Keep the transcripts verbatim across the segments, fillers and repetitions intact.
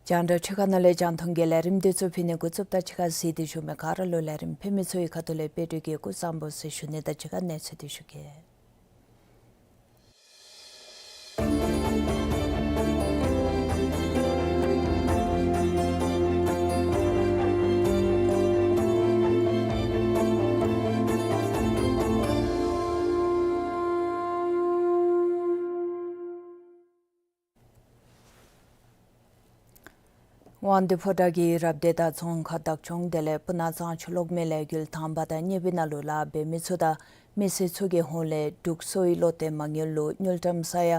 རྒྱང་བསྒྲགས་ཁྲི་ཁ་ནང་ལས་རྒྱང་མཐོང་གི་ལས་རིམ་འདི་ཚུ་ཕུལ་ནི་འགོ་བཙུགསཔ་ད་གཅིག་ཁར་གཟིགས་ཏེ་བཞུགས་མི་ག་ར་ལུ་ལས་རིམ་ཕུལ་མི་ཚུ་གི་ཁ་ཐུག་ལས་དཔལ་སྒྲོན་གྱིས་སྐུ་གཟུགས་བཟང་པོ་ཟེར་ཞུ་ནི་དང་གཅིག་ཁར་གནས་ཚུལ་འདི་ཞུ་གེ། དབང་འདུས་ཕོ་བྲང་གི་རབ་སྡེ་དང་རྫོང་ཁག་བདག་སྐྱོང་དེ་ལས་སྤུ་ན་གཙང་ཆུ་ལོག་མེ་ལས་འགུལ་དང་པ་དང་གཉིས་པའི་ནང་ལུ་ལཱ་འབད་མི་ཚུ་དང་མི་སེར་ཚུ་གི་ཧོངས་ལས་འབྲུག་གསོ་བའི་བློ་གཏད་མ་དངུལ་ལུ་དངུལ་ཀྲམ་ས་ཡ་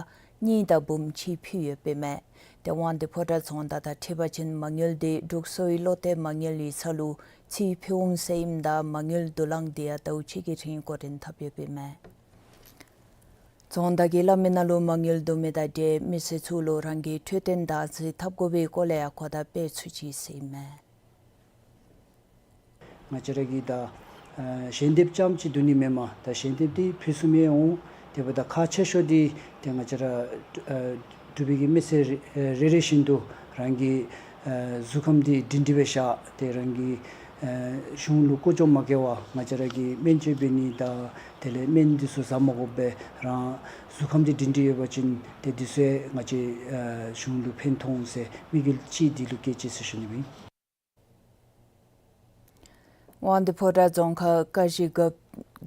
གཉིས་དང་འབུམ་གཅིག་ཕུལ་ཡོདཔ་ཨིན་མས། ཏེ་དབང་འདུས་ཕོ་བྲང་རྫོང་བདག་དང་འཁྲིལ་བ་ཅིན་མ་དངུལ་འདི་འབྲུག་གསོ་བའི་བློ་གཏད་མ་དངུལ་ཡིག་ཚང་ལུ་ཚུར་ཕུལ་འོང་ཟེར་ཨིནམ་ད་མ་དངུལ་བསྡུ་ལེན་འདི་ཡང་ཟླཝ་གཅིག་གི་རིང་འགོ་འདྲེན་འཐབ་ཡོདཔ་ཨིན་མས། རྫོང་བདག་གིས་སླབ་མི་ནང་ལུ་མ་དངུལ་བསྡུ་མི་དང་འབྲེལ་མི་སེར་ཚུ་ལུ་རང་གི་འཕྲོད་བསྟེན་བདག་འཛིན་འཐབ་དགོ་པའི་སྐོར་ལས་ཡང་གོ་བརྡ་སྤེལ་ཚུགས་ཅི་ཟེར་ཨིན་མས། ང་བཅས་ར་གིས་ད་ཨ་ཞལ་འདེབས་རྐྱངམ་ཅིག་བསྡུ་ནི་མེན་པར་ད་ཞལ་འདེབས་འདི་ཕུན་སུམ་ཡང་འོང་། དེ་འབདཝ་ད་ཁག་ཆེ་ཤོས་འདི་ཏེ་ང་བཅས་ར་ཨ་འབྲུག་པའི་གི་མི་སེར་རེ་རེ་བཞིན་དུ་རང་གི་ཨ་གཟུགས་ཁམས་འདི་སྒྲིང་སྒྲིང་སྦེ་བཞག་སྟེ་རང་གི་ཨ་གཞུང་ལུ་ཀོ་ཅོག་མ་བཀལ་བར་ང་བཅས་ར་གིས་སྨན་བཅོས་འབད་ནི་དང་དེ་ལས་སྨན་འདི་ཚུ་ཟ་མ་དགོཔ་སྦེ་རང་གཟུགས་ཁམས་འདི་སྒྲིང་སྒྲིང་ཡོད་པ་ཅིན་ཏེ་འདི་ཚུ་ཡང་ང་བཅས་ཨ་གཞུང་ལུ་ཕན་ཐོགས་འོང་ཟེར་དམིགས་ཡུལ་ཅིག་འདི་ལུ་བསྐྱེད་ཅི་ཟེར་ཞུ་ནི་ཨིན། དབང་འདུས་ཕོ་བྲང་རྫོང་ཁག་ཀ་གཞི་རྒཔོ་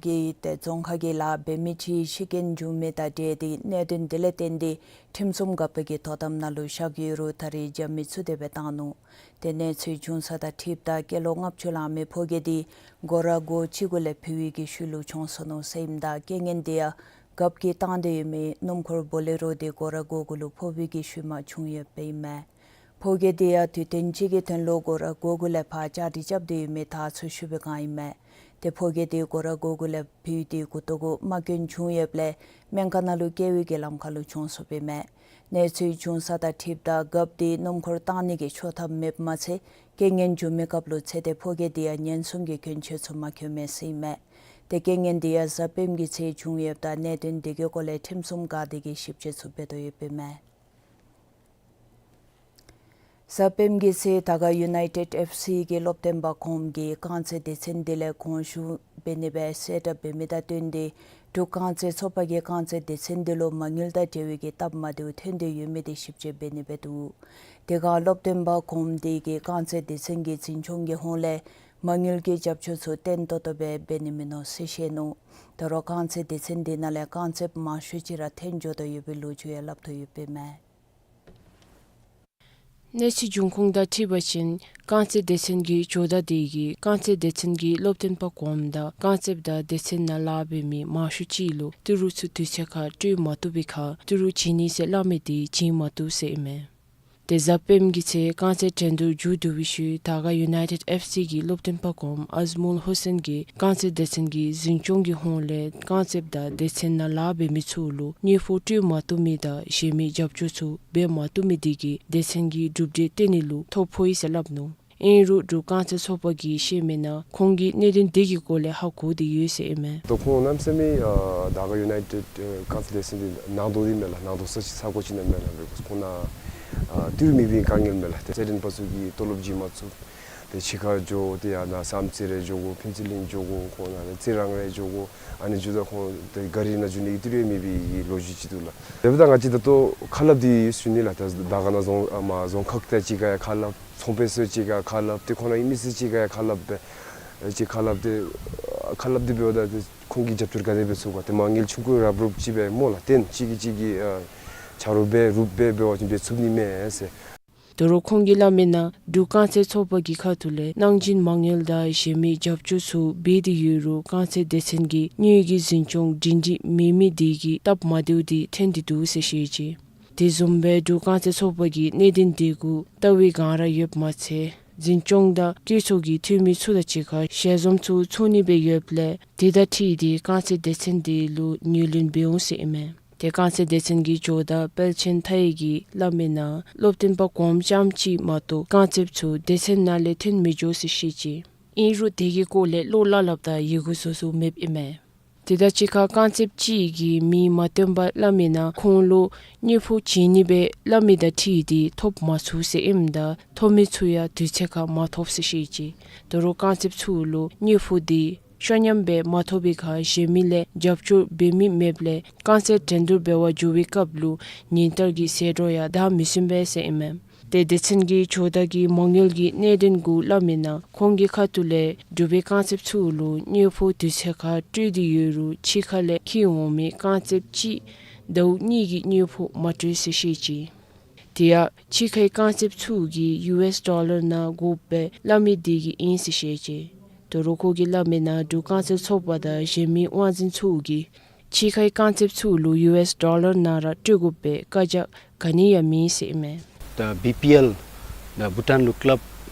གིས་ཏེ་རྫོང་ཁག་གི་ལཱ་འབད་མི་ཅིག་ཤི་རྐྱེན་བྱུང་མི་དང་འབྲེལ་ཏེ་གནད་དོན་འདི་ལས་བརྟེན་ཏེ་ཁྲིམས་སྲུང་འགག་པ་གིས་དོ་དམ་ནང་ལུ་བཞག་ཡོད་རུང་ད་རེས་རྒྱབ་མི་ཚུ་དེ་སྦེ་བཏང་ནུག། ཏེ་གནས་ཚུལ་བྱུང་ས་དང་འཁྲིལཝ་ད་སྐྱེས་ལོ་ལྔ་བཅུ་ལང་མི་ཕོ་རྒྱས་འདི་སྒོ་ར་སྒོ་གཅིག་གུ་ལས་འཕུར་བའི་གི་ཤུལ་ལུ་གྱོངས་སོ་ནུག་ཟེར་ཨིནམ་ད་རྐྱེན་ངན་འདི་ཡང་རྒཔོ་གིས་བཏང་སྟེ་ཡོད་མི་སྣུམ་འཁོར་བོ་ལེ་རོ་འདི་སྒོ་ར་སྒོ་གུ་ལུ་ཕོག་པའི་གི་ཤུལ་མ་བྱུང་ཡོདཔ་ཨིན་མས། ཕོ་རྒྱས་འདི་ཡང་དུས་ཐུང་ཅིག་གི་དོན་ལུ་སྒོ་ར་སྒོ་གུ་ལས་ཕར་བཅའ་སྒྲིག་རྐྱབ་སྟེ་ཡོད་མི་དར་ཚོན་ཞུ་བའི་སྒང་ཨིན་མས། ཏེ་ཕོ་རྒྱས་འདི་སྒོ་ར་སྒོ་གུ་ལས་འཕུར་ཏེ་མགུ་ཏོ་གུ་རྨ་སྐྱོན་བྱུང་ཡོདཔ་ལས་སྨན་ཁང་ནང་ལུ་བསྐྱལ་བའི་གི་ལམ་ཁ་ལུ་གྱོངས་སོཔ་ཨིན་མས། གནས་ཚུལ་བྱུང་ས་དང་འཁྲིལཝ་ད་རྒཔོ་འདི་སྣུམ་འཁོར་བཏང་ནི་གི་ཆོག་ཐམ་མེདཔ་མ་ཚད་རྐྱེན་ངན་བྱུང་མི་སྐབས་ལུ་ཚེ་འདས་ཕོ་རྒྱས་འདི་ཡང་ཉེན་སྲུང་གི་གྱོན་ཆས་ཚུ་མ་གྱོན་མི་ཟེར་ཨིན་མས། ཏེ་རྐྱེན་ངན་འདི་ཡང་གཟའ་སྤེནམ་གི་ཚེ་བྱུང་ཡོདཔ་ད་གནད་དོན་འདི་གི་སྐོར་ལས་ཁྲིམས་སྲུང་འགག་སྡེ་གིས་ཞིབ་དཔྱད་ཚུ་འབད་དོ་ཡོདཔ་ཨིན་མས། གཟའ་སྤེནམ་གི་ཚེ་དར་དཀར་ཡུ་ནའི་ཊེཌ་ཨེཕ་སི་གི་སློབ་སྟོན་པ་ཁོང་གིས་རྐང་རྩེད་སྡེ་ཚན་འདི་ལས་དགོངས་ཞུ་འབད་ནི་སྦེ་གསལ་བསྒྲགས་འབད་མི་དང་བསྟུན་ཏེ་འབྲུག་རྐང་རྩེད་ཚོགས་པ་གིས་རྐང་རྩེད་སྡེ་ཚན་འདི་ལུ་མ་དངུལ་དང་འབྲེལ་བའི་གི་སྟབས་མ་བདེཝ་ཐོན་ཏེ་ཡོད་མི་འདི་ཞིབ་དཔྱད་འབད་ནི་སྦེ་འདུག། དེ་སྒང་སློབ་སྟོན་པ་ཁོང་འདི་གིས་རྐང་རྩེད་སྡེ་ཚན་གྱི་འཛིན་སྐྱོང་གི་ཧོངས་ལས་མ་དངུལ་གྱི་རྒྱབ་སྐྱོར་ཚུ་བརྟན་ཏོག་ཏོ་སྦེ་འབད་ནི་མིན་ནུག་ཟེར་བཤད་ནུག། ད་རུང་རྐང་རྩེད་སྡེ་ཚན་འདི་ནང་ལས་རྐང་རྩེདཔ་མང་ཤོས་ཅིག་ར་འཐོན་འགྱོ་དོ་ཡོད་པའི་ལོ་རྒྱུས་ཡང་སླབ་དོ་ཡོདཔ་ཨིན་མས། གནས་ཚུལ་འབྱུང་ཁུངས་དང་འཁྲིལ་བ་ཅིན་རྐང་རྩེད་སྡེ་ཚན་གྱི་ཇོ་བདག་དེ་གིས་རྐང་རྩེད་སྡེ་ཚན་གྱི་སློབ་སྟོན་པ་གོངམ་དང་རྐང་རྩེདཔ་དང་སྡེ་ཚན་ནང་ལཱ་འབད་མི་མང་ཤོས་ཅིག་ལུ་ཏི་རུ་ཚུ་དུས་ཚོད་ཁར་སྤྲོད་མ་བཏུབ་པའི་ཁར་ཏི་རུ་བྱིན་ནི་ཟེར་སླབ་མི་དེ་བྱིན་མ་བཏུབ་ཟེར་ཨིན་མས། ཏེ་གཟའ་སྤེནམ་གྱི་ཚེ་རྐང་རྩེད་འགྲན་བསྡུར་མཇུག་བསྡུ་བའི་ཤུལ་དར་དཀར་ཡུ་ནའི་ཊེཌ་ཨེཕ་སི་གི་སློབ་སྟོན་པ་གོངམ་ཨཟ་མུལ་ཧུ་སེན་གྱིས་རྐང་རྩེད་སྡེ་ཚན་གྱི་འཛིན་སྐྱོང་གི་ཧོངས་ལས་རྐང་རྩེདཔ་དང་སྡེ་ཚན་ནང་ལཱ་འབད་མི་ཚུ་ལུ་དངུལ་ཕོགས་སྤྲོད་མ་བཏུབ་མི་དང་གཞན་མི་རྒྱབ་སྐྱོར་ཚུ་འབད་མ་བཏུབ་མི་དེ་གིས་སྡེ་ཚན་གྱི་གྲུབ་འབྲས་བཏོན་ནི་ལུ་ཐོ་ཕོག་ཡི་ཟེར་སླབ་ནུག། ཨིན་རུང་འབྲུག་རྐང་རྩེད་ཚོགས་པ་གིས་བཤད་མི་ནང་ཁོང་གིས་གནད་དོན་དེ་གི་སྐོར་ལས་ཧ་གོ་སྟེ་ཡོད་ཟེར་ཨིན་མས། ད་ཁོང་གནམ་མེད་ས་མེད་ཨ་དར་དཀར་ཡུ་ནའི་ཊེཌ་ཨ་རྐང་རྩེད་སྡེ་ཚན་འདི་ནང་དོག་འདི་མེན་ལགས། ནང་དོག་ས་ས་གོ་ཅིག་ནང་མེན་ལགས། ཁོང་ནང་ཨ་ཏི་རུ་མེད་པའི་དཀའ་ངལ་མེན་ལགས། ཏེ་རྩེད་འགྲན་པ་ཚུ་གིས་ཏོ་ལོབ་བྱིན་མ་ཚུགས། ཏེ་ཕྱི་ཁར་འགྱོ་སྟེ་ཡང་ན་བསམ་རྩེ་རེ་འགྱོ་དགོ། ཕུན་ཚོགས་གླིང་འགྱོ་དགོ། ཁོང་ནང་ནི་རྩི་རང་རེ་འགྱོ་དགོ། ཨ་ནི་འགྱོཝ་ད་ཁོང་ཏེ་གཱ་རི་ནང་འགྱོ་ནི་གི་ཏི་རུ་མེད་པའི་ལོ་རྒྱུས་ཅིག་འདུག་ལགས། དེ་འབདཝ་ད་ང་བཅས་ད་ལྟོ་ཁ་སླབ་སྟེ་ཡོད་ཟེར་ཞུ་ནི་ལགས། ད་དར་དཀར་ནང་རྫོང་ཨ་མ་རྫོང་ཁག་དེ་ཅིག་ཁར་ཡང་ཁ་སླབ། ཚོང་དཔོན་ཚུ་ཅིག་ཁར་ཡང་ཁ་སླབ། ཏེ་ཁོང་རའི་མི་སེར་ཅིག་ཁར་ཡང་ཁ་སླབ་སྦེ་ཅིག་ཁ་སླབ་སྟེ་ཁ་སླབ་སྟེ་འབདཝ་ད་ཏེ་ཁོང་གིས་རྒྱབ་སྐྱོར་ག་དེ་འབད་ཚུགས་ག། ཏེ་མ་དངུལ་ཆུང་ཀུ་རབ་རུབ་ཅིག་སྦེ་སྨོ་ལགས། ཏེ་གཅིག་གིས་གཅིག་གི་ཨ་ཆ་རོགས་འབད་རུབ་འབད་འབད་བ་ཅིན་འབད་ཚུགས་ནི་མས་ཟེར། དོ་རུང་ཁོང་གིས་སླབ་མི་ནང་འབྲུག་རྐང་རྩེད་ཚོགས་པ་གི་ཁ་ཐུག་ལས་གནང་སྦྱིན་མ་དངུལ་དང་གཞན་མི་རྒྱབ་སྐྱོར་ཚུ་འབད་དེ་ཡོད་རུང་རྐང་རྩེད་སྡེ་ཚན་གྱི་དངུལ་གྱི་འཛིན་སྐྱོང་སྒྲིང་སྒྲིང་མེད་མི་དེ་གིས་སྟབས་མ་བདེཝ་དེ་ཐོན་ཏེ་འདུག་ཟེར་བཤད་ཅི། དེ་བཟུམ་སྦེ་འབྲུག་རྐང་རྩེད་ཚོགས་པ་གིས་གནད་དོན་དེ་གུ་ལྟ་བའི་སྒང་ར་ཡོདཔ་མ་ཚད་འཛིན་སྐྱོང་དང་བཀོད་ཚོགས་ཀྱི་འཐུས་མི་ཚུ་དང་གཅིག་ཁར་ཞལ་འཛོམས་ཚུ་ཚོགས་ནི་སྦེ་ཡོདཔ་ལས་དེ་དང་འཁྲིལ་ཏེ་རྐང་རྩེད་སྡེ་ཚན་དེ་ལུ་ངོས་ལེན་འབད་འོང་ཟེར་ཨིན་མས། ཏེ་རྐང་རྩེད་སྡེ་ཚན་གྱི་ཇོ་བདག་དཔལ་ཆེན་མཐའ་ཡས་ཀྱིས་སླབ་མི་ནང་སློབ་སྟོན་པ་གོངམ་རྐྱངམ་གཅིག་མ་གཏོགས་རྐང་རྩེདཔ་ཚུ་སྡེ་ཚན་ནང་ལས་ཐོན་མི་འགྱོ་ཟེར་བཤད་ཅི། ཨིན་རུང་དེ་གི་སྐོར་ལས་བློ་སླབ་སླབ་དང་ཡི་གུ་བཟོ་བཟོཝ་མེདཔ་ཨིན་མས། དེ་དང་གཅིག་ཁར་རྐང་རྩེདཔ་གཅིག་གིས་མིང་མ་བཏོན་པར་སླབ་མི་ནང་ཁོང་ལུ་དངུལ་ཕོགས་བྱིན་ནི་སྦེ་སླབ་མི་དང་འཁྲིལ་ཏེ་ཐོབ་མ་ཚུགས་ཟེར་ཨིནམ་ད་ཐོབ་མི་ཚུ་ཡང་དུས་ཚོད་ཁར་མ་ཐོབ་ཟེར་བཤད་ཅི། དོ་རུང་རྐང་རྩེདཔ་ཚུ་ལུ་དངུལ་ཕོགས་དེ་ཤོ་ཉམས་སྦེ་མ་ཐོབ་པའི་ཁར་གཞན་མི་ལས་རྒྱབ་སྐྱོར་འབད་མི་མེདཔ་ལས་རྐང་རྩེད་འགྲན་བསྡུར་འབད་བར་འགྱོ་བའི་སྐབས་ལུ་ཉིན་ལྟར་གྱི་ཟད་འགྲོ་ཡང་བདའ་མི་ཚུགས་པས་ཟེར་ཨིན་མས། ཏེ་སྡེ་ཚན་གྱི་ཇོ་བདག་གིས་མ་དངུལ་གྱི་གནད་དོན་གུ་སླབ་མི་ནང་ཁོང་གི་ཁ་ཐུག་ལས་འབྲུག་པའི་རྐང་རྩེདཔ་ཚུ་ལུ་དངུལ་ཕོགས་དུས་ཚོད་ཁར་སྤྲོད་དེ་ཡོད་རུང་ཕྱི་ཁ་ལས་འཁྱིད་འོང་མི་རྐང་རྩེདཔ་གཅིག་ཟླཝ་གཉིས་ཀྱི་དངུལ་ཕོགས་མ་སྤྲོད་ཟེར་བཤད་ཅི། དེ་ཡང་ཕྱི་ཁའི་རྐང་རྩེདཔ་ཚུ་གིས་ཡུ་ཨེསི་ཌོ་ལར་ནང་དགོཔ་སྦེ་སླབ་མི་དེ་གིས་ཨིན་ཟེར་བཤད་ཅི། དོ་རུང་ཁོ་གིས་སླབ་མི་ནང་འབྲུག་རྐང་རྩེད་ཚོགས་པ་དང་གཞན་མི་དབང་འཛིན་ཚུ་གིས་ཕྱི་ཁའི་རྐང་རྩེདཔ་ཚུ་ལུ་ཡུ་ཨེསི་ཌོ་ལར་ནང་ར་སྤྲོད་དགོཔ་སྦེ་བཀའ་རྒྱ་ག་ནི་ཡང་མེད་ཟེར་ཨིན་མས། ད་བི་པི་ཨེལ་ད་བྷུ་ཊཱན་ལུ་ཀ་ལབ་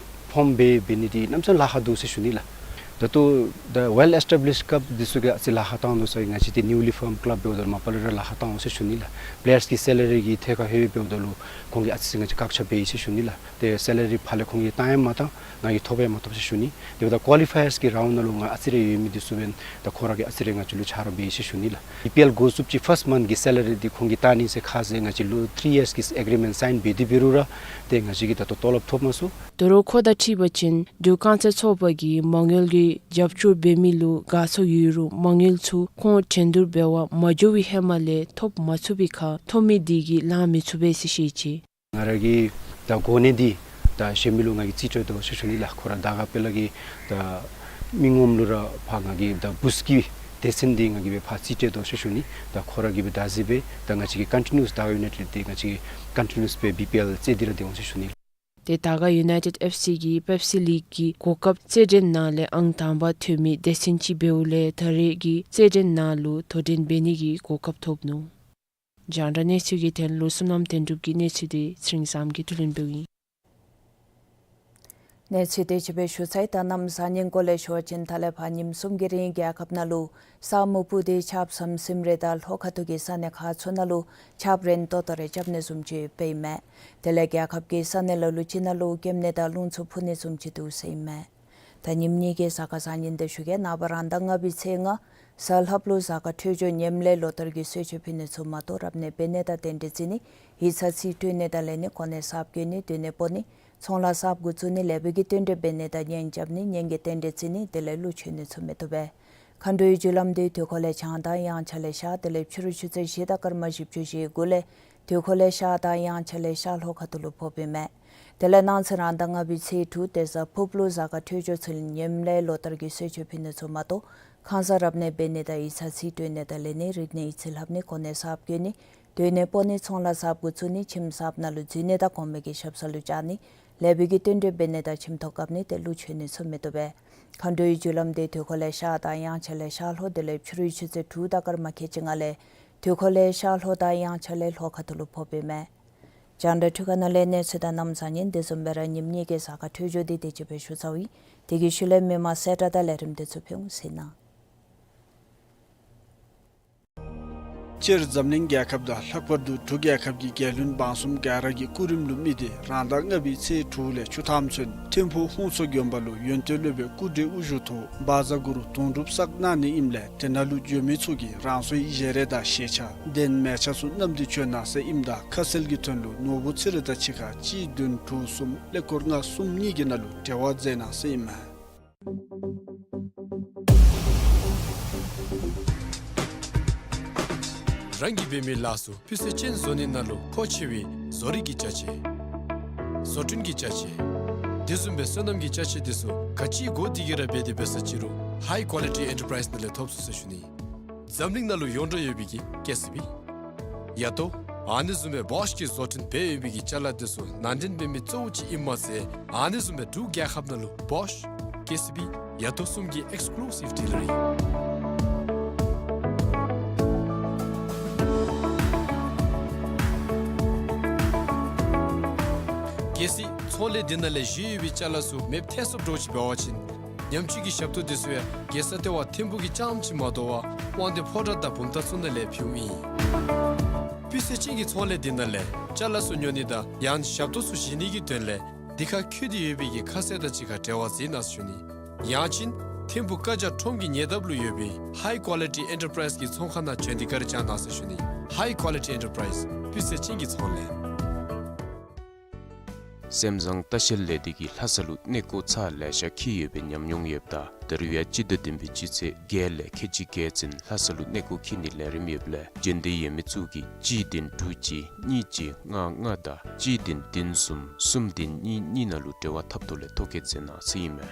ཕོམ་འབད་འབད་ནི་འདི་གནམ་མེད་ས་མེད་ལཱ་ཁག་འདུག་ཟེར་ཞུ་ནི་ལགས། ད་ལྟོ་ད་ཝེལ་ཨེསི་ཊེབ་ལིཤཌ་ཀ་ལབ་འདི་ཚུ་གིས་ཨ་ཙི་ལཱ་ཁག་བཏང་དོ་ཟེར། ང་བཅས་འདི་ནིའུ་ལི་ཕོརམ་ཀ་ལབ་འབདཝ་ད་ལུ་མ་པ་ལས་ར་ལཱ་ཁག་བཏང་འོང་ཟེར་ཞུ་ནི་ལགས། པེ་ལེ་ཡརསི་གི་སེ་ལ་རི་གི་ཐད་ཁར་ལྷོད་འབདཝ་ད་ལུ་ཁོང་གིས་ཨ་ཙི་ང་བཅས་བཀག་ཆ་འབད་ཡི་ཟེར་ཞུ་ནི་ལགས། ཏེ་སེ་ལ་རི་ཕར་ལས་ཁོང་གིས་བཏང་ཡང་མ་བཏང་ང་གིས་ཐོབ་ཡང་མ་ཐོབ་ཟེར་ཞུ་ནི། དེ་འབདཝ་ད་ཀོ་ལི་ཕའི་ཡརསི་གི་རའུནཌ་ནང་ལུ་ང་ཨ་ཙི་རེ་ཡོད་མི་འདི་ཚུ་འབདན་ད་ཁོ་ར་གིས་ཨ་ཙི་རེ་ང་བཅས་ལུ་ཆ་རོགས་འབད་ཡི་ཟེར་ཞུ་ནི་ལགས། བི་པི་ཨེལ་འགོ་བཙུགསཔ་ཅིག་ཕརསཊ་མནཐ་གི་སེ་ལ་རི་འདི་ཁོང་གིས་བཏང་ནི་ཟེར་ཁ་ཟེར་ང་བཅས་ལུ་ཐིརི་ཡརསི་གི་ཨེག་རི་མེནཊ་སའིན་འབད་དེ་འབད་རུང་ར་ཏེ་ང་བཅས་ཀྱིས་ད་ལྟོ་ཏོ་ལོབ་ཐོབ་མ་ཚུགས། དོ་རུང་ཁོ་དང་འཁྲིལ་བ་ཅིན་འབྲུག་རྐང་རྩེད་ཚོགས་པ་གིས་མ་དངུལ་གྱི་རྒྱབ་སྐྱོར་འབད་མི་ལུ་དགའ་ཚོར་ཡོད་རུང་མ་དངུལ་ཚུ་ཁོང་འགྲན་བསྡུར་འབད་བར་མ་འགྱོ་བའི་ཧེ་མ་ལས་ཐོབ་མ་ཚུགས་པའི་ཁར་ཐོབ་མི་དེ་གིས་ལང་མི་ཚུགས་པས་ཟེར་བཤད་ཅི། ང་ར་གིས་ད་གོ་གནས་འདི་ད་གཞན་མི་ལུ་ང་གིས་རྩིས་སྤྲོད་དོ་ཟེར་ཞུ་ནི་ལགས། ཁོ་ར་དར་དཀར་དཔལ་ལྷ་གི་ད་མི་ངོམ་ལུ་ར་ཕར་ང་གིས་ད་བུསཊ་ཀྱི་སྡེ་ཚན་འདི་ང་གིས་སྦེ་ཕར་རྩིས་སྤྲོད་དོ་ཟེར་ཞུ་ནི། ད་ཁོ་ར་གིས་སྦེ་བདག་འཛིན་འབད་ད་ང་བཅས་ཀྱིས་ཀོན་ཊི་ནིའུས་དར་དཀར་ཡུ་ནའི་ཊེཌ་འདི་ང་བཅས་ཀྱིས་ཀོན་ཊི་ནིའུས་སྦེ་བི་པི་ཨེལ་རྩེད་འདི་ར་སྡོད་འོང་ཟེར་ཞུ་ནི། ཏེ་དར་དཀར་ཡུ་ནའི་ཊེཌ་ཨེཕ་སི་གིས་པེབ་སི་ལིག་གི་གོ་སྐབས་རྩེད་འགྲན་ནང་ལས་ཨང་དང་པ་ཐོན་མི་སྡེ་ཚན་ཅིག་འབདཝ་ལས་ད་རེས་ཀྱི་རྩེད་འགྲན་ནང་ལུ་དོ་འགྲན་འབད་ནི་གི་གོ་སྐབས་ཐོབ་ནུག། རྒྱང་བསྒྲགས་གནས་ཚུལ་གྱི་དོན་ལུ་བསོད་ནམས་དོན་གྲུབ་ཀྱི་གནས་ཚུལ་དེ་ཚེ་རིང་བཟངམོ་གིས་བསྡུ་ལེན་འབདཝ་ཨིན། གནས་ཚུལ་དེ་ཅིག་སྦེ་ཞུ་ཚར་ཡི། ད་གནམ་གཟའ་ཉིམ་སྐོར་ལས་ཞུ་བ་ཅིན་ད་ལས་ཕར་ཉིནམ་གསུམ་གྱི་རིང་རྒྱལ་ཁབ་ནང་ལུ་ས་སྨུག་སྤུབས་ཏེ་ཆརཔ་ཟམ་ཟིམ་རེ་དང་ལྷོ་ཁ་ཐུག་གི་ས་གནས་ཁག་ཚུ་ནང་ལུ་ཆརཔ་རན་ཏོག་ཏོ་རེ་རྐྱབ་ནི་བཟུམ་ཅིག་འབད་ཡི་མས། དེ་ལས་རྒྱལ་ཁབ་ཀྱི་ས་གནས་ལ་ལུ་ཅིག་ནང་ལུ་ཀེམ་ནད་དང་རླུང་འཚུབ་འཕུ་ནི་བཟུམ་ཅིག་འདུག་ཟེར་ཨིན་མས། ད་ཉིནམ་གཉིས་ཀྱི་གཟའ་སྐར་བཟང་ངན་དེ་ཞུ་གེ། ནངས་པ་རང་ཟླ་ལྔ་པའི་ཚེས་ལྔ་གཟའ་ལྷགཔ་ལུ་གཟའ་སྐར་འཕྲོད་སྦྱོར་ཉེམ་ལས་ལོ་ལྟར་གྱི་གསོལ་མཆོད་ཕུལ་ནི་ཚུ་མ་གཏོགས་རབ་གནས་འབད་ནི་དང་རྟེན་འབྲེལ་བརྩི་ནི་ཡིག་ཚང་རྩིས་སྤྲོད་ནི་དང་ལེན་ནི་གོ་གནས་གསརཔ་བཀོད་ནི་སྡོད་གནས་སྤོ་ནི་ཚོང་ལཱ་གསརཔ་འགོ་བཙུགས་ནི་ལེགས་པའི་གི་རྟེན་འབྲེལ་འབད་ནི་དང་གཉེན་རྐྱབ་ནི་གཉེན་གྱི་རྟེན་འབྲེལ་བརྩི་ནི་དེ་ལས་ཀླུ་མཆོད་ནི་ཚུ་མི་བཏུབ་པས། མཁའ་འགྲོའི་རྒྱུ་ལམ་དེ་དུས་འཁོར་ལས་བྱང་དང་དབྱངས་འཆར་ལས་ཤར་དེ་ལས་ཕྱི་རུ་ཆུ་ཚོད་བཞི་དང་སྐར་མ་བཞི་བཅུ་ཞེ་དགུ་ལས་དུས་འཁོར་ལས་ཤར་དང་དབྱངས་འཆར་ལས་ཤར་ལྷོ་ཁ་ཐུག་ལུ་ཕོགཔ་ཨིན་མས། དེ་ལས་གནངས་ཚེ་རང་ཟླ་ལྔ་པའི་ཚེས་དྲུག་དེ་གཟའ་ཕུརཔ་ལུ་གཟའ་སྐར་འཕྲོད་སྦྱོར་ཚུན་ཉེམ་ལས་ལོ་ལྟར་གྱི་གསོལ་མཆོད་ཕུལ་ནི་ཚུ་མ་གཏོགས་ཁང་གསར་རབ་གནས་འབད་ནི་དང་ཡིག་ཚང་རྩིས་སྤྲོད་ནི་དང་ལེན་ནི་རིག་གནས་ཡིག་ཚང་ལྷབ་ནི་གོ་གནས་གསརཔ་བཀོད་ནི་སྡོད་གནས་སྤོ་ནི་ཚོང་ལཱ་གསརཔ་འགོ་བཙུགས་ནི་ཁྱིམ་གསརཔ་ནང་ལུ་འཛུལ་ནི་དང་གོང་མའི་གི་ཞབས་ས་ལུ་བཅར་ནི་ལེགས་པའི་གི་རྟེན་འབྲེལ་འབད་ནི་དང་ཁྱིམ་ཐོག་བཀབ་ནི་དེ་ཀླུ་མཆོད་ནི་ཚུ་མི་བཏུབ་པས། མཁའ་འགྲོའི་རྒྱུ་ལམ་དེ་དུས་འཁོར་ལས་ཤར་དང་དབྱངས་འཆར་ལས་ཤར་ལྷོ་དེ་ལས་ཕྱི་རུའི་ཆུ་ཚོད་དྲུག་དང་སྐར་མ་ཁལ་གཅིག་ལྔ་ལས་དུས་འཁོར་ལས་ཤར་ལྷོ་དང་དབྱངས་འཆར་ལས་ལྷོ་ཁ་ཐུག་ལུ་ཕོགཔ་ཨིན་མས། རྒྱང་བསྒྲགས་འཕྲུལ་ཁང་ནང་ལས་གནས་ཚུལ་དང་གནམ་གཤིས་ཉིན་དེ་བཟུམ་སྦེ་ར་ཉིནམ་གཉིས་ཀྱི་གཟའ་སྐར་འཕྲོད་སྦྱོར་འདི་དེ་ཅིག་སྦེ་ཞུ་ཚར་ཡི། དེ་གི་ཤུལ་ལས་མི་མང་གསལ་བསྒྲགས་དང་ལས་རིམ་དེ་ཚུ་ཕུལ་ཟེར་ན། སྤྱིར་འཛམ་གླིང་རྒྱལ་ཁབ་དང་ལྷག་པར་དུ་འབྲུག་རྒྱལ་ཁབ་ཀྱི་རྒྱལ་བློན་འབངས་གསུམ་ག་ར་གི་སྐུ་རིམ་ལུ་དམིགས་ཏེ་རང་ཟླ་ལྔ་པའི་ཚེས་དྲུག་ལས་བཅུ་ཐམ་ཚུན་ཐིམ་ཕུག་ཧུང་སོ་དགོན་པ་ལུ་ཡོན་ཏན་སློབ་དཔོན་སྐུ་བགྲེས་དབུ་བཞུགས་ཐོག་བཛྲ་གུ་རུ་དུང་སྒྲུབ་བསགས་གནང་ནི་ཨིནམ་ལས་དེ་ནང་ལུ་འབྱོན་མི་ཚུ་གིས་རང་སོའི་བཞེས་རས་དང་བཞེས་ཆས་གདན་མལ་ཆ་ཚུ་བསྣམས་ཏེ་བྱོན་གནང་ཟེར་ཨིནམ་ད་ཁ་གསལ་གྱི་དོན་ལུ་ནོར་བུ་ཚེ་རིང་དང་གཅིག་ཁར་གཅིག་བདུན་དྲུག་གསུམ་ཀླད་ཀོར་ལྔ་གསུམ་གཉིས་ཀྱི་ནང་ལུ་འབྲེལ་བ་མཛད་གནང་ཟེར་ཨིན་མས། རང་གིས་འབད་མི་ལཱ་ཚུ་སྤུས་ཚད་ཅན་བཟོ་ནི་ནང་ལུ་མཁོ་ཆེ་བའི་བཟོ་རིག་གི་ཅ་ཆས། བཟོ་སྐྲུན་གྱི་ཅ་ཆས། དེ་བཟུམ་སྦེ་སོ་ནམ་གྱི་ཅ་ཆས་དེ་ཚུ་ག་ཅི་དགོ་དེ་གི་ར་འབད་དེ་འབད་ས་ཅི་རུང་High Quality Enterprise ནང་ལས་ཐོབ་ཚུགས་ཟེར་ཞུ་ནི། འཛམ་གླིང་ནང་ལུ་ཡོངས་གྲགས་ཡོད་པའི་གི་ཀེ་སི་བི། ཡ་ཏོ། ཨ་ནི་བཟུམ་སྦེ་བོཤ་གིས་བཟོ་སྐྲུན་འབད་ཡོད་པའི་གི་ཅ་ལ་དེ་ཚུ་ནང་འདྲེན་འབད་མི་གཙོ་བོ་ཅིག་ཨིནམ་མ་ཚད་ཨ་ནི་བཟུམ་སྦེ་འབྲུག་རྒྱལ་ཁབ་ནང་ལུ་བོཤ། ཀེ་སི་བི། ཡ་ཏོ་གསུམ་གྱི་ཨེགསི་ཀུ་ལུ་སིབ་ཌི་ལར་ཨིན། གལ་སྲིད་ཚོང་ལས་འདི་ནང་ལས་བཞེས་ཡོད་པའི་ཅ་ལ་ཚུ་མེདཔ་ཐལ་སོཔ་འདྲཝ་ཅིག་འབད་བ་ཅིན་ཉམས་བཅོས་ཀྱི་ཞབས་ཏོག་དེ་ཚུ་ཡང་རྒྱལ་ས་ལྟེ་བ་ཐིམ་ཕུག་གི་རྐྱངམ་ཅིག་མ་དོ་བར་དབང་འདུས་ཕོ་བྲང་དང་བུམ་ཐང་ཚུ་ནང་ལས་ཕུལཝ་ཨིན། སྤུས་ཚད་ཅན་གྱི་ཚོང་ལས་འདི་ནང་ལས་ཅ་ལ་ཚུ་ཉོ་ནི་དང་ཡང་ཞབས་ཏོག་ཚུ་བཞེས་ནི་གི་དོན་ལས་འདི་ཁར་འཁོད་དེ་ཡོད་པའི་གི་ཁ་གསལ་དང་གཅིག་ཁར་འབྲེལ་བ་མཛད་གནང་ཟེར་ཞུ་ནི། ཡང་ཅིན་ཐིམ་ཕུག་བཀའ་རྒྱ་ཁྲོམ་གྱི་ཉེ་འདབས་ལུ་ཡོད་པའི་High Quality Enterprise གི་ཚོང་ཁང་ནང་བྱོན་ཏེ་བཀའ་དྲིན་བསྐྱང་གནང་ཟེར་ཞུ་ནི། High Quality Enterprise སྤུས་ཚད་ཅན་གྱི་ཚོང་ལས། སེམས་བཟང་ལྟ་བཤལ་ལས་སྡེ་གིས་ལྷ་ས་ལུ་གནས་སྐོར་ཚར་ལེ་ཤ་འཁྱིད་ཡོད་པའི་ཉམས་མྱོང་ཡོདཔ་ད་ད་རུང་ཡང་སྤྱི་ཟླ་བདུན་པའི་སྤྱི་ཚེས་བརྒྱད་ལས་ཁལ་གཅིག་བརྒྱད་ཚུན་ལྷ་ས་ལུ་གནས་སྐོར་འཁྱིད་ནིའི་ལས་རིམ་ཡོདཔ་ལས་འབྱོན་འདོད་ཡོད་མི་ཚུ་གིས་གཅིག་བདུན་དྲུག་གཅིག་གཉིས་གཅིག་ལྔ་ལྔ་དང་གཅིག་བདུན་བདུན་གསུམ་གསུམ་བདུན་གཉིས་གཉིས་ནང་ལུ་འབྲེལ་བ་འཐབ་ཐོག་ལས་ཐོ་བཀོད་མཛད་གནང་ཟེར་ཨིན་མས།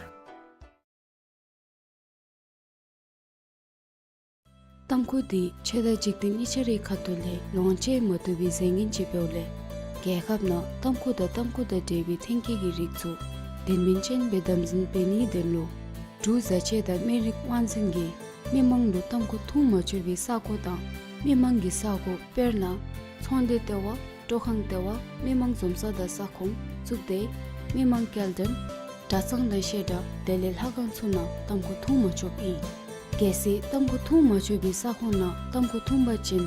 ཏམ་ཁུ་འདི་ཆོས་དང་འཇིག་རྟེན་གཉིས་ཆ་རའི་ཁ་ཐུག་ལས་ལོངས་སྤྱོད་མ་བཏུབ་པའི་རྫས་ངན་ཅིག་འབདཝ་ལས་རྒྱལ་ཁབ་ནང་ཏམ་ཁུ་དང་ཏམ་ཁུ་དང་འབྲེལ་བའི་ཐོན་སྐྱེད་ཀྱི་རིགས་ཚུ་དོན་སྨིན་ཅན་སྦེ་དམ་འཛིན་འབད་ནིའི་དོན་ལུ་འབྲུག་བཟའ་ཆས་དང་སྨན་རིགས་དབང་འཛིན་གྱིས་མི་མང་ལུ་ཏམ་ཁུ་འཐུང་མ་ཆོག་པའི་ས་གོ་དང་མི་མང་གི་ས་གོ་དཔེར་ན་ཚོང་སྡེ་ལྟེ་བ། སྤྲོ་ཁང་ལྟེ་བ། མི་མང་འཛོམས་ས་དང་ས་ཁོངས་བཙུགས་ཏེ་མི་མང་སྐྱེལ་འདྲེན་གྲྭ་ཚང་དང་བཤད་གྲྭ་དེ་ལས་ལྷ་ཁང་ཚུ་ནང་ཏམ་ཁུ་འཐུང་མ་ཆོགཔ་ཨིན། གལ་སྲིད་ཏམ་ཁུ་འཐུང་མ་ཆོག་པའི་ས་ཁོངས་ནང་ཏམ་ཁུ་འཐུང་པ་ཅིན་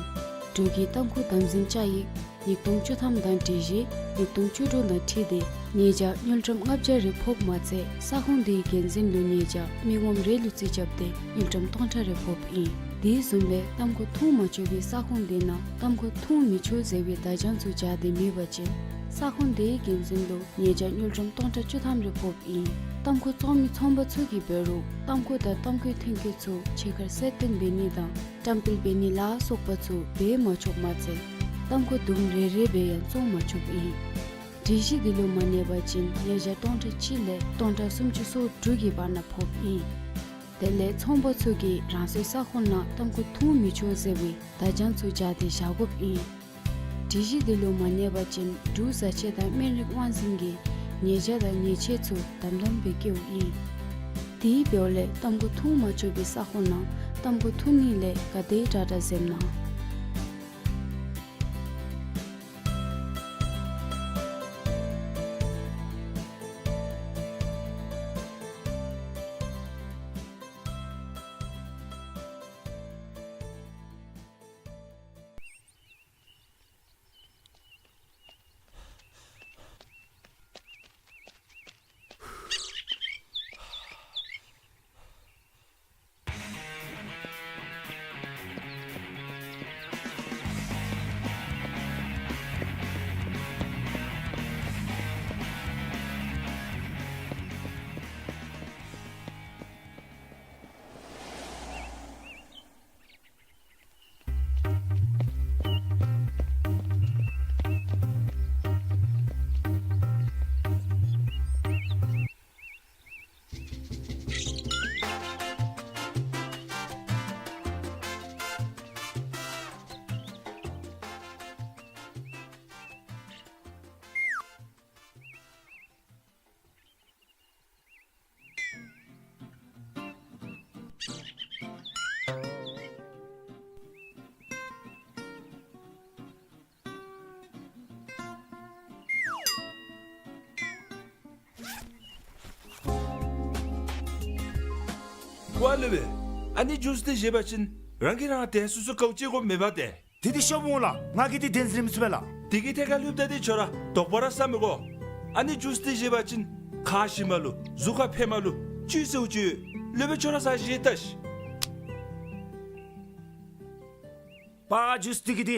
འབྲུག་གི་ཏམ་ཁུ་དམ་འཛིན་བཅའ་ཡིག་ཉིས་སྟོང་བཅུ་ཐམ་དང་སྒྲིག་གཞི་ཉིས་སྟོང་བཅུ་དྲུག་དང་འཁྲིལ་ཏེ་ཉེས་བྱ་དངུལ་ཀྲམ་ལྔ་བརྒྱ་རེ་ཕོགཔ་མ་ཚད་ས་ཁོངས་དེའི་འགན་འཛིན་ལུ་ཉེས་བྱ་མི་ངོམ་རེ་ལུ་རྩིས་རྐྱབ་སྟེ་དངུལ་ཀྲམ་སྟོང་ཕྲག་རེ་ཕོགཔ་ཨིན། དེ་བཟུམ་སྦེ་ཏམ་ཁུ་འཐུང་མ་ཆོག་པའི་ས་ཁོངས་དེ་ནང་ཏམ་ཁུ་འཐུང་མི་ཆོག་ཟེར་བའི་བརྡ་བྱང་ཚུ་སྦྱར་ཏེ་མེད་པ་ཅིན་ས་ཁོངས་དེའི་འགན་འཛིན་ལུ་ཉེས་བྱ་དངུལ་ཀྲམ་སྟོང་ཕྲག་བཅུ་ཐམ་རེ་ཕོགཔ་ཨིན། ཏམ་ཁུ་བཙོང་མི་ཚོང་པ་ཚུ་གིས་འབད་རུང་ཏམ་ཁུ་དང་ཏམ་ཁུའི་ཐོན་སྐྱེད་ཚུ་ཕྱི་ཁར་གསལ་སྟོན་འབད་ནི་དང་བཀྲམ་སྤེལ་འབད་ནི་ལ་སོགས་པ་ཚུ་འབད་མ་ཆོགཔ་མ་ཚད་ཏམ་ཁུ་དུམ་རེ་རེ་སྦེ་ཡང་བཙོང་མ་ཆོགཔ་ཨིན། སྒྲིག་གཞི་འདི་ལུ་མ་གནས་པ་ཅིན་ཉེས་བྱ་སྟོང་ཕྲག་གཅིག་ལས་སྟོང་ཕྲག་སུམ་ཅུ་སོ་དྲུག་གི་བར་ན་ཕོགཔ་ཨིན། དེ་ལས་ཚོང་པ་ཚུ་གིས་རང་སོའི་ས་ཁོངས་ནང་ཏམ་ཁུ་འཐུང་མི་ཆོག་ཟེར་བའི་བརྡ་བྱང་ཚུ་སྦྱར་ཏེ་བཞག་དགོཔ་ཨིན། སྒྲིག་གཞི་འདི་ལུ་མ་གནས་པ་ཅིན་འབྲུག་བཟའ་ཆས་དང་སྨན་རིགས་དབང་འཛིན་གྱིས་ཉེས་བྱ་དང་ཉེས་ཆད་ཚུ་དམ་དམ་སྦེ་བཀལཝ་ཨིན། དེ་འབདཝ་ལས་ཏམ་ཁུ་འཐུང་མ་ཆོག་པའི་ས་ཁོངས་ནང་ཏམ་ཁུ་འཐུང་ནི་ལས་ག་དེ་དྲག་དྲག་འཛེམ་གནང་། ཝ་ལེ་བེ། ཨ་ནི་ཇུས་འདི་བཞེས་པ་ཅིན་རང་གིས་རང་དེ་སོ་སོ་གའུ་ཅིག་གོ་མེད་པ་ཏེ། དེ་འདི་ཤོབ་འོང་ལགས། ང་གིས་འདི་བདེན་འཛིན་ར་མི་ཚུགས་པས་ལགས། དེ་གི་ཐད་ཁར་ལྷོདཔ་ད་འདི་ཁྱོད་ར་དོགས་པ་ར་ཟ་མི་དགོ། ཨ་ནི་ཇུས་འདི་བཞེས་པ་ཅིན་ཁ་ཞི་མ་ལུ་གཟུགས་ཁར་ཕན་མ་ལུ་བཅུད་ཟེརཝ་ཅིག་ཡོད། ལེ་བེ་ཁྱོད་ར་ཟ་བཞེས་ལྟ་ཤིག། པ་ཇུས་འདི་གི་འདི་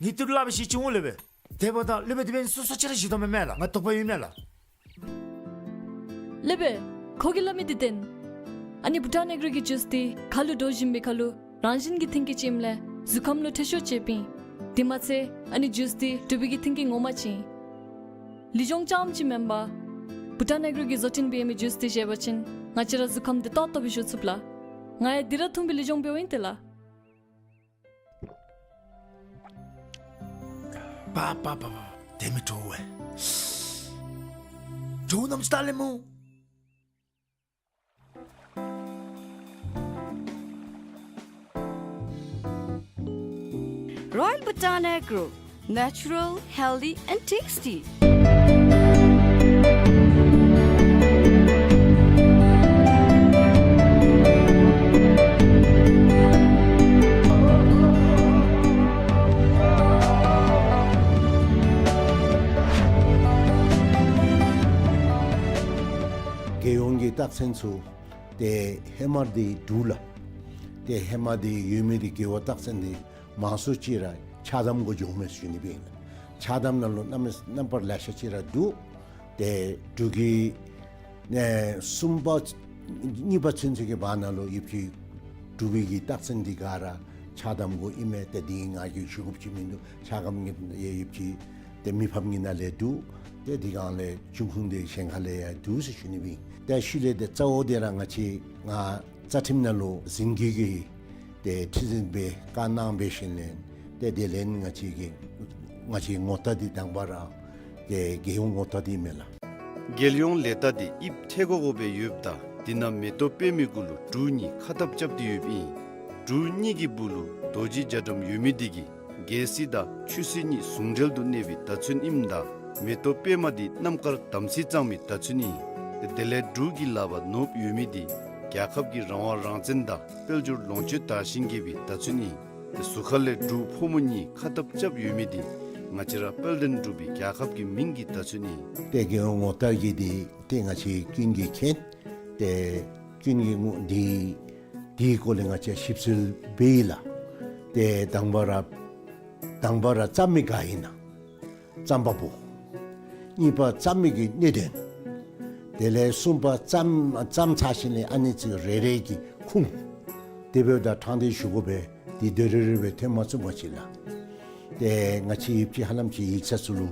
ངེའི་ཏི་རུ་སླབ་པའི་ཤེས་ཅི་འོང་ལེ་བེ། དེ་འབདཝ་ད་ལེ་བེ་དེ་འབདན་སོ་སོ་ཅིག་ར་བཞེས་དོ་མེན་མས་ལགས། ང་དོགས་པ་ཡོད་མས་ལགས། ལེ་བེ། ཁོ་གིས་སླབ་མི་འདི་བདེན། ཨ་ནི་བུ་ཊཱན་ཨེག་རོ་གི་ཇུས་འདི་ཁ་ལུ་འདྲོག་བཞིན་པའི་ཁར་ལུ་རང་བཞིན་གྱི་མཐུན་རྐྱེན་ཅིག་ཨིནམ་ལས་གཟུགས་ཁམས་ལུ་འཐུས་ཤོར་ཆེ་བས། དེ་མ་ཚད་ཨ་ནི་ཇུས་འདི་འབྲུག་པའི་གི་མཐུན་རྐྱེན་ངོ་མ་ཅིག་ཨིན། ལུས་སྦྱོང་རྐྱངམ་ཅིག་མེན་པར་བུ་ཊཱན་ཨེག་རོ་གིས་བཟོ་སྐྲུན་འབད་མི་ཇུས་འདི་བཞེས་པ་ཅིན་ང་བཅས་རའི་གཟུགས་ཁམས་འདི་ཏོག་ཏོ་སྦེ་བཟོ་ཚུགས་ལགས། ང་ཡང་འདི་ར་འཐུང་སྦེ་ལུས་སྦྱོང་འབདཝ་ཨིན་ཏེ་ལགས། པ་པ་པ་པ། དེ་མི་དྲོ་བས། དྲོ་ནམ་ཅིག་ལྟ་ལེ་སྨོ། Royal Bhutan Agro, natural, healthy and tasty. རྒྱལ་ཡོངས་ཀྱི་རྟགས་མཚན་ཚུ་ཏེ་ཧེ་མ་འདི་འདུག་ལགས། ཏེ་ཧེ་མ་འདི་ཡོད་མི་འདི་རྒྱལ་པོའི་རྟགས་མཚན་འདི་མང་སུ་ཅིག་ར་ཆགས་དམ་གུ་འགྱོཝ་མས་ཟེར་ཞུ་ནི་སྦེ་ཨིན་ལགས། ཆགས་དམ་ནང་ལུ་རྣམ་རྣམ་པར་ལེ་ཤ་ཅིག་ར་འདུག། ཏེ་འབྲུག་གི་ཨེ་གསུམ་པ་གཉིས་པ་ཚུན་ཚོད་ཀྱི་བར་ན་ལུ་ཡོདཔ་ཅིག་འབྲུག་པའི་གི་རྟགས་མཚན་འདི་ག་ར་ཆགས་དམ་གུ་ཨིན་མས། ཏེ་འདི་ང་གིས་ཞུ་དགོཔ་ཅིག་མིན་འདུག། ཆགས་དམ་གྱི་ཡོདཔ་ཅིག་ཏེ་མི་ཕམ་གྱི་ནང་ལས་འདུག། ཏེ་འདི་གང་ལས་འབྱུང་ཁུངས་འདི་གཞན་ཁ་ལས་ཡང་འདུག་ཟེར་ཞུ་ནི་སྦེ་ཨིན། ཏེ་ཤུལ་ལས་ཏེ་གཙོ་བོ་འདི་ར་ང་བཅས་ང་རྩ་ཁྲིམས་ནང་ལུ་ཟིན་བྲིས་ཀྱི་ཏེ་ཁྲི་འཛིན་སྦེ་བཀའ་གནང་འབད་ཞིནམ་ལས་ཏེ་དེ་ལས་ང་བཅས་ཀྱི་ང་བཅས་ངོ་རྟགས་འདི་དང་པ་ར་ཏེ་རྒྱལ་ཡོངས་ངོ་རྟགས་འདི་མས་ལགས། རྒྱལ་ཡོངས་ལས་རྟགས་འདི་དབྱིབས་ཐལ་གོ་གོ་སྦེ་ཡོདཔ་ད་འདི་ནང་མེ་ཏོག་པདྨའི་གུ་ལུ་འབྲུག་གཉིས་ཁ་ཐབ་རྐྱབ་སྟེ་ཡོདཔ་ཨིན། འབྲུག་གཉིས་ཀྱི་སྦུག་ལུ་རྡོ་རྗེ་རྒྱ་གྲམ་ཡོད་མི་འདི་གིས་རྒྱལ་སྲིད་དང་ཆོས་སྲིད་གཉིས་ཟུང་འབྲེལ་དུ་གནས་པའི་བརྡ་མཚོན་ཨིནམ་ད་མེ་ཏོག་པདྨ་འདི་རྣམ་དཀར་དམ་ཚིག་གཙང་མའི་བརྡ་མཚོན་ཨིན། དེ་ལས་འབྲུག་གི་ལག་པར་ནོར་བུ་ཡོད་མི་འདི་རྒྱལ་ཁབ་ཀྱི་རང་དབང་རང་བཙན་དང་དཔལ་འབྱོར་ལོངས་སྤྱོད་དར་ཞིང་རྒྱས་པའི་བརྡ་མཚོན་ཨིན། དེ་གཟུགས་ཁ་ལས་འབྲུག་ཕོ་མོ་གཉིས་ཁ་ཐབ་རྐྱབ་ཡོད་མི་འདི་ང་བཅས་ར་དཔལ་ལྡན་འབྲུག་པའི་རྒྱལ་ཁབ་ཀྱི་མིང་གི་བརྡ་མཚོན་ཨིན། ཏེ་རྒྱལ་ཡོངས་ངོ་རྟགས་ཀྱི་འདི་ཏེ་ང་བཅས་ཀུན་གྱིས་མཁྱེན། ཏེ་ཀུན་གྱིས་ངོ་འདི་འདིའི་སྐོར་ལས་ང་བཅས་ཞིབ་འཚོལ་འབད་ཡི་ལགས། ཏེ་དང་པ་ར་དང་པ་ར་བརྩམ་མི་ག་ཨིན་ན་བརྩམ་པ་པོ། གཉིས་པ་བརྩམ་མི་གི་གནད་དོན། དེ་ལས་གསུམ་པ་བརྩམ་བརྩམ་ཚར་ཞིནམ་ལས་ཨ་ནི་ཚུ་རེ་རེ་གི་ཁུངས། དེ་འབདཝ་ད་དྲང་བདེན་ཞུ་དགོ་པས། འདི་དོན་རེ་རེ་སྦེ་ཐོན་མ་ཚུགས་པ་ཅིག་ལགས། ཏེ་ང་བཅས་ཡོདཔ་ཅིག་ཧ་ལམ་ཅིག་ཡིག་ཚང་ཚུ་ལུ་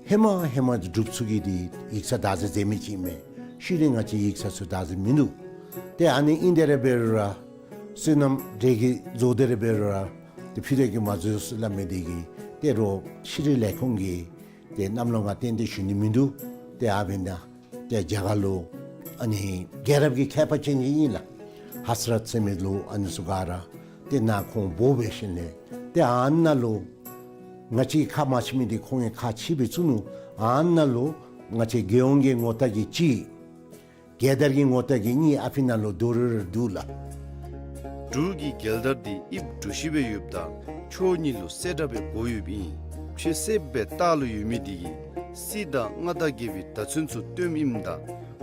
ཧེ་མ་ཧེ་མ་འབྲུགཔ་ཚུ་གིས་འདི་ཡིག་ཚང་བདག་འཛིན་མཛད་མི་ཅིག་མས། ཤུལ་ལས་ང་བཅས་ཡིག་ཚང་ཚུ་བདག་འཛིན་མིན་འདུག། ཏེ་ཨ་ནི་ཨིན་དེ་ར་འབད་རུང་ར་སོ་ནམ་འབྲས་ཀྱི་བཟོ་དེ་ར་འབད་རུང་ར་ཏེ་ཕུད་རེ་གིས་མ་བཟོ་ཟེར་སླབ་མི་འདི་གིས་ཏེ་རོགས་ཕྱི་རོལ་ལས་ཁུངས་ཀྱི་ཏེ་གནམ་ལོ་ང་ཏན་ཏན་ཞུ་ནི་མིན་འདུག། ཏེ་ཨ་འབདན་ཏེ་རྒྱ་གར་ལུ་ཨ་ནི་རྒྱལ་རབས་ཀྱི་མཁས་པ་ཅན་ཅིག་ཨིན་ལགས། ཧ་ས་རཏ་ཟེར་མི་ལུ་ཨ་ནི་ཚུ་ག་ར་ཏེ་ནཱ་ཁོང་འབོ་འབད་ཞིནམ་ལས་ཏེ་ཨ་ནཱ་ལུ་ང་བཅས་ཁ་མ་ཕྱེ་མི་འདི་ཁོང་གིས་ཁ་ཕྱེ་སྦེ་བཙུགས་ནུག། ཨ་ནཱ་ལུ་ང་བཅས་རྒྱལ་ཡོངས་ཀྱི་ངོ་རྟགས་ཀྱི་གཅིག། རྒྱལ་དར་གྱི་ངོ་རྟགས་ཀྱི་གཉིས་ཨ་ཕི་ནང་ལུ་རྡོག་རོལ་རོལ་འདུག་ལགས། འབྲུག་གི་རྒྱལ་དར་འདི་དབྱིབས་གྲུ་བཞི་སྦེ་ཡོདཔ་ད་ཕྱོགས་གཉིས་ལུ་སེར་དྲག་སྦེ་བགོ་ཡོདཔ་ཨིན། ཕྱེད་སེརཔོ་སྦེ་ལྟག་ལུ་ཡོད་མི་འདི་གིས་སྲིད་དང་མངའ་བདག་རྒྱལ་པོའི་བརྡ་མཚོན་ཚུ་སྟོནམ་ཨིནམ་ད་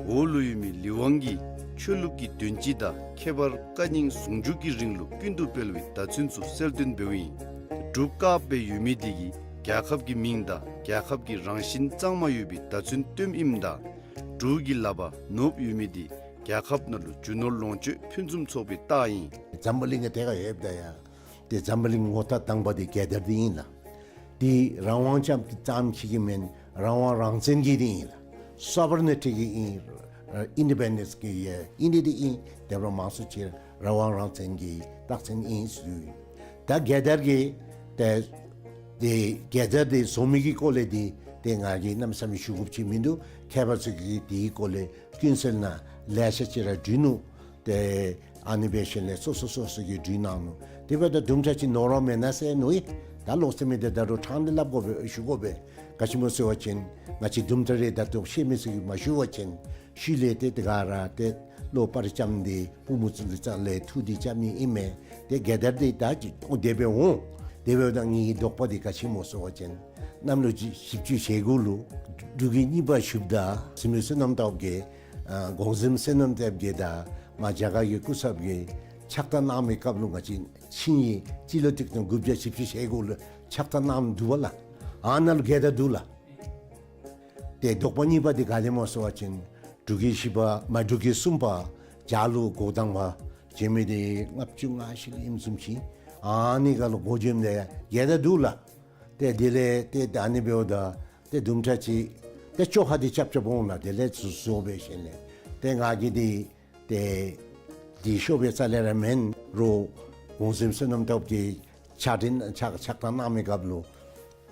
འོག་ལུ་ཡོད་མི་ལི་ཝང་གིས་ཆོས་ལུགས་ཀྱི་དོན་སྤྱི་དང་ཁྱད་པར་བཀའ་རྙིང་ཟུང་འཇུག་གི་རིང་ལུགས་ཀུན་ཏུ་སྤེལ་བའི་བརྡ་མཚོན་ཚུ་གསལ་སྟོན་འབདཝ་ཨིན། འབྲུག་དཀརཔོ་སྦེ་ཡོད་མི་འདི་གིས་རྒྱལ་ཁབ་ཀྱི་མིང་དང་རྒྱལ་ཁབ་ཀྱི་རང་བཞིན་གཙང་མ་ཡོད་པའི་བརྡ་མཚོན་སྟོནམ་ཨིནམ་ད་འབྲུག་གི་ལག་པར་ནོར་བུ་ཡོད་མི་འདི་རྒྱལ་ཁབ་ནང་ལུ་རྒྱུ་ནོར་ལོངས་སྤྱོད་ཕུན་སུམ་ཚོགས་པའི་རྟགས་ཨིན། འཛམ་བུ་གླིང་གི་ཐད་ཁར་ཡོདཔ་ད་ཡང་ཏེ་འཛམ་བུ་གླིང་ངོ་རྟགས་དང་པ་འདི་རྒྱལ་དར་འདི་ཨིན་ལགས། འདི་རང་དབང་ཙམ་ཙམ་ཅིག་གི་མེན། རང་དབང་རང་བཙན་གྱི་འདི་ཨིན་ལགས། སོ་ཝ་རེ་ནི་ཊི་གི་ཨིན། ཨིན་ཌི་པེན་ཌེནསི་གི་ཨིན་འདི་འདི་ཨིན། དེ་འབདཝ་མང་སུ་ཅིག་རང་དབང་རང་བཙན་གྱི་རྟགས་མཚན་ཨིན་ཟེར། ད་རྒྱལ་དར་གྱི་ཏེ་ཏེ་རྒྱལ་དར་འདི་བཟོ་མི་གི་སྐོར་ལས་འདི་ཏེ་ང་གིས་གནམ་མེད་ས་མེད་ཞུ་དགོཔ་ཅིག་མིན་འདུག། མཁས་པ་ཚུ་གིས་འདིའི་སྐོར་ལས་ཀུན་གསལ་ནང་ལེ་ཤ་ཅིག་ར་བྲིས་ནུག། ཏེ་ཨ་ནི་འབད་ཞིནམ་ལས་སོ་སོ་སོ་སོ་གིས་བྲིས་གནང་ནུག། དེ་འབདཝ་ད་དུམ་གྲ་ཅིག་ནོར་བ་མེན་ན་ཟེར་ནུག། ད་ལོག་སྟེ་མི་འདི་ད་རུང་དྲང་བདེན་སླབ་དགོ་པས་ཞུ་དགོ་པས། ག་ཅི་སྨོ་ཟེར་བ་ཅིན་ང་བཅས་དུམ་གྲ་རེ་ད་ལྟོ་ཤེས་མི་ཚུ་གིས་མ་ཞུ་བ་ཅིན་ཤུལ་ལས་ཏེ་དེ་ག་ར་ཏེ་ ལོག་པར་བཅམ་སྟེ་པུས་མོ་ཚུ་ལུ་བཅངས་ལས་འཐུ་སྟེ་བཅམ་ནི་ཨིན་མས། ཏེ་རྒྱལ་དར་འདི་ད་ཅི་ཨོ་དེ་སྦེ་འོང་། དེ་འབདཝ་ད་ངེའི་དོགས་པ་འདི་ག་ཅི་སྨོ་ཟེར་བ་ཅིན་གནམ་ལོ་བཞི་བཅུ་ཞེ་དགུ་ལུ་འབྲུག་རྒྱལ་གཉིས་པ་བཞུགསཔ་ད་འཛམ་གླིང་བསོད་ནམས་སྟོབས་རྒྱས་ཨ་གོང་གཟིམ་བསོད་ནམས་སྟོབས་རྒྱས་དང་མ་རྒྱ་གར་གྱི་སྐུ་ཚབ་ཀྱིས་ཕྱག་རྟགས་གནང་མི་སྐབས་ལུ་ང་བཅས་ཆིངས་ཡིག་སྤྱི་ལོ་གཅིག་སྟོང་དགུ་བརྒྱ་བཞི་བཅུ་ཞེ་དགུ་ལུ་ཕྱག་རྟགས་གནངམ་འདུག་པ་ལགས། ཨ་ནཱ་ལུ་རྒྱལ་དར་འདུག་ལགས། ཏེ་དོགས་པ་གཉིས་པ་འདི་ག་ལས་སྨོ་ཟེར་བ་ཅིན་འབྲུག་རྒྱལ་བཞི་པ་མ་འབྲུག་རྒྱལ་གསུམ་པ་བྱ་ལུ་འགོ་དང་པ་བྱོན་མི་འདི་ལྔ་བཅུ་ང་བཞི་ལུ་ཨིནམ་བཟུམ་ཅིག། ཨ་ནི་ཁར་ལུ་འགོ་བྱོནམ་ད་རྒྱལ་དར་འདུག་ལགས། ཏེ་དེ་ལས་ཏེ་ད་ཨ་ནི་འབདཝ་ད་ཏེ་དུམ་གྲ་ཅིག་ཏེ་བཅོ་ཁ་འདི་རྐྱབ་རྐྱབ་འོང་ལགས། དེ་ལས་ཚུར་བཟོ་སྦེ་ཞིནམ་ལས་ཏེ་ང་གིས་འདི་ཏེ་འདི་ཤོབ་སྦེ་རྩ་ལས་ར་མེན། རོགས་གོང་གཟིམ་བསོད་ནམས་སྟོབས་རྒྱས་ཕྱག་འདི་ཕྱག་ཕྱག་རྟགས་གནང་མི་སྐབས་ལུ་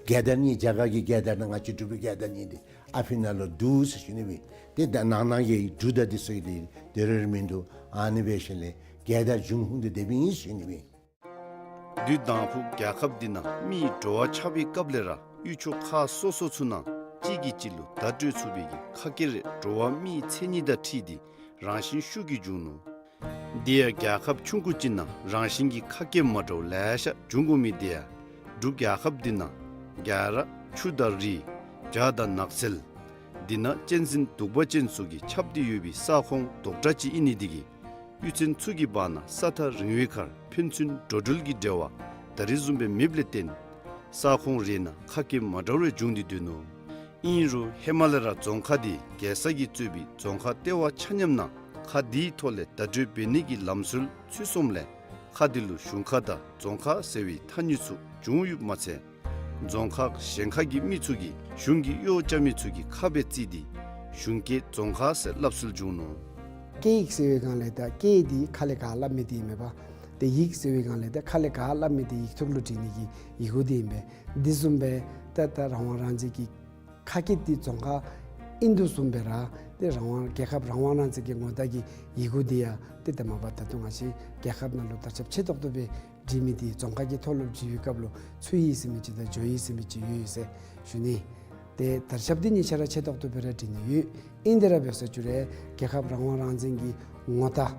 རྒྱལ་དར་གཉིས་རྒྱ་གར་གྱི་རྒྱལ་དར་དང་ང་བཅས་འབྲུག་པའི་རྒྱལ་དར་གཉིས་འདི་ཨ་ཕི་ནང་ལུ་འདུག་ཟེར་ཞུ་ནི་སྦེ། ཏེ་ད་ནང་ན་གི་འབྲུག་དང་འདི་ཚུ་གི་འདི་དེ་རེ་རེ་མིན་འདུག། ཨ་ནི་སྦེ་ཞིནམ་ལས་རྒྱལ་དར་འབྱུང་ཁུངས་འདི་དེ་སྦེ་ཨིན་ཟེར་ཞུ་ནི་སྦེ། དུས་དང་ཕུ་རྒྱལ་ཁབ་འདི་ནང་མི་འགྲོ་བ་ཆགས་པའི་སྐབས་ལས་ར་ཡུལ་ཕྱོགས་ཁག་སོ་སོ་ཚུ་ནང་གཅིག་གིས་གཅིག་ལུ་བརྡ་སྤྲོད་ཚུགས་པའི་གི་ཁ་སྐད་རེ་འགྲོ་བ་མིའི་མཚན་ཉིད་དང་འཁྲིལ་ཏེ་རང་བཞིན་ཤུགས་ཀྱིས་བྱུང་ནུག། དེ་ཡང་རྒྱལ་ཁབ་ཆུང་ཀུ་ཅིག་ནང་རང་བཞིན་གྱི་ཁ་སྐད་མ་འདྲཝ་ལེ་ཤ་འབྱུང་དགོ་མི་དེ་ཡང་འབྲུག་རྒྱལ་ཁབ་འདི་ནང་རྒྱ་ར་ཆུ་དང་རི་བྱག་དང་ནགས་ཚལ་འདི་ནང་གཅན་གཟན་གདུག་པ་ཅན་ཚུ་གིས་ཁྱབ་སྟེ་ཡོད་པའི་ས་ཁོངས་རྡོག་བྲ་ཅིག་ཨིན་ནི་དེ་གིས་གཡུས་ཚན་ཚུ་གི་བར་ན་ས་ཐག་རིང་བའི་ཁར་ཕན་ཚུན་འགྲོ་འགྲུལ་གྱི་འབྲེལ་བ་ད་རེས་བཟུམ་སྦེ་མེདཔ་ལས་བརྟེན་ས་ཁོངས་རེ་ནང་ཁ་སྐད་མ་འདྲཝ་རེ་འབྱུང་སྟེ་སྡོད་ནུག། ཨིན་རུང་ཧེ་མ་ལས་ར་རྫོང་ཁག་འདི་རྒྱལ་ས་གིས་གཙོས་པའི་རྫོང་ཁག་ལྟེ་བ་ཆ་མཉམ་ནང་ཁག་འདིའི་ཐོག་ལས་བརྡ་སྤྲོད་འབད་ནི་གི་ལམ་སྲོལ་ཚུད་སོངམ་ལས་ཁག་འདི་ལུ་གཞུང་ཁག་དང་རྫོང་ཁག་ཟེར་བའི་ཐ་སྙད་ཚུ་བྱུང་ཡོདཔ་མ་ཚད་རྫོང་ཁག་གཞན་ཁག་གི་མི་ཚུ་གིས་གཞུང་གི་གཡོག་རྐྱབ་མི་ཚུ་གི་ཁ་སྦེ་བརྩི་སྟེ་གཞུང་སྐད་རྫོང་ཁག་ཟེར་སླབ་སྲོལ་བྱུང་ནུག། སྐད་ཡིག་ཟེར་བའི་སྒང་ལས་ད་སྐད་འདི་ཁ་ལས་ག་སླབ་མི་འདི་ཨིན་མས་པ། ཏེ་ཡིག་ཟེར་བའི་སྒང་ལས་ད་ཁ་ལས་ག་སླབ་མི་འདི་ཡིག་ཐོག་ལུ་བྲི་ནི་གི་ཡི་གུ་འདི་ཨིན་པས། འདི་བཟུམ་སྦེ་ད་ད་རང་དབང་རང་བཙན་གྱི་ཁ་སྐད་འདི་རྫོང་ཁག་ཨིན་དོ་བཟུམ་སྦེ་ར་ཏེ་རང་དབང་རྒྱལ་ཁབ་རང་དབང་རང་བཙན་གྱི་ངོ་རྟགས་ཀྱི་ཡི་གུ་འདི་ཡང་ཏེ་ད་མ་པ་ད་ལྟོ་ང་བཅས་རྒྱལ་ཁབ་ནང་ལུ་དར་ཁྱབ་ཆེ་ཏོག་ཏོ་སྦེ་བྲི་མི་འདི་རྫོང་ཁག་གི་ཐོག་ལུ་བྲི་བའི་སྐབས་ལུ་ཚུའུ་ཡི་ཟེར་མི་ཅིག་དང་ཇོ་ཡི་ཟེར་མི་ཅིག་ཡོད་ཟེར་ཞུ་ནི། ཏེ་དར་ཁྱབ་འདི་གཉིས་ཆ་ར་ཆེ་ཏོག་ཏོ་སྦེ་ར་བྲི་ནི་ཡོད། ཨིན་ཏེ་ར་འབད་ས་ཅིག་རུང་རྒྱལ་ཁབ་རང་དབང་རང་བཙན་གྱི་ངོ་རྟགས་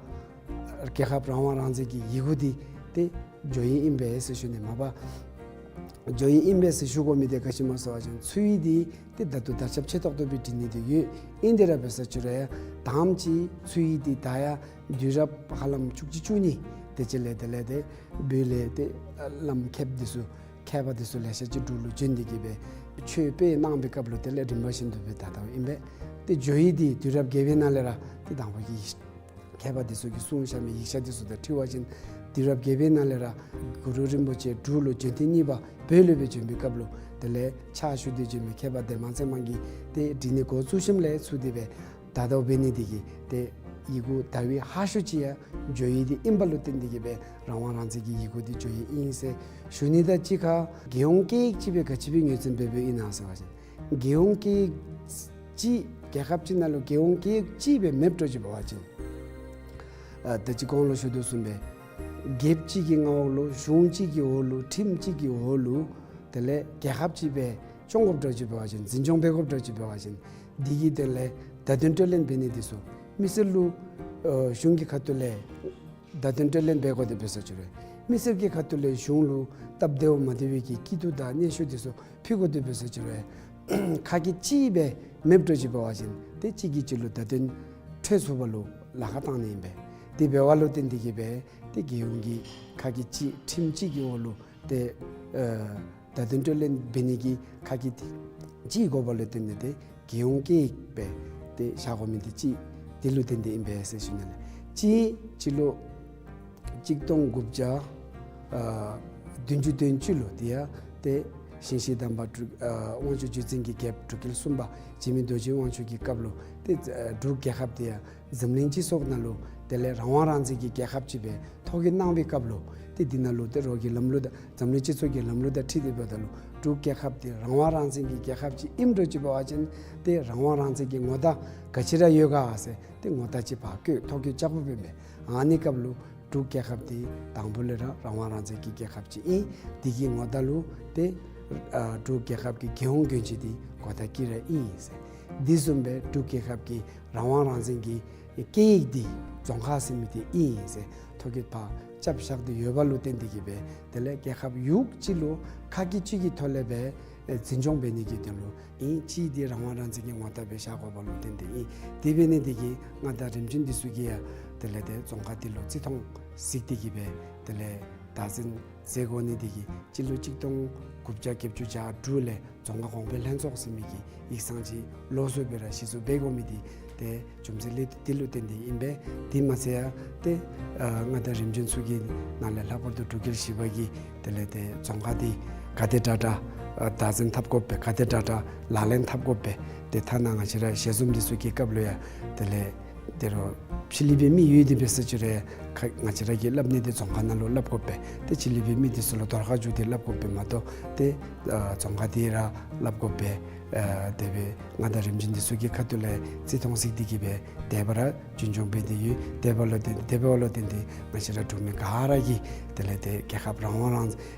རྒྱལ་ཁབ་རང་དབང་རང་བཙན་གྱི་ཡི་གུ་འདི་ཏེ་ཇོ་ཡི་ཨིན་པས་ཟེར་ཞུ་ནི། མ་པ་ཇོ་ཡི་ཨིན་པས་ཟེར་ཞུ་དགོ་མི་འདི་ག་ཅི་སྨོ་ཟེར་བ་ཅིན་ཚུའུ་ཡི་འདི་ཏེ་ད་ལྟོ་དར་ཁྱབ་ཆེ་ཏོག་ཏོ་སྦེ་བྲི་ནི་འདི་ཡོད། ཨིན་ཏེ་ར་འབད་ས་ཅིག་རུང་ཡང་དང་པ་ཅིག་ཚུའུ་ཡི་འདི་ད་ཡང་དུས་རབས་ཧ་ལམ་བཅུ་གཅིག་བཅུ་གཉིས་དེ་ཅིག་ལས་དེ་ལས་ཏེ་བོད་ལས་ཏེ་བླམ་མཁསཔ་འདི་ཚུ་མཁས་པ་འདི་ཚུ་ལེ་ཤ་ཅིག་འབྲུག་ལུ་བྱོན་ཏེ་གིས་སྦེ་ཆོས་སྤེལ་གནང་བའི་སྐབས་ལུ་དེ་ལས་རིམ་པ་བཞིན་དུ་སྦེ་ད་ལྟོ་ཨིན་པས། ཏེ་ཇོ་ཡི་འདི་དུས་རབས་བརྒྱད་པའི་ནང་ལས་ར་ཏེ་དང་པ་གི་མཁས་པ་འདི་ཚུ་གིས་གསུངས་བཞག་མི་ཡིག་ཆ་འདི་ཚུ་དང་འཁྲིལ་བ་ཅིན་དུས་རབས་བརྒྱད་པའི་ནང་ལས་ར་གུ་རུ་རིན་པོ་ཆེ་འབྲུག་ལུ་བྱོན་ཐེངས་གཉིས་པ་བོད་ལུ་སྦེ་བྱོན་པའི་སྐབས་ལུ་དེ་ལས་ཕྱག་ཞུ་སྟེ་བྱོན་མི་མཁས་པ་འདན་མ་ཚེ་དམན་གྱིས་ཏེ་བྲི་ནི་འགོ་བཙུགས་ཞིནམ་ལས་ཚུར་དེ་སྦེ་ད་ལྟོ་འབད་ནི་འདི་གིས་ཏེ་ཡི་གུ་དར་བའི་ཧ་ཤོས་ཅིག་ཡང་ཇོ་ཡི་འདི་ཨིནམ་ལུ་བརྟེན་ཏེ་གིས་སྦེ་རང་དབང་རང་བཙན་གྱི་ཡི་གུ་འདི་ཇོ་ཡི་ཨིན་ཟེར་ཞུ་ནི་དང་གཅིག་ཁར་རྒྱལ་ཡོངས་སྐད་ཡིག་ཅིག་སྦེ་ག་ཅི་སྦེ་ངོས་འཛིན་འབད་འབདཝ་ཨིན་ན་ཟེར་བ་ཅིན་རྒྱལ་ཡོངས་སྐད་ཡིག་ཅིག་རྒྱལ་ཁབ་ཅིག་ནང་ལུ་རྒྱལ་ཡོངས་སྐད་ཡིག་ཅིག་སྦེ་མེདཔ་འགྱོ་ཅི་འབད་བ་ཅིན་ཨ་ད་ཅི་གོང་ལུ་ཞུ་དོ་བཟུམ་སྦེ་རྒྱལཔོ་གཅིག་གི་མངའ་འོག་ལུ་གཞུང་གཅིག་གི་འོག་ལུ་ཁྲིམས་གཅིག་གི་འོག་ལུ་དེ་ལས་རྒྱལ་ཁབ་ཅིག་སྦེ་སྐྱོང་དགོཔ་འགྱོ་ཅི་འབད་བ་ཅིན་འཛིན་སྐྱོང་འབད་དགོཔ་འགྱོ་ཅི་འབད་བ་ཅིན་འདི་གི་དོན་ལས་བརྡ་དོན་སྤྲོད་ལེན་འབད་ནི་འདི་ཚུ་མི་སེར་ལུ་ཨ་གཞུང་གི་ཁ་ཐུག་ལས་བརྡ་དོན་སྤྲོད་ལེན་འབད་དགོ་དེ་འབད་ས་ཅིག་རུང་མི་སེར་གྱི་ཁ་ཐུག་ལས་གཞུང་ལུ་སྟབས་བདེཝ་མ་བདེ་བའི་གི་སྐྱིད་སྡུག་དང་སྙན་ཞུ་འདི་ཚུ་ཕུལ་དགོ་དེ་འབད་ས་ཅིག་རུང་ཁ་སྐད་གཅིག་སྦེ་མེདཔ་འགྱོ་ཅི་འབད་བ་ཅིན་ཏེ་གཅིག་གིས་གཅིག་ལུ་བརྡ་དོན་འཕྲོད་ཚུགས་པ་ལུ་ལཱ་ཁག་བཏང་ནི་ཨིན་པས། དེ་འབད་བ་ལུ་བརྟེན་ཏེ་གིས་སྦེ་ཏེ་རྒྱལ་ཡོངས་ཀྱི་ཁ་སྐད་གཅིག་ཁྲིམས་གཅིག་གི་འོག་ལུ་ཏེ་ཨ་བརྡ་དོན་སྤྲོད་ལེན་འབད་ནི་གི་ཁ་སྐད་གཅིག་དགོ་པ་ལུ་བརྟེན་ཏེ་ཏེ་རྒྱལ་ཡོངས་སྐད་ཡིག་སྦེ་ཏེ་བཞག་དགོ་མི་འདི་གཅིག་འདི་ལུ་བརྟེན་ཏེ་ཨིན་པས་ཟེར་ཞུ་ནི་ལགས། གཅིག་སྤྱི་ལོ་གཅིག་སྟོང་དགུ་བརྒྱ་ཨ་བདུན་ཅུ་དོན་གཅིག་ལུ་དེ་ཡང་ཏེ་ཞིང་གཤེགས་དམ་པ་འབྲུག་ཨ་དབང་ཕྱུག་བརྒྱུད་འཛིན་གྱི་རྒྱལཔོ་འབྲུག་རྒྱལ་གསུམ་པ་འཇིགས་མེད་རྡོ་རྗེ་དབང་ཕྱུག་གི་སྐབས་ལུ་ཏེ་ཨ་འབྲུག་རྒྱལ་ཁབ་དེ་ཡང་འཛམ་གླིང་སྤྱི་ཚོགས་ནང་ལུ་དེ་ལས་རང་དབང་རང་བཙན་གྱི་རྒྱལ་ཁབ་ཅིག་སྦེ་ཐོ་བཀོད་གནང་བའི་སྐབས་ལུ་ཏེ་འདི་ནང་ལུ་ཏེ་རོགས་ཀྱི་ལམ་ལུགས་དང་འཛམ་གླིང་སྤྱི་ཚོགས་ཀྱི་ལམ་ལུགས་དང་འཁྲིལ་ཏེ་འབདཝ་ད་ལུ་འབྲུག་རྒྱལ་ཁབ་དེ་རང་དབང་རང་བཙན་གྱི་རྒྱལ་ཁབ་ཅིག་ཨིནམ་འགྱོ་ཅི་འབད་བ་ཅིན་ཏེ་རང་དབང་རང་བཙན་གྱི་ངོ་རྟགས་ག་ཅི་ར་ཡོད་ག་ཟེར་ཏེ་ངོ་རྟགས་ཅིག་ཕར་བཀོད་ཐོ་བཀོད་རྐྱབ་དགོཔ་ཨིན་པས། ཨ་ནི་སྐབས་ལུ་འབྲུག་རྒྱལ་ཁབ་དེ་དང་པོ་ལས་ར་རང་དབང་རང་བཙན་གྱི་རྒྱལ་ཁབ་ཅིག་ཨིན། དེ་གི་ངོ་རྟགས་ལུ་ཏེ་ཨ་འབྲུག་རྒྱལ་ཁབ་ཀྱི་རྒྱལ་ཡོངས་གྱོན་ཆས་དེ་གོ་བརྡ་དཀྱི་ར་ཨིན་ཟེར། དེ་བཟུམ་སྦེ་འབྲུག་རྒྱལ་ཁབ་ཀྱི་རང་དབང་རང་བཙན་གྱི་སྐད་ཡིག་འདི་ རྫོང་ཁག་ཟེར་མི་འདི་ཨིན་ཟེར་ཐོ་བཀོད་ཕར་རྐྱབ་བཞག་སྟེ་ཡོད་པ་ལུ་བརྟེན་ཏེ་གིས་སྦེ་དེ་ལས་རྒྱལ་ཁབ་ཡུག་གཅིག་ལུ་ཁ་སྐད་གཅིག་གི་ཐོག་ལས་སྦེ་ཨེ་འཛིན་སྐྱོང་འབད་ནི་གི་དོན་ལུ་ཨིན། གཅིག་འདི་རང་དབང་རང་བཙན་གྱི་ངོ་རྟགས་སྦེ་བཞག་དགོ་པ་ལུ་བརྟེན་ཏེ་ཨིན། དེ་འབད་ནི་འདི་གིས་མངའ་བདག་རིམ་བྱོན་འདི་ཚུ་གིས་ཡང་དེ་ལས་ཏེ་རྫོང་ཁག་འདི་ལུ་བརྩི་མཐོང་གཟིགས་ཏེ་གིས་སྦེ་དེ་ལས་བདག་འཛིན་མཛད་དགོ་ནི་འདི་གིས་སྤྱི་ལོ་གཅིག་སྟོང་དགུ་བརྒྱ་བརྒྱད་ཅུ་གྱ་དྲུག་ལས་རྫོང་ཁ་གོང་འཕེལ་ལྷན་ཚོགས་ཟེར་མི་གི་ཡིག་ཚང་ཅིག་ལོགས་སུ་སྦེ་ར་གཞི་བཙུགས་འབད་དགོ་མི་འདི་ཏེ་རྒྱུ་མཚན་ལས་འདི་ལུ་བརྟེན་ཏེ་ཨིན་པས། དེ་མ་ཚད་ཡང་ཏེ་ཨ་མངའ་བདག་རིམ་བྱོན་ཚུ་གི་ནང་ལས་ལྷག་པར་དུ་འབྲུག་རྒྱལ་བཞི་པ་གིས་དེ་ལས་ཏེ་རྫོང་ཁག་འདི་ག་དེ་དྲག་དྲག་ཨ་བདག་འཛིན་འཐབ་དགོ་པས། ག་དེ་དྲག་དྲག་ལག་ལེན་འཐབ་དགོ་པས། ཏེ་ཐ་ན་ང་བཅས་ར་ཞལ་འཛོམས་འདི་ཚུ་གི་སྐབས་ལུ་ཡང་དེ་ལས་ཏེ་རོགས་ཕྱི་གླིང་པའི་མི་ཡོད་དེ་འབད་ས་ཅིག་རུང་ཁ་ང་བཅས་ར་གིས་སླབ་ནི་འདི་རྫོང་ཁ་ནང་ལུ་སླབ་དགོ་པས། ཏེ་ཕྱི་གླིང་པའི་མི་འདི་ཚུ་ལུ་དོར་ཁ་བཅུག་སྟེ་སླབ་དགོ་པས་མ་གཏོགས་ཏེ་ཨ་རྫོང་ཁ་འདི་ར་སླབ་དགོ་པས། ཨ་དེ་སྦེ་མངའ་བདག་རིམ་བྱོན་འདི་ཚུ་གི་ཁ་ཐུག་ལས་བརྩི་མཐོང་གཟིགས་ཏེ་གིས་སྦེ་དེ་སྦེ་ར་རྒྱུན་སྐྱོང་འབད་དེ་ཡོད། དེ་འབདཝ་ལུ་བརྟེན་དེ་འབདཝ་ལུ་བརྟེན་ཏེ་ང་བཅས་ར་འབྲུག་མི་ག་ར་གིས་དེ་ལས་ཏེ་རྒྱལ་ཁབ་རང་དབང་རང་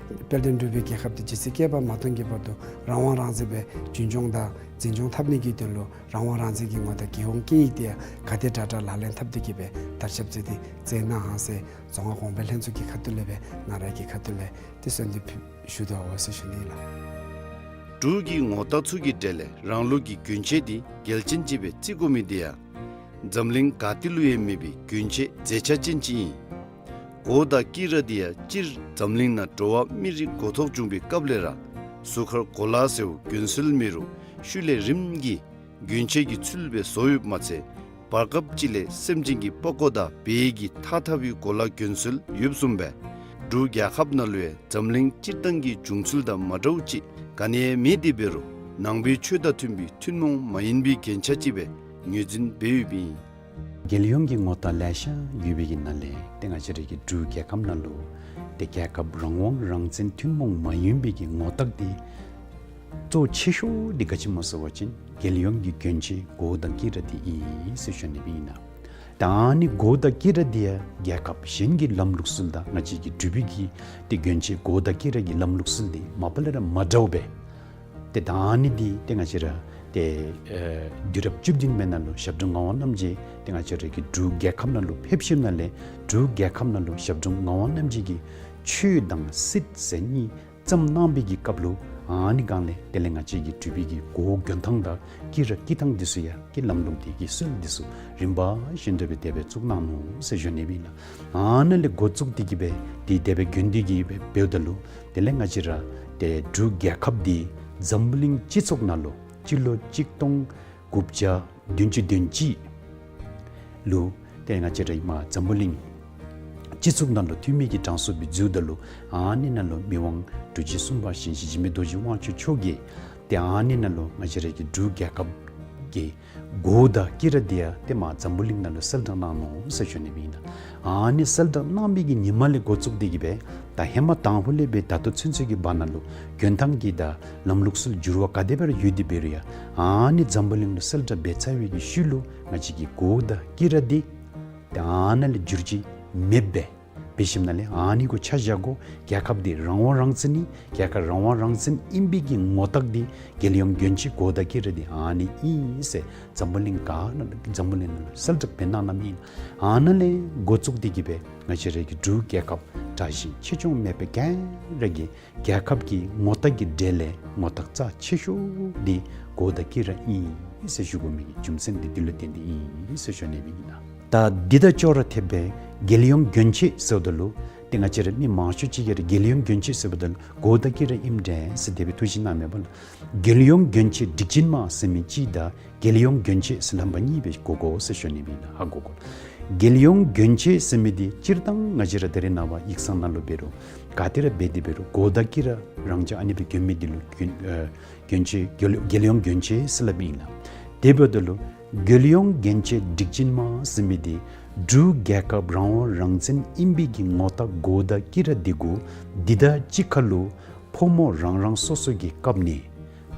དཔལ་ལྡན་འབྲུག་པའི་རྒྱལ་ཁབ་འདི་ཇི་སྲིད་བསྐལ་པ་མ་སྟོངས་ཀྱི་བར་དུ་རང་དབང་རང་བཙན་སྦེ་རྒྱུན་སྐྱོང་དང་འཛིན་སྐྱོང་འཐབ་ནི་གི་དོན་ལུ་རང་དབང་རང་བཙན་གྱི་ངོ་རྟགས་རྒྱལ་ཡོངས་སྐད་ཡིག་འདི་ཡང་ག་དེ་དྲག་དྲག་ལག་ལེན་འཐབ་སྟེ་གིས་སྦེ་དར་ཁྱབ་མཛད་དེ་མཛད་གནང་ཟེར་རྫོང་ཁ་གོང་འཕེལ་ལྷན་ཚོགས་ཀྱི་ཁ་ཐུག་ལས་སྦེ་ང་ར་གི་ཁ་ཐུག་ལས་ཏེ་གསོལ་འདེབས་ཞུ་དོ་ཟེར་ཞུ་ནི་ལགས། འབྲུག་གི་ངོ་རྟགས་ཚུ་གི་གྲས་ལས་རང་ལུགས་ཀྱི་གྱོན་ཆས་འདི་གལ་ཆེན་ཅིག་སྦེ་བརྩི་དགོ་མི་འདི་ཡང་འཛམ་གླིང་ག་ཏེ་ལུ་ཡང་མེད་པའི་གྱོན་ཆས་མཛེས་ཆ་ཅན་ཅིག་ཨིན། གོ་དང་དཀྱི་ར་འདི་ཡང་སྤྱིར་འཛམ་གླིང་ནང་འགྲོ་བ་མི་རིགས་འགོ་ཐོག་བྱུང་པའི་སྐབས་ལས་ར་གཟུགས་ཁར་གོ་ལ་ཟེརཝ་གྱོན་སྲོལ་མེད་རུང་ཤུལ་ལས་རིམ་གྱིས་གྱོན་ཆས་ཀྱི་ཚུལ་སྦེ་བཟོ་ཡོདཔ་མ་ཚད་བར་སྐབས་ཅིག་ལས་སེམས་ཅན་གྱི་པགས་ཀོ་དང་བལ་གྱི་ཐགས་འཐག་པའི་གོ་ལ་གྱོན་སྲོལ་ཡོདཔ་བཟུམ་སྦེ་འབྲུག་རྒྱལ་ཁབ་ནང་ལུ་ཡང་འཛམ་གླིང་སྤྱིར་བཏང་གི་བྱུང་ཚུལ་དང་མ་འདྲཝ་ཅིག་ག་ནི་ཡང་མེད་དེ་འབད་རུང་ནང་པའི་ཆོས་དང་མཐུན་པའི་ཐུན་མོང་མ་ཡིན་པའི་རྒྱན་ཆ་ཅིག་སྦེ་ངོས་འཛིན་འབད་ཡོདཔ་ཨིན། རྒྱལ་ཡོངས་ཀྱི་ངོ་རྟགས་ལེ་ཤ་ཡོད་པའི་གི་ནང་ལས་ཏེ་ང་བཅས་རའི་གི་འབྲུག་རྒྱལ་ཁབ་ནང་ལུ་ཏེ་རྒྱལ་ཁབ་རང་དབང་རང་བཙན་ཐུན་མོང་མ་ཡིན་པའི་གི་ངོ་རྟགས་འདི་གཙོ་ཆེ་ཤོས་འདི་ག་ཅི་སྨོ་ཟེར་བ་ཅིན་རྒྱལ་ཡོངས་ཀྱི་གྱོན་ཆས་གོ་དང་དཀྱི་ར་འདི་ཨིན་ཟེར་ཞུ་ནི་སྦེ་ཨིན་ལགས། ད་ཨ་ནི་གོ་དང་དཀྱི་ར་འདི་ཡང་རྒྱལ་ཁབ་གཞན་གྱི་ལམ་ལུགས་སྲོལ་དང་ང་བཅས་ཀྱི་འབྲུག་པའི་གི་ཏེ་གྱོན་ཆས་གོ་དང་དཀྱི་ར་གི་ལམ་ལུགས་སྲོལ་འདི་མ་པ་ལས་ར་མ་འདྲཝ་སྦེ་ཏེ་ད་ཨ་ནི་འདི་ཏེ་ང་བཅས་ར་ཏེ་ཨེ་དུས་རབས་བཅུ་བདུན་པའི་ནང་ལུ་ཞབས་དྲུང་ངག་དབང་རྣམ་རྒྱལ་ཏེ་ང་བཅས་རའི་གི་འབྲུག་རྒྱལ་ཁབ་ནང་ལུ་ཕེབས་ཞིནམ་ལས་འབྲུག་རྒྱལ་ཁབ་ནང་ལུ་ཞབས་དྲུང་ངག་དབང་རྣམ་རྒྱལ་གྱིས་ཆོས་དང་སྲིད་ཟེར་གཉིས་བརྩམས་གནང་བའི་གི་སྐབས་ལུ་ཨ་ནི་སྒང་ལས་དེ་ལས་ང་བཅས་ཀྱི་འབྲུག་པའི་གི་གོ་གྱོན་ཐངས་དང་དཀྱི་ར་དཀྱི་ཐངས་འདི་ཚུ་ཡང་དཀྱི་ལམ་ལུགས་འདི་གི་སྲོལ་འདི་ཚུ་རིམ་པ་བཞིན་དུ་སྦེ་དེ་སྦེ་བཙུགས་གནང་ནུག་ཟེར་ཞུ་ནི་སྦེ་ཨིན་ལགས། ཨ་ནཱ་ལས་འགོ་བཙུགས་ཏེ་གིས་སྦེ་ཏེ་དེ་སྦེ་གྱོན་ཏེ་གིས་སྦེ་འབདཝ་ད་ལུ་དེ་ལས་ང་བཅས་ར་ཏེ་འབྲུག་རྒྱལ་ཁབ་འདི་འཛམ་བུ་གླིང་སྤྱི་ཚོགས་ནང་ལུ་སྤྱི་ལོ་གཅིག་སྟོང་དགུ་བརྒྱ་བདུན་ཅུ་དོན་གཅིག་ལུ་ཏེ་ང་བཅས་ར་མར་འཛམ་བུ་གླིང་སྤྱི་ཚོགས་ནང་ལུ་འཐུས་མི་གི་གྲངས་སུ་སྦེ་འཛུལཝ་ད་ལུ་ཨ་ནི་ནང་ལུ་མི་དབང་འབྲུག་རྗེ་གསུམ་པ་ཞིང་གཤེགས་འཇིགས་མེད་རྡོ་རྗེ་དབང་ཕྱུག་མཆོག་གིས་ཏེ་ཨ་ནི་ནང་ལུ་ང་བཅས་ར་གི་འབྲུག་རྒྱལ་ཁབ་ཀྱི་གོ་དང་དཀྱི་ར་འདི་ཡང་ཏེ་མར་འཛམ་བུ་གླིང་ནང་ལུ་གསལ་བསྒྲགས་གནང་ནུག་ཟེར་ཞུ་ནི་སྦེ་ཨིན་ལགས། ཨ་ནི་གསལ་བསྒྲགས་གནང་བའི་གི་ཉིནམ་ལས་འགོ་བཙུགས་ཏེ་གིས་སྦེ་ད་ཧེ་མ་དང་ཕུ་ལས་སྦེ་ད་ལྟོ་ཚུན་ཚོད་ཀྱི་བར་ན་ལུ་གྱོན་ཐངས་ཀྱི་དང་ལམ་ལུགས་སྲོལ་འགྱུར་བ་ག་དེ་སྦེ་ར་ཡོད་དེ་འབད་རུང་ཡང་ཨ་ནི་འཛམ་བུ་གླིང་ལུ་གསལ་བསྒྲགས་འབད་ཚར་བའི་གི་ཤུལ་ལུ་ང་བཅས་ཀྱི་གོ་དང་དཀྱི་ར་འདི་ཏེ་ཨ་ནཱ་ལས་འགྱུར་བཅོས་མེདཔ་སྦེ་འབད་ཞིནམ་ལས་ཨ་ནི་གུ་ཆ་བཞག་དགོ། རྒྱལ་ཁབ་འདི་རང་དབང་རང་བཙན་ཨིན། རྒྱལ་ཁབ་རང་དབང་རང་བཙན་ཨིན་པའི་གི་ངོ་རྟགས་འདི་རྒྱལ་ཡོངས་གྱོན་ཆས་གོ་དང་དཀྱི་ར་འདི་ཨ་ནི་ཨིན་ཟེར་འཛམ་བུ་གླིང་ག་ནང་འཛམ་བུ་གླིང་ནང་ལུ་གསལ་བསྒྲགས་འབད་གནང་གནངམ་ཨིན། ཨ་ནཱ་ལས་འགོ་བཙུགས་ཏེ་གིས་སྦེ་ང་བཅས་ར་གི་འབྲུག་རྒྱལ་ཁབ་དྲག་ཞན་ཆེ་ཆུང་མེད་པར་ག་ར་གིས་རྒྱལ་ཁབ་ཀྱི་ངོ་རྟགས་ཀྱི་གྲས་ལས་ངོ་རྟགས་རྩ་ཆེ་ཤོས་འདི་གོ་དང་དཀྱི་ར་ཨིན་ཟེར་ཞུ་དགོ་མི་གི་རྒྱུ་མཚན་འདི་འདི་ལུ་བརྟེན་ཏེ་ཨིན་ཟེར་ཞུ་ནི་སྦེ་ཨིན་ལགས། ད་འདི་དང་ཅོག་ར་འཐདཔ་སྦེ་རྒྱལ་ཡོངས་གྱོན་ཆས་ཟེརཝ་ད་ལུ་ཏེ་ང་བཅས་ར་མི་མང་ཤོས་ཅིག་གིས་ར་རྒྱལ་ཡོངས་གྱོན་ཆས་ཟེརཝ་ད་ལུ་གོ་དང་དཀྱི་ར་ཨིནམ་འདྲས་ཟེར་དེ་སྦེ་ཐུགས་བཞེད་གནང་མས་པ་ལགས། རྒྱལ་ཡོངས་གྱོན་ཆས་སྒྲིག་ཆེན་མ་ཟེར་མི་གཅིག་དང་རྒྱལ་ཡོངས་གྱོན་ཆས་ཟེར་ལྷམ་པ་གཉིས་སྦེ་གོ་དགོ་ཟེར་ཞུ་ནི་སྦེ་ཨིན་ལགས། ཧ་གོ་དགོ། རྒྱལ་ཡོངས་གྱོན་ཆས་ཟེར་མི་འདི་སྤྱིར་བཏང་ང་བཅས་ར་ད་རེས་ནངས་པ་ཡིག་ཚང་ནང་ལུ་འབད་རུང་ག་ཏེ་ར་འབད་དེ་འབད་རུང་གོ་དང་དཀྱི་ར་རང་འཇགས་ཨ་ནི་སྦེ་གྱོན་མི་འདི་ལུ་གྱོན་ཨེ་གྱོན་ཆས་རྒྱལ་རྒྱལ་ཡོངས་གྱོན་ཆས་ཟེར་སླབ་ཨིན་ལགས། དེ་འབདཝ་ད་ལུ་རྒྱལ་ཡོངས་གྱོན་ཆས་སྒྲིག་ཆེན་མ་ཟེར་མི་འདི་འབྲུག་རྒྱལ་ཁབ་རང་དབང་རང་བཙན་ཨིན་པའི་གི་ངོ་རྟགས་གོ་དང་དཀྱི་ར་འདི་གུ་འདི་དང་གཅིག་ཁར་ལུ་ཕོ་མོ་རང་རང་སོ་སོ་གི་བཀབ་ནི་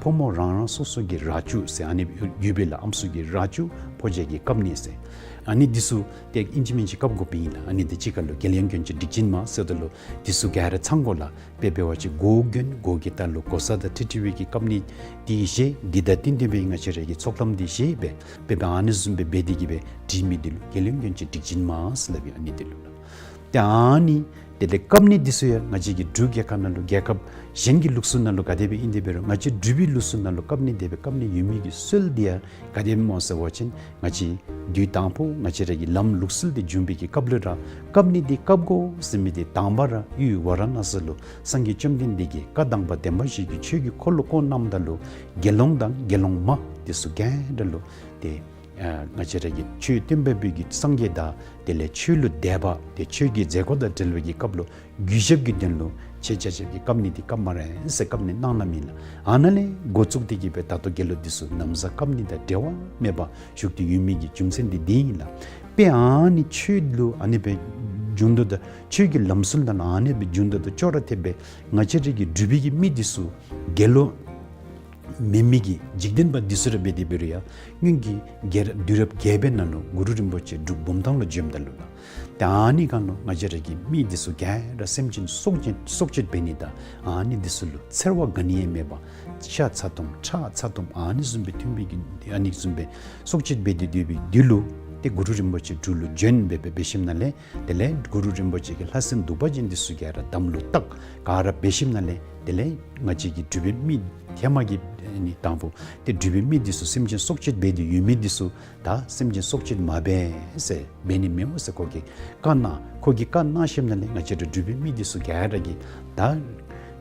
ཕོ་མོ་རང་རང་སོ་སོ་གི་རྭ་ཅོ་ཟེར་ཨ་ནི་ཡོད་པས་ལགས། ཨམ་སྲུ་གི་རྭ་ཅོ་ཕོ་རྒྱས་ཀྱིས་བཀབ་ནི་ཟེར། ཨ་ནི་འདི་ཚུ་ཏེ་ཨིན་ཅི་མིན་ཅི་བཀབ་དགོཔ་ཨིན་ལགས། ཨ་ནི་འདི་གཅིག་ཁར་ལུ་རྒྱལ་ཡོངས་གྱོན་ཆས་སྒྲིག་ཆས་མ་ཟེརཝ་ད་ལུ་འདི་ཚུ་ག་ར་ཚང་དགོ་ལགས། དཔེ་འབད་བ་ཅིན་གོ་གྱོན་གོ་གི་ལྟག་ལུ་གོ་ས་དང་འཁྲིལ་འཁྲིལ་བའི་གི་བཀབ་ནི་འདི་བཞེས། འདི་དང་བསྟུན་ཏེ་སྦེ་ང་བཅས་ར་གི་ཚོགས་ལམ་འདི་བཞེས་སྦེ་དཔེ་འབད་ཨ་ནི་བཟུམ་སྦེ་འབད་དེ་གིས་སྦེ་སྒྲིག་མི་འདི་ལུ་རྒྱལ་ཡོངས་གྱོན་ཆས་སྒྲིག་ཆས་མ་ཟེར་སླབ་ཨིན། ཨ་ནི་འདི་ལུ་ལགས། ཏེ་ཨ་ནི་དེ་ལས་བཀབ་ནི་འདི་ཚུ་ཡང་ང་བཅས་ཀྱི་འབྲུག་རྒྱལ་ཁབ་ནང་ལུ་རྒྱལ་ཁབ་གཞན་གྱི་ལུགས་སྲོལ་ནང་ལུ་ག་དེ་སྦེ་ཨིན་དེ་འབད་རུང་ང་བཅས་འབྲུག་པའི་ལུགས་སྲོལ་ནང་ལུ་བཀབ་ནི་དེ་སྦེ་བཀབ་ནི་ཡོད་མི་གི་སྲོལ་འདི་ཡང་ག་དེ་སྦེ་སྨོ་ཟེར་བ་ཅིན་ང་བཅས་དུས་དང་པོ་ང་བཅས་ར་གི་ལམ་ལུགས་སྲོལ་འདི་འབྱུང་བའི་གི་སྐབས་ལུ་ར་བཀབ་ནི་འདི་བཀབ་དགོ་ཟེར་མི་འདི་དང་པ་ར་ཡུལ་ཝཱ་ར་ཎ་སི་ལུ་སངས་རྒྱས་བཅོམ་ལྡན་འདས་ཀྱིས་བཀའ་དང་པ་བདེན་པ་བཞི་གི་ཆོས་ཀྱི་འཁོར་ལོ་བསྐོར་གནངམ་ད་ལུ་དགེ་སློང་དང་དགེ་སློང་མ་འདི་ཚུ་ག་ར་ལུ་ཏེ་ཨ་ང་བཅས་ར་གི་ཆོས་སྟོན་པ་པོ་གི་སངས་རྒྱས་དང་དེ་ལས་ཆོས་ལུ་དད་པ་ཏེ་ཆོས་ཀྱི་མཛད་སྒོ་དང་འབྲེལ་བའི་གི་སྐབས་ལུ་གུས་ཞབས་ཀྱི་དོན་ལུ་ཆེ་ཆ་ཆ་གི་བཀབ་ནི་འདི་བཀབ་སྨ་རེ་ཟེར་བཀབ་ནི་གནང་གནངམ་ཨིན་ལགས། ཨ་ནཱ་ལས་འགོ་བཙུགས་ཏེ་གིས་སྦེ་ད་ལྟོ་དགེ་སློང་འདི་ཚུ་ན་བཟའ་བཀབ་ནི་དང་འབྲལ་བ་མེད་པར་བཞུགས་ཏེ་ཡོད་མི་གི་རྒྱུ་མཚན་འདི་འདི་ཨིན་ལགས། དཔེ་ཨ་ནི་ཆོས་ལུ་ཨ་ནི་སྦེ་འབྱུང་དོ་དང་ཆོས་ཀྱི་ལམ་སྲོལ་དང་ཨ་ནི་སྦེ་འབྱུང་དོ་དང་ཅོག་ར་འཐདཔ་སྦེ་ང་བཅས་ར་གི་འབྲུག་པའི་གི་མི་འདི་ཚུ་དགེ་སློང་མེན་མི་གི་འཇིག་རྟེན་པ་འདི་ཚུ་ར་འབད་དེ་འབད་རུང་ཡང་སྔོན་གྱི་རྒྱལ་རབས་དུས་རབས་བརྒྱད་པའི་ནང་ལུ་གུ་རུ་རིན་པོ་ཆེ་འབྲུག་བུམ་ཐང་ལུ་བྱོནམ་ད་ལུ་ལགས། ཏེ་ཨ་ནི་སྒང་ལུ་ང་བཅས་ར་གི་མི་འདི་ཚུ་ག་ར་སེམས་ཅན་སྲོག་གཅོད་སྲོག་གཅོད་འབད་ནི་དང་ཨ་ནི་འདི་ཚུ་ལུ་འཚེར་བ་ག་ནི་ཡང་མེད་པར་ཤ་ཚ་ཏོམ་ཁྲག་ཚ་ཏོམ་ཨ་ནི་བཟུམ་སྦེ་འཐུང་བའི་གི་ཨ་ནི་བཟུམ་སྦེ་སྲོག་གཅོད་འབད་དེ་སྡོད་པའི་དུས་ལུ་ཏེ་གུ་རུ་རིན་པོ་ཆེ་འབྲུག་ལུ་བྱོན་སྦེ་སྦེ་འབད་ཞིནམ་ལས་དེ་ལས་གུ་རུ་རིན་པོ་ཆེ་གི་ལྷ་སྲིན་གདུག་པ་ཅན་འདི་ཚུ་ག་ར་དམ་ལུ་བཏགས་ག་ར་འབད་ཞིནམ་ལས་དེ་ལས་ང་བཅས་ཀྱི་འབྲུག་པའི་མི་ཧེ་མ་གི་ཨ་ནི་དང་པོ་ཏེ་འབྲུག་པའི་མི་འདི་ཚུ་སེམས་ཅན་སྲོག་གཅོད་འབད་དེ་ཡོད་མི་འདི་ཚུ་ད་སེམས་ཅན་སྲོག་གཅོད་མ་འབད་ཟེར་འབད་ནི་མི་འོང་ཟེར་ཁོ་གིས་བཀའ་གནང་། ཁོ་གིས་བཀའ་གནང་ཞིནམ་ལས་ང་བཅས་ར་འབྲུག་པའི་མི་འདི་ཚུ་ག་ར་གིས་ད་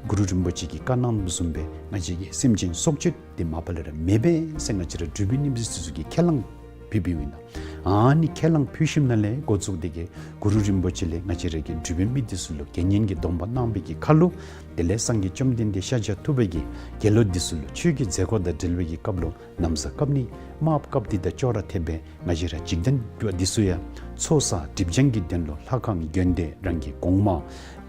གུ་རུ་རིན་པོ་ཆེ་གིས་བཀའ་གནངམ་བཟུམ་སྦེ་ང་བཅས་ཀྱིས་སེམས་ཅན་སྲོག་གཅོད་འདི་མ་པ་ལས་ར་མི་འབད་ཟེར་ང་བཅས་ར་འབྲུག་པའི་མི་འདི་ཚུ་གིས་ཁས་བླངས་ཕུལ་ཕུལཝ་ཨིན་ལགས། ཨ་ནི་ཁས་བླངས་ཕུལ་ཞིནམ་ལས་འགོ་བཙུགས་ཏེ་གིས་གུ་རུ་རིན་པོ་ཆེ་ལས་ང་བཅས་ར་གི་འབྲུག་པའི་མི་འདི་ཚུ་ལུ་དགེ་བསྙེན་གྱི་སྡོམ་པ་གནང་བའི་གི་ཁར་ལུ་དེ་ལས་སངས་རྒྱས་བཅོམ་ལྡན་འདས་ཤཱཀྱ་ཐུབ་པ་གིས་དགེ་སློང་འདི་ཚུ་ལུ་ཆོས་ཀྱི་མཛད་སྒོ་དང་འབྲེལ་བའི་གི་སྐབས་ལུ་ན་བཟའ་བཀབ་ནི་དམརཔོ་བཀབ་ནི་དང་ཅོག་ར་འཐདཔ་སྦེ་ང་བཅས་ར་འཇིག་རྟེན་པ་འདི་ཚུ་ཡང་ཚོགས་བསགས་སྒྲིབ་སྦྱང་གི་དོན་ལུ་ལྷ་ཁང་དགོན་སྡེ་རང་གི་གོང་མ་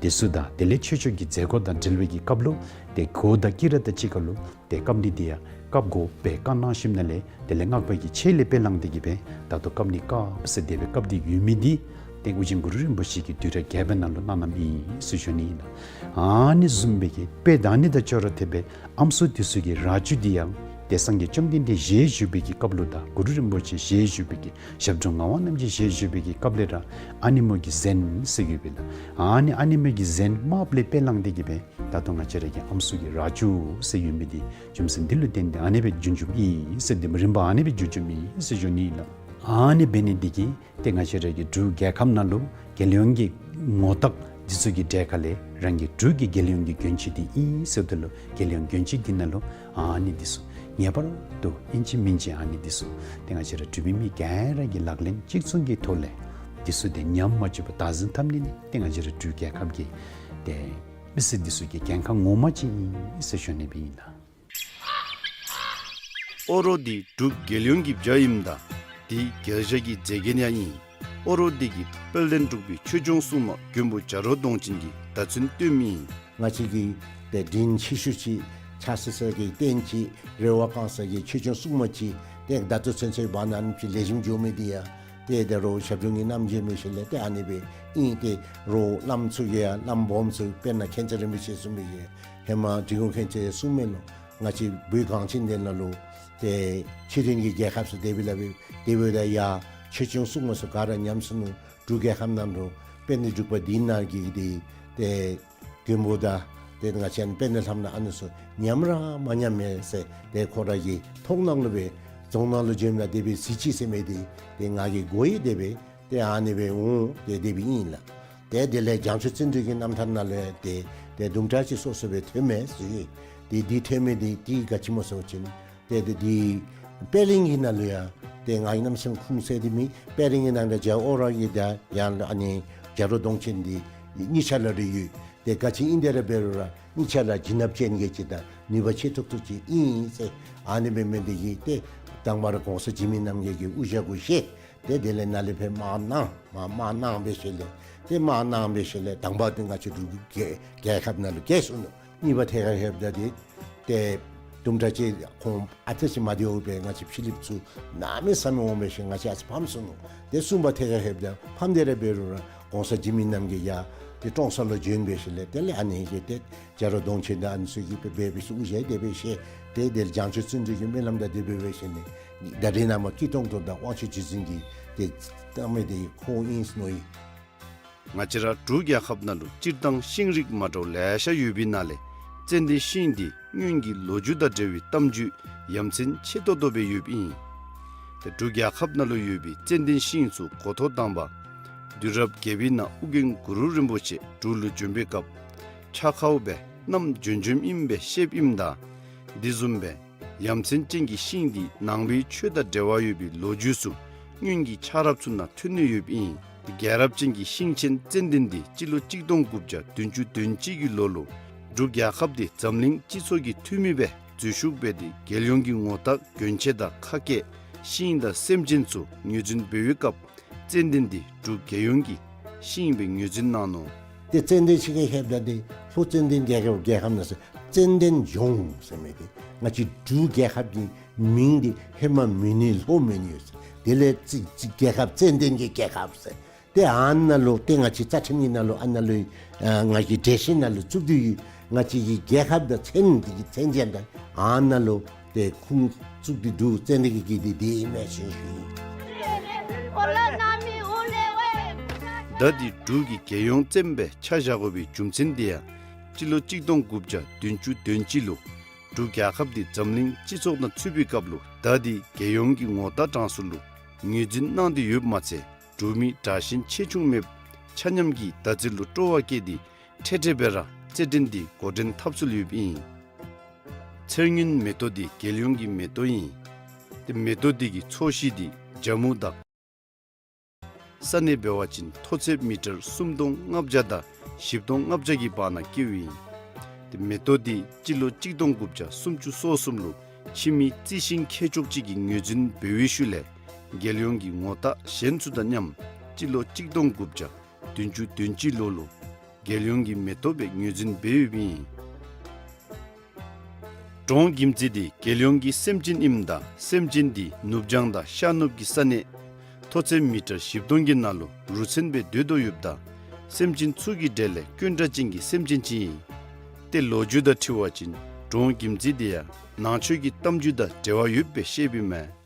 འདི་ཚུ་དང་དེ་ལས་ཆོས་ཕྱོགས་ཀྱི་མཛད་སྒོ་དང་འབྲེལ་བའི་གི་སྐབས་ལུ་ཏེ་གོས་དང་དཀྱི་ར་དང་གཅིག་ཁར་ལུ་ཏེ་བཀབ་ནི་འདི་ཡང་བཀབ་དགོ་པའི་བཀའ་གནང་ཞིནམ་ལས་དེ་ལས་སྔགས་པ་གི་ཆས་ལས་དཔེ་བླངས་ཏེ་གིས་སྦེ་ད་ལྟོ་བཀབ་ནི་བཀབ་ཟེར་དེ་སྦེ་བཀབ་སྟེ་ཡོད་མི་འདི་ཏེ་ཨོ་རྒྱན་གུ་རུ་རིན་པོ་ཆེ་གིས་དུས་རབས་བརྒྱད་པའི་ནང་ལུ་གནང་གནངམ་ཨིན་ཟེར་ཞུ་ནི་ཨིན་ལགས། ཨ་ནི་བཟུམ་སྦེ་གི་དཔེ་ད་ནི་དང་ཅོག་ར་འཐདཔ་སྦེ་ཨམ་སྲུ་འདི་ཚུ་གི་རྭ་ཅོ་འདི་ཡང་ཏེ་སངས་རྒྱས་བཅོམ་ལྡན་འདས་ཞལ་བཞུགས་པའི་གི་སྐབས་ལུ་དང་གུ་རུ་རིན་པོ་ཆེ་ཞལ་བཞུགས་པའི་གི་ཞབས་དྲུང་ངག་དབང་རྣམ་རྒྱལ་ཞལ་བཞུགས་པའི་གི་སྐབས་ལས་ར་ཨ་ནེ་མོ་གི་གཟན་ཟེར་ཡོདཔ་ཨིན་ལགས། ཨ་ནི་ཨ་ནེ་མོ་གི་གཟན་དམརཔོ་ལས་དཔེ་བླངས་ཏེ་གིས་སྦེ་ད་ལྟོ་ང་བཅས་ར་གི་ཨམ་སྲུ་གི་རྭ་ཅོ་ཟེར་ཡོད་མི་འདི་རྒྱུ་མཚན་འདི་ལུ་བརྟེན་ཏེ་ཨ་ནེ་སྦེ་བྱུང་བྱུངམ་ཨིན་ཟེར་འདི་རིམ་པ་ཨ་ནེ་སྦེ་བྱུང་བྱུངམ་ཨིན་ཟེར་ཞུ་ནི་ཨིན་ལགས། ཨ་ནི་འབད་ནི་འདི་གིས་ཏེ་ང་བཅས་ར་གི་འབྲུག་རྒྱལ་ཁབ་ནང་ལུ་རྒྱལ་ཡོངས་ཀྱི་ངོ་རྟགས་འདི་ཚུ་གི་གྲས་ཁར་ལས་རང་གི་འབྲུག་གི་རྒྱལ་ཡོངས་ཀྱི་གྱོན་ཆས་འདི་ཨིན་ཟེརཝ་ད་ལུ་རྒྱལ་ཡོངས་གྱོན་ཆས་འདི་ནང་ལུ་ཨ་ནི་འདི་ཚུ་ངེས་པར་དུ་ཨིན་ཅི་མིན་ཅི་ཨ་ནི་འདི་ཚུ་ཏེ་ང་བཅས་ར་འབྲུག་པའི་མི་ག་ར་གིས་ལག་ལེན་གཅིག་མཚུངས་ཀྱི་ཐོག་ལས་འདི་ཚུ་ཏེ་ཉམས་མ་བཅུག་པར་བདག་འཛིན་འཐབ་ནི་ནི་ཏེ་ང་བཅས་ར་འབྲུག་རྒྱལ་ཁབ་ཀྱི་ཏེ་མི་སེར་འདི་ཚུ་གི་འགན་ཁག་ངོ་མ་ཅིག་ཨིན་ཟེར་ཞུ་ནི་སྦེ་ཨིན་ལགས། ཨོ་རོག་འདི་འབྲུག་རྒྱལ་ཡོངས་ཀྱི་བྱ་ཨིནམ་ད་འདི་རྒྱལ་བྱ་གི་མཛེས་རྒྱན་ཡང་ཨིན། ཨོ་རོག་འདི་གིས་དཔལ་ལྡན་འབྲུག་པའི་ཆོས་སྐྱོང་སྲུང་མ་མགོན་པོ་བྱ་རོག་གདོང་ཅན་གྱིས་བརྡ་མཚོན་སྟོན་མི་ཨིན། ང་བཅས་ཀྱི་ཏེ་དྲིན་ཆེ་ཤོས་ཅིག་ཆགས་ས་ས་གི་རྟེན་ཅིག་རེ་བ་བསྐང་ས་གི་ཆོས་སྐྱོང་སྲུང་མ་ཅིག་ཏེ་ད་ལྟོ་ཚུན་ཚོད་བར་ན་ཨ་ནེམ་ཅིག་ལེགས་ཤོམ་འགྱོ་མི་འདི་ཡང་ཏེ་ད་རུང་ཞབས་དྲུང་གི་རྣམ་འབྱེད་འབད་ཞིནམ་ལས་ཏེ་ཨ་ནི་སྦེ་ཨིན། ཏེ་རོགས་བླམ་ཚུ་གིས་ཡང་བླམ་སྦོམ་ཚུ་དཔེར་ན་མཁྱེན་བརྩེ་རིན་པོ་ཆེ་གསུངས་མི་གི་ཧེ་མ་འབྲི་གུང་མཁྱེན་བརྩེ་གསུངས་མི་ལུ་ང་བཅས་བོད་གངས་ཅན་འདི་ནང་ལུ་ཏེ་ཕྱི་རོལ་གྱི་རྒྱལ་ཁབ་ཚུ་དེ་སྦེ་ལཱ་འབད་དེ་འབདཝ་ད་ཡང་ཆོས་སྐྱོང་སྲུང་མ་ཚུ་ག་ར་ཉམས་སོ་ནུག། འབྲུག་རྒྱལ་ཁབ་ནང་ལུ་དཔལ་ལྡན་འབྲུག་པ་འདི་ནང་གི་འདི་ཏེ་མགོན་པོ་དང་ཏེ་ང་བཅས་དཔལ་ལྡན་ལྷ་མོ་ཨ་ནི་ཚུ་ཉམས་ར་མ་ཉམས་མས་ཟེར་ཏེ་ཁོ་ར་གི་མཐོང་སྣང་ལུ་སྦེ་རྫོང་ནང་ལུ་བྱོནམ་ད་དེ་སྦེ་གཟིགས་ཅི་ཟེར་མི་འདི་ཏེ་ང་གིས་གོ་ཡི། དེ་སྦེ་ཏེ་ཨ་ནི་སྦེ་འོང་། ཏེ་དེ་སྦེ་ཨིན་ལགས། ཏེ་དེ་ལས་བྱང་ཆུབ་བརྩོན་འགྲུས་ཀྱི་རྣམ་ཐར་ནང་ལུ་ཡང་ཏེ་ཏེ་དུམ་གྲ་ཅིག་སོ་སོ་སྦེ་ཐོནམ་མས་ཟེར། ཏེ་འདི་ཐོན་མི་འདི་ཏེ་ག་ཅི་སྨོ་ཟེར་བ་ཅིན་ཏེ་ཏེ་འདི་པད་གླིང་གི་ནང་ལུ་ཡང་ཏེ་ང་གིས་གནམ་མེད་ས་མེད་ཁུངས་བཙན་ཏེ་མེད། པད་གླིང་གི་ནང་ལུ་རྒྱལ་ཨོ་རོག་གི་ད་ཡང་ཨ་ནི་བྱ་རོག་གདོང་ཅན་འདི་གཉིས་ཆ་ལ་རེ་ཡོད། ཏེ་ག་ཅི་ཨིན་དེ་ར་འབད་རུང་ར་གཉིས་ཆ་ལ་བྱིན་རླབས་ཅན་གྱི་ཅིག་དང་ནུས་པ་ཆེ་ཏོག་ཏོ་ཅིག་ཨིན་ཟེར། ཨ་ནི་སྦེ་མི་འདི་གིས་ཏེ་དང་པ་ར་གོང་ས་འཇིགས་མེད་རྣམ་རྒྱལ་གྱི་དབུ་ཞྭ་གུ་བཞེས། ཏེ་དེ་ལས་ནཱ་ལས་ཕར་དམག་གནང་མ་དམག་གནང་འབད་ཞིནམ་ལས་ཏེ་དམག་གནང་འབད་ཞིནམ་ལས་དང་པ་འདི་ང་བཅས་འབྲུག་རྒྱལ་རྒྱལ་ཁབ་ནང་ལུ་རྒྱལ་སོ་ནུག། གཉིས་པ་ཐད་ཁར་ལྷོདཔ་ད་འདི་ཏེ་ དུམ་གྲ་ཅིག་ཁོང་ཨ་ཙི་ཅིག་མ་བདེཝ་སྦེ་ང་བཅས་ཕྱི་གླིངཔ་ཚུ་གནམ་མེད་ས་མེད་འོང་འབད་ཞིནམ་ང་བཅས་ཨ་ཙི་ཕམ་སོ་ནུག། ཏེ་གསུམ་པ་ཐད་ཁར་ལྷོདཔ་ད་ཕམ་སྟེ་ར་འབད་རུང་ར་གོང་ས་འཇིགས་མེད་རྣམ་རྒྱལ་ཡར་ཏེ་ཀྲོང་གསར་ལུ་བྱོན་འབད་ཞིནམ་ལས་དེ་ལས་ཨ་ནི་གི་ཏེ་རྒྱ་རོ་གདོང་ཆེན་དང་ཨ་ནི་ཚུ་གིས་སྦེ་འབད་འབད་ཞིནམ་དབུ་བཞུགས་དེ་སྦེ་བཞེས། ཏེ་དེ་ལས་བྱང་ཆུབ་བརྩོན་འགྲུས་ཀྱི་སྨོན་ལམ་དང་དེ་སྦེ་འབད་ཞིནམ་ལས་ད་རེས་ནངས་པ་སྐྱིད་གྲོང་དུ་དང་དབང་ཕྱུག་རྗེ་བཙུན་གྱི་ཏེ་བཏབ་མི་དེ་ཁོ་ཨིན་ཟེར་མནོ་ཡི། ང་བཅས་ར་འབྲུག་རྒྱལ་ཁབ་ནང་ལུ་སྤྱིར་བཏང་ཤིང་རིགས་མ་འདྲཝ་ལེ་ཤ་ཡོད་པའི་ནང་ལས་ཙན་དན་ཤིང་འདི་སྔོན་གྱི་ལོ་རྒྱུས་དང་འབྲེལ་བའི་གཏམ་རྒྱུད་ཡ་མཚན་ཆེ་ཏོག་ཏོ་སྦེ་ཡོདཔ་ཨིན། ཏེ་འབྲུག་རྒྱལ་ཁབ་ནང་ལུ་ཡོད་པའི་ཙན་དན་ཤིང་ཚུ་འགོ་ཐོག་དང་པ་དུས་རབས་བརྒྱད་པའི་ནང་ཨོ་རྒྱན་གུ་རུ་རིན་པོ་ཆེ་འབྲུག་ལུ་བྱོན་པའི་སྐབས་ཕྱག་ཁར་སྦེ་བསྣམས་བྱོན་བྱོནམ་ཨིནམ་སྦེ་བཤདཔ་ཨིནམ་ད་དེ་བཟུམ་སྦེ་ཡ་མཚན་ཅན་གྱི་ཤིང་འདི་ནང་པའི་ཆོས་དང་འབྲེལ་བ་ཡོད་པའི་ལོ་རྒྱུས་ཚུ་སྔོན་གྱི་ཆགས་རབས་ཚུ་ནང་ཐོན་ནི་ཡོདཔ་ཨིན། རྒྱལ་རབས་ཅན་གྱི་ཤིང་ཆེན་ཙན་དན་འདི་སྤྱི་ལོ་གཅིག་སྟོང་དགུ་བརྒྱ་བདུན་ཅུ་དོན་གཅིག་གི་ལོ་ལུ་འབྲུག་རྒྱལ་ཁབ་འདི་འཛམ་གླིང་སྤྱི་ཚོགས་ཀྱི་འཐུས་མི་སྦེ་འཛུལ་ཞུགས་འབད་དེ་རྒྱལ་ཡོངས་ཀྱི་ངོ་རྟགས་གྱོན་ཆས་དང་ཁ་སྐད་ཤིང་དང་སེམས་ཅན་ཚུ་ངོས་འཛིན་འབད་བའི་སྐབས་ཙན་དན་འདི་འབྲུག་རྒྱལ་ཡོངས་ཀྱི་ཤིང་སྦེ་ངོས་འཛིན་གནང་ནུག། ཏེ་ཙན་དན་ཤིང་གི་ཧེབ་ད་དེ་ལྷོ་ཙན་དན་རྒྱལ་ཁབ་རྒྱལ་ཁབ་ནང་ཟེར་ཙན་དན་ལྗོངས་ཟེར་མི་དེ་ང་བཅས་འབྲུག་རྒྱལ་ཁབ་ཀྱི་མིང་འདི་ཧེ་མ་མེད་ནི་ལྷོ་མེད་ནི་ཡོད་ཟེར། དེ་ལས་ཙི་ཙི་རྒྱལ་ཁབ་ཙན་དན་གྱི་རྒྱལ་ཁབ་ཟེར། ཏེ་ཨ་ནཱ་ལུ་ཏེ་ང་བཅས་རྩ་ཁྲིམས་ཀྱི་ནང་ལུ་ཨ་ནཱ་ལུ་ཨ་ང་བཅས་འགྲེལ་བཤད་ནང་ལུ་བཙུགས་ཏེ་ཡོད། ང་བཅས་ཀྱི་རྒྱལ་ཁབ་དང་མཚན་འདི་གི་མཚན་ཅན་དང་ཨ་ནཱ་ལུ་ཏེ་ཁུངས་བཙུགས་ཏེ་འདུག། ཙན་དན་གྱི་གི་འདི་དེ་ཨིན་མས་ཟེར་ཞུ་ཡི། ད་འདི་འབྲུག་གི་རྒྱལ་ཡོངས་ཙན་དན་སྦེ་ཆ་བཞག་དགོ་པའི་རྒྱུ་མཚན་འདི་ཡང་སྤྱི་ལོ་གཅིག་སྟོང་དགུ་བརྒྱ་བདུན་ཅུ་དོན་གཅིག་ལུ་འབྲུག་རྒྱལ་ཁབ་འདི་འཛམ་གླིང་སྤྱི་ཚོགས་ནང་ཚུད་པའི་སྐབས་ལུ་ད་འདི་རྒྱལ་ཡོངས་ཀྱི་ངོ་རྟགས་གྲངས་སུ་ལུ་ངོས་འཛིན་གནང་སྟེ་ཡོདཔ་མ་ཚད་འབྲུག་མི་དྲག་ཞན་ཆེ་ཆུང་མེདཔ་ཆ་མཉམ་གྱིས་ཟླ་རྩིས་ལུ་སྤྲོ་བ་བསྐྱེད་དེ་འཕྲལ་འཕྲལ་སྦེ་ར་རྩེད་འགྲན་འདི་འགོ་འདྲེན་འཐབ་སྲོལ་ཡོདཔ་ཨིན། ཚེར་སྔོན་མེ་ཏོག་འདི་རྒྱལ་ཡོངས་ཀྱི་མེ་ཏོག་ཨིན། ཏེ་མེ་ཏོག་འདི་གི་ཚོས་གཞི་འདི་ཇམ་མུ་དང་ས་གནས་འབད་བ་ཅིན་མཐོ་ཚད་མི་ཊར་སུམ་སྟོང་ལྔ་བརྒྱ་དང་བཞི་སྟོང་ལྔ་བརྒྱ་གི་བར་ན་སྐྱེཝ་ཨིན། ཏེ་མེ་ཏོག་འདི་སྤྱི་ལོ་གཅིག་སྟོང་དགུ་བརྒྱ་སུམ་ཅུ་སོ་གསུམ་ལུ་ཕྱི་མི་རྩི་ཤིང་མཁས་མཆོག་ཅིག་གིས་ངོས་འཛིན་འབད་བའི་ཤུལ་ལས་རྒྱལ་ཡོངས་ཀྱི་ངོ་རྟགས་གཞན་ཚུ་དང་མཉམ་སྤྱི་ལོ་གཅིག་སྟོང་དགུ་བརྒྱ་བདུན་ཅུ་དོན་གཅིག་ལོ་ལུ་རྒྱལ་ཡོངས་ཀྱི་མེ་ཏོག་སྦེ་ངོས་འཛིན་འབད་ཡོདཔ་ཨིན། འབྲོང་གིམ་ཙི་འདི་རྒྱལ་ཡོངས་ཀྱི་སེམས་ཅན་ཨིནམ་ད་སེམས་ཅན་འདི་ནུབ་བྱང་དང་ཤར་ནུབ་ཀྱི་ས་གནས་མཐོ་ཚད་མི་ཊར་བཞི་སྟོང་གི་ནང་ལུ་རུ་མཚོན་སྦེ་སྡོད་དོ་ཡོདཔ་ད་སེམས་ཅན་ཚུ་གི་གྲས་ལས་དཀོན་དྲགས་ཅན་གྱི་སེམས་ཅན་ཅིག་ཨིན། ཏེ་ལོ་རྒྱུས་དང་འཁྲིལ་བ་ཅིན་འབྲོང་གིམ་ཙི་འདི་ཡང་ནང་ཆོས་ཀྱི་གཏམ་རྒྱུད་དང་འབྲེལ་བ་ཡོདཔ་སྦེ་བཤདཔ་ཨིན་མས།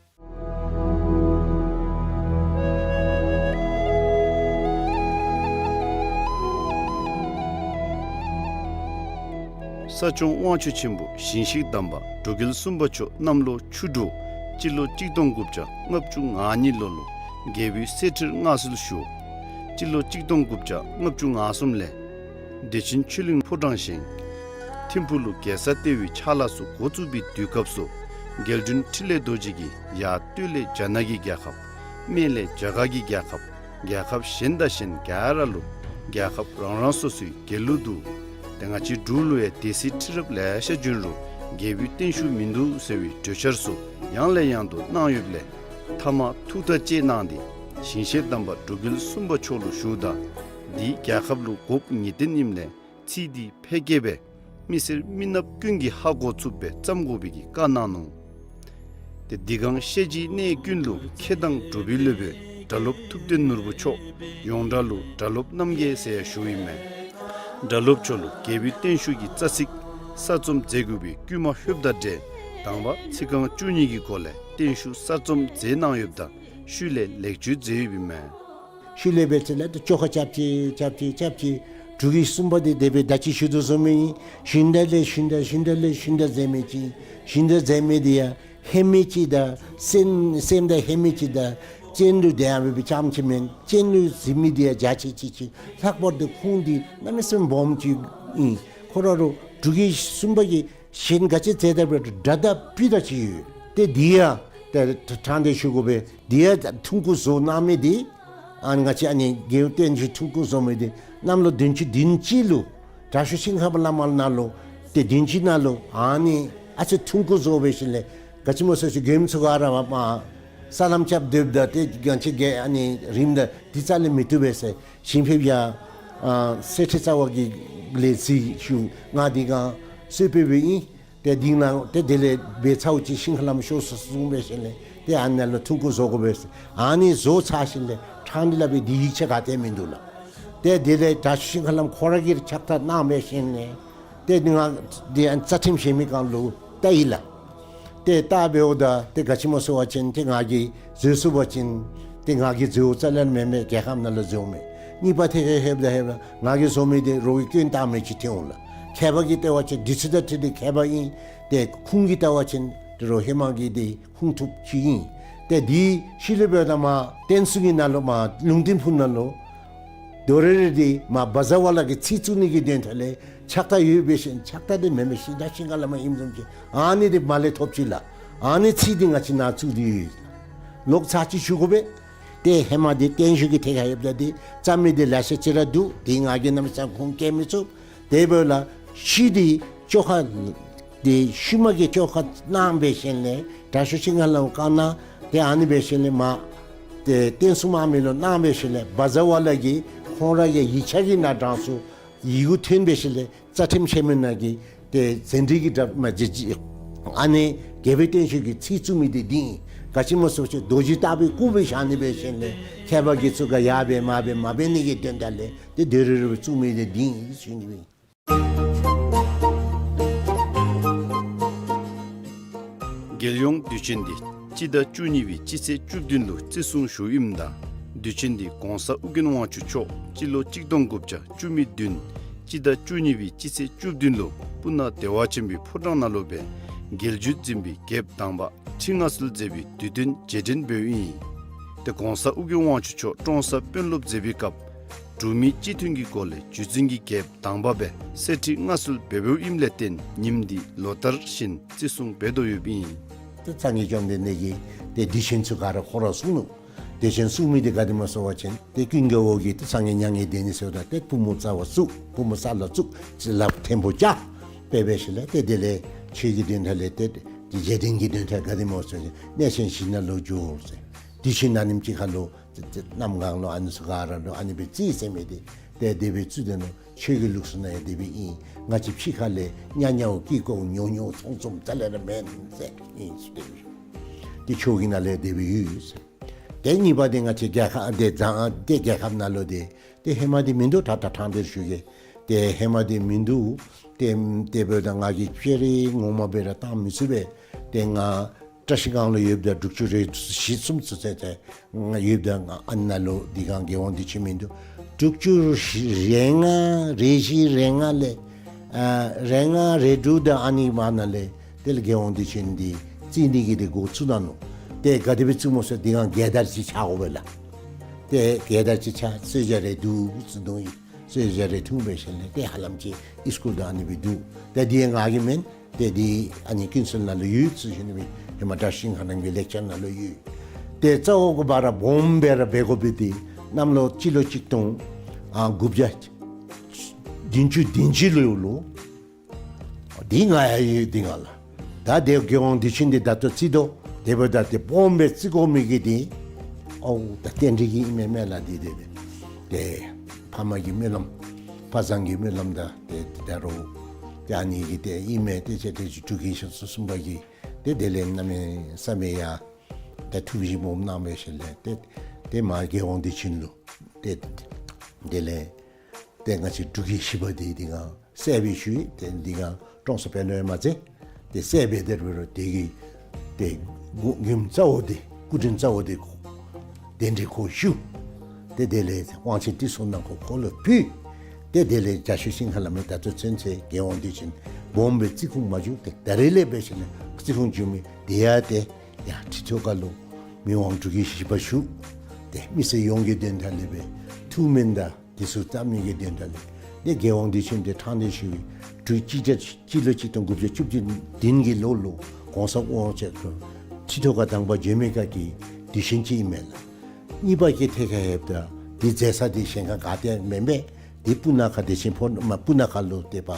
ས་སྐྱོང་དབང་ཕྱུག་ཆེན་པོ་ཞིང་གཤེགས་དམ་པ་འབྲུག་རྒྱལ་གསུམ་པ་མཆོག་གནམ་ལོ་ཆུ་འབྲུག་སྤྱི་ལོ་གཅིག་སྟོང་དགུ་བརྒྱ་ལྔ་བཅུ་ང་གཉིས་ལོ་ལུ་རྒྱལ་པོའི་གསེར་ཁྲིར་མངའ་གསོལ་ཞུ། སྤྱི་ལོ་གཅིག་སྟོང་དགུ་བརྒྱ་ལྔ་བཅུ་ང་གསུམ་ལས་བདེ་ཆེན་ཆོས་གླིང་ཕོ་བྲང་བཞེངས། ཐིམ་ཕུག་ལུ་རྒྱལ་ས་ལྟེ་བའི་ཕྱག་ལཱ་ཚུ་འགོ་བཙུགས་པའི་དུས་སྐབས་སུ་རྒྱལ་དྲུང་འཕྲིན་ལས་རྡོ་རྗེ་གིས་ཡར་སྟོད་ལས་རྒྱ་ནག་གི་རྒྱལ་ཁབ། སྨད་ལས་རྒྱ་གར་གྱི་རྒྱལ་ཁབ། རྒྱལ་ཁབ་གཞན་དང་གཞན་ག་ར་ལུ་རྒྱལ་ཁབ་རང་རང་སོ་སོའི་རྒྱལ་གླུ་འདུག། ཏེ་ང་བཅས་འབྲུག་ལུ་ཡང་སྡེ་སྲིད་ཁྲི་རབས་ལེ་ཤ་བྱོན་རུང་རྒྱལ་པོའི་བརྟན་བཞུགས་མིན་འདུག་ཟེར་བའི་གྲོས་འཆར་ཚུ་ཡང་ལས་ཡང་དུ་གནང་ཡོདཔ་ལས་མཐའ་མ་ཐུགས་ཐག་བཅད་གནང་སྟེ་ཞིང་གཤེགས་དམ་པ་འབྲུག་རྒྱལ་གསུམ་པ་མཆོག་ལུ་ཞུཝ་ད་འདི་རྒྱལ་ཁབ་ལུ་དགོཔ་ངེས་བདེན་ཨིནམ་ལས་ཚིག་འདི་ཕལ་སྐད་སྦེ་མི་སེར་མི་ནགཔ་ཀུན་གྱིས་ཧ་གོ་ཚུགསཔ་སྦེ་བརྩམ་དགོ་པའི་གི་བཀའ་གནང་ནུག། ཏེ་འདི་གང་ཤེས་བྱའི་གནས་ཀུན་ལུ་མཁས་དང་གྲུབ་པའི་སློབ་དཔོན་སྒྲ་སློབ་ཐུབ་བསྟན་ནོར་བུ་མཆོག་ཡོངས་གྲགས་ལུ་སྒྲ་སློབ་རྣམ་རྒྱལ་ཟེར་ཡང་ཞུཝ་ཨིན་མས། སྒྲ་སློབ་མཆོག་ལུ་རྒྱལ་པོའི་བརྟན་བཞུགས་ཀྱི་རྩ་ཚིག་གསར་རྩོམ་མཛད་དགོ་པའི་བསྐུལ་མ་ལྷོདཔ་དང་འབྲེལ་དང་པ་ཚིག་རྐང་བཅུ་གཉིས་ཀྱི་སྒོ་ལས་བརྟན་བཞུགས་གསར་རྩོམ་མཛད་གནང་ཡོདཔ་ད་ཤུལ་ལས་ལེགས་བཅོས་མཛད་ཡོདཔ་ཨིན་མས། ཤུལ་ལས་འབད་ཚེ་ལས་ཏེ་བཅོ་ཁ་རྐྱབ་ཅི་རྐྱབ་ཅི་རྐྱབ་ཅི། འབྲུག་རྒྱལ་གསུམ་པ་འདི་དེ་སྦེ་ད་ཅི་ཞུ་དོ་བཟུམ་ཨིན། ཞུན་དག་ལས་ཞུན་དག་ཞུན་དག་ལས་ཞུན་དག་མཛད་མི་ཅིག། ཞུན་དག་མཛད་མི་འདི་ཡང་ཧེ་མའི་ཅིག་དང་སེམས་སེམས་དང་ཧེ་མའི་ཅིག་དང་སྤྱན་ལུ་དེ་ཡང་འབད་བའི་ཙམ་ཅིག་མེན། སྤྱན་ལུ་གཟིགས་མི་འདི་ཡང་རྒྱ་ཆེ་ཅིག་ཅིག། ལྷག་པར་དུ་ཁོང་འདི་གནམ་མེད་ས་མེད་སྦོམ་ཅིག་ཨིན། ཁོ་ར་རུང་འབྲུག་རྒྱལ་གསུམ་པ་གིས་གཞན་ག་ཅི་མཛད་ད་འབད་རུང་སྒྲ་དང་སྤུས་དག་ཅིག་ཡོད། ཏེ་འདི་ཡང་ཏེ་དྲང་སྟེ་ཞུ་དགོ་པས། འདི་ཡང་ཐུང་ཀུ་བཟོ་གནང་མི་འདི་ཨ་ང་བཅས་ཨ་ནི་རྒྱལ་བསྟན་བཅོས་ཐུང་ཀུ་བཟོ་མི་འདི་གནམ་ལོ་བདུན་ཅུ་བདུན་ཅུ་ལུ་དྲག་ཤོས་ཤིང་ཧ་པ་བླ་མ་ནང་ལུ་ཏེ་བདུན་ཅུ་ནང་ལུ་ཨ་ནི་ཨ་ཙི་ཐུང་ཀུ་བཟོ་འབད་ཞིནམ་ལས་ག་ཅི་སྨོ་ཟེར་ཞུ་མགྱོནམ་ཚུ་ག་ར་མ་ས་ལམ་རྐྱབ་སྡོདཔ་ད་ཏེ་གང་ཅི་གི་ཨ་ནི་རིངམ་ད་འདི་རྩ་ལས་མི་བཏུབ་པས་ཟེར་ཞིང་ཕེབས་ཡང་ཨ་གསེར་ཁྲི་རྩ་བ་གི་ལས་རྩིས་ཞུ་ང་འདི་གང་གསོལ་ཕེབས་འབདཝ་ཨིན། ཏེ་དེ་ནང་ཏེ་དེ་ལས་འབད་ཚརཝ་ཅིག་ཤིང་ཁ་ལམ་ཤོར་སོ་གསུངས་འབད་ཞིནམ་ལས་ཏེ་ཨ་ནཱ་ལུ་ཐུང་ཀུ་བཟོ་དགོ་པས་ཟེར། ཨ་ནི་བཟོ་ཚར་ཞིནམ་ལས་ཕྲང་སྟེ་སླབ་པའི་འདི་ཡིག་ཆ་ག་ཏེ་མིན་འདུག་ལགས། ཏེ་དེ་ལས་དྲག་ཤོས་ཤིང་ཁ་ལམ་ཁོ་ར་གིས་ཕྱག་བཏབ་གནང་འབད་ཞིནམ་ལས་ཏེ་ང་འདི་ཨ་ནི་རྩ་ཁྲིམས་ཞལ་མའི་སྒང་ལུ་བལྟ་ཡི་ལགས། ཏེ་བལྟ་འབདཝ་ད་ཏེ་ག་ཅི་སྨོ་ཟེར་བ་ཅིན་ཏེ་ང་གིས་བཟོ་ཚུགས་པ་ཅིན་ཏེ་ང་གིས་བཟོཝ་རྩ་ལས་མེན་མས། རྒྱལ་ཁབ་ནང་ལུ་བཟོཝ་མས། གཉིས་པ་ཏེ་ཧེབ་ད་ཧེབ་ད་ང་གིས་བཟོ་མི་འདི་རོགས་ཀྱིས་སྐྱོན་བཏགས་མི་ཅིག་ཐོན་འོང་ལགས། མཁས་པ་གིས་བལྟ་བ་ཅིན་འདི་ཚུ་དང་འཁྲིལ་ཏེ་མཁས་པ་ཨིན། ཏེ་ཁུངས་ཀྱིས་བལྟ་བ་ཅིན་ཏེ་རོགས་ཧེ་མ་གི་འདི་ཁུངས་ཐུབ་ཅིག་ཨིན། ཏེ་འདི་ཤུལ་ལས་འབདཝ་ད་མར་བསྟན་སྲུང་གི་ནང་ལུ་མར་ལུང་བསྟན་ཕུག་ནང་ལུ་དོ་རུང་རུང་འདི་མར་བཛྲ་ཝཱ་ལ་གི་ཚིག་བཙུགས་ནི་གི་དོན་དག་ལས་ཕྱག་རྟགས་ཡོད་པའི་ཤིང་ཕྱག་རྟགས་འདི་མེན་མས། ཤིང་རྟ་ཤིང་ཁ་ལམ་ཨིནམ་བཟུམ་ཅིག་ཨ་ནི་འདི་མར་ལས་ཐོབ་ཅི་ལགས། ཨ་ནི་ཚིག་འདི་ང་བཅས་ནཱ་བཙུགས་ཏེ་ཡོད། ལོག་ཚར་ཅིག་ཞུ་དགོ་པས། ཏེ་ཧེ་མ་འདི་བརྟན་བཞུགས་ཀྱི་ཐད་ཁར་ཡོདཔ་ད་འདི་རྩ་མེད་འདི་ལེ་ཤ་ཅིག་ར་འདུག། འདི་ང་གིས་གནམ་མེད་ས་མེད་ཁུངས་བཀལ་མི་ཚུགས། དེ་འབདཝ་ལས་ཤུལ་འདི་བཅོ་ཁ་འདི་ཤུལ་མ་གི་བཅོ་ཁ་གནང་འབད་ཞིནམ་ལས་དྲག་ཤོས་ཤིང་ཁ་ལམ་བཀའ་གནང་། ཏེ་ཨ་ནི་འབད་ཞིནམ་ལས་མར་ཏེ་བསྟན་སྲུང་དམག་མི་ལུ་གནང་འབད་ཞིནམ་ལས་བཛྲ་ཝཱ་ལ་གིས་ཁོང་ར་གི་ཡིག་ཆ་གི་ནང་དྲངས་སོང་། ཡི་གུ་ཐོན་འབད་ཞིནམ་ལས་རྩ་ཁྲིམས་ཞལ་མའི་ནང་གི་ཏེ་ཟན་འདྲི་གི་དྲ་མ་ཇི་ཇི་ཨ་ནི་རྒྱལ་པོའི་བརྟན་བཞུགས་ཀྱི་ཚིག་བཙུགས་མི་འདི་འདི་ཨིན། ག་ཅི་སྨོ་ཟེར་བ་ཅིན་རྡོ་རྗེ་ལྟ་བུའི་སྐུ་སྦེ་བཞག་ནི་འབད་ཞིནམ་ལས་མཁས་པ་གིས་ཚུ་ག་ཡར་འབད་མར་འབད་མ་འབད་ནི་གི་དོན་དག་ལས་ཏེ་དོ་རུང་རུང་བཙུགས་མི་འདི་འདི་ཨིན་ཞུ་ནི་ཨིན། རྒྱལ་ཡོངས་དུས་ཆེན་འདི་སྤྱི་ཟླ་བཅུ་གཉིས་པའི་སྤྱི་ཚེས་བཅུ་བདུན་ལུ་བརྩི་སྲུང་ཞུཝ་ཨིནམ་ད་དུས་ཆེན་འདི་གོང་ས་ཨོ་རྒྱན་དབང་ཕྱུག་མཆོག་སྤྱི་ལོ་གཅིག་སྟོང་དགུ་བརྒྱ་བཅུ་མེད་བདུན་སྤྱི་ཟླ་བཅུ་གཉིས་པའི་སྤྱི་ཚེས་བཅུ་བདུན་ལུ་སྤུ་ན་བདེ་བ་ཆེན་པོའི་ཕོ་བྲང་ནང་ལུ་སྦེ་རྒྱལ་བརྒྱུད་འཛིན་པའི་རྒྱལཔོ་དང་པ་ཁྲི་མངའ་གསོལ་མཛད་པའི་དུས་སྟོན་རྗེས་དྲན་འབདཝ་ཨིན། ཏེ་གོང་ས་ཨོ་རྒྱན་དབང་ཕྱུག་མཆོག་ཀྲོང་གསར་དཔོན་སློབ་མཛད་པའི་སྐབས་འབྲུག་མི་སྤྱི་མཐུན་གྱི་སྒོ་ལས་རྒྱུད་འཛིན་གྱི་རྒྱལཔོ་དང་པ་སྦེ་གསེར་ཁྲི་མངའ་གསོལ་འབད་འབདཝ་ཨིནམ་ལས་བརྟེན་ཉིནམ་འདི་ལོ་ལྟར་བཞིན་བརྩི་སྲུང་འབད་དོ་ཡོདཔ་ཨིན། ཏེ་སངས་རྒྱས་བཅོམ་ལྡན་འདས་ཀྱིས་ཏེ་དུས་ཆེན་ཚུ་ག་ར་ཁོ་ར་གསུངས་ནུག། དུས་ཆེན་གསུངས་མི་འདི་ག་དེ་སྨོ་ཟེར་བ་ཅིན་ཏེ་ཀུན་དགའ་བོ་གིས་ཏེ་སངས་རྒྱས་མྱ་ངན་འདས་ནི་ཟེརཝ་ད་ཏེ་པུས་མོ་རྩ་བར་བཙུགས། པུས་མོ་ས་ལུ་བཙུགས། ཅིག་ལགཔ་མཐེ་བོ་བཅག་སྦེ་འབད་ཞིནམ་ལས་ཏེ་དེ་ལས་ཆོས་ཀྱི་དོན་དག་ལས་ཏེ་རྗེས་དྲན་གྱི་དོན་དག་ག་དེ་སྨོ་ཟེར་བ་ཅིན་གནས་ཆེན་བཞི་ནང་ལུ་འགྱོ་ཟེར། དུས་ཆེན་ཨ་ནེམ་ཅིག་ཁར་ལུ་ཏེ་ཏེ་གནམ་གང་ལུ་ཨ་ནི་ཚུ་ག་ར་ལུ་ཨ་ནི་སྦེ་བརྩི་ཟེར་མི་འདི་ཏེ་དེ་སྦེ་བརྩི་དེ་ནུག། ཆོས་ཀྱི་ལུགས་སྲོལ་ནང་ཡང་དེ་སྦེ་ཨིན། ང་བཅས་ཕྱི་ཁ་ལས་ཉ་ཉའོ་ཀི་ཀོ་ཉོ་ཉོ་ཚོང་ཚོང་རྩ་ལས་ར་མེན་ཟེར་ཨིན་ཟེར་དེ་སྦེ་ཞུ། ཏེ་ཆོས་ཀྱི་ནང་ལས་དེ་སྦེ་ཡོད་ཟེར། ཏེ་གཉིས་པ་འདི་ང་བཅས་རྒྱལ་ཁབ་འདི་བཟང་ཏེ་རྒྱལ་ཁབ་ནང་ལུ་འདི་ཏེ་ཧེ་མ་འདི་མིན་འདུག། ད་ད་ཕྲང་སྟེ་ཞུ་གེ། ཏེ་ཧེ་མ་འདི་མིན་འདུག། ཏེ་དེ་འབདཝ་ད་ང་གིས་ཕྱི་རོལ་ངོ་མ་སྦེ་ར་བཏང་མི་ཚུགས་པས། ཏེ་ང་བཀྲ་ཤིས་སྒང་ལུ་ཡོདཔ་ད་དྲུག་ཅུ་རེ་བཞི་གསུམ་ཚུན་ཚོད་ཏེ་ང་ཡོདཔ་ད་ང་ཨ་ནཱ་ལུ་འདི་སྒང་རྒྱལ་དབང་དུས་ཆེན་མིན་འདུག། དྲུག་ཅུ་རེ་ལྔ་རེ་བཞི་རེ་ལྔ་ལས་ཨ་རེ་ལྔ་རེ་དྲུག་དང་ཨ་ནི་མ་ནཱ་ལས་དེ་ལས་རྒྱལ་དབང་དུས་ཆེན་འདི་བརྩི་ནི་གི་འདི་འགོ་བཙུགས་ད་ནུག། ཏེ་ག་དེ་སྦེ་བཙུགསཔ་སྨོ་ཟེར་འདི་སྒང་རྒྱལ་དར་ཅིག་འཕྱར་དགོ་པས་ལགས། ཏེ་རྒྱལ་དར་ཅིག་འཕྱར་གསོལ་ཇ་རེ་བསྡུ་ཟེར་འདུག་ཨིན། གསོལ་ཇ་རེ་འཐུང་འབད་ཞིནམ་ལས་ཏེ་ཧ་ལམ་ཅིག་ཨིས་ཀུལ་དང་ཨ་ནི་སྦེ་འདུག། ཏེ་འདི་ང་གི་མེན། ཏེ་འདི་ཨ་ནི་ཀུན་གསལ་ནང་ལུ་ཡོད་ཟེར་ཞུ་ནི་སྦེ་ཧེ་མ་བཀྲ་ཤིས་ཤིང་ཁ་ལམ་གྱི་ལེགས་སྦྱར་ནང་ལུ་ཡོད། ཏེ་རྩ་བོ་གི་བར་སྦོམ་སྦེ་ར་འབད་དགོ་པའི་འདི་གནམ་ལོ་སྤྱི་ལོ་གཅིག་སྟོང་ཨ་དགུ་བརྒྱ་བདུན་ཅུ་དོན་གཅིག་ལོ་ལུ་འདི་ང་ཡང་ཡོད་འདི་ང་ལགས། ད་དེ་རྒྱལ་དབང་དུས་ཆེན་འདི་ད་ལྟོ་བརྩི་དོ། དེ་འབདཝ་ད་ཏེ་སྦོམ་སྦེ་བརྩི་དགོ་མི་གི་འདི་ཨོ་ད་རྟེན་འབྲེལ་གྱི་ཨིན་མས་མེན་ལགས། འདི་དེ་སྦེ་ཏེ་ཕ་མ་གི་སྨོན་ལམ་ཕ་བཟང་གི་སྨོན་ལམ་དང་ཏེ་ད་རུང་ཏེ་ཨ་ནི་གི་ཏེ་ཨིན་མས། ཏེ་ཅིག་ཏེ་ཅིག་འབྲུག་རྒྱལ་ཤིང་གསུམ་པ་གིས་ཏེ་དེ་ལས་གནམ་མེད་ས་མེད་ཡང་ཏེ་ཐུགས་བཞེད་སྦོམ་གནང་འབད་ཞིནམ་ལས་ཏེ་ཏེ་མར་རྒྱལ་དབང་དུས་ཆེན་ལུ་ཏེ་དེ་ལས་ཏེ་ང་བཅས་འབྲུག་རྒྱལ་བཞི་པ་འདི་འདི་སྒང་གསལ་སྦེ་ཞུ་ཡི། ཏེ་འདི་སྒང་ཀྲོང་གསར་དཔོན་སློབ་ཡང་མ་ཚད་ཏེ་གསལ་སྦེ་དེ་རུ་རུ་དེ་གི་ཏེ་མགུ་མགུནམ་རྩ་བོ་འདི་སྐུ་དྲིན་རྩ་བོ་འདི་ཁོ་གདན་འདྲེན་ཁོ་ཞུ། ཏེ་དེ་ལས་དབང་ཆེན་ཏི་སེ་ནང་ཁོ་ཁོ་ལུ་ཕུལ། ཏེ་དེ་ལས་རྒྱ་ཤོད་ཤིང་ཁ་ལམ་མི་ད་ལྟོ་ཚུན་ཚོད་རྒྱལ་དབང་དུས་ཆེན་སྦོམ་སྦེ་བརྩི་ཁུངས་མ་བྱུང་། ཏེ་ད་རེས་ལས་འབད་ཞིནམ་ལས་བརྩི་ཁུངས་བྱུང་མི་དེ་ཡང་ཏེ་ཡར་ཁྲི་ཐོག་ཁ་ལུ་མི་དབང་འབྲུག་རྒྱལ་བཞི་པ་བཞུགས། ཏེ་མི་སེར་ཡོངས་ཀྱི་དོན་དག་ལས་སྦེ་ཐུགས་སྨོན་དང་འདི་ཚུ་བཏབ་ནི་གི་དོན་དག་ལས་ཏེ་རྒྱལ་དབང་དུས་ཆེན་འདི་ཕྲང་སྟེ་ཞུ་བའི་དྲུག་གཅིག་བརྒྱ་སྤྱི་ལོ་གཅིག་སྟོང་དགུ་བརྒྱ་བཅུ་བདུན་གྱི་ལོ་ལུ་གོང་ས་དབང་ཕྱུག་ཁྲི་ཐོག་ཁར་དང་པ་བྱོན་མི་སྐབས་ཀྱི་དུས་ཆེན་ཅིག་ཨིན་མས་ལགས། གཉིས་པ་གི་ཐད་ཁར་ལྷོདཔ་ད་འདི་མཛད་ས་འདི་གཞན་ཁར་ག་ཏེ་མེན་པས། འདི་སྤུ་ན་ཁ་བདེ་ཆེན་ཕོ་མ་སྤུ་ན་ཁ་ལུ་ཏེ་པ་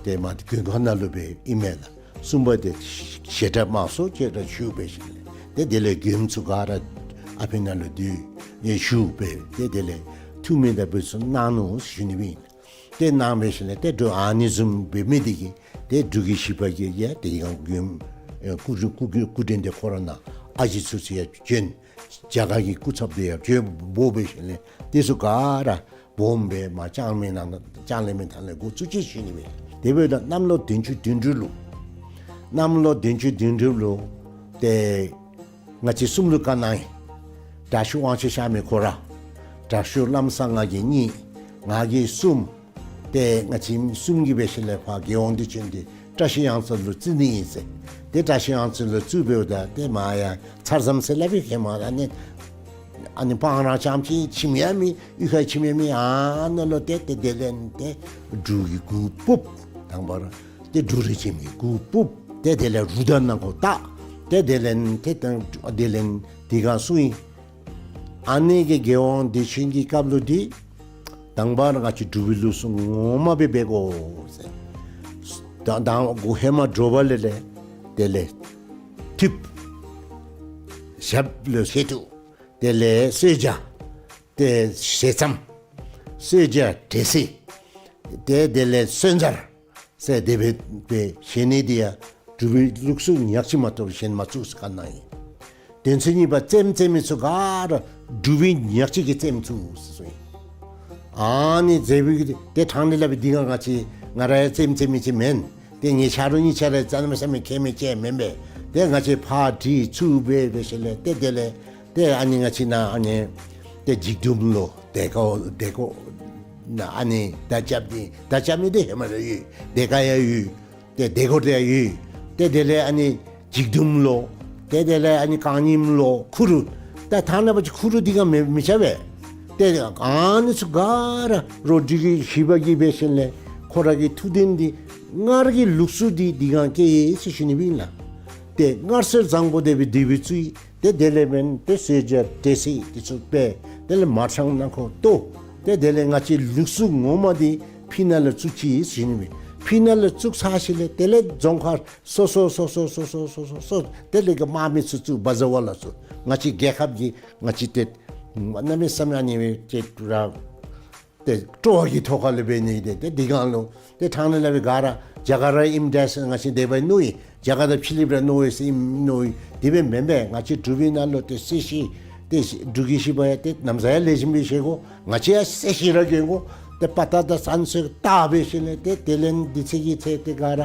ཏེ་མ་མགོན་ཁང་ནང་ལུ་སྦེ་ཨིན་མས་ལགས། གསུམ་པ་འདི་བཞེས་སྒྲ་དམངས་སྲོལ་ཅིག་ར་ཞུ་འབད་ཞིནམ་ལས་ཏེ་དེ་ལས་མགྱོནམ་ཚུ་ག་ར་ཨ་ཕི་ནང་ལུ་འདི་ཡང་ཞུ་འབད་ཏེ་དེ་ལས་ཐུགས་སྨོན་དང་འབུལ་ཚུ་གནང་ནུག་ཞུ་ནི་སྦེ་ཨིན། ཏེ་གནང་སྦེ་ཞིནམ་ལས་ཏེ་འབྲུག་ཨ་ནི་བཟུམ་སྦེ་མི་འདི་གིས་ཏེ་འབྲུག་གི་ཞི་བ་གི་ཡ་ཏེ་ཡང་མགོན་སྐུ་སྐུ་སྐུ་སྐུ་དྲིན་འདི་ཁོ་ར་ནཱ་ཨ་ཞེ་ཚུ་ཚུ་ཡང་བྱོན། རྒྱ་གར་གྱི་སྐུ་ཚབ་འདི་ཡང་བྱོན་འབོ་སྦེ་ཞིནམ་ལས་ཏེ་ཚུ་ག་ར་སྦོམ་སྦེ་མར་ལྕང་མའི་ནང་ལྕང་གླིང་མའི་ཐང་ལས་འགོ་བཙུགས་ཅི་ཞུ་ནི་མས། དེ་འབདཝ་ད་གནམ་ལོ་བདུན་ཅུ་དོན་དྲུག་ལུ་གནམ་ལོ་བདུན་ཅུ་དོན་དྲུག་ལུ་ཏེ་ང་བཅས་གསུམ་ལུ་བཀའ་གནང་ཡི། དྲག་ཤོས་དབང་ཕྱུག་གཤགས་མི་ཁོ་ར། དྲག་ཤོས་ལམ་བཟང་ང་གིས་གཉིས། ང་གིས་གསུམ། ཏེ་ང་བཅས་གསུམ་གྱིས་འབད་ཞིནམ་ལས་ཕར་རྒྱལ་དབང་འདུས་ཆེན་འདི་བཀྲ་ཤིས་གཡང་རྩེ་ལུ་བཙུགས་ནི་ཨིན་ཟེར། ཏེ་བཀྲ་ཤིས་གཡང་རྩེ་ལུ་བཙུགས་འབདཝ་ད་ཏེ་མར་ཡང་ཚར་ཙམ་ཟེར་སླབ་ཡི། ཧེ་མ་ཨ་ནི་ཨ་ནི་སྤང་ར་རྐྱངམ་ཅིག་ཁྱིམ་ཡང་མེད། གཡུས་ཁར་ཁྱིམ་ཡང་མེད། ཨ་ནཱ་ལུ་ཏེ་ཏེ་དེ་ལས་ཏེ་འབྲུག་གི་གུར་ཕུབ། དང་པ་ར་ཏེ་འབྲུག་རིགས་ཅན་གྱི་གུར་ཕུབ། ཏེ་དེ་ལས་རུ་དར་ནང་ཁོ་བཏགས། ཏེ་དེ་ལས་ཏེ་ཏེ་དེ་ལས་དེ་སྒང་སོང་ཡི། ཨ་ནི་གི་རྒྱལ་དབང་འདུས་ཆེན་གྱི་སྐབས་ལུ་འདི་དང་པ་ར་ང་བཅས་འབྲུག་པའི་ལུགས་སྲོལ་ངོ་མ་སྦེ་འབད་དགོ་ཟེར། ད་ད་འགོ་ཧེ་མ་དྲོ་པ་ལས་ལས་དེ་ལས་ཐུབ། ཞབས་ལུ་བཞེས་ཐུབ། དེ་ལས་གསོལ་ཇ། ཏེ་ཞལ་ཙམ། གསོལ་ཇ་འབྲས་སིལ། ཏེ་དེ་ལས་གསོལ་ཇ་ཟེར་དེ་སྦེ་སྦེ་བཞེས་ནི་འདི་ཡང་འབྲུག་པའི་ལུགས་སྲོལ་ཉག་གཅིག་མ་གཏོགས་གཞན་མ་བཙུགས་ཟེར་བཀའ་གནང་ཡི། དོན་ཚན་གཉིས་པ་རྩེདམོ་རྩེ་མི་ཚུ་ག་ར་འབྲུག་པའི་ཉག་གཅིག་གིས་རྩེདམོ་བཙུགས་ཟེར་གསུངས་ཡི། ཨ་ནི་རྩེདམོ་གི་ཏེ་ཕྲང་སྟེ་སླབ་པའི་འདི་སྒང་ང་བཅས་ང་ར་ཡང་རྩེདམོ་རྩེ་མི་ཅིག་མེན། ཏེ་ངེའི་ཆ་རོགས་གཉིས་ཆ་ར་རྩེདམོ་རྩེ་མི་མཁས་མི་ཅིག་མེན་པས། ཏེ་ང་བཅས་ཕར་དྲི་ཚུར་འབད་འབད་ཞིནམ་ལས་ཏེ་དེ་ལས་ཏེ་ཨ་ནི་ང་བཅས་ནཱ་ཨ་ནི་ཏེ་འཇིགས་མཐོང་ལུ་དེ་ཁར་དེ་ཁར་ནཱ་ཨ་ནི་མདའ་རྐྱབ་ནི་མདའ་རྐྱབ་ནི་འདི་ཧེ་མ་ར་ཡོད། དེ་ཁར་ཡང་ཡོད། ཏེ་དེ་ཁར་ཡང་ཡོད། ཏེ་དེ་ལས་ཨ་ནི་འཇིགས་མཐོང་ལུ། ཏེ་དེ་ལས་ཨ་ནི་རྐང་སྙིམ་ལུ་ཁུ་རུ། ད་ཐ་ན་པ་ཅིག་ཁུ་རུ་འདི་སྒང་མི་མི་ཆགས་པས། ཏེ་ཨ་ནི་ཚུ་ག་ར་རོགས་འབྲུག་གི་ཞི་བ་གིས་འབད་ཞིནམ་ལས་ཁོ་ར་གི་ཐུགས་དོན་འདི་སྔར་གྱི་ལུགས་སྲོལ་འདི་འདི་སྒང་བསྐྱལ་ཡི་ཟེར་ཞུ་ནི་སྦེ་ཨིན་ལགས། ཏེ་སྔར་སྲོལ་བཟང་པོ་དེ་སྦེ་འདི་སྦེ་བཙུགས་ཡི། ཏེ་དེ་ལས་འབདན་ཏེ་གསོལ་ཇ་འབྲས་སིལ་འདི་ཚུ་སྦེ་དེ་ལས་མར་ཕྲང་ནང་ཁར་གཏོར། ཏེ་དེ་ལས་ང་བཅས་ལུགས་སྲོལ་ངོ་མ་འདི་ཕི་ནང་ལུ་བཙུགས་ཅི་ཟེར་ཞུ་ནི་སྦེ། ཕི་ནང་ལུ་བཙུགས་ཚར་ཞིནམ་ལས་དེ་ལས་རྫོང་ཁག་སོ་སོ་སོ་སོ་དེ་ལས་གི་དམག་མི་ཚུ་བཙུགས། བ་ཛ་ཝ་ལ་ཚུ་ང་བཅས་རྒྱལ་ཁབ་ཀྱི་ང་བཅས་ཏེ་གནམ་མེད་ས་མེད་ཨ་ནི་སྦེ་ཏེ་ར་ཏེ་སྤྲོ་བ་གི་ཐོག་ཁ་ལུ་འབད་ནི་ཏེ་ཏེ་འདི་སྒང་ལུ་ཏེ་ཕྲང་ནི་སླབ་པའི་ག་ར་རྒྱ་གར་ར་ཨིནམ་འདྲས་ཟེར་ང་བཅས་དེ་སྦེ་མནོ་ཡི། རྒྱ་གར་དང་ཕྱི་གླིངཔ་ར་མནོ་ཡི་ཟེར་ཨིནམ་མནོ་ཡི། དེ་སྦེ་མེན་པས། ང་བཅས་འབྲུག་པའི་ནང་ལུ་ཏེ་སྲིད་ཞི་ཏེ་འབྲུག་གི་ཞི་བ་ཡང་ཏེ་ན་བཟའ་ཡང་ལེགས་ཤོམ་སྦེ་བཞེས་དགོ། ང་བཅས་ཡང་སྲིད་ཞི་ར་གྱོན་དགོ། ཏེ་དཔའ་རྟགས་དང་བསམ་ཚུལ་བཏགས་འབད་ཞིནམ་ལས་ཏེ་དེ་ལས་འདི་ཚེ་གི་ཚེ་ཏེ་ག་ར་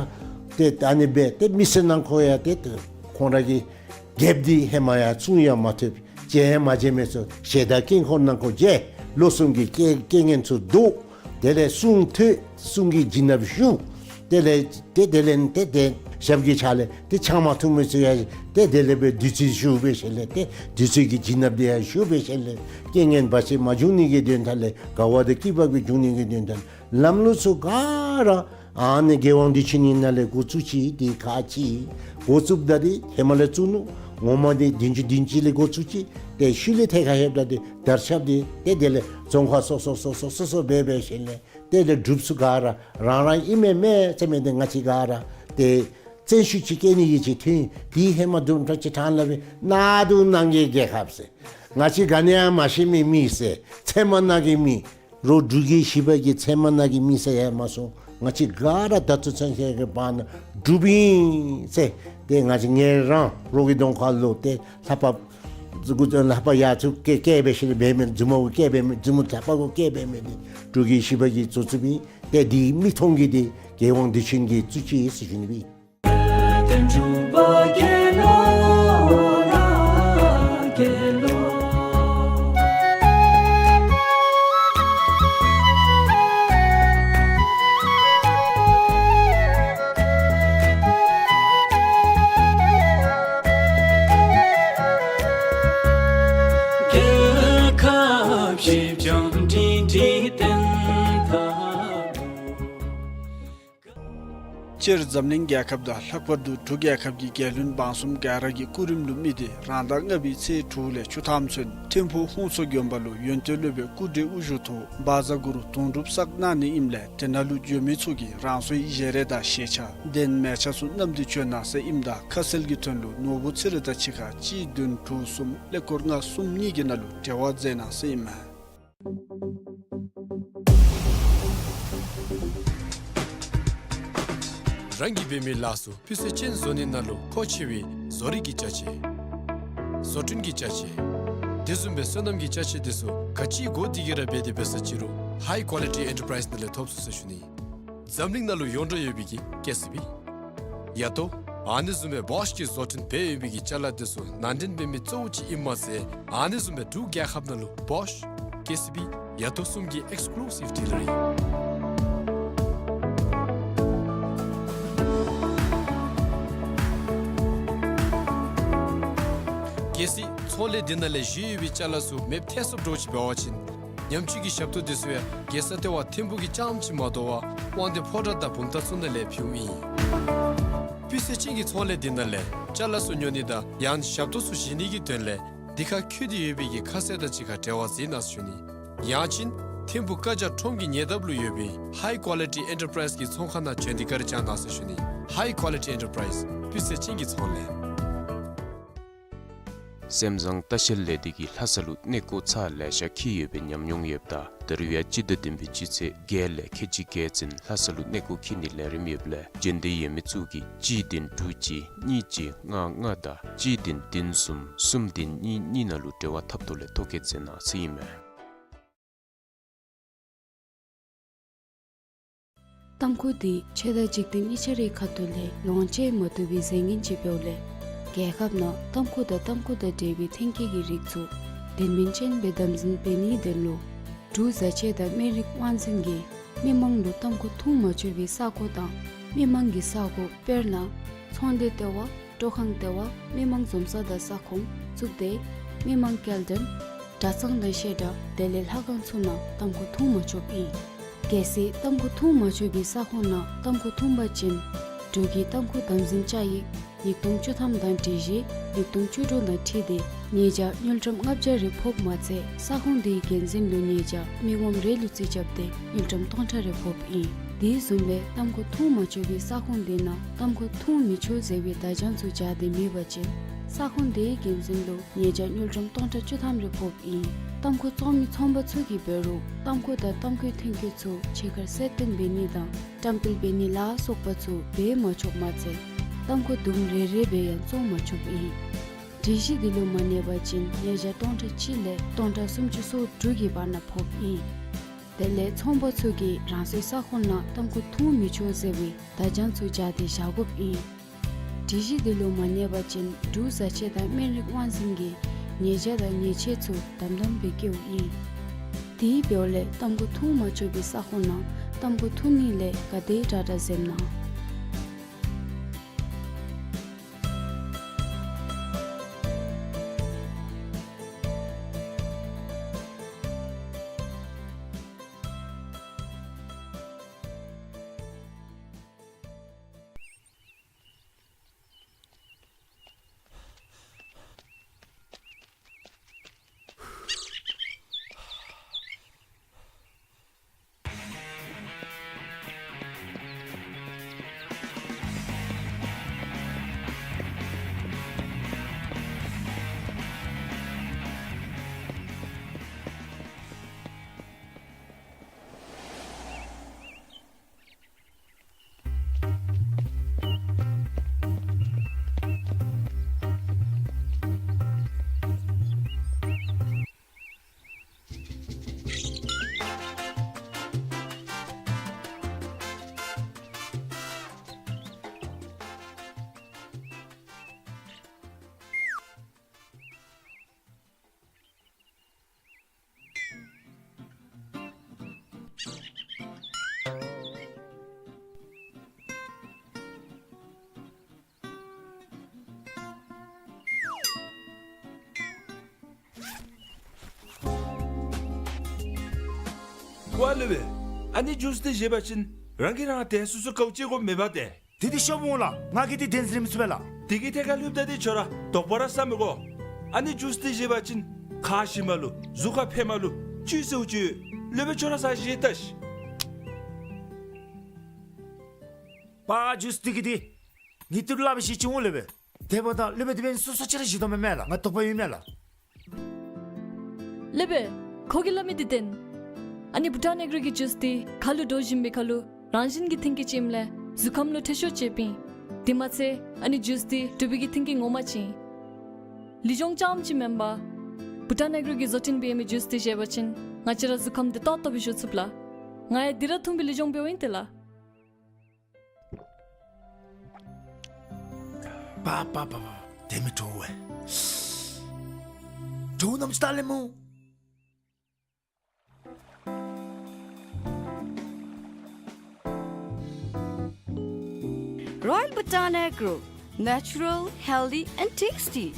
ཏེ་ཨ་ནི་སྦེ་ཏེ་མི་སེར་ནང་ཁོ་ཡང་ཏེ་ཏེ་ཁོང་ར་གི་རྒྱལཔོ་འདི་ཧེ་མ་ཡང་བཙུན་ཡང་མ་ཐུབ། མཇལ་ཡང་མ་མཇལ་མི་ཚུ་ཞལ་ཏ་དཀྱིལ་འཁོར་ནང་ཁར་མཇལ། ལོ་གསུམ་གྱི་རྐྱེན་རྐྱེན་ངན་ཚུ་བཟློག། དེ་ལས་གསུང་ཐོས། གསུང་གི་བྱིན་རླབས་ཞུགས། དེ་ལས་ཏེ་དེ་ལས་ཏེ་ཏེ་ཞབས་ཀྱི་ཕྱག་ལས་ཏེ་ཆང་མ་འཐུང་མི་ཚུ་ཡང་ཏེ་དེ་ལས་སྦེ་བདུད་རྩི་ཞུགས་འབད་ཞིནམ་ལས་ཏེ་བདུད་རྩི་གི་བྱིན་རླབས་འདི་ཡང་ཞུགས་འབད་ཞིནམ་ལས་རྐྱེན་ངན་བར་ཆད་མ་འབྱུང་ནི་གི་དོན་དག་ལས་དགའ་བ་དང་སྐྱིད་པ་གི་འབྱུང་ནི་གི་དོན་དག་ལས་ལམ་ལུགས་ཚུ་ག་ར་ཨ་ནི་རྒྱལ་དབང་འདུས་ཆེན་གྱི་ནང་ལས་འགོ་བཙུགས་ཅི། དེ་ཁག་ཅིག་འགོ་བཙུགསཔ་ད་འདི་ཧེ་མ་ལས་བཙུགས་ནུག། ངོ་མ་འདི་བདུན་ཅུ་བདུན་ཅུ་ལས་འགོ་བཙུགས་ཅི། ཏེ་ཤུལ་ལས་ཐད་ཁར་ལྷོདཔ་ད་འདི་དར་ཁྱབ་འདི་ཏེ་དེ་ལས་རྫོང་ཁག་སོ་སོ་སོ་སོ་སོ་སོ་སྦེ་འབད་ཞིནམ་ལས་ཏེ་དེ་སྒྲུབ་ཚུ་ག་ར་རང་རང་ཨིན་མས་མས་ཟེར་མི་འདི་ང་བཅས་ག་ར་ཏེ་བཙན་ཤུགས་ཅིག་བསྐྱེད་ནི་གི་ཅིག་ཐོན། དེ་ཧེ་མ་དུམ་གྲ་ཅིག་ཕྲང་སླབ་པའི་གནམ་དུང་གནམ་གྱི་རྒྱལ་ཁབ་ཟེར། ང་བཅས་ག་ནི་ཡང་མ་ཤེས་མི་མི་ཟེར། ཚལ་མ་ནང་གི་མི། རོགས་འབྲུག་གི་ཞི་བ་གི་ཚལ་མ་ནང་གི་མི་ཟེར་ཡང་མ་སོང་། ང་བཅས་ག་ར་ད་ལྟོ་ཚུན་ཆད་ཀྱི་བར་ན་འབྲུགཔ་ཨིན་ཟེར། ཏེ་ང་བཅས་ངེ་རང་རོགས་ཀྱི་གདོང་ཁ་ལུ་ཏེ་ལྷ་པ་ལྷ་པ་ཡར་ཚུར་བཀལ་བཀལ་འབད་ཞིནམ་ལས་འབད་མི་མཛུབ་མོ་གུ་བཀལ་འབད་མི་མཛུབ་མོ་ལྷ་པ་གུ་བཀལ་འབད་མི་འདི་འབྲུག་གི་ཞི་བ་གིས་བཟོ་བཙུགསཔ་ཨིན། ཏེ་འདི་མིག་མཐོང་གི་འདི་རྒྱལ་དབང་འདུས་ཆེན་གྱིས་བཙུགས་ཅི་ཟེར་ཞུ་ནི་སྦེ། སྤྱིར་འཛམ་གླིང་རྒྱལ་ཁབ་དང་ལྷག་པར་དུ་འབྲུག་རྒྱལ་ཁབ་ཀྱི་རྒྱལ་བློན་འབངས་གསུམ་ག་ར་གི་སྐུ་རིམ་ལུ་དམིགས་ཏེ་རང་ཟླ་ལྔ་པའི་ཚེས་དྲུག་ལས་བཅུ་ཐམ་ཚུན་ཐིམ་ཕུག་ཧོང་མཚོ་དགོན་པ་ལུ་ཡོན་ཏན་སློབ་དཔོན་སྐུ་བགྲེས་དབུ་བཞུགས་ཐོག་བཛྲ་གུ་རུ་དུང་སྒྲུབ་བསགས་གནང་ནི་ཨིནམ་ལས་དེ་ནང་ལུ་འབྱོན་མི་ཚུ་གིས་རང་སོའི་བཞེས་རས་དང་ཞལ་ཆས་གདན་མལ་ཆ་ཚུ་བསྣམས་ཏེ་བྱོན་གནང་ཟེར་ཨིནམ་ད་ཁ་གསལ་གྱི་དོན་ལུ་ནོར་བུ་ཚེ་རིང་དང་གཅིག་ཁར་གཅིག་བདུན་དྲུག་གསུམ་ཀླད་ཀོར་ལྔ་གསུམ་གཉིས་ཀྱི་ནང་ལུ་འབྲེལ་བ་མཛད་གནང་ཟེར་ཨིན་མས། རང་གིས་འབད་མི་ལཱ་ཚུ་སྤུས་ཚད་ཅན་བཟོ་ནི་ནང་ལུ་མཁོ་ཆེ་བའི་བཟོ་རིག་གི་ཅ་ཆས། བཟོ་སྐྲུན་གྱི་ཅ་ཆས། དེ་བཟུམ་སྦེ་སོ་ནམ་གྱི་ཅ་ཆས་དེ་ཚུ་ག་ཅི་དགོ་དེ་གིས་ར་འབད་དེ་འབད་ས་ཅིག་རུང་High Quality Enterprise ནང་ལས་ཐོབ་ཚུགས་ཟེར་ཞུ་ནི། འཛམ་གླིང་ནང་ལུ་ཡོངས་གྲགས་ཡོད་པའི་གི་ཀེ་སི་བི། ཡ་ཏོ། ཨ་ནི་བཟུམ་སྦེ་བོཤ་གིས་བཟོ་སྐྲུན་འབད་ཡོད་པའི་གི་ཅ་ལ་དེ་ཚུ་ནང་འདྲེན་འབད་མི་གཙོ་བོ་ཅིག་ཨིནམ་མ་ཚད་ཨ་ནི་བཟུམ་སྦེ་འབྲུག་རྒྱལ་ཁབ་ནང་ལུ་བོཤ་ཀེ་སི་བི་ཡ་ཏོ་གསུམ་གྱི་ཨེགསི་ཀུ་ལུ་སིབ་ཌི་ལར་ཨིན། གལ་སྲིད་ཚོང་ལས་འདི་ནང་ལས་བཞེས་ཡོད་པའི་ཅ་ལ་ཚུ་མེདཔ་ཐལ་སོཔ་འདྲཝ་ཅིག་འབད་བ་ཅིན་ཉམས་བཅོས་ཀྱི་ཞབས་ཏོག་དེ་ཚུ་ཡང་རྒྱལ་ས་ལྟེ་བ་ཐིམ་ཕུག་གི་རྐྱངམ་ཅིག་མ་དོ་བར་དབང་འདུས་ཕོ་བྲང་དང་བུམ་ཐང་ཚུ་ནང་ལས་ཕུལཝ་ཨིན། སྤུས་ཚད་ཅན་གྱི་ཚོང་ལས་འདི་ནང་ལས་ཅ་ལ་ཚུ་ཉོ་ནི་དང་ཡང་ཞབས་ཏོག་ཚུ་བཞེས་ནི་གི་དོན་ལས་འདི་ཁར་འཁོད་དེ་ཡོད་པའི་གི་ཁ་གསལ་དང་གཅིག་ཁར་འབྲེལ་བ་འཛིན་གནང་ཟེར་ཞུ་ནི། ཡང་ཅིན་ཐིམ་ཕུག་ཀ་ཇ་ཁྲོམ་གྱི་ཉེ་འདབས་ལུ་ཡོད་པའི་High Quality Enterprise གི་ཚོང་ཁང་ནང་བྱོན་ཏེ་བཀའ་དྲིན་བསྐྱང་གནང་ཟེར་ཞུ་ནི། High Quality Enterprise སྤུས་ཚད་ཅན་གྱི་ཚོང་ལས། སེམས་བཟང་ལྟ་བཤལ་ལས་སྡེ་གིས་ལྷ་ས་ལུ་གནས་སྐོར་ཚར་ལེ་ཤ་འཁྱིད་ཡོད་པའི་ཉམས་མྱོང་ཡོདཔ་ད་ད་རུང་ཡང་སྤྱི་ཟླ་བདུན་པའི་སྤྱི་ཚེས་བརྒྱད་ལས་ཁལ་གཅིག་བརྒྱད་ཙམ་ལྷ་ས་ལུ་གནས་སྐོར་འཁྱིད་ནིའི་ལས་རིམ་ཡོདཔ་ལས་རྒྱུན་ལྡན་ཡོད་མི་ཚུ་གིས་གཅིག་བདུན་དྲུག་གཅིག་གཉིས་གཅིག་ལྔ་ལྔ་དང་གཅིག་བདུན་བདུན་གསུམ་གསུམ་བདུན་གཉིས་གཉིས་ནང་ལུ་འབྲེལ་བ་འཐབ་ཐོག་ལས་ཐོ་བཀོད་མཛད་གནང་ཟེར་ཨིན་མས། ཏམ་ཁུ་འདི་ཆོས་དང་འཇིག་རྟེན་གཉིས་ཆ་རའི་ཁ་ཐུག་ལས་ལོངས་སྤྱོད་མ་བཏུབ་པའི་རྫས་ངན་ཅིག་འབདཝ་ལས་རྒྱལ་ཁབ་ནང་ཏམ་ཁུ་དང་ཏམ་ཁུ་དང་འབྲེལ་བའི་ཐོན་སྐྱེད་ཀྱི་རིགས་ཚུ་དོན་སྨིན་ཅན་སྦེ་དམ་འཛིན་འབད་ནིའི་དོན་ལུ་འབྲུག་བཟའ་ཆས་དང་སྨན་རིགས་དབང་འཛིན་གྱིས་མི་མང་ལུ་ཏམ་ཁུ་འཐུང་མ་ཆོག་པའི་ས་གོ་དང་མི་མང་གི་ས་གོ་དཔེར་ན་ཚོང་སྡེ་ལྟེ་བ། སྤྲོ་ཁང་ལྟེ་བ། མི་མང་འཛོམས་ས་དང་ས་ཁོངས་བཙུགས་ཏེ་མི་མང་སྐྱེལ་འདྲེན། གྲྭ་ཚང་དང་བཤད་གྲྭ་དེ་ལས་ལྷ་ཁང་ཚུ་ནང་ཏམ་ཁུ་འཐུང་མ་ཆོགཔ་ཨིན། གལ་སྲིད་ཏམ་ཁུ་འཐུང་མ་ཆོག་པའི་ས་ཁོངས་ནང་ཏམ་ཁུ་འཐུང་པ་ཅིན་འབྲུག་གི་ཏམ་ཁུ་དམ་འཛིན་བཅའ་ཡིག་ཉིས་སྟོང་བཅུ་ཐམ་དང་སྒྲིག་གཞི་ཉིས་སྟོང་བཅུ་དྲུག་དང་འཁྲིལ་ཏེ་ཉེས་བྱ་དངུལ་ཀྲམ་ལྔ་བརྒྱ་རེ་ཕོགཔ་མ་ཚད་ས་ཁོངས་དེའི་འགན་འཛིན་ལུ་ཉེས་བྱ་མི་ངོམ་རེ་ལུ་རྩིས་རྐྱབ་སྟེ་དངུལ་ཀྲམ་སྟོང་ཕྲག་རེ་ཕོགཔ་ཨིན། དེ་བཟུམ་སྦེ་ཏམ་ཁུ་འཐུང་མ་ཆོག་པའི་ས་ཁོངས་དེ་ནང་ཏམ་ཁུ་འཐུང་མི་ཆོག་ཟེར་བའི་བརྡ་བྱང་ཚུ་སྦྱར་ཏེ་མེད་པ་ཅིན་ས་ཁོངས་དེའི་འགན་འཛིན་ལུ་ཉེས་བྱ་དངུལ་ཀྲམ་སྟོང་ཕྲག་བཅུ་ཐམ་རེ་ཕོགཔ་ཨིན། ཏམ་ཁུ་བཙོང་མི་ཚོང་པ་ཚུ་གིས་འབད་རུང་ཏམ་ཁུ་དང་ཏམ་ཁུའི་ཐོན་སྐྱེད་ཚུ་ཕྱི་ཁར་གསལ་སྟོན་འབད་ནི་དང་བཀྲམ་སྤེལ་འབད་ནི་ལ་སོགས་པ་ཚུ་འབད་མ་ཆོགཔ་མ་ཚད་ཏམ་ཁུ་དུམ་རེ་རེ་སྦེ་ཡང་བཙོང་མ་ཆོགཔ་ཨིན། སྒྲིག་གཞི་འདི་ལུ་མ་གནས་པ་ཅིན་ཉེས་བྱ་སྟོང་ཕྲག་གཅིག་ལས་སྟོང་ཕྲག་སུམ་ཅུ་སོ་དྲུག་གི་བར་ན་ཕོགཔ་ཨིན། དེ་ལས་ཚོང་པ་ཚུ་གིས་རང་སོའི་ས་ཁོངས་ནང་ཏམ་ཁུ་འཐུང་མི་ཆོག་ཟེར་བའི་བརྡ་བྱང་ཚུ་སྦྱར་ཏེ་བཞག་དགོཔ་ཨིན། སྒྲིག་གཞི་འདི་ལུ་མ་གནས་པ་ཅིན་འབྲུག་བཟའ་ཆས་དང་སྨན་རིགས་དབང་འཛིན་གྱིས་ཉེས་བྱ་དང་ཉེས་ཆད་ཚུ་དམ་དམ་སྦེ་བཀལཝ་ཨིན། དེ་འབདཝ་ལས་ཏམ་ཁུ་འཐུང་མ་ཆོག་པའི་ས་ཁོངས་ནང་ཏམ་ཁུ་འཐུང་ནི་ལས་ག་དེ་དྲག་དྲག་འཛེམ་གནང་། ཝ་ལེ་བེ། ཨ་ནི་ཇུས་འདི་བཞེས་པ་ཅིན་རང་གིས་རང་དེ་སོ་སོ་གའུ་ཅིག་གོ་མེད་པ་དེ། དེ་འདི་ཤོབ་འོང་ལགས། ང་གིས་འདི་བདེན་འཛིན་ར་མི་ཚུགས་པས་ལགས། དེ་གི་ཐད་ཁར་ལྷོདཔ་ད་འདི་ཁྱོད་ར་དོགས་པ་ར་ཟ་མི་དགོ། ཨ་ནི་ཇུས་འདི་བཞེས་པ་ཅིན་ཁ་ཞི་མ་ལུ་གཟུགས་ཁར་ཕན་མ་ལུ་ཅིག་ཟེརཝ་ཅིག་ལེགས་པས་ཁྱོད་ར་ཟ་བཞེས་ལྟ་ཤིག། པ་ཇུས་འདི་གི་འདི་ངེའི་ཏི་རུ་སླབ་བཞེས་ཅི་འོང་ལེགས་པས། དེ་འབདཝ་ད་ལེགས་པས་དེ་འབདན་སོ་སོ་ཅིག་ར་བཞེས་དོ་མེན་མས་ལགས། ང་དོགས་པ་ཡོད་མས་ལགས། ལེགས་པས། ཁོ་གིས་སླབ་མི་འདི་བདེན། ཨ་ནི་བྷུ་ཊཱན་ཨེག་རོ་གི་ཇུས་འདི་ཁ་ལུ་འདྲོག་བཞིན་པའི་ཁར་ལུ་རང་བཞིན་གྱི་ཐོན་སྐྱེད་ཅིག་ཨིནམ་ལས་ གཟུགས་ཁམས་ལུ་ཁྲེལ་ཤོར་ཅིག་ཨིན། དེ་མ་ཚད་ཨ་ནི་ཇུས་འདི་འབྲུག་པའི་གི་ཐིམ་གྱི་ངོ་མ་ཅིག་ཨིན། ལུས་སྦྱོང་རྐྱངམ་ཅིག་མེན་པར་བྷུ་ཊཱན་ཨེག་རོ་གིས་བཟོ་སྐྲུན་འབད་མི་ཇུས་འདི་བཞེས་པ་ཅིན་ང་བཅས་ར་གཟུགས་ཁམས་འདི་ཏོག་ཏོ་སྦེ་བཞུགས་ཚུགས་ལགས། ང་ཡང་འདི་ར་འཐུང་སྦེ་ལུས་སྦྱོང་འབདཝ་ཨིན་ཏེ་ལགས། པ་པ་པ་པ། དེ་མི་བྲོ་བས། བྲོ་ནམ་ཅི་ད་ལེ་མོ། Royal Bhutan Agro, natural, healthy and tasty.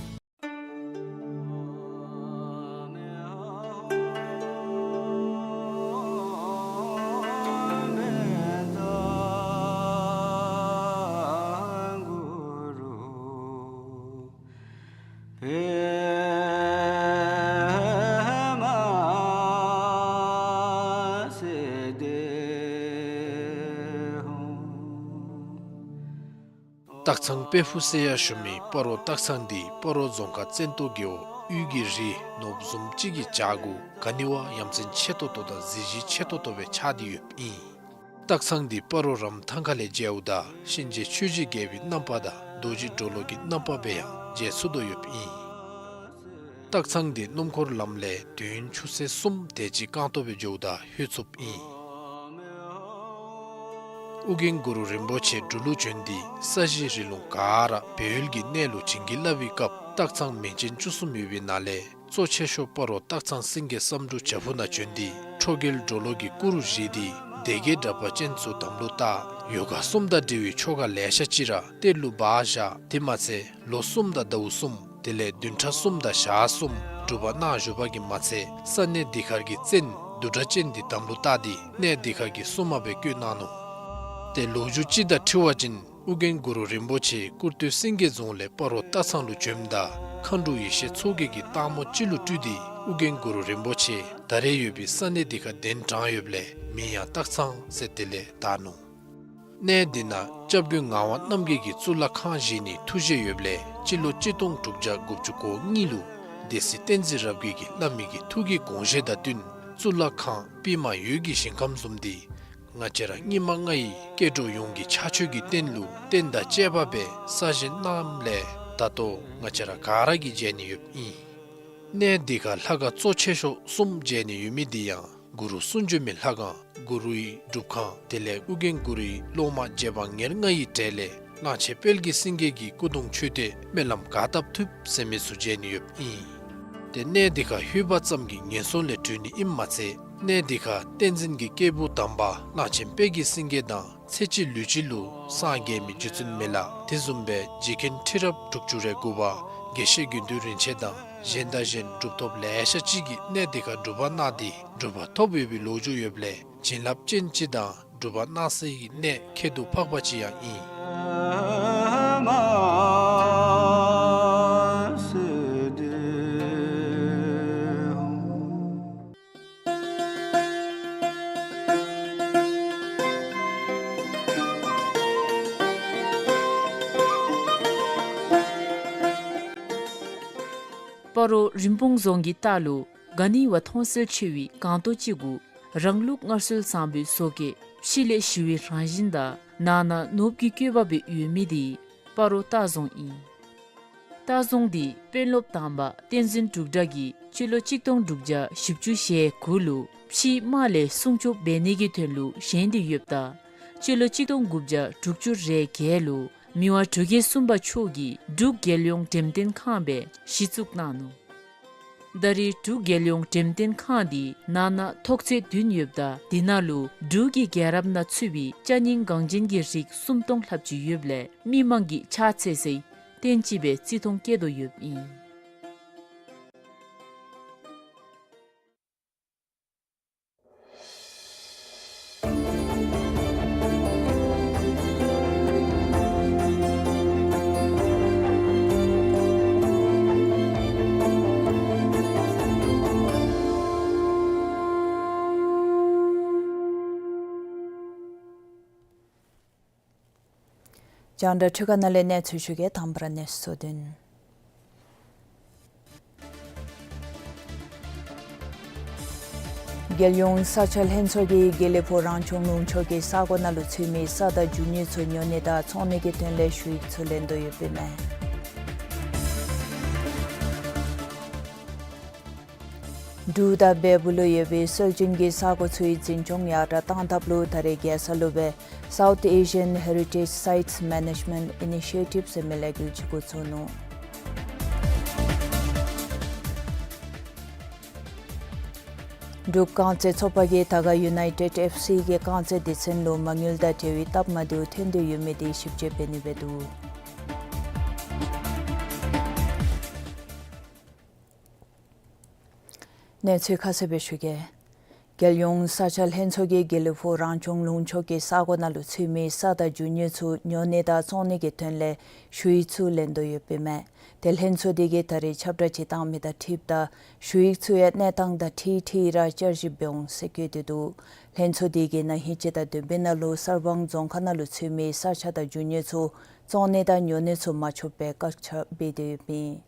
སྟག་ཚང་དཔལ་ཕུག་ཟེར་ཡང་ཞུ་མི་སྤ་རོ་སྟག་ཚང་འདི་སྤ་རོ་རྫོང་ཁག་བཙན་ཏོ་རྒེད་འོག་དབུས་ཀྱི་རི་ནོར་བུ་བཟུམ་ཅིག་གི་བྱག་གུ་ག་ནི་བ་ཡ་མཚན་ཆེ་ཏོག་ཏོ་དང་གཟི་བརྗིད་ཆེ་ཏོག་ཏོ་སྦེ་ཆགས་ཏེ་ཡོདཔ་ཨིན། སྟག་ཚང་འདི་སྤ་རོ་རམ་ཐང་ཁ་ལས་མཇལཝ་ད་གཤིན་རྗེ་ཆོས་ཀྱི་རྒྱལ་པོའི་རྣམ་པ་དང་རྡོ་རྗེ་གྲོ་ལོད་ཀྱི་རྣམ་པ་སྦེ་ཡང་མཇལ་ཚུགས་དོ་ཡོདཔ་ཨིན། སྟག་ཚང་འདི་སྣུམ་འཁོར་ལམ་ལས་དུས་ཡུན་ཆུ་ཚོད་གསུམ་དེ་ཅིག་རྐང་ཐང་སྦེ་འགྱོཝ་ད་ལྷོད་ཚུགསཔ་ཨིན། ཨོ་རྒྱན་གུ་རུ་རིན་པོ་ཆེ་འབྲུག་ལུ་བྱོན་ཏེ་ས་གཞི་རི་ལུང་ག་ར་སྦས་ཡུལ་གྱི་གནས་ལུ་བྱིན་གྱིས་བརླབས་པའི་སྐབས་སྟག་ཚང་མིང་ཅན་བཅུ་གསུམ་ཡོད་པའི་ནང་ལས་གཙོ་ཆེ་ཤོས་སྤ་རོ་སྟག་ཚང་སེང་གེ་བསམ་འགྲུབ་བྱག་ཕུག་ནང་བྱོན་ཏེ་ཁྲོ་རྒྱལ་གྲོ་ལོད་ཀྱི་སྐུ་རུ་བཞེངས་ཏེ་སྡེ་བརྒྱད་དྲེགས་པ་ཅན་ཚུ་དམ་ལུ་བཏགས། ཡོ་ག་གསུམ་དང་འབྲེལ་བའི་ཆོ་ག་ལེ་ཤ་ཅིག་ར་གཏེར་ལུ་སྦ་བཞག། དེ་མ་ཚད་ལོ་གསུམ་དང་ཟླཝ་གསུམ་དེ་ལས་བདུན་ཕྲག་གསུམ་དང་ཞག་གསུམ་སྒྲུབ་པ་གནང་བཞུགས་པ་གིས་མ་ཚད་ས་གནས་འདི་ཁར་གྱི་བཙན་བདུད་དྲེགས་ཅན་འདི་དམ་ལུ་བཏགས་ཏེ་གནས་འདི་ཁར་གྱི་སྲུང་མ་སྦེ་བསྐོས་གནང་ནུག། ཏེ་ལོ་རྒྱུས་ཅིག་དང་འཁྲིལ་བ་ཅིན་ཨོ་རྒྱན་གུ་རུ་རིན་པོ་ཆེ་ཀུར་སྟོད་སེང་གེ་རྫོང་ལས་སྤ་རོ་སྟག་ཚང་ལུ་བྱོནམ་ད་མཁའ་འགྲོ་ཡེ་ཤེས་མཚོ་རྒྱལ་གྱིས་སྟག་མོ་ཅིག་ལུ་སྤྲུལ་ཏེ་ཨོ་རྒྱན་གུ་རུ་རིན་པོ་ཆེ་ད་རེས་ཡོད་པའི་ས་གནས་འདི་ཁར་གདན་དྲངས་ཡོདཔ་ལས་མིང་ཡང་སྟག་ཚང་ཟེར་དེ་ལས་བཏགས་ནུག། གནས་འདི་ནང་སྐྱབས་མགོན་ངག་དབང་རྣམ་རྒྱལ་གྱིས་གཙུག་ལག་ཁང་བཞེངས་ནིའི་ཐུགས་བཞེད་ཡོདཔ་ལས་སྤྱི་ལོ་གཅིག་སྟོང་དྲུག་བརྒྱ་དགུ་བཅུ་གོ་གཉིས་ལུ་སྡེ་སྲིད་བསྟན་འཛིན་རབ་རྒྱས་ཀྱིས་བླ་མའི་གི་ཐུགས་ཀྱི་དགོངས་བཞེད་དང་བསྟུན་གཙུག་ལག་ཁང་པདྨ་འོད་ཀྱི་ཞིང་ཁམས་བཟུམ་འདི་ང་བཅས་ར་སྙིགས་མ་ལྔ་ཡི་སྐྱེ་འགྲོ་ཡོངས་ཀྱི་ཕྱག་མཆོད་ཀྱི་རྟེན་ལུ་རྟེན་དང་བཅས་པ་སྦེ་གསར་བཞེངས་གནངམ་ལས་ད་ལྟོ་ང་བཅས་ར་ག་ར་གིས་མཇལ་ནི་ཡོདཔ་ཨིན། གནས་འདི་ཁར་ལྷ་ཁང་གཙོ་ཆེ་ཤོས་གསུམ་མཇལ་ནི་ཡོད་མི་འདི་ཡང་གུ་རུ་གསུང་བྱོན་མའི་ལྷ་ཁང་གུ་རུའི་སྒྲུབ་ཁང་དེ་ལས་ཨོ་རྒྱན་གུ་རུའི་སློབ་མ་རྗེ་འབངས་ཉེར་ལྔ་ཡི་གྲས་ལས་གླང་ཆེན་དཔལ་གྱི་སེང་གེ་གི་སྐུ་གདུང་མཆོད་རྟེན་སྨོན་ལམ་ག་བཏབ་ཐུབ་ཟེར་མི་ཚུ་མཇལ་ནི་ཡོདཔ་ཨིན། ཏེ་གནས་འདི་ཁར་ལྷོད་པ་ཙམ་གྱིས་ངན་སོང་ལས་གྲོལ་ནི་ཨིནམ་མ་ཚད་གནས་འདི་ཁར་བསྟན་འཛིན་གྱི་སྐྱེས་བུ་དམ་པ་གླང་ཆེན་དཔལ་གྱི་སེང་གེ་དང་ཚེ་གཅིག་ལུས་གཅིག་ལུ་སངས་རྒྱས་མི་རྗེ་བཙུན་མི་ལ་དེ་བཟུམ་སྦེ་རྗེ་མཁན་ཁྲི་རབས་དྲུག་ཅུ་རེ་དགུ་པ་དགེ་བཤེས་དགེ་འདུན་རིན་ཆེན་དང་གཞན་དང་གཞན་གྲུབ་ཐོབ་ལེ་ཤ་ཅིག་གིས་གནས་འདི་ཁར་སྒྲུབ་པ་གནང་སྟེ་གྲུབ་པ་ཐོབ་ཡོད་པའི་ལོ་རྒྱུས་ཡོདཔ་ལས་བྱིན་རླབས་ཅན་ཅིག་དང་སྒྲུབ་པ་གནང་སའི་གནས་ཁྱད་དུ་འཕགས་པ་ཅིག་ཡང་ཨིན། སྤ་རོ་རིན་སྤུངས་རྫོང་གི་ལྟག་ལུ་ག་ནི་བ་མཐོང་གསལ་ཆེ་བའི་སྒང་ཏོ་ཅིག་གུ་རང་ལུགས་སྔར་སྲོལ་བཟང་པོའི་བཟོ་བཀོད་ཕྱི་ལས་ཞི་བའི་རང་བཞིན་དང་ནང་ན་ནོར་བུ་གི་བཀོད་པ་སྦེ་ཡོད་མི་འདི་སྤ་རོ་སྟག་རྫོང་ཨིན། སྟག་རྫོང་འདི་དཔོན་སློབ་དམ་པ་བསྟན་འཛིན་འབྲུག་གྲགས་ཀྱིས་སྤྱི་ལོ་གཅིག་སྟོང་དྲུག་བརྒྱ་བཞི་བཅུ་ཞེ་དགུ་ལུ་ཕྱིའི་དམག་ལས་སྲུང་སྐྱོབ་འབད་ནི་གི་དོན་ལུ་བཞེངས་ཏེ་ཡོདཔ་ད་སྤྱི་ལོ་གཅིག་སྟོང་དགུ་བརྒྱ་དྲུག་ཅུ་རེ་བརྒྱད་ལུ་མི་དབང་འབྲུག་རྒྱལ་གསུམ་པ་མཆོག་གིས་འབྲུག་རྒྱལ་ཡོངས་འགྲེམས་སྟོན་ཁང་སྦེ་གཞི་བཙུགས་གནང་ནུག། ད་རེས་འབྲུག་རྒྱལ་ཡོངས་འགྲེམས་སྟོན་ཁང་འདི་ནང་ན་ཐོག་ཚད་བདུན་ཡོདཔ་ད་འདི་ནང་ལུ་འབྲུག་གི་རྒྱལ་རབས་ནང་ཚུད་པའི་ཅ་རྙིང་འགངས་ཅན་གྱི་རིགས་སུམ་སྟོང་ལྷགཔ་ཅིག་ཡོདཔ་ལས་མི་མང་གིས་ཕྱག་འཚལ་སའི་རྟེན་ཅིག་སྦེ་བརྩི་མཐོང་བསྐྱེད་དོ་ཡོདཔ་ཨིན། རྒྱང་བསྒྲགས་འཕྲུལ་ཁང་ནང་ལས་གནས་ཚུལ་ཞུ་གེ། དང་པ་ར་གནས་ཚུལ་གཙོ་དོན། རྒྱལ་ཡོངས་ས་ཆ་ལྷན་ཚོགས་ཀྱིས་དགེ་ལེགས་ཕུག་རང་སྐྱོང་ལུང་ཕྱོགས་ཀྱི་ས་གོ་ནང་ལུ་ཚུད་མི་ས་དང་རྒྱུ་དངོས་ཚུ་ཉོ་ནི་དང་བཙོང་ནི་གི་དོན་ལས་ཞུ་ཡིག་ཚུ་ལེན་དོ་ཡོདཔ་ཨིན་མས། འབྲུག་དང་བལ་པོ་ལུ་ཡོད་པའི་སྲོལ་རྒྱུན་གྱི་ས་གོ་ཚུའི་འཛིན་སྐྱོང་ཡར་དྲག་གཏང་ཐབས་ལུ་ད་རེས་རྒྱལ་ས་ལུ་སྦེ་South Asian Heritage Sites Management Initiative ཟེར་མི་ལས་འགུལ་ཅིག་འགོ་བཙུགས་ནུག། འབྲུག་རྐང་རྩེད་ཚོགས་པ་གིས་དར་དཀར་United F C གི་རྐང་རྩེད་སྡེ་ཚན་ལུ་མ་དངུལ་དང་འབྲེལ་བའི་སྟབས་མ་བདེཝ་ཐོན་ཏེ་ཡོད་མི་དེ་ཞིབ་དཔྱད་འབད་ནི་སྦེ་འདུག། གནས་ཚུལ་ཁ་གསལ་སྦེ་ཞུ་གེ། རྒྱལ་ཡོངས་ས་ཆ་ལྷན་ཚོགས་ཀྱིས་དགེ་ལེགས་ཕུག་རང་སྐྱོང་ལུང་ཕྱོགས་ཀྱི་ས་གོ་ནང་ལུ་ཚུད་མི་ས་དང་རྒྱུ་དངོས་ཚུ་ཉོ་ནི་དང་བཙོང་ནི་གི་དོན་ལས་ཞུ་ཡིག་ཚུ་ལེན་དོ་ཡོདཔ་ཨིན་མས། ཏེ་ལྷན་ཚོགས་དེ་གིས་ད་རེས་ཁྱབ་བསྒྲགས་ཅིག་བཏང་མི་དང་འཁྲིལཝ་ད་ཞུ་ཡིག་ཚུ་ཡང་གནས་སྟངས་དང་འཁྲིལ་འཁྲིལ་ར་བསྐྱར་ཞིབ་འབད་འོང་ཟེར་བཀོད་དེ་འདུག། ལྷན་ཚོགས་དེ་གིས་ན་ཧིང་སྤྱི་ཟླ་བདུན་པའི་ནང་ལུ་གསར་སྤང་རྫོང་ཁག་ནང་ལུ་ཚུད་མི་ས་ཆ་དང་རྒྱུ་དངོས་ཚུ་བཙོང་ནི་དང་ཉོ་ནི་ཚུ་མ་ཆོགཔ་སྦེ་བཀག་ཆ་འབད་དེ་ཡོདཔ་ཨིན།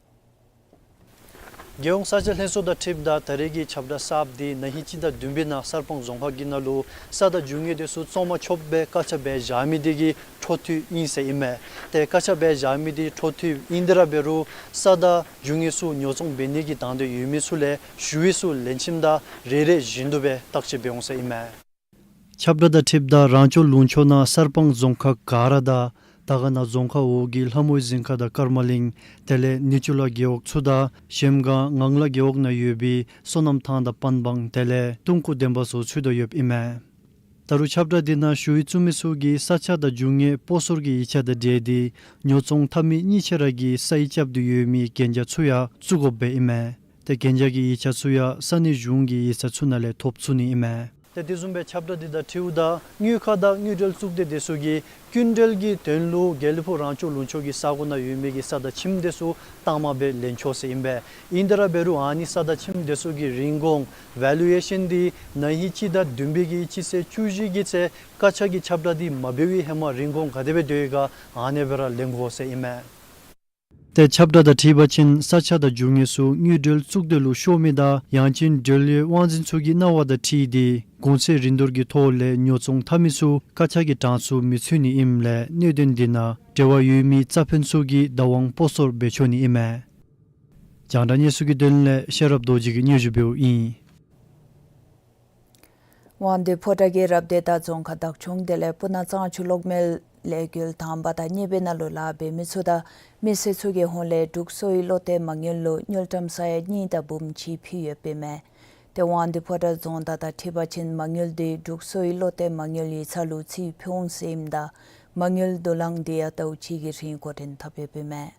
རྒྱལ་ཡོངས་ས་ཆ་ལྷན་ཚོགས་དང་འཁྲིལཝ་ད་ད་རེས་ཀྱི་ཁྱབ་བསྒྲགས་གསརཔ་དེ་ན་ཧིང་སྤྱི་ཟླ་བདུན་པའི་ནང་གསར་སྤང་རྫོང་ཁག་གི་ནང་ལུ་ས་དང་རྒྱུ་དངོས་དེ་ཚུ་བཙོང་མ་ཆོགཔ་སྦེ་བཀག་ཆ་འབད་བཞག་མི་དེ་གི་འཕྲོ་མཐུད་ཨིན་ཟེར་ཨིན་མས། ཏེ་བཀག་ཆ་འབད་བཞག་མི་དེ་འཕྲོ་མཐུད་ཨིན་དེ་ར་འབད་རུང་ས་དང་རྒྱུ་དངོས་ཚུ་ཉོ་བཙོང་འབད་ནི་གི་དང་འདོད་ཡོད་མི་ཚུ་ལས་ཞུ་ཡིག་ཚུ་ལེན་ཞིནམ་ད་རེ་རེ་བཞིན་དུ་སྦེ་བརྟག་དཔྱད་འབད་འོང་ཟེར་ཨིན་མས། ཁྱབ་བསྒྲགས་དང་འཁྲིལཝ་ད་རང་སྐྱོང་ལུང་ཕྱོགས་ནང་གསར་སྤང་རྫོང་ཁག་ག་ར་དང་དར་དཀར་ནང་རྫོང་ཁག་འོག་གི་ལྷ་མོའི་རྫིང་ཁ་དང་ཀརྨ་གླིང་དེ་ལས་ནི་ཅུ་ལ་རྒེད་འོག་ཚུ་དང་གཞལམ་སྒང་ངང་ལ་རྒེད་འོག་ནང་ཡོད་པའི་སོ་ནམ་ཐང་དང་པན་སྦང་དེ་ལས་ཏུང་ཀུ་འདན་མ་ཚུ་ཚུད་དོ་ཡོདཔ་ཨིན་མས། ད་རུང་ཁྱབ་བསྒྲགས་དེ་ནང་ཞུ་ཡིག་བཙུགས་མི་ཚུ་གིས་ས་ཆ་དང་རྒྱུ་དངོས་སྤོ་སོར་གྱི་ཡིག་ཆ་དང་འབྲེལ་ཏེ་ཉོ་བཙོང་འཐབ་མི་གཉིས་ཆ་ར་གི་སའི་རྐྱབ་སྟེ་ཡོད་མི་གན་རྒྱ་ཚུ་ཡང་བཙུགས་དགོཔ་སྦེ་ཨིན་མས། ཏེ་གན་རྒྱ་གི་ཡིག་ཆ་ཚུ་ཡང་ས་གནས་གཞུང་གི་ཡིག་ཚང་ཚུ་ནང་ལས་ཐོབ་ཚུགས་ནི་ཨིན་མས། ཏེ་དེ་བཟུམ་སྦེ་ཁྱབ་བསྒྲགས་དེ་དང་འཁྲིལཝ་ད་དངུལ་ཁང་དང་དངུལ་འབྲེལ་གཙུག་སྡེ་དེ་ཚུ་གིས་སྐྱིན་འགྲུལ་གྱི་དོན་ལུ་དགེ་ལེགས་ཕུག་རང་སྐྱོང་ལུང་ཕྱོགས་ཀྱི་ས་གོ་ནང་ཡོད་མི་གི་ས་དང་ཁྱིམ་དེ་ཚུ་གཏང་མ་འབད་ལེན་ཆོག་ཟེར་ཨིན་པས། ཨིན་དེ་ར་འབད་རུང་ཨ་ནི་ས་དང་ཁྱིམ་དེ་ཚུ་གི་རིན་གོང་ཝེ་ལུ་ཨེ་ཤཱན་དེ་ན་ཧིང་སྤྱི་ཟླ་བདུན་པའི་གི་སྤྱི་ཚེས་བཅུ་བཞི་གི་ཚེ་བཀག་ཆ་གི་ཁྱབ་བསྒྲགས་དེ་མ་འབད་བའི་ཧེ་མ་རིན་གོང་ག་དེ་སྦེ་སྡོད་ཡོད་ག་ཨ་ནི་སྦེ་ར་ལེན་དགོ་ཟེར་ཨིན་མས། ཏེ་ཁྱབ་བསྒྲགས་དང་འཁྲིལ་བ་ཅིན་ས་ཆ་དང་རྒྱུ་དངོས་ཚུ་དངུལ་འབྲེལ་གཙུག་སྡེ་ལུ་ཤོར་མི་དང་ཡང་ཅིན་འབྲེལ་ཡོད་དབང་འཛིན་ཚུ་གི་གནང་བ་དང་འཁྲིལ་ཏེ་གོང་ཚད་རིན་བསྡུར་གྱི་ཐོག་ལས་ཉོ་བཙོང་འཐབ་མི་ཚུ་བཀག་ཆ་གི་གྲངས་སུ་མི་ཚུད་ནི་ཨིནམ་ལས་གནད་དོན་དེ་ནང་འབྲེལ་བ་ཡོད་མི་རྩ་ཕན་ཚུ་གིས་བདག་དབང་སྤོ་སོར་འབད་ཆོག་ནི་ཨིན་མས། རྒྱང་བསྒྲགས་གནས་ཚུལ་གྱི་དོན་ལས་ཤེས་རབ་རྡོ་རྗེ་གིས་སྙན་ཞུ་འབདཝ་ཨིན། དབང་འདུས་ཕོ་བྲང་གི་རབ་སྡེ་དང་རྫོང་ཁག་བདག་སྐྱོང་དེ་ལས་སྤུ་ན་གཙང་ཆུ་གློག་མེ་ལས་འགུལ་དང་པ་དང་གཉིས་པའི་ནང་ལུ་ལཱ་འབད་མི་ཚུ་དང་མི་སེར་ཚུ་གི་ཧོངས་ལས་འབྲུག་གསོ་བའི་བློ་གཏད་མ་དངུལ་ལུ་དངུལ་ཀྲམ་ས་ཡ་གཉིས་དང་འབུམ་གཅིག་ཕུལ་ཡོདཔ་ཨིན་མས། ཏེ་དབང་འདུས་ཕོ་བྲང་རྫོང་བདག་དང་འཁྲིལ་བ་ཅིན་མ་དངུལ་དེ་འབྲུག་གསོ་བའི་བློ་གཏད་མ་དངུལ་ཡིག་ཚང་ལུ་རྩིས་ཕུལ་འོང་ཟེར་ཨིནམ་ད་མ་དངུལ་བསྡུ་ལེན་དེ་ཡང་ཟླཝ་གཅིག་གི་རིང་འགོ་འདྲེན་འཐབ་ཡོདཔ་ཨིན་མས།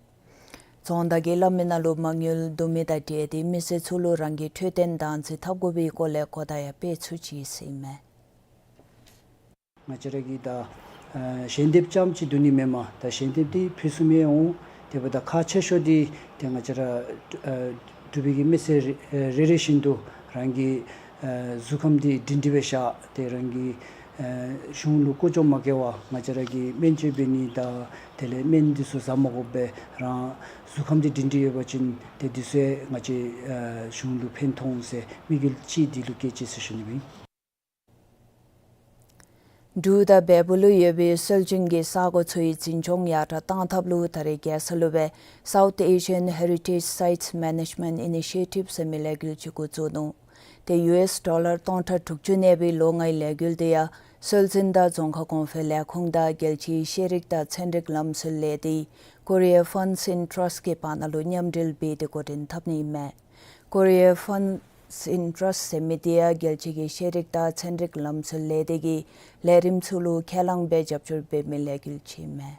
རྫོང་བདག་གིས་སླབ་མི་ནང་ལུ་མ་དངུལ་བསྡུ་མི་དང་འབྲེལ་ཏེ་མི་སེར་ཚུ་ལུ་རང་གི་འཕྲོད་བསྟེན་བདག་འཛིན་འཐབ་དགོ་པའི་སྐོར་ལས་གོ་བརྡ་ཡང་སྤེལ་ཚུགས་ཅི་ཟེར་ཨིན་མས། ང་བཅས་ར་གིས་ད་ཨ་ཞལ་འདེབས་རྐྱངམ་ཅིག་བསྡུ་ནི་མེན་པར་ད་ཞལ་འདེབས་འདི་ཕུན་སུམ་ཡང་འོང་། དེ་འབདཝ་ད་ཁག་ཆེ་ཤོས་འདི་ཏེ་ང་བཅས་ར་ཨ་འབྲུག་པའི་གི་མི་སེར་རེ་རེ་བཞིན་དུ་རང་གི་ཨ་གཟུགས་ཁམས་འདི་སྒྲིང་སྒྲིང་སྦེ་བཞག་སྟེ་རང་གི་ཨ་གཞུང་ལུ་ཀོ་ཅོག་མ་བཀལ་བར་ང་བཅས་ར་གིས་སྨན་བཅོས་འབད་ནི་དང་དེ་ལས་སྨན་འདི་ཚུ་ཟ་མ་དགོཔ་སྦེ་རང་གཟུགས་ཁམས་འདི་སྒྲིང་སྒྲིང་ཡོད་པ་ཅིན་ཏེ་འདི་ཚུ་ཡང་ང་བཅས་ཨ་གཞུང་ལུ་ཕན་ཐོགས་འོང་ཟེར་དམིགས་ཡུལ་ཅིག་འདི་ལུ་བསྐྱེད་ཅི་ཟེར་ཞུ་ནི་ཨིན། འབྲུག་དང་བལ་པོ་ལུ་ཡོད་པའི་སྲོལ་རྒྱུན་གྱི་ས་གོ་ཚུའི་འཛིན་སྐྱོང་ཡར་དྲག་གཏང་ཐབས་ལུ་ད་རེས་རྒྱལ་ས་ལུ་སྦེ་South Asian Heritage Sites Management Initiative ཟེར་མི་ལས་འགུལ་ཅིག་འགོ་བཙུགས་ནུག། ཏེ་ཡུ་ཨེསི་ཌོ་ལར་སྟོང་ཕྲག་དྲུག་ཅུ་གནས་པའི་ལོ་ལྔའི་ལས་འགུལ་དེ་ཡང་སྲོལ་འཛིན་དང་རྫོང་ཁ་གོང་འཕེལ་ལས་ཁུངས་དང་རྒྱལ་སྤྱིའི་ཤེས་རིག་དང་ཚན་རིག་ལམ་སྲོལ་ལས་སྡེ་Korea Funds in Trust གི་བར་ན་ལུ་མཉམ་འབྲེལ་འབད་དེ་འགོ་འདྲེན་འཐབ་ནི་ཨིན་མས། Korea Funds in Trust ཟེར་མི་དེ་ཡང་རྒྱལ་སྤྱི་གི་ཤེས་རིག་དང་ཚན་རིག་ལམ་སྲོལ་ལས་སྡེ་གི་ལས་རིམ་ཚུ་ལུ་ཁས་བླངས་སྦེ་རྒྱབ་སྐྱོར་འབད་མི་ལས་འགུལ་ཅིག་ཨིན་མས།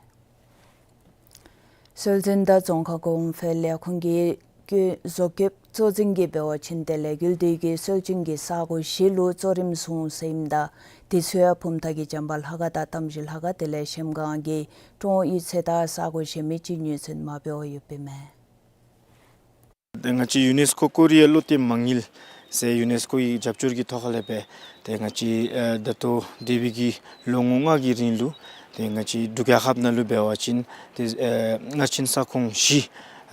སྲོལ་འཛིན་དང་རྫོང་ཁ་གོང་འཕེལ་ལས་ཁུངས་ཀྱི་བཀོད་བཟོ་བཀོད་གཙོ་འཛིན་གྱིས་འབད་བ་ཅིན་ཏེ་ལས་འགུལ་དེ་གིས་སྲོལ་རྒྱུན་གྱི་ས་གོ་བཞི་ལུ་གཙོ་རིམ་བཟུང་ཟེར་ཨིནམ་ད་དེ་ཚུ་ཡང་བུམ་ཐང་གི་བྱམས་པ་ལྷ་ཁང་དང་རྟ་མགྲིན་ལྷ་ཁང་དེ་ལས་གཞལམ་སྒང་གི་ཀྲོང་གཡུས་ཚན་དང་ས་གོ་གཞན་མི་ཅིག་ངོས་འཛིན་མ་འབད་བར་ཡོདཔ་ཨིན་མས། ཏེ་ང་བཅས་ཡུ་ནེས་ཀོ་ཀོ་རི་ཡའི་བློ་གཏད་མ་དངུལ་ཟེར་ཡུ་ནེས་ཀོ་གི་རྒྱབ་སྐྱོར་གྱི་ཐོག་ཁ་ལས་སྦེ་ཏེ་ང་བཅས་ཨ་ད་ལྟོ་འདས་པའི་གི་ལོ་ངོ་ལྔ་གི་རིང་ལུ་ཏེ་ང་བཅས་འབྲུག་རྒྱལ་ཁབ་ནང་ལུ་འབད་བ་ཅིན་ཏེ་ཨ་མངའ་ཆེན་ས་ཁོངས་བཞི་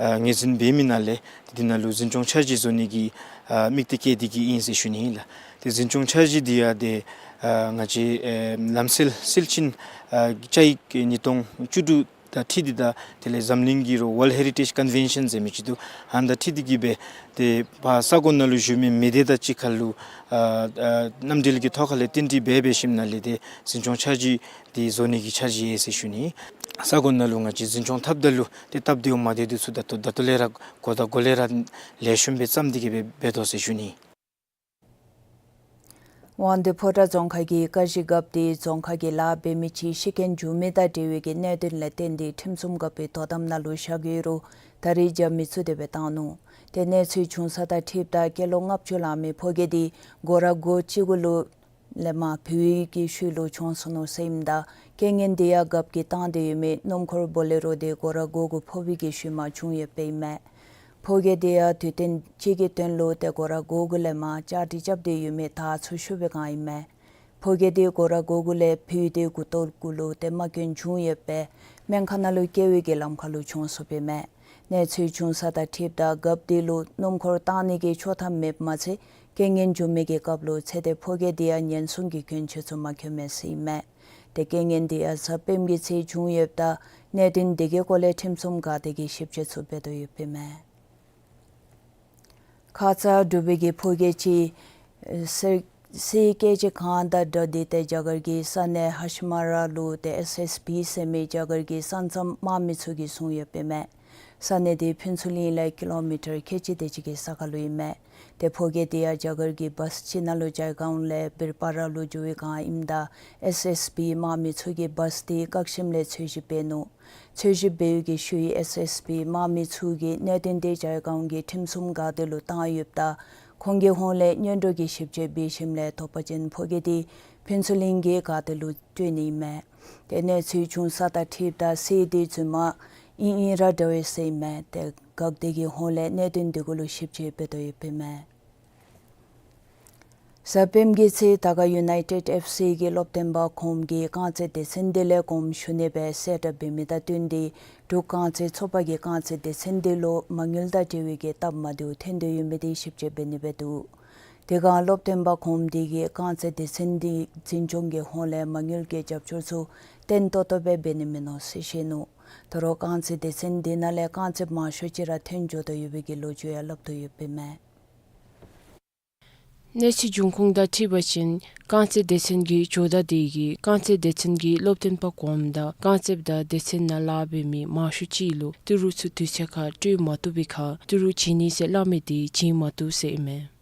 ཨ་ངོས་འཛིན་འབད་མི་ནང་ལས་ཏེ་འདི་ནང་ལུ་འཛིན་སྐྱོང་འཆར་གཞི་བཟོ་ནི་གི་ཨ་དམིགས་གཏད་བསྐྱེད་དེ་གི་ཨིན་ཟེར་ཞུ་ནི་ཨིན་ལགས། ཏེ་འཛིན་སྐྱོང་འཆར་གཞི་འདི་ཡང་ཏེ་ཨ་ང་བཅས་ཨེ་ལམ་སྲོལ་སིལ་ཆིན་ཨ་བཅའ་ཡིག་ཉིས་སྟོང་བཅུ་དྲུག་དང་འཁྲིལ་ཏེ་དང་དེ་ལས་འཛམ་གླིང་གི་རོགས་World Heritage Convention ཟེར་མི་ཅིག་འདུག། ཨ་ནི་དང་འཁྲིལ་ཏེ་གིས་སྦེ་ཏེ་ཕར་ས་གོ་ནང་ལུ་བཞུགས་མི་མི་སྡེ་དང་གཅིག་ཁར་ལུ་ཨ་ཨ་མནའམ་འབྲེལ་གྱི་ཐོག་ཁ་ལས་བསྟུན་གྲོས་འབད་འབད་ཞིནམ་ལས་ཏེ་འཛིན་སྐྱོང་འཆར་གཞི་འདི་བཟོ་ནི་གི་འཆར་གཞི་ཡོད་ཟེར་ཞུ་ནི། ས་གོ་ནང་ལུ་ང་བཅས་འཛིན་སྐྱོང་འཐབ་ད་ལུ་ཏེ་སྟབས་བདེཝ་མ་བདེཝ་འདི་ཚུ་ད་ལྟོ་ད་ལྟོ་ལས་ར་གོ་བརྡ་གོ་ལས་ར་ལེགས་ཤོམ་སྦེ་བརྩམས་ཏེ་གིས་སྦེ་འབད་དོ་ཟེར་ཞུ་ནི། དབང་འདུས་ཕོ་བྲང་རྫོང་ཁག་གི་ཀ་གཞི་རྒཔོ་དེ་རྫོང་ཁག་གི་ལཱ་འབད་མི་ཅིག་ཤི་རྐྱེན་བྱུང་མི་དང་འབྲེལ་བའི་གི་གནད་དོན་ལས་བརྟེན་ཏེ་ཁྲིམས་སྲུང་འགག་པའི་དོ་དམ་ནང་ལུ་བཞག་ཡོད་རུང་ད་རེས་རྒྱབ་མི་ཚུགས་ཏེ་སྦེ་བཏང་ནུག། ཏེ་གནས་ཚུལ་བྱུང་ས་དང་འཁྲིལཝ་ད་སྐྱེས་ལོ་ལྔ་བཅུ་ལང་མི་ཕོ་སྐྱེས་དེ་སྒོ་ར་སྒོ་ཅིག་གུ་ལུ་ལས་མར་བུད་ཡོད་ཀྱི་ཤུལ་ལུ་གྱོངས་སོ་ནུག་ཟེར་ཨིནམ་ད་རྐྱེན་ངན་དེ་ཡང་རྒཔོ་གིས་བཏང་སྟེ་ཡོད་མི་སྣུམ་འཁོར་བོ་ལེ་རོ་དེ་སྒོ་ར་སྒོ་གུ་ཕོག་པའི་གི་ཤུལ་མར་བྱུང་ཡོདཔ་ཨིན་མས། ཕོ་སྐྱེས་དེ་ཡང་དུས་སྟོན་ཅིག་གི་དོན་ལུ་ཏེ་སྒོ་ར་སྒོ་གུ་ལས་མར་བཅའ་སྒྲིག་རྐྱབ་སྟེ་ཡོད་མི་དར་ཚུ་བཤུ་བའི་བསྒང་ཨིན་མས། ཕོ་སྐྱེས་དེ་སྒོ་ར་སྒོ་གུ་ལས་བུད་དེ་མགུ་ཏོ་གུ་ལུ་ཏེ་རྨ་སྐྱོན་བྱུང་ཡོདཔ་སྦེ་སྨན་ཁང་ནང་ལུ་བསྐྱལ་བའི་གི་ལམ་ཁ་ལུ་གྱོངས་སོཔ་ཨིན་མས། གནས་ཚུལ་བྱུང་ས་དང་འཁྲིལཝ་ད་རྒཔོ་དེ་ལུ་སྣུམ་འཁོར་བཏང་ནི་གི་ཆོག་ཐམ་མེདཔ་མ་ཚད་རྐྱེན་ངན་བྱུང་མི་གི་སྐབས་ལུ་ཚེ་འདས་ཕོ་སྐྱེས་དེ་ཡང་ཉེན་སྲུང་གི་གྱོན་ཆས་ཚུ་མ་གྱོན་མི་ཟེར་ཨིན་མས། ཏེ་རྐྱེན་ངན་དེ་ཡང་གཟའ་སྤེནམ་གི་ཚེ་བྱུང་ཡོདཔ་ད་གནད་དོན་དེ་གི་སྐོར་ལས་ཁྲིམས་སྲུང་འགག་སྡེ་གིས་ཞིབ་དཔྱད་ཚུ་འབད་དོ་ཡོདཔ་ཨིན་མས། ཁ་ཙ་འབྲུག་པའི་གི་ཕོ་སྐྱེས་ཅིག་ཨེ་སེར་སེར་སྐྱ་ཅིག་གང་དང་འདྲ་སྟེ་ཏེ་རྒྱ་གར་གྱི་ས་གནས་ཧ་ཤི་མ་ར་ལུ་ཏེ་ཨེས་ཨེས་པི་ཟེར་མི་རྒྱ་གར་གྱི་ས་མཚམས་དམག་མི་ཚུ་གིས་བཟུང་ཡོདཔ་ཨིན་མས། ས་གནས་དེ་ཕུན་ཚོགས་གླིང་ལས་ཀི་ལོ་མི་ཊར་ཁལ་གཅིག་དེ་ཅིག་གི་ས་ཁར་ལུ་ཨིན་མས། ཏེ་ཕོ་སྐྱེས་དེ་ཡང་རྒྱ་གར་གྱི་བཱས་ཅིག་ནང་ལུ་བཅའ་སྒང་ལས་བིར་པ་ར་ལུ་འགྱོ་བའི་བསྒང་ཨིནམ་ད་ཨེས་ཨེས་པི་དམག་མི་ཚུ་གིས་བཱས་དེ་བཀག་ཞིནམ་ལས་འཚོལ་ཞིབ་འབད་ནུག། འཚོལ་ཞིབ་འབད་བའི་གི་ཤུལ་ཨེས་ཨེས་པི་དམག་མི་ཚུ་གིས་གནད་དོན་དེ་བཅའ་སྒང་གི་ཁྲིམས་སྲུང་འགག་སྡེ་ལུ་བཏང་ཡོདཔ་ད་ཁོང་གི་ཧོངས་ལས་སྔོན་འགྲོ་གི་ཞིབ་དཔྱད་འབད་ཞིནམ་ལས་དོགས་པ་ཅན་ཕོ་སྐྱེས་དེ་ཕུན་ཚོགས་གླིང་གི་འགག་སྡེ་ལུ་སྤྲོད་ནི་ཨིན་མས། ཏེ་གནས་ཚུལ་བྱུང་ས་དང་འཁྲིལཝ་ད་སེར་དེ་རྫུན་མ་ཨིན་ཨིན་ར་འདྲ་བས་ཟེར་ཨིན་མས། ཏེ་འགག་སྡེ་གི་ཧོངས་ལས་གནད་དོན་དེ་གུ་ལུ་ཞིབ་དཔྱད་འབད་དོ་ཡོདཔ་ཨིན་མས། གཟའ་སྤེནམ་གི་ཚེ་དར་དཀར་ཡུ་ནའི་ཊེཌ་ཨེཕ་སི་གི་སློབ་སྟོན་པ་གོངམ་གིས་རྐང་རྩེད་སྡེ་ཚན་དེ་ལས་དགོངསམ་ཞུ་ནི་སྦེ་གསལ་བསྒྲགས་འབད་མི་དང་བསྟུན་ཏེ་འབྲུག་རྐང་རྩེད་ཚོགས་པ་གིས་རྐང་རྩེད་སྡེ་ཚན་དེ་ལུ་མ་དངུལ་དང་འབྲེལ་བའི་གི་སྟབས་མ་བདེཝ་ཐོན་དོ་ཡོད་མི་དེ་ཞིབ་དཔྱད་འབད་ནི་སྦེ་འདུག། དེ་སྒང་སློབ་སྟོན་པ་གོངམ་དེ་གིས་རྐང་རྩེད་སྡེ་ཚན་དེ་འཛིན་སྐྱོང་གི་ཧོངས་ལས་མ་དངུལ་གྱི་རྒྱབ་སྐྱོར་ཚུ་བརྟན་ཏོག་ཏོ་སྦེ་འབད་ནི་མིན་ནུག་ཟེར་བཤད་ནུག། ད་རུང་རྐང་རྩེད་སྡེ་ཚན་དེ་ནང་ལས་རྐང་རྩེདཔ་མང་ཤོས་ཅིག་ར་ཐོན་འགྱོ་དོ་ཡོད་པའི་གི་ལོ་རྒྱུས་ཡང་སླབ་དོ་ཡོདཔ་ཨིན་མས། གནས་ཚུལ་འབྱུང་ཁུངས་དང་འཁྲིལ་བ་ཅིན་རྐང་རྩེད་སྡེ་ཚན་གྱི་ཇོ་བདག་དེ་གིས་རྐང་རྩེད་སྡེ་ཚན་གྱི་སློབ་སྟོན་པ་གོངམ་དང་རྐང་རྩེདཔ་དང་སྡེ་ཚན་ནང་ལཱ་འབད་མི་མང་ཤོས་ཅིག་ལུ་ཏི་རུ་ཚུ་དུས་ཚོད་ཁར་སྤྲོད་མ་བཏུབ་པའི་ཁར་ཏི་རུ་བྱིན་ནི་ཟེར་སླབ་མི་དེ་བྱིན་མ་བཏུབ་ཟེར་ཨིན་མས།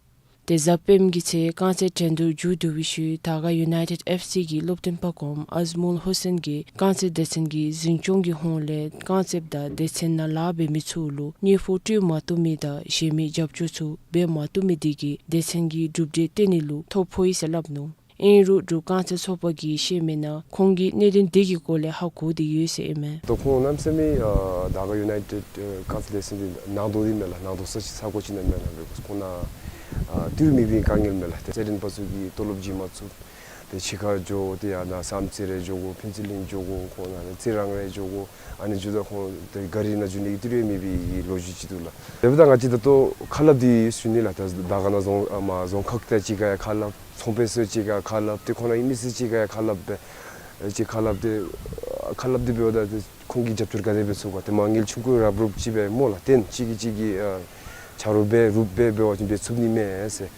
ཏེ་གཟའ་སྤེནམ་གི་ཚེ་རྐང་རྩེད་འགྲན་བསྡུར་མཇུག་བསྡུ་བའི་ཤུལ་དར་དཀར་ཡུ་ནའི་ཊེཌ་ཨེཕ་སི་གི་སློབ་སྟོན་པ་གོངམ་ཨཟ་མུལ་ཧུ་སེན་གྱིས་རྐང་རྩེད་སྡེ་ཚན་གྱི་འཛིན་སྐྱོང་གི་ཧོངས་ལས་རྐང་རྩེདཔ་དང་སྡེ་ཚན་ནང་ལཱ་འབད་མི་ཚུ་ལུ་དངུལ་ཕོགས་སྤྲོད་མ་བཏུབ་མི་དང་གཞན་མི་རྒྱབ་སྐྱོར་ཚུ་འབད་མ་བཏུབ་མི་དེ་གིས་སྡེ་ཚན་གྱི་གྲུབ་འབྲས་བཏོན་ནི་ལུ་ཐོ་ཕོག་ཡི་ཟེར་སླབ་ནུག། ཨིན་རུང་འབྲུག་རྐང་རྩེད་ཚོགས་པ་གིས་བཤད་མི་ནང་ཁོང་གིས་གནད་དོན་དེ་གི་སྐོར་ལས་ཧ་གོ་སྟེ་ཡོད་ཟེར་ཨིན་མས། ད་ཁོང་གནམ་མེད་ས་མེད་ཨ་དར་དཀར་ཡུ་ནའི་ཊེཌ་ཨ་རྐང་རྩེད་སྡེ་ཚན་འདི་ནང་དོག་འདི་མས་ལགས། ནང་དོག་ས་ས་གོ་ཅིག་ནང་མས་ལགས། ཁོང་ནང་ཨ་ཏི་རུ་མེད་པའི་དཀའ་ངལ་མས་ལགས། ཏེ་རྩེད་འགྲན་པ་ཚུ་གིས་ཏོ་ལོབ་བྱིན་མ་ཚུགས། ཏེ་ཕྱི་ཁར་འགྱོ་ཏེ་ཡར་ནཱ་བསམ་རྩེ་རེ་འགྱོ་དགོ། ཕུན་ཚོགས་གླིང་འགྱོ་དགོ། ཁོང་ནཱ་རྩི་རང་རེ་འགྱོ་དགོ། ཨ་ནི་འགྱོཝ་ད་ཁོང་ཏེ་གཱ་རི་ནང་འཛུལ་ནི་གི་ཏི་རུ་མེད་པའི་ལོ་རྒྱུས་ཅིག་འདུག་ལགས། དེ་འབདཝ་ད་ང་བཅས་ད་ལྟོ་ཁ་སླབ་སྟེ་ཡོད་ཟེར་ཞུ་ནི་ལགས། ད་དར་དཀར་ནང་རྫོང་ཨ་མ་རྫོང་ཁག་དེ་ཅིག་ཁར་ཡང་ཁ་སླབ། ཚོང་དཔོན་ཚུ་ཅིག་ཁར་ཡང་ཁ་སླབ། ཏེ་ཁོང་རའི་མི་སེར་ཅིག་ཁར་ཡང་ཁ་སླབ་སྦེ་ཅིག་ཁ་སླབ་སྟེ་ཁ་སླབ་སྟེ་འབདཝ་ད་ཏེ་ཁོང་གིས་རྒྱབ་སྐྱོར་ག་དེ་འབད་ཚུགས་ག། ཏེ་མ་དངུལ་ཆུང་ཀུ་རབ་རུབ་ཅིག་སྦེ་སྨོ་ལགས། ཏེ་གཅིག་གིས་གཅིག་གི་ཨ་ཆ་རོགས་འབད་རུབ་འབད་འབད་བ་ཅིན་འབད་ཚུགས་ནི་མས་ཟེར།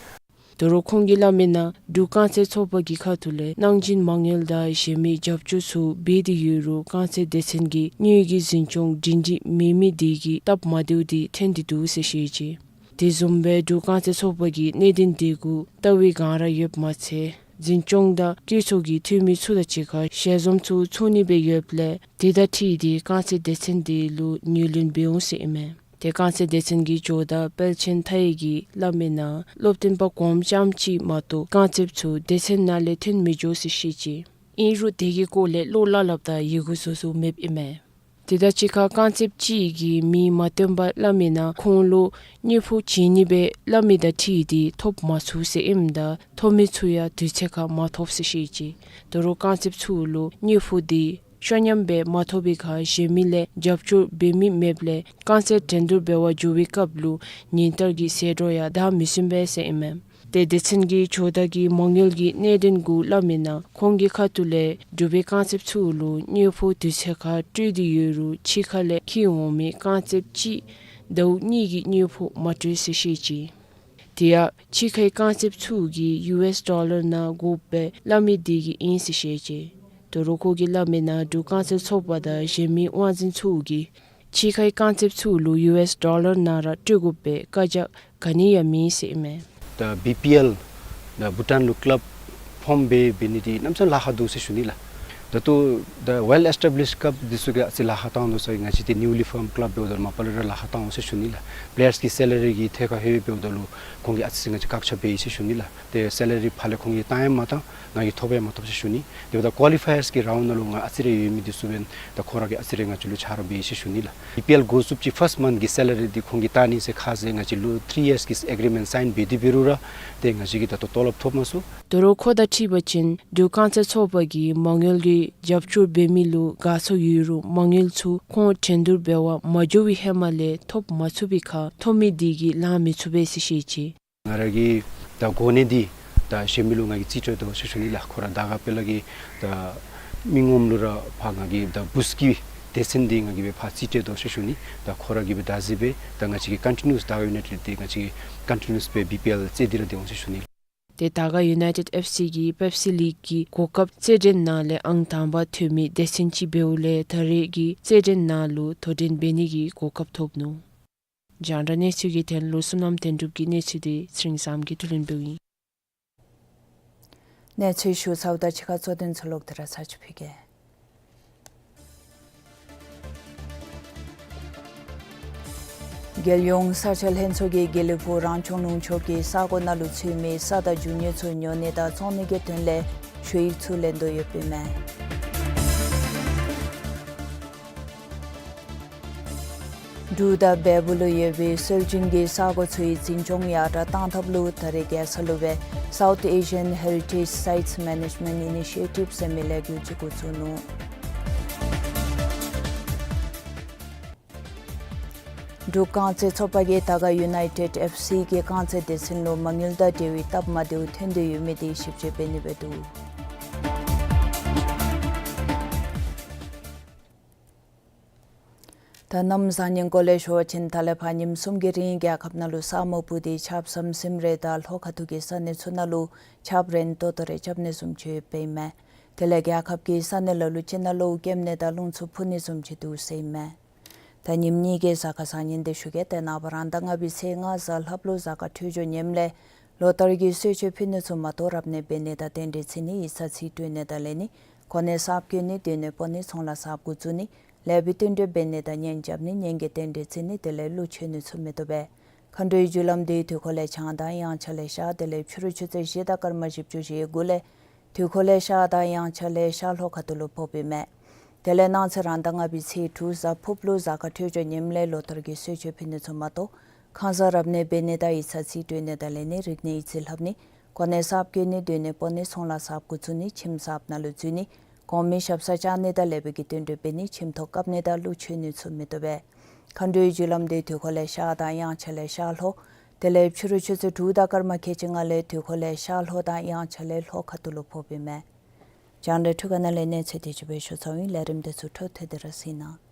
ད་རུང་ཁོང་གིས་སླབ་མི་ནང་འབྲུག་རྐང་རྩེད་ཚོགས་པ་གི་ཁ་ཐུག་ལས་གནང་སྦྱིན་མ་དངུལ་དང་གཞན་མི་རྒྱབ་སྐྱོར་ཚུ་འབད་དེ་ཡོད་རུང་རྐང་རྩེད་སྡེ་ཚན་གྱི་དངུལ་གྱི་འཛིན་སྐྱོང་སྒྲིང་སྒྲིང་མེད་མི་དེ་གིས་སྟབས་མ་བདེཝ་དེ་ཐོན་ཏེ་འདུག་ཟེར་བཤད་ཅི། དེ་བཟུམ་སྦེ་འབྲུག་རྐང་རྩེད་ཚོགས་པ་གིས་གནད་དོན་དེ་གུ་ལྟ་བའི་བསྒང་ར་ཡོདཔ་མ་ཚད་འཛིན་སྐྱོང་དང་བཀོད་ཚོགས་ཀྱི་འཐུས་མི་ཚུ་དང་གཅིག་ཁར་ཞལ་འཛོམས་ཚུ་ཚོགས་ནི་སྦེ་ཡོདཔ་ལས་དེ་དང་འཁྲིལ་ཏེ་རྐང་རྩེད་སྡེ་ཚན་དེ་ལུ་ངོས་ལེན་འབད་འོང་ཟེར་ཨིན་མས། ཏེ་རྐང་རྩེད་སྡེ་ཚན་གྱི་ཇོ་བདག་དཔལ་ཆེན་མཐའ་ཡས་ཀྱིས་སླབ་མི་ནང་སློབ་སྟོན་པ་གོངམ་རྐྱངམ་ཅིག་མ་གཏོགས་རྐང་རྩེདཔ་ཚུ་སྡེ་ཚན་ནང་ལས་ཐོན་མི་འགྱོ་ཟེར་བཤད་ཅི། ཨིན་རུང་དེ་གི་སྐོར་ལས་བློ་སླབ་སླབ་དང་ཡི་གུ་བཟོ་བཟོཝ་མེདཔ་ཨིན་མས། དེ་དང་གཅིག་ཁར་རྐང་རྩེདཔ་ཅིག་གིས་མིང་མ་བཏོན་པར་སླབ་མི་ནང་ཁོང་ལུ་དངུལ་ཕོགས་བྱིན་ནི་སྦེ་སླབ་མི་དང་འཁྲིལ་ཏེ་ཐོབ་མ་ཚུགས་ཟེར་ཨིནམ་ད་ཐོབ་མི་ཚུ་ཡང་དུས་ཚོད་ཁར་མ་ཐོབ་ཟེར་བཤད་ཅི། ད་རུང་རྐང་རྩེདཔ་ཚུ་ལུ་དངུལ་ཕོགས་དེ་ཤོ་ཉམས་སྦེ་མ་ཐོབ་པའི་ཁར་གཞན་མི་ལས་རྒྱབ་སྐྱོར་འབད་མི་མེདཔ་ལས་རྐང་རྩེད་འགྲན་བསྡུར་འབད་བར་འགྱོ་བའི་སྐབས་ལུ་ཉིན་ལྟར་གྱི་ཟད་འགྲོ་ཡང་ད་མི་སྲུང་པས་ཟེར་ཨིན་མས། ཏེ་སྡེ་ཚན་གྱི་ཇོ་བདག་གིས་མ་དངུལ་གྱི་གནད་དོན་གུ་སླབ་མི་ནང་ཁོང་གི་ཁ་ཐུག་ལས་འབྲུག་པའི་རྐང་རྩེདཔ་ཚུ་ལུ་དངུལ་ཕོགས་དུས་ཚོད་ཁར་སྤྲོད་དེ་ཡོད་རུང་ཕྱི་ཁ་ལས་འཁྱིད་འོང་མི་རྐང་རྩེདཔ་གཅིག་ཟླཝ་གཉིས་ཀྱི་དངུལ་ཕོགས་མ་སྤྲོད་ཟེར་བཤད་ཅི། དེ་ཡང་ཕྱི་ཁའི་རྐང་རྩེདཔ་ཚུ་གིས་ཡུ་ཨེསི་ཌོ་ལར་ནང་དགོཔ་སྦེ་སླབ་མི་དེ་གིས་ཨིན་ཟེར་བཤད་ཅི། དོ་རུང་ཁོ་གིས་སླབ་མི་ནང་འབྲུག་རྐང་རྩེད་ཚོགས་པ་དང་གཞན་མི་དབང་འཛིན་ཚུ་གིས་ཕྱི་ཁའི་རྐང་རྩེདཔ་ཚུ་ལུ་ཡུ་ཨེསི་ཌོ་ལར་ནང་ར་སྤྲོད་དགོཔ་སྦེ་བཀའ་རྒྱ་ག་ནི་ཡང་མེད་ཟེར་ཨིན་མས། ད་བི་པི་ཨེལ་ད་བྷུ་ཊཱན་ལུ་ཀ་ལབ་ཕོམ་འབད་འབད་ནི་འདི་གནམ་མེད་ས་མེད་ལཱ་ཁག་འདུག་ཟེར་ཞུ་ནི་ལགས། ད་ལྟོ་ད་ཝེལ་ཨེསི་ཊེབ་ལིཤཌ་ཀ་ལབ་འདི་ཚུ་གིས་ཨ་ཙི་ལཱ་ཁག་བཏང་དོ་ཟེར། ང་བཅས་འདི་ནིའུ་ལི་ཕོརམ་ཀ་ལབ་འབདཝ་ད་ལུ་མ་པ་ལས་ར་ལཱ་ཁག་བཏང་འོང་ཟེར་ཞུ་ནི་ལགས། པེ་ལེ་ཡརསི་གི་སེ་ལ་རི་གི་ཐད་ཁར་ལྷོད་འབདཝ་ད་ལུ་ཁོང་གིས་ཨ་ཙི་ང་བཅས་བཀག་ཆ་འབད་ཡི་ཟེར་ཞུ་ནི་ལགས། ཏེ་སེ་ལ་རི་ཕར་ལས་ཁོང་གིས་བཏང་ཡང་མ་བཏང་ང་གིས་ཐོབ་ཡང་མ་ཐོབ་ཟེར་ཞུ་ནི། དེ་འབདཝ་ད་ཀོ་ལི་ཕའི་ཡརསི་གི་རའུནཌ་ནང་ལུ་ང་ཨ་ཙི་རེ་ཡོད་མི་འདི་ཚུ་འབདན་ད་ཁོ་ར་གིས་ཨ་ཙི་རེ་ང་བཅས་ལུ་ཆ་རོགས་འབད་ཡི་ཟེར་ཞུ་ནི་ལགས། བི་པི་ཨེལ་འགོ་བཙུགསཔ་ཅིག་ཕརསཊ་མནཐ་གི་སེ་ལ་རི་འདི་ཁོང་གིས་བཏང་ནི་ཟེར་ཁ་ཟེར། ང་བཅས་ལུ་ཐི་རི་ཡརསི་གི་ཨེག་རི་མེནཊ་སའིན་འབད་དེ་འབད་རུང་ར་ཏེ་ང་བཅས་ཀྱིས་ད་ལྟོ་ཏོ་ལོབ་ཐོབ་མ་ཚུགས། དོ་རུང་ཁོ་དང་འཁྲིལ་བ་ཅིན་འབྲུག་རྐང་རྩེད་ཚོགས་པ་གིས་མ་དངུལ་གྱི་རྒྱབ་སྐྱོར་འབད་མི་ལུ་དགའ་ཚོར་ཡོད་རུང་མ་དངུལ་ཚུ་ཁོང་འགྲན་བསྡུར་འབད་བར་མ་འགྱོ་བའི་ཧེ་མ་ལས་ཐོབ་མ་ཚུགས་པའི་ཁར་ཐོབ་མི་དེ་གིས་ལང་མི་ཚུགས་པས་ཟེར་བཤད་ཅི། ང་ར་གིས་ད་གོ་གནས་འདི་ད་གཞན་མི་ལུ་ང་གིས་རྩིས་སྤྲོད་དོ་ཟེར་ཞུ་ནི་ལགས། ཁོ་ར་དར་དཀར་དཔོན་སློབ་ཀྱི་ད་མི་ངོམ་ལུ་ར་ཕར་ང་གིས་ད་བུཚ་གི་སྡེ་ཚན་འདི་ང་གིས་སྦེ་ཕར་རྩིས་སྤྲོད་དོ་ཟེར་ཞུ་ནི། ད་ཁོ་ར་གིས་སྦེ་བདག་འཛིན་འབད་ད་ང་བཅས་ཀྱིས་ཀོན་ཊི་ནིའུས་དར་དཀར་ཡུ་ནའི་ཊེཌ་འདི་ང་བཅས་ཀྱིས་ཀོན་ཊི་ནིའུས་སྦེ་བི་པི་ཨེལ་རྩེ་སྟེ་ར་སྡོད་འོང་ཟེར་ཞུ་ནི། ཏེ་དར་དཀར་ཡུ་ནའི་ཊེཌ་ཨེཕ་སི་གིས་པེབ་སི་ལིག་གི་གོ་སྐབས་རྩེད་འགྲན་ནང་ལས་ཨང་དང་པ་ཐོན་མི་སྡེ་ཚན་ཅིག་འབདཝ་ལས་ད་རེས་ཀྱི་རྩེད་འགྲན་ནང་ལུ་དོ་འགྲན་འབད་ནི་གི་གོ་སྐབས་ཐོབ་ནུག། རྒྱང་བསྒྲགས་གནས་ཚུལ་གྱི་དོན་ལུ་བསོད་ནམས་དོན་གྲུབ་ཀྱི་གནས་ཚུལ་འདི་ཚེ་རིང་བཟངམོ་གིས་བསྡུ་ལེན་འབདཝ་ཨིན། གནས་ཚུལ་ཞུ་ཚརཝ་ད་ཕྱི་ཁ་གཙོ་དོན་ཚུ་ལོག་སྟེ་ར་ཚར་ཅིག་ཕུལ་གེ། རྒྱལ་ཡོངས་ས་ཆ་ལྷན་ཚོགས་ཀྱིས་དགེ་ལེགས་ཕུག་རང་སྐྱོང་ལུང་ཕྱོགས་ཀྱི་ས་གོ་ནང་ལུ་ཚུད་མི་ས་དང་རྒྱུ་དངོས་ཚུ་ཉོ་ནི་དང་བཙོང་ནི་གི་དོན་ལས་ཞུ་ཡིག་ཚུ་ལེན་དོ་ཡོདཔ་ཨིན་མས། འབྲུག་དང་བལ་པོ་ལུ་ཡོད་པའི་སྲོལ་རྒྱུན་གྱི་ས་གོ་ཚུའི་འཛིན་སྐྱོང་ཡར་དྲག་གཏང་ཐབས་ལུ་ད་རེས་རྒྱལ་ས་ལུ་སྦེ་South Asian Heritage Sites Management Initiative ཟེར་མི་ལས་འགུལ་ཅིག་འགོ་བཙུགས་ནུག། འབྲུག་རྐང་རྩེད་ཚོགས་པ་གིས་དར་དཀར་ཡུ་ནའི་ཊེཌ་ཨེཕ་སི་གི་རྐང་རྩེད་སྡེ་ཚན་ལུ་མ་དངུལ་དང་འབྲེལ་བའི་སྟབས་མ་བདེཝ་ཐོན་ཏེ་ཡོད་མི་དེ་ཞིབ་དཔྱད་འབད་ནི་སྦེ་འདུག། ད་གནམ་བཟང་ངན་སྐོར་ལས་ཞུ་བ་ཅིན་ད་ལས་ཕར་ཉིནམ་གསུམ་གྱི་རིང་རྒྱལ་ཁབ་ནང་ལུ་ས་སྨུག་སྤུབས་ཏེ་ཆརཔ་ཟམ་ཟིམ་རེ་དང་ལྷོ་ཁ་ཐུག་གི་ས་གནས་ཚུ་ནང་ལུ་ཆརཔ་རན་ཏོག་ཏོ་རེ་རྐྱབ་ནི་བཟུམ་ཅིག་ཡོདཔ་ཨིན་མས། དེ་ལས་རྒྱལ་ཁབ་ཀྱི་ས་གནས་ལ་ལུ་ཅིག་ནང་ལུ་ཀེམ་ནི་དང་རླུང་འཚུབ་འཕུ་ནི་བཟུམ་ཅིག་འདུག་ཟེར་ཨིན་མས། ད་ཉིནམ་གཉིས་ཀྱི་གཟའ་སྐར་བཟང་ངན་དེ་ཞུ་གེ། ཏེ་ནངས་པ་རང་ཟླ་ལྔ་པའི་ཚེས་ལྔ་གཟའ་ལྷགཔ་ལུ་གཟའ་སྐར་འཕྲོད་སྦྱོར་ངནམ་ལས་ལོ་ལྟར་གྱི་གསོལ་མཆོད་ཕུལ་ནི་ཚུ་མ་གཏོགས་རབ་གནས་འབད་ནི་དང་རྟེན་འབྲེལ་འཚོལ་ནི་ཡིག་ཚང་རྩིས་སྤྲོད་ནི་དང་ལེན་ནི་གོ་གནས་གསརཔ་བཀོད་ནི་སྡོད་གནས་སྤོ་ནི་ཚོང་ལཱ་གསརཔ་འགོ་བཙུགས་ནི་ལེགས་པའི་བསྟུན་གྲོས་འབད་ནི་དང་གཉེན་རྐྱབ་ནི་གཉེན་གྱི་རྟེན་འབྲེལ་འཚོལ་ནི་དེ་ལས་ཀླུ་མཆོད་ནི་ཚུ་མི་བཏུབ་པས། མཁའ་འགྲོའི་རྒྱུ་ལམ་དེ་དུས་འཁོར་ལས་བྱང་དང་དབྱངས་འཆར་ལས་ཤར་དེ་ལས་ཕྱི་རུ་ཆུ་ཚོད་བཞི་དང་སྐར་མ་བཞི་བཅུ་ཞེ་དགུ་ལས་དུས་འཁོར་ལས་ཤར་དང་དབྱངས་འཆར་ལས་ཤར་ལྷོ་ཁ་ཐུག་ལུ་ཕོགཔ་ཨིན་མས། དེ་ལས་གནངས་ཚེ་རང་ཟླ་ལྔ་པའི་ཚེས་དྲུག་གཟའ་ཕུརཔ་ལུ་གཟའ་སྐར་འཕྲོད་སྦྱོར་ངནམ་ལས་ལོ་ལྟར་གྱི་གསོལ་མཆོད་ཕུལ་ནི་ཚུ་མ་གཏོགས་ཁང་གསར་རབ་གནས་འབད་ནི་དང་ཡིག་ཚང་རྩིས་སྤྲོད་ནི་དང་ལེན་ནི་རིག་གནས་ཡིག་ཚང་ལྷབ་ནི་གོ་གནས་གསརཔ་བཀོད་ནི་སྡོད་གནས་སྤོ་ནི་ཚོང་ལཱ་གསརཔ་འགོ་བཙུགས་ནི་ཁྱིམ་གསརཔ་ནང་ལུ་འཛུལ་ནི་གོང་མའི་ཞབས་སར་བཅར་ནི་དང་ལེགས་པའི་གི་བསྟུན་གྲོས་འབད་ནི་ཁྱིམ་ཐོག་བཀབ་ནི་དང་ཀླུ་མཆོད་ནི་ཚུ་མི་བཏུབ་པས། མཁའ་འགྲོའི་རྒྱུ་ལམ་དེ་དུས་འཁོར་ལས་ཤར་དང་དབྱངས་འཆར་ལས་ཤར་ལྷོ་དེ་ལས་ཕྱི་རུ་ཆུ་ཚོད་དྲུག་དང་སྐར་མ་ཁལ་གཅིག་ལྔ་ལས་དུས་འཁོར་ལས་ཤར་ལྷོ་དང་དབྱངས་འཆར་ལས་ལྷོ་ཁ་ཐུག་ལུ་ཕོགཔ་ཨིན་མས། རྒྱང་བསྒྲགས་འཕྲུལ་ཁང་ནང་ལས་གནས་ཚུལ་དེ་ཅིག་སྦེ་ཞུ་ཚརཝ་ཨིན། ལས་རིམ་དེ་ཚུ་འཕྲོ་མཐུད་དེ་ར་གཟིགས་གནང་།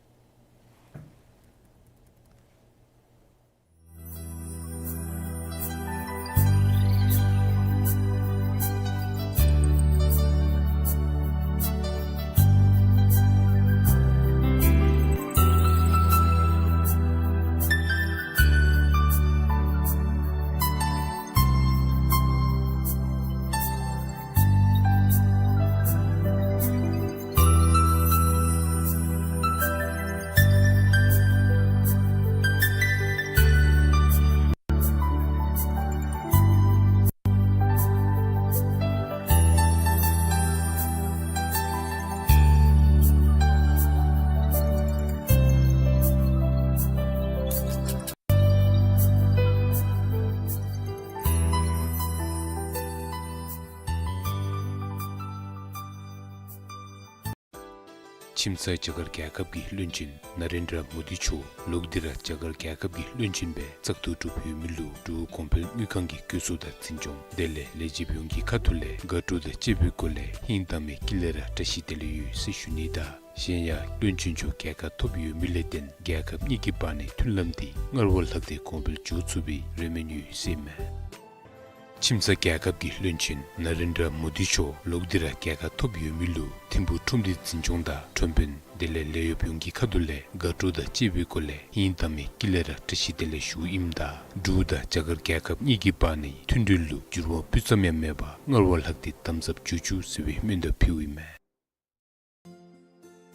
ཁྱིམ་ཚང་རྒྱ་གར་རྒྱལ་ཁབ་ཀྱི་བློན་ཆེན་ན་རེན་དྲ་མོ་དི་མཆོག་ལོག་སྟེ་ར་རྒྱ་གར་རྒྱལ་ཁབ་ཀྱི་བློན་ཆེན་སྦེ་བཙག་འཐུ་གྲུབ་ཡོད་མི་ལུ་འབྲུག་གོང་འཕེལ་དངུལ་ཁང་གི་བཀོད་ཚོགས་དང་འཛིན་སྐྱོང་དེ་ལས་ལས་བྱེདཔ་ཡོངས་ཀྱི་ཁ་ཐུག་ལས་དགའ་སྤྲོ་དང་བཅས་པའི་སྒོ་ལས་ཧིང་དྭངས་མའི་དཀྱིལ་ལས་ར་བཀྲ་ཤིས་བདེ་ལེགས་ཡོད་ཟེར་ཞུ་ནི་དང་། གཞན་ཡང་བློན་ཆེན་མཆོག་རྒྱལ་ཁ་ཐོབ་ཡོད་མི་ལས་བརྟེན་རྒྱལ་ཁབ་གཉིས་ཀྱི་བར་ནའི་མཐུན་ལམ་འདི་སྔར་བ་ལྷག་སྟེ་གོང་འཕེལ་འགྱོ་ཚུགས་པའི་རེ་སྨོན་ཡོད་ཟེར་ཨིན་མས། ཁྱིམ་ཚང་རྒྱལ་ཁབ་ཀྱི་བློན་ཆེན་ན་རེན་དྲ་མོ་དི་མཆོག་ལོག་སྟེ་ར་རྒྱལ་ཁ་ཐོབ་ཡོད་མི་ལུ་ཐིམ་ཕུག་ཁྲོམ་སྡེ་འཛིན་སྐྱོང་དང་ཁྲོམ་དཔོན་དེ་ལས་ལས་གཡོགཔ་ཡོངས་ཀྱི་ཁ་ཐུག་ལས་དགའ་སྤྲོ་དང་བཅས་པའི་སྒོ་ལས་ཧིང་དྭངས་མའི་དཀྱིལ་ལས་ར་བཀྲ་ཤིས་བདེ་ལེགས་ཞུཝ་ཨིནམ་ད་འབྲུག་དང་རྒྱ་གར་རྒྱལ་ཁབ་གཉིས་ཀྱི་བར་ནའི་མཐུན་འབྲེལ་ལུ་འགྱུར་བ་སྤུ་ཙམ་ཡང་མེད་པར་སྔར་བ་ལྷག་སྟེ་དམ་ཟབ་འགྱོ་བཅུག་ཟེར་བའི་སྨོན་འདུན་ཕུལཝ་ཨིན་མས།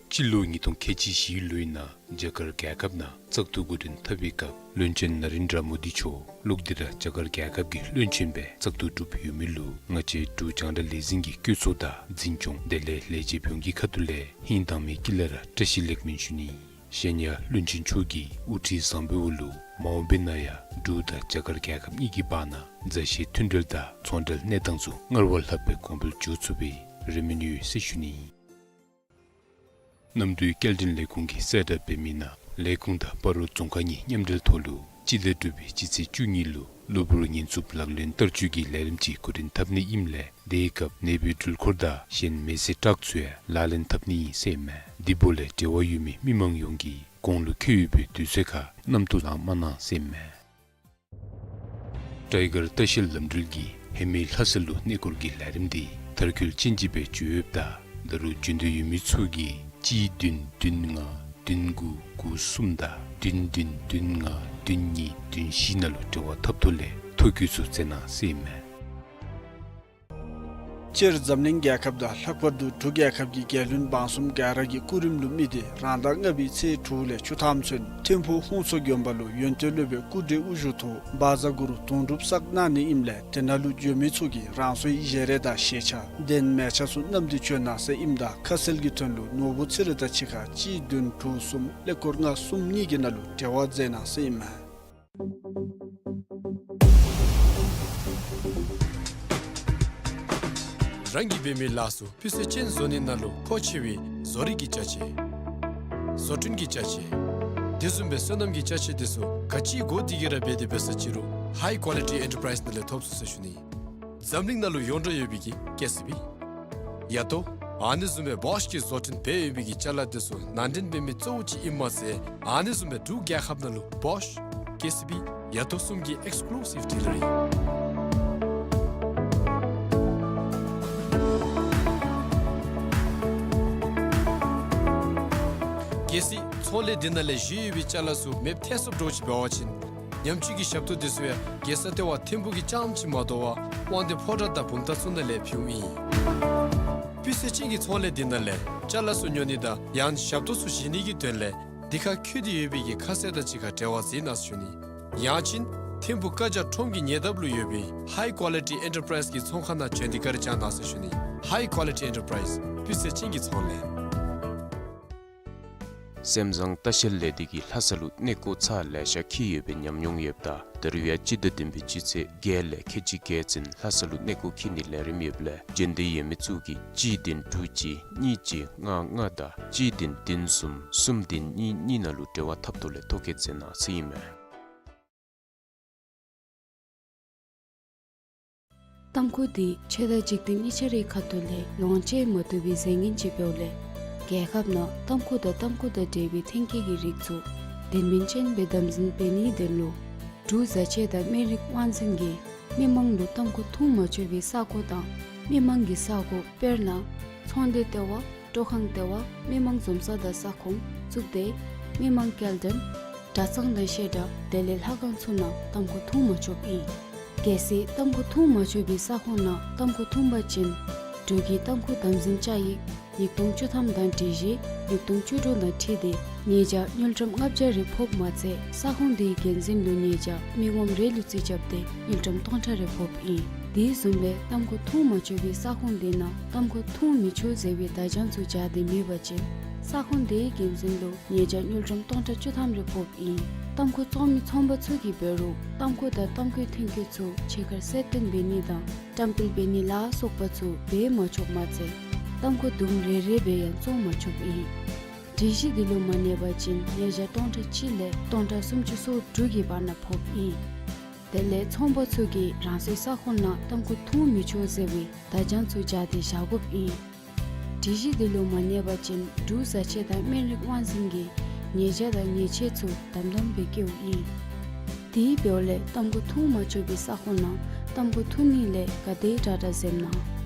སྤྱི་ལོ་ཉིས་སྟོང་ཁལ་གཅིག་བཞི་ལོའི་ནང་རྒྱ་གར་རྒྱལ་ཁབ་ནང་བཙག་འཐུ་འགོ་འདྲེན་འཐབ་པའི་སྐབས་བློན་ཆེན་ན་རེན་དྲ་མོ་དི་མཆོག་ལོག་སྟེ་ར་རྒྱ་གར་རྒྱལ་ཁབ་ཀྱི་བློན་ཆེན་སྦེ་བཙག་འཐུ་གྲུབ་ཡོད་མི་ལུ་ང་བཅས་འབྲུག་རྒྱང་བསྒྲགས་ལས་འཛིན་གྱི་བཀོད་ཚོགས་དང་འཛིན་སྐྱོང་དེ་ལས་ལས་བྱེདཔ་ཡོངས་ཀྱི་ཁ་ཐུག་ལས་ཧིང་དྭངས་མའི་དཀྱིལ་ལས་ར་བཀྲ་ཤིས་ལེགས་སྨོན་ཞུ་ནི། གཞན་ཡང་བློན་ཆེན་མཆོག་གི་དབུ་ཁྲིད་བཟང་པོའི་འོག་ལུ་མ་འོངས་པའི་ནང་ཡང་འབྲུག་དང་རྒྱ་གར་རྒྱལ་ཁབ་གཉིས་ཀྱི་བར་ན་མཛའ་བཤེས་མཐུན་འབྲེལ་དང་ཚོང་འབྲེལ་གནས་སྟངས་ཚུ་སྔར་བ་ལྷག་སྦེ་གོང་འཕེལ་འགྱོ་ཚུགས་པའི་རེ་སྨོན་ཡོད་ཟེར་ཞུ་ནི། གནམ་གྲུའི་སྐྱེལ་འདྲེན་ལས་ཁུངས་ཀྱིས་གསལ་བསྒྲགས་འབད་མི་ནང་ལས་ཁུངས་དང་སྤ་རོ་རྫོང་ཁག་གཉིས་མཉམ་འབྲེལ་ཐོག་ལུ་སྤྱི་ཟླ་དྲུག་པའི་སྤྱི་ཚེས་བཅུ་གཉིས་ལུ་གློ་བུར་ཉེན་ཚབས་ལག་ལེན་བསྟར་སྤྱོད་ཀྱི་ལས་རིམ་ཅིག་འགོ་འདྲེན་འཐབ་ནི་ཨིནམ་ལས་དེའི་སྐབས་ནད་པའི་འགྲུལ་འཁོར་དང་གཞན་མེ་བསྲེགས་ཊཱག་ཚུ་ཡང་ལག་ལེན་འཐབ་ནི་ཨིན་ཟེར་ཨིན་མས། དེ་འབདཝ་ལས་འབྲེལ་བ་ཡོད་མི་མི་མང་ཡོངས་ཀྱིས་གོང་ལུ་འཁོད་ཡོད་པའི་དུས་ཚོད་ཁར་གནམ་གྲུ་ལང་མ་གནང་ཟེར་ཨིན་མས། ཊའི་གར་ལྟ་བཤལ་ལམ་འགྲུལ་གྱིས་ཧེ་མའི་ལྷ་ས་ལུ་གནས་སྐོར་གྱི་ལས་རིམ་འདི་མཐར་འཁྱོལ་ཅན་ཅིག་སྦེ་འགྱོ་ཡོདཔ་ད་ད་རུང་འབྱོན་འདོད་ཡོད་མི་ཚུ་གིས་གཅིག་བདུན་བདུན་ལྔ་བདུན་དགུ་དགུ་གསུམ་དང་བདུན་བདུན་བདུན་ལྔ་བདུན་གཉིས་བདུན་བཞི་ནང་ལུ་འབྲེལ་བ་འཐབ་ཐོག་ལས་ཐོ་བཀོད་ཚུ་མཛད་གནང་ཟེར་ཨིན་མས། སྤྱིར་འཛམ་གླིང་རྒྱལ་ཁབ་དང་ལྷག་པར་དུ་འབྲུག་རྒྱལ་ཁབ་ཀྱི་རྒྱལ་བློན་འབངས་གསུམ་ག་ར་གི་སྐུ་རིམ་ལུ་དམིགས་ཏེ་རང་ཟླ་ལྔ་པའི་ཚེས་དྲུག་ལས་བཅུ་ཐམ་ཚུན་ཐིམ་ཕུག་ཧོང་སོ་དགོན་པ་ལུ་ཡོན་ཏན་སློབ་དཔོན་སྐུ་བགྲེས་དབུ་བཞུགས་ཐོག་བཛྲ་གུ་རུ་དུང་སྒྲུབ་བསགས་གནང་ནི་ཨིནམ་ལས་དེ་ནང་ལུ་འབྱོན་མི་ཚུ་གིས་རང་སོའི་བཞེས་རས་དང་ཞལ་ཆས་གདན་མལ་ཆ་ཚུ་བསྣམས་ཏེ་བྱོན་གནང་ཟེར་ཨིནམ་ད་ཁ་གསལ་གྱི་དོན་ལུ་ནོར་བུ་ཚེ་རིང་དང་གཅིག་ཁར་གཅིག་བདུན་དྲུག་གསུམ་ཀླད་ཀོར་ལྔ་གསུམ་གཉིས་ཀྱི་ནང་ལུ་འབྲེལ་བ་མཛད་གནང་ཟེར་ཨིན་མས། རང་གིས་འབད་མི་ལཱ་ཚུ་སྤུས་ཚད་ཅན་བཟོ་ནི་ནང་ལུ་མཁོ་ཆེ་བའི་བཟོ་རིག་གི་ཅ་ཆས། བཟོ་སྐྲུན་གྱི་ཅ་ཆས། དེ་བཟུམ་སྦེ་སོ་ནམ་གྱི་ཅ་ཆས་དེ་ཚུ་ག་ཅི་དགོ་དེ་གི་ར་འབད་དེ་འབད་ས་ཅི་རུང་ཧའི་ཀོ་ལི་ཊི་ཨེན་ཊར་པ་རའིསི་ནང་ལས་ཐོབ་ཚུགས་ཟེར་ཞུ་ནི། འཛམ་གླིང་ནང་ལུ་ཡོངས་གྲགས་ཡོད་པའི་གི་ཀེ་སི་བི། ཡ་ཏོ། ཨ་ནི་བཟུམ་སྦེ་བོཤ་གིས་བཟོ་སྐྲུན་འབད་ཡོད་པའི་གི་ཅ་ལ་དེ་ཚུ་ནང་འདྲེན་འབད་མི་གཙོ་བོ་ཅིག་ཨིནམ་མ་ཚད་ཨ་ནི་བཟུམ་སྦེ་འབྲུག་རྒྱལ་ཁབ་ནང་ལུ་བོཤ་ཀེ་སི་བི་ཡ་ཏོ་གསུམ་གྱི་ཨེགསི་ཀུ་ལུ་སིབ་ཌི་ལར་ཨིན། གལ་སྲིད་ཚོང་ལས་འདི་ནང་ལས་བཞེས་ཡོད་པའི་ཅ་ལ་ཚུ་མེདཔ་ཐལ་སོངམ་འདྲཝ་ཅིག་འབད་བ་ཅིན་ཉམས་བཅོས་ཀྱི་ཞབས་ཏོག་དེ་ཚུ་ཡང་རྒྱལ་ས་ལྟེ་བ་ཐིམ་ཕུག་གི་རྐྱངམ་ཅིག་མ་དོ་བར་དབང་འདུས་ཕོ་བྲང་དང་བུམ་ཐང་ཚུ་ནང་ལས་ཕུལཝ་ཨིན། སྤུས་ཚད་ཅན་གྱི་ཚོང་ལས་འདི་ནང་ལས་ཅ་ལ་ཚུ་ཉོ་ནི་དང་ཡང་ཞབས་ཏོག་ཚུ་བཞེས་ནི་གི་དོན་ལས་འདི་ཁར་འཁོད་དེ་ཡོད་པའི་གི་ཁ་གསལ་དང་གཅིག་ཁར་འབྲེལ་བ་མཛད་གནང་ཟེར་ཞུ་ནི། ཡང་ཅིན་ཐིམ་ཕུག་ཀ་ཇ་ཁྲོམ་གྱི་ཉེ་འདབས་ལུ་ཡོད་པའི་ཧའི་ཀོ་ལི་ཊི་ཨེན་ཊར་པ་རའིསི་གི་ཚོང་ཁང་ནང་བྱོན་ཏེ་བཀའ་དྲིན་བསྐྱང་གནང་ཟེར་ཞུ་ནི། ཧའི་ཀོ་ལི་ཊི་ཨེན་ཊར་པ་རའིསི་སྤུས་ཚད་ཅན་གྱི་ཚོང་ལས། སེམས་བཟང་ལྟ་བཤལ་ལས་སྡེ་གིས་ལྷ་ས་ལུ་གནས་སྐོར་ཚར་ལེ་ཤ་འཁྱིད་ཡོད་པའི་ཉམས་མྱོང་ཡོདཔ་ད་ད་རུང་ཡང་སྤྱི་ཟླ་བདུན་པའི་སྤྱི་ཚེས་བརྒྱད་ལས་ཁལ་གཅིག་བརྒྱད་ཚུན་ལྷ་ས་ལུ་གནས་སྐོར་འཁྱིད་ནིའི་ལས་རིམ་ཡོདཔ་ལས་འབྱོན་འདོད་ཡོད་མི་ཚུ་གིས་གཅིག་བདུན་དྲུག་གཅིག་གཉིས་གཅིག་ལྔ་ལྔ་དང་གཅིག་བདུན་བདུན་གསུམ་གསུམ་བདུན་གཉིས་གཉིས་ནང་ལུ་འབྲེལ་བ་འཐབ་ཐོག་ལས་ཐོ་བཀོད་མཛད་གནང་ཟེར་ཨིན་མས། ཏམ་ཁུ་འདི་ཆོས་དང་འཇིག་རྟེན་གཉིས་ཆ་རའི་ཁ་ཐུག་ལས་ལོངས་སྤྱོད་མ་བཏུབ་པའི་རྫས་ངན་ཅིག་འབདཝ་ལས་རྒྱལ་ཁབ་ནང་ཏམ་ཁུ་དང་ཏམ་ཁུ་དང་འབྲེལ་བའི་ཐོན་སྐྱེད་ཀྱི་རིགས་ཚུ་དོན་སྨིན་ཅན་སྦེ་དམ་འཛིན་འབད་ནིའི་དོན་ལུ་འབྲུག་བཟའ་ཆས་དང་སྨན་རིགས་དབང་འཛིན་གྱིས་མི་མང་ལུ་ཏམ་ཁུ་འཐུང་མ་ཆོག་པའི་ས་གོ་དང་མི་མང་གི་ས་གོ་དཔེར་ན་ཚོང་སྡེ་ལྟེ་བ། སྤྲོ་ཁང་ལྟེ་བ། མི་མང་འཛོམས་ས་དང་ས་ཁོངས། གཙུག་སྡེ། མི་མང་སྐྱེལ་འདྲེན། གྲྭ་ཚང་དང་བཤད་གྲྭ་དེ་ལས་ལྷ་ཁང་ཚུ་ནང་ཏམ་ཁུ་འཐུང་མ་ཆོགཔ་ཨིན། གལ་སྲིད་ཏམ་ཁུ་འཐུང་མ་ཆོག་པའི་ས་ཁོངས་ནང་ཏམ་ཁུ་འཐུང་པ་ཅིན་འབྲུག་གི་ཏམ་ཁུ་དམ་འཛིན་བཅའ་ཡིག་ཉིས་སྟོང་བཅུ་ཐམ་དང་སྒྲིག་གཞི་ཉིས་སྟོང་བཅུ་དྲུག་དང་འཁྲིལ་ཏེ་ཉེས་བྱ་དངུལ་ཀྲམ་ལྔ་བརྒྱ་རེ་ཕོགཔ་མ་ཚད་ས་ཁོངས་དེའི་འགན་འཛིན་ལུ་ཉེས་བྱ་མི་ངོམ་རེ་ལུ་རྩིས་རྐྱབ་སྟེ་དངུལ་ཀྲམ་སྟོང་ཕྲག་རེ་ཕོགཔ་ཨིན། དེ་བཟུམ་སྦེ་ཏམ་ཁུ་འཐུང་མ་ཆོག་པའི་ས་ཁོངས་དེ་ནང་ཏམ་ཁུ་འཐུང་མི་ཆོག་ཟེར་བའི་བརྡ་བྱང་ཚུ་སྦྱར་ཏེ་མེད་པ་ཅིན་ས་ཁོངས་དེའི་འགན་འཛིན་ལུ་ཉེས་བྱ་དངུལ་ཀྲམ་སྟོང་ཕྲག་བཅུ་ཐམ་རེ་ཕོགཔ་ཨིན། ཏམ་ཁུ་བཙོང་མི་ཚོང་པ་ཚུ་གིས་འབད་རུང་ཏམ་ཁུ་དང་ཏམ་ཁུའི་ཐོན་སྐྱེད་ཚུ་ཕྱི་ཁར་གསལ་སྟོན་འབད་ནི་དང་བཀྲམ་སྤེལ་འབད་ནི་ལ་སོགས་པ་ཚུ་འབད་མ་ཆོགཔ་མ་ཚད་ཏམ་ཁུ་དུམ་རེ་རེ་སྦེ་ཡང་བཙོང་མ་ཆོགཔ་ཨིན། སྒྲིག་གཞི་འདི་ལུ་མ་གནས་པ་ཅིན་ཉེས་ཆད་སྟོང་ཕྲག་གཅིག་ལས་སྟོང་ཕྲག་སུམ་ཅུ་སོ་དྲུག་གི་བར་ན་ཕོགཔ་ཨིན། དེ་ལས་ཚོང་པ་ཚུ་གིས་རང་སོའི་ས་ཁོངས་ནང་ཏམ་ཁུ་འཐུང་མི་ཆོག་ཟེར་བའི་བརྡ་བྱང་ཚུ་སྦྱར་ཏེ་བཞག་དགོཔ་ཨིན། སྒྲིག་གཞི་འདི་ལུ་མ་གནས་པ་ཅིན་འབྲུག་བཟའ་ཆས་དང་སྨན་རིགས་དབང་འཛིན་གྱིས་ཉེས་ཆད་དང་ཉེས་ཆད་ཚུ་དམ་དམ་སྦེ་བཀལཝ་ཨིན། དེ་འབདཝ་ལས་ཏམ་ཁུ་འཐུང་མ་ཆོག་པའི་ས་ཁོངས་ནང་ཏམ་ཁུ་འཐུང་ནི་ལས་ག་དེ་དྲག་དྲག་འཛེམ་གནང་།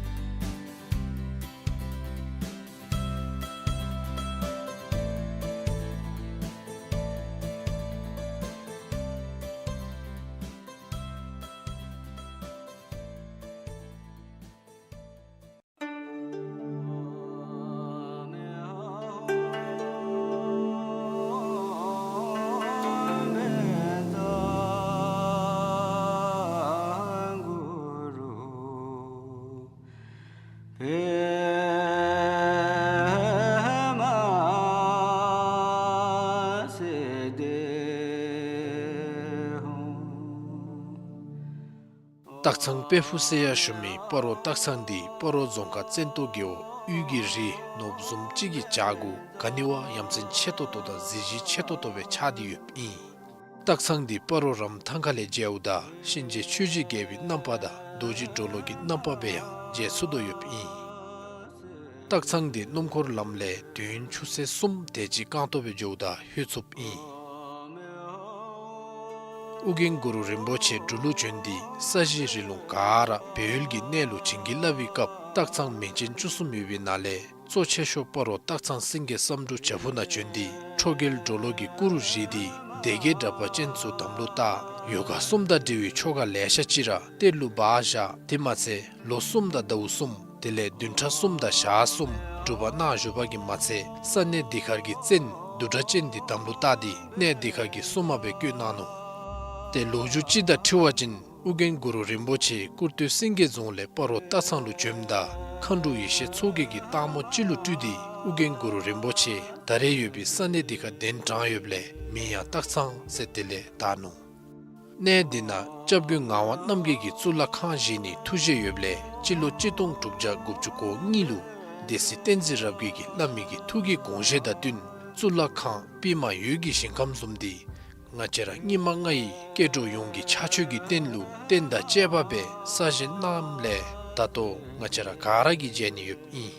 སྟག་ཚང་དཔལ་ཕུག་ཟེར་ཡང་ཞུ་མི་སྤ་རོ་སྟག་ཚང་འདི་སྤ་རོ་རྫོང་ཁག་བཙན་ཏོ་རྒེད་འོག་དབུས་ཀྱི་རི་ནོར་བུ་བཟུམ་ཅིག་གི་བྱག་གུ་ག་ནི་བ་ཡ་མཚན་ཆེ་ཏོག་ཏོ་དང་གཟི་བརྗིད་ཆེ་ཏོག་ཏོ་སྦེ་ཆགས་ཏེ་ཡོདཔ་ཨིན། སྟག་ཚང་འདི་སྤ་རོ་རམ་ཐང་ཁ་ལས་མཇལཝ་ད་གཤིན་རྗེ་ཆོས་ཀྱི་རྒྱལ་པོའི་རྣམ་པ་དང་རྡོ་རྗེ་གྲོ་ལོད་ཀྱི་རྣམ་པ་སྦེ་ཡང་མཇལ་ཚུགས་དོ་ཡོདཔ་ཨིན། སྟག་ཚང་འདི་སྣུམ་འཁོར་ལམ་ལས་དུས་ཡུན་ཆུ་ཚོད་གསུམ་དེ་ཅིག་རྐང་ཐོག་སྦེ་འགྱོཝ་ད་ལྷོད་ཚུགསཔ་ཨིན། ཨོ་རྒྱན་གུ་རུ་རིན་པོ་ཆེ་འབྲུག་ལུ་བྱོན་ཏེ་ས་གཞི་རི་ལུང་ག་ར་སྦས་ཡུལ་གྱི་གནས་ལུ་བྱིན་གྱིས་བརླབས་པའི་སྐབས་སྟག་ཚང་མིང་ཅན་བཅུ་གསུམ་ཡོད་པའི་ནང་ལས་གཙོ་ཆེ་ཤོས་སྤ་རོ་སྟག་ཚང་སེང་གེ་བསམ་འགྲུབ་བྱག་ཕུག་ནང་བྱོན་ཏེ་ཁྲོ་རྒྱལ་གྲོ་ལོད་ཀྱི་སྐུ་རུ་བཞེངས་ཏེ་སྡེ་བརྒྱད་དྲེགས་པ་ཅན་ཚུ་དམ་ལུ་བཏགས། ཡོ་ག་གསུམ་དང་འབྲེལ་བའི་ཆོ་ག་ལེ་ཤ་ཅིག་ར་གཏེར་ལུ་སྦ་བཞག། དེ་མ་ཚད་ལོ་གསུམ་དང་ཟླཝ་གསུམ་དེ་ལས་བདུན་ཕྲག་གསུམ་དང་ཞག་གསུམ་སྒྲུབ་པ་གནང་བཞུགས་པ་གིས་མ་ཚད་ས་གནས་འདི་ཁར་གྱི་བཙན་བདུད་གྲགས་ཅན་འདི་དམ་ལུ་བཏགས་ཏེ་གནས་འདི་ཁར་གྱི་སྲུང་མ་སྦེ་བསྐོས་གནང་ནུག། ཏེ་ལོ་རྒྱུས་ཅིག་དང་འཁྲིལ་བ་ཅིན་ཨོ་རྒྱན་གུ་རུ་རིན་པོ་ཆེ་ཀུར་སྟོད་སེང་གེ་རྫོང་ལས་སྤ་རོ་སྟག་ཚང་ལུ་བྱོནམ་ད་མཁའ་འགྲོ་ཡེ་ཤེས་མཚོ་རྒྱལ་གྱིས་སྟག་མོ་ཅིག་ལུ་སྤྲུལ་ཏེ་ཨོ་རྒྱན་གུ་རུ་རིན་པོ་ཆེ་ད་རེས་ཡོད་པའི་ས་གནས་འདི་ཁར་གདན་དྲངས་ཡོདཔ་ལས་མིང་ཡང་སྟག་ཚང་ཟེར་དེ་ལས་བཏགས་ནུག། གནས་འདི་ནང་སྐྱབས་མགོན་ངག་དབང་རྣམ་རྒྱལ་གྱིས་གཙུག་ལག་ཁང་བཞེངས་ནིའི་ཐུགས་བཞེད་ཡོདཔ་ལས་སྤྱི་ལོ་གཅིག་སྟོང་དྲུག་བརྒྱ་དགུ་བཅུ་གོ་གཉིས་ལུ་སྡེ་སྲིད་བསྟན་འཛིན་རབ་རྒྱས་ཀྱིས་བླ་མའི་གི་ཐུགས་ཀྱི་དགོངས་བཞེད་དང་བསྟུན་གཙུག་ལག་ཁང་པདྨ་འོད་ཀྱི་ཞིང་ཁམས་བཟུམ་འདི་ང་བཅས་ར་སྙིགས་མ་ལྔ་ཡི་སྐྱེ་འགྲོ་ཡོངས་ཀྱི་ཕྱག་མཆོད་ཀྱི་རྟེན་ལུ་རྟེན་དང་བཅས་པ་སྦེ་གསར་བཞེངས་གནངམ་ལས་ད་ལྟོ་ང་བཅས་ར་ག་ར་གིས་མཇལ་ནི་ཡོདཔ་ཨིན།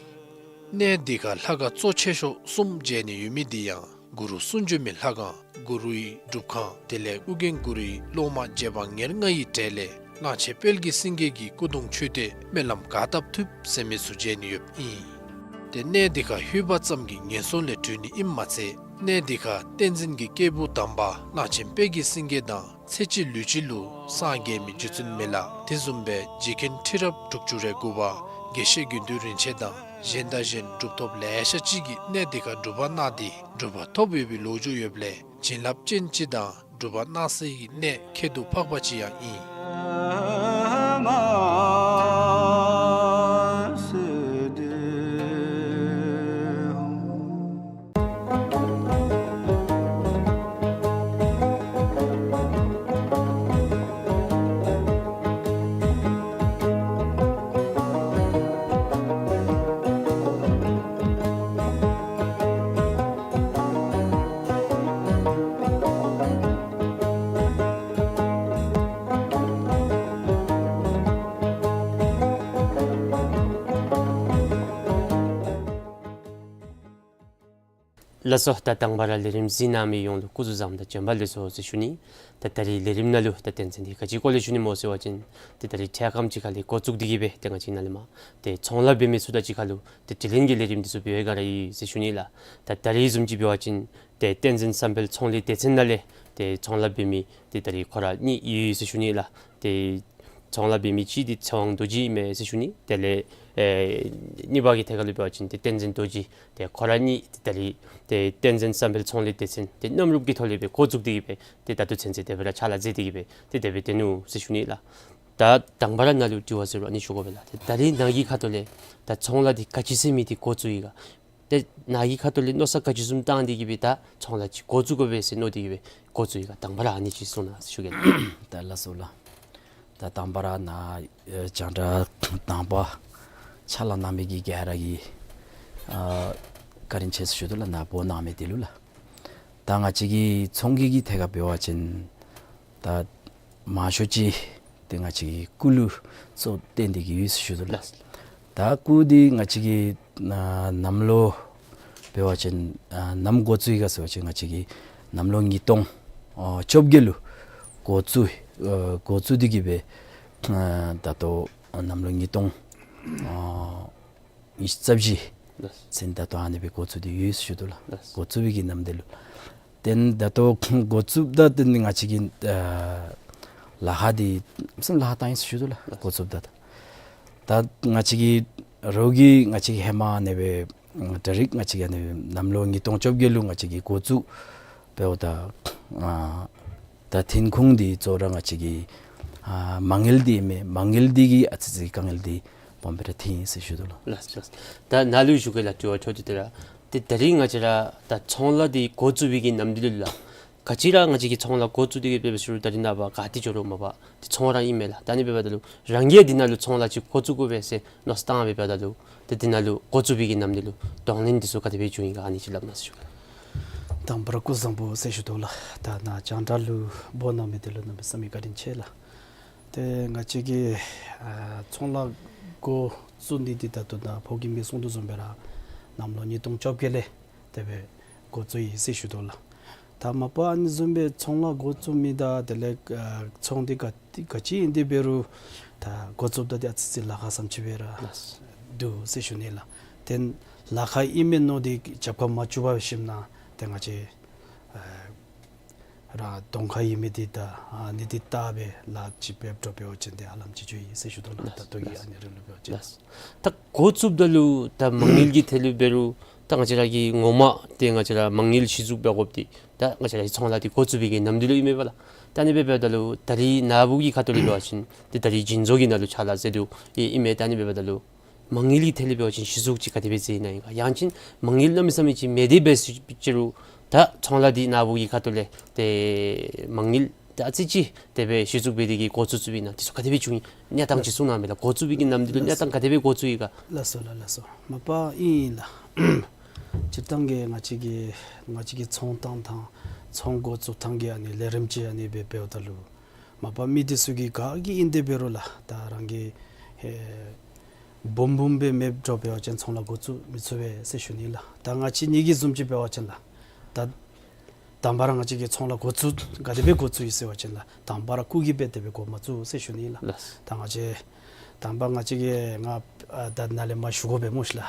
གནས་འདི་ཁར་ལྷ་ཁང་གཙོ་ཆེ་ཤོས་གསུམ་མཇལ་ནི་ཡོད་མི་འདི་ཡང་གུ་རུ་གསུང་བྱོན་མའི་ལྷ་ཁང་གུ་རུའི་སྒྲུབ་ཁང་དེ་ལས་ཨོ་རྒྱན་གུ་རུའི་སློབ་མ་རྗེ་འབངས་ཉེར་ལྔ་ཡི་གྲས་ལས་གླང་ཆེན་དཔལ་གྱི་སེང་གེ་གི་སྐུ་གདུང་མཆོད་རྟེན་སྨོན་ལམ་ག་བཏབ་ཐུབ་ཟེར་མི་ཚུ་མཇལ་ནི་ཡོདཔ་ཨིན། ཏེ་གནས་འདི་ཁར་ལྷོད་པ་ཙམ་གྱིས་ངན་སོང་ལས་གྲོལ་ནི་ཨིནམ་མ་ཚད་གནས་འདི་ཁར་བསྟན་འཛིན་གྱི་སྐྱེས་བུ་དམ་པ་གླང་ཆེན་དཔལ་གྱི་སེང་གེ་དང་ཚེ་གཅིག་ལུས་གཅིག་ལུ་སངས་རྒྱས་མི་རྗེ་བཙུན་མི་ལ་དེ་བཟུམ་སྦེ་རྗེ་མཁན་ཁྲི་རབས་དྲུག་ཅུ་རེ་དགུ་པ་དགེ་བཤེས་དགེ་འདུན་རིན་ཆེན་དང་གཞན་དང་གཞན་གྲུབ་ཐོབ་ལེ་ཤ་ཅིག་གིས་གནས་འདི་ཁར་སྒྲུབ་པ་གནང་སྟེ་གྲུབ་པ་ཐོབ་ཡོད་པའི་ལོ་རྒྱུས་ཡོདཔ་ལས་བྱིན་རླབས་ཅན་ཅིག་དང་སྒྲུབ་པ་གནང་སའི་གནས་ཁྱད་དུ་འཕགས་པ་ཅིག་ཡང་ཨིན། ལགས་སོ། ད་དང་པ་ར་ལས་རིམ་གཟིགས་གནང་མི་ཡོངས་ལུ་སྐུ་གཟུགས་བཟང་དང་བྱོན་པ་ལེགས་སོ་ཟེར་ཞུ་ནི། ད་ད་རིས་ལས་རིམ་ནང་ལུ་ད་རྟེན་འབྲེལ་འདི་ག་ཅི་སྐོར་ལས་ཞུ་ནི་སྨོ་ཟེར་བ་ཅིན་ཏེ་ད་རིས་འཕྲལ་ཁམས་ཅིག་ཁ་ལས་འགོ་བཙུགས་ཏེ་གི་སྦེ་ཏེ་ང་བཅས་ནཱ་ལས་མར་ཏེ་ཚོང་ལཱ་འབད་མི་ཚུ་དང་གཅིག་ཁར་ལུ་ཏེ་དྲི་ལན་གྱི་ལས་རིམ་འདི་ཚུ་འབད་བའི་སྒང་ར་ཨིན་ཟེར་ཞུ་ནི་ལགས། ད་ད་རིས་བཟུམ་ཅིག་འབད་བ་ཅིན་ཏེ་བསྟན་འཛིན་བསམ་འཕེལ་ཚོང་ལས་སྡེ་ཚན་ནང་ལས་ཏེ་ཚོང་ལཱ་འབད་མི་ཏེ་ད་རིས་ཁོ་ར་གཉིས་ཡོད་ཟེར་ཞུ་ནི་ལགས། ཏེ་ཚོང་ལཱ་འབད་མི་གཅིག་འདི་ཚེ་དབང་རྡོ་རྗེ་ཨིན་མས་ཟེར་ཞུ་ནི། དེ་ལས་ཨེ་གཉིས་པ་གི་ཐད་ཁར་ལུ་འབད་བ་ཅིན་ཏེ་བསྟན་འཛིན་རྡོ་རྗེ། ཏེ་ཁོ་ར་གཉིས་ཏེ་ད་རིས་ཏེ་བསྟན་འཛིན་བསམ་འཕེལ་ཚོང་ལས་སྡེ་ཚན་ཏེ་གནམ་རུབ་ཀྱི་ཐོག་ལས་སྦེ་འགོ་བཙུགས་ཏེ་གི་སྦེ་ཏེ་ད་ལྟོ་ཚུན་ཚོད་དེ་སྦེ་ར་ཕྱག་ལཱ་མཛད་དེ་གི་སྦེ་ཏེ་དེ་སྦེ་སྡོད་ནུག་ཟེར་ཞུ་ནི་ལགས། ད་དང་པ་ར་ནཱ་ལུ་དྲི་བ་ཟེར་བ་ཨ་ནི་ཞུ་དགོ་པས་ལགས། ཏེ་ད་རིས་ནཱ་གི་ཁ་ཐུག་ལས་ད་ཚོང་ལཱ་འདི་ག་ཅི་ཟེར་མི་འདི་འགོ་བཙུགས་ཡི་ག། ཏེ་ནཱ་གི་ཁ་ཐུག་ལས་མནོ་བསམ་ག་ཅི་བཟུམ་བཏང་སྟེ་གི་སྦེ་ད་ཚོང་ལཱ་ཅིག་འགོ་བཙུགས་དགོ་པས་ཟེར་མནོ་སྟེ་གི་སྦེ་འགོ་བཙུགས་ཡི་ག། དང་པ་ར་ཨ་ནི་ཅིག་གསུང་གནང་ཟེར་ཞུ་གེ་ལགས། ད་ལགས་སོ་ལགས། ད་དང་པ་ར་ནཱ་ཨེ་རྒྱང་བསྒྲགས་དང་པ་ཕྱག་ལཱ་གནང་མི་གི་ག་ར་གི་ཨ་ བཀའ་དྲིན་ཆེ་ཟེར་ཞུ་དོ་ལགས། ནཱ་འབོ་གནང་མི་འདི་ལུ་ལགས། ད་ང་བཅས་ཀྱི་ཚོང་གི་གི་ཐད་ཁར་འབད་བ་ཅིན་ད་མང་ཤོས་ཅིག་ཏེ་ང་བཅས་ཀྱི་སྐུ་ལུ་གཙོ་བོ་བཏོན་ཏེ་གི་ཡོད་ཟེར་ཞུ་དོ་ལགས། ད་སྐུ་འདི་ང་བཅས་ཀྱི་ཨ་གནམ་ལོ་འབད་བ་ཅིན་ཨ་ནམ་འགོ་བཙུགས་ཡི་ག་ཟེར་བ་ཅིན་ང་བཅས་ཀྱི་གནམ་ལོ་ཉིས་སྟོང་ཨ་བཅོ་བརྒྱད་ལུ་འགོ་བཙུགས་ཨ་འགོ་བཙུགས་ཏེ་གི་སྦེ་ཨ་ད་ལྟོ་གནམ་ལོ་ཉིས་སྟོང་ཨ་ཉི་ཤུ་རྩ་བཞི་ལགས། ཚུན་ད་ལྟོ་ཨ་ནི་སྦེ་འགོ་བཙུགས་ཏེ་ཡོད་ཟེར་ཞུ་དོ་ལགས། ལགས། འགོ་བཙུགས་པའི་གི་ནམ་དུས་ལུ། ཏེ་ད་ལྟོ་འགོ་བཙུགསཔ་ད་ཏེ་ང་བཅས་ཀྱི་ཨ་ལཱ་ཁག་འདི་སེམས་ལཱ་ཁག་བཏང་ཡི་ཟེར་ཞུ་དོ་ལགས། ལགས། འགོ་བཙུགསཔ་ད་ད་ད་ང་བཅས་ཀྱི་རོགས་ཀྱིས་ང་བཅས་ཀྱི་ཧེ་མ་ཨ་ནི་སྦེ་ད་རིས་ང་བཅས་ཀྱི་ཨ་ནི་གནམ་ལོ་ཉིས་སྟོང་བཅོ་བརྒྱད་ལུ་ང་བཅས་ཀྱི་འགོ་བཙུགས་འབདཝ་ད་ཨ་ད་ཐོན་ཁུངས་འདི་གཙོ་བོ་ར་ང་བཅས་ཀྱི་ཨ་མ་དངུལ་འདི་མས། མ་དངུལ་འདི་གིས་ཨ་ཙི་ཙི་དཀའ་ངལ་འདི་སྦོམ་སྦེ་ར་ཐོན་ཡི་ཟེར་ཞུ་དོ་ལགས། ལགས་ལགས། ད་ནཱ་ལུ་ཞུ་གེ་ལགས། དྲི་བ་འཕྲོ་འདི་ཏེ་ར་ཏེ་ད་རིས་ང་བཅས་ར་ད་ཚོང་ལཱ་འདི་འགོ་བཙུགས་པའི་གི་ནམ་དུས་ལུ་ལགས། ག་ཅི་ར་ང་བཅས་ཀྱིས་ཚོང་ལཱ་འགོ་བཙུགས་ཏེ་གི་འབད་བའི་ཤུལ་ད་རིས་ནངས་པ་ག་ཏེ་འགྱོ་རུང་མ་པ་ཏེ་ཚོང་ར་ཨིན་མས་ལགས། ད་ཨ་ནི་འབདཝ་ད་ལུ་རང་གིས་འདི་ནང་ལུ་ཚོང་ལཱ་ཅིག་འགོ་བཙུགས་དགོ་པས་ཟེར་མནོ་བསམ་བཏང་སྦེ་འབདཝ་ད་ལུ་ཏེ་འདི་ནང་ལུ་འགོ་བཙུགས་པའི་གི་ནམ་དུས་ལུ་གདོང་ལེན་འདི་ཚུ་ག་དེ་སྦེ་བྱུང་ཡི་ག་ཨ་ནི་ཅིག་སླབ་གནང་ཟེར་ཞུ་གེ། དང་པ་ར་སྐུ་གཟུགས་བཟང་པོ་ཟེར་ཞུ་དོ་ལགས། ད་ནཱ་རྒྱང་བསྒྲགས་ལུ་འབོ་གནང་མི་འདི་ལུ་གནམ་མེད་ས་མེད་བཀའ་དྲིན་ཆེ་ལགས། ཏེ་ང་བཅས་ཀྱིས་ཨ་ཚོང་ལཱ་འགོ་བཙུགས་ནི་འདི་ད་ལྟོ་ནཱ་ཕོ་རྒནམ་གིས་གསུངས་དོ་བཟུམ་སྦེ་ར་གནམ་ལོ་ཉིས་སྟོང་བཅོ་བརྒྱད་ལས་དེ་སྦེ་འགོ་བཙུགས་ཡི་ཟེར་ཞུ་དོ་ལགས། ད་མ་པ་ཨ་ནི་བཟུམ་སྦེ་ཚོང་ལཱ་འགོ་བཙུགས་མི་དང་དེ་ལས་ཨ་ཚོང་འདི་ག་ག་ཅི་ཨིན་ཏེ་འབད་རུང་ད་འགོ་བཙུགསཔ་ད་འདི་ཨ་ཙི་ཙི་ལཱ་ཁག་བཟུམ་ཅིག་སྦེ་ར་ལགས། འདུག་ཟེར་ཞུ་ནི་ལགས། ཏེ་ལཱ་ཁག་ཨིན་མས་མནོ་སྟེ་རྒྱབ་ཁར་མ་བཙུགས་པར་ཞིནམ་ན་ཏེ་ང་བཅས་ཨ་རང་གདོང་ཁར་ཡོད་མི་འདི་ད་ཨ་ནི་འདི་བལྟ་སྦེ་ལཱ་ཅིག་འབད་འགྱོ་འབད་བ་ཅིན་ཏེ་ཧ་ལམ་ཅིག་འགྱོ་ཡི་ཟེར་ཞུ་དོ་ལགས། ལགས། ད་ལྟོ་གི་ལགས། ཨ་ནི་རིང་ལུ་འབད་བ་ཅིན། ལགས། ད་འགོ་བཙུགསཔ་ད་ལུ་ད་མ་དངུལ་གྱི་ཐད་ལུ་འབད་རུང་ད་ང་བཅས་ར་གིས་ངོ་མ་ཏེ་ང་བཅས་ར་མ་དངུལ་གཞི་བཙུགས་འབད་དགོཔ་འདི་ད་ང་བཅས་ར་གི་ཚོང་ལཱ་འདི་འགོ་བཙུགས་པའི་གི་ནམ་དུས་ལུ་ཨིན་མས་པ་ལགས། ད་ཨ་ནི་སྦེ་འབདཝ་ད་ལུ་ད་རིས་ནཱ་བུ་གི་ཁ་ཐུག་ལས་འབད་བ་ཅིན་ཏེ་ད་རིས་བྱིན་མཛོད་ཀྱི་ནང་ལུ་ཕྱག་ལཱ་མཛད་དོ་ཡོདཔ་ཨིན་མས། ད་ཨ་ནི་སྦེ་འབདཝ་ད་ལུ་མ་དངུལ་གྱི་ཐད་ལས་འབད་བ་ཅིན་གཞི་བཙུགས་ཅིག་ག་དེ་སྦེ་མཛད་ནི་ཨིན་ག། ཡང་ཅིན་མ་དངུལ་གནམ་མེད་ས་མེད་ཅིག་མེད་དེ་འབད་ཟེར་ཅི་རུང་ད་ཚོང་ལཱ་འདི་ནཱ་བུ་གི་ཁ་ཐུག་ལས་ཏེ་མ་དངུལ་ད་ཨ་ཙི་ཅིག་དེ་སྦེ་གཞི་བཙུགས་འབད་དེ་གི་འགོ་བཙུགས་བཙུགསཔ་ཨིན་ན་འདི་ཚུ་ག་དེ་སྦེ་བྱུང་ཡི་གནས་སྟངས་ཅིག་གསུང་གནང་མས་ལགས། འགོ་བཙུགས་པའི་གི་ནམ་དུས་ལུ་གནས་སྟངས་ག་དེ་སྦེ་འགོ་བཙུགས་ཡི་ག། ལགས་སོ་ལགས། ལགས་སོ། མ་པ་ཨིན་ལགས། སྤྱིར་བཏང་གི་ང་བཅས་ཀྱི་ང་བཅས་ཀྱི་ཚོང་བཏང་ཐངས་ཚོང་འགོ་བཙུགས་ཐངས་ཀྱི་ཨ་ནི་ལས་རིམ་ཅིག་ཨ་ནི་སྦེ་འབདཝ་ད་ལུ་མ་པ་མི་འདི་ཚུ་གིས་ག་གིས་ཨིན་ཏེ་འབད་རུང་ལགས་ད་རང་གི་ཨེ་འབུམ་འབུམ་སྦེ་མེདཔ་འགྱོ་འབད་བ་ཅིན་ཚོང་ལཱ་འགོ་བཙུགས་མི་ཚུགས་པས་ཟེར་ཞུ་ནི་ལགས། ད་ང་བཅས་གཉིས་ཀྱིས་བཟུམ་ཅིག་འབད་བ་ཅིན་ལགས་ད་དང་པ་ར་ང་བཅས་ཀྱིས་ཚོང་ལཱ་འགོ་བཙུགས་ག་དེ་སྦེ་འགོ་བཙུགས་ཡི་ཟེར་བ་ཅིན་ལགས་དང་པ་ར་སྐུ་གིས་སྦེ་དེ་སྦེ་འགོ་མ་བཙུགས་ཟེར་ཞུ་ནི་ལགས། ལགས། ད་ང་བཅས་དང་པ་ང་བཅས་ཀྱིས་ང་ཨ་ད་ནཱ་ལས་མར་ཞུ་དགོ་པས་སྨོ་ཤི་ལགས།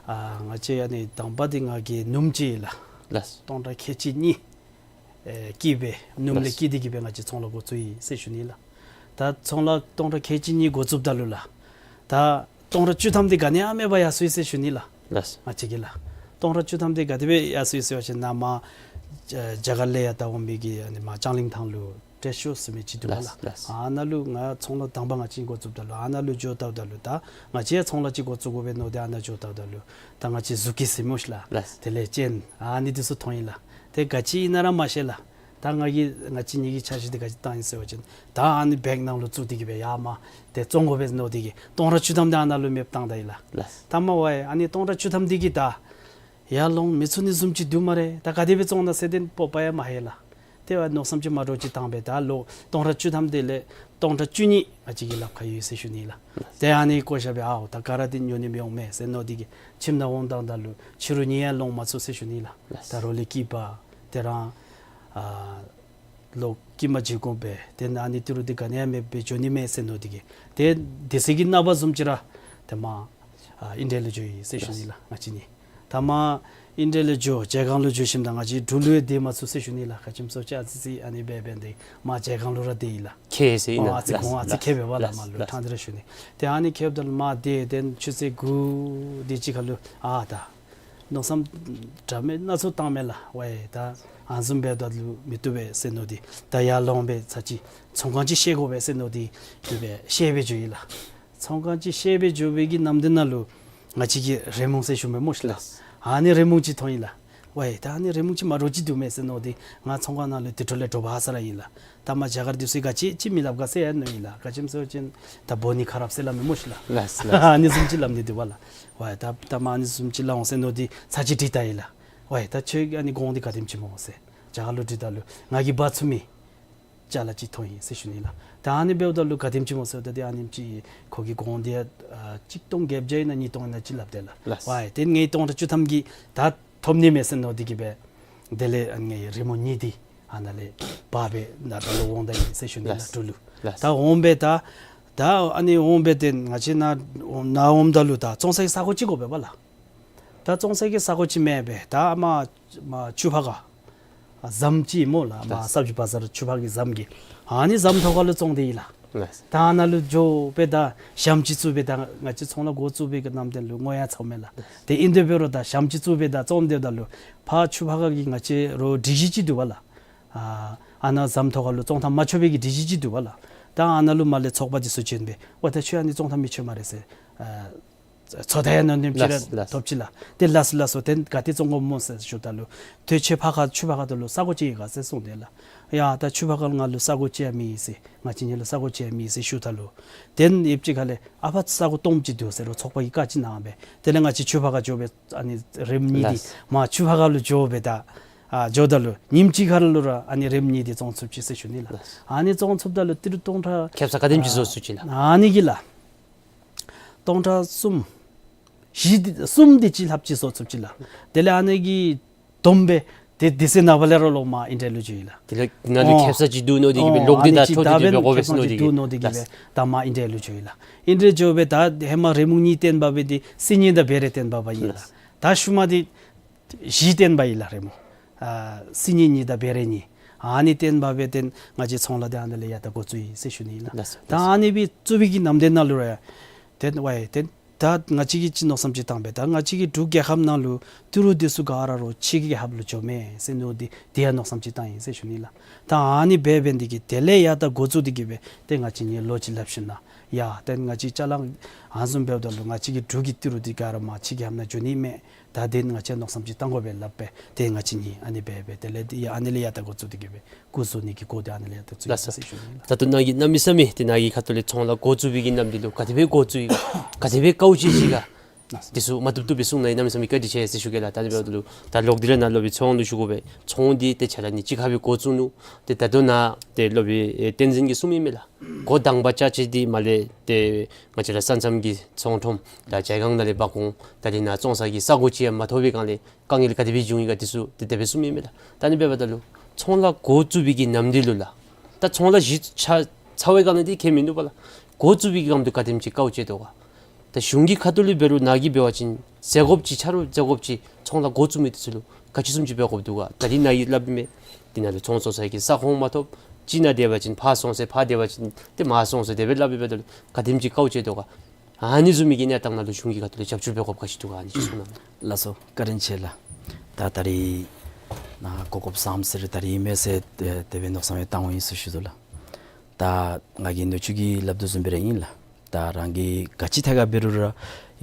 ཨ་ང་བཅས་ཨ་ནི་དང་པ་འདི་ང་གིས་སྣུམ་ཅིག་ལགས། ལགས། སྟོང་ཕྲག་ཁལ་གཅིག་གཉིས་ཨེ་བསྐྱིས་སྦེ་སྣུམ་ལས་ལགས། བསྐྱིས་ཏེ་གི་སྦེ་ང་བཅས་ཚོང་ལཱ་འགོ་བཙུགས་ཡི་ཟེར་ཞུ་ནི་ལགས། ད་ཚོང་ལཱ་སྟོང་ཕྲག་ཁལ་གཅིག་གཉིས་འགོ་བཙུགསཔ་ད་ལུ་ལགས་ད་སྟོང་ཕྲག་བཅུ་ཐམ་འདི་ག་ནི་ཡང་མེད་པར་ཡར་སོང་ཡི་ཟེར་ཞུ་ནི་ལགས། ལགས། ང་བཅས་ཀྱིས་ལགས་སྟོང་ཕྲག་བཅུ་ཐམ་འདི་ག་དེ་སྦེ་ཡར་སོང་ཡི་ཟེར་བ་ཅིན་ནཱ་མར་རྒྱ་གར་ལས་ཡར་ད་འོང་མི་གི་ཨ་ནི་མར་ལྕང་གླིང་ཐང་ལུ་ཏེ་ཤོ་ཟེར་མི་ཅིག་འདུག་པ་ལགས། ལགས། ལགས། ཨ་ནཱ་ལུ་ང་ཚོང་ལཱ་དང་པ་ང་བཅས་འགོ་བཙུགསཔ་ད་ལུ་ཨ་ནཱ་ལུ་འགྱོ་བལྟཝ་ད་ལུ་ད་ང་བཅས་ཡང་ཚོང་ལཱ་ཅིག་འགོ་བཙུགས་དགོ་པས་མནོ་སྟེ་ཨ་ནཱ་འགྱོ་བལྟཝ་ད་ལུ་ད་ང་བཅས་ཟུ་ཀི་ཟེར་སྨོ་ཤི་ལགས། ལགས། དེ་ལས་ཅེན་ཨ་ནི་འདི་ཚུ་མཐོང་ཡི་ལགས། ཏེ་ག་ཅི་ཨིན་ན་ར་མ་ཤེས་ལགས། ད་ང་གིས་ང་བཅས་གཉིས་ཀྱིས་འཆར་གཞི་འདི་ག་ཅི་བཏང་ཡི་ཟེར་བ་ཅིན་ད་ཨ་ནི་བེག་ནང་ལུ་བཙུགས་ཏེ་གི་སྦེ་ཡར་མར་ཏེ་བཙོང་དགོ་པས་མནོ་སྟེ་གི་སྟོང་ཕྲག་བཅུ་ཐམ་འདི་ཨ་ནཱ་ལུ་མེདཔ་བཏང་ད་ཡི་ལགས། ལགས། ད་མ་པ་ཨ་ནི་སྟོང་ཕྲག་བཅུ་ཐམ་འདི་གིས་ད་ཡར་ལོང་མི་ཚུགས་ནི་བཟུམ་ཅིག་འདུག་སྨ་རེ། ད་ག་དེ་སྦེ་བཙོང་ན་ཟེར་ཏེ་སྤོབས་པ་ཡང་མ་ལྷོད་ལགས། ཏེ་མནོ་བསམ་ཅིག་མ་འདྲཝ་ཅིག་བཏང་སྦེ་ད་ལོག་སྟོང་ཕྲག་བཅུ་ཐམ་འདི་ལས་སྟོང་ཕྲག་བཅུ་གཉིས་ང་བཅས་ཀྱི་ལགཔ་ཁར་ཡོད་ཟེར་ཞུ་ནི་ལགས། ཏེ་ཨ་ནི་བཀོ་བཞག་སྦེ་ཨའོ་ད་ག་ར་འདི་ཉོ་ནི་མི་འོང་མས་ཟེར་མནོ་སྟེ་གི་ཁྱིམ་ནང་འོང་བཏངམ་ད་ལུ་ཕྱི་རུ་ཉོ་ཡང་ལོང་མ་ཚུགས་ཟེར་ཞུ་ནི་ལགས། ལགས། ད་རོགས་ལས་སྐྱིད་པ་དེ་རང་ཨ་ལོག་སྐྱིད་མ་བྱིན་དགོ་པས། ཏེ་ཨ་ནི་ཏི་རུ་འདི་ག་ནི་ཡང་མེདཔ་སྦེ་འགྱོ་ནི་མས་ཟེར་མནོ་སྟེ་གི་ཏེ་དེ་ཚེ་གི་ནངས་པ་བཟུམ་ཅིག་ར་ཏེ་མར་ཨ་ཨིན་ཌི་ཡ་ལུ་འགྱོ་ཡི་ཟེར་ཞུ་ནི་ལགས། ང་བཅས་གཉིས་ད་མར་ཨིན་ཌི་ཡ་ལུ་འགྱོ་ཇལ་ཁང་ལུ་འགྱོ་ཞིནམ་ད་ང་བཅས་འབྲུག་ལུ་ཡང་སྡོད་མ་ཚུགས་ཟེར་ཞུ་ནི་ལགས། ག་ཅི་སྨོ་ཟེར་བ་ཅིན་ཨ་ཙི་ཅིག་ཨ་ནི་སྦེ་འབད་དེ་མར་ཇལ་ཁང་ལུ་ར་སྡོད་ཡི་ལགས། ཁྱད་ཟེར་ཨིན་ན། ཨ་ཙི་ལགས། གོང་ཨ་ཙི་ལགས། ཁེབས་པས་པ་ལགས། ལགས། མར་ལུ་ལགས། ཕྲང་སྟེ་ར་ཞུ་ནི། ཏེ་ཨ་ནི་ཁེབས་ད་ལུ་མར་སྡོད་དེ་ཆུ་ཚོད་དགུ་དེ་ཅིག་ཁར་ལུ་ཨ་ད་མནོ་བསམ་འདྲ་མིན་སྣ་ཚོགས་བཏངམ་མས་ལགས། ཝའེ་ད་ཨ་ནི་བཟུམ་འབདཝ་ད་ལུ་མི་བཏུབ་པས་ཟེར་མནོ་སྟེ་ད་ཡར་ལོང་སྦེ་ཚར་གཅིག་ཚོང་ཁང་ཅིག་བཤལ་དགོ་པས་ཟེར་མནོ་སྟེ་དེ་སྦེ་བཤལ་སྦེ་འགྱོ་ཡི་ལགས། ཚོང་ཁང་ཅིག་བཤལ་སྦེ་འགྱོ་བའི་གི་ནམ་དུས་ནང་ལུ་ང་བཅས་ཀྱི་རི་མོ་ཟེར་ཞུ་མི་སྨོ་ཤི་ལགས། ཨ་ནི་རི་མོ་ཅིག་མཐོང་ཡི་ལགས། ཝའི་ད་ཨ་ནི་རི་མོ་ཅིག་མ་འདྲཝ་ཅིག་འདུག་མས་ཟེར་མནོ་སྟེ་ང་ཚོང་ཁང་ནང་ལུ་དེ་འཕྲོ་ལས་དྲོ་པ་ཧ་སག་ར་ཨིན་ལགས། ད་མ་རྒྱ་གར་འདི་ཚུ་གིས་ག་ཅི་ཅིག་མི་སླབ་ག་ཟེར་ཡང་མནོ་ཡི་ལགས། ག་ཅི་སྨོ་ཟེར་བ་ཅིན་ད་བོ་ནི་ཁ་རབ་ཟེར་སླབ་མི་སྨོ་ཤིག་ལགས། ལགས་ལགས། ཨ་ནི་བཟུམ་ཅིག་སླབ་ནི་འདུག་པ་ལགས། ཝའི་ད་ད་མ་ཨ་ནི་བཟུམ་ཅིག་སླབ་འོང་ཟེར་མནོ་སྟེ་ཚར་གཅིག་དྲིས་ད་ཡི་ལགས། ཝའི་ད་ཁྱོད་ཨ་ནི་གོང་འདི་ག་དེམ་ཅིག་སྨོ་ཟེར་རྒྱ་གར་ལུ་དྲིས་ད་ལུ་ང་གིས་འབག་ཚུགས་མི་ཅ་ལ་ཅིག་ཐོབ་ཡི་ཟེར་ཞུ་ནི་ལགས། ད་ཨ་ནི་འབདཝ་ད་ལུ་ག་དེམ་ཅིག་སྨོ་ཟེརཝ་ད་དེ་ཨ་ནེམ་ཅིག་ཁོ་གི་གོང་འདི་ཨ་གཅིག་སྟོང་བརྒྱད་བརྒྱ་ཨིན་ན་གཉིས་སྟོང་ཨིན་ན་ཅིག་སླབ་དེས་ལགས། ལགས། ཝའི་དེ་ངེའི་སྟོང་ཕྲག་བཅུ་ཐམ་གྱིས་ད་ཐོབ་ནི་མས་ཟེར་མནོ་སྟེ་གིས་སྦེ་དེ་ལས་ཨ་ནི་ངེའི་རི་མོ་གཉིས་འདི་ཨ་ནཱ་ལས་འབག་སྦེ་ད་ད་ལོག་འོང་ད་ཡི་ཟེར་ཞུ་ནི་ལགས། ལགས། འབྲུག་ལུ། ལགས། ད་འོང་སྦེ་ད་ད་ཨ་ནི་འོང་སྦེ་དེ་ང་བཅས་ནཱ་ནཱ་འོངམ་ད་ལུ་ད་བཙོང་ས་གི་ས་གོ་ཅིག་དགོ་པས་པ་ལགས། ད་བཙོང་ས་གི་ས་གོ་ཅིག་མེད་པས། ད་མ་མ་ཆུ་ཕག་ཁ་ཟམ་ཅིག་སྨོ་ལགས། མ་ལགས། སབ་ཇི་བ་ཛར་ཆུ་ཕག་གི་ཟམ་གྱི་ཨ་ནི་ཟམ་ཐོག་ཁ་ལུ་བཙོང་སྟེ་ཡི་ལགས། ལགས། ད་ཨ་ནཱ་ལུ་འགྱོ་སྦེ་ད་ཞྭམོ་ཅིག་བཙུགས་སྦེ་ད་ང་བཅས་ཚོང་ལཱ་འགོ་བཙུགས་པའི་གི་ནམ་དེ་ལུ་བསྔོ་ཡང་ཚརཝ་མས་ལགས། དེ་ཨིན་དེ་འབད་རུང་ད་ཞྭམོ་ཅིག་བཙུགས་སྦེ་ད་བཙོང་སྡོདཔ་ད་ལུ་ཕར་ཆུ་ཕག་ཁ་གི་ང་བཅས་རོགས་སྒྲིག་གཞི་ཅིག་འདུག་པ་ལགས། ཨ་ཨ་ནཱ་ཟམ་ཐོག་ཁ་ལུ་བཙོང་ཐངས་མ་ཆོག་པའི་གི་སྒྲིག་གཞི་ཅིག་འདུག་པ་ལགས། ད་ཨ་ནཱ་ལུ་མར་ལས་ཚོགས་པ་འདི་ཚུ་བྱོན་སྦེ་ཝའི་ད་ཁྱོད་ཨ་ནི་བཙོང་ཐངས་མི་ཆོག་སྨ་རེ་ཟེར་ཨ་ཚོད་ལྟ་ཡང་ཨ་ནེམ་ཅིག་ར། ལགས་ལགས། ཐོབ་ཅི་ལགས། དེ་ལགས་སོ་ལགས་སོ། དེ་ག་ཏེ་བཙོང་དགོཔ་སྨོ་ཟེར་ཞུཝ་ད་ལུ་ཏེ་ཁྱོད་ཕག་ཁ་ཆུ་ཕག་ཁ་ད་ལུ་ས་གོ་ཅིག་ཡོད་ག་ཟེར་གསུངས་དེས་ལགས། ཡ་ད་ཆུ་ཕག་ཁ་ལུ་ང་ལུ་ས་གོ་ཅིག་ཡང་མེད་ཟེར། ང་བཅས་གཉིས་ལུ་ས་གོ་ཅིག་ཡང་མེད་ཟེར་ཞུཝ་ད་ལུ་དེ་ཡུདཔ་ཅིག་ཁ་ལས་ཨ་ཕར་ས་གོ་སྟོངམ་ཅིག་འདུག་ཟེར་རོགས་ཚོགས་པ་གིས་བཀའ་ཅིག་གནང་སྦེ་དེ་ལས་ང་བཅས་ཆུ་ཕག་ཁ་འགྱོ་སྦེ་ཨ་ནི་རིམ་གཉིས་འདི། ལགས། མ་ཆུ་ཕག་ཁ་ལུ་འགྱོ་སྦེ་ད་ཨ་འགྱོཝ་ད་ལུ་ཉིནམ་གཅིག་ཁར་ལུ་ར་ཨ་ནི་རིམ་གཉིས་འདི་བཙོང་ཚུགས་ཅི་ཟེར་ཞུ་ནི་ལགས། ལགས། ཨ་ནི་བཙོང་ཚུགསཔ་ད་ལུ་ཏི་རུ་སྟོང་ཕྲག་ཁེབ་ས་ག་དེམ་ཅིག་བཟོ་ཚུགས་ཅི་ལགས། ཨ་ནི་གི་ལགས། སྟོང་ཕྲག་གསུམ། བཞི་འདི་གསུམ་འདི་ཅིག་ལྷགཔ་ཅིག་བཟོ་ཚུགས་ཅི་ལགས། དེ་ལས་ཨ་ནི་གི་བསྡོམས་སྦེ་དེ་དེ་ཚེ་ནངས་པ་ལས་ར་ལོག་མར་ཨིན་ཌི་ཡ་ལུ་འགྱོ་ཡི་ལགས། དེ་ལས་ནཱ་ལུ་ཨོ་ཁེབ་ས་ཅིག་འདུག་མནོ་སྟེ་གིས་སྦེ་ཨོ་ལོག་སྟེ་ཨ་ནི་ད་ཅིག་ཐོབ་ད་སྟེ་སྦེ་འབད་དགོ་པས་ཟེར་མནོ་སྟེ་གིས་སྦེ། འདུག་མནོ་སྟེ་གིས་སྦེ། ལགས། ད་མར་ཨིན་ཌི་ཡ་ལུ་འགྱོ་ཡི་ལགས། ཨིན་ཌི་ཡ་འགྱོ་སྦེ་ད་ཧེ་མ་རི་མོ་གཉིས་བཏོན་པ་སྦེ་འདི་སིལ་སྙན་དང་བེ་རེ་བཏོན་པ་སྦེ་ཨིན་ལགས། ལགས། ད་ཤུལ་མ་འདི་བཞི་བཏོན་པ་ཨིན་ལགས་རི་མོ། ཨ་སིལ་སྙན་གཉིས་དང་བེ་རེ་གཉིས། ཨ་ནི་བཏོན་པ་སྦེ་དེ་ང་བཅས་ཚོང་ལཱ་འདི་ཨ་ནཱ་ལས་ཡར་ད་འགོ་བཙུགས་ཡི་ཟེར་ཞུ་ནི་ཨིན་ལགས། ལགས་སོ། ད་ཨ་ནི་སྦེ་བཙུགས་པའི་གི་ནམ་དེ་ནང་ལུ་ར་ཡ་དེ་ཝའི་དེ་ད་ང་བཅས་ཀྱིས་ཅིག་མནོ་བསམ་ཅིག་བཏང་སྦེ་ད་ང་བཅས་ཀྱི་འབྲུག་རྒྱལ་ཁབ་ནང་ལུ་ཏི་རུ་འདི་ཚུ་ག་ར་རོགས་ཕྱི་རྒྱལ་ཁབ་ལུ་འགྱོཝ་མས་ཟེར་མནོ་སྟེ་དེ་ཡང་མནོ་བསམ་ཅིག་བཏང་ཡི་ཟེར་ཞུ་ནི་ལགས། ད་ཨ་ནི་འབད་འབད་ནི་དེ་གིས་དེ་ལས་ཡར་ད་འགོ་བཙུགས་ཏེ་གིས་སྦེ་དེ་ང་བཅས་གཉིས་ལོག་ཅིག་སླབ་ཞིནམ་ལས་ཡ་དེ་ང་བཅས་ཅ་ལ་ཨ་ནི་བཟུམ་འབདཝ་ད་ལུ་ང་བཅས་ཀྱི་འབྲུག་གི་ཏི་རུ་འདི་ག་ར་མར་ཕྱི་རྒྱལ་ཁབ་ནང་འགྱོ་ནི་མས། ད་དེ་ང་བཅས་མནོ་བསམ་ཅིག་བཏང་དགོ་པས་སླབ་སྦེ་དེ་ང་བཅས་གཉིས་ཨ་ནི་འབད་འབད་དེ་ལས་དེ་ཡ་ཨ་ནི་ལས་ཡར་ད་འགོ་བཙུགས་ཏེ་གིས་སྦེ་སྐུ་བཟོ་ནི་གི་འགོ་འདི་ཨ་ནི་ལས་ཡར་ད་བཙུགས་ཡི་ལགས་སོ། ཟེར་ཞུ་ནི་ལགས། ད་ལྟོ་ནཱ་གིས་གནམ་མེད་ས་མེད་དེ་ནཱ་གི་ཁ་ཐུག་ལས་ཚོང་ལཱ་འགོ་བཙུགས་པའི་གི་གནམ་དུས་ལུ་ག་དེ་སྦེ་འགོ་བཙུགས་ཡི་ག་དེ་སྦེ་དཀའཝ་སྤྱད་ཅི་ག་དེ་ཚུ་མ་བཏུབ་བཏུབ་སྦེ་གསུང་གནང་ཡི། གནམ་མེད་ས་མེད་བཀའ་དྲིན་ཆེ་ཟེར་ཞུ་གེ་ལགས། ད་ཨ་ནི་འབདཝ་ད་ལུ་ད་ལོག་སྟེ་ར་ནཱ་སློབ་དཔོན་ཚོང་ལུ་ཞུ་དགོ་པས། ཚོང་འདི་ཏེ་ཆ་ར་ནི་གཅིག་ཁར་སྦེ་འགོ་བཙུགས་ནུག། ཏེ་ད་ལྟོ་ནཱ་ཏེ་སློབ་དཔོན་ཨེ་བསྟན་འཛིན་གྱིས་གསུངས་མི་མས་ལགས། འགོ་དང་པ་རྐྱབ་ཅི་འདི་མར་ལས་ཏེ་ང་བཅས་ར་ས་མཚམས་ཀྱི་ཚོང་ཁྲོམ་ད་ཇ་ཁང་ནང་ལས་འབག་འོང་། ད་འདི་ནང་བཙོང་ས་གི་ས་གོ་ཅིག་ཡང་མ་ཐོབ་པའི་སྒང་ལས་དཀའ་ངལ་ག་དེ་སྦེ་བྱུང་ཡི་ག་དེ་ཚུ་ཏེ་དེ་སྦེ་གསུངས་མི་མས་ལགས། ད་ཨ་ནི་འབདཝ་ད་ལུ་ཚོང་ལཱ་འགོ་བཙུགས་པའི་གི་གནམ་དུས་ལུ་ལགས། ད་ཚོང་ལཱ་གཞི་ཆགས་ཚར་བའི་སྒང་ལས་འདི་ཁྱད་མིན་འདུག་པ་ལགས། འགོ་བཙུགས་པའི་གི་སྒང་དུ་ག་དེམ་ཅིག་དཀའཝ་སྤྱད་དོ་ག། ད་གཞུང་གི་ཁ་ཐུག་ལས་འབད་རུང་ནཱ་གིས་འབད་བ་ཅིན་ཟད་དགོཔ་ཅིག་ཆ་རོགས་ཟད་དགོཔ་ཅིག་ཚོང་ལཱ་འགོ་བཙུགས་མི་འདི་ཚུ་ལུ་ག་ཅི་བཟུམ་ཅིག་འབད་དགོཔ་འདུག་ག། ད་འདི་ནཱ་གིས་སླབ་མི་འདི་ནང་ལུ་ཚོང་བཙོང་ས་གི་ས་ཁོངས་མ་ཐོབ། གཅིག་ནང་སྡོད་པ་ཅིན་ཕར་སོང་ཟེར་ཕར་སྡོད་པ་ཅིན་ཏེ་མར་སོང་ཟེར་དེ་སྦེ་སླབ་པའི་འབདཝ་ད་ལུ་ག་དེམ་ཅིག་དཀའཝ་སྤྱད་དོ་ག། ཨ་ནི་བཟུམ་མའི་གི་གནས་སྟངས་ནང་ལུ་གཞུང་གི་ཁ་ཐུག་ལས་རྒྱབ་སྐྱོར་འབད་དགོཔ་ག་ཅི་འདུག་ག། ཨ་ནི་ཅིག་གསུང་གནང་། ལགས་སོ། བཀའ་དྲིན་ཆེ་ལགས། ད་ད་རིས་ནཱ་གོ་སྐབས་བཟངམ་ཟེར་ད་རིས་ཨིན་མས་ཟེར་དེ་སྦེ་མནོ་བསམ་ཡང་བཏང་འོང་ཡི་ཟེར་ཞུ་དོ་ལགས། ད་ང་གིས་ནུ་གཅུང་གིས་སླབ་དོ་བཟུམ་སྦེ་ར་ཨིན་ལགས། ད་རང་གིས་ག་ཅི་ཐད་ཁར་འབད་རུང་ར་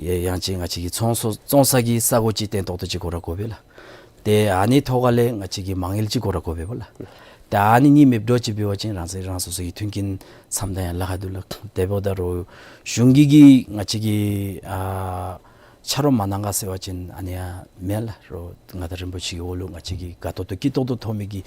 ཡང་ཅིན་ང་བཅས་ཀྱི་ཚོང་ཚོང་ཚོང་ས་གི་ས་གོ་ཅིག་བརྟན་ཏོག་ཏོ་ཅིག་དགོ་ར་དགོ་པས་ལགས། ཏེ་ཨ་ནི་ཐོག་ཁ་ལས་ང་བཅས་ཀྱི་མ་དངུལ་ཅིག་དགོ་ར་དགོ་པས་པ་ལགས། ཏེ་ཨ་ནི་གཉིས་མེདཔ་འདྲཝ་ཅིག་འབད་བ་ཅིན་རང་སོ་རང་སོ་སོ་གི་མཐུན་རྐྱེན་འཚམ་ད་ཡང་ལཱ་ཁག་འདུག་ལགས། དེ་འབདཝ་ད་རོགས་གཞུང་གིས་ང་བཅས་ཀྱི་ཨ་ཆ་རོགས་མ་གནང་ག་ཟེར་བ་ཅིན་ཨ་ནི་ཡང་མེན་ལགས། རོགས་མངའ་བདག་རིན་པོ་ཆེ་གི་འོག་ལུ་ང་བཅས་ཀྱིས་དགའ་ཏོག་ཏོ་སྐྱིད་ཏོག་ཏོ་ཐོབ་མི་གི་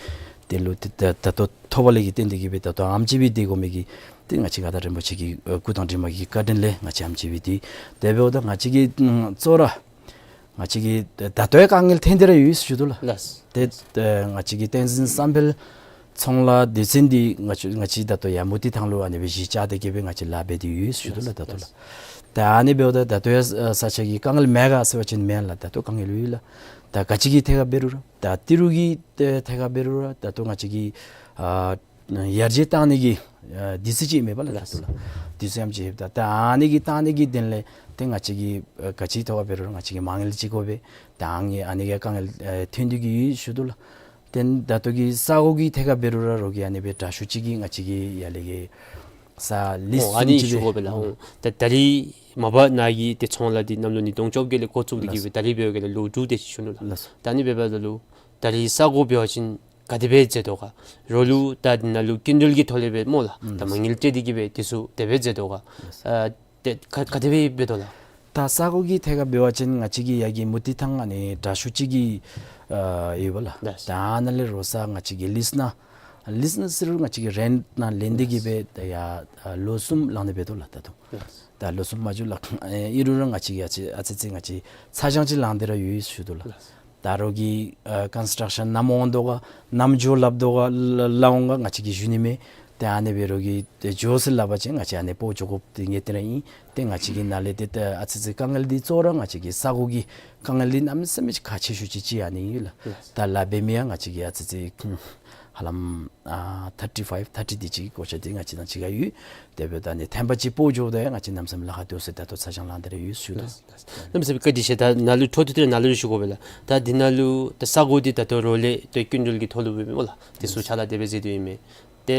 དེ་ལུ་ད་ད་ལྟོ་ཐོབ་པ་ལས་ཀྱི་རྟེན་འབྲེལ་གྱིས་སྦེ་ད་ལྟོ་ཨེམ་ཅིག་སྦེ་སྡོད་དགོ་མི་གི་ཏེ་ང་བཅས་མངའ་བདག་རིན་པོ་ཆེ་གི་ཨ་སྐུ་དང་གྲིབ་མ་གི་བཀའ་དྲིན་ལས་ང་བཅས་ཨེམ་ཅིག་སྦེ་སྡོད། དེ་འབདཝ་ད་ང་བཅས་ཀྱིས་ཨམ་གཙོ་བོ་ར་ང་བཅས་ཀྱིས་ད་ལྟོ་ཡང་དཀའ་ངལ་ཐོན་ཏེ་ར་ཡོད་ཞུ་དོ་ལགས། ལགས། ཏེ་ང་བཅས་ཀྱི་བསྟན་འཛིན་བསམ་འཕེལ་ཚོང་ལཱ་སྡེ་ཚན་འདི་ང་བཅས་ང་བཅས་ད་ལྟོ་ཡང་མུ་སྟེགས་ཐང་ལུ་ཨ་ནི་སྦེ་གཞི་བཅག་སྟེ་གིས་སྦེ་ང་བཅས་ལཱ་འབད་དེ་ཡོད་ཞུ་དོ་ལགས། ད་ལྟོ་ལགས། ད་ཨ་ནི་འབདཝ་ད་ད་ལྟོ་ཡང་ས་ཆ་གི་དཀའ་ངལ་མེད་ག་ཟེར་བ་ཅིན་མེན་ལགས། ད་ལྟོ་དཀའ་ངལ་ཡོད་ལགས། ད་ག་ཅི་གི་ཐད་ཁར་འབད་རུང་ར་ད་ཏི་རུ་གི་ཐད་ཁར་འབད་རུང་ར་ད་ལྟོ་ང་བཅས་ཀྱི་ཨ་ཡར་རྒྱས་བཏང་ནི་གི་ཨ་དུས་ཚོད་ཅིག་མེད་པ་ལགས། ད་ལྟོ་ལགས། དུས་ཚོད་ཨེམ་ཅིག་ཡོདཔ་ད་ད་ཨ་ནི་གི་བཏང་ནི་གི་དོན་ལས་ཏེ་ང་བཅས་ཀྱིས་ཨ་ག་ཅི་ཐོག་ཁར་འབད་རུང་ར་ང་བཅས་ཀྱིས་མ་དངུལ་ཅིག་དགོ་པས། ད་ཨ་ནི་ཨ་ནི་གི་དཀའ་ངལ་ཨ་ཐོན་ཏེ་གིས་ཡོད་ཞུ་དོ་ལགས། ཏེ་ད་ལྟོ་གི་ས་གོ་གི་ཐད་ཁར་འབད་རུང་ར་རོགས་ཀྱིས་ཨ་ནི་སྦེ་དྲག་ཤོས་ཅིག་གིས་ང་བཅས་ཀྱི་ཡར་ལས་ཀྱི་ ས་ལིསཊ་ཨོ་ཨ་ནི་ཞུ་དགོ་པས་ལགས། ཨོ་ད་ད་རིས་མ་པ་ནཱ་གི་ཏེ་ཚོང་ལཱ་འདི་གནམ་ལོ་ཉིས་སྟོང་བཅོ་བརྒྱད་ལས་འགོ་བཙུགས་ཏེ་གི་སྦེ་ད་རིས་འབད་བའི་སྒང་ལས་ལོ་དྲུག་དེ་ཅིག་ཞུ་ནུག་ལགས། ལགས། ད་ཨ་ནི་འབདཝ་ད་ལུ་ད་རིས་ས་གོ་འབད་བ་ཅིན་ག་དེ་སྦེ་མཛད་དོ་ག། རོགས་ལུ་ད་འདི་ནང་ལུ་སྐྱིན་འགྲུལ་གྱི་ཐོག་ལས་སྦེ་སྨོ་ལགས། ད་མ་དངུལ་སྤྲོད་དེ་གི་སྦེ་དེ་ཚུ་དེ་སྦེ་མཛད་དོ་ག། ཨ་ཏེ་ག་ག་དེ་སྦེ་འབད་དོ་ལགས། ད་ས་གོ་གི་ཐད་ཁར་འབད་བ་ཅིན་ང་བཅས་ཀྱི་ཡ་གི་མུ་ཏིག་ཐང་ཨ་ནི་དྲག་ཤོས་ཅིག་གི་ཨ་ཡོད་པ་ལགས། ལགས། ད་ཨ་ནཱ་ལས་རོགས་ས་ང་བཅས་ཀྱི་ལིསཊ་ནང་ལིསཊ་ནང་ཟེར་རུང་ང་བཅས་ཀྱི་རེནཊ་ནང་ལེན་ཏེ་གི་སྦེ་ད་ཡ་ཨ་ལོ་གསུམ་ལང་ནི་འབད་དོ་ལགས་ད་ལྟོ། ལགས། ད་ལོ་གསུམ་མ་འགྱོ་ལགས། ཨེ་ཨིན་རུང་ར་ང་བཅས་ཀྱི་ཨ་ཙི་ཨ་ཙི་ཅིག་ང་བཅས་ཚ་གྱང་ཅིག་ལང་སྟེ་ར་ཡོད་ཞུ་དོ་ལགས། ལགས། ད་རོགས་ཀྱི་ཨ་ཀོན་སི་ཊྲག་ཤཱན་ནམ་འོང་དོ་ག་ནམ་འགྱོ་སླབ་དོ་ག་ལ་ལ་འོང་ག་ང་བཅས་ཀྱིས་ཞུ་ནི་མེད། ཏེ་ཨ་ནི་འབད་རོགས་ཀྱིས་ཏེ་འགྱོ་ཟེར་སླབ་པ་ཅིན་ང་བཅས་ཨ་ནི་སྤོ་འགྱོ་དགོཔ་འདི་ངེས་གཏན་ར་ཨིན། ཏེ་ང་བཅས་ཀྱི་ནཱ་ལས་ཏེ་ཏེ་ཨ་ཙི་ཅིག་དཀའ་ངལ་འདི་གཙོ་བོ་ར་ང་བཅས་ཀྱི་ས་གོ་གི་དཀའ་ངལ་འདི་གནམ་མེད་ས་མེད་ཁག་ཆེ་ཤོས་ཅིག་ཅིག་ཨ་ནི་ཨིན་ལགས། ལགས། ད་ལཱ་འབད་མི་ཡང་ང་བཅས་ཀྱི་ཨ་ཙི་ཅིག་ཧ་ལམ་ཨ་ཐར་ཊི་ཕའིབ་ཐར་ཊི་དེ་ཅིག་གི་གོ་ཆ་འདི་ང་བཅས་དང་གཅིག་ཁར་ཡོད། དེ་འབདཝ་ད་ཨ་ནི་ཐེམ་པ་ཅིག་སྤོ་འགྱོཝ་ད་ཡང་ང་བཅས་གནམ་མེད་ས་མེད་ལཱ་ཁག་འདུག་ཟེར་ད་ལྟོ་ཚ་གྱང་ལང་སྟེ་ར་ཡོད་ཞུ་དོ། ལགས་ལགས། གནམ་མེད་ས་མེད་བཀའ་དྲིན་ཆེ། ད་ནཱ་ལུ་འཕྲོ་མཐུད་དེ་ནཱ་ལུ་ཞུ་དགོ་པས་ལགས། ད་འདི་ནང་ལུ་ད་ས་གོ་འདི་ད་ལྟོ་རོགས་ལས་ཏེ་སྐྱིན་འགྲུལ་གྱི་ཐོག་ལུ་འབད་མི་སྨོ་ལགས། དེ་ཚུ་ཕྱག་ལཱ་དེ་སྦེ་མཛད་དོ་ཨིན་མས། ཏེ་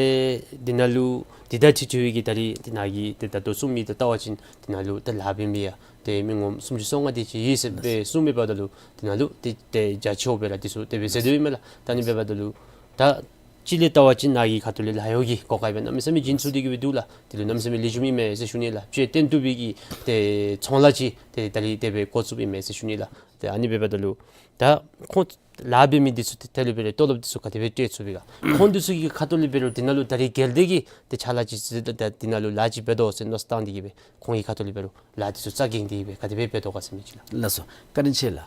འདི་ནང་ལུ་འདི་ད་ཅི་ཅི་བའི་གི་ད་རིས་འདི་ནང་གི་ཏེ་ད་ལྟོ་གསུང་མི་ད་ལྟ་བ་ཅིན་འདི་ནང་ལུ་ད་ལཱ་འབད་མི་ཡང་ཏེ་མི་ངོམ་སུམ་ཅུ་སོ་ལྔ་དེ་ཅིག་ཡོད་ཟེར་སྦེ་གསུངས་མི་འབདཝ་ད་ལུ་འདི་ནང་ལུ་ཏེ་ཏེ་བརྒྱ་ཆ་བརྒྱ་སྦེ་ར་དེ་ཚུ་དེ་སྦེ་མཛད་དོ་ཨིན་མས་ལགས། ད་ཨ་ནི་འབདཝ་ད་ལུ་ད་ཅི་ལས་བལྟ་བ་ཅིན་ནཱ་གི་ཁ་ཐུག་ལས་ལཱ་གཡོག་གི་གོ་སྐབས་སྦེ་གནམ་མེད་ས་མེད་བྱིན་ཚུགས་ཏེ་གི་སྦེ་འདུག་ལགས། དེ་ལུ་གནམ་མེད་ས་མེད་ལེགས་ཤོམ་ཨིན་མས་ཟེར་ཞུ་ནི་ལགས། དཔྱོད་ལྡན་ཏོག་ཏོ་སྦེ་གི་ཏེ་ཚོང་ལཱ་ཅིག་ཏེ་ད་རིས་དེ་སྦེ་འགོ་བཙུགསཔ་ཨིན་མས་ཟེར་ཞུ་ནི་ལགས། ཏེ་ཨ་ནི་འབདཝ་ད་ལུ་ད་ཁོང་ལཱ་འབད་མི་འདི་ཚུ་ཏེ་དེ་ལུ་འབད་རུང་ཏོ་ལོབ་འདི་ཚུ་ག་དེ་སྦེ་སྤྲོད་ཚུགས་པས་ག། ཁོང་འདི་ཚུ་གི་ཁ་ཐུག་ལས་འབད་རུང་འདི་ནང་ལུ་ད་རིས་གལ་ཏེ་གི་ཏེ་ཕྱག་ལཱ་ཅིག་ཏེ་འདི་ནང་ལུ་ལཱ་ཅིག་འབད་དོ་ཟེར་མནོ་བསམ་བཏང་སྟེ་གི་སྦེ་ཁོང་གི་ཁ་ཐུག་ལས་འབད་རུང་ལཱ་འདི་ཚུ་རྩ་འགེངས་ཏེ་གི་སྦེ་ག་དེ་སྦེ་འབད་དོ་ག་ཟེར་མི་ཅིག་ལགས། ལགས་སོ། བཀའ་དྲིན་ཆེ་ལགས།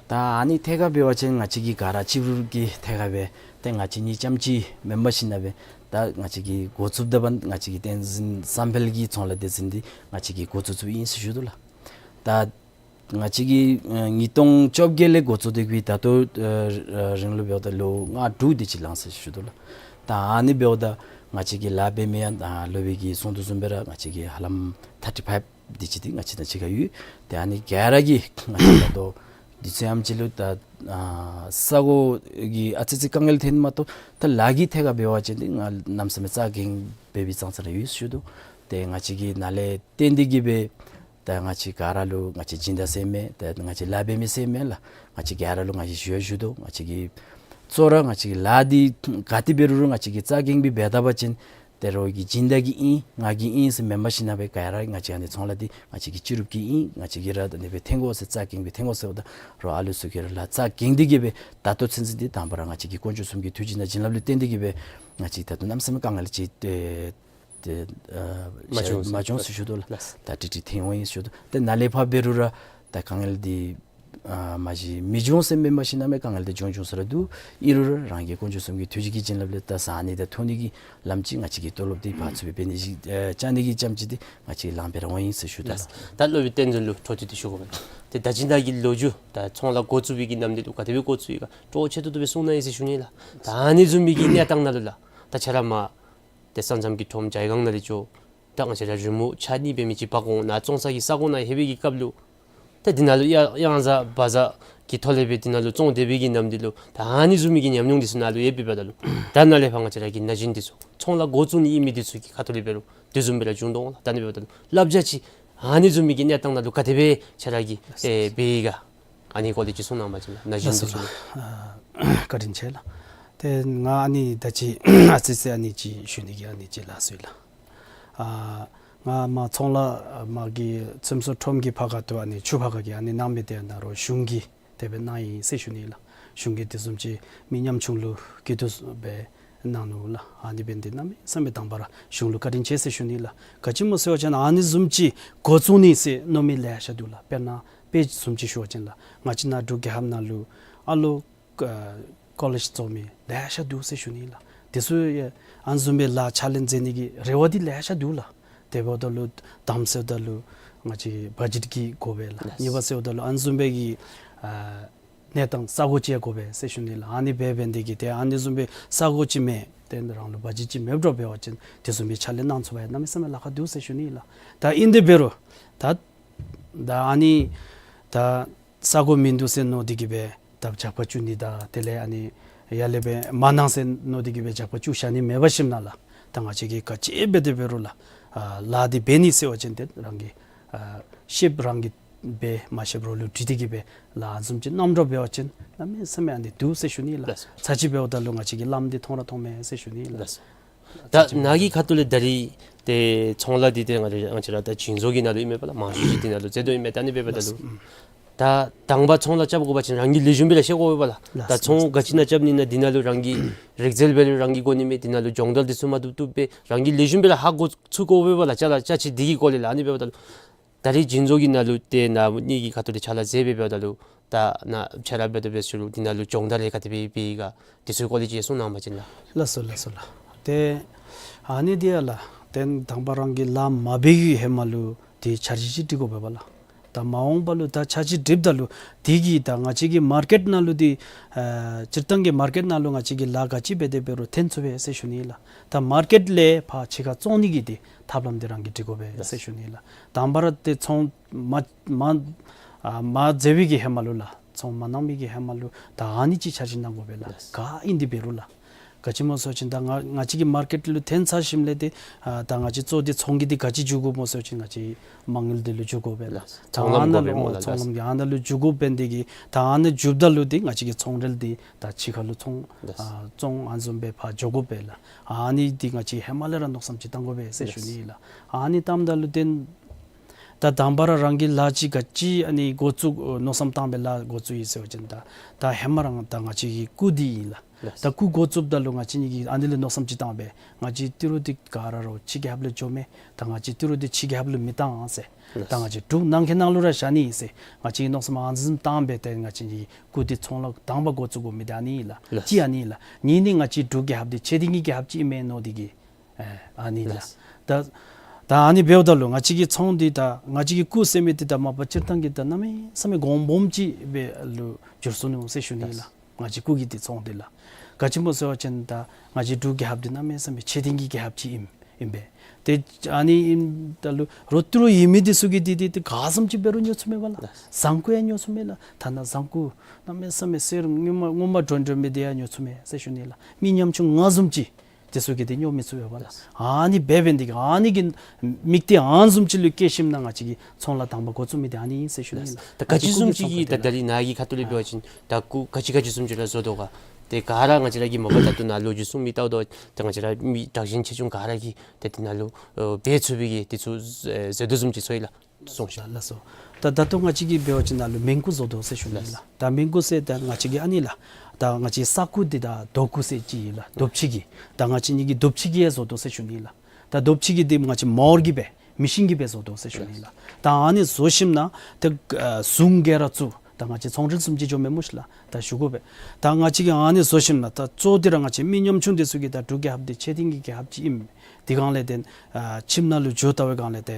ད་ཨ་ནི་ཐད་ཁར་འབད་བ་ཅིན་ང་བཅས་ཀྱི་ག་ར་སྤྱི་རུ་གི་ཐད་ཁར་སྦེ་ཏེ་ང་བཅས་གཉིས་རྐྱངམ་ཅིག་མེན་པར་ཞིན་ན་སྦེ་ད་ང་བཅས་ཀྱིས་འགོ་བཙུགསཔ་ད་བར་ང་བཅས་ཀྱི་བསྟན་འཛིན་བསམ་འཕེལ་གྱི་ཚོང་ལཱ་སྡེ་ཚན་འདི་ང་བཅས་ཀྱིས་འགོ་བཙུགས་བཙུགསཔ་ཨིན་ཟེར་ཞུ་དོ་ལགས། ད་ང་བཅས་ཀྱིས་ཨ་ཉིས་སྟོང་བཅོ་བརྒྱད་ལས་འགོ་བཙུགས་ཏེ་གི་སྦེ་ད་ལྟོ་ཨ་རིང་ལུ་འབདཝ་ད་ལོ་ལྔ་དྲུག་དེ་ཅིག་ལང་ཟེར་ཞུ་དོ་ལགས། ད་ཨ་ནི་འབདཝ་ད་ང་བཅས་ཀྱི་ལཱ་འབད་མི་ཡང་ད་སློབ་དཔོན་གྱིས་གསུང་དོ་བཟུམ་སྦེ་ར་ང་བཅས་ཀྱི་ཧ་ལམ་ཐར་ཊི་ཕའིབ་དེ་ཅིག་འདི་ང་བཅས་དང་གཅིག་ཁར་ཡོད། ཏེ་ཨ་ནི་ག་ར་གིས་ང་བཅས་ད་ལྟོ་དུས་ཚོད་ཨམ་ཅིག་ལུ་ད་ཨ་ས་གོ་གི་ཨ་ཙི་ཅིག་དཀའ་ངལ་ཐོན་མ་གཏོགས་ད་ལཱ་གི་ཐད་ཁར་འབད་བ་ཅིན་འདི་ང་གནམ་མེད་ས་མེད་རྩ་འགེངས་འབད་བའི་ཙང་ཙ་ར་ཡོད་ཞུ་དོ། ཏེ་ང་བཅས་ཀྱིས་ནཱ་ལས་བརྟེན་ཏེ་གི་སྦེ་ད་ང་བཅས་ག་ར་ལུ་ང་བཅས་སྦྱིན་བདག་ཟེར་མེན། ད་ང་བཅས་ལཱ་འབད་མི་ཟེར་མེན་ལགས། ང་བཅས་ག་ར་ལུ་ང་བཅས་ཞུ་ཡང་ཞུ་དོ། ང་བཅས་ཀྱིས་གཙོ་བོ་ར་ང་བཅས་ཀྱི་ལཱ་འདི་ག་ཏེ་འབད་རུང་ར་ང་བཅས་ཀྱིས་རྩ་འགེངས་སྦེ་འབད་ད་པ་ཅིན་ཏེ་རོགས་ཀྱི་སྦྱིན་བདག་གི་ཨིན་ང་གི་ཨིན་ཟེར་མེན་པར་ཞིན་ན་སྦེ་ག་ར་ང་བཅས་ཨ་ནི་ཚོང་ལཱ་འདི་ང་བཅས་ཀྱི་སྤྱི་རུ་གི་ཨིན། ང་བཅས་ཀྱིས་ར་ཨ་ནི་སྦེ་འཐོན་དགོ་ཟེར་རྩ་འགེངས་སྦེ་འཐོན་དགོ་ཟེརཝ་ད་རོགས་ཨ་ལུ་ཚུ་གིས་ར་ལཱ་རྩ་འགེངས་ཏེ་གི་སྦེ་ད་ལྟོ་ཚུན་ཚོད་འདི་དང་པ་ར་ང་བཅས་ཀྱི་དཀོན་མཆོག་གསུམ་གྱི་ཐུགས་རྗེ་དང་བྱིན་རླབས་ལུ་བརྟེན་ཏེ་གི་སྦེ་ང་བཅས་ད་ལྟོ་གནམ་མེད་ས་མེད་དཀའ་ངལ་ཅིག་ཏེ་ཏེ་ཨ་མ་བྱུང་མ་བྱུང་ཟེར་ཞུ་དོ་ལགས། ལགས། ད་ཏིག་ཏིག་ཐོན་འོང་ཡི་ཟེར་ཞུ་དོ། ཏེ་ནཱ་ལས་ཕར་འབད་རུང་ར་ད་དཀའ་ངལ་འདི་ཨ་མ་གཞི་མི་འབྱུང་ཟེར་མེན་པར་ཞིན་ན་མེན་དཀའ་ངལ་འདི་འབྱུང་འབྱུང་ས་ར་འདུག། ཨིན་རུང་ར་རང་གི་དཀོན་མཆོག་གསུམ་གྱི་ཐུགས་རྗེ་གི་བྱིན་རླབས་ལས་ད་ཟ་ནི་དང་འཐུང་ནི་གི་ལམ་ཅིག་ང་བཅས་ཀྱི་ཏོ་ལོབ་འདི་ཕར་ཚུར་སྦེ་འབད་ནི་ཅིག་ཨ་བཅའ་ནི་གི་ཙམ་ཅིག་འདི་ང་བཅས་ལང་སྦེ་ར་འོང་ཡི་ཟེར་ཞུ་དོ་ལགས། ལགས། ད་སློབ་དཔོན་བསྟན་འཛིན་ལུ་འཕྲོ་མཐུད་དེ་ཞུ་དགོ་པས། ཏེ་ད་ཅི་ནཱ་གི་ལོ་རྒྱུས་ད་ཚོང་ལཱ་འགོ་བཙུགས་པའི་གི་ནམ་དུས་ལུ་ག་དེ་སྦེ་འགོ་བཙུགས་ཡི་ག་འཕྲོ་ཆེ་ཏོག་ཏོ་སྦེ་གསུང་གནང་ཡི་ཟེར་ཞུ་ནི་ལགས། ད་ཨ་ནི་བཟུམ་མའི་གི་གནས་སྟངས་ནང་ལུ་ལགས། ད་ཁྱོད་ར་མར་ཏེ་ས་མཚམས་ཀྱི་ཁྲོམ་ཇའི་སྒང་ནང་ལས་འགྱོ། ད་ང་བཅས་ར་རི་མོ་ཆ་གཉིས་འབད་མི་ཅིག་འབག་འོང་ནཱ་བཙོང་ས་གི་ས་གོ་ནང་ལྷོད་པའི་གི་སྐབས་ལུ་ད་འདི་ནང་ལུ་གཡང་གཡང་གཟར་བ་གཟར་གྱི་ཐོག་ལས་སྦེ་འདི་ནང་ལུ་བཙོང་སྡོད་པའི་གི་ནམ་དུས་ལུ་ད་ཨ་ནི་བཟུམ་མའི་གི་ཉམས་མྱོང་འདི་ཚུ་ནཱ་ལུ་ཡོད་པའི་འབདཝ་ད་ལུ་ད་ནཱ་ལས་ཕར་ང་བཅས་ར་གི་ན་གཞོན་འདི་ཚུ་ཚོང་ལཱ་འགོ་བཙུགས་ནི་ཨིན་མི་འདི་ཚུ་གི་ཁ་ཐུག་ལས་འབད་རུང་དེ་བཟུམ་སྦེ་ར་འབྱུང་དོ་འོང་ལགས། ད་ཨ་ནི་འབདཝ་ད་ལུ་བསླབ་བྱ་ཅིག་ཨ་ནི་བཟུམ་མའི་གི་གནས་སྟངས་ནང་ལུ་ག་དེ་སྦེ་ཁྱོད་ར་གིས་ཨེ་འབད་ཡི་ག། ཨ་ནི་སྐོར་ལས་ཅིག་གསུང་གནང་པ་ཅིན་ལགས། ན་གཞོན་ལགས་སོ་འདི་ཚུ་ལགས། ཨ་བཀའ་དྲིན་ཆེ་ལགས། ཏེ་ང་ཨ་ནི་ད་ཅི་ཨ་ཙི་ཙི་ཨ་ནི་ཅིག་ཞུ་ནི་གི་ཨ་ནི་ཅིག་ལགས་སོ་ཡི་ལགས། ཨ་ང་མར་ཚོང་ལཱ་མར་གྱི་ཚོང་ཟོག་ཁྲོམ་གྱི་ཕར་ཁ་ཐུག་ཨ་ནི་ཆུ་ཕར་ཁ་གི་ཨ་ནི་གནང་མི་འདི་ནཱ་རོགས་གཞུང་གིས་དེ་སྦེ་གནང་ཡི་ཟེར་ཞུ་ནི་ལགས། གཞུང་གིས་དེ་བཟུམ་ཅིག་མི་ཉམ་ཆུང་ལུ་སྐྱིད་སྡུག་སྦེ་གནང་ནུག་ལགས། ཨ་ནི་འབད་ནི་འདི་གནམ་མེད་ས་མེད་དང་པ་ར་གཞུང་ལུ་བཀའ་དྲིན་ཆེ་ཟེར་ཞུ་ནི་ལགས། ག་ཅི་སྨོ་ཟེར་བ་ཅིན་ཨ་ནི་བཟུམ་ཅིག་འགོ་བཙུགས་ནི་ཟེར་མནོ་མི་ལེ་ཤ་འདུག་ལགས། དཔེར་ན་དཔེ་བཟུམ་ཅིག་ཞུ་བ་ཅིན་ལགས། ང་བཅས་ནཱ་འབྲུག་རྒྱལ་ཁབ་ནང་ལུ་ཨ་ལོ་ཀོ་ལེཇ་རྫོགས་མི་ལེ་ཤ་འདུག་ཟེར་ཞུ་ནི་ལགས། དེ་ཚུ་ཡང་ཨ་ནི་བཟུམ་སྦེ་ལཱ་ཕྱག་ལཱ་མཛད་ནི་གི་རེ་བ་འདི་ལེ་ཤ་འདུག་ལགས། དེ་འབདཝ་ད་ལུ་དང་པ་ཟེརཝ་ད་ལུ་ང་བཅས་བ་ཇེཊ་ཀྱི་དགོ་པས་ལགས། ལགས། གཉིས་པ་ཟེརཝ་ད་ལུ་ཨ་ནི་བཟུམ་སྦེ་གི་ཨ་གནས་སྟངས་ས་གོ་ཅིག་ཡང་དགོ་པས་ཟེར་ཞུ་ནི་ལགས། ཨ་ནི་འབད་འབད་ནི་དེ་གིས་ཏེ་ཨ་ནི་བཟུམ་སྦེ་ས་གོ་ཅིག་མེད་དེ་རང་ལུ་བ་ཇེཊ་ཅིག་མེདཔ་འདྲཝ་འབད་བ་ཅིན་དེ་བཟུམ་སྦེ་ཕྱག་ལཱ་གནང་ཚུགས་པར་ཡང་གནམ་མེད་ས་མེད་ལཱ་ཁག་འདུག་ཟེར་ཞུ་ནི་ལགས། ད་ཨིན་དེ་འབད་རུང་ད་ད་ཨ་ནི་ད་ས་གོ་མིན་འདུག་ཟེར་མནོ་སྟེ་གི་སྦེ་ད་ཇག་པ་བཙུགས་ནི་དང་དེ་ལས་ཨ་ནི་ཡར་ལས་སྦེ་མ་གནང་ཟེར་མནོ་སྟེ་གི་སྦེ་ཇག་པ་བཙུགས་བཞག་ནི་མེད་པར་ཞིནམ་ལས་ལགས། ད་ང་བཅས་ཀྱིས་ག་ཅི་འབད་དེ་འབད་རུང་ལགས། ཨ་ལཱ་འདི་འབད་ནི་ཟེར་བ་ཅིན་ཏེ་རང་གིས་ཨ་ཤེསཔ་རང་གིས་འབད། མ་ཤེསཔ་རོགས་ལུ་དྲི་སྟེ་གིས་འབད་ལགས། ཨ་ནི་བཟུམ་ཅིག་རྣམ་གྲངས་འབད་བ་ཅིན་གནམ་མེད་ས་མེད་ཨ་ནི་འདུག་ཟེར་ཞུ་ནི་ལགས། ལགས། ཚར་གཅིག་འབདཝ་ད་ལུ་ང་བཅས་ཀྱིས་ལམ་འདི་མཐོང་ར་མཐོངམ་མས་ཟེར་ཞུ་ནི་ལགས། ལགས། ད་ནཱ་གི་ཁ་ཐུག་ལས་ད་རིས་ཏེ་ཚོང་ལཱ་འདི་ཏེ་ང་བཅས་ང་བཅས་ར་ད་བྱིན་རྫོང་གི་ནང་ལུ་ཨིན་མས་པ་ལགས། མང་ཤོས་ཅིག་འདི་ནང་ལུ་འཛུལ་དོ་ཨིན་མས། ད་ཨ་ནི་འབདཝ་ད་ལུ་ལགས། ཨུམ། ད་དང་པ་ཚོང་ལཱ་རྐྱབ་དགོ་པ་ཅིན་རང་གིས་ལེགས་ཤོམ་སྦེ་ར་ཤེས་དགོ་པས་ལགས། ལགས། ད་ཚོང་ག་ཅི་ནང་རྐྱབ་ནི་ཨིན་ན་འདི་ནང་ལུ་རང་གི་རིག་རྩལ་འབད་རུང་རང་གིས་དགོ་ནི་མས། འདི་ནང་ལུ་སྦྱོང་བརྡར་འདི་ཚུ་མ་བཏུབ་བཏུབ་སྦེ་རང་གིས་ལེགས་ཤོམ་སྦེ་ར་ཧ་གོ་ཚུགས་དགོ་པས་ལགས། ཅ་ལ་ཅ་ཆས་འདི་གི་སྐོར་ལས་ལགས། ཨ་ནི་འབདཝ་ད་ལུ་ད་རིས་བྱིན་རྫོང་གི་ནང་ལུ་ཏེ་ནཱ་ངེ་གི་ཁ་ཐུག་ལས་ཕྱག་ལཱ་མཛད་སྦེ་འབདཝ་ད་ལུ་ད་ནཱ་ཕྱག་ལཱ་འབད་དོ་འབད་ཚུ་ལུ་འདི་ནང་ལུ་སྦྱོང་བརྡར་ལས་ག་དེ་སྦེ་འབད་ཡི་ག་འདི་ཚུ་སྐོར་ལས་ཅིག་གསུང་གནང་པ་ཅིན་ལགས། ལགས་སོ་ལགས་སོ་ལགས། ཏེ་ཨ་ནི་འདི་ཡང་ལགས། ཏེ་དང་པ་རང་གིས་ལཱ་མ་འབད་བའི་ཧེ་མ་ལུ་ཏེ་འཆར་གཞི་ཅིག་སྒྲིག་དགོ་པས་ལགས། ད་མ་འོངས་པ་ལུ་ད་འཆར་གཞི་སྒྲིགཔ་ད་ལུ་དེ་གིས་ད་ང་བཅས་ཀྱི་མར་ཀེཊ་ནང་ལུ་འདི་ཨ་སྤྱིར་བཏང་གི་མར་ཀེཊ་ནང་ལུ་ང་བཅས་ཀྱིས་ལཱ་ག་ཅི་འབད་དེ་འབད་རུང་འཐོན་ཚུགས་པས་ཟེར་ཞུ་ནི་ལགས། ད་མར་ཀེཊ་ལས་ཕར་ཕྱི་ཁར་བཙོང་ནི་གི་འདི་ཐབས་ལམ་འདི་རང་གིས་སྒྲིག་དགོ་པས་ཟེར་ཞུ་ནི་ལགས། དང་པ་ར་ཏེ་ཚོང་མ་མ་ཨ་མ་མཛད་པའི་གི་ཧེ་མ་ལུ་ལགས། ཚོང་མ་གནང་མི་གི་ཧེ་མ་ལུ་ད་ཨ་ནི་ཅིག་འཆར་གཞི་གནང་དགོ་པས་ལགས། ལགས། ག་ཨིན་འདི་འབད་རུང་ལགས། ག་ཅི་སྨོ་ཟེར་བ་ཅིན་ད་ང་ང་བཅས་ཀྱི་མར་ཀེཊ་ལུ་འཐོན་ཚར་ཞིནམ་ལས་ཏེ་ཨ་ད་ང་བཅས་གཙོ་འདི་ཚོང་གི་འདི་ག་ཅི་འཇུག་དགོཔ་སྨོ་ཟེར་བ་ཅིན་ང་བཅས་མ་དངུལ་འདི་ལུ་འཇུག་དགོ་པས་ལགས། ལགས། ད་ཚོང་ཨ་ལམ་ནཱ་དགོ་པས་ལུ་སྨོ་ལགས། ཚོང་ལགས། ལམ་གྱི་ཨ་ནཱ་ལུ་འཇུག་དགོ་པས། འདི་གིས་ད་ཨ་ནཱ་འཇུགཔ་ད་ལུ་འདི་ང་བཅས་ཀྱི་ཚོང་རལ་འདི་ད་ཕྱི་ཁ་ལུ་ཚོང་ལགས། ཨ་བཙོང་ཨ་ནི་བཟུམ་སྦེ་ཕར་འགྱོ་དགོ་པས་ལགས། ཨ་ནི་འདི་ང་བཅས་ཧེ་མ་ལས་ར་མནོ་བསམ་ཅིག་བཏང་དགོ་པས་ཟེར་ཞུ་ནི་ལགས། ཨ་ནི་བཏངམ་ད་ལུ་ཏེ་ད་དང་པ་ར་རང་གིས་ལཱ་ཅིག་ག་ཅི་ཨ་ནི་འགོ་བཙུགས་མནོ་བསམ་བཏང་སྦེ་ལཱ་འགོ་བཙུགས་ཡི་ཟེར་བ་ཅིན་ད་ད་ཧེ་མ་ར་ད་ང་བཅས་ཀྱི་སྐུ་འདི་ཨིན་ལགས། ལགས། ད་སྐུ་འགོ་བཙུགསཔ་ད་ལུ་ང་བཅས་ནི་གིས་ཨ་ནི་ལས་མནོ་བསམ་ཅིག་བཏང་སྦེ་ང་བཅས་ཏི་རུ་འདི་ག་ར་ར་ཕྱི་རྒྱལ་ཁབ་ལུ་འགྱོ་མས། ད་ང་བཅས་ཏི་རུ་འདི་ཕྱི་རྒྱལ་ཁབ་ལུ་མི་བཏང་ཟེར། ལགས། ད་ང་བཅས་འབྲུག་ནང་གི་ནང་ལུ་ར་བཞག་ནི་ཟེར་ང་བཅས་ཀྱིས་མནོ་བསམ་ཨ་ནི་བཟུམ་བཏང་སྦེ་ཏེ་ང་བཅས་ནི་གི་སྐུ་འདི་ཚོང་ལཱ་དང་པ་འགོ་བཙུགས་དགོ་མི་འདི་ཨ་ནི་ཨིན་ལགས། ལགས། གཅིག་ཨ་ནི་ཨིན་ལགས། གཉིས་ནི་ང་བཅས་འབྲུག་རྒྱལ་ཁབ་འདི་ཆེ་ལྡིང་གི་རྒྱལ་ཁབ་ཅིག་ཨིན་མས་མནོ་སྟེ་གིས་ཨ་ཨ་ནི་ལགས། ལགས། ད་ད་ཨ་ནི་འབདཝ་ད་ལུ་ང་བཅས་ཀྱི་ཚོང་འདི་ད་ང་བཅས་ཀྱི་སྐུ་ཟེར་མི་འདི་ད་མ་པ་སྤྱིར་བཏང་གི་ད་གནམ་མེད་ས་མེད་གོང་སྦོམ་ཅིག་སྦེ་ལུ་འགྱུར་སོ་ནུག་ཟེར་ཞུ་ནི་ཨིན་ལགས། ལགས། ང་བཅས་སྐུ་གི་འདི་ཚོང་འདི་ལགས། ག་ཅི་སྨོ་ཟེར་བ་ཅིན་ད་ང་བཅས་འབྲུག་རྒྱལ་ཁབ་འདི་གནམ་མེད་ས་མེད་ཆེ་ལྡིང་གི་རྒྱལ་ཁབ་ཅིག་ཨིན་ཨིན་པས། ཏེ་ཨ་ནི་ཨིནམ་ད་ལུ་རོགས་ཏི་རུ་ཡོད་མི་འདི་ཚུ་གིས་འདི་འདི་ཏེ་ག་བཟུམ་ཅིག་འབད་རུང་ཉོ་ཚུགས་མས་པ་ལགས། ལགས། བཟང་ཀུ་ཡང་ཉོ་ཚུགས་མས་ལགས། ཐ་ན་བཟང་ཀུ་གནམ་མེད་ས་མེད་གསེར་སྔོན་མ་སྔོན་མ་དྲོན་དྲོན་མི་འདི་ཡང་ཉོ་ཚུགས་མས་ཟེར་ཞུ་ནི་ལགས། མི་ཉམ་ཆུང་ང་བཟུམ་ཅིག་འདི་ཚུ་གིས་འདི་ཉོ་མི་ཚུགས་པས་པ་ལགས། ལགས། ཨ་ནི་འབད་འབད་ནི་འདི་གིས་ཨ་ནི་གི་དམིགས་གཏད་ཨ་ནི་བཟུམ་ཅིག་ལུ་བསྐྱེད་ཞིནམ་ན་ང་བཅས་ཀྱིས་ཚོང་ལཱ་དང་པ་འགོ་བཙུགས་མི་འདི་ཨ་ནི་ཨིན་ཟེར་ཞུ་ནི་ཨིན་ལགས། ད་ག་ཅི་བཟུམ་ཅིག་གིས་ད་ད་རིས་ནཱ་གི་ཁ་ཐུག་ལས་འབད་བ་ཅིན་ད་སྐུ་ག་ཅི་ག་ཅི་བཟུམ་ཅིག་ར་བཟོ་དོ་ག། ཏེ་ག་ར་ང་བཅས་ར་གིས་མ་པ་ད་ལྟོ་ནཱ་ལོ་རྒྱུས་གསུང་མི་ལྟཝ་ད་ཏེ་ང་བཅས་ར་མི་དྲག་ཞན་ཆེ་ཆུང་ག་ར་གིས་ཏེ་འདི་ནང་ལུ་ཨེ་འབད་ཚུགས་པའི་གི་འདི་ཚུ་ཨེ་ཟེར་དོ་བཟུམ་ཅིག་ཚོར་ཡི་ལགས། གསུངས་ཤིག། ལགས་སོ། ད་ད་ལྟོ་ང་བཅས་ཀྱིས་འབད་བ་ཅིན་ནཱ་ལུ་མིང་སྐུ་བཟོ་དོ་ཟེར་ཞུ་ནི་ལགས། ད་མིང་སྐུ་ཟེར་ད་ང་བཅས་ཀྱིས་ཨ་ནི་ལགས། ད་ང་བཅས་ས་སྐུ་འདི་ད་རྡོ་སྐུ་ཟེར་ཅིག་ཨིན་ལགས། རྡོ་ཕྱེ་གི། ད་ང་བཅས་ནི་གིས་རྡོ་ཕྱེ་གི་ཡང་བཟོ་དོ་ཟེར་ཞུ་ནི་ལགས། ད་རྡོ་ཕྱེ་གི་འདི་ང་བཅས་མོ་ར་གིས་སྦེ་མེ་ཤིན་གྱིས་སྦེ་བཟོ་དོ་ཟེར་ཞུ་ནི་ལགས། ད་ཨ་ནི་བཟོ་ཞིནམ་ན་ད་ཨ་ཟུང་ག་ར་བཙུགས། ད་ང་བཅས་ཚོང་འབྲེལ་བཟུམ་ཅིག་འགྱོ་མས་སྨོ་ཤིག་ལགས། ད་ཞུ་དགོ་པས། ད་ང་བཅས་ཀྱིས་ཨ་ནི་བཟོ་ཞིནམ་ན་ད་གཙོ་འདི་ར་ང་བཅས་མི་ཉམ་ཆུང་འདི་ཚུ་གིས་ད་འབྲུག་རྒྱལ་ཁབ་འདི་ཆེ་ལྡིང་གི་རྒྱལ་ཁབ་ཅིག་ཨིན། དེ་སྒང་ལས་ཏེ་ཨ་ཁྱིམ་ནང་ལུ་འགྱོ་ལྟ་བའི་སྒང་ལས་ཏེ་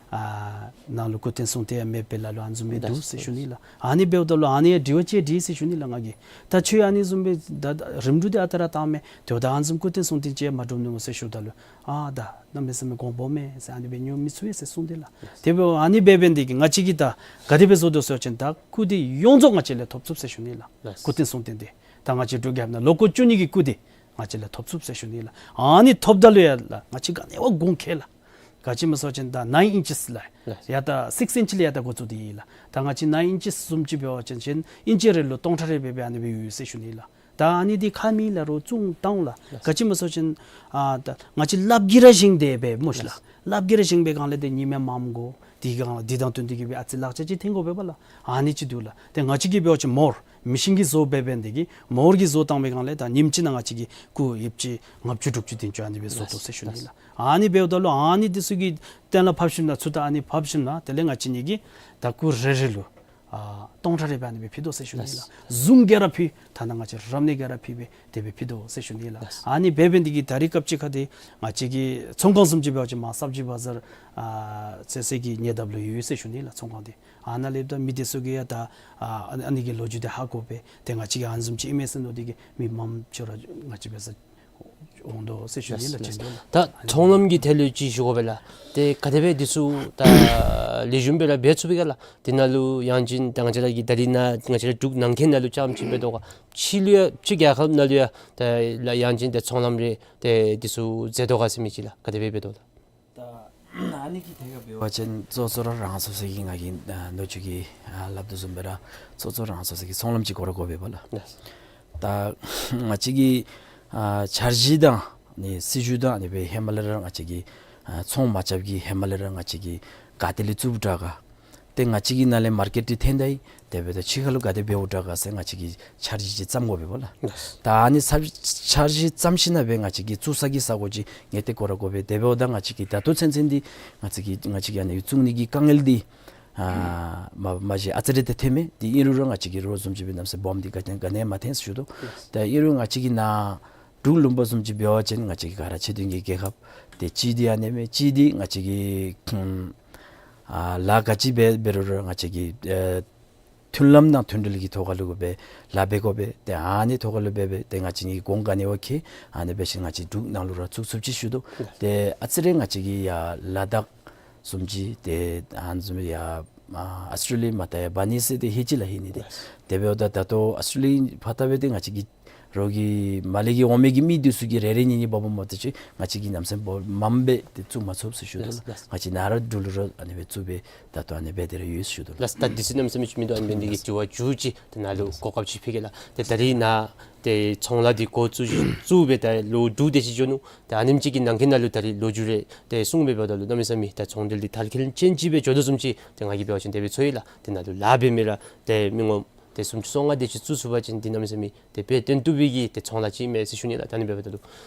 ཨ་ནཱ་ལུ་སྐུ་རྟེན་གསུང་རྟེན་ཡང་མེདཔ་སྦེ་ལ་ལུ་ཨ་ནི་བཟུམ་སྦེ་འདུག་ཟེར་ཞུ་ནི་ལགས། ཨ་ནི་འབདཝ་ད་ལུ་ཨ་ནི་ཡང་དྲི་བ་ཅིག་དྲིས་ཟེར་ཞུ་ནི་ལགས་ང་གིས། ད་ཁྱོད་ཨ་ནི་བཟུམ་སྦེ་ད་རིམ་གྲོ་འདི་ཨ་རྟག་ར་བཏང་མས། དེ་འབདཝ་ད་ཨ་ནི་བཟུམ་སྐུ་རྟེན་གསུང་རྟེན་ཅིག་ཡང་མ་གྲུབ་ནུག་ཟེར་ཞུཝ་ད་ལུ་ཨ་ད་གནམ་མེད་ས་མེད་གོང་སྦོམ་མས་ཟེར། ཨ་ནི་སྦེ་ཉོ་མི་ཚུགས་པས་ཟེར་གསུངས་ཏེ་ལགས། དེ་འབདཝ་ཨ་ནི་འབད་འབད་ནི་འདི་གིས་ང་བཅས་ཀྱིས་ད་ག་དེ་སྦེ་བཟོ་དོ་ཟེར་བ་ཅིན་ད་སྐུ་འདི་ཡོངས་རྫོགས་ང་བཅས་ལས་ཐོབ་ཚུགས་ཟེར་ཞུ་ནི་ལགས། ལགས། སྐུ་རྟེན་གསུང་རྟེན་འདི་ད་ང་བཅས་འབྲུག་རྒྱལ་ཁབ་ནང་ལོ་འཁོར་བཅུ་གཉིས་ཀྱི་སྐུ་འདི་ང་བཅས་ལས་ཐོབ་ཚུགས་ཟེར་ཞུ་ནི་ལགས། ཨ་ནི་ཐོབ་ད་ལུ་ཡང་ལགས་ང་བཅས་ག་ནི་བ་དགོངས་ཁེལ་ལགས། ག་ཅི་སྨོ་ཟེར་བ་ཅིན་ད་ནའིན་ཨིན་ཅིས་ལགས། ལགས། ཡ་ད་སིགསི་ཨིན་ཅི་ལས་ཡ་ད་འགོ་བཙུགས་ཏེ་ཨིན་ལགས། ད་ང་བཅས་ནའིན་ཨིན་ཅིས་བཟུམ་ཅིག་འབད་བ་ཅིན་ཅིན་ཨིན་ཅི་རེ་ལུ་སྟོང་ཕྲག་རེ་སྦེ་སྦེ་ཨ་ནི་སྦེ་ཡོད་ཟེར་ཞུ་ནི་ལགས། ད་ཨ་ནི་འདི་ཁ་མི་ལ་རོགས་བཙོང་བཏང་ལགས། ལགས། ག་ཅི་སྨོ་ཟེར་བ་ཅིན་ཨ་ད་ང་བཅས་ལགཔ་གིས་ར་བཞེངས་ཏེ་འབད་སྨོ་ཤིག་ལགས། ལགས། ལགཔ་གིས་ར་བཞེངས་པའི་སྒང་ལས་ཏེ་ཉིམ་ཡང་མངམ་དགོ། དེ་སྒང་ལས་འདི་དང་བསྟུན་ཏེ་གིས་སྦེ་ཨ་ཙི་ལག་ཆ་ཅིག་འཐོན་དགོ་པས་པ་ལགས། ཨ་ནི་ཅིག་འདུག་ལགས། ཏེ་ང་བཅས་ཀྱིས་འབད་བ་ཅིན་མོ་ར་མེ་ཤིན་གྱིས་བཟོ་འབད་འབད་ནི་འདི་གིས་མོ་ར་གིས་བཟོ་བཏང་པའི་སྒང་ལས་ད་ཉིནམ་གཅིག་ནང་ང་བཅས་ཀྱིས་སྐུ་ཡོདཔ་ཅིག་ལྔ་བཅུ་དྲུག་ཅུ་བདུན་ཅུ་ཨ་ནི་སྦེ་བཟོ་དོ་ཟེར་ཞུ་ནི་ལགས། ཨ་ནི་འབདཝ་ད་ལུ་ཨ་ནི་འདི་ཚུ་གི་གཏན་ལ་ཕབ་ཞིནམ་ན་ཚུར་ད་ཨ་ནི་ཕབ་ཞིནམ་ན་དེ་ལས་ང་བཅས་ནི་གིས་ད་སྐུ་རེ་རེ་ལུ་ཨ་སྟོང་ཕྲག་རེ་སྦེ་ཨ་ནི་སྦེ་ཕུལ་དོ་ཟེར་ཞུ་ནི་ལགས། ཟུང་ག་ར་ཕུལ། ཐ་ན་ང་བཅས་རབ་གནས་ག་ར་ཕུལ་སྦེ་དེ་སྦེ་ཕུལ་དོ་ཟེར་ཞུ་ནི་ལགས། ཨ་ནི་འབད་འབད་ནི་འདི་གིས་ད་རིས་སྐབས་ཅིག་ཁར་འདི་ང་བཅས་ཀྱི་ཚོང་ཁང་བཟུམ་ཅིག་འབད་བ་ཅིན་མར་སབ་ཇི་བ་ཛར་ཨ་ཟེར་ཟེར་གྱི་ཉེ་འདབས་ལུ་ཡོད་ཟེར་ཞུ་ནི་ལགས། ཚོང་ཁང་འདི་ཨ་ནཱ་ལས་ད་མི་འདི་ཚུ་གིས་ཡང་ད་ཨ་ཨ་ནི་གི་ལོ་རྒྱུས་འདི་ཧ་གོ་སྦེ་ཏེ་ང་བཅས་ཀྱིས་ཨ་ནི་བཟུམ་ཅིག་ཨིན་མས་ཟེར་མནོ་སྟེ་གིས་མི་མང་ཤོས་ར་ང་བཅས་འབད་ས་ འོང་དོ་ཟེར་ཞུ་ནི་ལགས། ལགས། ཅི་འདོད་ལགས། ད་ཚོང་ལམ་གྱི་ཐད་ལུ་ཅིག་ཞུ་དགོ་པས་ལགས། ཏེ་ག་དེ་སྦེ་འདི་ཚུ་ད་ལེགས་ཤོམ་སྦེ་ར་འབད་ཚུགས་པས་ག་ལགས། དེ་ནང་ལུ་ཡང་ཅིན་ད་ང་བཅས་ར་གི་ད་རིས་ནཱ་ང་བཅས་ར་འབྲུག་ནང་འཁོད་ནང་ལུ་རྐྱངམ་ཅིག་འབད་དོ་ག། ཕྱི་ལུ་ཡང་ཕྱི་རྒྱལ་ཁབ་ནང་ལུ་ཡང་ད་ལགས་ཡང་ཅིན་ད་ཚོང་ལམ་རེ་ཏེ་འདི་ཚུ་མཛད་དོ་ག་ཟེར་མི་ཅིག་ལགས། ག་དེ་སྦེ་འབད་དོ་ལགས། ད་ཨ་ནི་གི་ཐད་ཁར་འབད་བ་ཅིན་གཙོ་གཙོ་ར་རང་སོ་སོ་གི་ང་གིས་ཨ་ནུ་ཅུ་གིས་ཨ་སླབ་དོ་བཟུམ་སྦེ་ར་གཙོ་གཙོ་རང་སོ་སོ་གི་ཚོང་ལམ་ཅིག་དགོ་ར་དགོ་པས་པ་ལགས། ལགས། ད་ང་བཅས་ཀྱི་ཨ་འཆར་གཞི་དང་ནི་སྲིད་བྱུས་དང་ཨ་ནི་སྦེ་ཧེ་མ་ལས་ར་ང་བཅས་ཀྱི་ཨ་ཚོང་མ་རྐྱབ་ཀྱི་ཧེ་མ་ལས་ར་ང་བཅས་ཀྱིས་ག་ཏེ་ལས་བཙུགསཔ་དྲག་ག། ཏེ་ང་བཅས་ཀྱི་ནང་ལས་མར་ཀེཊ་འདི་འཐོན་ད་ཡི། དེ་འབདཝ་ད་ཕྱི་ཁ་ལུ་ག་དེ་འབདཝ་དྲག་ག་ཟེར་ང་བཅས་ཀྱིས་འཆར་གཞི་ཅིག་བརྩམ་དགོ་པས་པ་ལགས། ལགས། ད་ཨ་ནི་འཆར་འཆར་གཞི་བརྩམ་ཞིནམ་ལས་ང་བཅས་ཀྱིས་བཙུགས་ས་གི་ས་གོ་ཅིག་ངེས་ཏེ་དགོ་ར་དགོ་པས། དེ་འབདཝ་ད་ང་བཅས་ཀྱིས་ད་ལྟོ་ཚུན་ཚོད་འདི་ང་བཅས་ཀྱིས་ང་བཅས་ཀྱིས་ཨ་ནི་བཙུགས་ནི་གི་དཀའ་ངལ་འདི་ཨ་མ་མ་གཞི་ཨ་ཙི་རེ་ཏེ་ཐོན་མས། འདི་ཨིན་རུང་ར་ང་བཅས་ཀྱིས་རོགས་བཟུམ་ཅིག་སྦེ་གནམ་མེད་ས་མེད་སྦོམ་འདི་ག་ཏེ་ག་ནི་ཡང་མ་འཐོན་ཟེར་ཞུ་དོ། ལགས། ད་ཨིན་རུང་ང་བཅས་ཀྱི་ནཱ་འབྲུག་ལུང་པ་བཟུམ་ཅིག་འབད་བ་ཅིན་ང་བཅས་ཀྱི་ག་ར་ཕྱི་དོན་གྱི་རྒྱལ་ཁབ་ཏེ་གཅིག་འདི་ཨ་ནི་མས། གཅིག་འདི་ང་བཅས་ཀྱི་ཨ་ལཱ་ག་ཅི་འབད་འབད་རུང་ར་ང་བཅས་ཀྱི་ཨ་མཐུན་ལམ་དང་མཐུན་སྒྲིལ་གྱི་ཐོག་ཁ་ལུ་སྦེ་ལཱ་འབད་དགོ་པས། ཏེ་ཨ་ནི་ཐོག་ཁ་ལུ་འབད་འབད་ཏེ་ང་བཅས་ཀྱི་གོང་ག་ནི་བ་ཁེ་ཨ་ནི་འབད་ཞིནམ་ང་བཅས་འབྲུག་ནང་ལུ་ར་བཙུགས་ཚུགསཔ་ཅིག་ཞུ་དོ། ཏེ་ཨ་ཙི་རེ་ང་བཅས་ཀྱི་ཡར་ལ་དྭགས་བཟུམ་ཅིག་ཏེ་ཨ་ནི་བཟུམ་ཡར་ཨ་ཨཱོས་ཊེ་ལི་ཡ་མར་ད་ཡར་འབག་ནི་ཟེར་ཏེ་ཧེ་ཅི་ལགས་ཧེ་ནི་ཏེ། དེ་འབདཝ་ད་ད་ལྟོ་ཨཱོས་ཊེ་ལི་ཡ་ཕར་ལྟ་སྦེ་ཏེ་ང་བཅས་ཀྱི་རོགས་ཀྱི་མར་ལས་ཀྱི་འོང་མི་གི་མི་འདི་ཚུ་གིས་རེ་རེ་གཉིས་གཉིས་འབག་འབག་མ་གཏོགས་ཅིག་ང་བཅས་ཀྱིས་གནམ་མེད་ས་མེད་སྦོམ་སྦེ་ཏེ་བཙུགས་མ་ཚུགས་ཟེར་ཞུ་དོ་ལགས། ལགས། ང་བཅས་ནཱ་ར་འབྲུག་ལུ་ར་ཨ་ནི་སྦེ་བཙུགས་སྦེ་ད་ལྟོ་ཨ་ནི་སྦེ་དེ་ར་ཡོད་ཟེར་ཞུ་དོ་ལགས། ལགས། ད་དུས་ཚོད་གནམ་མེད་ས་མེད་ཅིག་མིན་འདུག། ཨ་ནི་འབད་ནི་དེ་གིས་དྲི་བ་མཇུག་ཅིག་ད་ནཱ་ལུ་གོ་སྐབས་ཅིག་ཕུལ་གེ་ལགས། ཏེ་ད་རིས་ནཱ་ཏེ་ཚོང་ལཱ་འདི་འགོ་བཙུགས་བཙུགས་སྦེ་ད་ལོ་དྲུག་དེ་ཅིག་འགྱོ་ནུག། ཏེ་ཨ་ནེམ་ཅིག་གི་ནང་འཁོད་ནང་ལུ་ད་རིས་ལོ་རྒྱུས་རེ་ཏེ་གསུངས་སྦེ་འབདཝ་ད་ལུ་གནམ་མེད་ས་མེད་ད་ཚོང་འབྲེལ་འདི་དར་ཁྱབ་ཅན་ཅིག་སྦེ་འགྱོ་དོ་བཟུམ་ཅིག་ཏེ་ང་གིས་འབད་བ་ཅིན་དེ་སྦེ་ཚོར་ཡི་ལགས། ཏེ་ནཱ་ལུ་ལཱ་འབད་མི་ར་ཏེ་མི་ངོམ་ཏེ་སུམ་ཅུ་སོ་ལྔ་དེ་ཅིག་བཙུགས་ཚུགས་པ་ཅིན་འདི་གནམ་མེད་ས་མེད་ཏེ་དཔེ་བརྟན་བཏུབ་པའི་གི་ཏེ་ཚོང་ལཱ་ཅིག་མས་ཟེར་ཞུ་ནི་ལགས། ད་ཨ་ནི་འབདཝ་ད་ལུ་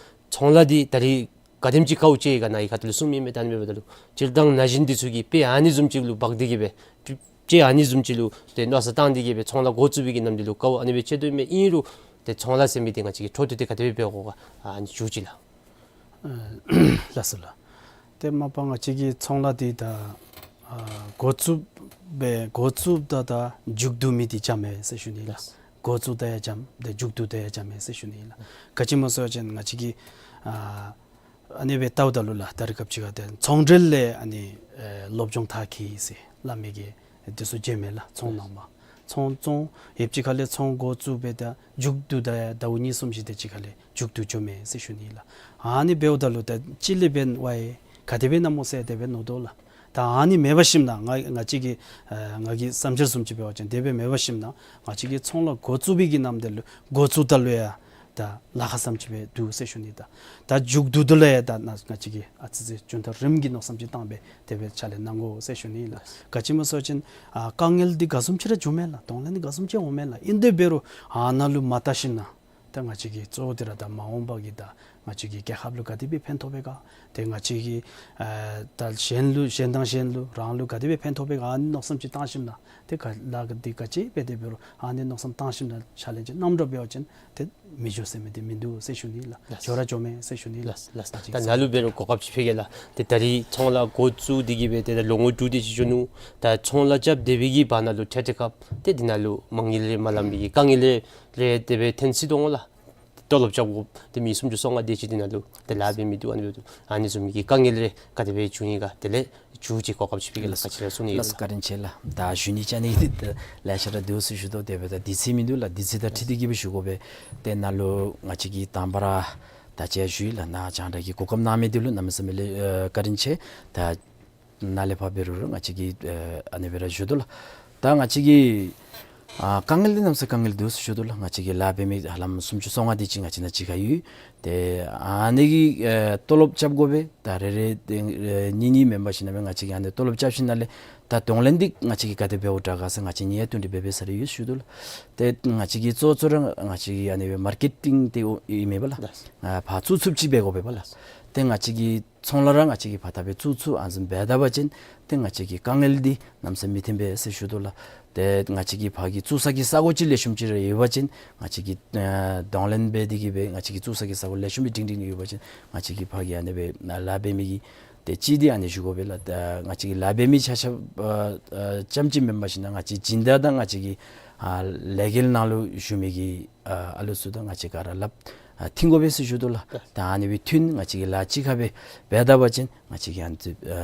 ཚོང་ལཱ་འདི་ད་རིས་ག་དེམ་ཅིག་དཀའཝ་སྤྱད་ག་ནཱ་གི་ཁ་ཐུག་ལུ་གསུངམ་ཨིན་མས། ད་ཨ་ནི་འབདཝ་ད་ལུ་སྤྱིར་བཏང་ན་གཞོན་འདི་ཚུ་གིས་དཔེ་ཨ་ནི་བཟུམ་ཅིག་ལུ་འབག་སྟེ་གི་སྦེ་དཔེ་ཨ་ནི་བཟུམ་ཅིག་ལུ་ཏེ་མནོ་བསམ་བཏང་སྟེ་གི་སྦེ་ཚོང་ལཱ་འགོ་བཙུགས་པའི་གི་ནམ་འདི་ལུ་དཀའཝ་ཨ་ནི་སྦེ་སྤྱད་དོ་མས། ཨིན་རུང་ཏེ་ཚོང་ལཱ་ཟེར་མི་འདི་ང་བཅས་ཀྱིས་འཕྲོ་མཐུད་དེ་ག་དེ་སྦེ་འབད་དགོ་ག་ཨ་ནི་མཇུག་ཅིག་ལགས། ལགས་སོ་ལགས། ཏེ་མ་པ་ང་བཅས་ཀྱི་ཚོང་ལཱ་འདི་ད་ཨ་འགོ་བཙུགས་སྦེ་འགོ་བཙུགསཔ་ད་ད་མཇུག་བསྡུ་མི་འདི་འཇམ་མས་ཟེར་ཞུ་ནི་ལགས། ལགས། འགོ་བཙུགས་ད་ཡང་འཇམ་ཏེ་མཇུག་བསྡུ་ད་ཡང་འཇམ་མས་ཟེར་ཞུ་ནི་ལགས། ག་ཅི་སྨོ་ཟེར་བ་ཅིན་ང་བཅས་ཀྱིས་ཨ་ཨ་ནི་སྦེ་བལྟཝ་ད་ལུ་ལགས་ད་རེས་སྐབས་ཅིག་ཁར་ཏེ་ཚོང་འབྲེལ་ལས་ཨ་ནི་ཨེ་སློབ་སྦྱོང་མཐར་འཁྱོལ་ཟེར་སླབ་མི་གི་འདི་ཚུ་མཇལཝ་མས་ལགས། ཚོང་ནང་མ་ཚོང་ཚོང་ཡོདཔ་ཅིག་ཁ་ལས་ཚོང་འགོ་བཙུགས་སྦེ་ད་མཇུག་བསྡུ་ད་ཡང་ཟླཝ་གཉིས་གསུམ་ཅིག་དེ་ཅིག་ཁ་ལས་མཇུག་བསྡུ་འགྱོཝ་མས་ཟེར་ཞུ་ནི་ལགས། ཨ་ནི་འབདཝ་ད་ལུ་ད་ཅི་ལས་འབདན་ཝའི་ག་དེ་སྦེ་ཨིན་ན་སྨོ་ཟེར་དེ་སྦེ་མནོ་དོ་ལགས། ད་ཨ་ནི་མེད་པར་ཞིནམ་ན་ང་ང་བཅས་ཀྱི་ཨ་ང་གི་བསམ་འཆར་བཟུམ་ཅིག་འབད་བ་ཅིན་དེ་སྦེ་མེད་པར་ཞིནམ་ན་ང་བཅས་ཀྱིས་ཚོང་ལཱ་འགོ་བཙུགས་པའི་གི་ནམ་དེ་ལུ་འགོ་བཙུགསཔ་ད་ལུ་ཡང་ད་ལཱ་ཁག་བཟུམ་ཅིག་སྦེ་འདུག་ཟེར་ཞུ་ནི། ད་ད་མཇུག་བསྡུཝ་ད་ལུ་ཡང་ད་ནཱ་ང་བཅས་ཀྱིས་ཨ་ཙི་ཙི་རྒྱུན་མཐའ་རིངམོ་གི་མནོ་བསམ་ཅིག་བཏང་སྦེ་དེ་སྦེ་ཕྱག་ལཱ་གནང་དགོ་ཟེར་ཞུ་ནི་ལགས། ག་ཅི་སྨོ་ཟེར་བ་ཅིན་ཨ་དཀའ་ངལ་འདི་ག་བཟུམ་ཅིག་ར་འབྱུངམ་མས་ལགས། གདོང་ལེན་འདི་ག་བཟུམ་ཅིག་འོངམ་མས་ལགས། ཨིན་དེ་འབད་རུང་ཨ་ནཱ་ལུ་མ་བལྟ་ཞིནམ་ན་ད་ང་བཅས་ཀྱིས་གཙོ་བོ་འདི་ར་ད་མ་འོངས་པ་གི་ད་ང་བཅས་ཀྱི་རྒྱལ་ཁབ་ལུ་ག་དེ་སྦེ་ཕན་ཐོགས་པས་ག། ཏེ་ང་བཅས་ཀྱིས་ཨ་ད་གཞན་ལུ་གཞན་དང་གཞན་ལུ་རང་ལུ་ག་དེ་སྦེ་ཕན་ཐོགས་པས་ག། ཨ་ནི་མནོ་བསམ་ཅིག་བཏང་ཞིནམ་ན་ཏེ་ག་ལཱ་ག་འདི་ག་ཅི་འབད་དེ་འབད་རུང་ཨ་ནི་མནོ་བསམ་བཏང་ཞིནམ་ན་ཕྱག་ལཱ་ཅིག་གནངམ་འདྲཝ་འབད་བ་ཅིན་ཏེ་མི་འགྱོ་ཟེར་མི་འདི་མིན་འདུག་ཟེར་ཞུ་ནི་ལགས། ལགས། འགྱོ་ར་འགྱོཝ་མས་ཟེར་ཞུ་ནི་ལགས། ལགས། ད་ནཱ་ལུ་འབད་རུང་གོ་སྐབས་ཅིག་ཕུལ་གེ་ལགས། ཏེ་ད་རིས་ཚོང་ལཱ་འགོ་བཙུགས་ཏེ་གི་སྦེ་ཏེ་ད་ལོ་ངོ་དྲུག་དེ་ཅིག་འགྱོ་ནུག། ད་ཚོང་ལཱ་རྐྱབ་སྡོད་པའི་གི་བར་ན་ལུ་འཕྲལ་འཕྲལ་སྐབས་ཏེ་འདི་ནང་ལུ་མ་དངུལ་རེ་མ་ལངམ་པའི་གི་དཀའ་ངལ་རེ་རེ་དེ་སྦེ་ཐོན་སྲིད་དོ་འོང་ལགས། ཏེ་ཏོ་ལོབ་རྐྱབ་དགོཔ་ཏེ་མི་སུམ་ཅུ་སོ་ལྔ་དེ་ཅིག་འདི་ནང་ལུ་ཏེ་ལཱ་འབད་མི་འདུག། ཨ་ནི་འབདཝ་ད་ཨ་ནི་བཟུམ་གྱི་དཀའ་ངལ་རེ་ག་དེ་སྦེ་བྱུང་ཡི་ག། དེ་ལས་མཇུག་ཅིག་གོ་སྐབས་ཅིག་ཕུལ་གེ་ལགས། ག་ཅི་ར་གསུང་ནི་ཡོད། ལགས། བཀའ་དྲིན་ཆེ་ལགས། ད་ཞུ་ནི་བཅའ་ནི་འདི་ལེ་ཤ་ར་འདུག་ཟེར་ཞུ་དོ། དེ་འབདཝ་ད་དུས་ཚོད་མིན་འདུག་ལགས། དུས་ཚོད་དང་འཁྲིལ་ཏེ་གི་སྦེ་ཞུ་དགོ་པས། ཏེ་ནཱ་ལུ་ང་བཅས་ཀྱིས་དང་པ་ར་ད་ཅི་ཞུ་ཡི་ལགས། ནཱ་རྒྱང་བསྒྲགས་ཀྱི་གོ་སྐབས་གནང་མི་འདི་ལུ་གནམ་མེད་ས་མེད་ལས་ཨ་བཀའ་དྲིན་ཆེ། ད་ནཱ་ལས་ཕར་འབད་རུང་ར་ང་བཅས་ཀྱིས་ཨ་ཨ་ནི་སྦེ་ར་ཞུ་དོ་ལགས། ད་ང་བཅས་ཀྱི་ཨ་དཀའ་ངལ་འདི་གནམ་མེད་ས་མེད་དཀའ་ངལ་འདུག་ཟེར་ཞུ་དོ་ལགས། ང་བཅས་ཀྱི་ལཱ་འབད་མི་ཧ་ལམ་སུམ་ཅུ་སོ་ལྔ་དེ་ཅིག་ང་བཅས་ནཱ་གཅིག་ཁར་ཡོད། ཏེ་ཨ་ནི་གི་ཨེ་ཏོ་ལོབ་རྐྱབ་དགོ་པས། ད་རེ་རེ་ཏེ་ཨེ་གཉིས་གཉིས་མེན་པར་ཞིནམ་ལས་ང་བཅས་ཀྱིས་ཨ་ནི་ཏོ་ལོབ་རྐྱབ་ཞིནམ་ལས་ད་གདོང་ལེན་འདི་ང་བཅས་ཀྱིས་ག་དེ་འབདཝ་དྲག་ག་ཟེར་ང་བཅས་གཉིས་ཡང་བསྟུན་ཏེ་འབད་འབད་ས་རེ་ཡོད་ཞུ་དོ་ལགས། ཏེ་ང་བཅས་ཀྱི་གཙོ་གཙོ་ར་ང་བཅས་ཀྱི་ཨ་ནི་སྦེ་མར་ཀེ་ཊིང་འདི་ཨིན་མས་པ་ལགས། ལགས། ཨ་ཕར་བཙུགས་ཚུགསཔ་ཅིག་འབད་དགོ་པས་པ་ལགས། ཏེ་ང་བཅས་ཀྱི་ཚོང་ལཱ་ར་ང་བཅས་ཀྱིས་ཕར་ད་སྦེ་བཙུགས་ཚུགས་ཨ་ནི་བཟུམ་འབད་ད་པ་ཅིན་ཏེ་ང་བཅས་ཀྱི་དཀའ་ངལ་འདི་གནམ་མེད་ས་མེད་མི་ཐོན་པས་ཟེར་ཞུ་དོ་ལགས། ཏེ་ང་བཅས་ཀྱིས་ཕར་གྱི་བཙུགས་ས་གི་ས་གོ་ཅིག་ལེགས་ཤོམ་ཅིག་ར་ཡོད་པ་ཅིན་ང་བཅས་ཀྱིས་ཨ་གདོང་ལེན་འབད་དེ་གི་སྦེ་ང་བཅས་ཀྱིས་བཙུགས་ས་གི་ས་གོ་ལེགས་ཤོམ་སྦེ་སྒྲིང་སྒྲིང་ཡོད་པ་ཅིན་ང་བཅས་ཀྱིས་ཕར་གྱི་ཨ་ནི་སྦེ་ལཱ་འབད་མི་གི་ཏེ་གཅིག་འདི་ཨ་ནི་ཞུ་དགོ་པས་ལགས། ད་ང་བཅས་ཀྱིས་ལཱ་འབད་མི་ཆ་ཁྱབ་ཨ་ཨ་རྐྱངམ་ཅིག་མེན་པར་ཞིནམ་ལས་ང་བཅས་སྦྱིན་བདག་དང་ང་བཅས་ཀྱི་ཨ་ལས་འགུལ་ནང་ལུ་ཞུགས་མི་གི་ཨ་ཨ་ལུ་ཚུ་དང་ང་བཅས་ག་ར་སླབ་ ཨ་མཐུན་དགོ་པས་ཟེར་ཞུ་དོ་ལགས། ད་ཨ་ནི་སྦེ་མཐུན་ང་བཅས་ཀྱིས་ལཱ་གཅིག་ཁར་སྦེ་འབད་ད་པ་ཅིན་ང་བཅས་ཀྱིས་ཨ་ནི་ཚུ་ཨ་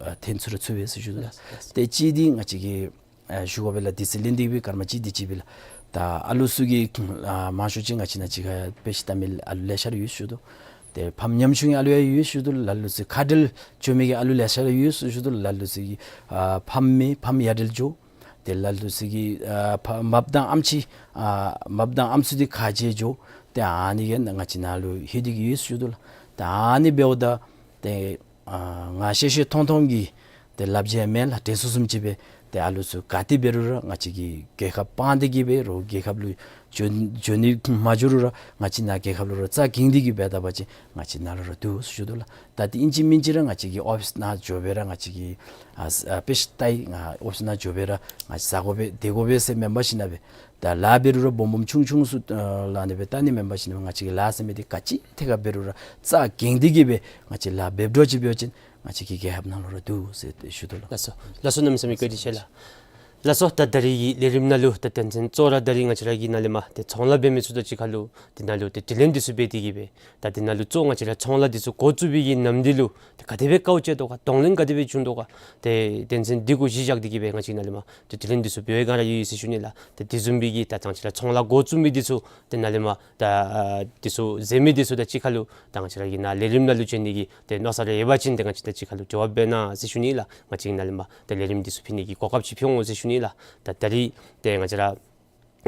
ཨ་ཐོན་ཚུགས་ར་ཚུགས་པས་ཟེར་ཞུ་དོ་ལགས། ཏེ་གཅིག་འདི་ང་བཅས་ཀྱིས་ཨ་ཞུ་དགོ་པས་ལགས། དུས་ཚོད་ལེན་ཏེ་སྦེ་སྐར་མ་གཅིག་དེ་ཅིག་སྦེ་ལགས། ད་ཨ་ལུ་ཚུ་གི་ཨ་མང་ཤོས་ཅིག་ང་བཅས་ནཱ་གཅིག་ཁར་དཔེ་ཆ་ལྟ་མི་ཨ་ལུ་ལེ་ཤ་ར་ཡོད་ཞུ་དོ། ཏེ་ཕམ་ཉམ་ཆུང་གི་ཨ་ལུ་ཡང་ཡོད་ཞུ་དོ་ལགས། ལ་ལུ་ཚུ་ཁ་བྲལ་འགྱོ་མི་གི་ཨ་ལུ་ལེ་ཤ་ར་ཡོད་ཞུ་དོ་ལགས། ལ་ལུ་ཚུ་གི་ཨ་ཕམ་མེད་ཕམ་ཡ་བྲལ་འགྱོ། ཏེ་ལ་ལུ་ཚུ་གི་ཨ་ཕ་མ་དང་ཨམ་ཆི་ཨ་མ་དང་ཨམ་སྲུ་འདི་ཁ་བྱལ་འགྱོ། ཏེ་ཨ་ནི་གི་ང་བཅས་ནཱ་ལུ་ལྷོད་དེ་གི་ཡོད་ཞུ་དོ་ལགས། ཏེ་ཨ་ནི་འབདཝ་ད་ཏེ་ཨ་ང་ཤེས་ཤེས་མཐོང་མཐོང་གི་ཏེ་ལབ་བྱ་མེན་ལགས། དྲན་གསོ་བཟུམ་ཅིག་སྦེ་ཏེ་ཨ་ལུ་ཚུ་ག་ཏེ་འབད་རུང་ར་ང་བཅས་ཀྱི་རྒྱལ་ཁབ་སྤང་སྟེ་གི་སྦེ་རོགས་རྒྱལ་ཁབ་ལུ་འགྱོ་འགྱོ་ནི་མ་འགྱོ་རུང་ར་ང་བཅས་ནཱ་རྒྱལ་ཁབ་ལུ་ར་རྩ་འགེངས་ཏེ་གི་འབད་ད་པ་ཅིན་ང་བཅས་ནཱ་ལུ་ར་འདུག་ཞུ་དོ་ལགས། ད་ཏེ་ཨིན་ཅི་མིན་ཅི་ར་ང་བཅས་ཀྱི་ཨོ་ཕིསི་ནང་འགྱོ་སྦེ་ར་ང་བཅས་ཀྱིས་ཨ་ཨ་དཔེ་ཆ་ལྟ་ཡི་ང་ཨོ་ཕིསི་ནང་འགྱོ་སྦེ་ར་ང་བཅས་ཟ་དགོ་པས་སྡོད་དགོ་པས་ཟེར་མེན་པར་ཞིན་ན་སྦེ་ད་ལཱ་འབད་རུང་ར་སྦོམ་སྦོམ་ཆུང་ཆུང་ཚུ་ཨ་ལགས་ཨ་ནི་སྦེ་ལྟ་ནི་མེན་པར་ཞིན་ན་ང་བཅས་ཀྱི་ལཱ་ཟེར་མི་འདི་ག་ཅི་ཐད་ཁར་འབད་རུང་ར་རྩ་འགེངས་ཏེ་གི་སྦེ་ང་བཅས་ལཱ་འབད་འགྱོ་ཅི་འབད་བ་ཅིན་ང་བཅས་ཀྱི་རྒྱལ་ཁབ་ནང་ལུ་ར་འདུག་ཟེར་ཏེ་ཞུ་དོ་ལགས། ལགས་སོ། ལགས་སོ། གནམ་མེད་ས་མེད་བཀའ་དྲིན་ཆེ་ལགས། ལགས་སོ། ད་ད་རིས་ཀྱི་ལས་རིམ་ནང་ལུ་ད་དོན་ཚན་གཙོ་བོ་ར་ད་རིས་ང་བཅས་ར་གི་ནཱ་ལས་མར་ཏེ་ཚོང་ལཱ་འབད་མི་ཚུ་དང་གཅིག་ཁར་ལུ་དེ་ནང་ལུ་ཏེ་དྲི་ལན་འདི་ཚུ་འབད་དེ་གི་སྦེ་ད་དེ་ནང་ལུ་གཙོ་ང་བཅས་ར་ཚོང་ལཱ་འདི་ཚུ་འགོ་བཙུགས་པའི་གི་ནམ་དུས་ལུ་ཏེ་ག་དེ་སྦེ་དཀའཝ་སྤྱད་དོ་ག་གདོང་ལེན་ག་དེ་སྦེ་བྱུང་དོ་ག་ཏེ་དོན་ཚན་འདི་གུ་གཞི་བཞག་སྟེ་གི་སྦེ་ང་བཅས་ནཱ་ལས་མར་ཏེ་དྲི་ལན་འདི་ཚུ་འབད་བའི་སྒང་ར་ཡོད་ཡོད་ཟེར་ཞུ་ནི་ལགས། ཏེ་དེ་བཟུམ་སྦེ་གི་ད་ང་བཅས་ར་ཚོང་ལཱ་འགོ་བཙུགས་མི་འདི་ཚུ་དེ་ནང་ལས་མར་ད་ཨ་འདི་ཚུ་མཛད་མི་འདི་ཚུ་དང་གཅིག་ཁར་ལུ་ད་ང་བཅས་ར་གི་ནཱ་ལས་རིམ་ནང་ལུ་འབྱོན་ནི་གི་ཏེ་མནོ་བསམ་རེ་ཡོད་པ་ཅིན་ཏེ་ང་བཅས་དང་གཅིག་ཁར་ལུ་འབྲེལ་བ་འབད་གནང་ཟེར་ཞུ་ནི་ལགས། ང་བཅས་ནཱ་ལས་མར་ཏེ་ལས་རིམ་འདི་ཚུ་ཕུལ་ནི་གི་གོ་སྐབས་ཅིག་ཕུལ་འོང་ཟེར་ཞུ་ནི་ལགས། ད་ད་རིས་ཏེ་ང་བཅས་ར་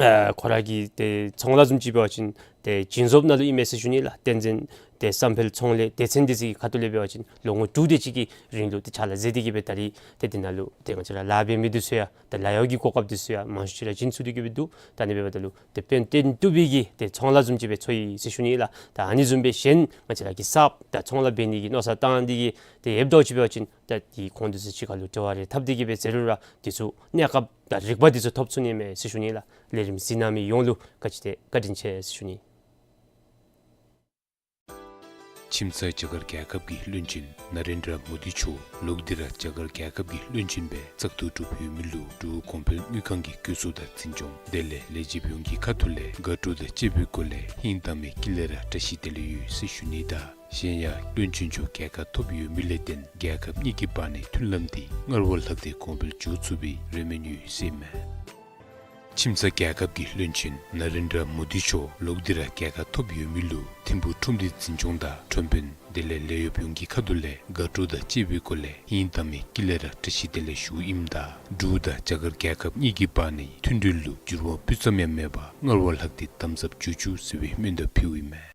ཨ་ཁོ་ར་གི་ཏེ་ཚོང་ལཱ་བཟུམ་ཅིག་འབད་བ་ཅིན་ཏེ་སྦྱིན་བཟོཔ་ནང་ལུ་ཨིན་མས་ཟེར་ཞུ་ནི་ལགས། དོན་ཚན་ཏེ་བསམ་འཕེལ་ཚོང་ལས་སྡེ་ཚན་འདི་ཚུ་གི་ཁ་ཐུག་ལས་འབད་བ་ཅིན་ལོ་ངོ་དྲུག་དེ་ཅིག་གི་རིང་ལུ་ཏེ་ཕྱག་ལཱ་མཛད་དེ་གི་སྦེ་ད་རིས་ཏེ་དེ་ནང་ལུ་ཏེ་ང་བཅས་ར་ལཱ་འབད་མི་འདི་ཚུ་ཡང་ཏེ་ལཱ་གཡོག་གི་གོ་སྐབས་འདི་ཚུ་ཡང་མང་ཤོས་ཅིག་ར་བྱིན་ཚུགས་ཏེ་གི་སྦེ་འདུག། ད་ཨ་ནི་འབདཝ་ད་ལུ་ཏེ་དཔལ་སྟེང་བཏུབ་པའི་གི་ཏེ་ཚོང་ལཱ་བཟུམ་ཅིག་སྦེ་ཚོར་ཡི་ཟེར་ཞུ་ནི་ལགས། ད་ཨ་ནི་བཟུམ་སྦེ་གཞན་ང་བཅས་ར་གི་གསརཔ་ད་ཚོང་ལཱ་འབད་ནི་གི་མནོ་བསམ་བཏང་སྟེ་གི་ཏེ་ཡོདཔ་འདྲཝ་ཅིག་འབད་བ་ཅིན་ད་ཏེ་ཁོང་འདི་ཚུ་གཅིག་ཁར་ལུ་འབྲེལ་བ་རེ་འཐབ་སྟེ་གི་སྦེ་ཟེར་རུང་ར་འདི་ཚུ་གནས་སྐབས་དང་རིག་པ་འདི་ཚུ་ཐོབ་ཚུགས་ནི་མས་ཟེར་ཞུ་ནི་ལགས། ལས་རིམ་གཟིགས་གནང་མི་ཡོངས་ལུ་བཀའ་དྲིན་ཆེ་ཟེར་ཞུ་ནི། ཁྱིམ་ཚང་རྒྱ་གར་རྒྱལ་ཁབ་ཀྱི་བློན་ཆེན་ན་རེན་དྲ་མོ་དི་མཆོག་ལོག་སྟེ་ར་རྒྱ་གར་རྒྱལ་ཁབ་ཀྱི་བློན་ཆེན་སྦེ་བཙག་འཐུ་གྲུབ་ཡོད་མི་ལུ་འབྲུག་གོང་འཕེལ་དངུལ་ཁང་གི་བཀོད་ཚོགས་དང་འཛིན་སྐྱོང་དེ་ལས་ལས་བྱེདཔ་ཡོངས་ཀྱི་ཁ་ཐུག་ལས་དགའ་སྤྲོ་དང་བཅས་པའི་སྒོ་ལས་ཧིང་དྭངས་མའི་དཀྱིལ་ལས་ར་བཀྲ་ཤིས་བདེ་ལེགས་ཡོད་ཟེར་ཞུ་ནི་དང་གཞན་ཡང་བློན་ཆེན་མཆོག་རྒྱལ་ཁ་ཐོབ་ཡོད་མི་ལས་བརྟེན་རྒྱལ་ཁབ་གཉིས་ཀྱི་བར་ནའི་མཐུན་ལམ་འདི་སྔར་བ་ལྷག་སྟེ་གོང་འཕེལ་འགྱོ་ཚུགས་པའི་རེ་སྨོན་ཡོད་ཟེར་ཨིན་མས། ཁྱིམ་ཚང་རྒྱལ་ཁབ་ཀྱི་བློན་ཆེན་ན་རེན་དྲ་མོ་དི་མཆོག་ལོག་སྟེ་ར་རྒྱལ་ཁ་ཐོབ་ཡོད་མི་ལུ་ཐིམ་ཕུག་ཁྲོམ་སྡེ་འཛིན་སྐྱོང་དང་ཁྲོམ་དཔོན་དེ་ལས་ལས་གཡོགཔ་ཡོངས་ཀྱི་ཁ་ཐུག་ལས་དགའ་སྤྲོ་དང་བཅས་པའི་སྒོ་ལས་ཧིང་དྭངས་མའི་དཀྱིལ་ལས་ར་བཀྲ་ཤིས་བདེ་ལེགས་ཞུཝ་ཨིནམ་ད་འབྲུག་དང་རྒྱ་གར་རྒྱལ་ཁབ་གཉིས་ཀྱི་བར་ནའི་མཐུན་འབྲེལ་ལུ་འགྱུར་བ་སྤུས་ཙམ་ཡང་མེད་པར་སྔར་བ་ལྷག་སྟེ་དམ་ཟབ་འགྱོ་བཅུག་ཟེར་བའི་སྨོན་འདེབས་ཕུལཝ་ཨིན་མས།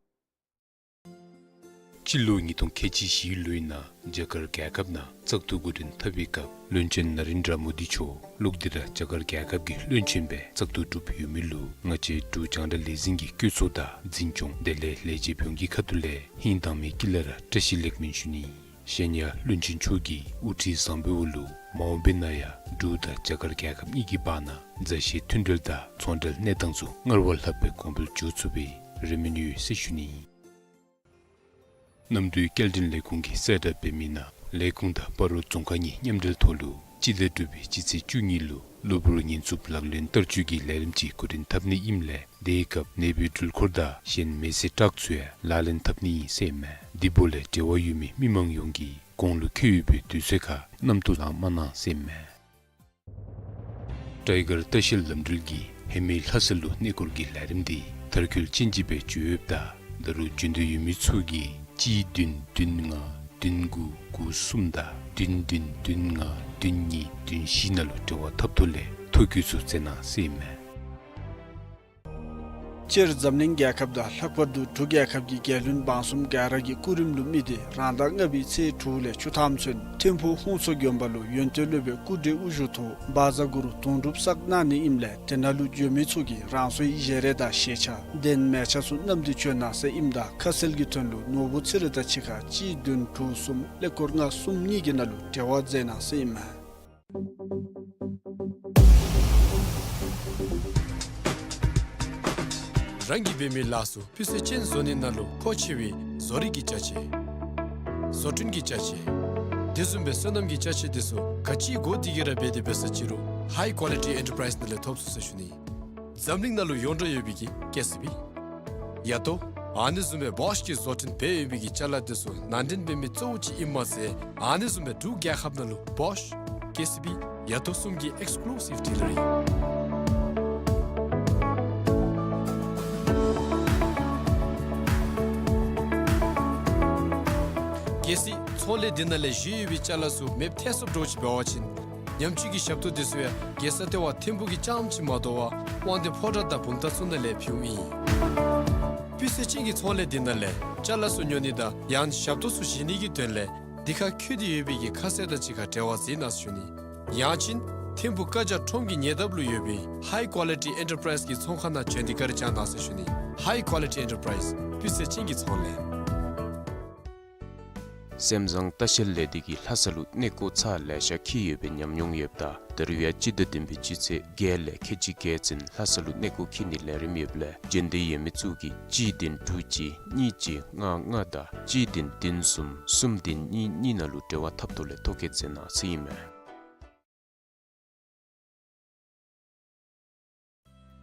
སྤྱི་ལོ་ཉིས་སྟོང་ཁལ་གཅིག་བཞི་ལོའི་ནང་རྒྱ་གར་རྒྱལ་ཁབ་ནང་བཙག་འཐུ་འགོ་འདྲེན་འཐབ་པའི་སྐབས་བློན་ཆེན་ན་རེན་དྲ་མོ་དི་མཆོག་ལོག་སྟེ་ར་རྒྱ་གར་རྒྱལ་ཁབ་ཀྱི་བློན་ཆེན་སྦེ་བཙག་འཐུ་གྲུབ་ཡོད་མི་ལུ་ང་བཅས་འབྲུག་རྒྱང་བསྒྲགས་ལས་འཛིན་གྱི་བཀོད་ཚོགས་དང་འཛིན་སྐྱོང་དེ་ལས་ལས་བྱེདཔ་ཡོངས་ཀྱི་ཁ་ཐུག་ལས་ཧིང་དྭངས་མའི་དཀྱིལ་ལས་ར་བཀྲ་ཤིས་ལེགས་སྨོན་ཞུ་ནི། གཞན་ཡང་བློན་ཆེན་མཆོག་གི་དབུ་ཁྲིད་བཟང་པོའི་འོག་ལུ་མ་འོངས་པའི་ནང་ཡང་འབྲུག་དང་རྒྱ་གར་རྒྱལ་ཁབ་གཉིས་ཀྱི་བར་ན་མཛའ་བཤེས་མཐུན་འབྲེལ་དང་ཚོང་འབྲེལ་གནས་སྟངས་ཚུ་སྔར་བ་ལྷག་སྦེ་གོང་འཕེལ་འགྱོ་ཚུགས་པའི་རེ་སྨོན་ཡོད་ཟེར་ཞུ་ནི། གནམ་གྲུའི་སྐྱེལ་འདྲེན་ལས་ཁུངས་ཀྱིས་གསལ་བསྒྲགས་འབད་མི་ནང་ལས་ཁུངས་དང་སྤ་རོ་རྫོང་ཁག་གཉིས་མཉམ་འབྲེལ་ཐོག་ལུ་སྤྱི་ཟླ་དྲུག་པའི་སྤྱི་ཚེས་བཅུ་གཉིས་ལུ་གློ་བུར་ཉེན་ཚབས་ལག་ལེན་བསྟར་སྤྱོད་ཀྱི་ལས་རིམ་ཅིག་འགོ་འདྲེན་འཐབ་ནི་ཨིནམ་ལས་དེའི་སྐབས་ནད་འབུའི་འགྲུལ་འཁོར་དང་གཞན་མེ་བསད་ཊཱག་ཚུ་ཡང་ལག་ལེན་འཐབ་ནི་ཨིན་ཟེར་ཨིན་མས། དེ་འབདཝ་ལས་འབྲེལ་བ་ཡོད་མི་མི་མང་ཡོངས་ཀྱིས་གོང་ལུ་འཁོད་ཡོད་པའི་དུས་ཚོད་ཁར་རྣམ་རྟོག་ལང་མ་གནང་ཟེར་ཨིན་མས། ཊའི་གར་ལྟ་བཤལ་ལམ་འགྲུལ་གྱིས་ཧེ་མའི་ལྷ་ས་ལུ་གནས་སྐོར་གྱི་ལས་རིམ་འདི་མཐར་འཁྱོལ་ཅན་ཅིག་སྦེ་འགྱོ་ཡོདཔ་ད་ད་རུང་འབྱོན་འདོད་ཡོད་མི་ཚུ་གིས་གཅིག་བདུན་བདུན་ལྔ་བདུན་དགུ་དགུ་གསུམ་དང་བདུན་བདུན་བདུན་ལྔ་བདུན་གཉིས་བདུན་བཞི་ནང་ལུ་འབྲེལ་བ་འཐབ་ཐོག་ལས་ཐོ་བཀོད་ཚུ་མཛད་གནང་ཟེར་ཨིན་མས། སྤྱིར་འཛམ་གླིང་རྒྱལ་ཁབ་དང་ལྷག་པར་དུ་འབྲུག་རྒྱལ་ཁབ་ཀྱི་རྒྱལ་བློན་འབངས་གསུམ་ག་ར་གི་སྐུ་རིམ་ལུ་དམིགས་ཏེ་རང་ཟླ་ལྔ་པའི་ཚེས་དྲུག་ལས་བཅུ་ཐམ་ཚུན་ཐིམ་ཕུག་ཧོང་མཚོ་དགོན་པ་ལུ་ཡོན་ཏན་སློབ་དཔོན་སྐུ་བགྲེས་དབུ་བཞུགས་ཐོག་བཛྲ་གུ་རུ་དུང་སྒྲུབ་བསགས་གནང་ནི་ཨིནམ་ལས་དེ་ནང་ལུ་འབྱོན་མི་ཚུ་གིས་རང་སོའི་བཞེས་རས་དང་བཞེས་ཆས་གདན་མལ་ཆ་ཚུ་བསྣམས་ཏེ་བྱོན་གནང་ཟེར་ཨིནམ་ད་ཁ་གསལ་གྱི་དོན་ལུ་ནོར་བུ་ཚེ་རིང་དང་གཅིག་ཁར་གཅིག་བདུན་དྲུག་གསུམ་ཀླད་ཀོར་ལྔ་གསུམ་གཉིས་ཀྱི་ནང་ལུ་འབྲེལ་བ་མཛད་གནང་ཟེར་ཨིན་མས། རང་གིས་འབད་མི་ལཱ་ཚུ་སྤུས་ཚད་ཅན་བཟོ་ནི་ནང་ལུ་མཁོ་ཆེ་བའི་བཟོ་རིག་གི་ཅ་ཆས། བཟོ་སྐྲུན་གྱི་ཅ་ཆས། དེ་བཟུམ་སྦེ་སོ་ནམ་གྱི་ཅ་ཆས་དེ་ཚུ་ག་ཅི་དགོ་དེ་གི་ར་འབད་དེ་འབད་ས་ཅི་རུང་ཧའི་ཀོ་ལི་ཊི་ཨེན་ཊར་པ་རའིསི་ནང་ལས་ཐོབ་ཚུགས་ཟེར་ཞུ་ནི། འཛམ་གླིང་ནང་ལུ་ཡོངས་གྲགས་ཡོད་པའི་གི་ཀེ་སི་བི། ཡ་ཏོ། ཨ་ནི་བཟུམ་སྦེ་བོཤ་གི་བཟོ་སྐྲུན་འབད་ཡོད་པའི་གི་ཅ་ལ་དེ་ཚུ་ནང་འདྲེན་འབད་མི་གཙོ་བོ་ཅིག་ཨིནམ་མ་ཚད་ཨ་ནི་བཟུམ་སྦེ་འབྲུག་རྒྱལ་ཁབ་ནང་ལུ་བོཤ་ཀེ་སི་བི་ཡ་དོ་གསུམ་གྱི་ཨེགསི་ཀུ་ལུ་སིབ་ཌི་ལར་ཨིན། གལ་སྲིད་ཚོང་ལས་འདི་ནང་ལས་བཞེས་ཡོད་པའི་ཅ་ལ་ཚུ་མེདཔ་ཐལ་སོཔ་འདྲཝ་ཅིག་འབད་བ་ཅིན་ཉམས་བཅོས་ཀྱི་ཞབས་ཏོག་དེ་ཚུ་ཡང་རྒྱལ་ས་ལྟེ་བ་ཐིམ་ཕུག་གི་རྐྱངམ་ཅིག་མ་དོ་བར་དབང་འདུས་ཕོ་བྲང་དང་བུམ་ཐང་ཚུ་ནང་ལས་ཕུལཝ་ཨིན། སྤུས་ཚད་ཅན་གྱི་ཚོང་ལས་འདི་ནང་ལས་ཅ་ལ་ཚུ་ཉོ་ནི་དང་ཡང་ཞབས་ཏོག་ཚུ་བཞེས་ནི་གི་དོན་ལས་འདི་ཁར་འཁོད་དེ་ཡོད་པའི་གི་ཁ་གསལ་དང་གཅིག་ཁར་འབྲེལ་བ་མཛད་གནང་ཟེར་ཞུ་ནི། ཡང་ཅིན་ཐིམ་ཕུག་བཀའ་རྒྱ་ཁྲོམ་གྱི་ཉེ་འདབས་ལུ་ཡོད་པའི་ཧའི་ཀོ་ལི་ཊི་ཨེན་ཊར་པ་རའིཛ་གི་ཚོང་ཁང་ནང་བྱོན་ཏེ་བཀའ་དྲིན་བསྐྱང་གནང་ཟེར་ཞུ་ནི། ཧའི་ཀོ་ལི་ཊི་ཨེན་ཊར་པ་རའིཛ་སྤུས་ཚད་ཅན་གྱི་ཚོང་ལས། སེམས་བཟང་ལྟ་བཤལ་ལས་སྡེ་གིས་ལྷ་ས་ལུ་གནས་སྐོར་ཚར་ལེ་ཤ་འཁྱིད་ཡོད་པའི་ཉམས་མྱོང་ཡོདཔ་ད་ད་རུང་ཡང་སྤྱི་ཟླ་བདུན་པའི་སྤྱི་ཚེས་བརྒྱད་ལས་ཁལ་གཅིག་བརྒལ་ཚུན་ལྷ་ས་ལུ་གནས་སྐོར་འཁྱིད་ནིའི་ལས་རིམ་ཡོདཔ་ལས་རྒྱུན་ལྡན་ཡོད་མི་ཚུ་གིས་གཅིག་བདུན་དྲུག་གཅིག་གཉིས་གཅིག་ལྔ་ལྔ་དང་གཅིག་བདུན་བདུན་གསུམ་གསུམ་བདུན་གཉིས་གཉིས་ནང་ལུ་འབྲེལ་བ་འཐབ་ཐོག་ལས་ཐོ་བཀོད་མཛད་གནང་ཟེར་ཨིན་མས།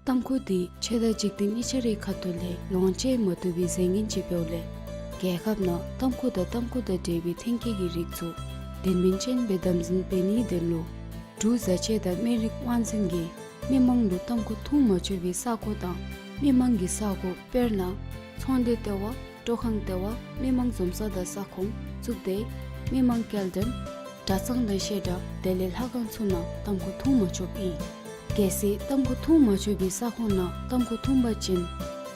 ཏམ་ཁུ་འདི་ཆོས་དང་འཇིག་རྟེན་གཉིས་ཆ་རའི་ཁ་ཐུག་ལས་ལོངས་སྤྱོད་མ་བཏུབ་པའི་རྫས་ངན་ཅིག་འབདཝ་ལས་རྒྱལ་ཁབ་ནང་ཏམ་ཁུ་དང་ཏམ་ཁུ་དང་འབྲེལ་བའི་ཐོན་སྐྱེད་ཀྱི་རིགས་ཚུ་དོན་སྨིན་ཅན་སྦེ་དམ་འཛིན་འབད་ནིའི་དོན་ལུ་འབྲུག་བཟའ་ཆས་དང་སྨན་རིགས་དབང་འཛིན་གྱིས་མི་མང་ལུ་ཏམ་ཁུ་འཐུང་མ་ཆོག་པའི་ས་གོ་དང་མི་མང་གི་ས་གོ་དཔེར་ན་ཚོང་སྡེ་ལྟེ་བ་སྤྲོ་ཁང་ལྟེ་བ་མི་མང་འཛོམས་ས་དང་ས་ཁོངས་གཙུག་སྡེ་མི་མང་སྐྱེལ་འདྲེན་གྲྭ་ཚང་དང་བཤད་གྲྭ་དེ་ལས་ལྷ་ཁང་ཚུ་ནང་ཏམ་ཁུ་འཐུང་མ་ཆོགཔ་ཨིན། གལ་སྲིད་ཏམ་ཁུ་འཐུང་མ་ཆོག་པའི་ས་ཁོངས་ནང་ཏམ་ཁུ་འཐུང་པ་ཅིན་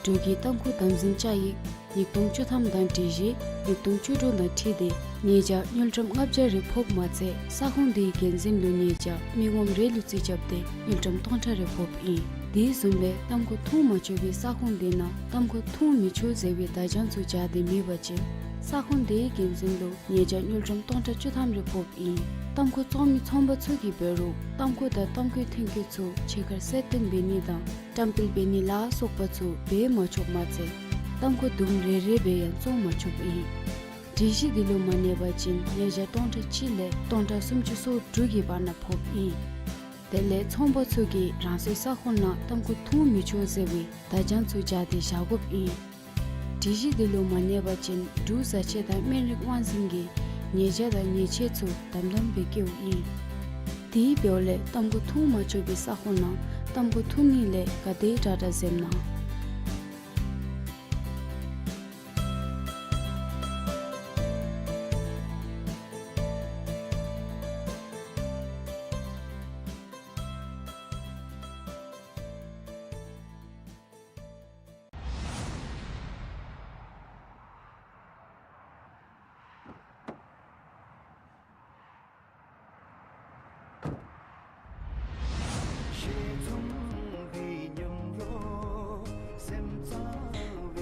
འབྲུག་གི་ཏམ་ཁུ་དམ་འཛིན་བཅའ་ཡིག་ཉིས་སྟོང་བཅུ་ཐམ་དང་སྒྲིག་གཞི་ཉིས་སྟོང་བཅུ་དྲུག་དང་འཁྲིལ་ཏེ་ཉེས་བྱ་དངུལ་ཀྲམ་ལྔ་བརྒྱ་རེ་ཕོགཔ་མ་ཚད་ས་ཁོངས་དེའི་འགན་འཛིན་ལུ་ཉེས་བྱ་མི་ངོམ་རེ་ལུ་རྩིས་རྐྱབ་སྟེ་དངུལ་ཀྲམ་སྟོང་ཕྲག་རེ་ཕོགཔ་ཨིན། དེ་བཟུམ་སྦེ་ཏམ་ཁུ་འཐུང་མ་ཆོག་པའི་ས་ཁོངས་དེ་ནང་ཏམ་ཁུ་འཐུང་མི་ཆོག་ཟེར་བའི་བརྡ་བྱང་ཚུ་སྦྱར་ཏེ་མེད་པ་ཅིན་ས་ཁོངས་དེའི་འགན་འཛིན་ལུ་ཉེས་བྱ་དངུལ་ཀྲམ་སྟོང་ཕྲག་བཅུ་ཐམ་རེ་ཕོགཔ་ཨིན། ཏམ་ཁུ་བཙོང་མི་ཚོང་པ་ཚུ་གིས་འབད་རུང་ཏམ་ཁུ་དང་ཏམ་ཁུའི་ཐོན་སྐྱེད་ཚུ་ཕྱི་ཁར་གསལ་སྟོན་འབད་ནི་དང་བཀྲམ་སྤེལ་འབད་ནི་ལ་སོགས་པ་ཚུ་འབད་མ་ཆོགཔ་མ་ཚད་ཏམ་ཁུ་དུམ་རེ་རེ་སྦེ་ཡང་བཙོང་མ་ཆོགཔ་ཨིན། སྒྲིག་གཞི་འདི་ལུ་མ་གནས་པ་ཅིན་ཉེས་བྱ་སྟོང་ཕྲག་གཅིག་ལས་སྟོང་ཕྲག་སུམ་ཅུ་སོ་དྲུག་གི་བར་ན་ཕོགཔ་ཨིན། དེ་ལས་ཚོང་པ་ཚུ་གིས་རང་སོའི་ས་ཁོངས་ནང་ཏམ་ཁུ་འཐུང་མི་ཆོག་ཟེར་བའི་བརྡ་བྱང་ཚུ་སྦྱར་ཏེ་བཞག་དགོཔ་ཨིན། སྒྲིག་གཞི་འདི་ལུ་མ་གནས་པ་ཅིན་འབྲུག་བཟའ་ཆས་དང་སྨན་རིགས་དབང་འཛིན་གྱིས་ཉེས་བྱ་དང་ཉེས་ཆད་ཚུ་དམ་དམ་སྦེ་བཀལཝ་ཨིན། དེ་འབདཝ་ལས་ཏམ་ཁུ་འཐུང་མ་ཆོག་པའི་ས་ཁོངས་ནང་ཏམ་ཁུ་འཐུང་ནི་ལས་ག་དེ་དྲག་དྲག་འཛེམ་གནང་།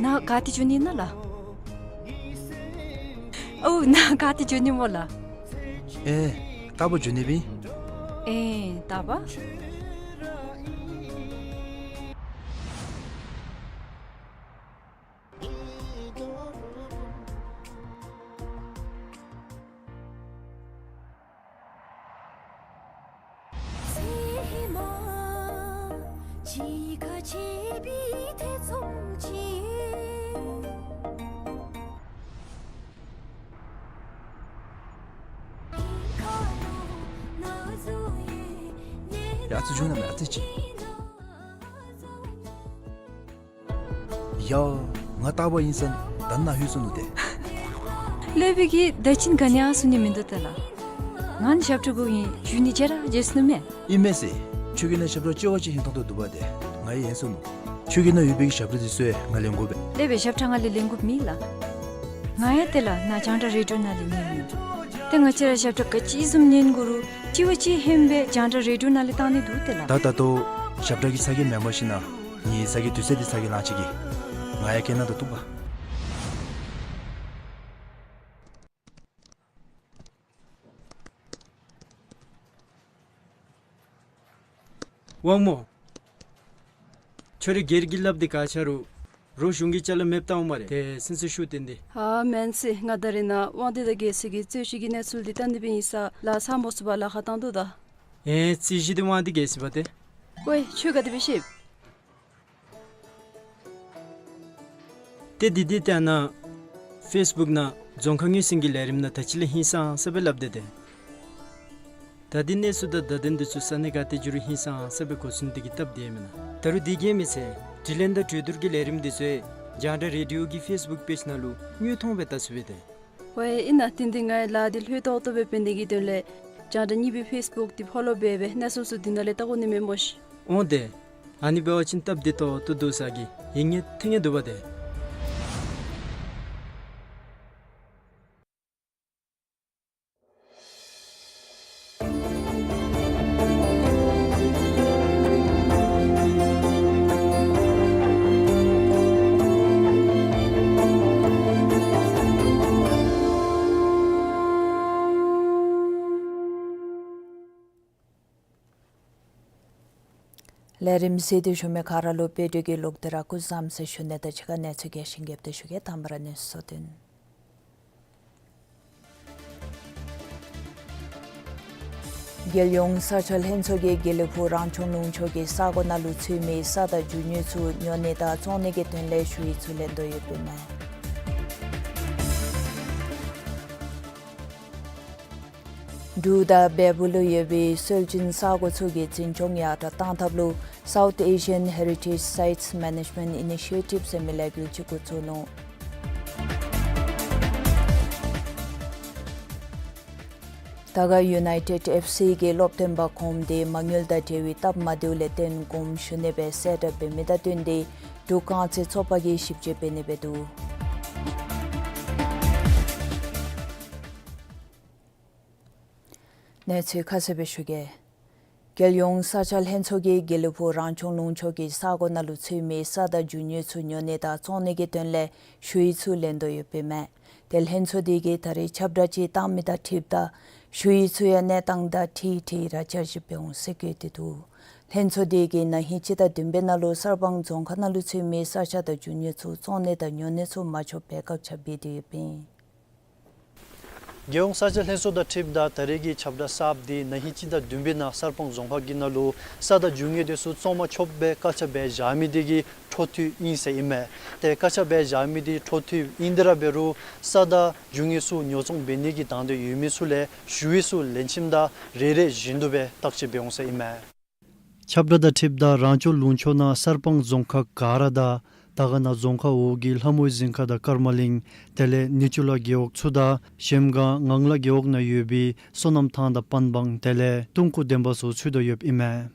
ནཱ་ག་ཏེ་འགྱོ་ནི་ཨིན་ན་ལགས། ཨོ་ནཱ་ག་ཏེ་འགྱོ་ནི་སྨོ་ལགས། ཨེ་རྟག་པར་འགྱོ་ནི་སྦེ་ཨིན། ཨེ་རྟག་པར། ཡ་ཨ་ཙི་འགྱོ་ན་མེན་ཨ་ཙི་ཅིག། ཡ་ང་རྟག་པར་ཨིན་ས་ད་ནཱ་ལྷོད་སོ་ནུག་ཏེ། སློབ་དཔོན་གྱིས་ད་ཅི་ག་ནི་ཡང་གསུང་ནི་མིན་འདུག་ཏེ་ལགས། ང་ནི་ཞབས་ཁྲ་དགོ་ཨིན་ཞུ་ནི་བརྗེད་ར་བརྗེད་སོ་ནུག་མས། ཨིན་མས་ཟེར། ཁྱོད་ཀྱིས་ནཱ་ཞབས་ཁྲ་ལྕི་བ་ཅིག་ལེན་ཐངས་འདུག་པ་ཏེ་ང་ཡང་ཡེངས་སོ་ནུག། ཁྱོད་ཀྱི་ནཱ་ཡོད་པའི་གི་ཞབས་ཁྲ་འདི་ཚུ་ཡང་ང་ལེན་དགོ་པས། སློབ་དཔོན་ཞབས་ཁྲ་ང་ལས་ལེན་དགོཔ་མེད་ལགས། ང་ཡང་ཏེ་ལགས་ནཱ་རྒྱང་བསྒྲགས་རེ་ཌིའོ་ནང་ལས་ཉན་མི་ཡོད། ཏེ་ང་བཅས་ར་ཞབས་ཁྲ་ག་ཅི་བཟུམ་ཉན་དགོ་རུང་ལྕི་བ་ཅིག་ལྷོད་པའི་རྒྱང་བསྒྲགས་རེ་ཌིའོ་ནང་ལས་བཏང་ནི་འདུག་ཏེ་ལགས། ད་ད་ལྟོ་ཞབས་ཁྲ་གི་ཚ་གྱང་མེན་པར་ཞིན་ན་ངེའི་ཚ་གྱང་དུས་ཚོད་འདི་ཚ་གྱང་ལང་ཅི་གི། ང་ཡང་སྐད་ནང་ད་འདུག་པ། དབང་མོ། ཁྱོད་རའི་སྒེར་གྱི་ལགཔ་འདི་ག་ཆ་རུང་རོགས་གཞུང་གི་ཅ་ལ་མེདཔ་བཏང་འོང་སྨ་རེ། ཏེ་སེམས་སུ་ཤུགས་བཏོན་ཏེ། ཨ་མེན་ཟེར། ང་ད་རེས་ནཱ་དབང་འདུས་དང་རྒྱལ་སྲས་ཀྱི་རྩོད་གཞི་གི་གནས་ཚུལ་འདི་བལྟ་ནི་སྦེ་ཨིན་ས་ལགས། ཚ་མོ་སུ་བ་ལཱ་ཁག་བཏང་འདུག་ད། ཨེ་རྩོད་གཞི་འདི་དབང་འདུས་རྒྱལ་སྲས་པ་ཏེ། ཝའེ་ཁྱོད་ག་དེ་སྦེ་ཤེས། ཏེ་འདི་འདི་ཏེ་ཨ་ནཱ་ཕེསི་བུཀ་ནང་རྫོང་ཁག་ངོས་འཛིན་གྱི་ལས་རིམ་ནང་ད་ཅི་ལས་ཧིང་སངས་ས་སྦེ་སླབ་སྟེ་ཏེ། ད་འདི་གནས་ཚུལ་དང་བརྡ་དོན་འདི་ཚུ་ས་གནས་ག་ཏེ་འགྱོ་རུང་ཧིང་སངས་ས་སྦེ་གོ་ཚུགས་ནི་དེ་གིས་སྟབས་བདེ་མེན་ན། ད་རུང་དེ་གིས་མ་ཚད་དྲི་ལན་དང་གྲོས་བསྡུར་གྱི་ལས་རིམ་འདི་ཚུ་ཡང་རྒྱང་བསྒྲགས་རེ་ཌི་ཡོ་གི་ཕེསི་བུཀ་པེཇ་ནང་ལུ་དངོས་མཐོང་སྦེ་བལྟ་ཚུགས་པས་ཏེ། ཝའེ་ཨིན་ན། ཏན་ཏན་ང་ཡང་ལཱ་འདི་ལྷོད་ཏོག་ཏོ་སྦེ་འབད་ནི་གི་དོན་ལས་རྒྱང་བསྒྲགས་གཉིས་པའི་ཕེསི་བུཀ་འདི་ཕོ་ལོ་འབད་འབད་གནས་ཚུལ་ཚུ་འདི་ནང་ལས་བལྟ་དགོ་ནི་མས་སྨོ་ཤིག། འོང་ཏེ། ཨ་ནི་འབད་བ་ཅིན་སྟབས་བདེ་ཏོག་ཏོ་འདུག་ཟེར་གི། ཡིད་ངེས་ཐུགས་ངེས་འདུག་པ་ཏེ། ལས་རིམ་གཟིགས་ཏེ་བཞུགས་མི་ག་ར་ལུ་དཔལ་སྒྲོན་གྱི་ལོག་སྟེ་ར་སྐུ་གཟུགས་བཟང་ཟེར་ཞུ་ནི་དང་གཅིག་ཁར་གནས་ཚུལ་རྒྱས་ཤིང་རྒྱསཔ་སྦེ་ཞུ་གེ། དང་པ་ར་གནས་ཚུལ་བསྡུ་ནི། རྒྱལ་ཡོངས་ས་ཆ་ལྷན་ཚོགས་ཀྱིས་དགེ་ལེགས་ཕུག་རང་སྐྱོང་ལུང་ཕྱོགས་ཀྱི་ས་གོ་ནང་ལུ་ཚུད་མི་ས་དང་རྒྱུ་དངོས་ཚུ་ཉོ་ནི་དང་བཙོང་ནི་གི་དོན་ལས་ཞུ་ཡིག་ཚུ་ལེན་དོ་ཡོདཔ་ཨིན་མས། འབྲུག་དང་བལ་པོ་ལུ་ཡོད་པའི་སྲོལ་རྒྱུན་ས་གོ་ཚུ་གི་འཛིན་སྐྱོང་ཡར་དྲག་གཏང་ཐབས་ལུ་South Asian Heritage Sites Management Initiative ཟེར་མི་ལས་འགུལ་ཅིག་འགོ་བཙུགས་ནུག། དར་དཀར་ཡུ་ནའི་ཊེཌ་ཨེཕ་སི་གི་སློབ་སྟོན་པ་གོངམ་དེ་མ་དངུལ་དང་འབྲེལ་བའི་སྟབས་མ་བདེཝ་ལས་བརྟེན་དགོངསམ་ཞུ་ནི་སྦེ་གསལ་བསྒྲགས་འབད་མི་དང་བསྟུན་ཏེ་འབྲུག་རྐང་རྩེད་ཚོགས་པ་གིས་ཞིབ་དཔྱད་འབད་ནི་སྦེ་འདུག། གནས་ཚུལ་ཁ་གསལ་སྦེ་ཞུ་གེ། རྒྱལ་ཡོངས་ས་ཆ་ལྷན་ཚོགས་ཀྱིས་དགེ་ལེགས་ཕུག་རང་སྐྱོང་ལུང་ཕྱོགས་ཀྱི་ས་གོ་ནང་ལུ་ཚུད་མི་ས་དང་རྒྱུ་དངོས་ཚུ་ཉོ་ནི་དང་བཙོང་ནི་གི་དོན་ལས་ཞུ་ཡིག་ཚུ་ལེན་དོ་ཡོདཔ་ཨིན་མས། ཏེ་ལྷན་ཚོགས་དེ་གིས་ད་རེས་ཁྱབ་བསྒྲགས་ཅིག་བཏང་མི་དང་འཁྲིལཝ་ད་ཞུ་ཡིག་ཚུ་ཡང་གནས་སྟངས་དང་འཁྲིལ་འཁྲིལ་ར་འཆར་གཞི་འབད་འོང་ཟེར་བཀོད་དེ་འདུག། ལྷན་ཚོགས་དེ་གིས་ན་ཧིང་སྤྱི་ཟླ་བདུན་པའི་ནང་ལུ་གསར་སྤང་རྫོང་ཁག་ནང་ལུ་ཚུད་མི་ས་ཆ་དང་རྒྱུ་དངོས་ཚུ་བཙོང་ནི་དང་ཉོ་ནི་ཚུ་མ་ཆོགཔ་སྦེ་བཀག་ཆ་འབད་དེ་ཡོདཔ་ཨིན། རྒྱལ་ཡོངས་ས་ཆ་ལྷན་ཚོགས་དང་འཁྲིལཝ་ད་ད་རེས་ཀྱི་ཁྱབ་བསྒྲགས་གསརཔ་འདི་ན་ཧིང་སྤྱི་ཟླ་བདུན་པའི་ནང་གསར་སྤང་རྫོང་ཁག་གི་ནང་ལུ་ས་དང་རྒྱུ་དངོས་དེ་ཚུ་བཙོང་མ་ཆོགཔ་སྦེ་བཀག་ཆ་འབད་བཞག་མི་དེ་གི་འཕྲོ་མཐུད་ཨིན་ཟེར་ཨིན་མས། ཏེ་བཀག་ཆ་འབད་བཞག་མི་དེ་འཕྲོ་མཐུད་ཨིན་དེ་ར་འབད་རུང་ས་དང་རྒྱུ་དངོས་ཚུ་ཉོ་བཙོང་འབད་ནི་གི་དང་འདོད་ཡོད་མི་ཚུ་ལས་ཞུ་ཡིག་ཚུ་ལེན་ཞིནམ་ད་རེ་རེ་བཞིན་དུ་སྦེ་བརྟག་དཔྱད་འབད་འོང་ཟེར་ཨིན་མས། ཁྱབ་བསྒྲགས་དང་འཁྲིལཝ་ད་རང་སྐྱོང་ལུང་ཕྱོགས་ནང་གསར་སྤང་རྫོང་ཁག་ག་ར་དང་དར་དཀར་ན་རྫོང་ཁག་འོག་གི་ལྷ་མོའི་གཟིམ་ཁ་དང་ཀརྨ་གླིང་དེ་ལས་ནི་ཅུ་ལ་རྒེད་འོག་ཚུ་དང་གཞལམ་སྒང་ངང་ལག་རྒེད་འོག་ནང་ཡོད་པའི་སོ་ནམ་ཐང་དང་པན་སྦང་དེ་ལས་ཏུང་ཀུ་འདན་མ་ཚུ་ཚུད་དོ་ཡོདཔ་ཨིན་མས།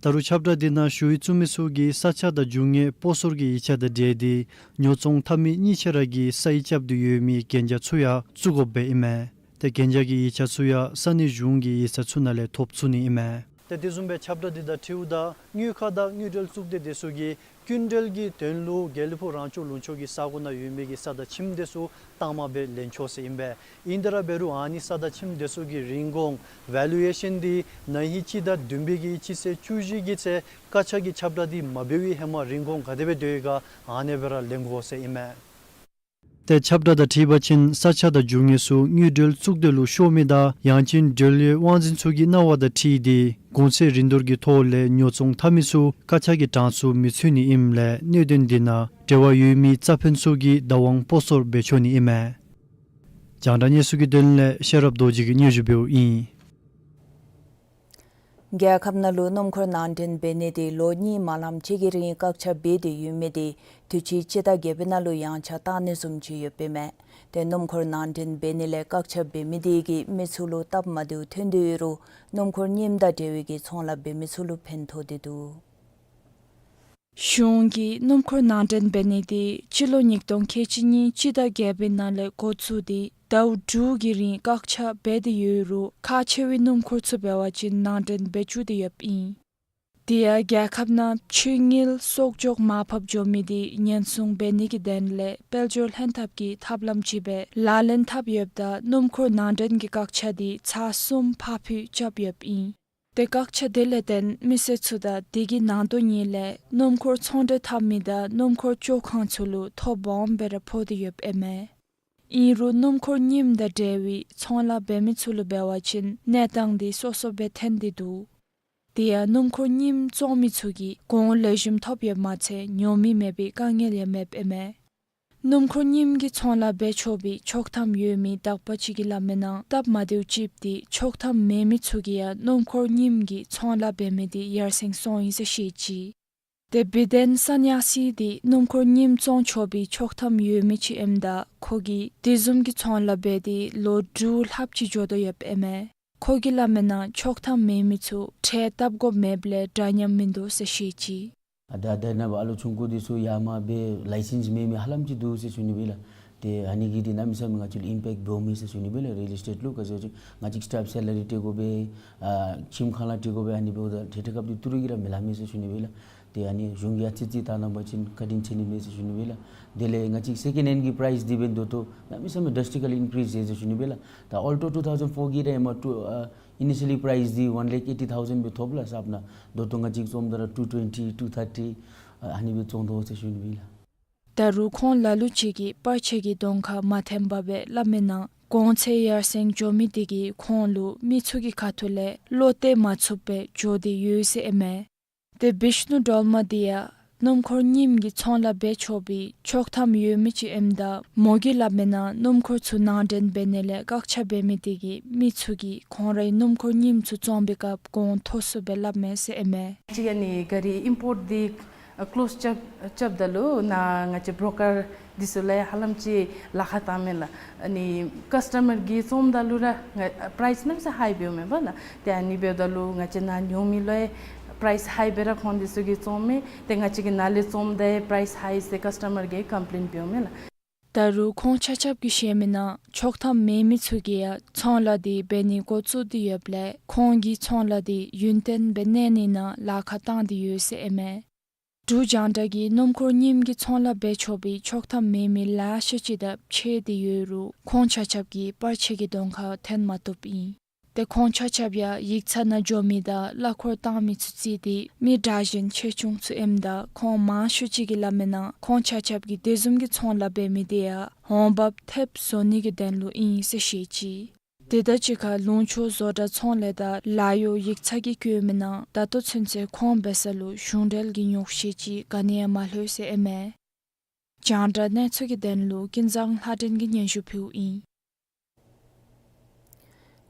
ད་རུང་ཁྱབ་བསྒྲགས་འདི་ནང་ཞུ་ཡིག་བཙུགས་མི་ཚུ་གིས་ས་ཆ་དང་རྒྱུ་དངོས་སྤོ་སོར་གྱི་ཡིག་ཆ་དང་འབྲེལ་ཏེ་ཉོ་བཙོང་འཐབ་མི་གཉིས་ཆ་ར་གིས་ས་ཡིག་རྐྱབ་སྟེ་ཡོད་མི་གན་རྒྱ་ཚུ་ཡང་བཙུགས་དགོཔ་སྦེ་ཨིན་མས། ཏེ་གན་རྒྱ་གི་ཡིག་ཆ་ཚུ་ཡང་ས་གནས་གཞུང་གི་ཡིག་ཚང་ཚུ་ནང་ལས་ཐོབ་ཚུགས་ནི་ཨིན་མས། ཏེ་དེ་བཟུམ་སྦེ་ཁྱབ་བསྒྲགས་འདི་དང་འཁྲིལཝ་ད་དངུལ་ཁང་དང་དངུལ་འབྲེལ་གཙུག་སྡེ་དེ་ཚུ་གིས་སྐྱིན་འགྲུལ་གྱི་དོན་ལུ་དགེ་ལེགས་ཕུག་རང་སྐྱོང་ལུང་ཕྱོགས་ཀྱི་ས་གོ་ནང་ཡོད་མི་གི་ས་དང་ཁྱིམ་དེ་ཚུ་གཏང་མ་སྦེ་ལེན་ཆོག་ཟེར་ཨིན་པས། ཨིན་དེ་ར་འབད་རུང་ཨ་ནི་ས་དང་ཁྱིམ་དེ་ཚུ་གི་རིན་གོང་ཝེ་ལུ་ཨེ་ཤཱན་འདི་ན་ཧིང་སྤྱི་ཟླ་བདུན་པའི་གི་སྤྱི་ཚེས་བཅུ་བཞི་གི་ཚེ་བཀག་ཆ་གི་ཁྱབ་བསྒྲགས་འདི་མ་འབད་བའི་ཧེ་མ་རིན་གོང་ག་དེ་སྦེ་སྡོད་ཡོད་ག་ཨ་ནི་སྦེ་ར་ལེན་དགོ་ཟེར་ཨིན་མས། ཏེ་ཁྱབ་བསྒྲགས་དང་འཁྲིལ་བ་ཅིན་ས་ཆ་དང་རྒྱུ་དངོས་ཚུ་དངུལ་འབྲེལ་གཙུག་སྡེ་ལུ་ཤོར་མི་དང་ཡང་ཅིན་འབྲེལ་ཡོད་དབང་འཛིན་ཚུ་གི་གནང་བ་དང་འཁྲིལ་ཏེ་གོང་ཚད་རིན་བསྡུར་གྱི་ཐོག་ལས་ཉོ་བཙོང་འཐབ་མི་ཚུ་བཀག་ཆ་གི་གྲངས་སུ་མི་ཚུད་ནི་ཨིནམ་ལས་གནད་དོན་འདི་ནང་འབྲེལ་བ་ཡོད་མི་རྩ་ཕན་ཚུ་གིས་བདག་དབང་སྤོ་སོར་འབད་ཆོག་ནི་ཨིན་མས། རྒྱང་བསྒྲགས་གནས་ཚུལ་གྱི་དོན་ལས་ཤེས་རབ་རྡོ་རྗེ་གིས་སྙན་ཞུ་འབདཝ་ཨིན། རྒྱལ་ཁབ་ནང་ལུ་སྣུམ་འཁོར་ནང་འདྲེན་འབད་ནི་དེ་ལོ་གཉིས་མ་ལངམ་ཅིག་གི་རིང་བཀག་ཆ་འབད་དེ་ཡོད་མི་དེ་དུས་ཅི་སྤྱི་ཟླ་བརྒྱད་པའི་ནང་ལུ་ཡང་ཆ་བཏང་ནི་བཟུམ་ཅིག་ཡོདཔ་ཨིན་མས། ཏེ་སྣུམ་འཁོར་ནང་འདྲེན་འབད་ནི་ལས་བཀག་ཆ་འབད་མི་དེ་གིས་མི་ཚུ་ལུ་སྟབས་མ་བདེཝ་ཐོན་ཏེ་ཡོད་རུང་སྣུམ་འཁོར་རྙིངམ་དང་འབྲེལ་བའི་གི་ཚོང་ལཱ་འབད་མི་ཚུ་ལུ་ཕན་ཐོགས་ཏེ་འདུག། གཞུང་གིས་སྣུམ་འཁོར་ནང་འདྲེན་འབད་ནི་དེ་སྤྱི་ལོ་ཉིས་སྟོང་ཁལ་གཅིག་གཉིས་སྤྱི་ཟླ་བརྒྱད་པའི་ནང་ལས་འགོ་བཙུགས་ཏེ་ཟླཝ་དྲུག་གི་རིང་བཀག་ཆ་འབད་དེ་ཡོད་རུང་ཁག་ཆེ་བའི་སྣུམ་འཁོར་ཚུ་འབད་བ་ཅིན་ནང་འདྲེན་འབད་བཅུག་སྟེ་ཡོདཔ་ཨིན། དེ་ཡང་རྒྱལ་ཁབ་ནང་ཕྱི་དངུལ་གསོག་འཇོག་མར་ཕབ་འགྱོ་མི་དེ་ཉེན་སྲུང་འབད་ནི་གི་དོན་ལས་དཔལ་འབྱོར་ལྷན་ཐབས་ཀྱི་ཐབས་ལམ་ཅིག་སྦེ་ལག་ལེན་འཐབ་ཡོདཔ་ད་སྣུམ་འཁོར་ནང་འདྲེན་གྱི་བཀག་ཆ་དེ་ཚར་གསུམ་ཕར་འཕུལ་རྐྱབ་ཡོདཔ་ཨིན། ཏེ་བཀག་ཆ་དེ་ལས་བརྟེན་མི་སེར་ཚུ་དང་དེ་གི་ནང་དོན་ཉིད་ལས་སྣུམ་འཁོར་ཚོང་འབྲེལ་འཐབ་མི་དང་སྣུམ་འཁོར་བཅོ་ཁང་ཚུ་ལུ་ཐོ་སྦོམ་སྦེ་ར་ཕོག་སྟེ་ཡོདཔ་ཨིན་མས། ཨིན་རུང་སྣུམ་འཁོར་རྙིངམ་དང་འབྲེལ་བའི་ཚོང་ལཱ་འབད་མི་ཚུ་ལུ་འབད་བ་ཅིན་གནས་སྟངས་དེ་སོ་སོ་སྦེ་ཐོན་ཏེ་འདུག། དེ་ཡང་སྣུམ་འཁོར་རྙིངམ་བཙོང་མི་ཚུ་གིས་གོང་ལེགས་ཤོམ་ཐོབ་ཡོདཔ་མ་ཚད་ཉོ་མི་མེད་པའི་དཀའ་ངལ་ཡང་མེདཔ་ཨིན་མས། སྣུམ་འཁོར་རྙིངམ་གི་ཚོང་ལཱ་འབད་ཆོག་པའི་ཆོག་ཐམ་ཡོད་མི་དག་པ་ཅིག་གིས་སླབ་མིའི་ནང་སྟབས་མ་བདེཝ་ཅིག་འདི་ཆོག་ཐམ་མེད་མི་ཚུ་གིས་ཡང་སྣུམ་འཁོར་རྙིངམ་གི་ཚོང་ལཱ་འབད་མི་འདི་ཡར་སེང་སོང་ཡི་ཟེར་བཤད་ཅི། ཏེ་བི་དཱན་ས་ནྱ་སི་འདི་སྣུམ་འཁོར་རྙིངམ་བཙོང་ཆོག་པའི་ཆོག་ཐམ་ཡོད་མི་ཅིག་ཨིནམ་ད་ཁོ་གིས་དེ་བཟུམ་གྱི་ཚོང་ལཱ་འབད་དེ་ལོ་དྲུག་ལྷགཔ་ཅིག་འགྱོ་དོ་ཡོདཔ་ཨིན་མས། ཁོ་གིས་སླབ་མིའི་ནང་ཆོག་ཐམ་མེད་མི་ཚུ་ཁྲལ་བཏབ་དགོཔ་མེདཔ་ལས་འདྲ་མཉམ་མིན་འདུག་ཟེར་བཤད་ཅི། ཨ་ད་ད་ནཱ་ཨ་ལོ་ཆུང་ཀུ་འདི་ཚུ་ཡར་མར་འབད་ལའི་སེནསི་མེད་མི་ཧ་ལམ་ཅིག་འདུག་ཟེར་ཞུ་ནི་སྦེ་ལགས། ཏེ་ཨ་ནི་གིས་འདི་གནམ་མེད་ས་མེད་ང་བཅས་ལུ་ཨིམ་པེཀཊ་འབདཝ་མས་ཟེར་ཞུ་ནི་སྦེ་ལགས། རི་ཡལ་ཨི་སི་ཊེཊ་ལུ་ག་ཅི་ང་བཅས་ཀྱིས་སི་ཊེཕ་སེ་ལ་རི་སྤྲོད་དགོ་པས། ཨ་ཁྱིམ་ཁང་གླ་སྤྲོད་དགོ་པས། ཨ་ནི་འབདཝ་ད་ཏེ་ཏེ་སྐབས་འདི་ཏི་རུ་གིས་ར་མི་ལང་མས་ཟེར་ཞུ་ནི་སྦེ་ལགས། ཏེ་ཨ་ནི་གཞུང་གིས་ཨ་ཙི་ཙི་ད་ནངས་པ་ཅིན་བཀའ་དྲིན་ཆེ་ནི་མས་ཟེར་ཞུ་ནི་སྦེ་ལགས། དེ་ལས་ང་བཅས་སེ་ཀེནཌ་ཧེནཌ་གི་པ་རའིསི་འདི་འབདན་ད་ལྟོ་གནམ་མེད་ས་མེད་ཌ་རཱས་ཊི་ཀ་ལི་ཨིན་ཀི་རིསི་བྱུང་ཡི་ཟེར་ཞུ་ནི་སྦེ་ལགས། ད་ཨོལ་ཊོ་ཊུ་ཐའུ་ཟེནཌ་ཕོར་གི་ར་ཧེ་མ་ཊུ་ཨ་ཨི་ནི་ཤི་ལི་པ་རའིསི་འདི་ཝན་ལེཀ་ཨེ་ཊི་ཐའུ་ཟེནཌ་སྦེ་ཐོབ་ལགས་ཟེར་སླབ་ནི། ད་ལྟོ་ང་བཅས་བཙོངམ་ད་ར་ཊུ་ཊུ་ཝེན་ཊི་ཊུ་ཐར་ཊི་ཨ་ཨ་ནི་སྦེ་བཙོང་དོ་ཟེར་ཞུ་ནི་སྦེ་ལགས། ད་རུང་ཁོང་ལ་ལུ་ཅིག་གིས་པར་ཆས་ཀྱི་གདོང་ཁར་མ་འཐོན་པར་སྦེ་སླབ་མིའི་ནང་གོང་ཚད་ཡར་སེང་འགྱོ་མི་འདི་གིས་ཁོང་ལུ་མི་ཚུ་གི་ཁ་ཐུག་ལས་བློ་གཏད་མ་ཚུགས་པར་འགྱོ་སྟེ་ཡོད་ཟེར་ཨིན་མས། ཏེ་བིཤ་ནུ་ཌོལ་མ་འདི་ཡང་སྣུམ་འཁོར་རྙིངམ་གི་ཚོང་ལཱ་འབད་ཆོག་པའི་ཆོག་ཐམ་ཡོད་མི་ཅིག་ཨིནམ་ད་མོ་གིས་སླབ་མིའི་ནང་སྣུམ་འཁོར་ཚུ་ནང་འདྲེན་འབད་ནི་ལས་བཀག་ཆ་འབད་མི་འདི་གིས་མི་ཚུ་གིས་ཁོང་རའི་སྣུམ་འཁོར་རྙིངམ་ཚུ་བཙོང་པའི་སྐབས་གོང་མཐོ་སུ་སྦེ་སླབ་མས་ཟེར་ཨིན་མས། ཅིག་ཨ་ནི་ག་རི་ཨིམ་པོརཊ་འདི་ཨ་ཀློསི་རྐྱབ་རྐྱབ་ད་ལུ་ནཱ་ང་བཅས་བྲོ་ཀར་འདི་ཚུ་ལུ་ཧ་ལམ་ཅིག་ལཱ་ཁག་བཏངམ་མས་ལགས། ཨ་ནི་ཀསི་ཊ་མར་གྱིས་བཙོངམ་ད་ལུ་ར་ང་པ་རའིསི་གནམ་མེད་ས་མེད་ཧའི་འབདཝ་མས་པ་ལགས། ཏེ་ཨ་ནི་འབདཝ་ད་ལུ་ང་བཅས་ནཱ་ཉོ་མི་ལུ་ཡང་པ་རའིསི་ཧའི་སྦེ་ར་ཁོང་འདི་ཚུ་གིས་བཙོངམ་མས། ཏེ་ང་བཅས་ཀྱིས་ནཱ་ལས་བཙོངམ་ད་ཡང་པ་རའིསི་ཧའི་ཟེར་ཀསི་ཊ་མར་གྱིས་ཀམ་པི་ལེན་འབདཝ་མས་ལགས། ད་རུང་ཁོང་ཆ་ཁྱབ་ཀྱིས་བཤད་མིའི་ནང་ཆོག་ཐམ་མེད་མི་ཚུ་གིས་ཡང་ཚོང་ལཱ་འདི་འབད་ནི་འགོ་བཙུགས་ཏེ་ཡོདཔ་ལས་ཁོང་གིས་ཚོང་ལཱ་འདི་ཡུན་བརྟན་སྦེ་གནས་ནི་ནང་ལཱ་ཁག་བཏང་སྟེ་ཡོད་ཟེར་ཨིན་མས། འབྲུག་རྒྱང་བསྒྲགས་ཀྱིས་སྣུམ་འཁོར་རྙིངམ་གི་ཚོང་ལཱ་འབད་ཆོག་པའི་ཆོག་ཐམ་མེད་མི་ལེ་ཤ་ཅིག་དང་འཕྱད་དེ་ཡོད་རུང་ཁོང་ཆ་ཁྱབ་ཀྱིས་པར་ཆས་ཀྱི་གདོང་ཁར་འཐོན་མ་བཏུབ་ཨིན། ཏེ་ཁོང་ཆ་ཁྱབ་ཡང་ཡིག་ཚང་ནང་འགྱོ་མི་དང་གླ་འཁོར་བཏང་མི་ཚུ་བརྩིས་ཏེ་མི་དྲག་ཞན་ཆེ་ཆུང་ཚུ་ཨིནམ་ད་ཁོང་མང་ཤོས་ཅིག་གིས་སླབ་མིའི་ནང་ཁོང་ཆ་ཁྱབ་ཀྱིས་དེ་བཟུམ་གྱི་ཚོང་ལཱ་འབད་མི་འདི་ཡང་འོང་འབབ་ཐེབས་བཟོ་ནི་གི་དོན་ལུ་ཨིན་ཟེར་བཤད་ཅི། དེ་དང་གཅིག་ཁར་ལུང་ཕྱོགས་བཟོ་གྲྭ་ཚོང་ལས་དང་ལཱ་གཡོག་ཡིག་ཚང་གིས་བཀོད་མིའི་ནང་ད་ལྟོ་ཚུན་ཚོད་ཁོང་འབད་ས་ལུ་གཞུང་འབྲེལ་གྱི་ཉོགས་བཤད་ཅིག་ག་ནི་ཡང་མ་ལྷོད་ཟེར་ཨིན་མས། རྒྱང་བསྒྲགས་གནས་ཚུལ་གྱི་དོན་ལུ་ཀུན་བཟང་ལྷ་སྒྲོན་གྱིས་སྙན་ཞུ་ཕུལཝ་ཨིན།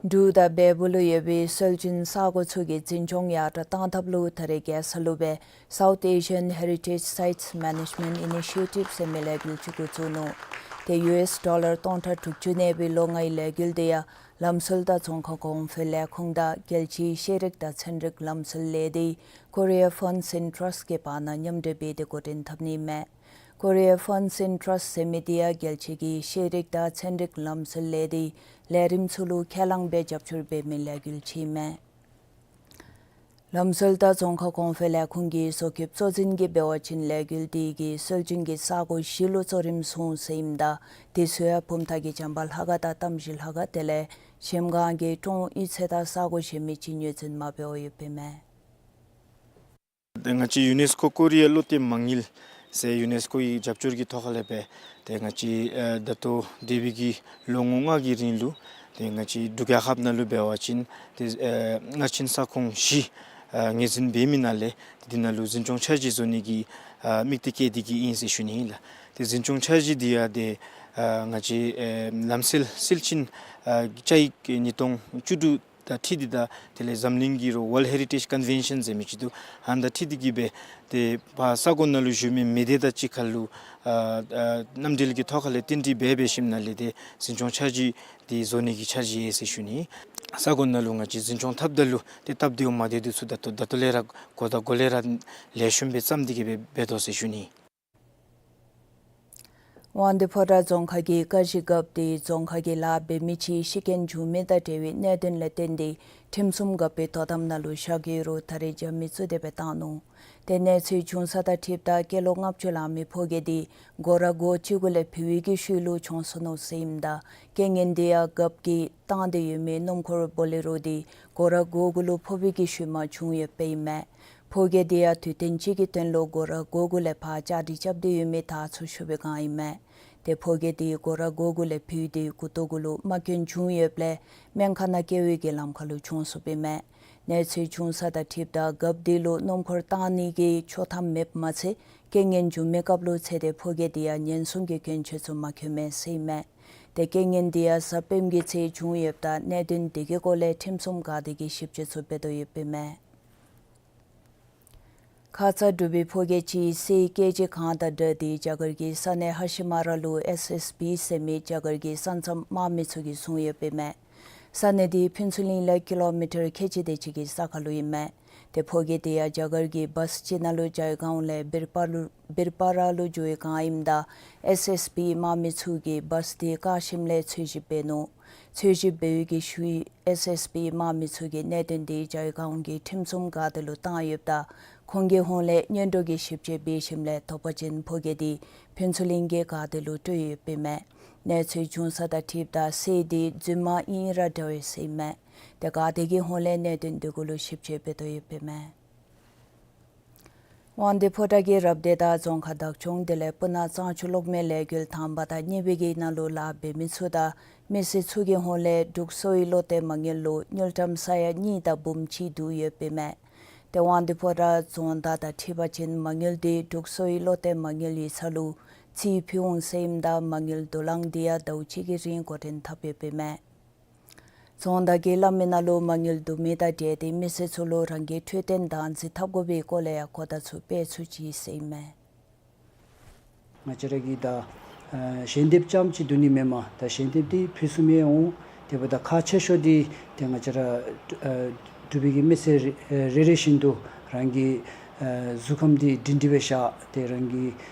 འབྲུག་དང་བལ་པོ་ལུ་ཡོད་པའི་སྲོལ་རྒྱུན་ས་གོ་ཚུ་གི་འཛིན་སྐྱོང་ཡར་དྲག་གཏང་ཐབས་ལུ་ད་རེས་རྒྱལ་ས་ལུ་སྦེ་South Asian Heritage Sites Management Initiative ཟེར་མི་ལས་འགུལ་ཅིག་འགོ་བཙུགས་ནུག། ཏེ་ཡུ་ཨེསི་ཌོ་ལར་སྟོང་ཕྲག་དྲུག་ཅུ་གནས་པའི་ལོ་ལྔའི་ལས་འགུལ་འདི་ཡང་ལམ་སྲོལ་དང་རྫོང་ཁ་གོང་འཕེལ་ལས་ཁུངས་དང་རྒྱལ་སྤྱིའི་ཤེས་རིག་དང་ཚན་རིག་ལམ་སྲོལ་ལས་སྡེ་Korea Funds and Trust གི་བར་ན་མཉམ་འབྲེལ་འབད་དེ་འགོ་འདྲེན་འཐབ་ནི་མས། Korea Funds and Trust ཟེར་མི་འདི་ཡང་རྒྱལ་སྤྱི་གི་ཤེས་རིག་དང་ཚན་རིག་ལམ་སྲོལ་ལས་སྡེའི་ལས་རིམ་ཚུ་ལུ་ཁས་བླངས་འབད་རྒྱབ་སྐྱོར་འབད་མི་ལས་འགུལ་ཅིག་མས། ལམ་སྲོལ་དང་རྫོང་ཁ་གོང་འཕེལ་ལས་ཁུངས་ཀྱི་བཟོ་བཀོདཔ་གཙོ་འཛིན་གྱིས་འབད་བ་ཅིན་ལས་འགུལ་འདི་གིས་སྲོལ་རྒྱུན་གྱི་ས་གོ་བཞི་ལུ་གཙོ་རིམ་བཟུང་ཟེར་ཨིནམ་ད་དེ་ཚུ་ཡང་བུམ་ཐང་གི་བྱམས་པ་ལྷ་ཁང་དང་རྟ་མགྲིན་ལྷ་ཁང་དེ་ལས་གཞལམ་སྒང་གི་ཀྲོང་ཡིག་ཚད་དང་ས་གོ་གཞན་མི་ཅིག་ངོས་འཛིན་མ་འབད་བར་ཡོདཔ་ཨིན་མས། ཏེ་ང་བཅས་ཡུ་ནེསི་ཀོ་ཀོ་རི་ཡ་བློ་གཏད་མ་དངུལ་ཟེར་ཡུ་ནེསི་ཀོ་གི་རྒྱབ་སྐྱོར་གྱི་ཐོག་ཁ་ལས་སྦེ་ཏེ་ང་བཅས་ཨེ་ད་ལྟོ་འདས་པའི་གི་ལོ་ངོ་ལྔ་གི་རིང་ལུ་ཏེ་ང་བཅས་འབྲུག་རྒྱལ་ཁབ་ནང་ལུ་འབད་བ་ཅིན་ཏེ་ཨེ་སྔར་ཕྱིན་ས་ཁོངས་བཞི་ཨེ་ངོས་འཛིན་འབད་མི་ནང་ལས་ཏེ་འདི་ནང་ལུ་འཛིན་སྐྱོང་འཆར་གཞི་བཟོ་ནི་གི་ཨེ་དམིགས་གཏད་བསྐྱེད་དེ་གི་ཨིན་ཟེར་ཞུ་ནི་ཨིན་ལགས། ཏེ་འཛིན་སྐྱོང་འཆར་གཞི་འདི་ཡང་ཏེ་ཨེ་ང་བཅས་ཨེ་ལམ་སྲོལ་སྲོལ་རྒྱུན་ཨེ་བཅའ་ཡིག་ཉིས་སྟོང་བཅུ་དྲུག་དང་འཁྲིལ་ཏེ་དང་དེ་ལས་འཛམ་གླིང་གི་རོགས་World Heritage Convention ཟེར་མི་ཅིག་འདུག། ཨ་ནི་དང་འཁྲིལ་ཏེ་གི་སྦེ་ཏེ་ཕར་ས་གོ་ནང་ལུ་བཞུགས་མི་མི་སྡེ་དང་གཅིག་ཁར་ལུ་ཨ་ཨ་མཉམ་འབྲེལ་གྱི་ཐོག་ཁ་ལས་བསྟུན་གྲོས་འབད་འབད་ཞིནམ་ལས་ཏེ་འཛིན་སྐྱོང་འཆར་གཞི་འདི་བཟོ་ནི་གི་འཆར་གཞི་ཡོད་ཟེར་ཞུ་ནི། ས་གོ་ནང་ལུ་ང་བཅས་འཛིན་སྐྱོང་འཐབ་ད་ལུ་ཏེ་སྟབས་བདེཝ་མ་བདེཝ་འདི་ཚུ་ད་ལྟོ་ད་ལྟོ་ལས་ར་འགོ་དང་འགོ་ལས་ར་ལེགས་ཤོམ་སྦེ་བརྩམས་ཏེ་གི་སྦེ་འབད་དོ་ཟེར་ཞུ་ནི། དབང་འདུས་ཕོ་བྲང་རྫོང་ཁག་གི་ཀ་གཞི་རྒཔོ་འདི་རྫོང་ཁག་གི་ལཱ་འབད་མི་ཅིག་ཤི་རྐྱེན་བྱུང་མི་དང་འབྲེལ་བའི་གནད་དོན་ལས་བརྟེན་ཏེ་ཁྲིམས་སྲུང་འགག་པའི་དོ་དམ་ནང་ལུ་བཞག་ཡོད་རུང་ད་རེས་རྒྱབ་མི་བཙུགས་ཏེ་སྦེ་བཏང་ནུག། ཏེ་གནས་ཚུལ་བྱུང་ས་དང་འཁྲིལཝ་ད་སྐྱེས་ལོ་ལྔ་བཅུ་ལང་མི་ཕོ་རྒྱས་འདི་སྒོ་ར་སྒོ་གཅིག་གུ་ལས་ཕུད་པའི་གི་ཤུལ་ལུ་གྱོངས་སོ་ནུག་ཟེར་ཨིནམ་ད་རྐྱེན་ངན་འདི་ཡང་རྒཔོ་གིས་བཏང་སྟེ་ཡོད་མི་སྣུམ་འཁོར་བོ་ལེ་རོ་འདི་སྒོ་ར་སྒོ་གུ་ལུ་ཕོག་པའི་གི་ཤུལ་མ་བྱུང་ཡོདཔ་ཨིན་མས། ཕོ་རྒྱས་འདི་ཡང་དུས་ཐེངས་གཅིག་གི་དོན་ལུ་སྒོ་ར་སྒོ་གུ་ལས་ཕར་བཅའ་སྒྲིག་རྐྱབ་སྟེ་ཡོད་མི་དར་ཚུ་བཤུ་བའི་སྒང་ཨིན་མས། ཏེ་ཕོ་རྒྱས་འདི་སྒོ་ར་སྒོ་གུ་ལས་ཕུད་དེ་མགུ་ཏོ་གུ་ལུ་རྨ་སྐྱོན་བྱུང་ཡོདཔ་ལས་སྨན་ཁང་ནང་སྐྱེལ་བའི་གི་ལམ་ཁ་ལུ་གྱོངས་སོཔ་ཨིན་མས། གནས་ཚུལ་བྱུང་ས་དང་འཁྲིལཝ་ད་རྒཔོ་འདི་ལུ་སྣུམ་འཁོར་བཏང་ནི་གི་ཆོག་ཐམ་མེདཔ་མ་ཚད་ རྐྱེན་ངན་བྱུང་མི་སྐབས་ལུ་ཚེ་འདས་ཕོ་སྐྱེས་དེ་ཡང་ཉེན་སྲུང་གི་གྱོན་ཆས་ཚུ་མ་གྱོན་མས་ཟེར་ཨིན་མས། ཏེ་རྐྱེན་ངན་དེ་ཡང་གཟའ་སྤེནམ་གི་ཚེ་བྱུང་ཡོདཔ་ད་གནད་དོན་དེ་གི་སྐོར་ལས་ཁྲིམས་སྲུང་འགག་སྡེ་གིས་ཞིབ་དཔྱད་ཚུ་འབད་དོ་ཡོདཔ་ཨིན་མས། ཁ་ཙ་འབྲུག་པའི་ཕོ་སྐྱེས་ཅིག་གསེར་སྐྱེས་ཅིག་གང་དང་འདྲ་སྟེ་རྒྱ་གར་གྱི་ས་གནས་ཧ་ཤི་མ་ར་ལུ་ཨེས་ཨེས་བི་ཟེར་མི་རྒྱ་གར་གྱི་ས་མཚམས་དམག་མི་ཚུ་གིས་བཟུང་ཡོདཔ་ཨིན་མས། ས་གནས་དེ་ཕུན་ཚོགས་གླིང་ལས་ཀི་ལོ་མི་ཊར་ཁལ་གཅིག་དེ་ཅིག་གི་ས་ཁར་ལུ་ཨིན་མས། ཏེ་ཕོ་སྐྱེས་དེ་ཡང་རྒྱ་གར་གྱི་བཱསི་ཅིག་ནང་ལུ་བཅའ་བའི་སྒང་ལས་བིར་པ་ལུ་བིར་པ་ར་ལུ་འགྱོ་བའི་སྒང་ཨིནམ་ད་ཨེས་ཨེས་བི་དམག་མི་ཚུ་གིས་བཱསི་དེ་བཀག་ཞིནམ་ལས་འཚོལ་ཞིབ་འབད་ནུག། འཚོལ་ཞིབ་འབད་བའི་གི་ཤུལ་ཨེས་ཨེས་བི་དམག་མི་ཚུ་གིས་གནད་དོན་དེ་བཅའ་བའི་སྒང་གི་ཁྲིམས་སྲུང་འགག་སྡེ་ལུ་བཏང་ཡོདཔ་ད་ཁོང་གི་ཧོངས་ལས་སྔོན་འགྲོ་གི་ཞིབ་དཔྱད་འབད་ཞིནམ་ལས་དོགས་པ་ཅན་ཕོ་སྐྱེས་དེ་ཕུན་ཚོགས་གླིང་གི་འགག་སྡེ་ལུ་སྤྲོད་ཡོདཔ་ཨིན་མས། གནས་ཚུལ་བྱུང་ས་དང་འཁྲིལཝ་ད་གསེར་དེ་རྫུན་མ་ཨིན་ར་འདྲ་བས་ཟེར་ཨིན་མས། ཏེ་འགག་སྡེ་གི་ཧོངས་ལས་གནད་དོན་དེ་གུ་ལུ་ཞིབ་དཔྱད་འབད་དོ་ཡོདཔ་ཨིན་མས། དབང་འདུས་ཕོ་བྲང་གི་རབ་སྡེ་དང་རྫོང་ཁག་བདག་སྐྱོང་དེ་ལས་སྤུ་ན་གཙང་ཆུ་གློག་མེ་ལས་འགུལ་དང་པ་དང་གཉིས་པའི་གི་ནང་ལུ་ལཱ་འབད་མི་ཚུ་དང་མི་སེར་ཚུ་གི་ཧོངས་ལས་འབྲུག་གསོ་བའི་བློ་གཏད་མ་དངུལ་ལུ་དངུལ་ཀྲམ་ས་ཡ་གཉིས་དང་འབུམ་གཅིག་བསྡུ་ཡོདཔ་ཨིན་མས། ཏེ་དབང་འདུས་ཕོ་བྲང་རྫོང་བདག་དང་འཁྲིལ་བ་ཅིན་མ་དངུལ་དེ་འབྲུག་གསོ་བའི་བློ་གཏད་མ་དངུལ་ཡིག་ཚང་ལུ་རྩིས་ཕུལ་འོང་ཟེར་ཨིནམ་ད་མ་དངུལ་བསྡུ་ལེན་དེ་ཡང་ཟླཝ་གཅིག་གི་རིང་འགོ་འདྲེན་འཐབ་ཡོདཔ་ཨིན་མས། རྫོང་བདག་གིས་སླབ་མི་ནང་ལུ་མ་དངུལ་བསྡུ་མི་དང་འབྲེལ་ཏེ་མི་སེར་ཚུ་ལུ་རང་གི་འཕྲོད་བསྟེན་བདག་འཛིན་འཐབ་དགོ་པའི་སྐོར་ལས་ཡང་གོ་བརྡ་ཚུ་སྤེལ་ཚུགས་ཅི་ཟེར་ཨིན་མས། ང་བཅས་ར་གིས་ད་ཨ་ཞལ་འདེབས་རྐྱངམ་ཅིག་བསྡུ་ནི་མེན་མས། ད་ཞལ་འདེབས་འདི་ཕུལ་ཚུགས་མི་འོང་། དེ་འབདཝ་ད་ཁག་ཆེ་ཤོས་འདི་ཏེ་ང་བཅས་ར་ཨ་འབྲུག་པའི་གི་མི་སེར་རེ་རེ་བཞིན་དུ་རང་གི་ཨ་གཟུགས་ཁམས་འདི་སྒྲིང་སྒྲིང་སྦེ་བཞག་སྟེ་རང་གི་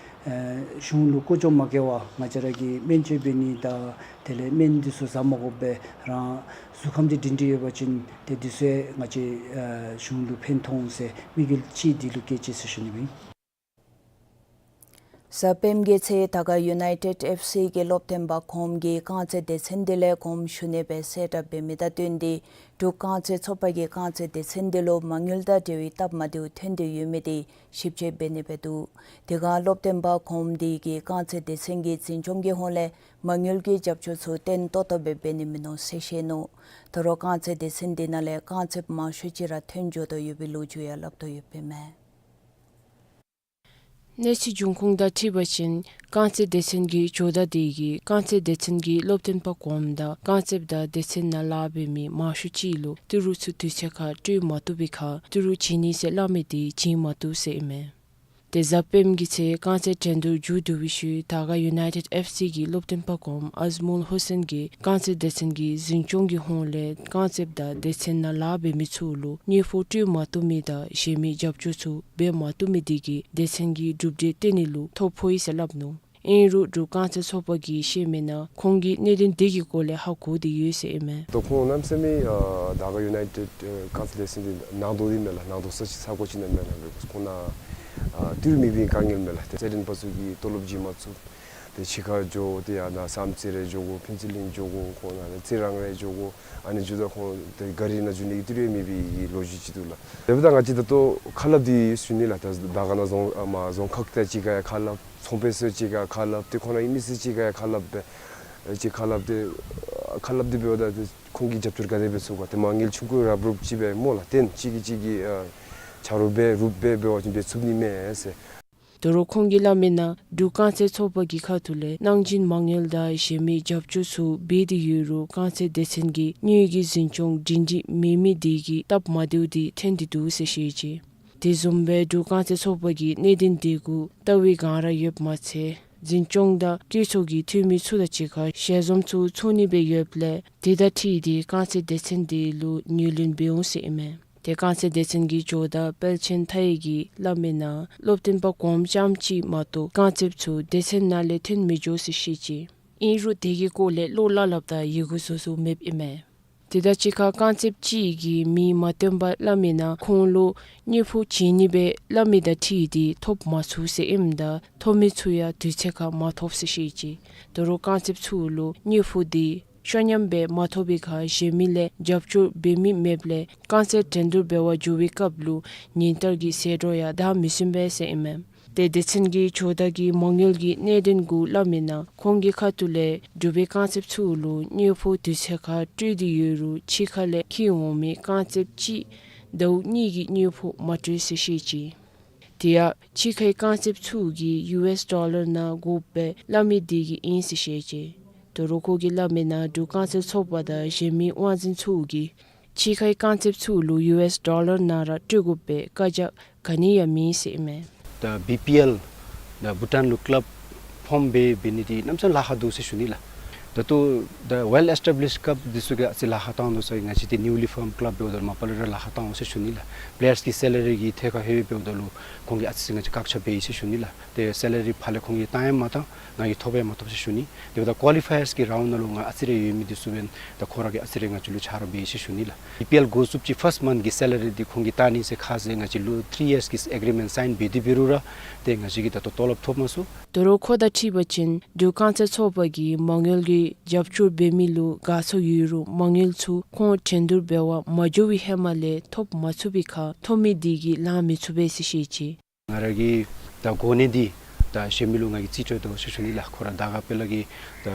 ཨ་གཞུང་ལུ་ཀོ་ཅོག་མ་བཀལ་བར་ང་བཅས་ར་གིས་སྨན་བཅོས་འབད་ནི་དང་དེ་ལས་སྨན་འདི་ཚུ་ཟ་མ་དགོཔ་སྦེ་རང་གཟུགས་ཁམས་འདི་སྒྲིང་སྒྲིང་ཡོད་པ་ཅིན་ཏེ་འདི་ཚུ་ང་བཅས་ཨ་གཞུང་ལུ་ཕན་ཐོགས་འོང་ཟེར་དམིགས་ཡུལ་ཅིག་འདི་ལུ་བསྐྱེད་ཅི་ཟེར་ཞུ་ནི་ཨིན། གཟའ་སྤེནམ་གི་ཚེ་དར་དཀར་ཡུ་ནའི་ཊེཌ་ཨེཕ་སི་གི་སློབ་སྟོན་པ་གོངམ་གིས་རྐང་རྩེད་སྡེ་ཚན་དེ་ལས་དགོངསམ་ཞུ་ནི་སྦེ་གསལ་བསྒྲགས་འབད་མི་དང་བསྟུན་ཏེ་འབྲུག་རྐང་རྩེད་ཚོགས་པ་གིས་རྐང་རྩེད་སྡེ་ཚན་དེ་ལུ་མ་དངུལ་དང་འབྲེལ་བའི་སྟབས་མ་བདེཝ་ཐོན་ཏེ་ཡོད་མི་དེ་ཞིབ་དཔྱད་འབད་ནི་སྦེ་འདུག། དེ་སྒང་སློབ་སྟོན་པ་གོངམ་དེ་གིས་རྐང་རྩེད་སྡེ་ཚན་གྱི་འཛིན་སྐྱོང་གི་ཧོངས་ལས་མ་དངུལ་གྱི་རྒྱབ་སྐྱོར་ཚུ་བརྟན་ཏོག་ཏོ་སྦེ་འབད་ནི་མིན་ནུག་ཟེར་བཤད་ནུག། ད་རུང་རྐང་རྩེད་སྡེ་ཚན་དེ་ནང་ལས་རྐང་རྩེདཔ་མང་ཤོས་ཅིག་ར་ཐོན་འགྱོ་དོ་ཡོད་པའི་ལོ་རྒྱུས་ཡང་སླབ་དོ་ཡོདཔ་ཨིན་མས། གནས་ཚུལ་འབྱུང་ཁུངས་དང་འཁྲིལ་བ་ཅིན་རྐང་རྩེད་སྡེ་ཚན་གྱི་ཇོ་བདག་དེ་གིས་རྐང་རྩེད་སྡེ་ཚན་གྱི་སློབ་སྟོན་པ་གོངམ་དང་རྐང་རྩེདཔ་དང་སྡེ་ཚན་ནང་ལཱ་འབད་མི་མང་ཤོས་ཅིག་ལུ་ཏི་རུ་ཚུ་དུས་ཚོད་ཁར་སྤྲོད་མ་བཏུབ་པའི་ཁར་ཏི་རུ་བྱིན་ནི་ཟེར་སླབ་མི་དེ་བྱིན་མ་བཏུབ་ཟེར་ཨིན་མས། ཏེ་གཟའ་སྤེནམ་གི་ཚེ་རྐང་རྩེད་འགྲན་བསྡུར་མཇུག་བསྡུ་བའི་ཤུལ་དར་དཀར་ཡུ་ནའི་ཊེཌ་ཨེཕ་སི་གི་སློབ་སྟོན་པ་གོངམ་ཨཟ་མུལ་ཧུ་སེན་གྱིས་རྐང་རྩེད་སྡེ་ཚན་གྱི་འཛིན་སྐྱོང་གི་ཧོངས་ལས་རྐང་རྩེདཔ་དང་སྡེ་ཚན་ནང་ལཱ་འབད་མི་ཚུ་ལུ་དངུལ་ཕོགས་སྤྲོད་མ་བཏུབ་མི་དང་གཞན་མི་རྒྱབ་སྐྱོར་ཚུ་འབད་མ་བཏུབ་མི་དེ་གིས་སྡེ་ཚན་གྱི་གྲུབ་འབྲས་བཏོན་ནི་ལུ་ཐོ་ཕོག་ཡི་ཟེར་སླབ་ནུག། ཨིན་རུང་འབྲུག་རྐང་རྩེད་ཚོགས་པ་གིས་བཤད་མི་ནང་ཁོང་གིས་གནད་དོན་དེ་གི་སྐོར་ལས་ཧ་གོ་སྟེ་ཡོད་ཟེར་ཨིན་མས། ད་ཁོང་གནམ་མེད་ས་མེད་ཨ་དར་དཀར་ཡུ་ནའི་ཊེཌ་ཨ་རྐང་རྩེད་སྡེ་ཚན་འདི་ནང་དོག་འདི་མས་ལགས། ནང་དོག་ས་ཅིག་ས་གོ་ཅིག་ནང་མས་ལགས། ཁོང་ནཱ་ཨ་ཏི་རུ་མེད་པའི་དཀའ་ངལ་མས་ལགས། ཏེ་རྩེད་འགྲན་པ་ཚུ་གིས་ཏོ་ལོབ་བྱིན་མ་ཚུགས། ཏེ་ཕྱི་ཁར་འགྱོ་སྟེ་ཡར་ནཱ་བསམ་རྩེ་རེ་འགྱོ་དགོ། ཕུན་ཚོགས་གླིང་འགྱོ་དགོ། ཁོང་ནཱ་ལས་རྩི་རང་རེ་འགྱོ་དགོ། ཨ་ནི་འགྱོཝ་ད་ཁོང་ཏེ་ག་རི་ནང་འགྱོ་ནི་གི་ཏི་རུ་ཡང་མེད་པའི་ལོ་རྒྱུས་ཅིག་འདུག་ལགས། དེ་འབདཝ་ད་ང་བཅས་ད་ལྟོ་ཁ་སླབ་འདི་ཞུ་ནི་ལགས། ད་དར་དཀར་ནང་རྫོང་ཨ་མ་རྫོང་ཁག་ཏེ་ཅིག་ཁར་ཡང་ཁ་སླབ། ཚོང་དཔོན་ཚུ་ཅིག་ཁར་ཡང་ཁ་སླབ། ཏེ་ཁོང་རའི་མི་སེར་ཅིག་ཁར་ཡང་ཁ་སླབ་སྦེ་ཨེ་ཅིག་ཁ་སླབ་སྟེ་ཁ་སླབ་སྟེ་འབདཝ་ད་ཏེ་ཁོང་གིས་རྒྱབ་སྐྱོར་ག་དེ་སྦེ་ཚུགས་ག། ཏེ་མ་དངུལ་ཆུང་ཀུ་རབ་རུབ་ཅིག་སྦེ་སྨོ་ལགས། ཏེ་གཅིག་གིས་གཅིག་གི་ཨ་ཆ་རོགས་འབད་རུབ་འབད་འབད་བ་ཅིན་འབད་ཚུགས་ནི་མས་ཟེར། ད་རུང་ཁོང་གིས་སླབ་མི་ནང་འབྲུག་རྐང་རྩེད་ཚོགས་པ་གི་ཁ་ཐུག་ལས་གནང་སྦྱིན་མ་དངུལ་དང་གཞན་མི་རྒྱབ་སྐྱོར་ཚུ་འབད་དེ་ཡོད་རུང་རྐང་རྩེད་སྡེ་ཚན་གྱི་དངུལ་གྱི་འཛིན་སྐྱོང་སྒྲིང་སྒྲིང་མེད་མི་དེ་གིས་སྟབས་མ་བདེཝ་དེ་ཐོན་ཏེ་འདུག་ཟེར་བཤད་ཅི། དེ་བཟུམ་སྦེ་འབྲུག་རྐང་རྩེད་ཚོགས་པ་གིས་གནད་དོན་དེ་གུ་ལྟ་བའི་སྒང་ར་ཡོདཔ་མ་ཚད་འཛིན་སྐྱོང་དང་བཀོད་ཚོགས་ཀྱི་འཐུས་མི་ཚུ་དང་གཅིག་ཁར་ཞལ་འཛོམས་ཚུ་ཚོགས་ནི་སྦེ་ཡོདཔ་ལས་དེ་དང་འཁྲིལ་ཏེ་རྐང་རྩེད་སྡེ་ཚན་དེ་ལུ་ངོས་ལེན་འབད་འོང་ཟེར་ཨིན་མས། ཏེ་རྐང་རྩེད་སྡེ་ཚན་གྱི་ཇོ་བདག་དཔལ་ཆེན་མཐའ་ཡས་ཀྱིས་སླབ་མི་ནང་སློབ་སྟོན་པ་གོངམ་རྐྱངམ་ཅིག་མ་གཏོགས་རྐང་རྩེདཔ་ཚུ་སྡེ་ཚན་ནང་ལས་ཐོན་མི་འགྱོ་ཟེར་བཤད་ཅི། ཨིན་རུང་དེ་གི་སྐོར་ལས་བློ་སླབ་སླབ་དང་ཡི་གུ་བཟོ་བཟོཝ་མེདཔ་ཨིན་མས། དེ་དང་གཅིག་ཁར་རྐང་རྩེདཔ་ཅིག་གིས་མིང་མ་བཏོན་པར་སླབ་མི་ནང་ཁོང་ལུ་དངུལ་ཕོགས་བྱིན་ནི་སྦེ་སླབ་མི་དང་འཁྲིལ་ཏེ་ཐོབ་མ་ཚུགས་ཟེར་ཨིནམ་ད་ཐོབ་མི་ཚུ་ཡང་དུས་ཚོད་ཁར་མ་ཐོབ་ཟེར་བཤད་ཅི། ད་རུང་རྐང་རྩེདཔ་ཚུ་ལུ་དངུལ་ཕོགས་དེ་ཤོ་ཉམས་སྦེ་མ་ཐོབ་པའི་ཁར་གཞན་མི་ལས་རྒྱབ་སྐྱོར་འབད་མི་མེདཔ་ལས་རྐང་རྩེད་འགྲན་བསྡུར་འབད་བར་འགྱོ་བའི་སྐབས་ལུ་ཉིན་ལྟར་གྱི་ཟད་འགྲོ་ཡང་བདའ་མི་ཟུན་པས་ཟེར་ཨིན་མས། ཏེ་སྡེ་ཚན་གྱི་ཇོ་བདག་གིས་མ་དངུལ་གྱི་གནད་དོན་གུ་སླབ་མི་ནང་ཁོང་གི་ཁ་ཐུག་ལས་འབྲུག་པའི་རྐང་རྩེདཔ་ཚུ་ལུ་དངུལ་ཕོགས་དུས་ཚོད་ཁར་སྤྲོད་དེ་ཡོད་རུང་ཕྱི་ཁ་ལས་འཁྱིད་འོང་མི་རྐང་རྩེདཔ་ཅིག་ཟླཝ་གཉིས་ཀྱི་དངུལ་ཕོགས་མ་སྤྲོད་ཟེར་བཤད་ཅི། དེ་ཡང་ཕྱི་ཁའི་རྐང་རྩེདཔ་ཚུ་གིས་ཡུ་ཨེསི་ཌོ་ལར་ནང་དགོཔ་སྦེ་སླབ་མི་དེ་གིས་ཨིན་ཟེར་བཤད་ཅི། དོ་རུང་ཁོ་གིས་སླབ་མི་ནང་འབྲུག་རྐང་རྩེད་ཚོགས་པ་དང་གཞན་མི་དབང་འཛིན་ཚུ་གིས་ཕྱི་ཁའི་རྐང་རྩེདཔ་ཚུ་ལུ་ཡུ་ཨེསི་ཌོ་ལར་ནང་ར་སྤྲོད་དགོཔ་སྦེ་བཀའ་རྒྱ་ག་ནི་ཡང་མེད་ཟེར་ཨིན་མས། ད་བི་པི་ཨེལ་ད་བྷུ་ཊཱན་ལུ་ཀི་ལབ་ཕོམ་འབད་འབད་ནི་འདི་གནམ་མེད་ས་མེད་ལཱ་ཁག་འདུག་ཟེར་ཞུ་ནི་ལགས། ད་ལྟོ་ད་ཝེལ་ཨེསི་ཊེབ་ལིཤཌ་ཀི་ལབ་འདི་ཚུ་གིས་ཨ་ཙི་ལཱ་ཁག་བཏང་དོ་ཟེར། ང་བཅས་འདི་ནིའུ་ལི་ཕོརམ་ཀི་ལབ་འབདཝ་ད་ལུ་མ་པ་ལས་ར་ལཱ་ཁག་བཏང་འོང་ཟེར་ཞུ་ནི་ལགས། པི་ལེ་ཡརསི་གི་སེ་ལ་རི་གི་ཐད་ཁར་ལྷོད་འབདཝ་ད་ལུ་ཁོང་གིས་ཨ་ཙི་ང་བཅས་བཀག་ཆ་འབད་ཡི་ཟེར་ཞུ་ནི་ལགས། ཏེ་སེ་ལ་རི་ཕར་ལས་ཁོང་གིས་བཏང་ཡང་མ་བཏང་། ང་གིས་ཐོབ་ཡང་མ་ཐོབ་ཟེར་ཞུ་ནི། དེ་འབདཝ་ད་ཀོ་ལི་ཕ་ཡརསི་གི་རའུནཌ་ནང་ལུ་ང་ཨ་ཙི་རེ་ཡོད་མི་འདི་ཚུ་འབདན་ད་ཁོ་ར་གིས་ཨ་ཙི་རེ་ང་བཅས་ལུ་ཆ་རོགས་འབད་ཡི་ཟེར་ཞུ་ནི་ལགས། བི་པི་ཨེལ་འགོ་བཙུགསཔ་ཅིག་ཕརསཊ་མནཐ་གི་སེ་ལ་རི་འདི་ཁོང་གིས་བཏང་ནི་ཟེར་ཁ་ཟེར་ང་བཅས་ལུ་ཐི་རི་ཡརསི་གི་ཨེག་རི་མེནཊ་སའིན་འབད་དེ་འབད་རུང་ར་ཏེ་ང་བཅས་ཀྱིས་ད་ལྟོ་ཏོ་ལོབ་ཐོབ་མ་ཚུགས། དོ་རུང་ཁོ་དང་འཁྲིལ་བ་ཅིན་འབྲུག་རྐང་རྩེད་ཚོགས་པ་གིས་མ་དངུལ་གྱི་རྒྱབ་སྐྱོར་འབད་མི་ལུ་དགའ་ཚོར་ཡོད་རུང་མ་དངུལ་ཚུ་ཁོང་འགྲན་བསྡུར་འབད་བར་མ་འགྱོ་བའི་ཧེ་མ་ལས་ཐོབ་མ་ཚུགས་པའི་ཁར་ཐོབ་མི་དེ་གིས་ལང་མི་ཚུགས་པས་ཟེར་བཤད་ཅི། ང་ར་གི་ད་གོ་གནས་འདི་ད་གཞན་མི་ལུ་ང་གིས་རྩིས་སྤྲོད་དོ་ཟེར་ཞུ་ནི་ལགས། ཁོ་ར་དར་དཀར་དཔོན་ལགས་ཀྱི་ད་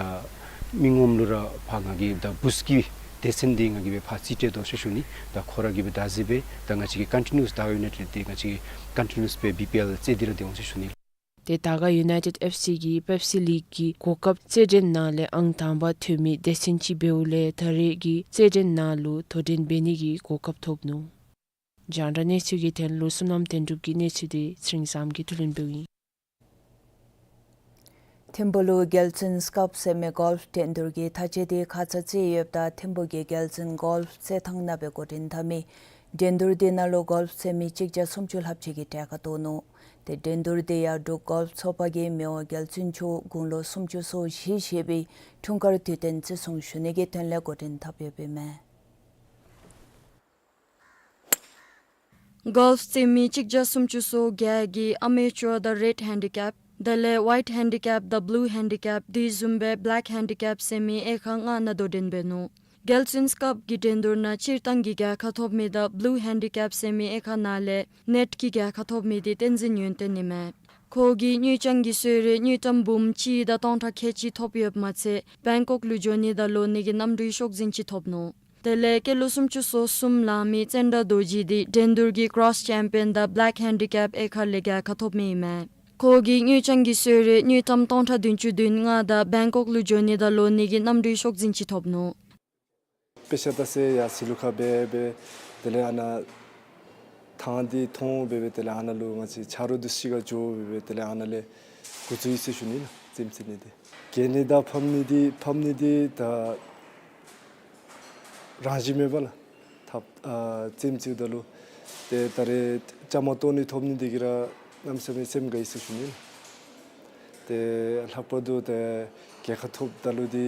མི་ངོམ་ལུ་ར་ཕར་ང་གིས་ད་བུཚ་གི་སྡེ་ཚན་འདི་ང་གིས་སྦེ་ཕར་རྩིས་སྤྲོད་དོ་ཟེར་ཞུ་ནི། ད་ཁོ་ར་གིས་སྦེ་བདག་འཛིན་འབད་ད་ང་བཅས་ཀྱིས་ཀོན་ཊི་ནིའུས་དར་དཀར་ཡུ་ནའི་ཊེཌ་འདི་ང་བཅས་ཀྱིས་ཀོན་ཊི་ནིའུས་སྦེ་བི་པི་ཨེལ་རྩེད་དེ་ར་སྡོད་འོང་ཟེར་ཞུ་ནི། ཏེ་དར་དཀར་ཡུ་ནའི་ཊེཌ་ཨེཕ་སི་གིས་པེབ་སི་ལིག་གི་གོ་སྐབས་རྩེད་འགྲན་ནང་ལས་ཨང་དང་པ་ཐོན་མི་སྡེ་ཚན་ཅིག་འབདཝ་ལས་ད་རེས་ཀྱི་རྩེད་འགྲན་ནང་ལུ་དོ་འགྲན་འབད་ནི་གི་གོ་སྐབས་ཐོབ་ནུག། རྒྱང་བསྒྲགས་གནས་ཚུལ་གྱི་དོན་ལུ་བསོད་ནམས་དོན་གྲུབ་ཀྱི་གནས་ཚུལ་འདི་ཚེ་རིང་བཟངམོ་གིས་བསྡུ་ལེན་འབདཝ་ཨིན། ཐིམ་ཕུག་ལུ་རྒྱལ་བཙུན་སྐབས་ཟེར་མི་གོལཕ་འགྲན་བསྡུར་གྱི་མཐའ་དཔྱད་འདི་ཁ་ཙ་རྩེ་ཡོདཔ་ད་ཐིམ་ཕུག་གི་རྒྱལ་བཙུན་གོལཕ་རྩེད་ཐང་ནང་སྦེ་འགོ་འདྲེན་འཐབ་མི་འགྲན་བསྡུར་འདི་ནང་ལུ་གོལཕ་རྩེད་མི་གཅིག་བརྒྱ་སུམ་ཅུ་ལྷགཔ་ཅིག་གིས་གྲལ་ཁར་གཏོགས་ནུག། ཏེ་འགྲན་བསྡུར་འདི་ཡང་འབྲུག་གོལཕ་ཚོགས་པ་གིས་མི་དབང་རྒྱལ་བཙུན་མཆོག་དགུང་ལོ་སུམ་ཅུ་སོ་བཞི་བཞེས་པའི་འཁྲུངས་སྐར་དུས་སྟོན་བརྩི་སྲུང་ཞུ་ནི་གི་དོན་ལས་འགོ་འདྲེན་འཐབ་ཡོདཔ་ཨིན་མས། གོལཕ་རྩེད་མི་གཅིག་བརྒྱ་སུམ་ཅུ་སོ་བརྒྱད་ཀྱིས་ཨ་མེ་ཅུར་དང་རེཌ་ཧེན་ཌི་ཀེབ་དེ་ལས་ཝའིཊ་ཧེན་ཌི་ཀེབ་དང་བླུ་ཧེན་ཌི་ཀེབ་དེ་བཟུམ་སྦེ་བེ་ལེཀ་ཧེན་ཌི་ཀེབ་ཟེར་མི་དབྱེ་ཁག་ལྔ་ནང་དོ་འགྲན་འབད་ནུག། རྒྱལ་བཙུན་སྐབས་ཀྱི་འགྲན་བསྡུར་ནང་སྤྱིར་བཏང་གི་རྒྱལ་ཁ་ཐོབ་མི་དང་བླུ་ཧེན་ཌི་ཀེབ་ཟེར་མི་དབྱེ་ཁག་ནང་ལས་ནེཊ་ཀྱི་རྒྱལ་ཁ་ཐོབ་མི་འདི་བསྟན་འཛིན་ཡོན་ཏན་ཨིན་མས། ཁོ་གིས་དངུལ་རྐྱང་གི་གསོལ་རས་དངུལ་ཀྲམ་འབུམ་གཅིག་དང་སྟོང་ཕྲག་ཁལ་གཅིག་ཐོབ་ཡོདཔ་མ་ཚད་བེང་ཀོག་ལུ་འགྱོ་ནི་དང་ལོག་ནི་གི་གནམ་གྲུའི་ཤོག་འཛིན་ཅིག་ཐོབ་ནུག། དེ་ལས་སྐྱེས་ལོ་སུམ་ཅུ་སོ་གསུམ་ལང་མི་ཙནྡྲ་རྡོ་རྗེ་འདི་འགྲན་བསྡུར་གྱི་ཀྲོསི་ཅེམ་པི་ཡཱན་དང་བེ་ལེཀ་ཧེན་ཌི་ཀེབ་དབྱེ་ཁག་ལས་རྒྱལ་ཁ་ཐོབ་མི་ཨིན་མས། ཁོ་གིས་དངུལ་རྐྱང་གི་གསོལ་རས་དངུལ་ཀྲམ་སྟོང་ཕྲག་བདུན་ཅུ་དོན་ལྔ་དང་བེང་ཀོག་ལུ་འགྱོ་ནི་དང་ལོག་ནི་གི་གནམ་གྲུའི་ཤོག་འཛིན་ཅིག་ཐོབ་ནུག། དཔེ་ཆ་ལྟ་སའི་ཡར་ཟི་ལུ་ཁ་འབད་འབད་དེ་ལས་ཨ་ནཱ་ཐང་འདི་མཐོང་འབད་འབད་དེ་ལས་ཨ་ནཱ་ལུ་ང་བཅས་ཆ་རོགས་འདི་ཚུ་གཅིག་ཁར་འགྱོ་འབད་འབད་དེ་ལས་ཨ་ནཱ་ལས་འགོ་བཙུགས་ཡི་ཟེར་ཞུ་ནི་ལགས། རྩེདམོ་རྩེ་ནི་འདི་གྱེས་ནི་དང་ཕམ་ནི་འདི་ཕམ་ནི་འདི་ད་རང་བཞིན་མེད་པས་ལགས། ཐབས་ཨ་རྩེདམོ་རྩེཝ་ད་ལུ་ཏེ་ད་རེས་བཅའ་མར་གཏོགས་ནི་ཐོབ་ནི་འདི་གིས་ར་གནམ་མེད་ས་མེད་སེམས་དགའ་ཡི་ཟེར་ཞུ་ནི་ལགས། ཏེ་ལྷག་པར་དུ་ཏེ་རྒྱལ་ཁ་ཐོབ་ད་ལུ་འདི་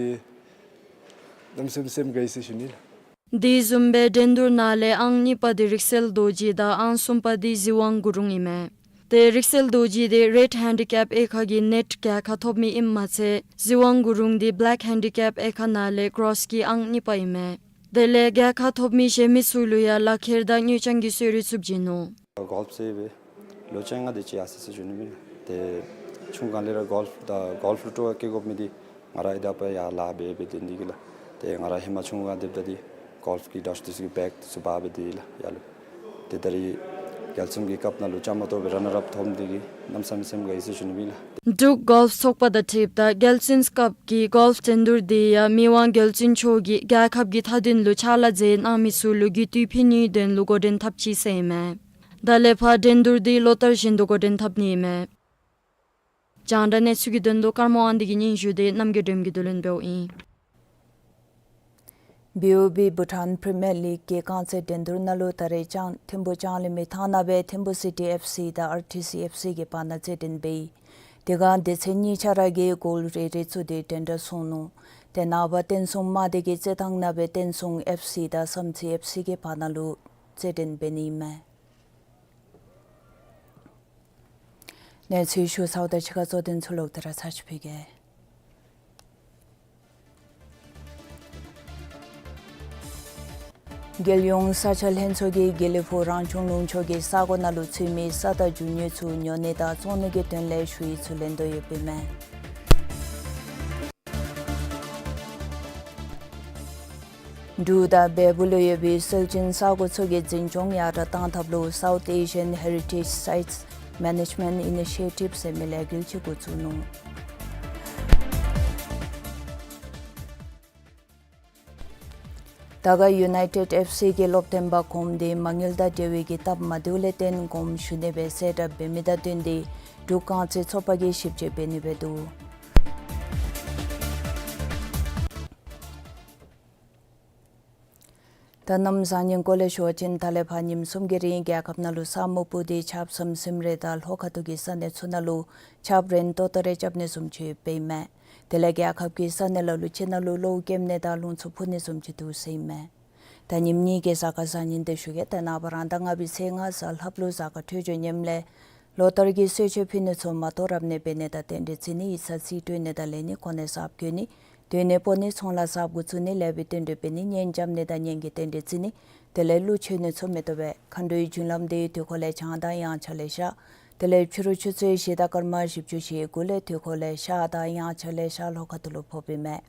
གནམ་མེད་ས་མེད་སེམས་དགའ་ཡི་ཟེར་ཞུ་ནི་ལགས། དེ་བཟུམ་སྦེ་འགྲན་བསྡུར་ནང་ལས་ཨང་གཉིས་པ་འདི་རིག་གསལ་རྡོ་རྗེ་དང་ཨང་གསུམ་པ་འདི་གཟིག་དབང་གུ་རུང་ཨིན་མས། ཏེ་རིག་གསལ་རྡོ་རྗེ་འདི་རེཌ་ཧེན་ཌི་ཀེབ་དབྱེ་ཁག་གི་ནེཊ་རྒྱལ་ཁ་ཐོབ་མི་ཨིནམ་མ་ཚད་གཟིག་དབང་གུ་རུང་འདི་བེ་ལེཀ་ཧེན་ཌི་ཀེབ་དབྱེ་ཁག་ནང་ལས་ཀྲོསི་གི་ཨང་གཉིས་པ་ཨིན་མས། དེ་ལས་རྒྱལ་ཁ་ཐོབ་མི་གཞན་མི་ཚུ་ལུ་ཡང་ལག་ཁྱེར་དང་དངུལ་རྐྱང་གི་གསོལ་རས་ཚུ་བྱིན་ནུག། གོལཕ་རྩེ་སྦེ་ལོ་བཅོ་ལྔ་དེ་ཅིག་ཡར་སོ་ཡི་ཟེར་ཞུ་ནི་མས། ཏེ་ཆུང་ཀུ་ལས་ར་གོལཕ་དང་གོལཕ་ལུ་སྤྲོ་བ་བསྐྱེད་དགོ་མི་འདི་ང་ར་ཨི་ད་པ་ཡར་ལཱ་འབད་འབད་དེ་འདི་གིས་ལགས། ཏེ་ང་ར་ཧེ་མ་ཆུང་ཀུ་སྡོདཔ་ད་འདི་གོལཕ་གི་ཌོར་འདི་ཚུ་གི་བེག་འདི་ཚུ་འབག་འབད་དེ་ལགས་ཡར་ལུ། ཏེ་ད་རེས་རྒྱལ་བཙུན་གྱི་སྐབས་ནང་ལུ་བཅའ་མར་གཏོགས་སྦེ་ར་ནར་ཨཔ་ཐོབ་མི་འདི་གིས་གནམ་མེད་ས་མེད་སེམས་དགའ་ཡི་ཟེར་ཞུ་ནི་མས་ལགས། འབྲུག་གོལཕ་ཚོགས་པ་དང་འཁྲིལཝ་ད་རྒྱལ་བཙུན་སྐབས་ཀྱི་གོལཕ་འགྲན་བསྡུར་འདི་ཡང་མི་དབང་རྒྱལ་བཙུན་མཆོག་གིས་རྒྱལ་ཁབ་ཀྱི་མཐའ་དོན་ལུ་ཕྱག་ལཱ་མཛད་གནང་མི་ཚུ་ལུ་རྒུད་འཐུས་ཕུལ་ནིའི་དོན་ལུ་འགོ་འདྲེན་འཐབ་ཅི་ཟེར་ཨིན་མས། ད་ལས་ཕར་འགྲན་བསྡུར་འདི་ལོ་ལྟར་བཞིན་དུ་འགོ་འདྲེན་འཐབ་ནི་ཨིན་མས། རྒྱང་བསྒྲགས་གནས་ཚུལ་གྱི་དོན་ལུ་ཀརྨ་དབང་འདུས་ཀྱི་སྙན་ཞུ་འདི་རྣམ་རྒྱལ་སྒྲོལམ་གྱིས་བསྡུ་ལེན་འབདཝ་ཨིན། བི་ཨོ་བི་བྷུ་ཊཱན་པི་རི་མི་ཡར་ལིག་གི་རྐང་རྩེད་འགྲན་བསྡུར་ནང་ལུ་ད་རེས་ལྕང་ཐིམ་ཕུག་ལྕང་གླིང་མི་ཐང་ནང་སྦེ་ཐིམ་ཕུག་སི་ཊི་ཨེཕ་སི་དང་ཨར་ཊི་སི་ཨེཕ་སི་གི་བར་ན་རྩེད་འགྲན་འབད་ཡི། དེ་སྒང་སྡེ་ཚན་གཉིས་ཆ་ར་གིས་གོལ་རེ་རེ་བཙུགས་ཏེ་འགྲན་ཟླ་སོང་ནུག། ཏེ་ནངས་པ་བསྟན་སྲུང་དམག་སྡེ་གི་རྩེད་ཐང་ནང་སྦེ་བསྟན་སྲུང་ཨེཕ་སི་དང་བསམ་རྩེ་ཨེཕ་སི་གི་བར་ན་ལུ་རྩེད་འགྲན་འབད་ནི་ཨིན་མས། གནས་ཚུལ་ཞུ་ཚརཝ་ད་ཕྱི་ཁ་གཙོ་དོན་ཚུ་ལོག་སྟེ་ར་ཚར་ཅིག་ཕུལ་གེ། རྒྱལ་ཡོངས་ས་ཆ་ལྷན་ཚོགས་ཀྱིས་དགེ་ལེགས་ཕུག་རང་སྐྱོང་ལུང་ཕྱོགས་ཀྱི་ས་གོ་ནང་ལུ་ཚུད་མི་ས་དང་རྒྱུ་དངོས་ཚུ་ཉོ་ནི་དང་བཙོང་ནི་གི་དོན་ལས་ཞུ་ཡིག་ཚུ་ལེན་དོ་ཡོདཔ་ཨིན་མས། འབྲུག་དང་བལ་པོ་ལུ་ཡོད་པའི་སྲོལ་རྒྱུན་ས་གོ་ཚུ་གི་འཛིན་སྐྱོང་ཡར་དྲག་གཏང་ཐབས་ལུ་South Asian Heritage Sites Management Initiative ཟེར་མི་ལས་འགུལ་ཅིག་འགོ་བཙུགས་ནུག། དར་དཀར་ཡུ་ནའི་ཊེཌ་ཨེཕ་སི་གི་སློབ་སྟོན་པ་གོངམ་དེ་མ་དངུལ་དང་འབྲེལ་བའི་གི་སྟབས་མ་བདེཝ་ལས་བརྟེན་དགོངསམ་ཞུ་ནི་སྦེ་གསལ་བསྒྲགས་འབད་མི་དང་བསྟུན་ཏེ་འབྲུག་རྐང་རྩེད་ཚོགས་པ་གིས་ཞིབ་དཔྱད་འབད་ནི་སྦེ་འདུག། ད་གནམ་བཟང་ངན་སྐོར་ལས་ཞུ་བ་ཅིན་ད་ལས་ཕར་ཉིནམ་གསུམ་གྱི་རིང་རྒྱལ་ཁབ་ནང་ལུ་ས་སྨུག་སྤུབས་ཏེ་ཆརཔ་ཟམ་ཟིམ་རེ་དང་ལྷོ་ཁ་ཐུག་གི་ས་གནས་ཚུ་ནང་ལུ་ཆརཔ་རན་ཏོག་ཏོ་རེ་རྐྱབ་ནི་བཟུམ་ཅིག་འབད་ཡི་མས། དེ་ལས་རྒྱལ་ཁབ་ཀྱི་ས་གནས་ལ་ལུ་ཅིག་ནང་ལུ་གློཝ་སྐྱེམ་ནི་དང་རླུང་འཚུབ་འཕུ་ནི་བཟུམ་ཅིག་འདུག་ཟེར་ཨིན་མས། ད་ཉིནམ་གཉིས་ཀྱི་གཟའ་སྐར་བཟང་ངན་དེ་ཞུ་གེ། ད་ནངས་པ་རང་ཟླ་ལྔ་པའི་ཚེས་ལྔ་གཟའ་ལྷགཔ་ལུ་གཟའ་སྐར་འཕྲོད་སྦྱོར་ངནམ་ལས་ལོ་ལྟར་གྱི་གསོལ་མཆོད་ཕུལ་ནི་ཚུ་མ་གཏོགས་རབ་གནས་འབད་ནི་དང་རྟེན་འབྲེལ་བརྩི་ནི་ཡིག་ཚང་རྩིས་སྤྲོད་ནི་དང་ལེན་ནི་གོ་གནས་གསརཔ་བསྐོ་ནི་སྡོད་གནས་སྤོ་ནི་ཚོང་ལཱ་གསརཔ་འགོ་བཙུགས་ནི་ལེགས་པའི་རྟེན་འབྲེལ་འབད་ནི་གཉེན་རྐྱབ་ནི་དང་གཉེན་གྱི་རྟེན་འབྲེལ་བརྩི་ནི་དེ་ལས་གླུ་མཆོད་ནི་ཚུ་མི་བཏུབ་པས། མཁའ་འགྲོའི་རྒྱུན་ལམ་དེ་དུས་འཁོར་ལས་བྱང་དང་དབྱངས་འཆར་ལས་ཤར། དེ་ལས་ཕྱི་རུ་ཆུ་ཚོད་བཞི་དང་སྐར་མ་བཞི་བཅུ་ཞེ་དགུ་ལས་དུས་འཁོར་ལས་ཤར་དང་དབྱངས་འཆར་ལས་ཤར་ལྷོ་ཁ་ཐུག་ལུ་ཕོགཔ་ཨིན་མས།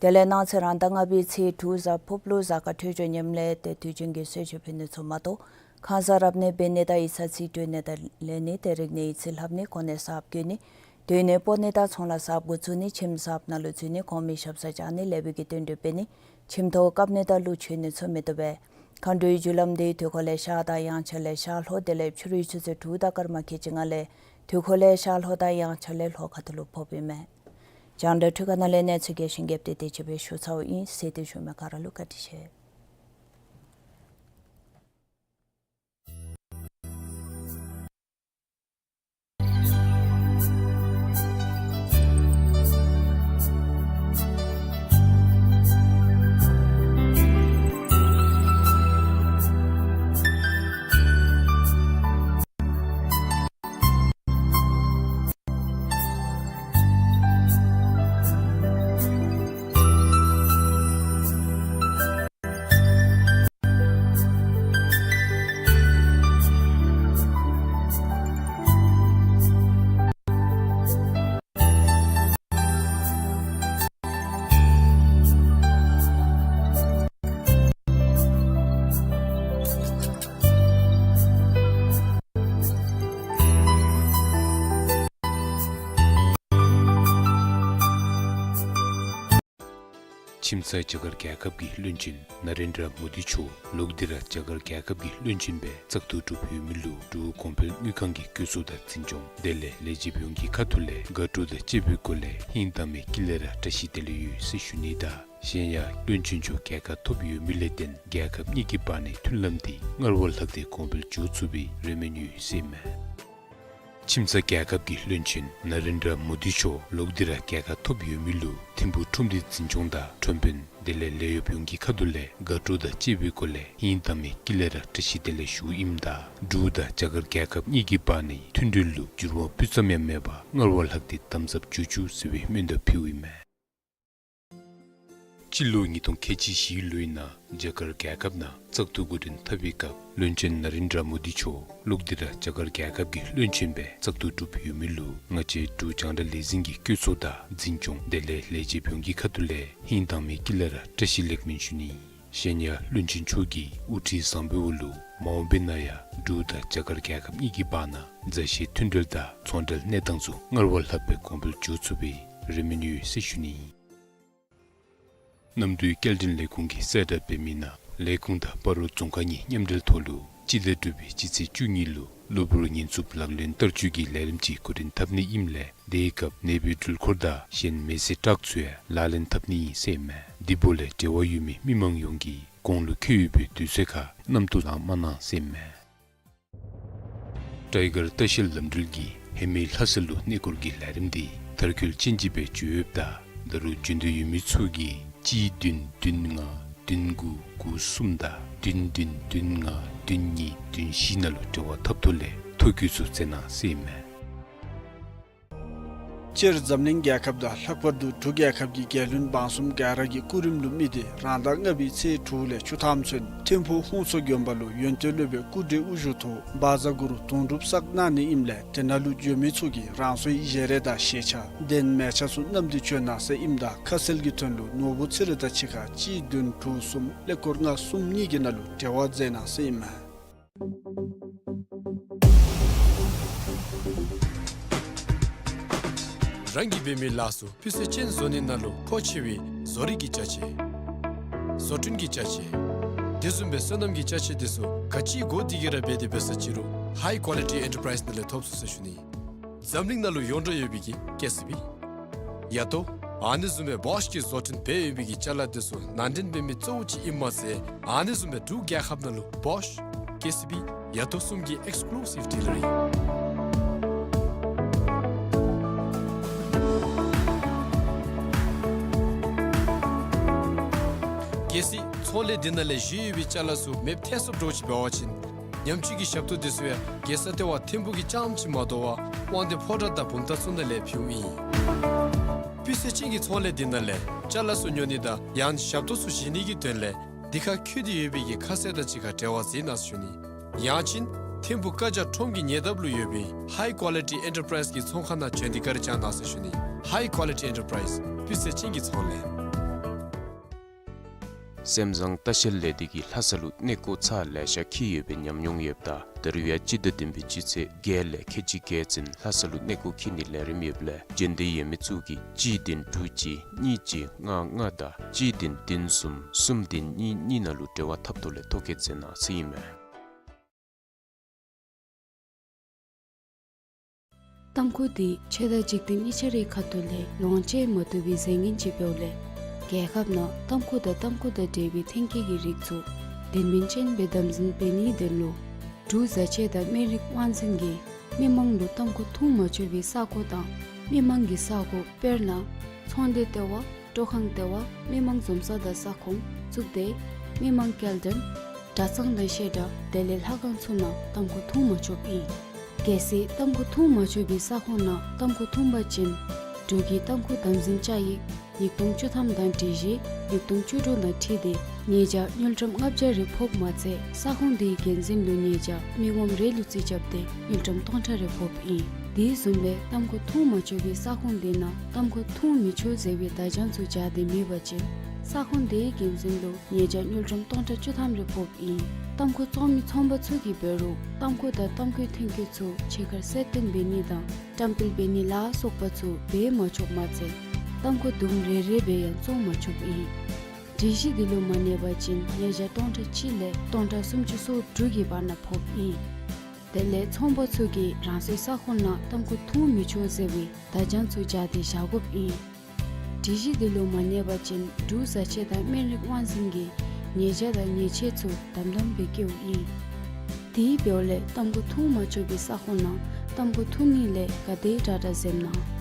དེ་ལས་གནངས་ཚེ་རང་ཟླ་ལྔ་པའི་ཚེས་དྲུག་གཟའ་ཕུརཔ་ལུ་གཟའ་སྐར་འཕྲོད་སྦྱོར་ངནམ་ལས་ཏེ་དུས་རྒྱུན་གྱི་གསོལ་མཆོད་ཕུལ་ནི་ཚུ་མ་གཏོགས་ཁང་གསར་རབ་གནས་འབད་ནི་དང་ཡིག་ཚང་རྩིས་སྤྲོད་ནི་དང་ལེན་ནི་དེ་རིག་གནས་ཡིག་རྩིས་ལྷབ་ནི་གོ་གནས་གསརཔ་བསྐོ་ནི་སྡོད་གནས་སྤོ་ནི་དང་ཚོང་ལཱ་གསརཔ་འགོ་བཙུགས་ནི་ཁྱིམ་གསརཔ་ནང་ལུ་འཛུལ་ནི་གོང་མའི་ཞབས་སར་བཅར་ནི་ལེགས་པའི་གི་རྟེན་འབྲེལ་འབད་ནི་ཁྱིམ་ཐོག་བཀབ་ནི་དང་གླུ་མཆོད་ནི་ཚུ་མི་བཏུབ་པས། མཁའ་འགྲོའི་རྒྱུན་ལམ་དེ་དུས་འཁོར་ལས་ཤར་དང་དབྱངས་འཆར་ལས་ཤར་ལྷོ། དེ་ལས་ཕྱི་རུའི་ཆུ་ཚོད་དྲུག་དང་སྐར་མ་ཁལ་གཅིག་ལྔ་ལས་དུས་འཁོར་ལས་ཤར་ལྷོ་དང་དབྱངས་འཆར་ལས་ལྷོ་ཁ་ཐུག་ལུ་ཕོགཔ་ཨིན་མས། རྒྱང་བསྒྲགས་འཕྲུལ་ཁང་ནང་ལས་གནས་ཚུལ་རྒྱས་ཤིང་རྒྱས་པ་དེ་དེ་ཅིག་སྦེ་ཞུ་ཚརཝ་ཨིན། གསན་ཏེ་བཞུགས་མི་ག་ར་ལུ་བཀའ་དྲིན་ཆེ། ཁྱིམ་ཚང་རྒྱ་གར་རྒྱལ་ཁབ་ཀྱི་བློན་ཆེན་ན་རེན་དྲ་མོ་དི་མཆོག་ལོག་སྟེ་ར་རྒྱ་གར་རྒྱལ་ཁབ་ཀྱི་བློན་ཆེན་སྦེ་བཙག་འཐུ་གྲུབ་ཡོད་མི་ལུ་འབྲུག་གོང་འཕེལ་དངུལ་ཁང་གི་བཀོད་ཚོགས་དང་འཛིན་སྐྱོང་དེ་ལས་ལས་བྱེདཔ་ཡོངས་ཀྱི་ཁ་ཐུག་ལས་དགའ་སྤྲོ་དང་བཅས་པའི་སྒོ་ལས་ཧིང་དྭངས་མའི་དཀྱིལ་ལས་ར་བཀྲ་ཤིས་བདེ་ལེགས་ཡོད་ཟེར་ཞུ་ནི་དང་གཞན་ཡང་བློན་ཆེན་མཆོག་རྒྱལ་ཁ་ཐོབ་ཡོད་མི་ལས་བརྟེན་རྒྱལ་ཁབ་གཉིས་ཀྱི་བར་ནའི་མཐུན་ལམ་དེ་སྔར་བ་ལྷག་སྟེ་གོང་འཕེལ་འགྱོ་ཚུགས་པའི་རེ་སྨོན་ཡོད་ཟེར་ཨིན་མས། ཁྱིམ་ཚང་རྒྱལ་ཁབ་ཀྱི་བློན་ཆེན་ན་རེན་དྲ་མོ་དི་མཆོག་ལོག་སྟེ་ར་རྒྱལ་ཁ་ཐོབ་ཡོད་མི་ལུ་ཐིམ་ཕུག་ཁྲོམ་སྡེ་འཛིན་སྐྱོང་དང་ཁྲོམ་དཔོན་དེ་ལས་ལས་གཡོགཔ་ཡོངས་ཀྱི་ཁ་ཐུག་ལས་དགའ་སྤྲོ་དང་བཅས་པའི་སྒོ་ལས་ཧིང་དྭངས་མའི་དཀྱིལ་ལས་ར་བཀྲ་ཤིས་བདེ་ལེགས་ཞུཝ་ཨིནམ་ད་འབྲུག་དང་རྒྱ་གར་རྒྱལ་ཁབ་གཉིས་ཀྱི་བར་ནའི་མཐུན་འབྲེལ་ལུ་འགྱུར་བ་སྤུས་ཙམ་ཡང་མེད་པར་སྔར་བ་ལྷག་སྟེ་དམ་ཟབ་འགྱོ་བཅུག་ཟེར་བའི་སྨོན་འདུན་ཕུལཝ་ཨིན་མས། སྤྱི་ལོ་ཉིས་སྟོང་ཁལ་གཅིག་བཞི་ལོའི་ནང་རྒྱ་གར་རྒྱལ་ཁབ་ནང་བཙག་འཐུ་འགོ་འདྲེན་འཐབ་པའི་སྐབས་བློན་ཆེན་ན་རེན་དྲ་མོ་དི་མཆོག་ལོག་སྟེ་ར་རྒྱ་གར་རྒྱལ་ཁབ་ཀྱི་བློན་ཆེན་སྦེ་བཙག་འཐུ་གྲུབ་ཡོད་མི་ལུ་ང་བཅས་འབྲུག་རྒྱང་བསྒྲགས་ལས་འཛིན་གྱི་བཀོད་ཚོགས་དང་འཛིན་སྐྱོང་དེ་ལས་ལས་བྱེདཔ་ཡོངས་ཀྱི་ཁ་ཐུག་ལས་ཧིང་དྭངས་མའི་དཀྱིལ་ལས་ར་བཀྲ་ཤིས་ལེགས་སྨོན་ཞུ་ནི། གཞན་ཡང་བློན་ཆེན་མཆོག་གི་དབུ་ཁྲིད་བཟང་པོའི་འོག་ལུ་མ་འོངས་པའི་ནང་ཡང་འབྲུག་དང་རྒྱ་གར་རྒྱལ་ཁབ་གཉིས་ཀྱི་བར་ན་མཛའ་བཤེས་མཐུན་འབྲེལ་དང་ཚོང་འབྲེལ་གནས་སྟངས་ཚུ་སྔར་བ་ལྷག་པའི་གོང་འཕེལ་འགྱོ་ཚུགས་པའི་རེ་སྨོན་ཡོད་ཟེར་ཞུ་ནི། གནམ་གྲུའི་སྐྱེལ་འདྲེན་ལས་ཁུངས་ཀྱིས་གསལ་བསྒྲགས་འབད་མི་ནང་ལས་ཁུངས་དང་སྤ་རོ་རྫོང་ཁག་གཉིས་མཉམ་འབྲེལ་ཐོག་ལུ་སྤྱི་ཟླ་དྲུག་པའི་སྤྱི་ཚེས་བཅུ་གཉིས་ལུ་གློ་བུར་ཉེན་ཚབས་ལག་ལེན་བསྟར་སྤྱོད་ཀྱི་ལས་རིམ་ཅིག་འགོ་འདྲེན་འཐབ་ནི་ཨིནམ་ལས་དེའི་སྐབས་ནད་འབུའི་འགྲུལ་འཁོར་དང་གཞན་མེ་བསྲེགས་ཊཱག་ཚུ་ཡང་ལག་ལེན་འཐབ་ནི་ཨིན་ཟེར་ཨིན་མས། དེ་འབདཝ་ལས་འབྲེལ་བ་ཡོད་མི་མི་མང་ཡོངས་ཀྱིས་གོང་ལུ་འཁོད་ཡོད་པའི་དུས་ཚོད་ཁར་རྣམ་རྟོག་ལང་མ་གནང་ཟེར་ཨིན་མས། ཊའི་གར་ལྟ་བཤལ་ལམ་འགྲུལ་གྱིས་ཧེ་མའི་ལྷ་ས་ལུ་གནས་སྐོར་གྱི་ལས་རིམ་དེ་མཐར་འཁྱོལ་ཅན་ཅིག་སྦེ་འགྱོ་ཡོདཔ་ད་ད་རུང་འབྱོན་འདོད་ཡོད་མི་ཚུ་གིས་གཅིག་བདུན་བདུན་ལྔ་བདུན་དགུ་དགུ་གསུམ་དང་བདུན་བདུན་བདུན་ལྔ་བདུན་གཉིས་བདུན་བཞི་ནང་ལུ་འབྲེལ་བ་འཐབ་ཐོག་ལས་ཐོ་བཀོད་ཚུ་མཛད་གནང་ཟེར་ཨིན་མས། སྤྱིར་འཛམ་གླིང་རྒྱལ་ཁབ་དང་ལྷག་པར་དུ་འབྲུག་རྒྱལ་ཁབ་ཀྱི་རྒྱལ་བློན་འབངས་གསུམ་ག་ར་གི་སྐུ་རིམ་ལུ་དམིགས་ཏེ་རང་ཟླ་ལྔ་པའི་ཚེས་དྲུག་ལས་བཅུ་ཐམ་ཚུན་ཐིམ་ཕུག་ཧུང་མཚོ་དགོན་པ་ལུ་ཡོན་ཏན་སློབ་དཔོན་སྐུ་བགྲེས་དབུ་བཞུགས་ཐོག་བཛྲ་གུ་རུ་དུང་སྒྲུབ་བསགས་གནང་ནི་ཨིནམ་ལས་དེ་ནང་ལུ་འབྱོན་མི་ཚུ་གིས་རང་སོའི་བཞེས་རས་དང་ཞལ་ཆས་གདན་མལ་ཆ་ཚུ་བསྣམས་ཏེ་བྱོན་གནང་ཟེར་ཨིནམ་ད་ཁ་གསལ་གྱི་དོན་ལུ་ནོར་བུ་ཚེ་རིང་དང་གཅིག་ཁར་གཅིག་བདུན་དྲུག་གསུམ་ཀླད་ཀོར་ལྔ་གསུམ་གཉིས་ཀྱི་ནང་ལུ་འབྲེལ་བ་མཛད་གནང་ཟེར་ཨིན་མས། རང་གིས་འབད་མི་ལཱ་ཚུ་སྤུས་ཚད་ཅན་བཟོ་ནི་ནང་ལུ་མཁོ་ཆེ་བའི་བཟོ་རིག་གི་ཅ་ཆས། བཟོ་སྐྲུན་གྱི་ཅ་ཆས། དེ་བཟུམ་སྦེ་སོ་ནམ་གྱི་ཅ་ཆས་དེ་ཚུ་ག་ཅི་དགོ་དེ་གིས་ར་འབད་དེ་འབད་ས་ཅིག་རུང་High Quality Enterprise ནང་ལས་ཐོབ་ཚུགས་ཟེར་ཞུ་ནི། འཛམ་གླིང་ནང་ལུ་ཡོངས་གྲགས་ཡོད་པའི་གི་ཀེ་སི་བི། ཡ་ཏོ། ཨ་ནི་བཟུམ་སྦེ་བོཤ་གིས་བཟོ་སྐྲུན་འབད་ཡོད་པའི་གི་ཅ་ལ་དེ་ཚུ་ནང་འདྲེན་འབད་མི་གཙོ་བོ་ཅིག་ཨིནམ་མ་ཚད་ཨ་ནི་བཟུམ་སྦེ་འབྲུག་རྒྱལ་ཁབ་ནང་ལུ་བོཤ་ཀེ་སི་བི་ཡ་ཏོ་གསུམ་གྱི་ཨེགསི་ཀུ་ལུ་སིབ་ཌི་ལར་ཨིན། གལ་སྲིད་ཚོང་ལས་འདི་ནང་ལས་བཞེས་ཡོད་པའི་ཅ་ལ་ཚུ་མེདཔ་ཐལ་སོང་འདྲཝ་ཅིག་འབད་བ་ཅིན་ཉམས་བཅོས་ཀྱི་ཞབས་ཏོག་དེ་ཚུ་ཡང་རྒྱལ་ས་ལྟེ་བ་ཐིམ་ཕུག་གི་རྐྱངམ་ཅིག་མ་དོ་བར་དབང་འདུས་ཕོ་བྲང་དང་བུམ་ཐང་ཚུ་ནང་ལས་ཕུལཝ་ཨིན། སྤུས་ཚད་ཅན་གྱི་ཚོང་ལས་འདི་ནང་ལས་ཅ་ལ་ཚུ་ཉོ་ནི་དང་ཡང་ཞབས་ཏོག་ཚུ་བཞེས་ནི་གི་དོན་ལས་འདི་ཁར་བཀོད་དེ་ཡོད་པའི་གི་ཁ་གསལ་དང་གཅིག་ཁར་འབྲེལ་བ་མཛད་གནང་ཟེར་ཞུ་ནི། ཡང་ཅིན་ཐིམ་ཕུག་ཀ་ཇ་ཁྲོམ་གྱི་ཉེ་འདབས་ལུ་ཡོད་པའི་High Quality Enterprise གི་ཚོང་ཁང་ནང་བྱོན་ཏེ་བཀའ་དྲིན་བསྐྱང་གནང་ཟེར་ཞུ་ནི། High Quality Enterprise སྤུས་ཚད་ཅན་གྱི་ཚོང་ལས། སེམས་བཟང་ལྟ་བཤལ་ལས་སྡེ་གིས་ལྷ་ས་ལུ་གནས་སྐོར་ཚར་ལེ་ཤ་འཁྱིད་ཡོད་པའི་ཉམས་མྱོང་ཡོདཔ་ད་ད་རུང་ཡང་སྤྱི་ཟླ་བདུན་པའི་སྤྱི་ཚེས་བརྒྱད་ལས་ཁལ་གཅིག་བརྒྱད་ཚུན་ལྷ་ས་ལུ་གནས་སྐོར་འཁྱིད་ནིའི་ལས་རིམ་ཡོདཔ་ལས་རྒྱུན་ལྡན་ཡོད་མི་ཚུ་གིས་གཅིག་བདུན་དྲུག་གཅིག་གཉིས་གཅིག་ལྔ་ལྔ་དང་གཅིག་བདུན་བདུན་གསུམ་གསུམ་བདུན་གཉིས་གཉིས་ནང་ལུ་འབྲེལ་བ་འཐབ་ཐོག་ལས་ཐོ་བཀོད་མཛད་གནང་ཟེར་ཨིན་མས། ཏམ་ཁུ་འདི་ཆོས་དང་འཇིག་རྟེན་གཉིས་ཆ་རའི་ཁ་ཐུག་ལས་ལོངས་སྤྱོད་མ་བཏུབ་པའི་རྫས་ངན་ཅིག་འབདཝ་ལས་རྒྱལ་ཁབ་ནང་ཏམ་ཁུ་དང་ཏམ་ཁུ་དང་འབྲེལ་བའི་ཐོན་སྐྱེད་ཀྱི་རིགས་ཚུ་དོན་སྨིན་ཅན་སྦེ་དམ་འཛིན་འབད་ནིའི་དོན་ལུ་འབྲུག་བཟའ་ཆས་དང་སྨན་རིགས་དབང་འཛིན་གྱིས་མི་མང་ལུ་ཏམ་ཁུ་འཐུང་མ་ཆོག་པའི་ས་གོ་དང་མི་མང་གི་ས་གོ་དཔེར་ན་ཚོང་སྡེ་ལྟེ་བ། སྤྲོ་ཁང་ལྟེ་བ། མི་མང་འཛོམས་ས་དང་ས་ཁོངས་གཙུག་སྡེ། མི་མང་སྐྱེལ་འདྲེན། གྲྭ་ཚང་དང་བཤད་གྲྭ་དེ་ལས་ལྷ་ཁང་ཚུ་ནང་ཏམ་ཁུ་འཐུང་མ་ཆོགཔ་ཨིན། གལ་སྲིད་ཏམ་ཁུ་འཐུང་མ་ཆོག་པའི་ས་ཁོངས་ནང་ཏམ་ཁུ་འཐུང་པ་ཅིན་འབྲུག་གི་ཏམ་ཁུ་དམ་འཛིན་བཅའ་ཡིག་ཉིས་སྟོང་བཅུ་ཐམ་དང་སྒྲིག་གཞི་ཉིས་སྟོང་བཅུ་དྲུག་དང་འཁྲིལ་ཏེ་ཉེས་བྱ་དངུལ་ཀྲམ་ལྔ་བརྒྱ་རེ་ཕོགཔ་མ་ཚད་ས་ཁོངས་དེའི་འགན་འཛིན་ལུ་ཉེས་བྱ་མི་ངོམ་རེ་ལུ་རྩིས་རྐྱབ་སྟེ་དངུལ་ཀྲམ་སྟོང་ཕྲག་རེ་ཕོགཔ་ཨིན། དེ་བཟུམ་སྦེ་ཏམ་ཁུ་འཐུང་མ་ཆོག་པའི་ས་ཁོངས་དེ་ནང་ཏམ་ཁུ་འཐུང་མི་ཆོག་ཟེར་བའི་བརྡ་བྱང་ཚུ་སྦྱར་ཏེ་མེད་པ་ཅིན་ས་ཁོངས་དེའི་འགན་འཛིན་ལུ་ཉེས་བྱ་དངུལ་ཀྲམ་སྟོང་ཕྲག་བཅུ་ཐམ་རེ་ཕོགཔ་ཨིན། ཏམ་ཁུ་བཙོང་མི་ཚོང་པ་ཚུ་གིས་འབད་རུང་ཏམ་ཁུ་དང་ཏམ་ཁུའི་ཐོན་སྐྱེད་ཚུ་ཕྱི་ཁར་གསལ་སྟོན་འབད་ནི་དང་བཀྲམ་སྤེལ་འབད་ནི་ལ་སོགས་པ་ཚུ་འབད་མ་ཆོགཔ་མ་ཚད་ཏམ་ཁུ་དུམ་རེ་རེ་སྦེ་ཡང་བཙོང་མ་ཆོགཔ་ཨིན། སྒྲིག་གཞི་འདི་ལུ་མ་གནས་པ་ཅིན་ཉེས་བྱ་སྟོང་ཕྲག་གཅིག་ལས་སྟོང་ཕྲག་སུམ་ཅུ་སོ་དྲུག་གི་བར་ན་ཕོགཔ་ཨིན། དེ་ལས་ཚོང་པ་ཚུ་གིས་རང་སོའི་ས་ཁོངས་ནང་ཏམ་ཁུ་འཐུང་མི་ཆོག་ཟེར་བའི་བརྡ་བྱང་ཚུ་སྦྱར་ཏེ་བཞག་དགོཔ་ཨིན། སྒྲིག་གཞི་འདི་ལུ་མ་གནས་པ་ཅིན་འབྲུག་བཟའ་ཆས་དང་སྨན་རིགས་དབང་འཛིན་གྱིས་ཉེས་བྱ་དང་ཉེས་ཆད་ཚུ་དམ་དམ་སྦེ་བཀལཝ་ཨིན། དེ་འབདཝ་ལས་ཏམ་ཁུ་འཐུང་མ་ཆོག་པའི་ས་ཁོངས་ནང་ཏམ་ཁུ་འཐུང་ནི་ལས་ག་དེ་དྲག་དྲག་འཛེམ་གནང་།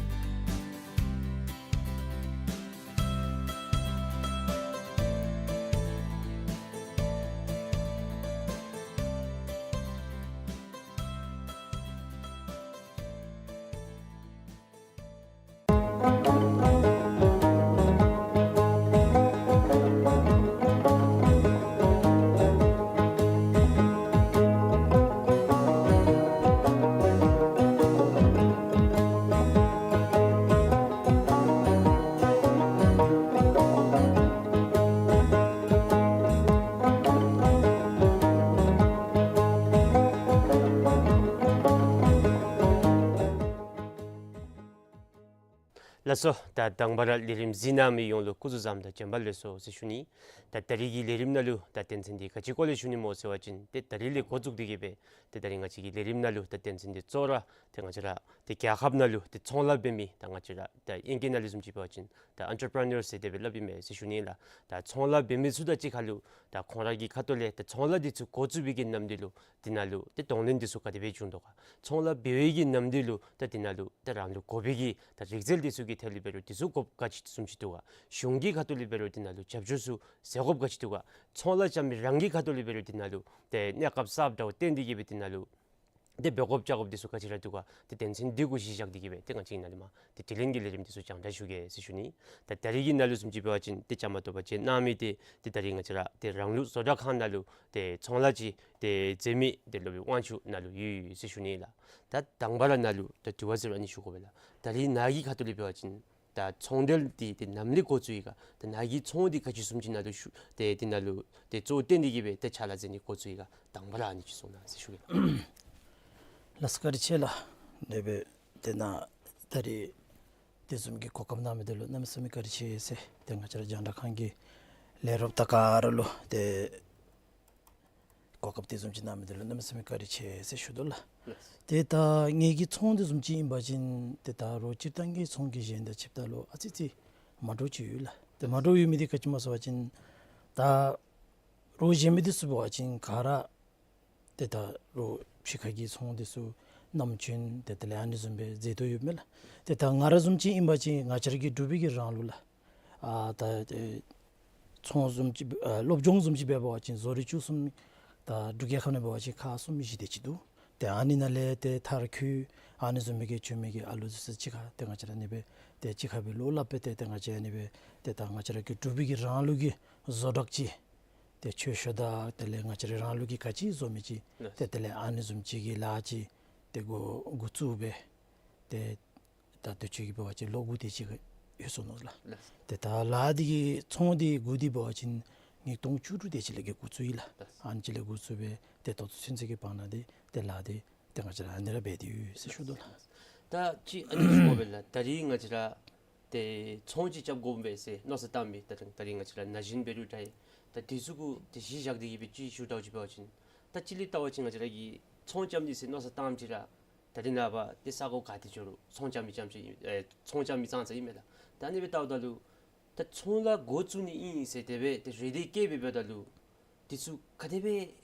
ལགས་སོ། ད་དང་པ་ར་ལས་རིམ་གཟིགས་གནང་མི་ཡོངས་ལུ་སྐུ་གཟུགས་བཟང་དང་བྱོན་པ་ལེགས་སོ་ཟེར་ཞུ་ནི། ད་ད་རིས་ཀྱི་ལས་རིམ་ནང་ལུ་ད་དོན་ཚན་འདི་ག་ཅི་སྐོར་ལས་ཞུ་ནི་སྨོ་ཟེར་བ་ཅིན་ཏེ་ད་རིས་ལས་འགོ་བཙུགས་ཏེ་གི་སྦེ་ཏེ་ད་རིས་ང་བཅས་ཀྱི་ལས་རིམ་ནང་ལུ་ད་དོན་ཚན་འདི་གཙོ་བོ་ར་ཏེ་ང་བཅས་ར་ཏེ་རྒྱལ་ཁབ་ནང་ལུ་ཏེ་ཚོང་ལཱ་འབད་མི་ད་ང་བཅས་ར་ད་ཨིང་སྐད་ནང་ལུ་བཟུམ་ཅིག་འབད་བ་ཅིན་ད་ཨེན་ཊར་པི་རི་ནར་ཟེར་དེ་སྦེ་སླབ་ཨིན་མས་ཟེར་ཞུ་ནི་ལགས། ད་ཚོང་ལཱ་འབད་མི་ཚུ་དང་གཅིག་ཁར་ལུ་ད་ཁོང་ར་གི་ཁ་ཐུག་ལས་ད་ཚོང་ལཱ་འདི་ཚུ་འགོ་བཙུགས་པའི་གི་ནམ་དུས་ལུ་དེ་ནང་ལུ་ཏེ་གདོང་ལེན་འདི་ཚུ་ག་དེ་སྦེ་བྱུང་དོ་ག། ཚོང་ལཱ་འབད་བའི་གི་ནམ་དུས་ལུ་ད་དེ་ནང་ལུ་ད་རང་ལུ་དགོ་པའི་གི་ད་རིག་རྩལ་འདི་ཚུ་གི་ཐད་ལུ་འབད་རུང་འདི་ཚུ་དགོཔ་ག་ཅི་བཟུམ་ཅིག་འདུག་ག། གཞུང་གི་ཁ་ཐུག་ལས་འབད་རུང་དེ་ནང་ལུ་རྒྱབ་སྐྱོར་ཚུ་མཛད་དགོཔ་ག་ཅི་འདུག་ག། ཚོང་ལཱ་རྐྱབ་མི་རང་གི་ཁ་ཐུག་ལས་འབད་རུང་དེ་ནང་ལུ་ཏེ་གནས་སྐབས་གསརཔ་འདྲཝ་བཏོན་ཏེ་གི་སྦེ་དེ་ནང་ལུ་ཏེ་འབད་དགོཔ་བྱ་དགོཔ་འདི་ཚུ་ག་ཅི་ར་འདུག་ག། ཏེ་དོན་ཚན་འདི་གུ་གཞི་བཞག་སྟེ་གི་སྦེ་ཏེ་ང་བཅས་ནཱ་ལས་མར་ཏེ་དྲི་ལན་གྱི་ལས་རིམ་འདི་ཚུ་རྒྱང་བསྒྲགས་ཞུ་གེ་ཟེར་ཞུ་ནི། ད་ད་རིས་ཀྱི་ནང་ལུ་བཟུམ་ཅིག་འབད་བ་ཅིན་ཏེ་བཅའ་མར་གཏོགས་པ་ཅིན་གནང་མི་འདི་ཏེ་ད་རིས་ང་བཅས་ར་ཏེ་རང་ལུགས་བཟོ་གྲྭ་ཁང་ནང་ལུ་ཏེ་ཚོང་ལཱ་ཅིག་ཏེ་མཛད་མི་ཏེ་སློབ་དཔོན་དབང་ཕྱུག་ནཱ་ལུ་ཡོད་ཡོད་ཟེར་ཞུ་ནི་ལགས། ད་དང་པ་ར་ནཱ་ལུ་ད་དྲི་བ་ཟེར་བ་ཨ་ནི་ཞུ་དགོ་པས་ལགས། ད་རིས་ནཱ་གི་ཁ་ཐུག་ལས་འབད་བ་ཅིན་ད་ཚོང་འབྲེལ་འདི་ཏེ་ནམ་ལས་འགོ་བཙུགས་ཡི་ག། ད་ནཱ་གི་ཚོང་འདི་ག་ཅི་བཟུམ་ཅིག་ནཱ་ལུ་ཞུ་ཏེ་དེ་ནང་ལུ་ཏེ་གཙོ་བོ་བཏོན་ཏེ་གི་སྦེ་ཏེ་ཕྱག་ལཱ་མཛད་ནི་འགོ་བཙུགས་ཡི་ག། དང་པ་ར་ཨ་ནི་ཅིག་གསུང་གནང་ཟེར་ཞུ་གེ་ལགས། ལགས་སོ་བཀའ་དྲིན་ཆེ་ལགས། དེ་སྦེ་དེ་ནང་ད་རིས་ དེ་བཟུམ་གྱི་གོ་སྐབས་གནང་མི་འདི་ལུ་གནམ་མེད་ས་མེད་བཀའ་དྲིན་ཆེ་ཟེར། ཏེ་ང་བཅས་ར་རྒྱང་བསྒྲགས་ཁང་གི་ལས་རོགསཔ་དང་ག་ར་ལུ་ཏེ་གོ་སྐབས་དེ་བཟུམ་ཅིག་གནང་མི་འདི་ལུ་གནམ་མེད་ས་མེད་བཀའ་དྲིན་ཆེ་ཟེར་ཞུ་དོ་ལགས། ལགས། ཏེ་ད་ངེ་གི་ཚོང་འདི་བཟུམ་ཅིག་ཨིན་པ་ཅིན་ཏེ་ད་རོགས་སྤྱིར་བཏང་གི་ཚོང་གི་གཞན་དང་ཕྱདཔ་ད་ལུ་ཨ་ཙི་ཙི་མ་འདྲཝ་ཅིག་ཡོད་ལགས། ཏེ་མ་འདྲཝ་ཡོད་མི་འདི་ག་ཅི་སྨོ་ཟེར་བ་ཅིན་ད་རོགས་གཞན་མི་འདི་ཚུ་འབད་བ་ཅིན་ག་ར་ཏེ་ད་རོགས་ཕྱི་ཁ་གི་ཚོང་འདི་ཚུ་ནམ་རྒྱུན་ཏེ་དེ་ལས་ཨ་ནི་བཟུམ་སྦེ་མཛད་དོ་ཡོདཔ་མས་ལགས། ཏེ་ད་ང་ར་བཟུམ་ཅིག་ཨིན་པ་ཅིན་ང་བཅས་ར་གི་འབྲུག་པའི་གི་རང་ལུགས་ལགས། ཨ་ད་ཏེ་ཚོང་བཟུམ་ཅིག་ཨ་སློབ་སྦྱོང་བཟུམ་ཅིག་འབད་བ་ཅིན་བཟོ་རིག་བཅུ་གསུམ་ད་འབྲུག་རྒྱལ་ཁབ་ནང་འབད་བ་ཅིན་ཁག་གསུམ་བཞི་དེ་ཅིག་འདུག། ཏེ་ཨ་ནི་ནང་ལས་ཏེ་མཐར་འཁྱོལ་ཨ་ནི་བཟུམ་མའི་གི་བྱོན་མི་གི་ཨ་ལུ་འདི་ཚུ་གཅིག་ཁར་ཏེ་ང་བཅས་ར་ཨ་ནི་སྦེ་ཏེ་གཅིག་ཁར་སྦེ་བློ་སླབ་སྦེ་ཏེ་ཏེ་ང་བཅས་ཨ་ནི་སྦེ་ཏེ་ད་ང་བཅས་ར་གི་འབྲུག་པའི་གི་རང་ལུགས་ཀྱི་བཟོ་གྲྭ་ཅིག་ཏེ་ཆོས་ཤོག་དང་དེ་ལས་ང་བཅས་ར་རང་ལུགས་ཀྱི་ག་ཅི་བཟོ་མི་ཅིག་ལགས། ཏེ་དེ་ལས་ཨ་ནི་བཟུམ་ཅིག་གི་ལཱ་ཅིག་ཏེ་འགོ་འགོ་བཙུགས་སྦེ་ཏེ་ད་དུས་ཅི་གི་འབད་བ་ཅིན་ལོ་དགུ་དེ་ཅིག་ཡོད་སོ་ནུག་ལགས། ལགས། ཏེ་ད་ལཱ་འདི་གི་ཚོང་འདི་འགོ་འདི་འབད་བ་ཅིན་ཉིས་སྟོང་བཅུ་དྲུག་དེ་ཅིག་ལས་གི་འགོ་བཙུགས་ཡི་ལགས། ལགས། ཨ་ནི་ཅིག་ལས་འགོ་བཙུགས་སྦེ་ཏེ་ད་ལྟོ་ཚུན་ཚོད་ཀྱི་བར་ན་འདི་ཏེ་ལཱ་འདི་ཏེ་ང་བཅས་ར་ཨ་ནི་ར་འབད་དེ་ཡོད་ཟེར་ཞུ་དོ་ལགས། ད་ཅི་ཨ་ནི་ཞུ་དགོ་པས་ལགས། ད་རིས་ང་བཅས་ར་ཏེ་ཚོང་ཅིག་རྐྱབ་དགོ་པས་ཟེར་མནོ་བསམ་བཏང་མི་ད་ད་རིས་ང་བཅས་ར་ན་གཞོན་འབད་རུང་འདྲ་ཡི། ད་དེ་ཚུ་གུ་ཏེ་གཞི་བཞག་སྟེ་གི་སྦེ་ཅིག་ཞུ་དགོཔ་ཅིག་འབད་བ་ཅིན་ད་ཅི་ལས་བལྟ་བ་ཅིན་ང་བཅས་ར་གིས་ཚོང་རྐྱབ་ནི་ཟེར་མནོ་བསམ་བཏངམ་ཅིག་ར་ད་རིས་ནངས་པ་ཏེ་ས་གོ་ག་ཏེ་འགྱོ་རུང་ཚོང་རྐྱབ་མི་རྐྱབ་ཅིག་ཨེ་ཚོང་རྐྱབ་མི་ཙང་ཙ་ཨིན་མས་ལགས། ད་ཨ་ནི་སྦེ་བལྟཝ་ད་ལུ་ད་ཚོང་ལཱ་འགོ་བཙུགས་ནི་ཨིན་ཟེར་དེ་སྦེ་ཏེ་རེ་འདུན་བསྐྱེད་སྦེ་འབདཝ་ད་ལུ་དེ་ཚུ་ག་དེ་སྦེ་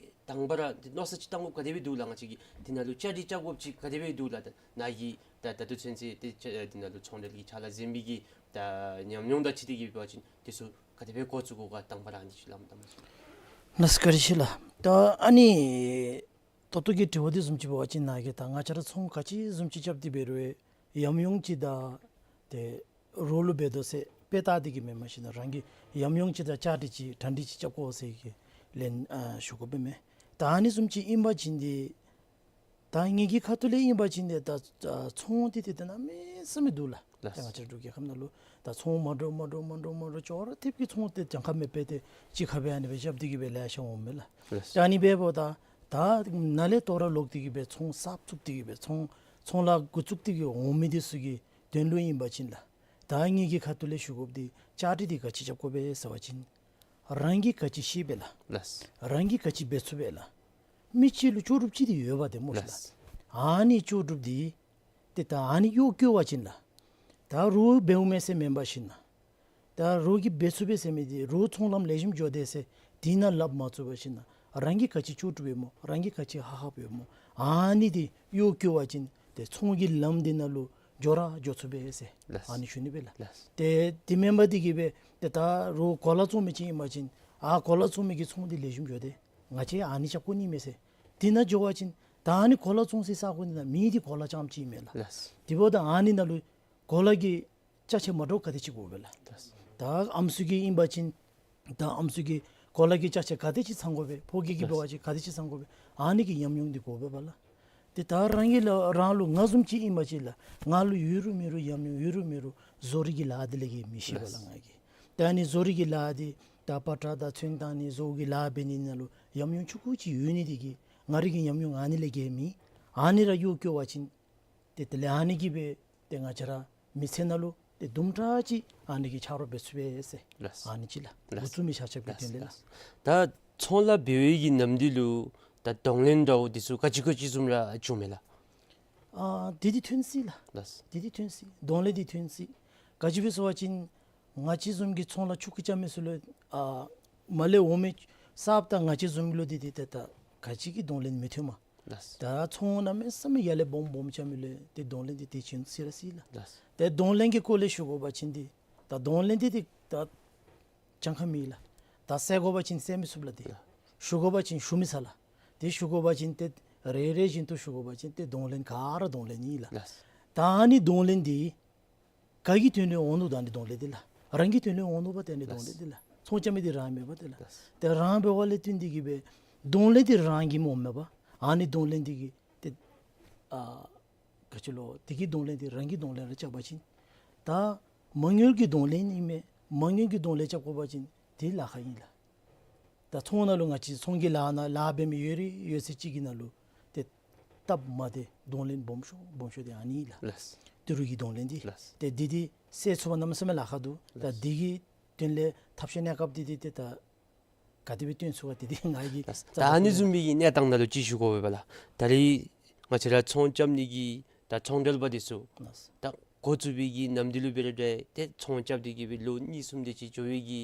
དང་པ་ར་ཏེ་མནོ་བསམ་ཅིག་བཏང་དགོཔ་ག་དེ་སྦེ་འདུག་ལགས། ང་བཅས་ཀྱིས་དེ་ནང་ལུ་བཅའ་སྒྲིག་རྐྱབ་དགོཔ་ཅིག་ག་དེ་སྦེ་འདུག་ལགས། ད་ནཱ་གིས་ད་ད་ལྟོ་ཚུན་ཚོད་ཏེ་ཅ་ཨེ་དེ་ནང་ལུ་ཚོང་འབྲེལ་གྱི་ཕྱག་ལཱ་མཛད་མི་གི་ད་ཉམས་མྱོང་དང་འཁྲིལ་ཏེ་གི་འབད་བ་ཅིན་དེ་ཚུ་ག་དེ་སྦེ་འགོ་བཙུགས་དགོ་ག་དང་པ་ར་ཨ་ནི་ཅིག་ལགས་མ་དང་པ་ཅིག། ལགས་སོ་བཀའ་དྲིན་ཆེ་ལགས། ད་ཨ་ནི་ད་ལྟོ་གི་དྲི་བ་འདི་བཟུམ་ཅིག་འབད་བ་ཅིན་ནཱ་གིས་ད་ང་བཅས་ར་ཚོང་ག་ཅི་བཟུམ་ཅིག་རྐྱབ་སྟེ་འབད་རུང་ཡང་ཡམ་ཡོང་ཅིག་དང་ཏེ་རོགས་ལུ་འབད་དོ་ཟེར་དཔེ་བལྟ་སྟེ་གི་མེན། མ་གཞི་ནཱ་རང་གིས་ཡམ་ཡོང་ཅིག་དང་བཅའ་སྒྲིག་ཅིག་གྲ་སྒྲིག་ཅིག་རྐྱབ་དགོ་ཟེར་གི་ལན་ཨ་ཞུ་དགོ་པས་མས། ད་ཨ་ནི་བཟུམ་ཅིག་ཨིན་པ་ཅིན་འདི་ད་ངེ་གི་ཁ་ཐུག་ལས་ཨིན་པ་ཅིན་འདི་ད་ཨ་ཚོང་འདི་ཏེ་ཏེ་གནམ་མེད་ས་མེད་འདུག་ལགས། ལགས། ད་ང་བཅས་འབྲུག་རྒྱལ་ཁབ་ནང་ལུ་ད་ཚོང་མ་འདྲཝ་མ་འདྲཝ་མ་འདྲཝ་མ་འདྲཝ་ཅོག་ར་འཐདཔ་གི་ཚོང་འདི་གྱངས་ཁ་མེད་པར་ཏེ་གཅིག་ཁར་སྦེ་ཨ་ནི་སྦེ་རྐྱབ་སྟེ་གི་སྦེ་ལེ་ཤ་འོངམ་མས་ལགས། ལགས། ད་ཨ་ནི་འབདཝ་ད་ད་ནཱ་ལས་ཐོ་རངས་ལོག་སྟེ་གི་སྦེ་ཚོང་གསརཔ་བཙུགས་ཏེ་གི་སྦེ་ཚོང་ཚོང་ལཱ་འགོ་བཙུགས་ཏེ་གི་འོང་མི་འདི་ཚུ་གི་དོན་ལུ་ཨིན་པ་ཅིན་ལགས། ད་ངེ་གི་ཁ་ཐུག་ལས་ཞུ་དགོཔ་འདི་བཅའ་སྒྲིག་འདི་ག་ཅི་རྐྱབ་དགོ་པས་ཟེར་བ་ཅིན་རང་གིས་ག་ཅི་ཤེས་པས་ལགས། ལགས། རང་གིས་ག་ཅི་འབད་ཚུགས་པས་ལགས། མི་གཅིག་ལུ་ལྕོགས་གྲུབ་ཅིག་འདི་ཡོད་པ་ཏེ་སྨོ་ཤིག་ལགས། ལགས། ཨ་ནི་ལྕོགས་གྲུབ་འདི་ཏེ་ད་ཨ་ནི་གཡོག་བཀོལ་བ་ཅིན་ལགས། ད་རོགས་འབདཝ་མས་ཟེར་མེན་པར་ཞིན་ན་ད་རོགས་ཀྱིས་འབད་ཚུགས་པས་ཟེར་མི་འདི་རོགས་ཚོང་ལམ་ལེགས་ཤོམ་འགྱོ་དེས་ཟེར་དེ་ནང་སླབ་མ་ཚུགས་པར་ཞིན་ན་རང་གིས་ག་ཅི་ལྕོགས་གྲུབ་ཡོད་སྨོ་རང་གིས་ག་ཅི་ཧ་ཧབ་ཡོད་སྨོ་ཨ་ནི་འདི་གཡོག་བཀོལ་བ་ཅིན་ཏེ་ཚོང་གི་ལམ་འདི་ནང་ལུ་འགྱོ་ར་འགྱོ་ཚུགས་པས་ཟེར། ལགས། ཨ་ནི་ཞུ་ནི་སྦེ་ལགས། ལགས། ཏེ་དེ་མེན་པར་འདི་གིས་སྦེ་ཏེ་ད་རོགས་གོ་ལ་བཙོང་མི་ཅིག་ཨིན་པ་ཅིན་ཨ་གོ་ལ་བཙོང་མི་གི་ཚོང་འདི་ལེགས་ཤོམ་འགྱོ་དེས། ང་བཅས་ཨ་ནི་རྐྱབ་དགོ་ནི་མས་ཟེར་དེ་ནང་འགྱོ་བ་ཅིན་ད་ཨ་ནི་གོ་ལ་བཙོང་སའི་ས་གོ་འདི་ནང་མི་འདི་གོ་ལ་རྐྱངམ་ཅིག་ཨིན་མས་ལགས། ལགས། དེ་འབདཝ་ད་ཨ་ནི་ནང་ལུ་གོ་ལ་གི་ཅ་ཆས་མ་འདྲཝ་ག་དེ་ཅིག་དགོ་པས་ལགས། ལགས། ད་ཨམ་སྲུ་གི་ཨིན་པ་ཅིན་ད་ཨམ་སྲུ་གི་གོ་ལ་གི་ཅ་ཆས་ག་དེ་ཅིག་ཚང་དགོ་པས། ཕོ་སྐྱེས་ཀྱི་འབད་བ་ཅིན་ག་དེ་ཅིག་ཚང་དགོ་པས། ཨ་ནི་གི་ཉམས་མྱོང་འདི་དགོ་པས་པ་ལགས། ཏེ་ད་རང་གི་ལགས་རང་ལུ་ང་བཟུམ་ཅིག་ཨིན་པ་ཅིན་ལགས་ང་ལུ་ཡོད་རུང་མེད་རུང་ཉམས་མྱོང་ཡོད་རུང་མེད་རུང་བཟོ་རིག་གི་ལཱ་འདི་ལས་གི་མི་ཤེས་པས་ལགས། ལགས། ང་གིས་ད་ཨ་ནི་བཟོ་རིག་གི་ལཱ་འདི་ད་པ་ཏྲ་དང་ཚོན་བཏང་ནི་བཟོ་གི་ལཱ་འབད་ནི་ནང་ལུ་ཉམས་མྱོང་ཆུང་ཀུ་ཅིག་ཡོད་ནི་འདི་གིས་ང་རའི་གི་ཉམས་མྱོང་ཨ་ནི་ལས་གི་མེད། ཨ་ནི་ར་གཡོག་བཀོལ་བ་ཅིན་ཏེ་དེ་ལས་ཨ་ནི་གིས་སྦེ་ཏེ་ང་བཅས་ར་མི་ཚེ་ནང་ལུ་ཏེ་དུམ་གྲ་ཅིག་ཨ་ནི་གིས་ཆ་རོགས་འབད་ཚུགས་པས་ཟེར། ལགས། ཨ་ནི་ཅིག་ལགས། ལགས། འགོ་བཙུགས་མི་ཆ་ཁྱབ་ཀྱི་ལགས། དོན་ལས་ལགས། ལགས། ད་ཚོང་ལཱ་འབད་བའི་གི་ནམ་དུས་ལུ་ད་གདོང་ལེན་འདྲཝ་འདི་ཚུ་ག་ཅི་ག་ཅི་བཟུམ་ར་བྱུངམ་མས་ལགས། ཨ་དེ་འདི་ཐོན་སྲིད་ལགས། ལགས། དེ་འདི་ཐོན་སྲིད། གདོང་ལེན་འདི་ཐོན་སྲིད། ག་ཅི་སྦེ་ཟེར་བ་ཅིན་ང་བཅས་བཟུམ་གྱི་ཚོང་ལཱ་ཆུང་ཀུ་རྐྱབ་མི་ཚུ་ལུ་ཨ་མར་ལས་འོང་མི་གསརཔ་དང་ང་བཅས་བཟུམ་ལུ་འདི་འདི་ཏེ་ད་ག་ཅི་གི་གདོང་ལེན་མི་ཐོནམ། ལགས། ད་ཚོང་གནམ་མེད་ས་མེད་ཡར་ལས་སྦོམ་སྦོམ་རྐྱབ་མི་ལུ་ཏེ་གདོང་ལེན་འདི་ཏེ་བྱིན་སྲིད་ར་སྲིད་ལགས། ལགས། ཏེ་གདོང་ལེན་གྱི་སྐོར་ལས་ཞུ་དགོ་པ་ཅིན་འདི་ད་གདོང་ལེན་འདི་ཏེ་ད་གྱངས་ཁ་མེད་ལགས། ད་བསལ་དགོ་པ་ཅིན་བསལ་མི་ཚུགས་ལགས། ཏེ་ལགས། ཞུ་དགོ་པ་ཅིན་ཞུ་མི་ཚར་ལགས། ཏེ་ཞུ་དགོ་པ་ཅིན་ཏེ་རེ་རེ་བཞིན་དུ་ཞུ་དགོ་པ་ཅིན་ཏེ་གདོང་ལེན་ག་ར་གདོང་ལེན་ཨིན་ལགས། ལགས། ད་ཨ་ནི་གདོང་ལེན་འདི་ག་གི་དོན་ལུ་འོང་ནུག། ད་ཨ་ནི་གདོང་ལེན་འདི་ལགས་རང་གི་དོན་ལུ་འོང་ནུག་པ། ད་ཨ་ནི་གདོང་ལེན་འདི་ལགས་ཚོང་རྐྱབ་མི་འདི་རང་མེན་པ་ཏེ་ལགས། ལགས། ཏེ་རང་འབདཝ་ལས་བརྟེན་ཏེ་གིས་སྦེ་གདོང་ལེན་འདི་རང་གིས་སྨོ་མེན་པ། ཨ་ནི་གདོང་ལེན་འདི་གིས་ཏེ་ཨ་ག་ཅི་ལོ་དེ་གི་གདོང་ལེན་འདི་རང་གི་གདོང་ལེན་ར་རྐྱབ་པ་ཅིན་ད་མ་དངུལ་གྱི་གདོང་ལེན་ཨིན་མས། མ་དངུལ་གྱི་གདོང་ལེན་རྐྱབ་དགོ་པ་ཅིན་དེ་ལཱ་ཁག་ཨིན་ལགས། ད་ཚོང་ནང་ལུ་ང་བཅས་ཚོང་གི་ལཱ་ནང་ལཱ་འབད་མི་ཡོད་རིགས་ཡོད་ཚད་ཅིག་གི་ནང་ལུ་ཏེ་སྟབས་མ་བདེ་གདོང་ལེན་སྦོམ་ཤོས་སྦོམ་ཤོས་འདི་ཨ་ནི་ཨིན་ལགས། ལགས། ཏི་རུ་གི་གདོང་ལེན་འདི། ལགས། ཏེ་འདི་འདི་སེལ་ཚུགས་པ་གནམ་མེད་ས་མེད་ལཱ་ཁག་འདུག། ད་ལགས། འདི་གི་དོན་ལས་ཐབས་ཤེས་གནས་སྐབས་འདི་འདི་ཏེ་ད་ག་དེ་སྦེ་སྟོན་ཚུགས་ག་འདི་འདི་ང་གིས། ལགས། ད་ཨ་ནི་བཟུམ་མའི་གི་གནས་སྟངས་ནང་ལུ་ཅིག་ཞུ་དགོ་པས་པ་ལགས། ད་རེས་ང་བཅས་ར་ཚོང་རྐྱབ་ནི་གི་ད་ཚོང་འབྲེལ་པ་འདི་ཚུ། ལགས། ད་འགོ་བཙུགས་པའི་གི་ནམ་འདི་ལུ་འབད་རུང་འདྲ་ཏེ་ཚོང་རྐྱབ་སྟེ་གི་སྦེ་ལོ་གཉིས་གསུམ་དེ་ཅིག་འགྱོ་བའི་གི་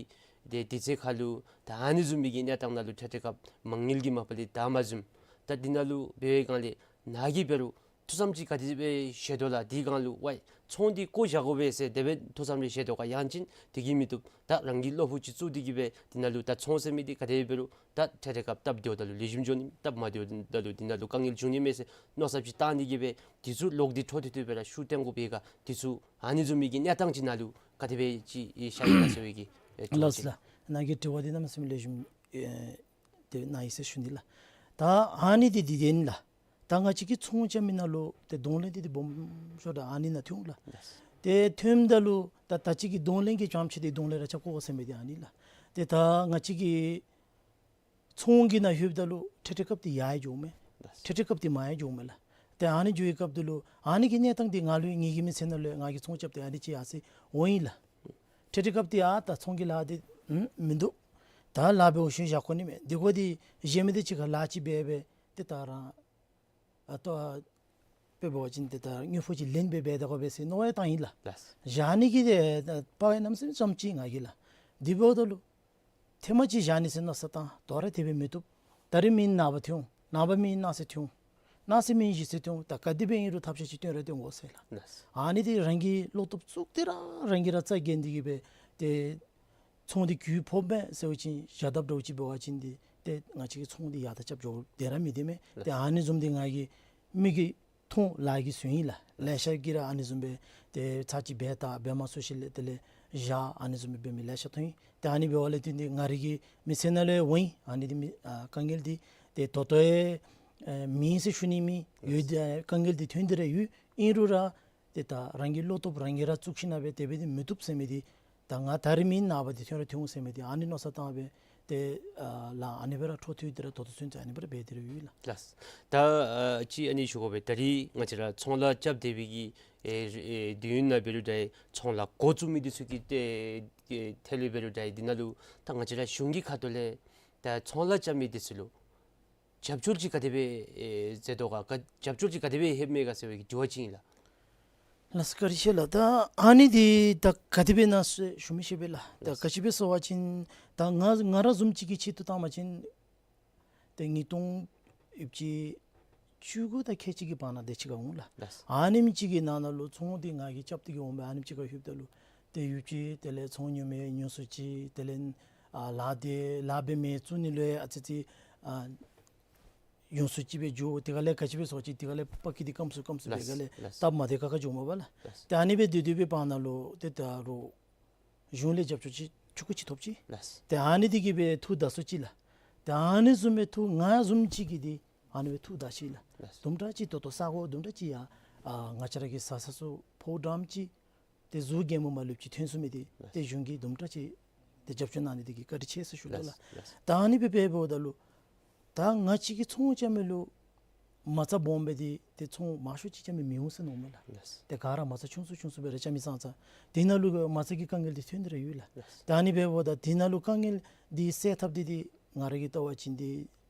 ཏེ་དུས་ཚོད་ཁར་ལུ་ད་ཨ་ནི་བཟུམ་མའི་གི་གནས་སྟངས་ནང་ལུ་འཕྲལ་འཕྲལ་སྐབས་མ་དངུལ་གྱི་མ་པ་ལས་ད་མ་བཟུམ། ད་འདི་ནང་ལུ་འབད་བའི་སྒང་ལས་ནཱ་གིས་འབད་རུང་ཐུགས་བསམ་ཅིག་ག་དེ་སྦེ་བཞེས་དོ་ལགས། འདི་སྒང་ལུ་ཝའི་ཚོང་འདི་བཀོ་བཞག་དགོ་པས་ཟེར་དེ་སྦེ་ཐུགས་བསམ་རེ་བཞེས་དོ་ག། ཡང་ཅིན་དེ་གིས་མི་བཏུབ། ད་རང་གི་བློ་ཕུགས་ཅིག་བཙུགས་ཏེ་གི་སྦེ་འདི་ནང་ལུ་ད་ཚོང་ཟེར་མི་འདི་ག་དེ་འབད་རུང་ད་འཕྲལ་འཕྲལ་སྐབས་སྟབས་བདེཝ་ད་ལུ་ལེགས་ཤོམ་འགྱོ་ནི་སྟབས་མ་བདེཝ་ད་ལུ་འདི་ནང་ལུ་དཀའ་ངལ་འབྱུང་ནི་མས་ཟེར་མནོ་བསམ་ཅིག་བཏང་ནི་གི་སྦེ་འདི་ཚུ་ལོག་སྟེ་འཕྲོ་མཐུད་དེ་སྦེ་ར་ཤུགས་བཏོན་དགོ་པས་ག། འདི་ཚུ་ཨ་ནི་བཟུམ་མའི་གི་གནས་སྟངས་ཅིག་ནང་ལུ་ག་དེ་སྦེ་ཅིག་ཤར་ཡི་ག་ཟེར་བའི་གི་ཨེ་ལགས་ལགས། ནཱ་གི་དྲི་བ་འདི་གནམ་མེད་ས་མེད་ལེགས་ཤོམ་ཨེ་དེ་ནཱ་ཡི་ཟེར་ཞུ་ནི་ལགས། ད་ཨ་ནི་འདི་འདི་འདི་ཨིན་ལགས། ད་ང་བཅས་ཀྱི་ཚོང་རྐྱབ་མི་ནང་ལུ་ཏེ་གདོང་ལེན་འདི་འདི་སྦོམ་ཤོས་ར་ཨ་ནི་ནང་ཐོན་འོང་ལགས། ལགས། ཏེ་ཐོནམ་ད་ལུ་ད་ད་ཅི་གི་གདོང་ལེན་གྱི་རྐྱངམ་ཅིག་འདི་གདོང་ལེན་ར་རྐྱབ་དགོ་ཟེར་མི་འདི་ཨ་ནི་ལགས། ཏེ་ད་ང་བཅས་ཀྱི་ཚོང་གི་ནང་ལྷོདཔ་ད་ལུ་འཕྲལ་འཕྲལ་སྐབས་འདི་ཡར་ཡར་འགྱོཝ་མས། ལགས། འཕྲལ་འཕྲལ་སྐབས་འདི་མར་ཡར་འགྱོཝ་མས་ལགས། ཏེ་ཨ་ནི་འགྱོ་བའི་སྐབས་འདི་ལུ་ཨ་ནི་གི་གནས་སྟངས་འདི་ང་ལུ་ངེ་གི་མི་ཚེ་ནང་ལུ་ང་གིས་ཚོང་རྐྱབ་སྟེ་ཨ་ནི་ཅིག་ཡར་སོ་འོང་ཡི་ལགས། འཕྲལ་འཕྲལ་སྐབས་འདི་ཨ་ད་ཚོང་གི་ལཱ་འདི་ཨུམ་མིན་འདུག། ད་ལཱ་འབད་འོང་ཞིནམ་བཞག་དགོ་ནི་མས། འདི་གོ་འདི་གཞན་མི་འདི་ཅིག་ཁར་ལཱ་ཅིག་འབད་འབད་ཏེ་ད་རང་ཨ་ལྟོ་དཔེ་འབད་བ་ཅིན་ཏེ་ད་དངུལ་ཕོགས་ཅིག་ལེན་འབད་འབད་དོ་ག་འབད་ཟེར་མནོ་བ་བཏང་ཡི་ལགས། ལགས། བཞག་ནི་གི་ཏེ་ད་དཔའ་བའི་གནམ་མེད་ས་མེད་ཙམ་ཅིག་ང་གིས་ལགས། འདི་འབདཝ་ད་ལུ་ཐེངས་མ་ཅིག་བཞག་ནི་ཟེར་མནོ་བསམ་བཏང་། དོ་རུང་དེ་སྦེ་མི་བཏུབ། ད་རིས་མི་ནངས་པ་ཐོན་འོང་། ནངས་པ་མི་གནངས་ཚེ་ཐོན་འོང་། གནངས་ཚེ་མི་གཞེས་ཚེ་ཐོན་འོང་། ད་ག་དེ་སྦེ་ཨིན་རུང་ཐབས་ཤེས་ཅིག་བཏོན་ར་བཏོན་དགོ་ཟེར་ལགས། ལགས། ཨ་ནི་འདི་རང་གིས་བློ་སྟོབས་བཙུགས་ཏེ་ར་རང་གིས་ར་རྩ་འགེངས་ཏེ་གི་སྦེ་ཏེ་ཚོང་འདི་གྱོང་ཕོགཔ་མས་ཟེར་བ་ཅིན་བཞག་དཔ་འདྲཝ་ཅིག་འབད་བ་ཅིན་འདི་ཏེ་ང་བཅས་ཀྱི་ཚོང་འདི་ཡར་ད་རྐྱབ་འགྱོ་སྟེ་ར་མི་སྡོད་མས། ཏེ་ཨ་ནི་བཟུམ་འདི་ང་གིས་མིག་གིས་མཐོང་ལག་གིས་བཟུང་ཡི་ལགས། ལེ་ཤ་གིས་ར་ཨ་ནི་བཟུམ་སྦེ་ཏེ་ཚར་གཅིག་འབད་ད་འབད་མ་ཚུགས་ཞིནམ་ལས་དེ་ལས་བཞག་ཨ་ནི་བཟུམ་སྦེ་འབད་མི་ལེ་ཤ་མཐོང་ཡི། ཏེ་ཨ་ནི་འབདཝ་ལས་བརྟེན་ཏེ་ང་རའི་གི་མི་ཚེ་ནང་ལས་འོང་ཡི། ཨ་ནི་འདི་མི་ཨ་དཀའ་ངལ་འདི་ཏེ་ད་ལྟོ་ཡང་ཨེ་མེད་ཟེར་ཞུ་ནི་མེད། ཡོད་དེ་དཀའ་ངལ་འདི་ཐོན་ཏེ་ར་ཡོད། ཨིན་རུང་ར་ཏེ་ད་རང་གི་བློ་སྟོབས་རང་གིས་ར་བཙུགས་ཞིན་ན་སྦེ་དེ་སྦེ་འདི་མི་བཏུབ་ཟེར་མི་འདི་ད་ང་ད་རིས་མེན་ནངས་པ་འདི་ཐོན་ར་ཐོན་འོང་ཟེར་མི་འདི་ཨ་ནི་མནོ་བསམ་བཏང་སྦེ་ཏེ་ཨ་ལཱ་ཨ་ནི་སྦེ་ར་འཕྲོ་མཐུད་དེ་ར་ད་ལྟོ་ཚུན་ཚོད་ཨ་ནི་སྦེ་ར་འབད་དེ་ར་ཡོད་ལགས། ལགས། ད་ཨ་ཅིག་ཨ་ནི་ཞུ་དགོ་པས། ད་རིས་ང་བཅས་ར་ཚོང་ལཱ་རྐྱབ་སྡོད་པའི་གི་ཨེ་ཨེ་དུས་ཡུན་ནང་འབད་རུང་འདྲ་ཚོང་ལཱ་འགོ་བཙུགས་མི་འདི་ཚུ་གི་ཏེ་ཨེ་ཐད་ལུ་འབད་རུང་འདྲ་འདི་ནང་ལུ་ད་ང་བཅས་ར་གཞུང་གི་ཁ་ཐུག་ལས་ད་ཚོང་ལཱ་རྐྱབ་མི་འདི་ཚུ་ལུ་རྒྱབ་སྐྱོར་ཅིག་ག་དེ་སྦེ་ཨེ་མཛད་དོ་ག། ག་རྒྱབ་སྐྱོར་ཅིག་ག་དེ་སྦེ་ལྷོདཔ་མས་ག་ཟེར་བའི་གི་དྲི་བ་ཅིག་ཨིན་ལགས། ལགས་སོ་བཀའ་དྲིན་ཆེ་ལགས། ད་ཨ་ནི་འདི་ད་ག་དེ་སྦེ་ཨིན་ན་ཟེར་ཞུ་མི་ཤེས་པས་ལགས། ད་ལགས། ག་ཅི་སྦེ་ཟེར་བ་ཅིན་ད་ང་ང་ར་བཟུམ་ཅིག་གི་ཆེད་དུ་བཏང་བ་ཅིན་ཏེ་ཉིས་སྟོང་ཡོད་ཅི་བཅུ་དགུ་དང་ཁལ་གཅིག་གི་བར་ན་དེ་ཅིག་ཁར་འོང་ལགས། ལགས། ཨ་ནེམ་ཅིག་གི་ནང་ན་ལུ་ཚོང་འདི་ང་གིས་རྐྱབ་སྟེ་གི་འོང་སྦེ་ཨ་ནེམ་ཅིག་ཁར་ལྷོདཔ་ད་ལུ་ཏེ་ཡོད་ཅི་དེ་ལས་ཚོང་ཉོ་མི་ཉུང་སུ་ཅིག། དེ་ལས་ཨ་ལཱ་འདི་ལཱ་འབད་མི་བཙུགས་ནི་ལུ་ཨ་ཙི་ཙི་ཨ་ཉུང་སུ་ཅིག་སྦེ་འགྱོ། དེ་ཁ་ལས་ག་ཅི་སྦེ་ཟེར་བ་ཅིན་དེ་ཁ་ལས་པ་ཀི་འདི་སྐམ་སུ་སྐམ་སུ་སྦེ། ལགས། ག་ལས། ལགས། སྟབས་མ་བདེ་ཁག་ཁ་འགྱོཝ་མས་པ་ལགས། ལགས། ཏེ་ཨ་ནི་སྦེ་སྡོད་སྡོད་པའི་བར་ན་ལུ་ཏེ་ད་རུང་གཞུང་ལས་རྒྱབ་སྐྱོར་ཅིག་ཆུང་ཀུ་ཅིག་ཐོབ་ཅི། ལགས། ཏེ་ཨ་ནི་འདི་གིས་སྦེ་ཐུགས་དགའ་སུ་ཅིག་ལགས། ཏེ་ཨ་ནི་བཟུམ་སྦེ་ཐུགས་ང་བཟུམ་ཅིག་གིས་འདི་ཨ་ནི་སྦེ་ཐུགས་དགའ་ཅི་ལགས། ལགས། དུམ་གྲ་ཅིག་ད་ལྟོ་ས་གོ་དུམ་གྲ་ཅིག་ཡང་ཨ་ང་བཅས་ར་གི་བཟའ་ཚང་ཚུ་ཕོཝ་འགྲངམ་ཅིག་ཏེ་གཟུགས་རྒྱན་མ་མ་ལུསཔ་ཅིག་ཐོན་ཚུགས་མི་འདི། ལགས། ཏེ་གཞུང་གིས་དུམ་གྲ་ཅིག་ཏེ་རྒྱབ་སྐྱོར་གནང་ནི་འདི་གིས་བཀའ་དྲིན་ཆེ་ཟེར་ཞུ་དོ་ལགས། ལགས། ལགས། ད་ཨ་ནི་སྦེ་འབདཝ་ད་ལུ་ད་ང་བཅས་ཀྱི་ཚོང་རྐྱབ་མི་ལུ་མ་རྩ་སྦོམ་སྦེ་འདི་ཏེ་ཚོང་མང་ཤོས་ཅིག་རྐྱབ་མི་མི་འོང་ཟེར་མནོཝ་མས་ལགས། ལགས། ཏེ་ག་ར་མ་རྩ་ཆུང་སུ་ཆུང་སུ་སྦེ་ར་རྐྱབ་མི་ཙང་ཙང་དེ་ནང་ལུ་མ་རྩ་གི་དཀའ་ངལ་འདི་ཐོན་ཏེ་ར་ཡོད་ལགས། ལགས། ད་ཨ་ནི་འབདཝ་ད་དེ་ནང་ལུ་དཀའ་ངལ་འདི་སེལ་ཐབས་འདི་འདི་ང་ར་གིས་བལྟ་བ་ཅིན་འདི་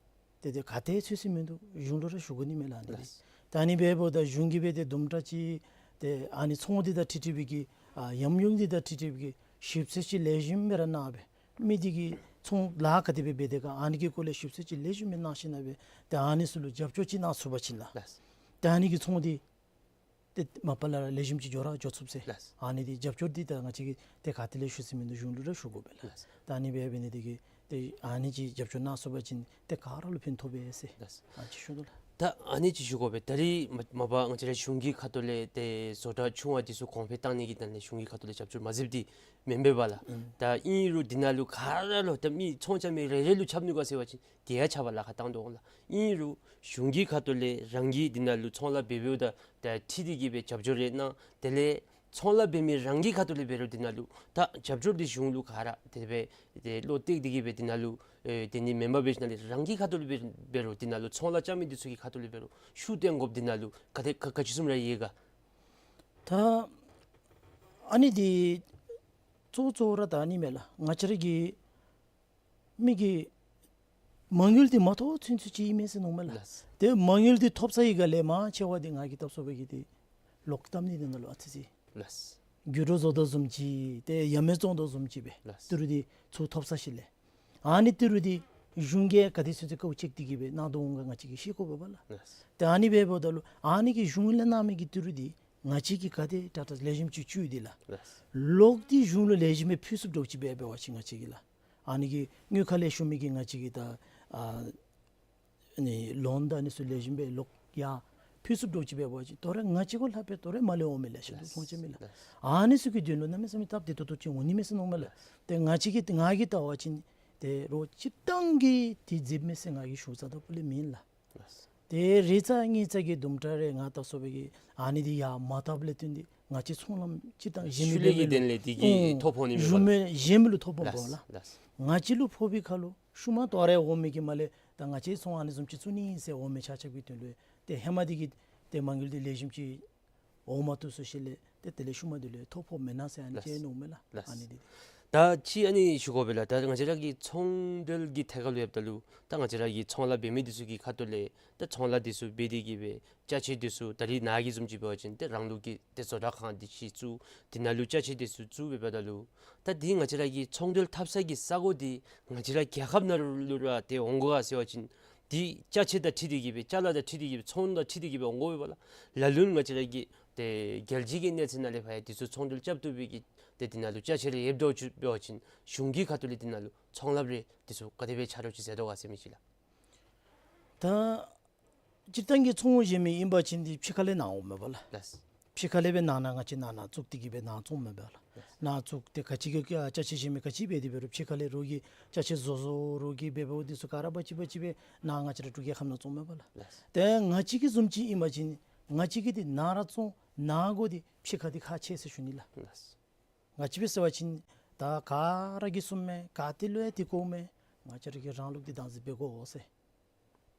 ཏེ་ཏེ་ག་ཏེ་ཚོད་ཅིག་མིན་འདུག། གཞུང་ལུ་ར་ཞུ་དགོ་ནི་མས་ལགས་ཨ་ནི་འདི། ལགས། ད་ཨ་ནི་འབདཝ་ད་གཞུང་གིས་སྦེ་ཏེ་དུམ་གྲ་ཅིག་ཏེ་ཨ་ནི་ཚོང་འདི་དང་འཁྲིལ་འཁྲིལ་བའི་གི་ཨ་ཡམ་ཡོམ་འདི་དང་འཁྲིལ་འཁྲིལ་བའི་གི་ཞིབ་འཚོལ་ཅིག་ལེགས་ཤོམ་སྦེ་ར་གནང་སྦེ་མི་འདི་གིས་ཚོང་ལཱ་ག་དེ་སྦེ་འབད་དེས་ག་ཨ་ནི་གི་སྐོར་ལས་ཞིབ་འཚོལ་ཅིག་ལེགས་ཤོམ་སྦེ་གནང་ཞིན་ན་སྦེ་ཏེ་ཨ་ནི་ཚུ་ལུ་རྒྱབ་སྐྱོར་ཅིག་གནང་ཚུགས་པ་ཅིན་ལགས། ལགས། ཏེ་ཨ་ནི་གི་ཚོང་འདི་ཏེ་མ་པ་ལས་ར་ལེགས་ཤོམ་ཅིག་འགྱོ་ར་འགྱོ་ཚུགས་ཟེར། ལགས། ཨ་ནི་འདི་རྒྱབ་སྐྱོར་འདི་ད་ང་བཅས་ཀྱིས་ཏེ་ག་ཏེ་ལས་ཞུ་ས་མིན་འདུག། གཞུང་ལུ་ར་ཞུ་དགོ་པས་ལགས། ལགས། ད་ཨ་ནི་སྦེ་འབད་ནི་འདི་གིས་ཏེ་ཨ་ནི་ཅིག་རྒྱབ་སྐྱོར་གནང་ཚུགས་པ་ཅིན་ཏེ་ག་ར་ལུ་ཕན་ཐོགས་པས་ཟེར། ལགས། ཨ་ཅིག་ཞུ་དོ་ལགས། ད་ཨ་ནི་ཅིག་ཞུ་དགོ་པས། ད་རིས་མ་མ་པ་ང་བཅས་ར་གཞུང་གི་ཁ་ཐུག་ལས་ཏེ་བཟོ་གྲྭ་ཆུང་བ་འདི་ཚུ་གོང་འཕེལ་གཏང་ནི་གི་དོན་ལས་གཞུང་གི་ཁ་ཐུག་ལས་རྒྱབ་སྐྱོར་མ་ཟེརཝ་འདི་མེན་པས་པ་ལགས། ཨུམ། ད་ཨིན་རུང་འདི་ནང་ལུ་ག་ར་ལུ་ད་མི་ཚོང་རྐྱབ་མི་རེ་རེ་ལུ་ཁྱབ་ནུག་ག་ཟེར་བ་ཅིན་དེ་ཡང་ཁྱབ་པར་ལཱ་ཁག་བཏང་དོ་ལགས། ཨིན་རུང་གཞུང་གི་ཁ་ཐུག་ལས་རང་གིས་འདི་ནང་ལུ་ཚོང་ལཱ་འབད་འབདཝ་ད་ད་འཁྲིལ་ཏེ་གི་སྦེ་རྒྱབ་སྐྱོར་རེ་གནང་། དེ་ལས་ཚོང་ལཱ་འབད་མི་རང་གི་ཁ་ཐུག་ལས་འབད་རུང་འདི་ནང་ལུ་ད་རྒྱབ་སྐྱོར་འདི་གཞུང་ལུ་ག་ར་དེ་སྦེ་ཏེ་བློ་གཏད་དེ་གི་སྦེ་འདི་ནང་ལུ་ཨེ་དེ་ནི་མེན་པར་འབད་ཞིན་ན་ལས་རང་གི་ཁ་ཐུག་ལས་འབད་འབད་རུང་འདི་ནང་ལུ་ཚོང་ལཱ་རྐྱབ་མི་འདི་ཚུ་གི་ཁ་ཐུག་ལས་འབད་རུང་ཤུགས་བཏོན་དགོཔ་འདི་ནང་ལུ་ག་དེ་ག་ག་ཅི་བཟུམ་ར་ཡོད་ག། ད་ཨ་ནི་འདི་གཙོ་གཙོ་བོ་ར་ད་ཨ་ནི་མས་ལགས། ང་བཅས་ར་གི་མི་གི་མ་དངུལ་འདི་མ་ཐོབ་ཚུན་ཚོད་ཅིག་ཨིན་མས་ཟེར་མནོཝ་མས་ལགས། ལགས། ཏེ་མ་དངུལ་འདི་ཐོབ་ཚར་བའི་སྒང་ལས་མང་ཆེ་བ་འདི་ང་གིས་བལྟ་སོང་བའི་གི་འདི་ལོག་བཏབ་ནི་འདི་ནང་ལུ་ཨ་ཙི་ཅིག་ལགས། འགྱུར་བ་བཟོ་དོ་བཟུམ་ཅིག་ཏེ་ཡ་མེད་བཙོང་དོ་བཟུམ་ཅིག་སྦེ་ལགས། ཏི་རུ་འདི་ཚུར་ཐོབ་ཚར་ཞིནམ་ལས་ཨ་ནི་ཏི་རུ་འདི་གཞུང་གིས་ག་དེ་ཚུན་ཚོད་དཀའཝ་སྤྱད་དེ་གི་སྦེ་གནང་དོ་འོང་ག་ང་བཅས་ཀྱིས་ཤེས་དགོ་པས་ལགས། ལགས། ཏེ་ཨ་ནི་འབདཝ་ད་ལུ་ཨ་ནི་གི་གཞུང་ལས་གནང་མི་གི་ཏི་རུ་འདི་ང་བཅས་ཀྱིས་ག་དེ་དྲག་དྲག་ལེགས་ཤོམ་ཅིག་བཙུགས་ཏེ་ལགས། ལགས། ལོག་འདི་གཞུང་ལུ་ལེགས་ཤོམ་སྦེ་ཕུལ་ཚུགསཔ་འདྲཝ་ཅིག་འབད་འབད་བ་ཅིན་ང་བཅས་ཀྱིས་ལགས། ཨ་ནི་གི་དངུལ་ཁང་ལས་ཞུ་མི་གི་ང་བཅས་ཀྱི་ད་ཨ་ནི་ལོན་དང་ཨ་ནི་ཚུ་ལེགས་ཤོམ་སྦེ་ལོག་ཡར་ཕུལ་ཚུགསཔ་འདྲཝ་ཅིག་འབད་བ་ཅིན་དོ་རུང་ང་བཅས་གུ་ལྷག་སྦེ་དོ་རུང་མར་ལས་འོང་མི་ལེ་ཤ་འདུག། ལགས། ཚོང་བྱེད་མི་ལགས། ལགས། ཨ་ནི་ཚུ་གི་དོན་ལུ་གནམ་མེད་ས་མེད་སྟབས་བདེ་ཏོག་ཏོ་ཅིག་འོང་ནི་མས་ཟེར་མནོཝ་མས་ལགས། ལགས། ཏེ་ང་བཅས་ཀྱིས་ང་གིས་བལྟ་བ་ཅིན་ཏེ་རོགས་སྤྱིར་བཏང་གིས་འདི་མཛདཔ་མས་ཟེར་ང་གིས་ཞུ་ཚར་དོ་པོ་ལས་མེན་ལགས། ལགས། ཏེ་རེ་ཙམ་གཉིས་ཙམ་གྱི་དུམ་གྲ་རེ་ང་བལྟ་སོང་བའི་གི་ཨ་ནི་འདི་ཡར་མ་བཏབ་ལས་བརྟེན་ཏེ་ང་བཅས་ཚོང་ལམ་སྤྱིར་བཏང་གཞན་མི་ཤུལ་ལས་ཀྱི་དོན་ལས་འདི་གིས་ཨུང་ཐོ་ཕོག་ནི་མས་ཞུ་མི་གཞན་མི་ལུ་ཐོ་ཕོགཔ་ལགས། ལགས། ལགས། ང་བཅས་ལུ་ཕོག་པའི་ཁར་ལུ་ཤུལ་མ་དོ་རུང་འོང་མི་གིས་མར་ལས་ད་ང་བཅས་ཚོང་ཨ་ནི་བཟུམ་ཅིག་བཙུགས་ནི་ཨིན་ཟེར་འོང་མི་ཆ་ཁྱབ་ཀྱི་དོན་ལུ་ཏེ་ཧེ་མ་འདི་གི་ཏེ་མ་དངུལ་འདི་ལེགས་ཤོམ་ཅིག་འོང་མ་བཏུབ་སོང་ཞིནམ་ལས་ཏེ་དེ་ལས་ཤུལ་མ་འདི་ལུ་ཐོ་ཕོགཔ་མེན་ན་ཟེར་ཨ་ནི་ལགས། ཅིག་མནོཝ་མས་ལགས། ལགས། ཨ་ནི་འདི་ད་ཅི་ཨ་ནི་ཞུ་དགོ་པས་ལགས། ད་ང་བཅས་ར་གི་ཚོང་འབྲེལ་གྱི་ཐད་ཁར་ལུ་ཡོདཔ་ད་ལུ་ད་ང་བཅས་ར་གི་ཚོང་ལཱ་འབད་མི་འདི་ཚུ་གི་ཁ་ཐུག་ལས་ད་ཚོང་ལཱ་འདི་ཚུ་འབད་དེ་གི་སྦེ་ཅ་ཆས་འདི་ཚུ་ད་རིས་ནཱ་གི་བཟུམ་ཅིག་འབད་བ་ཅིན་ཏེ་རང་ལུགས་ཀྱི་ཏེ་བཟོ་གྲྭ་ཁང་འདི་ཅིག་བཙུགས། དེ་ནང་ལུ་ཅ་ཆས་འདི་ཚུ་བཙུགས་འབདཝ་ད་ལུ་ད་འདི་ང་བཅས་ར་གི་ཚོང་འབྲེལ་འཐབ་ས་གི་ས་གོ་འདི་ང་བཅས་ར་རྒྱལ་ཁབ་ནང་ལུ་ར་ཏེ་འོང་དགོ་ག་ཟེར་བ་ཅིན་འདི་ཅ་ཆས་དང་འཁྲིལ་ཏེ་གི་སྦེ་ཅ་ལ་དང་འཁྲིལ་ཏེ་གི་སྦེ་ཚོང་དང་འཁྲིལ་ཏེ་གི་སྦེ་འོང་དགོ་པས་ལགས། ལ་ལུ་ང་བཅས་ར་གི་ཏེ་རྒྱལ་སྤྱི་གི་གནས་ཚད་ནང་ལས་ཕར་ཡང་འདི་ཚུ་ཚོང་འབྲེལ་རྐྱབ་བཏུབ་པའི་གི་ཏེ་དེ་ནང་ལུ་ཅ་ཆས་རེ་ཡོདཔ་འདྲཝ་ཅིག་འབད་བ་ཅིན་གཞུང་གི་ཁ་ཐུག་ལས་དེ་ནང་ལུ་ཚོང་ལཱ་རེ་འདི་ཚུ་ག་དེ་སྦེ་ཆ་རོགས་ཅིག་མཛད་དོ་ག་ཟེར་མི་ཅིག་ལགས། ད་སྤྱིར་བཏང་གི་ཚོང་བྱེད་མི་ཨིན་པ་ཅིན་འདི་ཕྱི་ཁ་ལས་ནཱ་འོངམ་མས་པ་ལགས། ལགས། ཕྱི་ཁ་ལས་སྦེ་ནཱ་ནཱ་ང་བཅས་ནཱ་ནཱ་བཙུགས་ཏེ་གི་སྦེ་ནཱ་བཙོངམ་མས་པ་ལགས། ལགས། ནཱ་བཙུགས་ཏེ་ག་ཅི་གི་ཅ་ཆས་བྱེད་མི་ག་ཅི་འབད་དེ་འབད་རུང་ཕྱི་ཁ་ལས་རོགས་ཀྱིས་ཅ་ཆས་བཟོ་བཟོཝ་རོགས་ཀྱིས་འབད་འབདཝ་འདི་ཚུ་ག་ར་འབག་ཅི་འབག་ཅི་སྦེ་ནཱ་ང་བཅས་ར་འབྲུག་རྒྱལ་ཁབ་ནང་བཙོངམ་མས་པ་ལགས། ལགས། ཏེ་ང་བཅས་ཀྱི་བཟུམ་ཅིག་ཨིན་པ་ཅིན་ང་བཅས་ཀྱིས་འདི་ནཱ་ར་བཙོང་ནཱ་དགོ་འདི་ཕྱི་ཁ་འདི་ཁག་ཆེ་ཟེར་ཞུ་ནི་ལགས། ལགས། ང་བཅས་འབད་ཟེར་བ་ཅིན་ད་ག་ར་གིས་གསུངམ་མས། ག་ཏེ་ལུ་ཡང་འདི་གོཝ་མས། ང་བཅས་ར་གིས་རང་ལུགས་འདི་བདག་འཛིན་འབད་དགོ་ཟེར།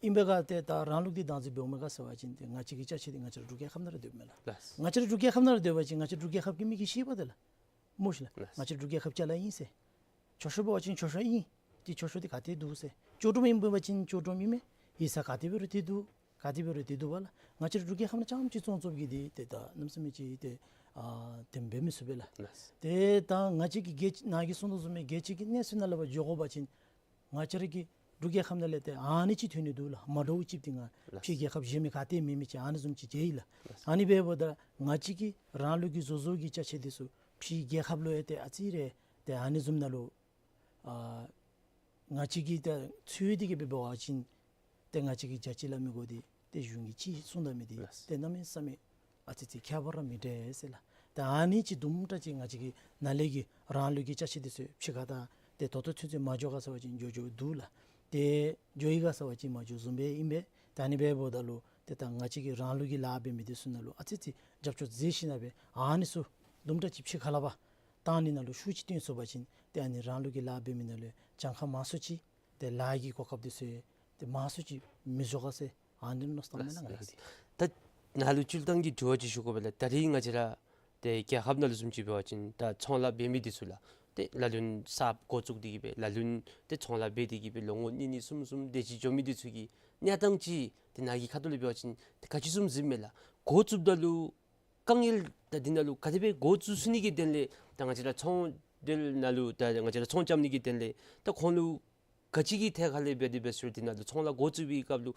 ཨིན་པས་ག་ཏེ་ད་རང་ལུགས་འདི་བདག་འཛིན་འབདཝ་མས་ག་ཟེར་བ་ཅིན་ཏེ་ང་བཅས་ཀྱི་ཅ་ཆས་འདི་ང་བཅས་ར་འབྲུག་རྒྱལ་ཁབ་ནང་ར་སྡོདཔ་མས་ལགས། ལགས། ང་བཅས་ར་འབྲུག་རྒྱལ་ཁབ་ནང་ར་སྡོད་པ་ཅིན་ང་བཅས་ར་འབྲུག་རྒྱལ་ཁབ་ཀྱི་མི་གིས་ཤེས་པས་ཏེ་ལགས། སྨོ་ཤིག་ལགས། ལགས། ང་བཅས་ར་འབྲུག་རྒྱལ་ཁབ་ཅ་ལ་ཨིན་ཟེར། མཆོད་བཤམ་འབད་བ་ཅིན་མཆོད་བཤམ་ཨིན། ཏེ་མཆོད་བཤམ་འདི་ག་ཏེ་འདུག་ཟེར། མཆོད་སྒྲོམ་ཨིན་འབད་བ་ཅིན་མཆོད་སྒྲོམ་ཨིན་མས། ཡིག་ཚང་ག་ཏེ་འབད་རུང་ཏེ་འདུག། ག་ཏེ་འབད་རུང་ཏེ་འདུག་པ་ལགས། ང་བཅས་ར་འབྲུག་རྒྱལ་ཁབ་ནང་རྐྱངམ་ཅིག་བཙོང་བཙོངམ་གིས་འདི་ཏེ་ད་གནམ་མེད་ས་མེད་ཅིག་ཏེ་ཨ་དེ་འབད་མི་ཚུགས་པས་ལགས། ལགས། ཏེ་ད་ང་བཅས་ཀྱི་རྒྱལ་ནཱ་གིས་གསུངས་དོ་བཟུམ་སྦེ་རྒྱལ་སྤྱི་གི་གནས་ཚད་ནང་ལས་ཕར་འགྱོ་དགོ་པ་ཅིན་ང་བཅས་ར་གི་འབྲུག་རྒྱལ་ཁབ་ནང་ལས་ཏེ་ཨ་ནི་ཅིག་ཐོན་ནི་འདུག་ལགས། མ་འདྲཝ་ཅིག་འདི་ང་ལགས། ཕྱི་རྒྱལ་ཁབ་གཞན་མི་ག་ཏེ་མེད་མི་ཅིག་ཨ་ནི་བཟུམ་ཅིག་མཇལ་ཡི་ལགས། ལགས། ཨ་ནི་འབདཝ་ད་ང་བཅས་ཀྱི་རང་ལུགས་ཀྱི་བཟོ་བཟོཝ་གི་ཅ་ཆས་འདི་ཚུ་ཕྱི་རྒྱལ་ཁབ་ལུ་ཡང་ཏེ་ཨ་ཙི་རེ་ཏེ་ཨ་ནི་བཟུམ་ནང་ལུ་ཨ་ང་བཅས་ཀྱིས་ད་འཚོལ་ཏེ་གི་སྦེ་འབད་བ་ཅིན་ཏེ་ང་བཅས་ཀྱིས་རྒྱ་ཆེ་ལ་མི་དགོ་འདི་ཏེ་གཞུང་གིས་ཅིག་གསུངས་ད་མི་འདི་ལགས། ཏེ་གནམ་མེད་ས་མེད་ཨ་ཙི་ཅིག་ཁྱད་པར་ར་མི་འདྲ་ཟེར་ལགས། ཏེ་ཨ་ནི་ཅིག་དུམ་གྲ་ཅིག་ང་བཅས་ཀྱི་ནཱ་ལས་ཀྱི་རང་ལུགས་ཀྱི་ཅ་ཆས་འདི་ཚུ་ཕྱི་ཁ་དང་ཏེ་ད་ལྟོ་ཚུན་ཚོད་མ་འགྱོ་ག་ཟེར་བ་ཅིན་འགྱོ་འགྱོཝ་འདུག་ལགས། ཏེ་འགྱོ་ཡི་ག་ཟེར་བ་ཅིན་མ་འགྱོ་བཟུམ་སྦེ་ཨིན་པས། ཏེ་ཨ་ནི་འབདཝ་ད་ལུ་ཏེ་ད་ང་བཅས་ཀྱི་རང་ལུགས་ཀྱི་ལཱ་འབད་མི་འདི་ཚུ་ནང་ལུ་ཨ་ཙི་ཅིག་རྒྱབ་སྐྱོར་མཛད་ཞིནམ་སྦེ་ཨ་ནི་ཚུ་དུམ་གྲ་ཅིག་ཕྱི་ཁ་ལས་ཕར་བཏང་ནི་ནང་ལུ་ཤུགས་ཅིག་བཏོན་ཚུགས་པ་ཅིན་ཏེ་ཨ་ནི་རང་ལུགས་ཀྱི་ལཱ་འབད་མི་ནང་ལུ་གྱངས་ཁ་མང་སུ་ཅིག་ཏེ་ལཱ་གི་གོ་སྐབས་འདི་ཚུ་ཏེ་མང་སུ་ཅིག་མི་བཟོ་ག་ཟེར་ཨ་ནི་མནོ་བསམ་མས་ལགས། ལགས། ང་ལགས། གིས་ཏེ་ད་ནཱ་ལུ་སྤྱིར་བཏང་གི་དྲི་བ་ཅིག་ཞུ་དགོ་པས་ལགས། ད་རིས་ང་བཅས་ར་ཏེ་རྒྱལ་ཁབ་ནང་ལུ་བཟུམ་ཅིག་འབད་བ་ཅིན་ད་ཚོང་ལཱ་འབད་མི་འདི་ཚུ་ལགས་ཏེ་ལ་ལུ་ས་འགོ་བཙུགས་ཏེ་གི་སྦེ་ལ་ལུ་ཏེ་ཚོང་ལཱ་འབད་དེ་གི་སྦེ་ལོ་ངོ་གཉིས་གཉིས་གསུམ་གསུམ་དེ་ཅིག་འགྱོ་མི་འདི་ཚུ་གི་གནས་སྟངས་ཅིག་ཏེ་ནཱ་གི་ཁ་ཐུག་ལས་འབད་བ་ཅིན་ཏེ་ག་ཅི་བཟུམ་གཟིགསཔ་མས་ལགས། འགོ་བཙུགསཔ་ད་ལུ་དཀའ་ངལ་ད་འདི་ནང་ལུ་ག་དེ་སྦེ་འགོ་བཙུགས་ཚུགས་ནི་གི་དོན་ལས་ད་ང་བཅས་ར་ཚོང་འབྲེལ་ནང་ལུ་ད་ང་བཅས་ར་ཚོང་རྐྱབ་ནི་གི་དོན་ལས་ད་ཁོང་ལུ་ག་ཅི་གི་ཐད་ཁ་ལས་འབད་དེ་འབད་ཟེར་འདི་ནང་ལུ་ཚོང་ལཱ་འགོ་བཙུགས་པའི་སྐབས་ལུ་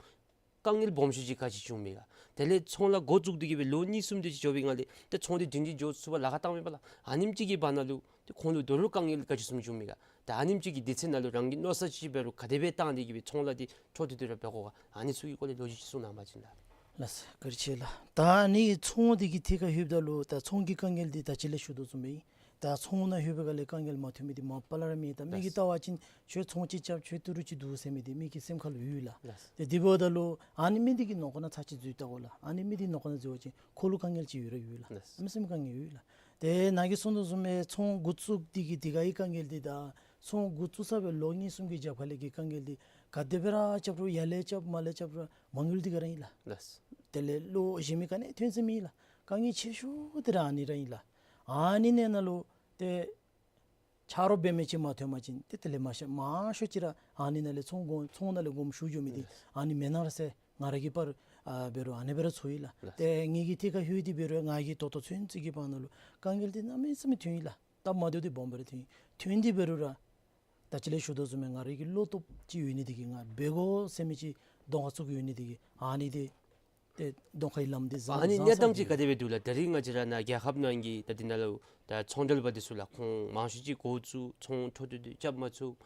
དཀའ་ངལ་སྦོམ་ཤོས་ཅིག་ག་ཅི་བྱུངམ་མས་ག། དེ་ལས་ཚོང་ལཱ་འགོ་བཙུགས་ཏེ་གི་སྦེ་ལོ་གཉིས་གསུམ་དེ་ཅིག་འགྱོ་བའི་སྒང་ལས་ཏེ་ཚོང་འདི་སྒྲིང་སྒྲིང་འགྱོ་ཚུགས་པར་ལཱ་ཁག་བཏངམ་མས་པ་ལགས། ཨ་ནེམ་ཅིག་གི་བར་ན་ལུ་ཏེ་ཁོང་ལུ་དོ་རུང་དཀའ་ངལ་ག་ཅི་བཟུམ་བྱུངམ་མས་ག། ད་ཨ་ནེམ་ཅིག་གི་དུས་ཚོད་ནང་ལུ་རང་གིས་མནོ་ས་ཅིག་འབད་རུང་ག་དེ་སྦེ་བཏང་སྟེ་གི་སྦེ་ཚོང་ལཱ་འདི་འཕྲོ་མཐུད་དེ་ར་འབད་དགོ་ག། ཨ་ནི་ཚུ་གི་སྐོར་ལས་ལོ་རྒྱུས་ཅིག་གསུང་གནང་བ་ཅིན་ལགས། ལགས་སོ། བཀའ་དྲིན་ཆེ་ལགས། ད་ཨ་ནི་ཚོང་འདི་གི་ཐད་ཁར་ལྷོདཔ་ད་ལུ་ད་ཚོང་གི་དཀའ་ངལ་འདི་ད་ཅི་ལས་ཞུ་དོ་བཟུམ་སྦེ་ད་ཚོང་ནང་ལྷོད་པའི་སྒང་ལས་དཀའ་ངལ་མ་ཐོན་མི་འདི་མ་པ་ལས་ར་མེད། ད་མི་གིས་ལགས། བལྟ་བ་ཅིན་ཁྱོད་ཚོང་ཅིག་རྐྱབ་ཁྱོད་ཏི་རུ་ཅིག་འདུག་ཟེར་མི་འདི་མི་གི་སེམས་ཁར་ལུ་ཡོད་ལགས། ལགས། ཏེ་དེ་འབདཝ་ད་ལུ་ཨ་ནི་མི་འདི་གི་ནང་ཁོག་ནང་ཚར་ཅིག་འཛུལ་བལྟ་དགོ་ལགས། ཨ་ནི་མི་འདི་ནང་ཁོག་ནང་འཛུལ་བ་ཅིན་ཁོ་ལུ་དཀའ་ངལ་ཅིག་ཡོད་ར་ཡོད་ལགས། ལགས། ཨ་མི་སེམས་དཀའ་ངལ་ཡོད་ལགས། ཏེ་ནཱ་གིས་གསུངས་དོ་བཟུམ་སྦེ་ཚོང་འགོ་བཙུགས་འདི་གི་འདི་ག་ཡི་དཀའ་ངལ་འདི་དང་ཚོང་འགོ་བཙུགས་ཚར་བའི་ལོ་གཉིས་གསུམ་གྱི་རྒྱབ་ཁ་ལས་ཀྱི་དཀའ་ངལ་འདི་ག་དེ་སྦེ་ར་རྐྱབ་རུང་ཡར་ལས་རྐྱབ་མར་ལས་རྐྱབ་རུང་མ་དངུལ་འདི་ག་ར་ཨིན་ལགས། ལགས། དེ་ལས་ལོག་གཞན་མི་ག་ནི་ཐོན་ས་མེད་ལགས། དཀའ་ངལ་ཆེ་ཤོས་འདི་ར་ཨ་ནི་ར་ཨིན་ལགས། ཨ་ནི་ནང་ན་ལུ་ཏེ་ཆ་རོགས་འབད་མི་ཅིག་མ་ཐོན་པ་ཅིན་ཏེ་དེ་ལས་མང་ཤོས་མང་ཤོས་ཅིག་ར་ཨ་ནི་ནང་ལས་ཚོང་དགོ་ཚོང་ནང་ལས་དགོངམ་ཞུ་འགྱོ་མི་འདི་ཨ་ནི་མེན་ན་ར་ཟེར་ང་ར་གིས་པར་ཨ་འབད་རུང་ཨ་ནི་སྦེ་ར་ཚོར་ཡི་ལགས། ཏེ་ངེ་གི་ཐད་ཁར་ལྷོད་དེ་འབད་རུང་ང་གིས་ད་ལྟོ་ཚུན་ཚོད་ཀྱི་བར་ན་ལུ་དཀའ་ངལ་འདི་གནམ་མེད་ས་མེད་ཐོན་ཡི་ལགས། སྟབས་མ་བདེཝ་འདི་སྦོམ་སྦེ་ར་ཐོན་ཡི། ཐོན་དེ་འབད་རུང་ར་ད་ཅི་ལས་ཞུ་དོ་བཟུམ་སྦེ་ང་ར་གི་བློ་སྟོབས་ཅིག་ཡོད་ནི་འདི་གིས་ང་འབད་དགོ་ཟེར་མི་ཅིག་གདོང་ཁར་བཙུགས་ཡོད་ནི་འདི་གིས་ཨ་ནི་འདི་ཏེ་གདོང་ཁའི་ལམ་འདི་བཟང་ཨ་ནི་བཟང་གནས་སྟངས་ཅིག་ག་དེ་སྦེ་འདུག་ལགས། ད་རིས་ང་བཅས་ར་ནཱ་རྒྱལ་ཁབ་ནང་གི་ད་འདི་ནང་ལུ་ད་ཚོང་འབྲེལ་པ་འདི་ཚུ་ལགས་ཁོང་མང་ཤོས་ཅིག་འགོ་བཙུགས་ཚོང་འཕྲོ་མཐུད་དེ་རྐྱབ་མ་ཚུགས།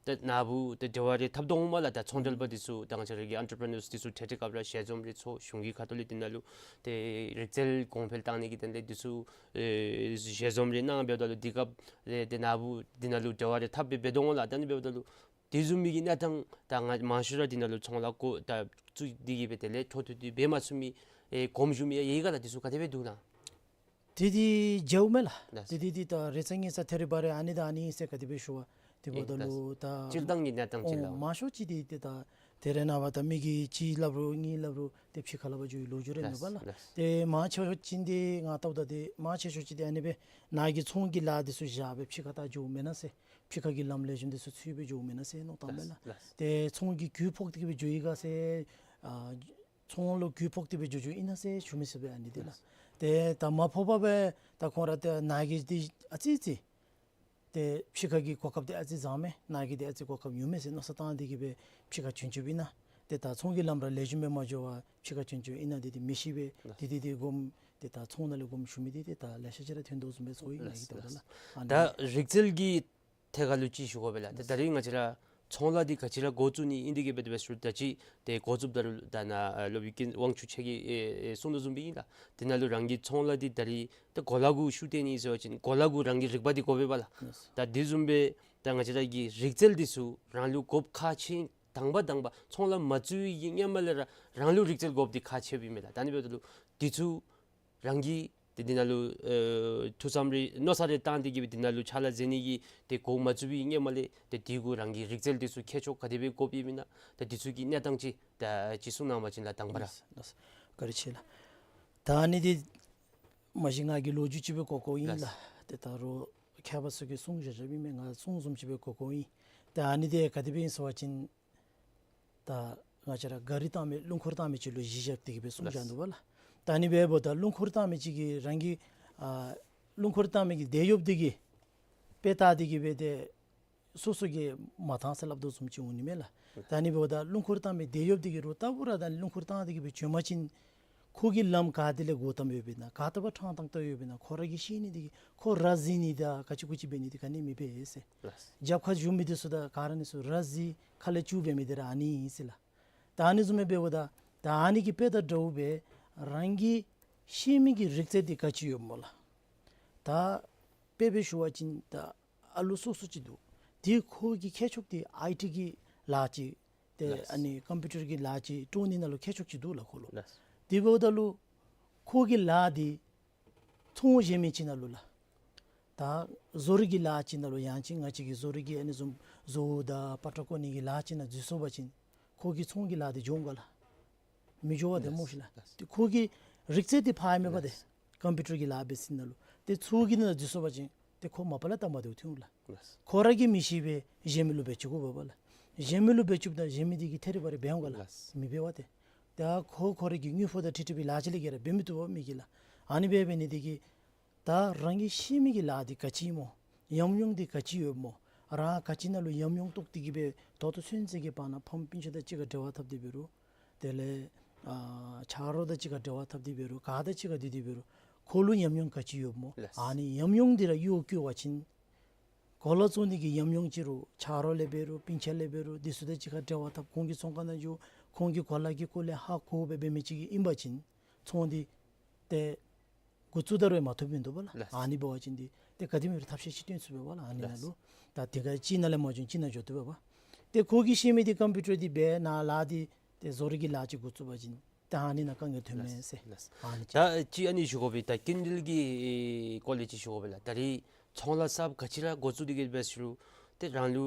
ད་ནཱ་བུ་ད་འབྲེལ་བ་རེ་འཐབ་དོ་འོང་མས་ལགས། ད་ཚོང་འབྲེལ་པ་འདི་ཚུ་ད་ང་བཅས་ར་གི་ཨེན་ཊར་པི་རི་ནརསི་འདི་ཚུ་འཕྲལ་འཕྲལ་སྐབས་ར་ཞལ་འཛོམས་རེ་ཚོགས་གཞུང་གི་ཁ་ཐུག་ལས་འདི་ནང་ལུ་ཏེ་རིག་རྩལ་གོང་འཕེལ་བཏང་ནི་གི་དོན་ལས་འདི་ཚུ་ཨེ་ཞལ་འཛོམས་རེ་གནང་འབདཝ་ད་ལུ་འདི་སྐབས་ལས་ཏེ་ནཱ་བུ་འདི་ནང་ལུ་འབྲེལ་བ་རེ་འཐབ་སྦེ་འབད་དོ་འོང་ལགས། ད་ཨ་ནི་འབདཝ་ད་ལུ་དེ་བཟུམ་མའི་གི་གནས་སྟངས་ད་ང་མང་ཤོས་ར་འདི་ནང་ལུ་ཚོང་ལཱ་འགོ་ད་བཙུགས་ཏེ་གི་སྦེ་དེ་ལས་འཕྲོ་མཐུད་དེ་འབད་མ་ཚུགས་མི་ཨེ་གོངམ་བཞུགས་མི་ཡང་ཡོད་ག་ལགས། འདི་ཚུ་ག་དེ་སྦེ་འདུག་ལགས། དེ་འདི་མཇལཝ་མས་ལགས། ལགས། དེ་འདི་འདི་ད་རེ་ཚ་ཉེ་ཚ་ཐད་རི་བ་རི་ཨ་ནི་དང་ཨ་ནི་ཨིན་ཟེར་ག་དེ་སྦེ་ཞུ་བ་དེ་འབདཝ་ད་ལུ་ད་སྤྱིར་བཏང་གི་གནས་སྟངས་ཅིག་ལགས། མང་ཤོས་ཅིག་འདི་ཏེ་ད་དེ་རེ་ནངས་པ་ད་མི་གིས་གཅིག་སླབ་རུང་གཉིས་སླབ་རུང་ཏེ་ཕྱི་ཁར་ལས་ཕར་འགྱོ་བའི་ལོ་རྒྱུས་རེ་མེད་པ་ལགས། ལགས། ཏེ་མང་ཆེ་ཤོས་ཅིག་འདི་ང་བལྟཝ་ད་ཏེ་མང་ཆེ་ཤོས་ཅིག་འདི་ཨ་ནི་སྦེ་ནཱ་གི་ཚོང་གི་ལཱ་འདི་ཚུ་བཞག་སྦེ་ཕྱི་ཁར་ད་འགྱོཝ་མེན་ན་ཟེར། ཕྱི་ཁ་གི་ལམ་ལེགས་ཤོམ་འདི་ཚུ་ཚུད་སྦེ་འགྱོཝ་མེན་ན་ཟེར་མནོ་བཏངམ་མས་ལགས། ལགས། ཏེ་ཚོང་གི་རྒུད་ཕོག་སྟེ་གི་སྦེ་འགྱོ་ཡི་ག་ཟེར་ཨ་ཚོང་ལུ་རྒུད་ཕོག་སྟེ་སྦེ་འགྱོ་འགྱོཝ་ཨིན་ན་ཟེར་ཞུ་མི་ཚུགས་པས་ཨ་ནི་འདི་ལགས། ཏེ་ད་མ་ཕོག་པར་སྦེ་ད་ཁོང་ར་ཏེ་ནཱ་གི་འདི་ཨ་ཙི་ཙི་ཏེ་ཕྱི་ཁ་གི་གོ་སྐབས་འདི་ཨ་ཙི་བཟང་མས། ནཱ་གི་འདི་ཨ་ཙི་གོ་སྐབས་ཉུང་མས་ཟེར་མནོ་བསམ་བཏང་སྟེ་གི་སྦེ་ཕྱི་ཁར་བྱོན་བྱོནམ་ཨིན་ན། ཏེ་ད་ཚོང་གི་ལམ་ར་ལེགས་ཤོམ་སྦེ་མ་འགྱོ་བར་ཕྱི་ཁར་བྱོན་བྱོནམ་ཨིན་ན་འདི་འདི་མི་ཤེས་པས། ལགས། འདི་འདི་འདི་དགོངམ་ཏེ་ད་ཚོང་ནང་ལས་དགོངམ་ཞུ་མི་འདི་ཏེ་ད་ལེ་ཤ་ཅིག་ར་ཐོན་དོ་བཟུམ་སྦེ་ཚོར་ཡི་ནཱ་གི་ལགས། ད་ལྟོ་ལགས། ཨ་ནི་ད་རིག་རྩལ་གྱི་ཐད་ཁར་ལུ་ཅིག་ཞུ་དགོ་པས་ལགས། ཏེ་ད་རིས་ང་བཅས་ར་ཚོང་ལཱ་འདི་ག་ཅི་ར་འགོ་བཙུགས་ནི་ཨིན་འདི་གིས་སྦེ་དེ་སྦེ་ཞུ་ད་ཅི་ཏེ་འགོ་བཙུགསཔ་ད་རུང་ད་ནཱ་ཨ་སློབ་དཔོན་དབང་ཕྱུག་ཆེ་གིས་ཨེ་ཨེ་གསུངས་དོ་བཟུམ་སྦེ་ཨིན་ལགས། དེ་ནང་ལུ་རང་གི་ཚོང་ལཱ་འདི་ད་རིས་ད་གོ་ལ་གུ་ཤུགས་བཏོན་ནི་ཟེར་བ་ཅིན་གོ་ལ་གུ་རང་གི་རིག་པ་འདི་དགོ་པས་པ་ལགས། ལགས། ད་དེ་བཟུམ་སྦེ་ད་ང་བཅས་ར་གི་རིག་རྩལ་འདི་ཚུ་རང་ལུ་དགོཔ་ཁག་ཆེ་དང་པ་དང་པ་ཚོང་ལཱ་མ་བཙུགས་པའི་གི་སྔོན་མ་ལས་ར་རང་ལུ་རིག་རྩལ་དགོཔ་འདི་ཁག་ཆེཝ་ཨིན་མས་ལགས། ད་ཨ་ནི་འབདཝ་ད་ལུ་འདི་ཚུ་རང་གིས་ཏེ་འདི་ནང་ལུ་ཨེ་ཐུགས་བསམ་རེ་མནོ་བསམ་རེ་བཏང་སྟེ་གི་སྦེ་འདི་ནང་ལུ་ཕྱག་ལཱ་མཛད་ནི་གི་ཏེ་འགོ་མ་བཙུགས་པའི་སྔོན་མ་ལས་ཏེ་དེ་གུ་རང་གི་རིག་རྩལ་འདི་ཚུ་མཁས་མཆོག་ག་དེ་སྦེ་དགོཔ་ཨིན་མེན་ན། ད་འདི་ཚུ་གི་གནས་སྟངས་ཅིག་ད་ཅིག་གསུང་གནང་བ་ཅིན་ལགས་དང་པ་ར། ལགས་ལགས། བཀའ་དྲིན་ཆེ་ལགས། ད་ཨ་ནི་འདི་མ་གཞི་ང་གིས་ལོ་རྒྱུས་ཅིག་སྦེ་གོ་གོཝ་ཨིན་ལགས། ལགས། ཏེ་ད་རུང་མཁས་པ་ཚུ་གིས་གསུང་བཞག་བཞགཔ་ཨིན་མས། ང་གསུང་བཟུམ་ཅིག་སྦེ་གོ་གོཝ་ཨིན། ད་ཨ་ནི་འདི་ག་དེ་སྦེ་ཨིན་ཟེར་བ་ཅིན་ད་ང་བཅས་ར་གཱ་རི་བཏང་མི་རླུང་འཁོར་བཏང་མི་ཅིག་ལུ་གཞི་བཞག་སྟེ་གི་སྦེ་གསུངས་བཞག་ནུག་པ་ལགས། ད་ཨ་ནི་འབདཝ་ད་རླུང་འཁོར་བཏང་མི་ཅིག་གིས་རང་གི་ཨ་རླུང་འཁོར་བཏང་མི་གི་དེད་གཡོགཔ་འདི་གིས་དཔེ་བལྟ་སྟེ་གི་སྦེ་ཏེ་སོ་སོ་གིས་མ་བཏང་ཟེར་སླབ་དོ་བཟུམ་ཅིག་འོང་ནི་མས་ལགས། ད་ཨ་ནི་འབདཝ་ད་རླུང་འཁོར་བཏང་མི་དེད་གཡོགཔ་འདི་གིས་རོགས་ལྟ་བུ་ར་ད་རླུང་འཁོར་བཏང་སྟེ་གི་སྦེ་བྱོན་པ་ཅིན་ཁོ་གིས་ལམ་ག་ཏེ་ལས་འགོ་བཏངམ་ཡོདཔ་ཨིན་ན་ག་ཏེ་འབད་ཕྲང་ཏང་ཏང་ཡོདཔ་ཨིན་ན་ཁོ་ར་གིས་ཤེས་ནི་འདི་གིས་ཁོ་ར་བཟི་ནི་དང་ག་ཅི་གུ་ཅི་འབད་ནི་འདི་ག་ནི་མི་འབད་ཟེར། ལགས། རྒྱབ་ཁར་བཞུགས་མི་འདི་ཚུ་དང་ག་ར་ཨ་ནི་ཚུ་ར་བཟི་ཁ་ལས་སྐྱུག་འབད་མི་འདི་ར་ཨ་ནི་ཨིན་ཟེར་ལགས། ད་ཨ་ནི་བཟུམ་སྦེ་འབདཝ་ད་ད་ཨ་ནི་གི་དཔེ་དང་འདྲཝ་སྦེ་རང་གིས་ཤེས་མི་གི་རིག་རྩལ་འདི་ག་ཅི་ཡོདཔ་སྨོ་ལགས། ད་དཔེ་སྦེ་ཞུ་བ་ཅིན་ད་ཨ་ལུ་སོ་སོ་ཅིག་འདུག། ཏེ་ཁོ་གི་མཁས་མཆོག་འདི་ཨའི་ཊི་གི་ལཱ་ཅིག་ཏེ་ལགས། ཨ་ནི་ཀམ་པིའུ་ཊར་གྱི་ལཱ་ཅིག་དཀྲོལ་ནི་ནང་ལུ་མཁས་མཆོག་ཅིག་འདུག་ལགས་ཁོ་ལུ། ལགས། དེ་འབདཝ་ད་ལུ་ཁོ་གི་ལཱ་འདི་ཚོང་གཞན་མི་ཅིག་ནང་ལུ་ལགས། ད་བཟོ་རིག་གི་ལཱ་ཅིག་ནང་ལུ་ཡང་ཅིན་ང་བཅས་ཀྱི་བཟོ་རིག་གི་ཨ་ནི་བཟུམ་བཟོ་བོ་དང་པ་ཏྲ་བརྐོ་ནི་གི་ལཱ་ཅིག་ནང་འཛུལ་སོང་པ་ཅིན་ཁོ་གི་ཚོང་གི་ལཱ་འདི་འགྱོ་འོང་ག་ལགས། མི་འགྱོ་བས་ཏེ་ལགས། སྨོ་ཤེས་ལགས། ལགས། ཏེ་ཁོ་གི་རིག་རྩལ་འདི་ཕར་མེད་པ་ཏེ། ལགས། ཀམ་པིའུ་ཊར་གྱི་ལཱ་འབད་ས་ནང་ལུ་ཏེ་ཚོང་གི་ནང་འཛུལ་སོང་པ་ཅིན་ཏེ་ཁོ་མ་པ་ལས་སྟབས་མ་བདེཝ་ཐོན་འོང་ལགས། ལགས། ཁོ་ར་གིས་མི་ཤེས་པས་གཞན་མི་ལུ་འབད་བཅུག་དགོ་པས་པ་ལགས། གཞན་མི་ལུ་འབད་བཅུགཔ་ད་གཞན་མི་འདི་གིས་ཐད་རི་བ་རི་འབད་འོང་ག་ལགས། ལགས། མི་འབད་བས་ཏེ། ད་ཁོ་ཁོ་ར་གི་དངུལ་ཕོགས་དང་འཁྲིལ་འཁྲིལ་བའི་ལཱ་ཅིག་ལས་བརྒལ་ར་འབད་མི་བཏུབ་པས་མི་གིས་ལགས། ཨ་ནི་འབད་འབད་ནི་འདི་གིས་ད་རང་གིས་ཤེས་མི་གི་ལཱ་འདི་ག་ཅི་སྨོ། ཉམས་མྱོང་འདི་ག་ཅི་ཡོདཔ་སྨོ། རང་ག་ཅི་ནང་ལུ་ཉམས་མྱོང་རྟོགས་ཏེ་གི་སྦེ་ད་ལྟོ་ཚུན་ཚོད་ཀྱི་བར་ན་ཕམ་སྤུན་ཆ་དང་གཅིག་ཁར་འབྲེལ་བ་འཐབ་སྟེ་འབད་རུང་དེ་ལས་ཨ་ཆ་རོགས་དང་གཅིག་ཁར་འབྲེལ་བ་འཐབ་སྟེ་འབད་རུང་ག་དང་གཅིག་ཁར་སྡོད་དེ་འབད་རུང་ཁོ་ལུ་ཉམས་མྱོང་ག་ཅི་ཡོདཔ་སྨོ། ལགས། ཨ་ནི་ཉམས་མྱོང་འདི་ར་གཡོག་བཀོལ་བ་ཅིན་གོ་ལ་བཙོང་ནི་གི་ཉམས་མྱོང་ཅིག་རུང་ཆ་རོགས་ལས་འབད་རུང་སྤུན་ཆ་ལས་འབད་རུང་འདི་ཚུ་དང་གཅིག་ཁར་འབྲེལ་བ་འཐབ་ཁོང་གི་ཚོང་ཁང་ནང་འགྱོ་ཁོང་གི་གོ་ལ་གི་སྐོར་ལས་ཧ་གོ་སྦེ་འབད་མི་ཅིག་ཨིན་པ་ཅིན་ཚོང་འདི་ཏེ་འགོ་བཙུགས་ད་རུང་མ་ཐོབ་མི་འདུག་པ་ལགས། ལགས། ཨ་ནི་འབད་བ་ཅིན་འདི་ཏེ་ག་དེམ་ཅིག་ཐབས་ཤེས་ཅིག་སྟོན་ཚུགས་པས་པ་ལགས། ཨ་ནི་ནང་ལུ། ལགས། ད་དེ་ག་གཅིག་ནང་ལས་མ་བྱུང་གཅིག་ནང་འགྱོ་དོ་པས་པ། ཏེ་ཁོ་གིས་ཤེས་མི་འདི་ཀམ་པིའུ་ཊར་འདི་འབད་ནཱ་ལཱ་འདི་ཏེ་བཟོ་རིག་གི་ལཱ་ཅིག་འགོ་བཙུགས་པ་ཅིན་ད་ཨ་ནི་ནང་དཀའ་ངལ་ཐོན་མས་ཟེར། ལགས། ཨ་ནི་ཅིག། ད་ཅིག་ཨ་ནི་ཞུ་དགོ་པས། ད་སྐྱིན་འགྲུལ་གྱི་སྐོར་ལས་ཅིག་ཞུ་དགོ་པས་ལགས། ད་རིས་ཚོང་ལཱ་གསརཔ་ག་ཅི་ར་འགོ་བཙུགས་ཏེ་གི་འབད་ཟེར་རུང་ཏེ་རང་ལུ་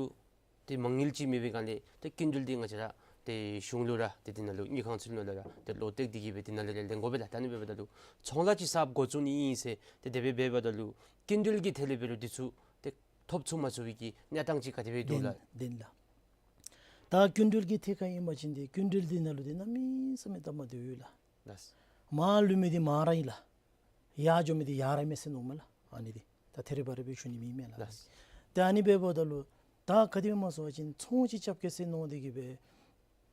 ཏེ་མ་དངུལ་ཅིག་མེད་པའི་སྒང་ལས་ཏེ་སྐྱིན་འགྲུལ་འདི་ང་བཅས་ར་ ཏེ་གཞུང་ལུ་ར་ཏེ་དེ་ནང་ལུ་དངུལ་ཁང་ཚུ་ནང་ལུ་ར་ཏེ་བློ་གཏད་དེ་གིས་སྦེ་དེ་ནང་ལས་ལེན་དགོ་པས་ལགས། ད་ཨ་ནི་འབདཝ་ད་ལུ་ཚོང་ལཱ་ཅིག་གསརཔ་འགོ་བཙུགས་ནི་ཨིན་ཟེར་ཏེ་དེ་སྦེ་འབདཝ་ད་ལུ་སྐྱིན་འགྲུལ་གྱི་ཐད་ལས་འབད་རུང་འདི་ཚུ་ཏེ་ཐོབ་ཚུགས་མ་ཚུགས་པའི་གི་གནས་སྟངས་ཅིག་ག་དེ་སྦེ་འདུག་ལགས། ལགས། ད་སྐྱིན་འགྲུལ་གྱི་ཐད་ཁར་ཨིན་པ་ཅིན་ཏེ་སྐྱིན་འགྲུལ་འདི་ནང་ལུ་ཏེ་གནམ་མེད་ས་མེད་སྟབས་མ་བདེཝ་ཡོད་ལགས། ལགས། མར་ལུས་མི་འདི་མར་ར་ཨིན་ལགས། ཡར་འགྱོ་མི་འདི་ཡར་ར་མས་ཟེར་མནོཝ་མས་ལགས། ཨ་ནི་འདི་ད་ཐེ་རེ་བ་རེ་སྦེ་ཞུ་ནི་མེད་མས་ལགས། ལགས། ཏེ་ཨ་ནི་འབདཝ་ད་ལུ་ད་ག་དེ་སྦེ་སྨོ་ཟེར་བ་ཅིན་ཚོང་ཅིག་རྐྱབ་གེ་ཟེར་མནོ་སྟེ་གིས་སྦེ་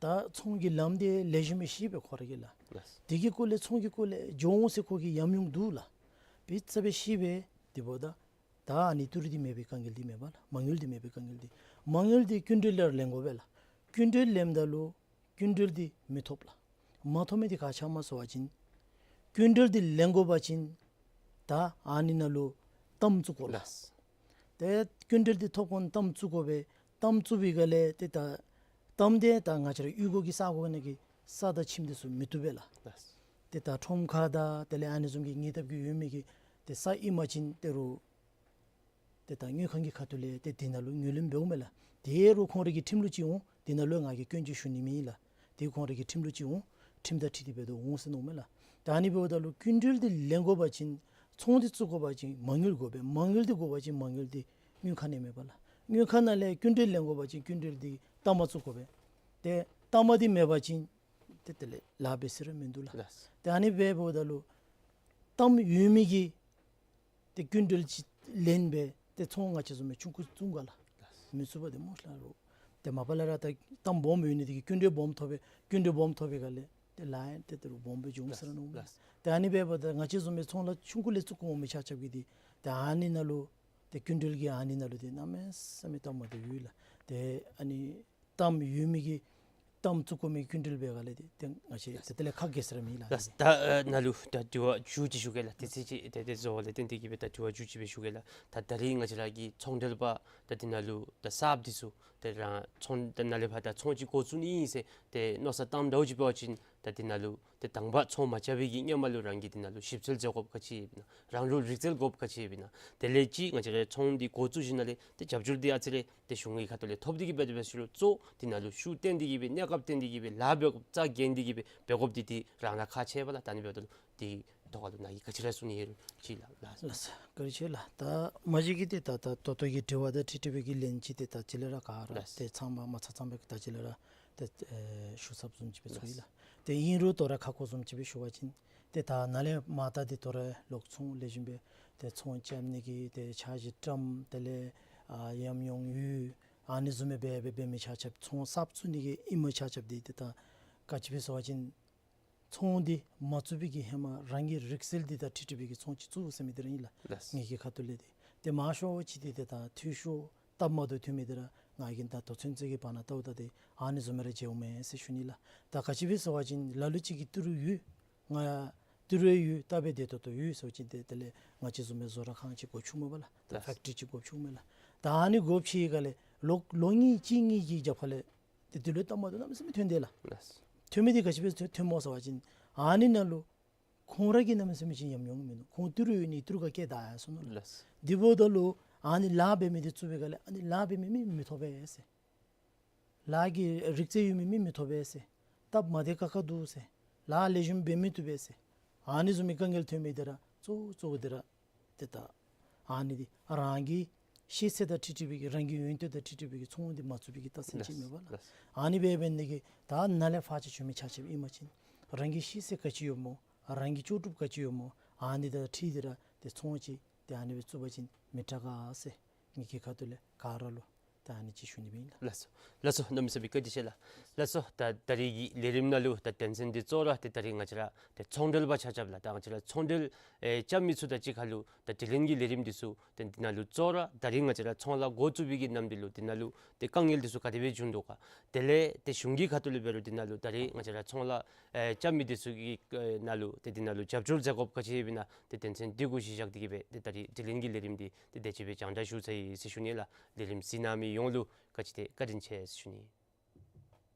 ད་ཚོང་གི་ལམ་འདི་ལེགས་ཤོམ་སྦེ་ཤེས་པས་ཁོ་ར་གིས་ལགས། ལགས། དེ་གི་སྐོར་ལས་ཚོང་གི་སྐོར་ལས་འགྱོ་འོང་ཟེར་ཁོ་གི་ཉམས་མྱོང་འདུག་ལགས། དཔེ་ཆ་སྦེ་ཤེས་པས། དེ་འབདཝ་ད་ད་ཨ་ནི་ཏི་རུ་འདི་མེད་པའི་དཀའ་ངལ་འདི་མེད་པས་ལགས། མ་དངུལ་འདི་མེད་པའི་དཀའ་ངལ་འདི། མ་དངུལ་འདི་སྐྱིན་འགྲུལ་ལས་ལེན་དགོ་པས་ལགས། སྐྱིན་འགྲུལ་ལེནམ་ད་ལུ་སྐྱིན་འགྲུལ་འདི་མི་ཐོབ་ལགས། མ་ཐོབ་མི་འདི་ག་ཅི་སྨོ་ཟེར་བ་ཅིན་སྐྱིན་འགྲུལ་འདི་ལེན་དགོ་པ་ཅིན་ད་ཨ་ནི་ནང་ལུ་གཏའམ་བཙུགས་དགོ་ལགས། ལགས། ཏེ་སྐྱིན་འགྲུལ་འདི་ཐོབ་གོང་གཏའམ་བཙུགས་དགོ་པས། གཏའམ་བཙུགས་པའི་སྒང་ལས་ཏེ་ད་གཏའམ་འདི་ད་ང་བཅས་ར་གཡུས་སྒོ་གི་ས་གོ་ནང་གི་ས་དང་ཁྱིམ་འདི་ཚུ་མི་བཏུབ་པས་ལགས། ལགས། ཏེ་ད་ཁྲོམ་ཁ་དང་དེ་ལས་ཨ་ནི་བཟུམ་གྱི་ཉེ་འདབས་ཀྱི་ཡོད་མི་གི་ཏེ་ས་ཨིན་པ་ཅིན་ཏེ་རུང་ཏེ་ད་དངུལ་ཁང་གི་ཁ་ཐུག་ལས་ཏེ་དེ་ནང་ལུ་ངོས་ལེན་འབདཝ་མས་ལགས། དེ་རུང་ཁོང་རའི་གི་ཁྲིམས་ལུགས་ཅིག་འོང་། དེ་ནང་ལུ་ང་གིས་སྐྱོན་ཅིག་ཞུ་ནི་མེད་ལགས། དེ་ཁོང་རའི་གི་ཁྲིམས་ལུགས་ཅིག་འོང་། ཁྲིམས་དང་འཁྲིལ་ཏེ་འབད་དོ་འོང་ཟེར་མནོཝ་མས་ལགས། ད་ཨ་ནི་འབདཝ་ད་ལུ་སྐྱིན་འགྲུལ་འདི་ལེན་དགོ་པ་ཅིན་ཚོང་འདི་བཙུགས་དགོ་པ་ཅིན་མ་དངུལ་དགོ་པས། མ་དངུལ་འདི་དགོ་པ་ཅིན་མ་དངུལ་འདི་དངུལ་ཁང་ནང་མེད་པས་ལགས། དངུལ་ཁང་ནང་ལས་སྐྱིན་འགྲུལ་ལེན་དགོ་པ་ཅིན་སྐྱིན་འགྲུལ་འདི་གཏའམ་བཙུགས་དགོ་པས། ཏེ་གཏའམ་འདི་མེད་པ་ཅིན་ཏེ་དེ་ལས་ལཱ་འབད་ས་ར་མིན་འདུག་ལགས། ལགས། ཏེ་ཨ་ནི་འབདཝ་ད་ལུ་གཏའམ་ཡོད་མི་གིས་ཏེ་སྐྱིན་འགྲུལ་ཅིག་ལེན་སྦེ་ཏེ་ཚོང་ང་བཅས་བཟུམ་སྦེ་ཆུང་ཀུ་བཙུགས་ག་ལགས། ལགས། མི་ཚུགས་པས་ཏེ་སྨོ་ལགས། རོགས་ཏེ་མ་པ་ལས་ར་ད་གཏའམ་སྦོམ་ཡོད་ནི་དེ་གིས་སྐྱིན་འགྲུལ་སྦོམ་ཐོབ་པས། སྐྱིན་འགྲུལ་སྦོམ་ཐོབ་པའི་སྒང་ལས་ཏེ་ལཱ་ཡང་ཏེ་ཏེ་རུང་སྦོམ་སྦེ་འགྱོ་འོང་ཟེར་ར་མནོཝ་མས། ལགས། ཏེ་ཨ་ནི་འབདཝ་ད་ང་བཅས་བཟུམ་སྦེ་ཚོང་ལཱ་ཆུང་ཀུ་ལས་བཙུགས་འོང་མི་ཆ་ཁྱབ་ཀྱིས་ཏེ་ཏེ་ཨ་ནི་ནང་ལུ་ཏེ་སྐྱིན་འགྲུལ་གྱི་ཨ་ནི་ནང་ལུ་ཏེ་གནམ་མེད་ས་མེད་སྟབས་མ་བདེཝ་ཡོད་ལགས། ཏེ་ཨ་ནི་གཏའམ་ཡོད་མི་གིས་གཏའམ་བཙུགས་དགོ་མི་སྐྱིན་འགྲུལ་འབད་སྒང་ལས་ཏེ་ཏེ་ང་བཅས་ཏེ་དེ་ལས་ཁག་གེ་ཟེར་ར་མེད་ལགས། ལགས། ད་ཨ་ནཱ་ལུ་ད་དྲི་བ་མཇུག་ཅིག་ཞུ་གེ་ལགས། ཏེ་ཚེ་ཅིག་ཏེ་ཏེ་བཟོ་བ་ལས་བརྟེན་ཏེ་གིས་སྦེ་ད་དྲི་བ་མཇུག་ཅིག་སྦེ་ཞུ་གེ་ལགས། ད་ད་རིས་ང་བཅས་ར་གི་ཚོང་འབྲེལ་པ་ད་དེ་ནང་ལུ་ད་གསརཔ་འདི་ཚུ་ཏེ་རང་ཚོང་ད་ནཱ་ལས་ཕར་ད་ཚོང་ཅིག་འགོ་བཙུགས་ནི་ཨིན་ཟེར་ཏེ་མནོ་བསམ་བཏངམ་འདྲཝ་ཅིག་འབད་བ་ཅིན་ད་དེ་ནང་ལུ་ཏེ་དང་པ་ཚོང་མ་རྐྱབ་པའི་གི་སྔོན་མ་ལུ་རང་གིས་དེ་ནང་ལུ་ཞིབ་འཚོལ་མཛད་དགོཔ་ག་ཅི་ཡོདཔ་ཨིན་ན། རང་ལུ་རིག་རྩལ་དགོཔ་ག་ཅི་ཡོདཔ་ཨིན་ན། དེ་ལས་ཅིག་ང་བཅས་ར་ཚོང་འདི་འགོ་བཙུགས་ཞིནམ་ལས་ཏེ་རྒྱབ་སྐྱོར་འདི་ཨ་ཙི་རེ་ཏེ་གཞུང་གི་ཁ་ཐུག་ལས་ཐོབ་སྟེ་གིས་སྦེ་དེ་སྦེ་ཞུ་རུང་གཙོ་བོ་དེ་ནང་ལུ་ཤུགས་བཏོན་ཏེ་གིས་སྦེ་གནས་སྐབས་བཏོན་ཏེ་གིས་སྦེ་ལཱ་འབད་དགོཔ་རྩ་འགེངས་ཏེ་གིས་སྦེ་འབད་དགོཔ་འདི་ཏེ་རང་ར་ཁག་ཆེ་བས་ལགས། ད་ཨ་ནི་འབདཝ་ད་ལུ་དེ་ཐོག་ཁ་ལུ་ནཱ་གིས་ག་ཅི་ར་གསུང་ནི་ཡོད་རུང་ཅིག་ལགས། ལགས། ལགས་སོ། བཀའ་དྲིན་ཆེ་ལགས། ད་མ་གཞི་གིས་ཏེ་ད་ད་ད་ལྟོ་གི་དྲི་བ་དང་འཁྲིལ་འཁྲིལ་བའི་གི་ལན་ཅིག་ཏེ་ད་ཅི་ལས་ར་ག་ར་ལགས། ཏེ་ཚང་མ་མ་ཚང་ཚང་སྦེ་ད་ཅི་ལས་ར་ཏེ་ཨེ་ཞུ་ཚརཝ་བཟུམ་ཅིག་སྦེ་ཚོར་ཡི་ལགས། ལགས། ཏེ་ཨིན་རུང་དོ་རུང་ཁ་སྐོང་བཟུམ་ཅིག་སྦེ་ཞུ་བ་ཅིན་ཏེ་ད་ནཱ་ལས་མར་ད་ཏེ་དོ་རུང་ལོག་ཚོང་ལེགས་ཤོམ་སྦེ་ཏེ་ཚོང་རྐྱབ་ནི་གི་ཏེ་འཆར་གཞི་བཀྲམ་དེ་ལས་ཨ་ཉམས་མྱོང་ཡོད། ཨ་ནི་བཟུམ་སྦེ་འབད་འབད་འབད་མི་ཆ་ཁྱབ་ཚོང་གསརཔ་བཙུགས་ནི་གི་ཨིན་མི་ཆ་ཁྱབ་འདི་ཏེ་ད་ག་ཅི་སྦེ་ཟེར་བ་ཅིན་ཚོང་འདི་མ་བཙུགས་པའི་གི་ཧེ་མ་རང་གི་རིག་རྩལ་འདི་དང་འཁྲིལ་འཁྲིལ་བའི་གི་ཚོང་ཅིག་བཙུགས་ཟེར་མི་འདི་ར་ཨིན་ལགས། ལགས། ངེ་གི་ཁ་ཐུག་ལས་ཏེ་ཏེ་མང་ཤོས་ཅིག་འདི་ཏེ་ད་འཐུས་ཤོར་སྟབས་མ་བདེཝ་ཐོན་མི་འདི་ར་ང་གིས་ད་ད་ཚུན་ཚོད་ཀྱི་བར་ན་བལྟཝ་ད་ཏེ་ཨ་ནི་བཟུམ་སྦེ་ར་མཇལཝ་མས་ཟེར་ཞུ་ནི་ལགས། ད་ག་ཅི་སྦེ་ཟེར་བ་ཅིན་ལ་ལུ་ཅིག་གིས་ཏི་རུ་ཡོད། ང་ཡང་ཏི་རུ་ཡོད། ད་འབད་དེ་ཏོག་ཏོ་ཡོད་ཟེར་བ་ཅིན་ཏེ་དེ་ལས་ང་བཅས་བཟུམ་སྦེ་བཟོ་གྲྭ་ཁང་ཅིག་སྒོ་ཕྱུག་མས་པ་ལགས། ད་ལགས། ཕེཀ་ཊི་རི་ཅིག་སྒོ་ཕྱུག་མས་ལགས། ད་ཨ་ནི་སྒོ་ཕྱེ་བའི་སྒང་ལས་ལོ་ལོ་གཉིས་གཅིག་གཉིས་ཀྱི་རྒྱབ་ཁ་ལས་ཏེ་དེ་ལུ་སྟབས་མ་བདེཝ་གནམ་མེད་ས་མེད་ཐོན་དེས་ལགས། ལགས། ཐོན་མི་འདི་ག་ཅི་སྦེ་ཐོན་ཐོནམ་སྨོ་ཟེར་བ་ཅིན་ཨ་ནི་ནང་ལུ་ཁོང་ར་གི་གནམ་མེད་ས་མེད་ཅིག་ཉམས་མྱོང་མིན་འདུག། ཁོང་ཏི་རུ་ཡོད་ནི་ཏི་རུ་ཁར་སྐྱེལ་བཏང་ཡར་སོང་ནུག་ལགས། ལགས། དེ་འབདཝ་ད་ལུ་ཨ་ནི་ལཱ་འབད་མི་འདི་བཙུགས་པའི་སྒང་ལས་ཨ་ནི་ལཱ་འབད་མི་མི་མི་ཐོབ་པས་ཟེར། ལཱ་གི་རིག་རྩལ་ཡོད་མི་མི་མི་ཐོབ་པས་ཟེར། སྟབས་མ་བདེ་ཁག་ཁ་འདུག་ཟེར། ལཱ་ལེགས་ཤོམ་འབད་མི་བཏུབ་པས་ཟེར། ཨ་ནི་བཟུམ་མའི་དཀའ་ངལ་ཐོན་མི་འདི་ར་གཙོ་བོ་གཙོ་བོ་འདི་ར་ཏེ་ད་ཨ་ནི་འདི་རང་གི་ཤེས་ཚད་དང་འཁྲིལ་འཁྲིལ་བའི་གི་རང་གི་ཡོན་ཏན་དང་འཁྲིལ་འཁྲིལ་བའི་གི་ཚོང་འདི་མ་བཙུགས་པའི་གི་རྟགས་མཚན་ཅིག་མས་པ་ལགས། ལགས། ཨ་ནི་འབད་འབད་ནི་གིས་ད་ནཱ་ལས་ཕར་ཅིག་བྱོན་མི་ཆ་ཁྱབ་ཨིན་པ་ཅིན་རང་གི་ཤེས་ཚད་ག་ཅི་ཡོདཔ་སྨོ། རང་གི་ལྕོགས་གྲུབ་ག་ཅི་ཡོདཔ་སྨོ། ཨ་ནི་དང་འཁྲིལ་ཏེ་ར་ཏེ་ཚོང་ཅིག་ཏེ་ཨ་ནི་སྦེ་བཙུགས་པ་ཅིན་མི་དྲག་ག་ཟེར་ངེ་གི་ཁ་ཐུག་ལས་ག་ར་ལུ་ད་ཨ་ནི་ཅིག་ཞུ་ནི་ཨིན་ལགས། ལགས་སོ། ལགས་སོ། གནམ་མེད་ས་མེད་བཀའ་དྲིན་ཆེ་ལགས། ལགས་སོ། ད་ད་རིས་ཀྱི་ལས་རིམ་ནང་ལུ་ད་དོན་ཚན་འདི་གཙོ་བོ་ར་ཏེ་ད་རིས་ང་བཅས་ར་ཏེ་ཚོང་འབྲེལ་པ་ཆ་ཁྱབ་ལགས། ད་ང་བཅས་ར་ཚོང་འབྲེལ་ཨེ་རྐྱབ་མི་ཚུ་དང་གཅིག་ཁར་ལུ་ད་དྲི་ལན་གྱི་ལས་རིམ་འདི་ཚུ་ཏེ་འདི་ནང་ལུ་གཙོ་བོ་ར་ད་རིས་ང་བཅས་ར་ཚོང་ལཱ་འགོ་བཙུགས་པའི་གི་ནམ་དུས་ལུ་འདི་ནང་ལུ་ཏེ་དཀའ་ངལ་འདི་ཚུ་ག་དེ་སྦེ་བྱུང་དོ་ག། དེ་ལས་ཏེ་གཞུང་གི་ཁ་ཐུག་ལས་འབད་རུང་འདི་ནང་ལུ་ད་རིས་ང་བཅས་ར་ཚོང་ལཱ་ཨེ་རྐྱབ་མི་འདི་ཚུ་གི་ཨེ་ནང་ལུ་ཏེ་འདི་ནང་ལུ་རྒྱབ་སྐྱོར་མཛད་དགོཔ་ག་ཅི་ཡོདཔ་ཨིན་ན་ཏེ་དོན་ཚན་འདི་གུ་གཞི་བཞག་སྟེ་གིས་སྦེ་ཏེ་ད་རིས་དྲི་ལན་གྱི་ལས་རིམ་འདི་ཏེ་དེ་ཅིག་སྦེ་རྒྱང་བསྒྲགས་ཞུ་ཚར་ཡི་ཟེར་ཞུ་ནི་ལགས། ལས་རིམ་གཟིགས་གནང་མི་ཡོངས་ལུ་ག་ཅི་ཏེ་བཀའ་དྲིན་ཆེ་ཟེར་ཞུ་ནི།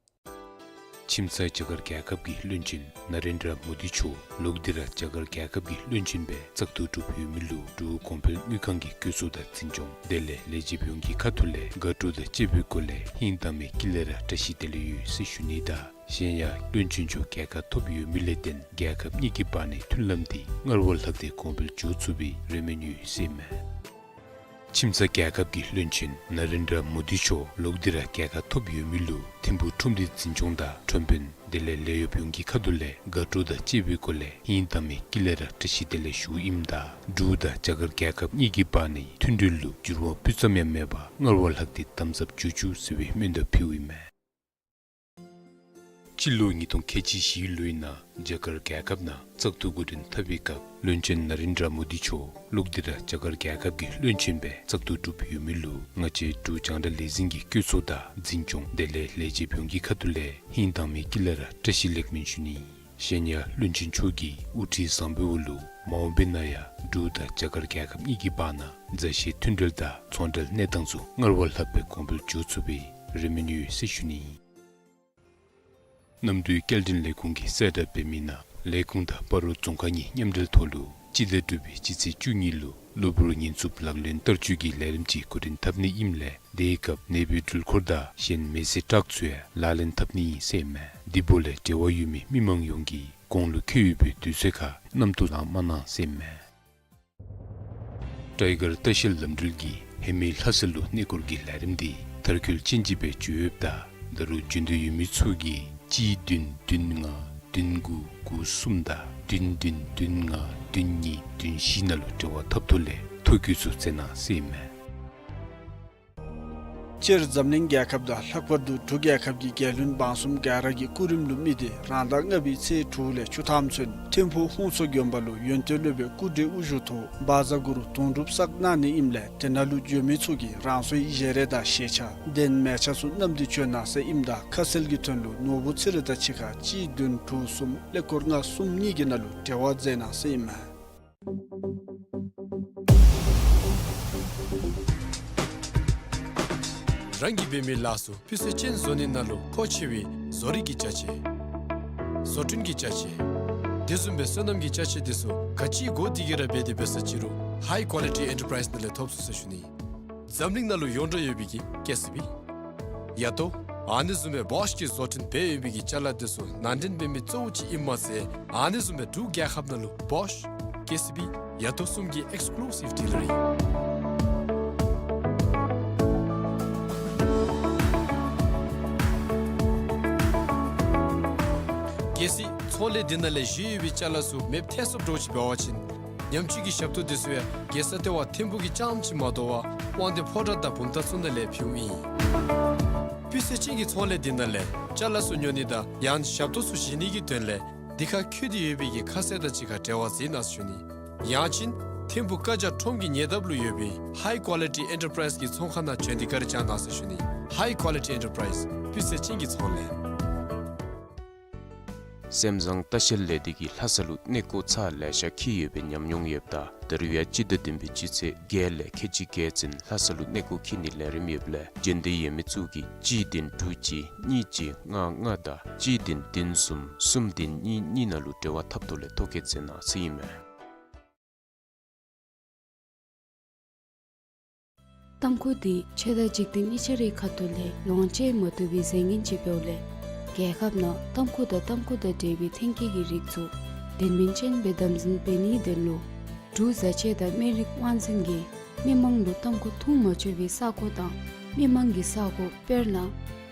ཁྱིམ་ཚང་རྒྱ་གར་རྒྱལ་ཁབ་ཀྱི་བློན་ཆེན་ན་རེན་དྲ་མོ་དི་མཆོག་ལོག་སྟེ་ར་རྒྱ་གར་རྒྱལ་ཁབ་ཀྱི་བློན་ཆེན་སྦེ་བཙག་འཐུ་གྲུབ་ཡོད་མི་ལུ་འབྲུག་གོང་འཕེལ་དངུལ་ཁང་གི་བཀོད་ཚོགས་དང་འཛིན་སྐྱོང་དེ་ལས་ལས་བྱེདཔ་ཡོངས་ཀྱི་ཁ་ཐུག་ལས་དགའ་སྤྲོ་དང་བཅས་པའི་སྒོ་ལས་ཧིང་དྭངས་མའི་དཀྱིལ་ལས་ར་བཀྲ་ཤིས་བདེ་ལེགས་ཡོད་ཟེར་ཞུ་ནི་དང་། གཞན་ཡང་བློན་ཆེན་མཆོག་རྒྱལ་ཁ་ཐོབ་ཡོད་མི་ལས་བརྟེན་རྒྱལ་ཁབ་གཉིས་ཀྱི་བར་ནའི་མཐུན་ལམ་འདི་སྔར་བ་ལྷག་སྟེ་གོང་འཕེལ་འགྱོ་ཚུགས་པའི་རེ་སྨོན་ཡོད་ཟེར་མས། ཁྱིམ་ཚང་རྒྱལ་ཁབ་ཀྱི་བློན་ཆེན་ན་རེན་དྲ་མོ་དི་མཆོག་ལོག་སྟེ་ར་རྒྱལ་ཁ་ཐོབ་ཡོད་མི་ལུ་ཐིམ་ཕུག་ཁྲོམ་སྡེ་འཛིན་སྐྱོང་དང་ཁྲོམ་དཔོན་དེ་ལས་ལས་གཡོགཔ་ཡོངས་ཀྱི་ཁ་ཐུག་ལས་དགའ་སྤྲོ་དང་བཅས་པའི་སྒོ་ལས་ཧིང་དྭངས་མའི་དཀྱིལ་ལས་ར་བཀྲ་ཤིས་བདེ་ལེགས་ཞུཝ་ཨིནམ་ད་འབྲུག་དང་རྒྱ་གར་རྒྱལ་ཁབ་གཉིས་ཀྱི་བར་ནའི་མཐུན་འབྲེལ་ལུ་འགྱུར་བ་སྤུ་ཙམ་ཡང་མེད་པར་སྔར་བ་ལྷག་སྟེ་དམ་ཟབ་འགྱོ་བཅུག་ཟེར་བའི་སྨོན་འདུན་ཕུལཝ་ཨིན་མས། སྤྱི་ལོ་ཉིས་སྟོང་ཁལ་གཅིག་བཞི་ལོའི་ནང་རྒྱ་གར་རྒྱལ་ཁབ་ནང་བཙག་འཐུ་འགོ་འདྲེན་འཐབ་པའི་སྐབས་བློན་ཆེན་ན་རེན་དྲ་མོ་དི་མཆོག་ལོག་སྟེ་ར་རྒྱ་གར་རྒྱལ་ཁབ་ཀྱི་བློན་ཆེན་སྦེ་བཙག་འཐུ་གྲུབ་ཡོད་མི་ལུ་ང་བཅས་འབྲུག་རྒྱང་བསྒྲགས་ལས་འཛིན་གྱི་བཀོད་ཚོགས་དང་འཛིན་སྐྱོང་དེ་ལས་ལས་བྱེདཔ་ཡོངས་ཀྱི་ཁ་ཐུག་ལས་ཧིང་དྭངས་མའི་དཀྱིལ་ལས་ར་བཀྲ་ཤིས་ལེགས་སྨོན་ཞུ་ནི། གཞན་ཡང་བློན་ཆེན་མཆོག་གི་དབུ་ཁྲིད་བཟང་པོའི་འོག་ལུ་མ་འོངས་པའི་ནང་ཡང་འབྲུག་དང་རྒྱ་གར་རྒྱལ་ཁབ་གཉིས་ཀྱི་བར་ན་མཛའ་བཤེས་མཐུན་འབྲེལ་དང་ཚོང་འབྲེལ་གནས་སྟངས་ཚུ་སྔར་བ་ལྷག་སྦེ་གོང་འཕེལ་འགྱོ་ཚུགས་པའི་རེ་སྨོན་ཡོད་ཟེར་ཞུ་ནི། གནམ་གྲུའི་སྐྱེལ་འདྲེན་ལས་ཁུངས་ཀྱིས་གསལ་བསྒྲགས་འབད་མི་ནང་ལས་ཁུངས་དང་སྤ་རོ་རྫོང་ཁག་གཉིས་མཉམ་འབྲེལ་ཐོག་ལུ་སྤྱི་ཟླ་དྲུག་པའི་སྤྱི་ཚེས་བཅུ་གཉིས་ལུ་གློ་བུར་ཉེན་སྲུང་ལག་ལེན་བསྟར་སྤྱོད་ཀྱི་ལས་རིམ་ཅིག་འགོ་འདྲེན་འཐབ་ནི་ཨིནམ་ལས་དེའི་སྐབས་ནད་འབུའི་འགྲུལ་འཁོར་དང་གཞན་མེ་བསྲེགས་ཊཱག་ཚུ་ཡང་ལག་ལེན་འཐབ་ནི་ཨིན་ཟེར་མས། དེ་འབདཝ་ལས་འབྲེལ་བ་ཡོད་མི་མི་མང་ཡོངས་ཀྱིས་གོང་ལུ་འཁོད་ཡོད་པའི་དུས་ཚོད་ཁར་གནམ་གྲུ་ལང་མ་གནང་ཟེར་མས། ཊའི་གར་ལྟ་བཤལ་ལམ་འགྲུལ་གྱིས་ཧེ་མའི་ལྷ་ས་ལུ་གནས་སྐོར་གྱི་ལས་རིམ་འདི་མཐར་འཁྱོལ་ཅན་ཅིག་སྦེ་འགྱོ་ཡོདཔ་ད་ད་རུང་འགྱོ་འདོད་ཡོད་མི་ཚུ་གིས་གཅིག་བདུན་བདུན་ལྔ་བདུན་དགུ་དགུ་གསུམ་དང་བདུན་བདུན་བདུན་ལྔ་བདུན་གཉིས་བདུན་བཞི་ནང་ལུ་འབྲེལ་བ་འཐབ་ཐོག་ལས་ཐོ་བཀོད་ཚུ་མཛད་གནང་ཟེར་མས། སྤྱིར་འཛམ་གླིང་རྒྱལ་ཁབ་དང་ལྷག་པར་དུ་འབྲུག་རྒྱལ་ཁབ་ཀྱི་རྒྱལ་བློན་འབངས་གསུམ་ག་ར་གི་སྐུ་རིམ་ལུ་དམིགས་ཏེ་རང་ཟླ་ལྔ་པའི་ཚེས་དྲུག་ལས་བཅུ་ཐམ་ཚུན་ཐིམ་ཕུག་ཧོང་སོ་དགོན་པ་ལུ་ཡོན་ཏན་སློབ་དཔོན་སྐུ་བགྲེས་དབུ་བཞུགས་ཐོག་བཛྲ་གུ་རུ་དུང་སྒྲུབ་བསགས་གནང་ནི་ཨིནམ་ལས་དེ་ནང་ལུ་འབྱོན་མི་ཚུ་གིས་རང་སོའི་ཞལ་རས་དང་ཞལ་ཆས་གདན་མལ་ཆ་ཚུ་བསྣམས་ཏེ་བྱོན་གནང་ཟེར་ཨིནམ་ད་ཁ་གསལ་གྱི་དོན་ལུ་ནོར་བུ་ཚེ་རིང་དང་གཅིག་ཁར་གཅིག་བདུན་དྲུག་གསུམ་ཀླད་ཀོར་ལྔ་གསུམ་གཉིས་ཀྱི་ནང་ལུ་འབྲེལ་བ་མཛད་གནང་ཟེར་ཨིན་མས། རང་གིས་འབད་མི་ལཱ་ཚུ་སྤུས་ཚད་ཅན་བཟོ་ནི་ནང་ལུ་མཁོ་ཆེ་བའི་བཟོ་རིག་གི་ཅ་ཆས། བཟོ་སྐྲུན་གྱི་ཅ་ཆས། དེ་བཟུམ་སྦེ་སོ་ནམ་གྱི་ཅ་ཆས་དེ་ཚུ་ག་ཅི་དགོ་དེ་གི་ར་འབད་དེ་འབད་ས་ཅི་རུང་ཧའི་ཀོ་ལི་ཊི་ཨེན་ཊར་པ་རའིསི་ནང་ལས་ཐོབ་ཚུགས་ཟེར་ཞུ་ནི། འཛམ་གླིང་ནང་ལུ་ཡོངས་གྲགས་ཡོད་པའི་གི་ཀེ་སི་བི། ཡ་ཏོ། ཨ་ནི་བཟུམ་སྦེ་བོཤ་གིས་བཟོ་སྐྲུན་འབད་ཡོད་པའི་གི་ཅ་ལ་དེ་ཚུ་ནང་འདྲེན་འབད་མི་གཙོ་བོ་ཅིག་ཨིནམ་མ་ཚད་ཨ་ནི་བཟུམ་སྦེ་འབྲུག་རྒྱལ་ཁབ་ནང་ལུ་བོཤ་ཀེ་སི་བི་ཡ་ཏོ་གསུམ་གྱི་ཨེགསི་ཀུ་ལུ་སིབ་ཌི་ལར་ཨིན། གལ་སྲིད་ཚོང་ལས་འདི་ནང་ལས་བཞེས་ཡོད་པའི་ཅ་ལ་ཚུ་མེདཔ་ཐལ་སོཔ་འདྲཝ་ཅིག་འབད་བ་ཅིན་ཉམས་བཅོས་ཀྱི་ཞབས་ཏོག་དེ་ཚུ་ཡང་རྒྱལ་ས་ལྟེ་བ་ཐིམ་ཕུག་གི་རྐྱངམ་ཅིག་མ་དོ་བར་དབང་འདུས་ཕོ་བྲང་དང་བུམ་ཐང་ཚུ་ནང་ལས་ཕུལཝ་ཨིན། སྤུས་ཚད་ཅན་གྱི་ཚོང་ལས་འདི་ནང་ལས་ཅ་ལ་ཚུ་ཉོ་ནི་དང་ཡང་ཞབས་ཏོག་ཚུ་བཞེས་ནི་གི་དོན་ལས་འདི་ཁར་འཁོད་དེ་ཡོད་པའི་གི་ཁ་གསལ་དང་གཅིག་ཁར་འབྲེལ་བ་མཛད་གནང་ཟེར་ཞུ་ནི། ཡང་ཅིན་ཐིམ་ཕུག་ཀ་ཇ་ཁྲོམ་གྱི་ཉེ་འདབས་ལུ་ཡོད་པའི་ཧའི་ཀོ་ལི་ཊི་ཨེན་ཊར་པ་རའིསི་གི་ཚོང་ཁང་ནང་བྱོན་ཏེ་བཀའ་དྲིན་བསྐྱང་གནང་ཟེར་ཞུ་ནི། ཧའི་ཀོ་ལི་ཊི་ཨེན་ཊར་པ་རའིསི་སྤུས་ཚད་ཅན་གྱི་ཚོང་ལས། སེམས་བཟང་ལྟ་བཤལ་ལས་སྡེ་གིས་ལྷ་ས་ལུ་གནས་སྐོར་ཚར་ལེ་ཤ་འཁྱིད་ཡོད་པའི་ཉམས་མྱོང་ཡོདཔ་ད་ད་རུང་ཡང་སྤྱི་ཟླ་བདུན་པའི་སྤྱི་ཚེས་བརྒྱད་ལས་ཁལ་གཅིག་བརྒྱད་ཚུན་ལྷ་ས་ལུ་གནས་སྐོར་འཁྱིད་ནིའི་ལས་རིམ་ཡོདཔ་ལས་འབྱོན་འདོད་ཡོད་མི་ཚུ་གིས་གཅིག་བདུན་དྲུག་གཅིག་གཉིས་གཅིག་ལྔ་ལྔ་དང་གཅིག་བདུན་བདུན་གསུམ་གསུམ་བདུན་གཉིས་གཉིས་ནང་ལུ་འབྲེལ་བ་འཐབ་ཐོག་ལས་ཐོ་བཀོད་མཛད་གནང་ཟེར་ཨིན་མས། ཏམ་ཁུ་འདི་ཆོས་དང་འཇིག་རྟེན་གཉིས་ཆ་རའི་ཁ་ཐུག་ལས་ལོངས་སྤྱོད་མ་བཏུབ་པའི་རྫས་ངན་ཅིག་འབདཝ་ལས་རྒྱལ་ཁབ་ནང་ཏམ་ཁུ་དང་ཏམ་ཁུ་དང་འབྲེལ་བའི་ཐོན་སྐྱེད་ཀྱི་རིགས་ཚུ་དོན་སྨིན་ཅན་སྦེ་དམ་འཛིན་འབད་ནིའི་དོན་ལུ་འབྲུག་བཟའ་ཆས་དང་སྨན་རིགས་དབང་འཛིན་གྱིས་མི་མང་ལུ་ཏམ་ཁུ་འཐུང་མ་ཆོག་པའི་ས་གོ་དང་མི་མང་གི་ས་གོ་དཔེར་ན་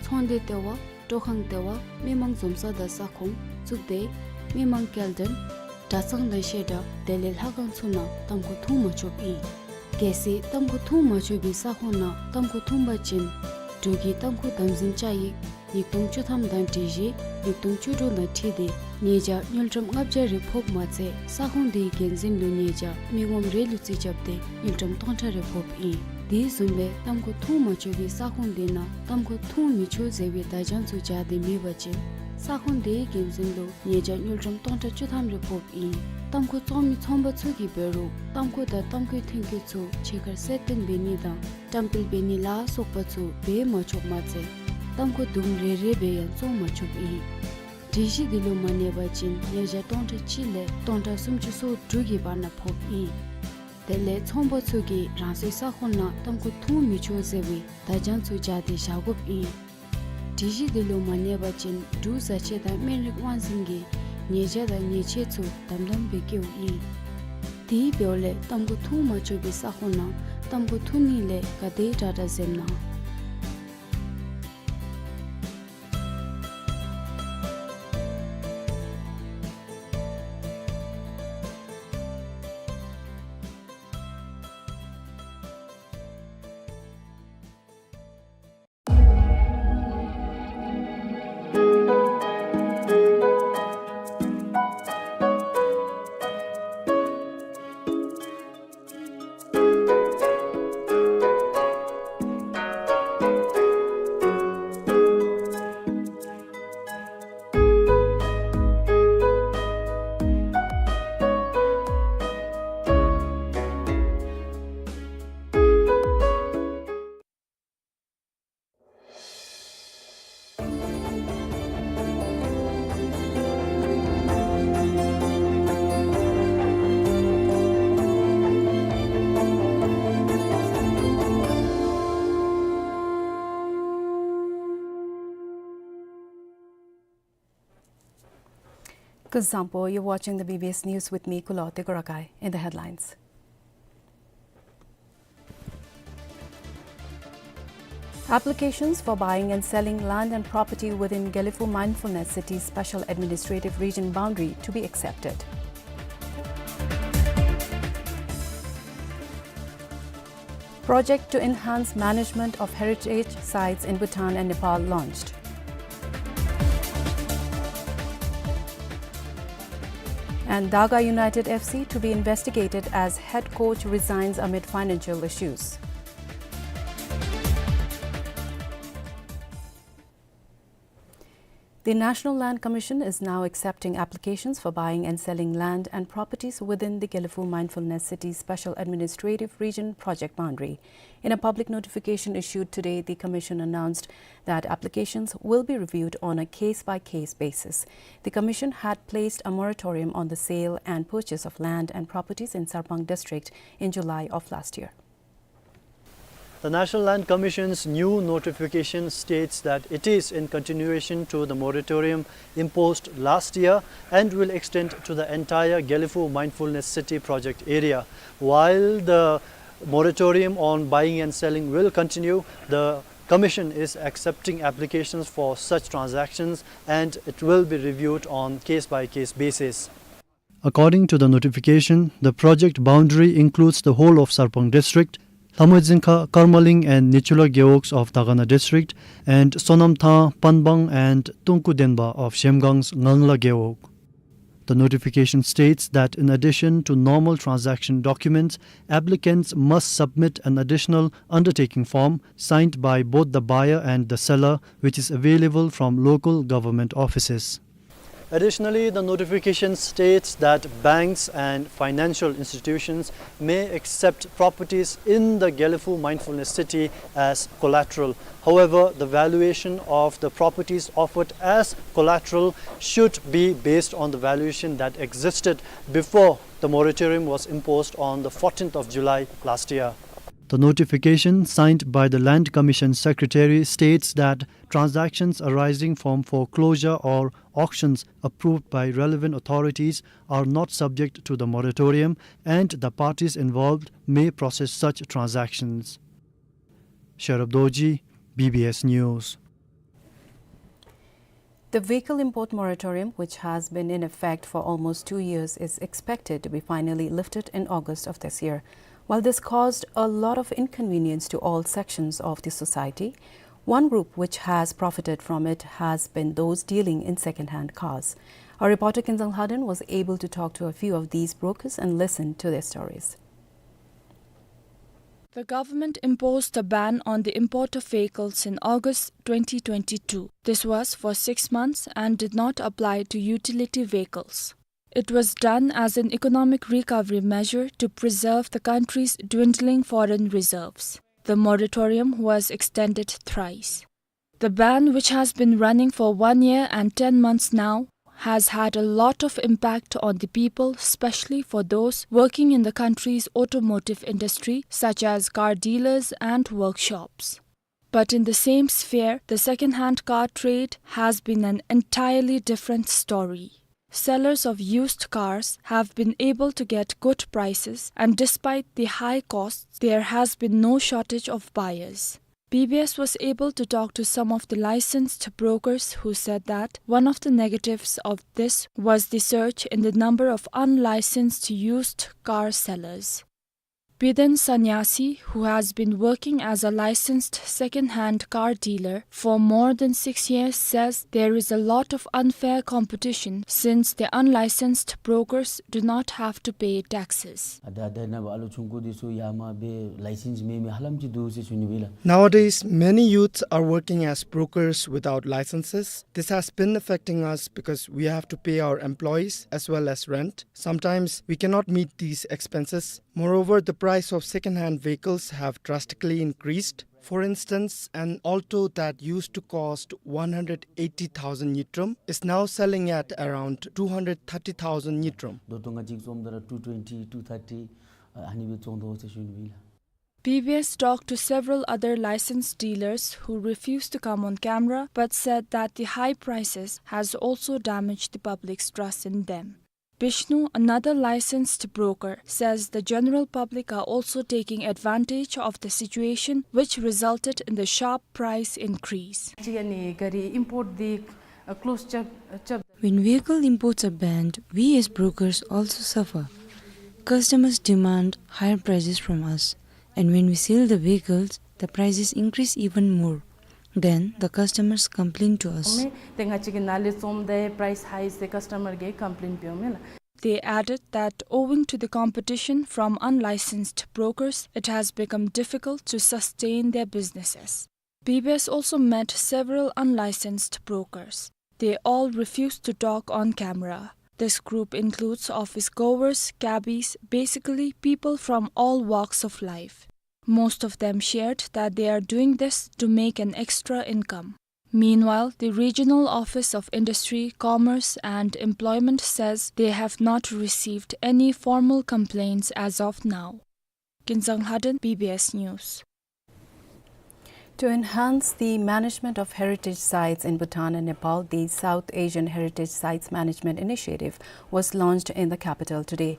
ཚོང་སྡེ་ལྟེ་བ། སྤྲོ་ཁང་ལྟེ་བ། མི་མང་འཛོམས་ས་དང་ས་ཁོངས་བཙུགས་ཏེ་མི་མང་སྐྱེལ་འདྲེན་གྲྭ་ཚང་དང་བཤད་གྲྭ་དེ་ལས་ལྷ་ཁང་ཚུ་ནང་ཏམ་ཁུ་འཐུང་མ་ཆོགཔ་ཨིན། གལ་སྲིད་ཏམ་ཁུ་འཐུང་མ་ཆོག་པའི་ས་ཁོངས་ནང་ཏམ་ཁུ་འཐུང་པ་ཅིན་འབྲུག་གི་ཏམ་ཁུ་དམ་འཛིན་བཅའ་ཡིག་ཉིས་སྟོང་བཅུ་ཐམ་དང་སྒྲིག་གཞི་ཉིས་སྟོང་བཅུ་དྲུག་དང་འཁྲིལ་ཏེ་ཉེས་བྱ་དངུལ་ཀྲམ་ལྔ་བརྒྱ་རེ་ཕོགཔ་མ་ཚད་ས་ཁོངས་དེའི་འགན་འཛིན་ལུ་ཉེས་བྱ་མི་ངོམ་རེ་ལུ་རྩིས་རྐྱབ་སྟེ་དངུལ་ཀྲམ་སྟོང་ཕྲག་རེ་ཕོགཔ་ཨིན། དེ་བཟུམ་སྦེ་ཏམ་ཁུ་འཐུང་མ་ཆོག་པའི་ས་ཁོངས་དེ་ནང་ཏམ་ཁུ་འཐུང་མི་ཆོག་ཟེར་བའི་བརྡ་བྱང་ཚུ་སྦྱར་ཏེ་མེད་པ་ཅིན་ས་ཁོངས་དེའི་འགན་འཛིན་ལུ་ཉེས་བྱ་དངུལ་ཀྲམ་སྟོང་ཕྲག་བཅུ་ཐམ་རེ་ཕོགཔ་ཨིན། ཏམ་ཁུ་བཙོང་མི་ཚོང་པ་ཚུ་གིས་འབད་རུང་ཏམ་ཁུ་དང་ཏམ་ཁུའི་ཐོན་སྐྱེད་ཚུ་ཕྱི་ཁར་གསལ་སྟོན་འབད་ནི་དང་བཀྲམ་སྤེལ་འབད་ནི་ལ་སོགས་པ་ཚུ་འབད་མ་ཆོགཔ་མ་ཚད་ ཏམ་ཁུ་དུམ་རེ་རེ་སྦེ་ཡང་བཙོང་མ་ཆོགཔ་ཨིན། སྒྲིག་གཞི་འདི་ལུ་མ་གནས་པ་ཅིན་ཉེས་བྱ་སྟོང་ཕྲག་གཅིག་ལས་སྟོང་ཕྲག་སུམ་ཅུ་སོ་དྲུག་གི་བར་ན་ཕོགཔ་ཨིན། དེ་ལས་ཚོང་པ་ཚུ་གིས་རང་སོའི་ས་ཁོངས་ནང་ཏམ་ཁུ་འཐུང་མི་ཆོག་ཟེར་བའི་བརྡ་བྱང་ཚུ་སྦྱར་ཏེ་བཞག་དགོཔ་ཨིན། སྒྲིག་གཞི་འདི་ལུ་མ་གནས་པ་ཅིན་འབྲུག་བཟའ་ཆས་དང་སྨན་རིགས་དབང་འཛིན་གྱིས་ཉེས་བྱ་དང་ཉེས་ཆད་ཚུ་དམ་དམ་སྦེ་བཀལཝ་ཨིན། དེ་འབདཝ་ལས་ཏམ་ཁུ་འཐུང་མ་ཆོག་པའི་ས་ཁོངས་ནང་ཏམ་ཁུ་འཐུང་ནི་ལས་ག་དེ་དྲག་དྲག་འཛེམ་གནང་། Kuzuzangpo, you're watching the B B S News with me, Kulo Tegorakai. In the headlines. Applications for buying and selling land and property within Gelephu Mindfulness City Special Administrative Region boundary to be accepted. Project to enhance management of heritage sites in Bhutan and Nepal launched. And Daga United F C to be investigated as head coach resigns amid financial issues. The National Land Commission is now accepting applications for buying and selling land and properties within the Gelephu Mindfulness City Special Administrative Region project boundary. In a public notification issued today, the Commission announced that applications will be reviewed on a case-by-case basis. The Commission had placed a moratorium on the sale and purchase of land and properties in Sarpang District in July of last year. The National Land Commission's new notification states that it is in continuation to the moratorium imposed last year and will extend to the entire Gelephu Mindfulness City project area. While the moratorium on buying and selling will continue, the Commission is accepting applications for such transactions and it will be reviewed on case-by-case basis. According to the notification, the project boundary includes the whole of Sarpang District, Lhamoidzingkha, Karmaling and Nichula Gewogs of Dagana District, and Sonamtha, Panbang and Tungkudenba of Zhemgangs Ngangla Gewog. The notification states that in addition to normal transaction documents, applicants must submit an additional undertaking form signed by both the buyer and the seller, which is available from local government offices. Additionally, the notification states that banks and financial institutions may accept properties in the Gelephu Mindfulness City as collateral. However, the valuation of the properties offered as collateral should be based on the valuation that existed before the moratorium was imposed on the fourteenth of July last year. The notification, signed by the Land Commission Secretary, states that transactions arising from foreclosure or auctions approved by relevant authorities are not subject to the moratorium and the parties involved may process such transactions. Sherab Dorji, B B S News. The vehicle import moratorium, which has been in effect for almost two years, is expected to be finally lifted in August of this year. While this caused a lot of inconvenience to all sections of the society, one group which has profited from it has been those dealing in second-hand cars. Our reporter Kinzang Lhaden was able to talk to a few of these brokers and listen to their stories. The government imposed a ban on the import of vehicles in August twenty twenty-two. This was for six months and did not apply to utility vehicles. It was done as an economic recovery measure to preserve the country's dwindling foreign reserves. The moratorium was extended thrice. The ban, which has been running for one year and ten months now, has had a lot of impact on the people, especially for those working in the country's automotive industry, such as car dealers and workshops. But in the same sphere, the second-hand car trade has been an entirely different story. Sellers of used cars have been able to get good prices, and despite the high costs, there has been no shortage of buyers. B B S was able to talk to some of the licensed brokers who said that one of the negatives of this was the surge in the number of unlicensed used car sellers. Biden Sannyasi, who has been working as a licensed second-hand car dealer for more than six years, says there is a lot of unfair competition since the unlicensed brokers do not have to pay taxes. ཨ་ད་ད་ནཱ་བ་ཨ་ལོ་ཆུང་ཀུ་འདི་ཚུ་ཡར་མར་སྦེ་ལའི་སེནསི་མེད་མི་ཧ་ལམ་ཅིག་འདུག་ཟེར་ཞུ་ནི་ཨིན་ལགས། Nowadays, many youths are working as brokers without licenses. This has been affecting us because we have to pay our employees as well as rent. Sometimes we cannot meet these expenses. Moreover, the price of second-hand vehicles have drastically increased. For instance, an Alto that used to cost one hundred eighty thousand ngultrum is now selling at around two hundred thirty thousand ngultrum. ད་ལྟོ་ང་བཅས་བཙོངམ་ད་ར་two twenty, two thirty, ཨ་ཨ་ནི་སྦེ་བཙོང་དོ་ཟེར་ཞུ་ནི་ཨིན་ལགས། B B S talked to several other licensed dealers who refused to come on camera but said that the high prices has also damaged the public's trust in them. Bishnu, another licensed broker, says the general public are also taking advantage of the situation, which resulted in the sharp price increase. ཅིག་ཨ་ནི་ག་རི་ཨིམ་པོརཊ་འདི་ཨ་ཀོ་ལོསི་རྐྱབ་རྐྱབ། When vehicle imports are banned, we as brokers also suffer. Customers demand higher prices from us, and when we sell the vehicles, the prices increase even more. Then the customers complain to us. ཏེ་ང་བཅས་ཀྱིས་ནཱ་ལས་བཙོངམ་ད་པ་རའིསི་ཧའི་ཟེར་ཀཱསི་ཊ་མར་གྱིས་ཀམ་པི་ལེན་འབདཝ་མས་ལགས། They added that owing to the competition from unlicensed brokers, it has become difficult to sustain their businesses. B B S also met several unlicensed brokers. They all refused to talk on camera. This group includes office goers, cabbies, basically people from all walks of life. Most of them shared that they are doing this to make an extra income. Meanwhile, the Regional Office of Industry, Commerce and Employment says they have not received any formal complaints as of now. Kinzang Lhaden, B B S News. To enhance the management of heritage sites in Bhutan and Nepal, the South Asian Heritage Sites Management Initiative was launched in the capital today.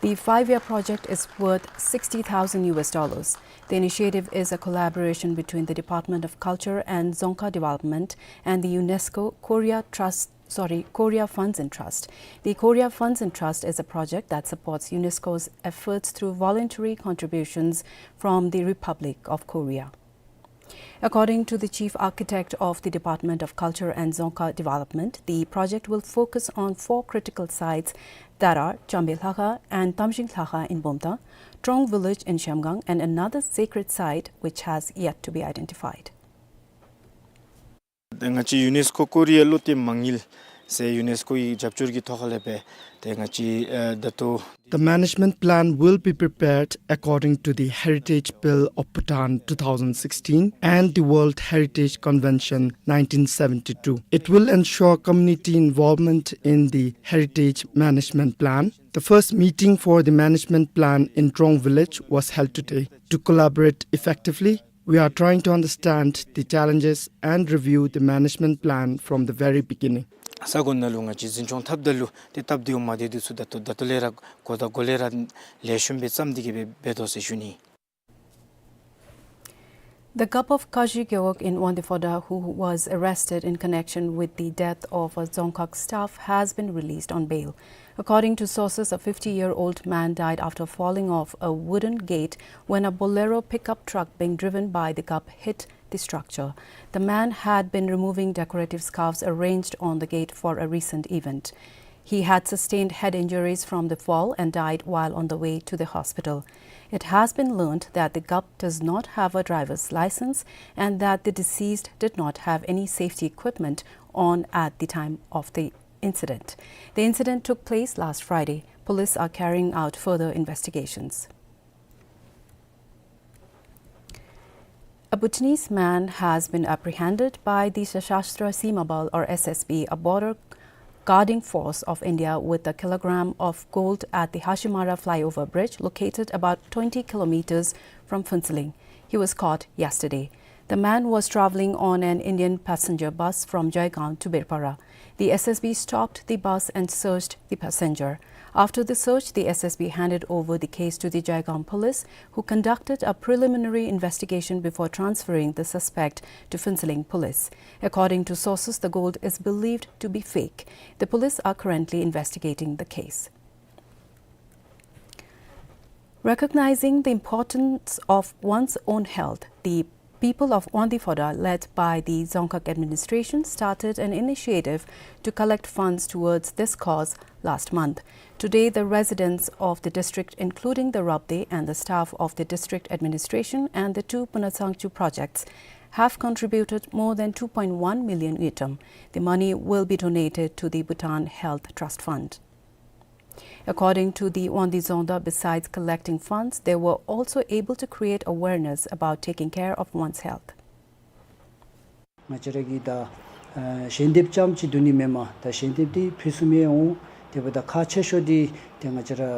The five-year project is worth sixty thousand U S dollars. The initiative is a collaboration between the Department of Culture and Dzongkha Development and the UNESCO Korea Trust, sorry, Korea Funds and Trust. The Korea Funds and Trust is a project that supports UNESCO's efforts through voluntary contributions from the Republic of Korea. According to the chief architect of the Department of Culture and Dzongkha Development, the project will focus on four critical sites that are Chambe Lhakha and Tamjing Lhakha in Bomtang, Trong Village in Shemgang, and another sacred site which has yet to be identified. ཏེ་ང་བཅས་ཡུ་ནེས་ཀོ་ཀོ་རི་ཡའི་བློ་གཏད་མ་དངུལ་ཟེར་ཡུ་ནེས་ཀོ་གི་རྒྱབ་སྐྱོར་གྱི་ཐོག་ལས་སྦེ་ཏེ་ང་བཅས་ཨེ་ད་ལྟོ། The management plan will be prepared according to the Heritage Bill of Bhutan two thousand sixteen and the World Heritage Convention nineteen seventy-two. It will ensure community involvement in the heritage management plan. The first meeting for the management plan in Trong village was held today. To collaborate effectively, we are trying to understand the challenges and review the management plan from the very beginning. ས་གོ་ནང་ལུ་ང་བཅས་འཛིན་སྐྱོང་འཐབ་ད་ལུ་ཏེ་སྟབས་བདེཝ་མ་བདེ་འདི་ཚུ་ད་ལྟོ་ད་ལྟོ་ལས་ར་འགོ་དང་འགོ་ལས་ར་ལེགས་ཤོམ་སྦེ་བརྩམས་ཏེ་གི་སྦེ་འབད་དོ་ཟེར་ཞུ་ནི། The Gup of Kaji Gewog in Wangdue Phodrang, who was arrested in connection with the death of a Dzongkhag staff, has been released on bail. According to sources, a fifty-year-old man died after falling off a wooden gate when a Bolero pickup truck being driven by the Gup hit the structure. The man had been removing decorative scarves arranged on the gate for a recent event. He had sustained head injuries from the fall and died while on the way to the hospital. It has been learned that the Gup does not have a driver's license and that the deceased did not have any safety equipment on at the time of the incident. The incident took place last Friday. Police are carrying out further investigations. A Bhutanese man has been apprehended by the Sashastra Seema Bal, or S S B, a border guarding force of India, with a kilogram of gold at the Hashimara flyover bridge, located about twenty kilometers from Phuentsholing. He was caught yesterday. The man was traveling on an Indian passenger bus from Jaigaon to Birpara. The S S B stopped the bus and searched the passenger. After the search, the S S B handed over the case to the Jaigaon police, who conducted a preliminary investigation before transferring the suspect to Phuentsholing police. According to sources, the gold is believed to be fake. The police are currently investigating the case. Recognizing the importance of one's own health, the people of Wangdue Phodrang, led by the Dzongkhag administration, started an initiative to collect funds towards this cause last month. Today, the residents of the district, including the Rabdey and the staff of the district administration and the two Punasangchu projects, have contributed more than two point one million ngultrum. The money will be donated to the Bhutan Health Trust Fund. According to the Wangdue Dzongda, besides collecting funds, they were also able to create awareness about taking care of one's health. ང་བཅས་ར་གིས་ད་ཨ་ཞལ་འདེབས་རྐྱངམ་ཅིག་བསྡུ་ནི་མེན་པར་ད་ཞལ་འདེབས་འདི་ཕུལ་ཚུགས་མི་འོང་། དེ་འབདཝ་ད་ཁག་ཆེ་ཤོས་འདི་ཏེ་ང་བཅས་ར་ཨ་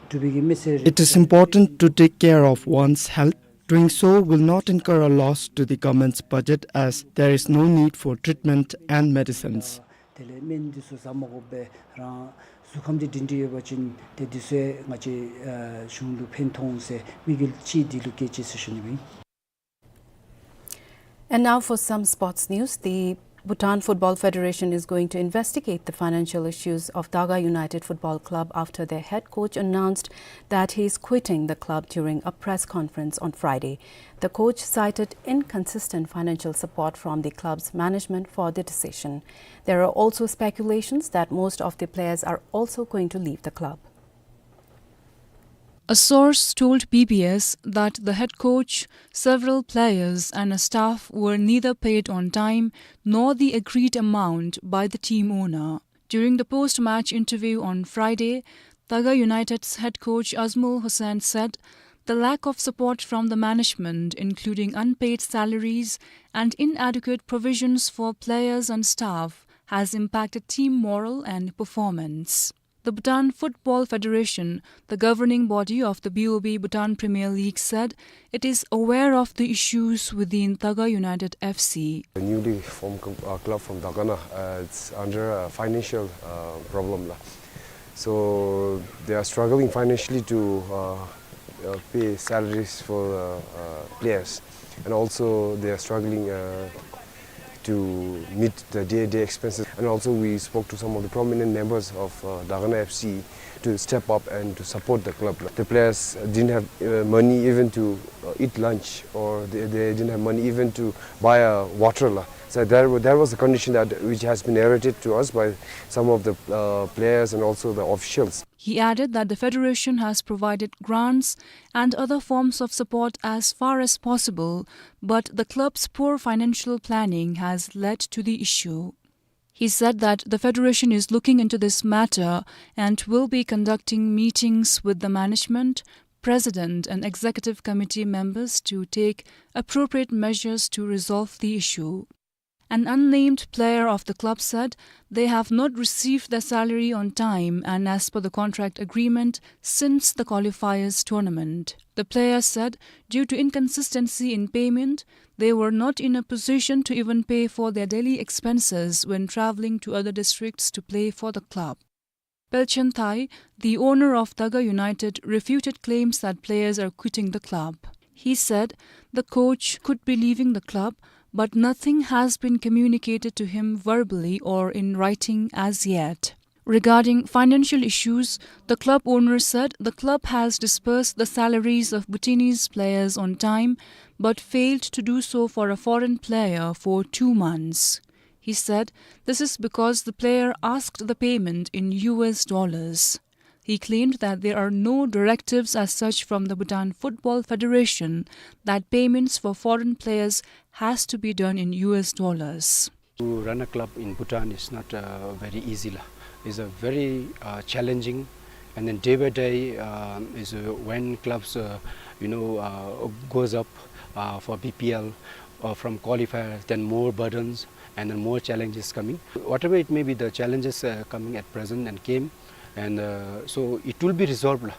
འབྲུག་པའི་གི་མི་སེར། It is important to take care of one's health. Doing so will not incur a loss to the government's budget, as there is no need for treatment and medicines. དེ་ལས་སྨན་འདི་ཚུ་ཟ་མ་དགོ་པར་རང་གཟུགས་ཁམས་འདི་སྒྲིང་སྒྲི་ཡོད་པ་ཅིན་ཏེ་འདི་ཚུ་ང་བཅས་ཨ་གཞུང་ལུ་ཕན་ཐོགས་འོང་ཟེར་དམིགས་ཡུལ་ཅིག་འདི་ལུ་བསྐྱེད་ཅི་ཟེར་ཞུ་ནི་ཨིན། And now for some sports news. The Bhutan Football Federation is going to investigate the financial issues of Daga United Football Club after their head coach announced that he is quitting the club during a press conference on Friday. The coach cited inconsistent financial support from the club's management for the decision. There are also speculations that most of the players are also going to leave the club. A source told B B S that the head coach, several players and a staff were neither paid on time nor the agreed amount by the team owner. During the post-match interview on Friday, Daga United's head coach Ajmal Hossain said the lack of support from the management, including unpaid salaries and inadequate provisions for players and staff, has impacted team morale and performance. The Bhutan Football Federation, the governing body of the B O B Bhutan Premier League, said it is aware of the issues within Daga United F C. The newly formed cl-, uh, club from Dagana, uh, it's under a financial, uh, problem la. So they are struggling financially to, uh, uh, pay salaries for, uh, uh, players, and also they are struggling, uh, to meet the day-to-day expenses. And also we spoke to some of the prominent members of, uh, Dagana F C to step up and to support the club. The players didn't have, uh, money even to, uh, eat lunch, or they, they didn't have money even to buy a water la. So that wa-, that was the condition that, which has been narrated to us by some of the, uh, players and also the officials. He added that the federation has provided grants and other forms of support as far as possible, but the club's poor financial planning has led to the issue. He said that the federation is looking into this matter and will be conducting meetings with the management, president and executive committee members to take appropriate measures to resolve the issue. An unnamed player of the club said they have not received their salary on time and as per the contract agreement since the qualifiers tournament. The player said due to inconsistency in payment, they were not in a position to even pay for their daily expenses when travelling to other districts to play for the club. Pelchen Thai, the owner of Daga United, refuted claims that players are quitting the club. He said the coach could be leaving the club, but nothing has been communicated to him verbally or in writing as yet. Regarding financial issues, the club owner said the club has disbursed the salaries of Bhutanese players on time, but failed to do so for a foreign player for two months. He said this is because the player asked the payment in U S dollars. He claimed that there are no directives as such from the Bhutan Football Federation that payments for foreign players has to be done in U S dollars. To run a club in Bhutan is not, uh, very easy la. It's a very, uh, challenging, and then day by day, um, is, uh, when clubs, uh, you know, uh, goes up, uh, for B P L, uh, from qualifiers, then more burdens and then more challenges coming. Whatever it may be, the challenges, uh, coming at present and came, and, uh, so it will be resolved, lah.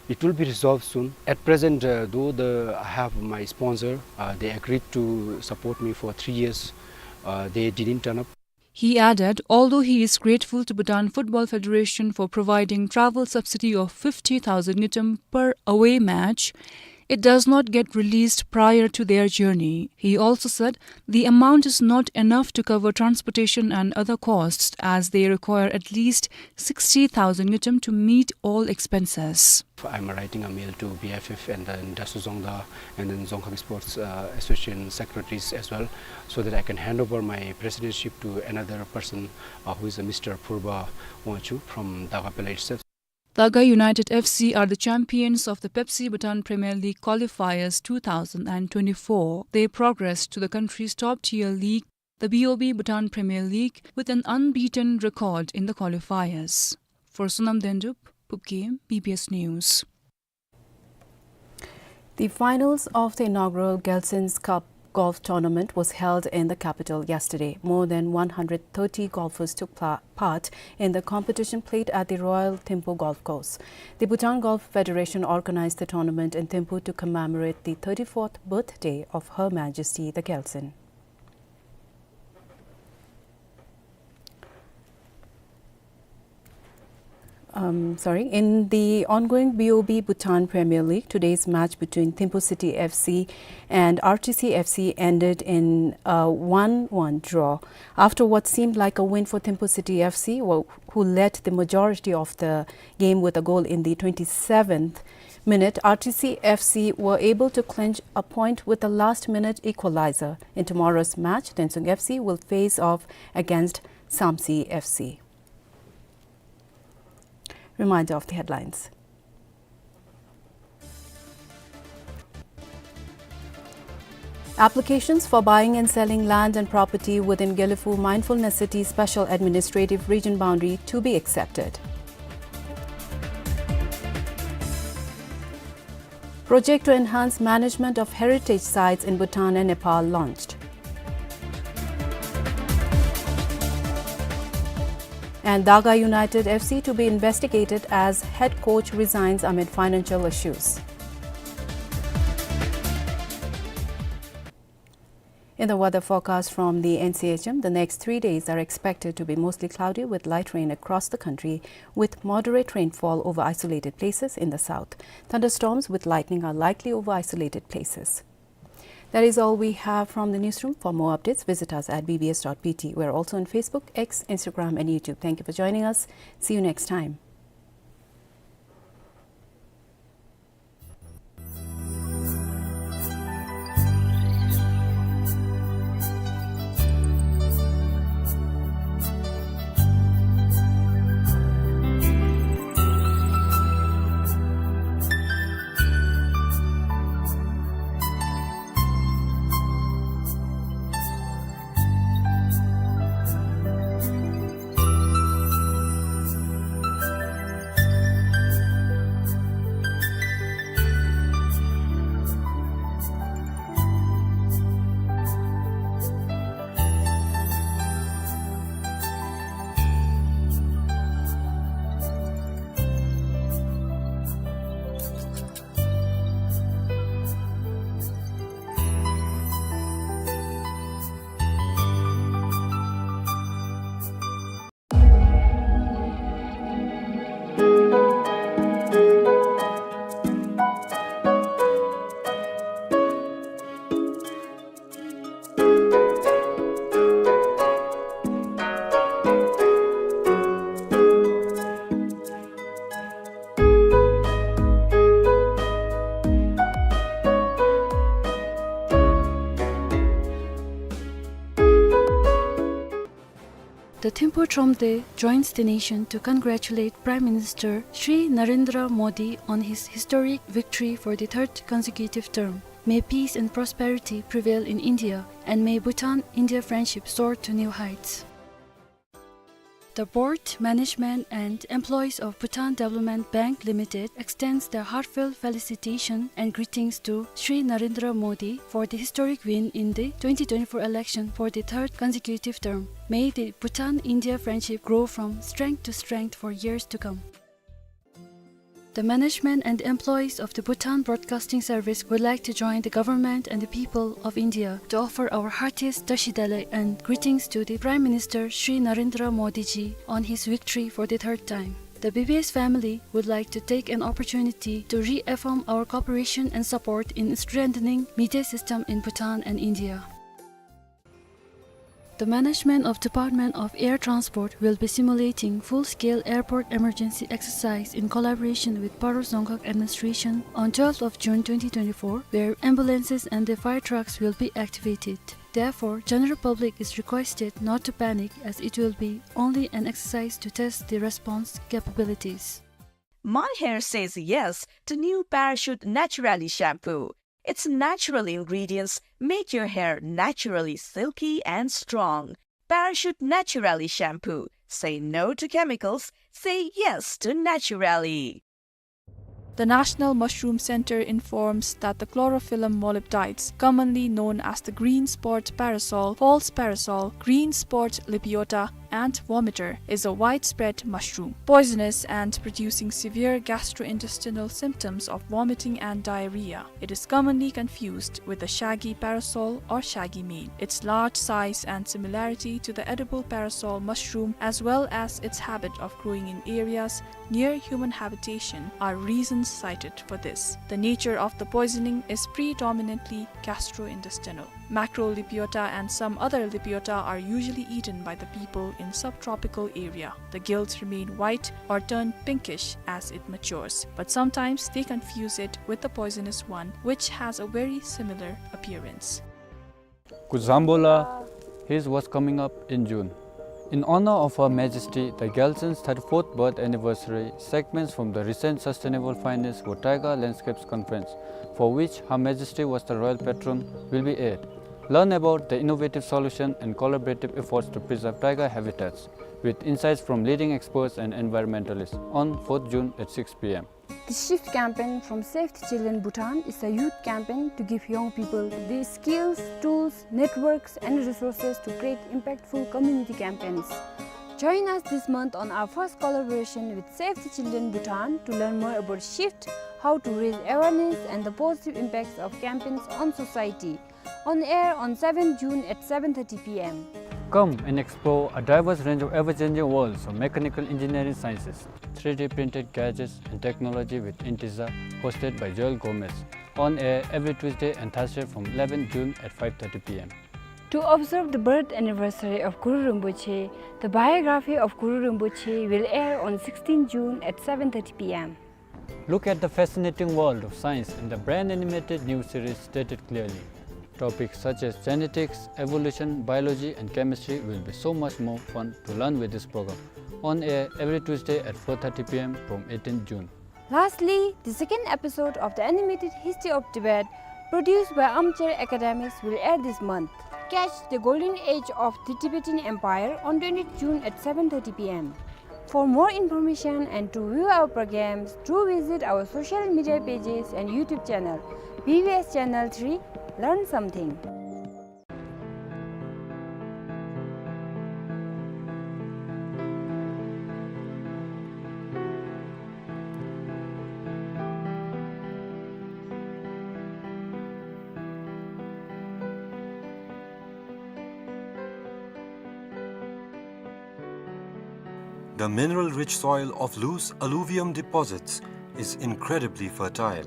It will be resolved soon. At present, uh, though the, I have my sponsor, uh, they agreed to support me for three years, uh, they didn't turn up. He added, although he is grateful to Bhutan Football Federation for providing travel subsidy of fifty thousand ngultrum per away match, it does not get released prior to their journey. He also said the amount is not enough to cover transportation and other costs, as they require at least sixty thousand ngultrum to meet all expenses. I'm writing a mail to B F F and then Dasu Dzongda and then Dzongkhag Sports, uh, Association secretaries as well, so that I can hand over my presidentship to another person, uh, who is a Mister Phurba Wangchuk from Dagapela itself. Daga United F C are the champions of the Pepsi Bhutan Premier League qualifiers two thousand and twenty-four. They progressed to the country's top-tier league, the B O B Bhutan Premier League, with an unbeaten record in the qualifiers. For Sonam Dendup, Phuket, B B S News. The finals of the inaugural Gyaltsins Cup golf tournament was held in the capital yesterday. More than one hundred thirty golfers took pla-, part in the competition played at the Royal Thimphu Golf Course. The Bhutan Golf Federation organized the tournament in Thimphu to commemorate the thirty-fourth birthday of Her Majesty the Gyaltsuen. Um, sorry, in the ongoing B O B Bhutan Premier League, today's match between Thimphu City F C and R T C F C ended in a one one draw. After what seemed like a win for Thimphu City F C, who, who led the majority of the game with a goal in the twenty-seventh minute, R T C F C were able to clinch a point with a last-minute equalizer. In tomorrow's match, Tuensang F C will face off against Samtse F C. Reminder of the headlines. Applications for buying and selling land and property within Gelephu Mindfulness City Special Administrative Region boundary to be accepted. Project to enhance management of heritage sites in Bhutan and Nepal launched. And Daga United F C to be investigated as head coach resigns amid financial issues. In the weather forecast from the N C H M, the next three days are expected to be mostly cloudy with light rain across the country, with moderate rainfall over isolated places in the south. Thunderstorms with lightning are likely over isolated places. That is all we have from the newsroom. For more updates, visit us at B B S dot B T. We're also on Facebook, X, Instagram, and YouTube. Thank you for joining us. See you next time. The Thimphu Thromde joins the nation to congratulate Prime Minister Shri Narendra Modi on his historic victory for the third consecutive term. May peace and prosperity prevail in India, and may Bhutan-India friendship soar to new heights. The board, management, and employees of Bhutan Development Bank Limited extends their heartfelt felicitation and greetings to Shri Narendra Modi for the historic win in the twenty twenty-four election for the third consecutive term. May the Bhutan-India friendship grow from strength to strength for years to come. The management and employees of the Bhutan Broadcasting Service would like to join the government and the people of India to offer our heartiest Tashi Delek and greetings to the Prime Minister Shri Narendra Modi ji on his victory for the third time. The B B S family would like to take an opportunity to reaffirm our cooperation and support in strengthening media system in Bhutan and India. The management of Department of Air Transport will be simulating full-scale airport emergency exercise in collaboration with Paro Dzongkhag Administration on twelfth of June twenty twenty-four, where ambulances and the fire trucks will be activated. Therefore, general public is requested not to panic, as it will be only an exercise to test the response capabilities. My hair says yes to new Parachute Naturally shampoo. Its natural ingredients make your hair naturally silky and strong. Parachute Naturally shampoo. Say no to chemicals. Say yes to naturally. The National Mushroom Center informs that the chlorophyllum molybdites, commonly known as the green spot parasol, false parasol, green spot lepiota, and vomiter, is a widespread mushroom, poisonous and producing severe gastrointestinal symptoms of vomiting and diarrhea. It is commonly confused with the shaggy parasol or shaggy mane. Its large size and similarity to the edible parasol mushroom, as well as its habit of growing in areas near human habitation, are reasons cited for this. The nature of the poisoning is predominantly gastrointestinal. Macrolepiota and some other lepiota are usually eaten by the people in subtropical area. The gills remain white or turn pinkish as it matures, but sometimes they confuse it with the poisonous one, which has a very similar appearance. Kuzambola, here's what's coming up in June. In honor of Her Majesty the Gyaltsen's thirty-fourth birth anniversary, segments from the recent Sustainable Finance for Taiga Landscapes Conference, for which Her Majesty was the royal patron, will be aired. Learn about the innovative solution and collaborative efforts to preserve taiga habitats, with insights from leading experts and environmentalists, on fourth June at six p.m. The Shift campaign from Save the Children Bhutan is a youth campaign to give young people the skills, tools, networks, and resources to create impactful community campaigns. Join us this month on our first collaboration with Save the Children Bhutan to learn more about Shift, how to raise awareness, and the positive impacts of campaigns on society. On air on seventh June at seven thirty p.m. Come and explore a diverse range of ever-changing worlds of mechanical engineering sciences, three D printed gadgets and technology with Intiza, hosted by Joel Gomez. On air every Tuesday and Thursday from eleventh June at five thirty p.m. To observe the birth anniversary of Guru Rinpoche, the biography of Guru Rinpoche will air on sixteenth June at seven thirty p.m. Look at the fascinating world of science in the brand animated new series Stated Clearly. Topics such as genetics, evolution, biology, and chemistry will be so much more fun to learn with this program. On air every Tuesday at four thirty p.m. from eighteenth June. Lastly, the second episode of the animated History of Tibet, produced by Armchair Academics, will air this month. Catch the golden age of the Tibetan Empire on twentieth June at seven thirty p.m. For more information and to view our programs, do visit our social media pages and YouTube channel, B B S Channel three, Learn Something. The mineral-rich soil of loose alluvium deposits is incredibly fertile.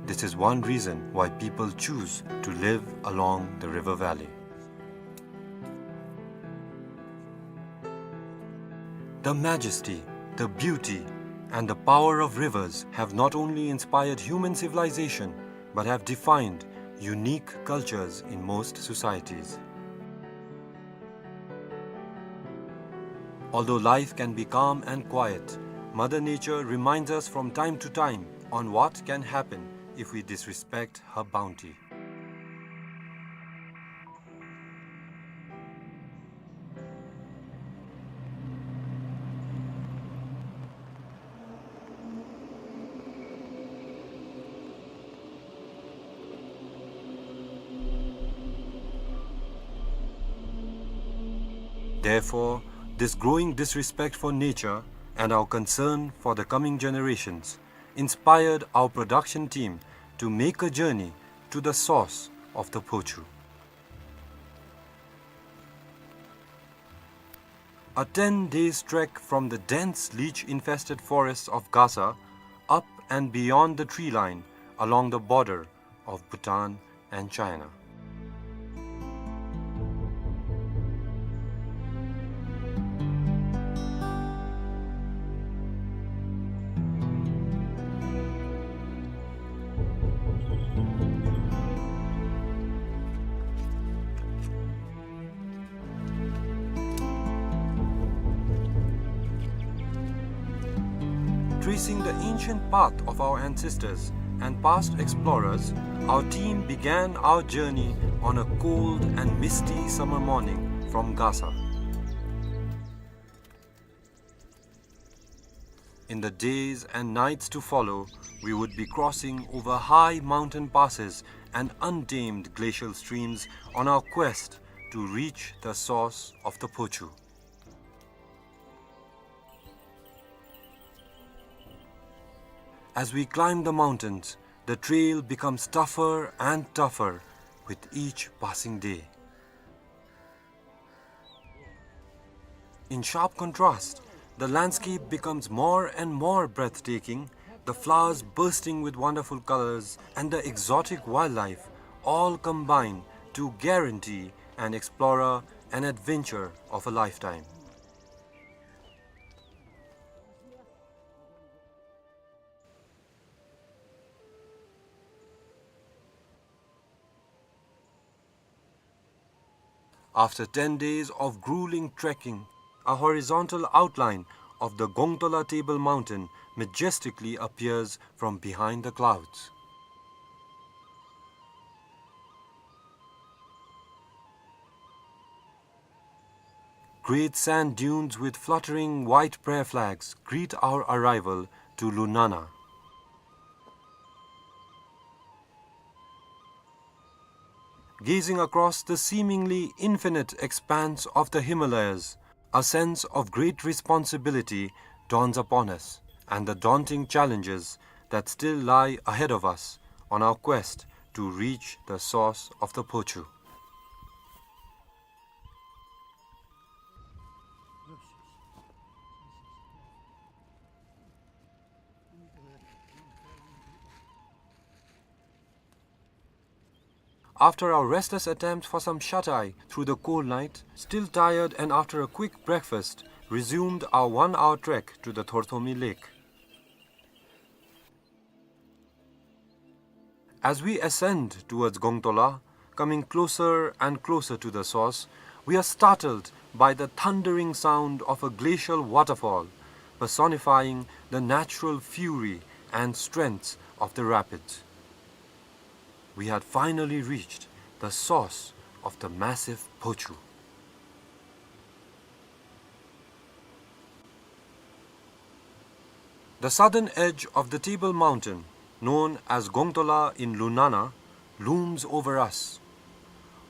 This is one reason why people choose to live along the river valley. The majesty, the beauty, and the power of rivers have not only inspired human civilization, but have defined unique cultures in most societies. Although life can be calm and quiet, Mother Nature reminds us from time to time on what can happen if we disrespect her bounty. Therefore, this growing disrespect for nature and our concern for the coming generations inspired our production team to make a journey to the source of the Phochu. A ten days trek from the dense leech-infested forests of Gasa, up and beyond the tree line along the border of Bhutan and China. Tracing the ancient path of our ancestors and past explorers, our team began our journey on a cold and misty summer morning from Gasa. In the days and nights to follow, we would be crossing over high mountain passes and untamed glacial streams on our quest to reach the source of the Phochu. As we climb the mountains, the trail becomes tougher and tougher with each passing day. In sharp contrast, the landscape becomes more and more breathtaking, the flowers bursting with wonderful colors and the exotic wildlife all combine to guarantee an explorer an adventure of a lifetime. After ten days of grueling trekking, a horizontal outline of the Gongtola Table Mountain majestically appears from behind the clouds. Great sand dunes with fluttering white prayer flags greet our arrival to Lunana. Gazing across the seemingly infinite expanse of the Himalayas, a sense of great responsibility dawns upon us, and the daunting challenges that still lie ahead of us on our quest to reach the source of the Phochu. After our restless attempt for some shut-eye through the cold night, still tired and after a quick breakfast, resumed our one-hour trek to the Thorthomi Lake. As we ascend towards Gongtola, coming closer and closer to the source, we are startled by the thundering sound of a glacial waterfall, personifying the natural fury and strength of the rapids. We had finally reached the source of the massive Phochu. The southern edge of the Table Mountain, known as Gongtola in Lunana, looms over us.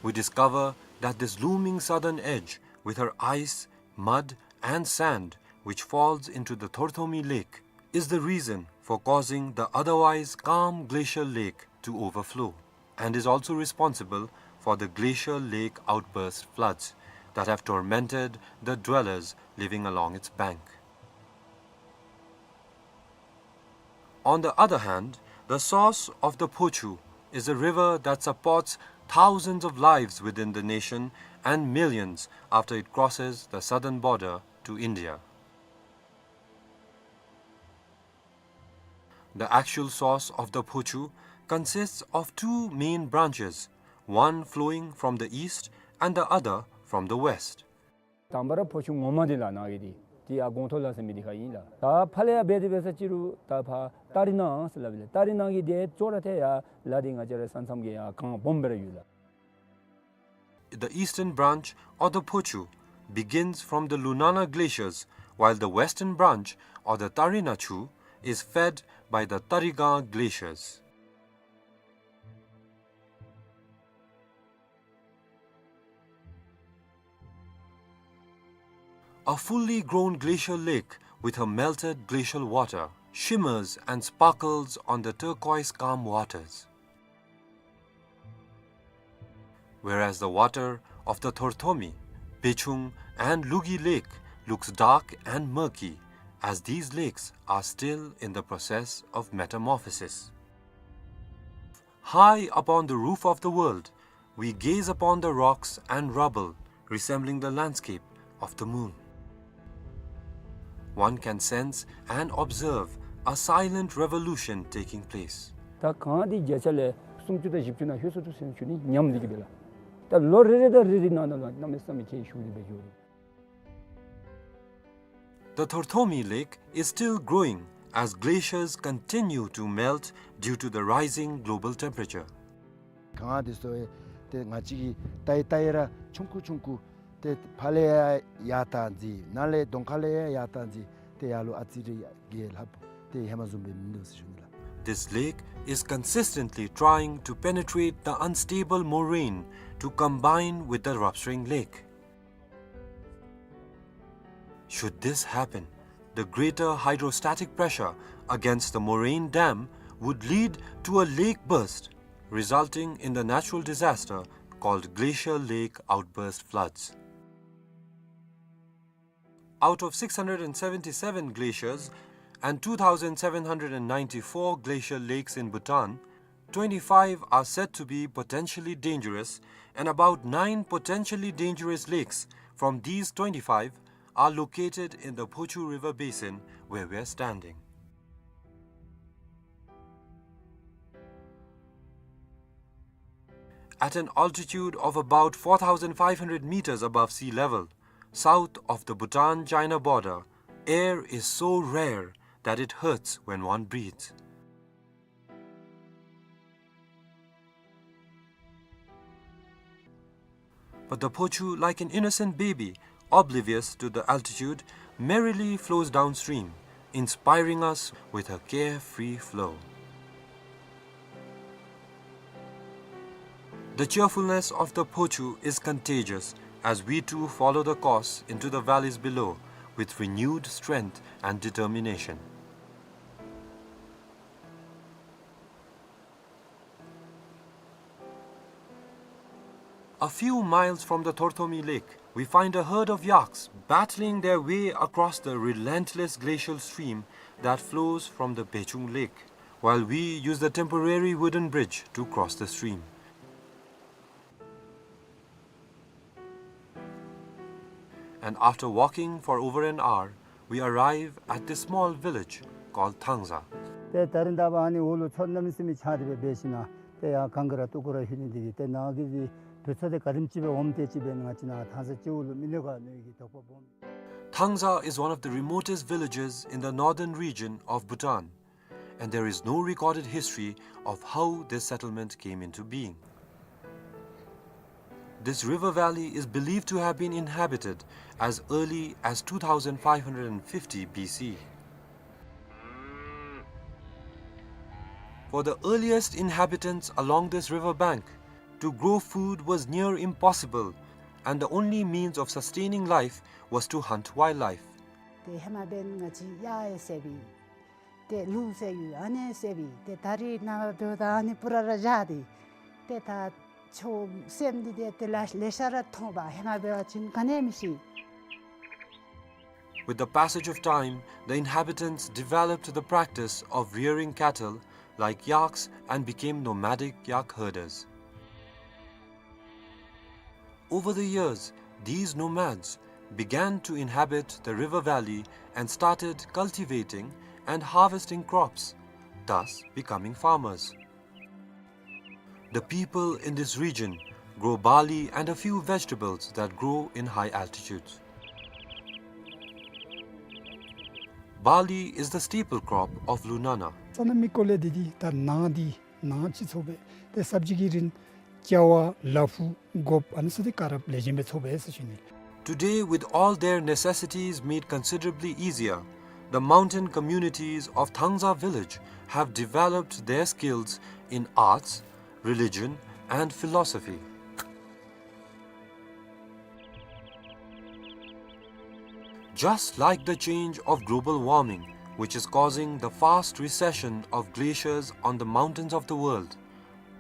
We discover that this looming southern edge, with her ice, mud, and sand, which falls into the Thorthomi Lake, is the reason for causing the otherwise calm glacial lake to overflow, and is also responsible for the glacial lake outburst floods that have tormented the dwellers living along its bank. On the other hand, the source of the Phochu is a river that supports thousands of lives within the nation and millions after it crosses the southern border to India. The actual source of the Phochu consists of two main branches, one flowing from the east and the other from the west. དང་པ་ར་ཕོ་ཆུ་ངོ་མ་འདི་ལགས་ནཱ་གི་འདི་འདི་ཡར་གོང་ཐོག་ལ་ཟེར་མི་འདི་ཁར་ཨིན་ལགས། ད་ཕར་ལས་ཡར་འབད་དེ་འབད་ས་ཅི་རུང་ད་ཕར་ཏ་རི་ནང་ཟེར་སླབ་ཨིན་ལགས། ཏ་རི་ནང་གི་འདི་ཅོག་ར་འཐདཔ་ཡར་ལ་འདི་ང་བཅས་ར་ས་མཚམས་ཀྱི་ཡར་གངས་སྦོམ་སྦེ་ར་ཡོད་ལགས། The eastern branch, or the Phochu, begins from the Lunana glaciers, while the western branch, or the Tarina Chu, is fed by the Tariga glaciers. A fully grown glacial lake with her melted glacial water shimmers and sparkles on the turquoise calm waters. Whereas the water of the Thorthomi, Bechung, and Lugi Lake looks dark and murky, as these lakes are still in the process of metamorphosis. High upon the roof of the world, we gaze upon the rocks and rubble resembling the landscape of the moon. One can sense and observe a silent revolution taking place. ད་གངས་འདི་བརྒྱ་ཆ་ལས་སུམ་ཅུ་དང་བཞི་བཅུ་ནང་ལྷོད་སོང་འདུག་ཟེར་ཞུ་ནི་ཉམས་འདི་གི་སྦེ་ལགས། ད་ལོ་རེ་རེ་དང་རེ་རེ་ནང་ན་ལགས་གནམ་མེད་ས་མེད་ཁྱད་ཞུགས་ཏེ་སྦེ་འགྱོ་རེ། The Thorthomi Lake is still growing as glaciers continue to melt due to the rising global temperature. གངས་འདི་ཚུ་ཏེ་ང་བཅས་ཀྱིས་བལྟ་ཡི་བལྟ་ཡི་ར་ཆུང་ཀུ་ཆུང་ཀུ་ཏེ་ཕར་ལས་ཡར་ཡར་བཏང་ཅི་ནཱ་ལས་གདོང་ཁ་ལས་ཡར་ཡར་བཏང་ཅི་ཏེ་ཡར་ལུ་ཨ་ཙི་རེ་ཡར་རྒྱས་ལྷགཔ་ཏེ་ཧེ་མ་བཟུམ་སྦེ་མིན་འདུག་ཟེར་ཞུ་ནི་ལགས། This lake is consistently trying to penetrate the unstable moraine to combine with the Rupsring Lake. Should this happen, the greater hydrostatic pressure against the moraine dam would lead to a lake burst, resulting in the natural disaster called glacial lake outburst floods. Out of six hundred and seventy-seven glaciers and two thousand seven hundred and ninety-four glacial lakes in Bhutan, twenty-five are said to be potentially dangerous, and about nine potentially dangerous lakes from these twenty-five are located in the Phochu River basin where we are standing. At an altitude of about four thousand five hundred meters above sea level, south of the Bhutan-China border, air is so rare that it hurts when one breathes. But the Phochu, like an innocent baby, oblivious to the altitude, merrily flows downstream, inspiring us with her carefree flow. The cheerfulness of the Phochu is contagious as we too follow the course into the valleys below with renewed strength and determination. A few miles from the Thorthomi Lake, we find a herd of yaks battling their way across the relentless glacial stream that flows from the Bechung Lake, while we use the temporary wooden bridge to cross the stream. And after walking for over an hour, we arrive at this small village called Thangza. ཏེ་ད་རིས་ད་ཕར་ཨ་ནི་འོག་ལུ་མཚོ་གནམ་མེད་ས་མེད་ཆགས་ཏེ་སྦེ་འབད་ཞིནམ་ཏེ་ཡར་གངས་ཀྱི་ར་སྟུག་པོ་ར་ལྷོད་ནི་འདི་གིས་ཏེ་ནཱ་གི་འདི་བུ་ཚ་དེ་ག་དེམ་ཅིག་སྦེ་འོངམ་དེ་ཅིག་སྦེ་ང་བཅས་ནཱ་ཐང་ས་སྤྱི་འོག་ལུ་མི་ནུས་ག་མནོ་ནི་གི་དོགས་པ་སྦོམ། Thangza is one of the remotest villages in the northern region of Bhutan, and there is no recorded history of how this settlement came into being. This river valley is believed to have been inhabited as early as two thousand five hundred fifty B C. For the earliest inhabitants along this river bank, to grow food was near impossible, and the only means of sustaining life was to hunt wildlife. ཏེ་ཧེ་མ་འབདན་ང་བཅས་གཡག་ཡང་བསད་པས། ཏེ་ལུག་བསད་ཡོད་ཨ་ནི་བསད་པས། ཏེ་ད་རིས་ནངས་པ་འབདཝ་ད་ཨ་ནི་སྤུ་ར་ར་བཞག་སྟེ་ཏེ་ད་ཆུ་སེམས་འདི་ཏེ་ཏེ་ལེ་ལེ་ཤ་ར་མཐོང་པས། ཧེ་མ་འབད་བ་ཅིན་ག་ནི་མི་ཤེས། With the passage of time, the inhabitants developed the practice of rearing cattle like yaks and became nomadic yak herders. Over the years, these nomads began to inhabit the river valley and started cultivating and harvesting crops, thus becoming farmers. The people in this region grow barley and a few vegetables that grow in high altitudes. Barley is the staple crop of Lunana. ས་གནས་མི་སྐོར་ལས་འདི་འདི་ད་ནཱ་འདི་ནཱ་ཅིག་ཚོགས་པས་ཏེ་སབ་ཇི་གི་རིན་ཅ་བ་ལ་ཕུག་སྒོགཔ་ཨ་ནི་ཚུ་འདི་ག་ར་ལེགས་ཤོམ་སྦེ་ཚོགས་པས་ཟེར་ཞུ་ནི། Today, with all their necessities made considerably easier, the mountain communities of Thangza village have developed their skills in arts, religion, and philosophy. Just like the change of global warming, which is causing the fast recession of glaciers on the mountains of the world,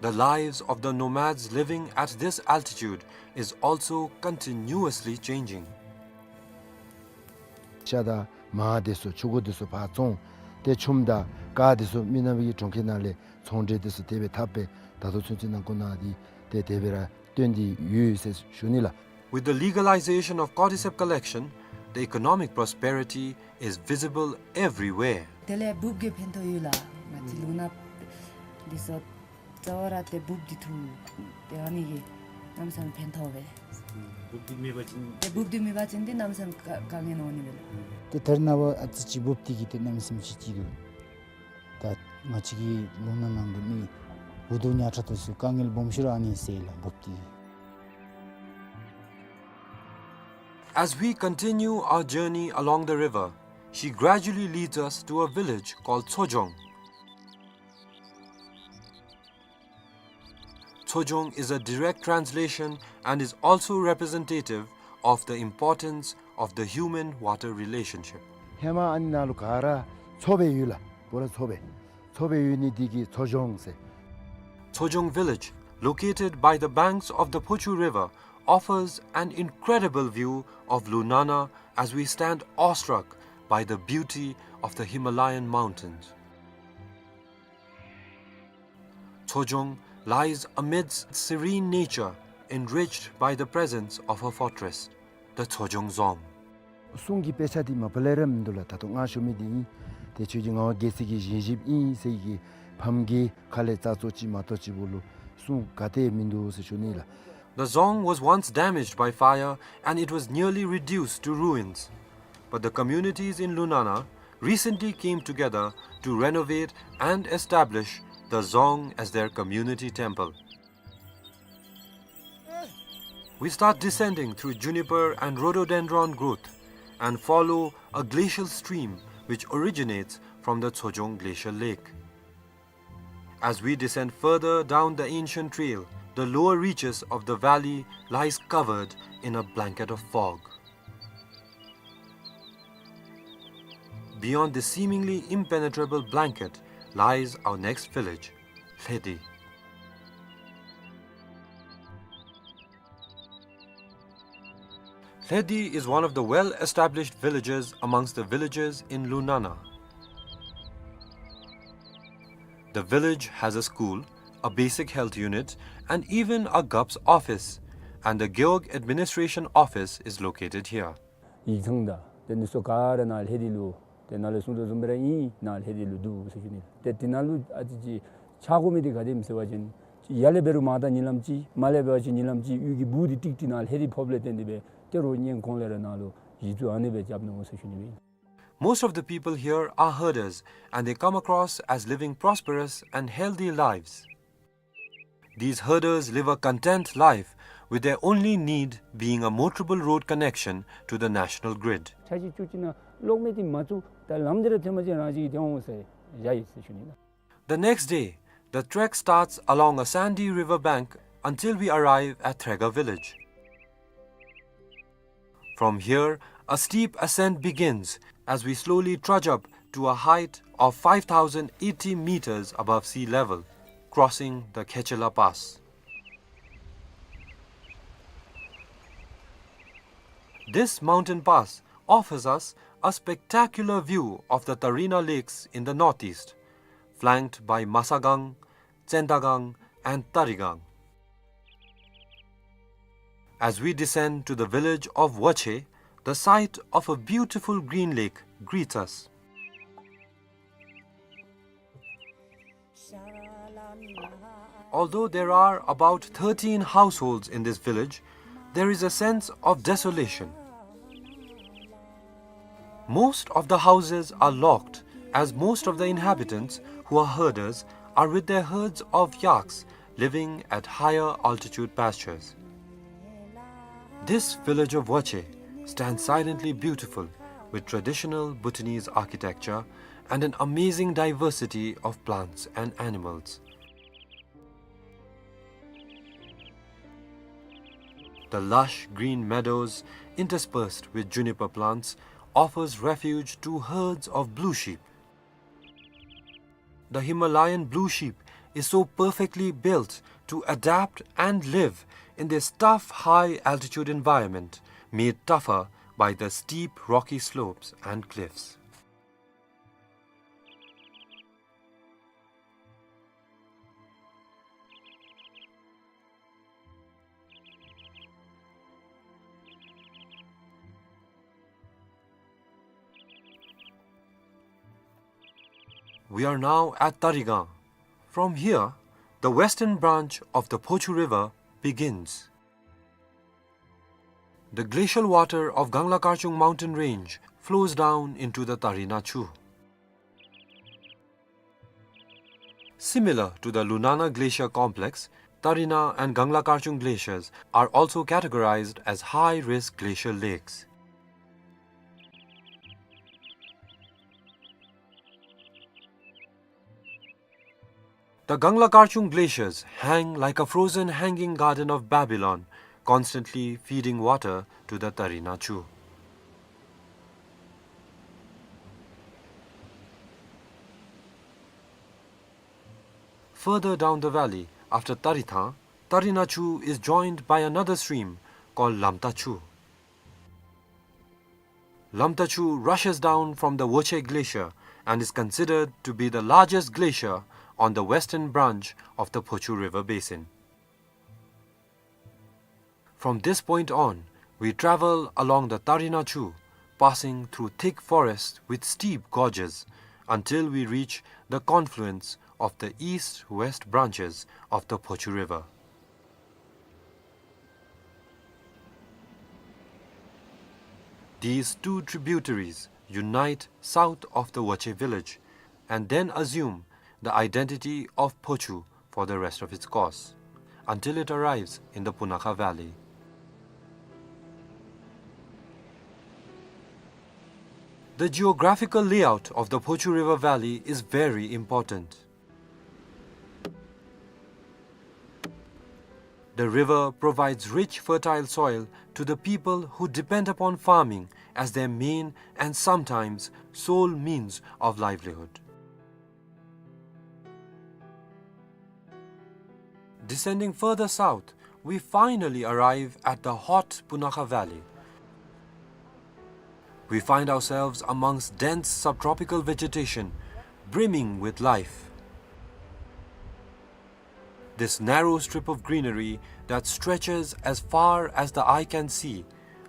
the lives of the nomads living at this altitude is also continuously changing. ཤ་དང་མར་དེ་ཚུ་ཕྱུར་འགུ་དེ་ཚུ་ཕར་བཙོང་། ཏེ་ཆུམ་དང་ཀར་དེ་ཚུ་མི་ནག་པའི་གྲོང་ཁྱེར་ནང་ལས་ཚོང་འབྲེལ་དེ་ཚུ་དེ་སྦེ་འཐབ་སྦེ་ད་ལྟོ་ཚུན་ཚོད་ནང་འཁོད་ནང་འདི་ཏེ་དེ་སྦེ་ར་སྟོན་ཏེ་ཡོད་ཟེར་ཞུ་ནི་ལགས། With the legalization of cordyceps collection, the economic prosperity is visible everywhere. དེ་ལས་འབུཔ་གིས་ཕན་ཐོགས་ཡོད་ལགས། ང་བཅས་ལུང་ནག་འདི་ཚུ་རྩ་བ་ར་ཏེ་འབུཔ་འདི་འཐུ། ཏེ་ཨ་ནི་གིས་གནམ་མེད་ས་མེད་ཕན་ཐོགས་པས། འབུཔ་འདི་མེད་པ་ཅིན་ཏེ་འབུཔ་འདི་མེད་པ་ཅིན་ཏེ་གནམ་མེད་ས་མེད་དཀའ་དཀའ་ངལ་འོང་ནི་མས་ལགས། ཏེ་ད་རེས་ནངས་པ་ཨ་ཙི་ཅིག་འབུཔ་འདི་གིས་ཏེ་གནམ་མེད་ས་མེད་ཅིག་ཅིག་འདུག། ད་ང་བཅས་ཀྱི་ལུང་ནག་ནང་གི་མི་འུ་སྡུག་ཉག་ཕྲ་དེ་ཚུ་དཀའ་ངལ་སྦོམ་ཤོས་ར་ཨ་ནི་སེལ་ལགས་འབུཔ་འདི་གིས། As we continue our journey along the river, she gradually leads us to a village called Tsojong. Tsojong is a direct translation and is also representative of the importance of the human-water relationship. ཧེ་མ་ཨ་ནི་ནང་ལུ་ག་ར་མཚོ་སྦེ་ཡོད་ལགས། བོད་ལུ་མཚོ་སྦེ། མཚོ་སྦེ་ཡོད་ནི་འདི་གིས་མཚོ་ལྗོངས་ཟེར། Tsojong village, located by the banks of the Phochu River, offers an incredible view of Lunana as we stand awestruck by the beauty of the Himalayan mountains. Tsojong lies amidst serene nature, enriched by the presence of her fortress, the Tsojong Dzong. གསུང་གི་དཔེ་ཆ་འདི་མ་པ་ལས་ར་མིན་འདུག་ལགས། ད་ལྟོ་ང་ཞུ་མི་འདི་ཨིན། ཏེ་ཆོས་རྗེ་ངག་དབང་རྒྱལ་མཚན་གྱི་བཞེངས་གཞིཔ་ཨིན་ཟེར་གྱི་ཕམ་གྱི་ཁ་ལས་རྩ་ཚོ་ཅིག་མ་གཏོགས་ཅིག་བོ་ལུ་གསུང་ག་ཏེ་མིན་འདུག་ཟེར་ཞུ་ནི་ལགས། The dzong was once damaged by fire and it was nearly reduced to ruins. But the communities in Lunana recently came together to renovate and establish the dzong as their community temple. We start descending through juniper and rhododendron growth and follow a glacial stream which originates from the Tsojong Glacial Lake. As we descend further down the ancient trail, the lower reaches of the valley lies covered in a blanket of fog. Beyond this seemingly impenetrable blanket lies our next village, Lhedi. Lhedi is one of the well-established villages amongst the villages in Lunana. The village has a school, a basic health unit, and even a GAPS office, and the Gewog Administration Office is located here. ཡིག་ཚང་དང་དེ་ནི་སོ་ག་ར་ནཱ་ལྷེ་དི་ལུ་ཏེ་ནཱ་ལས་གསུངས་དོ་བཟུམ་སྦེ་ར་ཨིན། ནཱ་ལྷེ་དི་ལུ་འདུག་ཟེར་ཞུ་ནི། ཏེ་དེ་ནང་ལུ་ཨ་ཙི་ཅིག་ཆག་དགོ་མི་འདི་ག་དེམ་ཟེར་བ་ཅིན་ཡར་ལས་འབད་རུང་མར་ད་ཉིན་ལམ་ཅིག་མར་ལས་འབད་བ་ཅིན་ཉིན་ལམ་ཅིག་གཡུས་ཀྱི་སྦུག་འདི་ཀྲིག་ཀྲི་ནཱ་ལྷེ་དི་ཕོགཔ་ལས་བརྟེན་ཏེ་སྦེ་ཏེ་རོགས་ཉེན་གོང་ལས་ར་ནཱ་ལུ་གཞི་བཙུགས་ཨ་ནི་སྦེ་རྐྱབ་ནུག་ཟེར་ཞུ་ནི་སྦེ། Most of the people here are herders and they come across as living prosperous and healthy lives. These herders live a content life, with their only need being a motorable road connection to the national grid. ཆ་ཅིག་ཅུ་ཅིག་ནང་ལོག་མི་འདི་མ་བཙུགས། ད་ལམ་འདི་ར་ཐོན་པ་ཅིན་རང་བཞིན་གྱིས་ཏེ་འོང་ཟེར་བཞག་ཡི་ཟེར་ཞུ་ནི་ལགས། The next day, the trek starts along a sandy river bank until we arrive at Threga village. From here, a steep ascent begins as we slowly trudge up to a height of five thousand eighty meters above sea level, crossing the Khechela Pass. This mountain pass offers us a spectacular view of the Tarina Lakes in the northeast, flanked by Masagang, Tsendagang, and Tarigang. As we descend to the village of Wache, the sight of a beautiful green lake greets us. Although there are about thirteen households in this village, there is a sense of desolation. Most of the houses are locked, as most of the inhabitants, who are herders, are with their herds of yaks living at higher altitude pastures. This village of Wache stands silently beautiful, with traditional Bhutanese architecture and an amazing diversity of plants and animals. The lush green meadows, interspersed with juniper plants, offers refuge to herds of blue sheep. The Himalayan blue sheep is so perfectly built to adapt and live in this tough high-altitude environment, made tougher by the steep rocky slopes and cliffs. We are now at Tarigang. From here, the western branch of the Phochu River begins. The glacial water of Gangla Karchung mountain range flows down into the Tarina Chu. Similar to the Lunana Glacier Complex, Tarina and Gangla Karchung glaciers are also categorized as high-risk glacial lakes. The Gangla Karchung glaciers hang like a frozen hanging garden of Babylon, constantly feeding water to the Tarina Chu. Further down the valley, after Tarithang, Tarina Chu is joined by another stream called Lamta Chu. Lamta Chu rushes down from the Woche Glacier and is considered to be the largest glacier on the western branch of the Phochu River basin. From this point on, we travel along the Tarina Chu, passing through thick forests with steep gorges, until we reach the confluence of the east-west branches of the Phochu River. These two tributaries unite south of the Woche village and then assume the identity of Phochu for the rest of its course, until it arrives in the Punakha Valley. The geographical layout of the Phochu River Valley is very important. The river provides rich, fertile soil to the people who depend upon farming as their main and sometimes sole means of livelihood. Descending further south, we finally arrive at the hot Punakha Valley. We find ourselves amongst dense subtropical vegetation, brimming with life. This narrow strip of greenery that stretches as far as the eye can see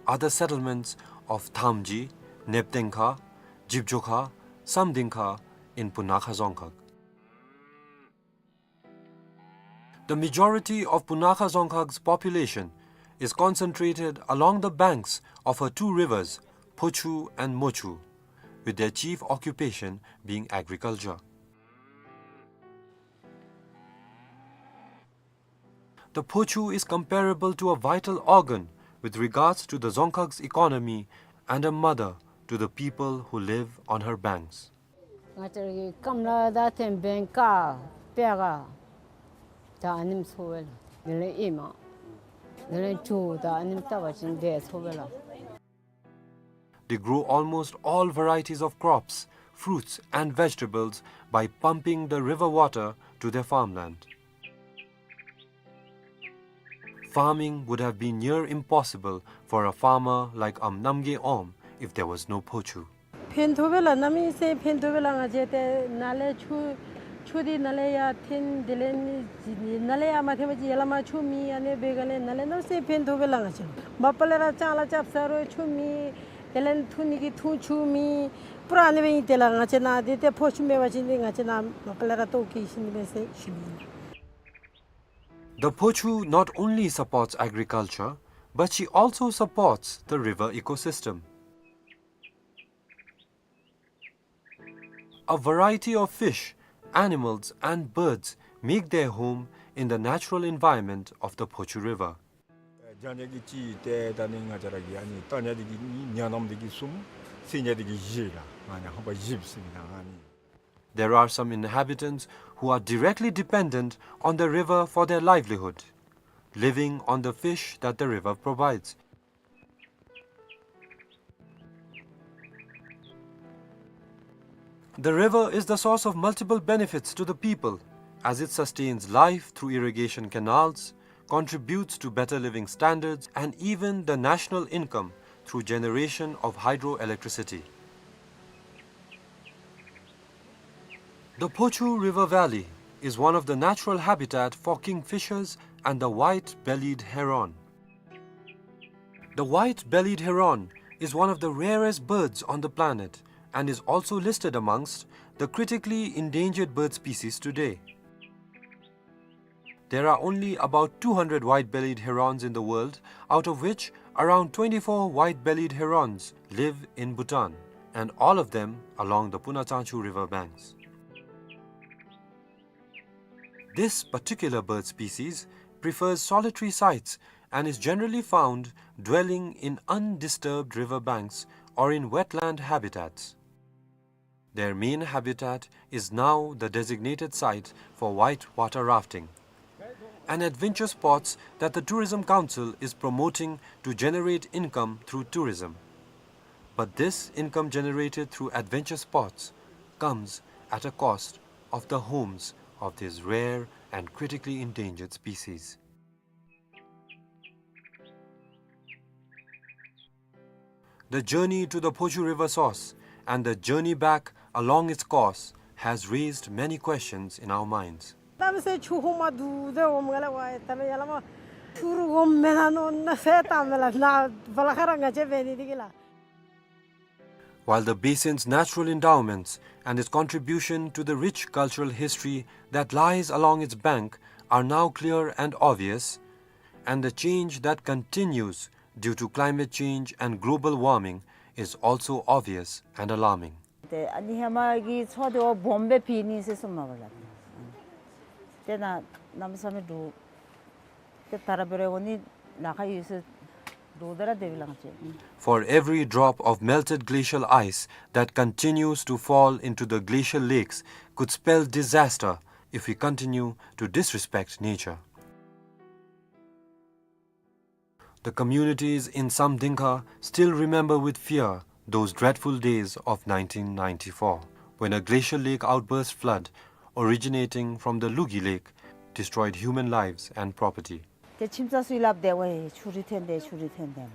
are the settlements of Thamji, Neptengkha, Jibjokha, Samdingkha in Punakha Dzongkhag. The majority of Punakha Dzongkhag's population is concentrated along the banks of her two rivers, Phochu and Mochu, with their chief occupation being agriculture. The Phochu is comparable to a vital organ with regards to the Dzongkhag's economy and a mother to the people who live on her banks. ང་བཅས་ར་གི་སྐམ་ལ་དང་ཐེམ་བེང་ཀ་པེ་ག་ད་ཨ་ནེམ་ཚོ་བེ་ལ། དེ་ལས་ཨེ་མ་དེ་ལས་ཇོ་ད་ཨ་ནེམ་ལྟ་བ་ཅིན་དེ་ཚོ་བེ་ལ། They grow almost all varieties of crops, fruits and vegetables by pumping the river water to their farmland. Farming would have been near impossible for a farmer like Am Namgay Om if there was no Phochu. ཕན་ཐོགས་པེ་ལ་གནམ་མེད་ས་མེད་ཕན་ཐོགས་པེ་ལ། ང་བཅས་ཏེ་ནཱ་ལས་ཆུ་ཆུ་འདི་ནཱ་ལས་ཡར་འཐེན། དེ་ལས་ནཱ་ལས་ཡར་མ་འཐེན་པ་ཅིན་ཡར་ལས་མར་ཆུ་མེད། ཨ་ནི་འབད་ག་ལས་ནཱ་ལས་གནམ་མེད་ས་མེད་ཕན་ཐོགས་པེ་ལ། ང་བཅས་མ་པ་ལས་ར་ལྕང་ལ་རྐྱབ་ཟ་རུང་ཆུ་མེད། དེ་ལས་འཐུང་ནི་གི་འཐུང་ཆུ་མེད། པུ་ར་ཨ་ནི་སྦེ་ཨིན། དེ་ལས་ང་བཅས་ནཱ་འདི་ཏེ་ཕོ་ཆུ་མེད་པ་ཅིན་འདི་ང་བཅས་ནཱ་མ་པ་ལས་ར་ལྟོཝ་བཀྱེས་ཤི་ནི་མས་ཟེར་ཞུ་ནི་ཨིན། The Phochu not only supports agriculture, but she also supports the river ecosystem. A variety of fish, animals and birds make their home in the natural environment of the Phochu River. རྒྱ་ཉ་གི་གཅིག་ཏེ་ད་ནི་ང་བཅས་ར་གི་ཨ་ནི་རྟ་ཉ་འདི་གིས་གཉིས། ཉ་ནམ་འདི་གིས་གསུམ། སེང་ཉ་འདི་གིས་བཞི་ལགས། ང་ཉ་ཧམ་པ་བཞི་ཟེར་མི་ད་ཨ་ནི། There are some inhabitants who are directly dependent on the river for their livelihood, living on the fish that the river provides. The river is the source of multiple benefits to the people, as it sustains life through irrigation canals, contributes to better living standards, and even the national income through generation of hydroelectricity. The Phochu River Valley is one of the natural habitat for kingfishers and the white-bellied heron. The white-bellied heron is one of the rarest birds on the planet and is also listed amongst the critically endangered bird species today. There are only about two hundred white-bellied herons in the world, out of which around twenty-four white-bellied herons live in Bhutan, and all of them along the Punatsangchu river banks. This particular bird species prefers solitary sites and is generally found dwelling in undisturbed river banks or in wetland habitats. Their main habitat is now the designated site for white water rafting, an adventure sports that the Tourism Council is promoting to generate income through tourism. But this income generated through adventure sports comes at a cost of the homes of these rare and critically endangered species. The journey to the Phochu River source and the journey back along its course has raised many questions in our minds. ད་མི་སེར་ཆུ་ཧོ་མ་དུ་དེ་འོ་མ་ག་ལ་ཝའི་ད་ལ་ཡ་ལ་མ་ཆུ་རུ་འོ་མེ་ན་ནོ་ན་ཧེ་ད་མེ་ལ་ན་བ་ལ་ཁ་ར་ང་ཅེ་བེ་ནི་དི་གི་ལ། While the basin's natural endowments and its contribution to the rich cultural history that lies along its bank are now clear and obvious, and the change that continues due to climate change and global warming is also obvious and alarming. ཏེ་ཨ་ནི་ཧེ་མ་གི་མཚོ་དེ་བོ་སྦོམ་སྦེ་ཕྱེ་ནི་ཟེར་གསུངམ་མས་པ་ལགས། ཏེ་ན་གནམ་མེད་ས་མེད་འདུག། ཏེ་ད་ར་འབད་རུང་འོ་ནི་ལཱ་ཁག་ཡོད་ཟེར་འདུག། ད་ར་དེ་བི་ལང་ཅེ། For every drop of melted glacial ice that continues to fall into the glacial lakes could spell disaster if we continue to disrespect nature. The communities in Samdingkha still remember with fear those dreadful days of nineteen ninety-four, when a glacial lake outburst flood originating from the Lugi Lake destroyed human lives and property. ཏེ་ཁྱིམ་ཚང་ཚུ་གིས་སླབ་དེས་ཝའི་ཆུ་རུད་ཐོན་དེས་ཆུ་རུད་ཐོན་དེས།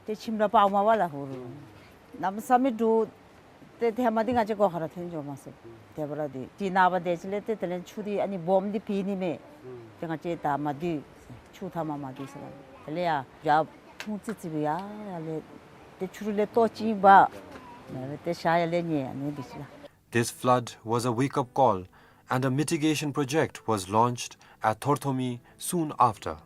ཏེ་ཁྱིམ་ར་སྤརཝ་མས་པ་ལགས་ཧུ་རུ། གནམ་མེད་ས་མེད་འདུག། ཏེ་ཧེ་མ་འདི་ང་བཅས་སྒོ་ཁར་ཐོན་འགྱོཝ་མས་ཟེར། དེ་འབད་རུང་འདི་ཅིག་ནངས་པ་དེ་ཅིག་ལས་ཏེ་དེ་ལས་ཆུ་འདི་ཨ་ནི་སྦོམ་འདི་ཕྱེ་ནི་མས། ཏེ་ང་བཅས་ད་མ་སྡོད་ཟེར། ཆུ་མཐའ་མ་མ་སྡོད་ཟེར་བ། དེ་ལས་ཡར་ཡར་ཕུང་ཙི་ཙི་སྦེ་ཡར་ཡར་ལས་ཏེ་ཆུ་རུད་ལས་ལྟོ་ཅིག་འབག། ཏེ་ཞག་ཡར་ལས་ཉལ་ཨ་ནི་འདི་ཅིག་ལགས། This flood was a wake-up call, and a mitigation project was launched at Thorthomi soon after.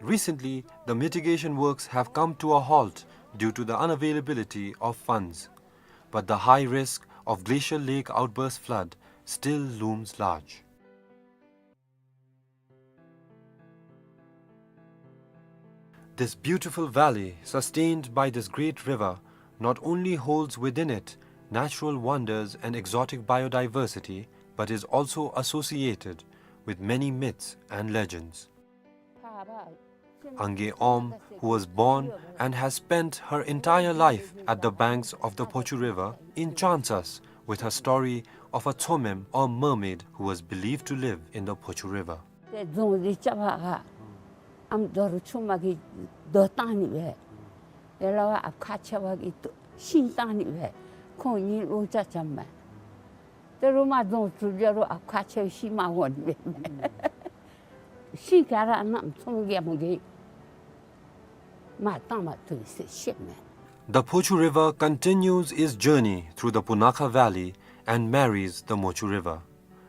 Recently, the mitigation works have come to a halt due to the unavailability of funds, but the high risk of glacial lake outburst flood still looms large. This beautiful valley, sustained by this great river, not only holds within it natural wonders and exotic biodiversity, but is also associated with many myths and legends. Angay Om, who was born and has spent her entire life at the banks of the Phochu River, enchants us with her story of a Tsomem or mermaid who was believed to live in the Phochu River. ཏེ་རྫོང་འདི་རྐྱབ་པར་ཨམ་རྡོ་རུ་ཆུ་མ་གིས་རྡོ་བཏང་ནི་སྦེ། ཡ་ལ་བ་ཨཔ་ཁ་ཆེ་བ་གིས་ཤིང་བཏང་ནི་སྦེ། ཁོང་གཉིས་ལོ་ཅ་ཅམ་མས། ཏེ་རུ་མ་རྫོང་གྲུབ་ཡ་རུ་ཨཔ་ཁ་ཆེ་བ་ཤི་མ་འོང་ནི་སྦེ། ཤིང་ག་ར་གནམ་ཚོང་རྒྱལ་མོ་གིས་མར་བཏང་མ་བཏུབ་ཟེར་བཤད་མས། The Phochu River continues its journey through the Punakha Valley and marries the Mochu River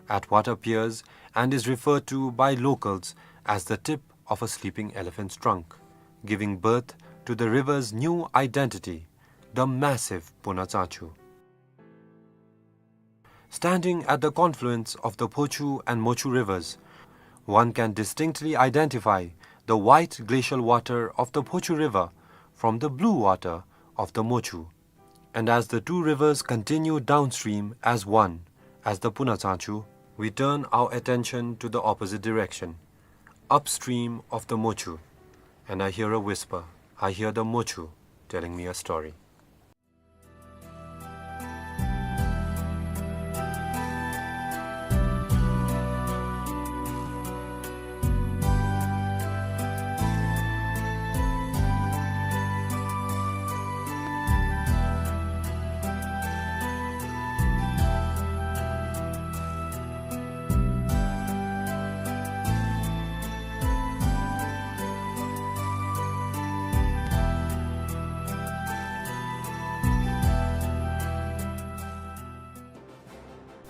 at what appears and is referred to by locals as the tip of a sleeping elephant's trunk, giving birth to the river's new identity, the massive Punatsangchu. Standing at the confluence of the Phochu and Mochu rivers, one can distinctly identify the white glacial water of the Phochu River from the blue water of the Mochu. And as the two rivers continue downstream as one, as the Punatsangchu, we turn our attention to the opposite direction, upstream of the Mochu, and I hear a whisper. I hear the Mochu telling me a story.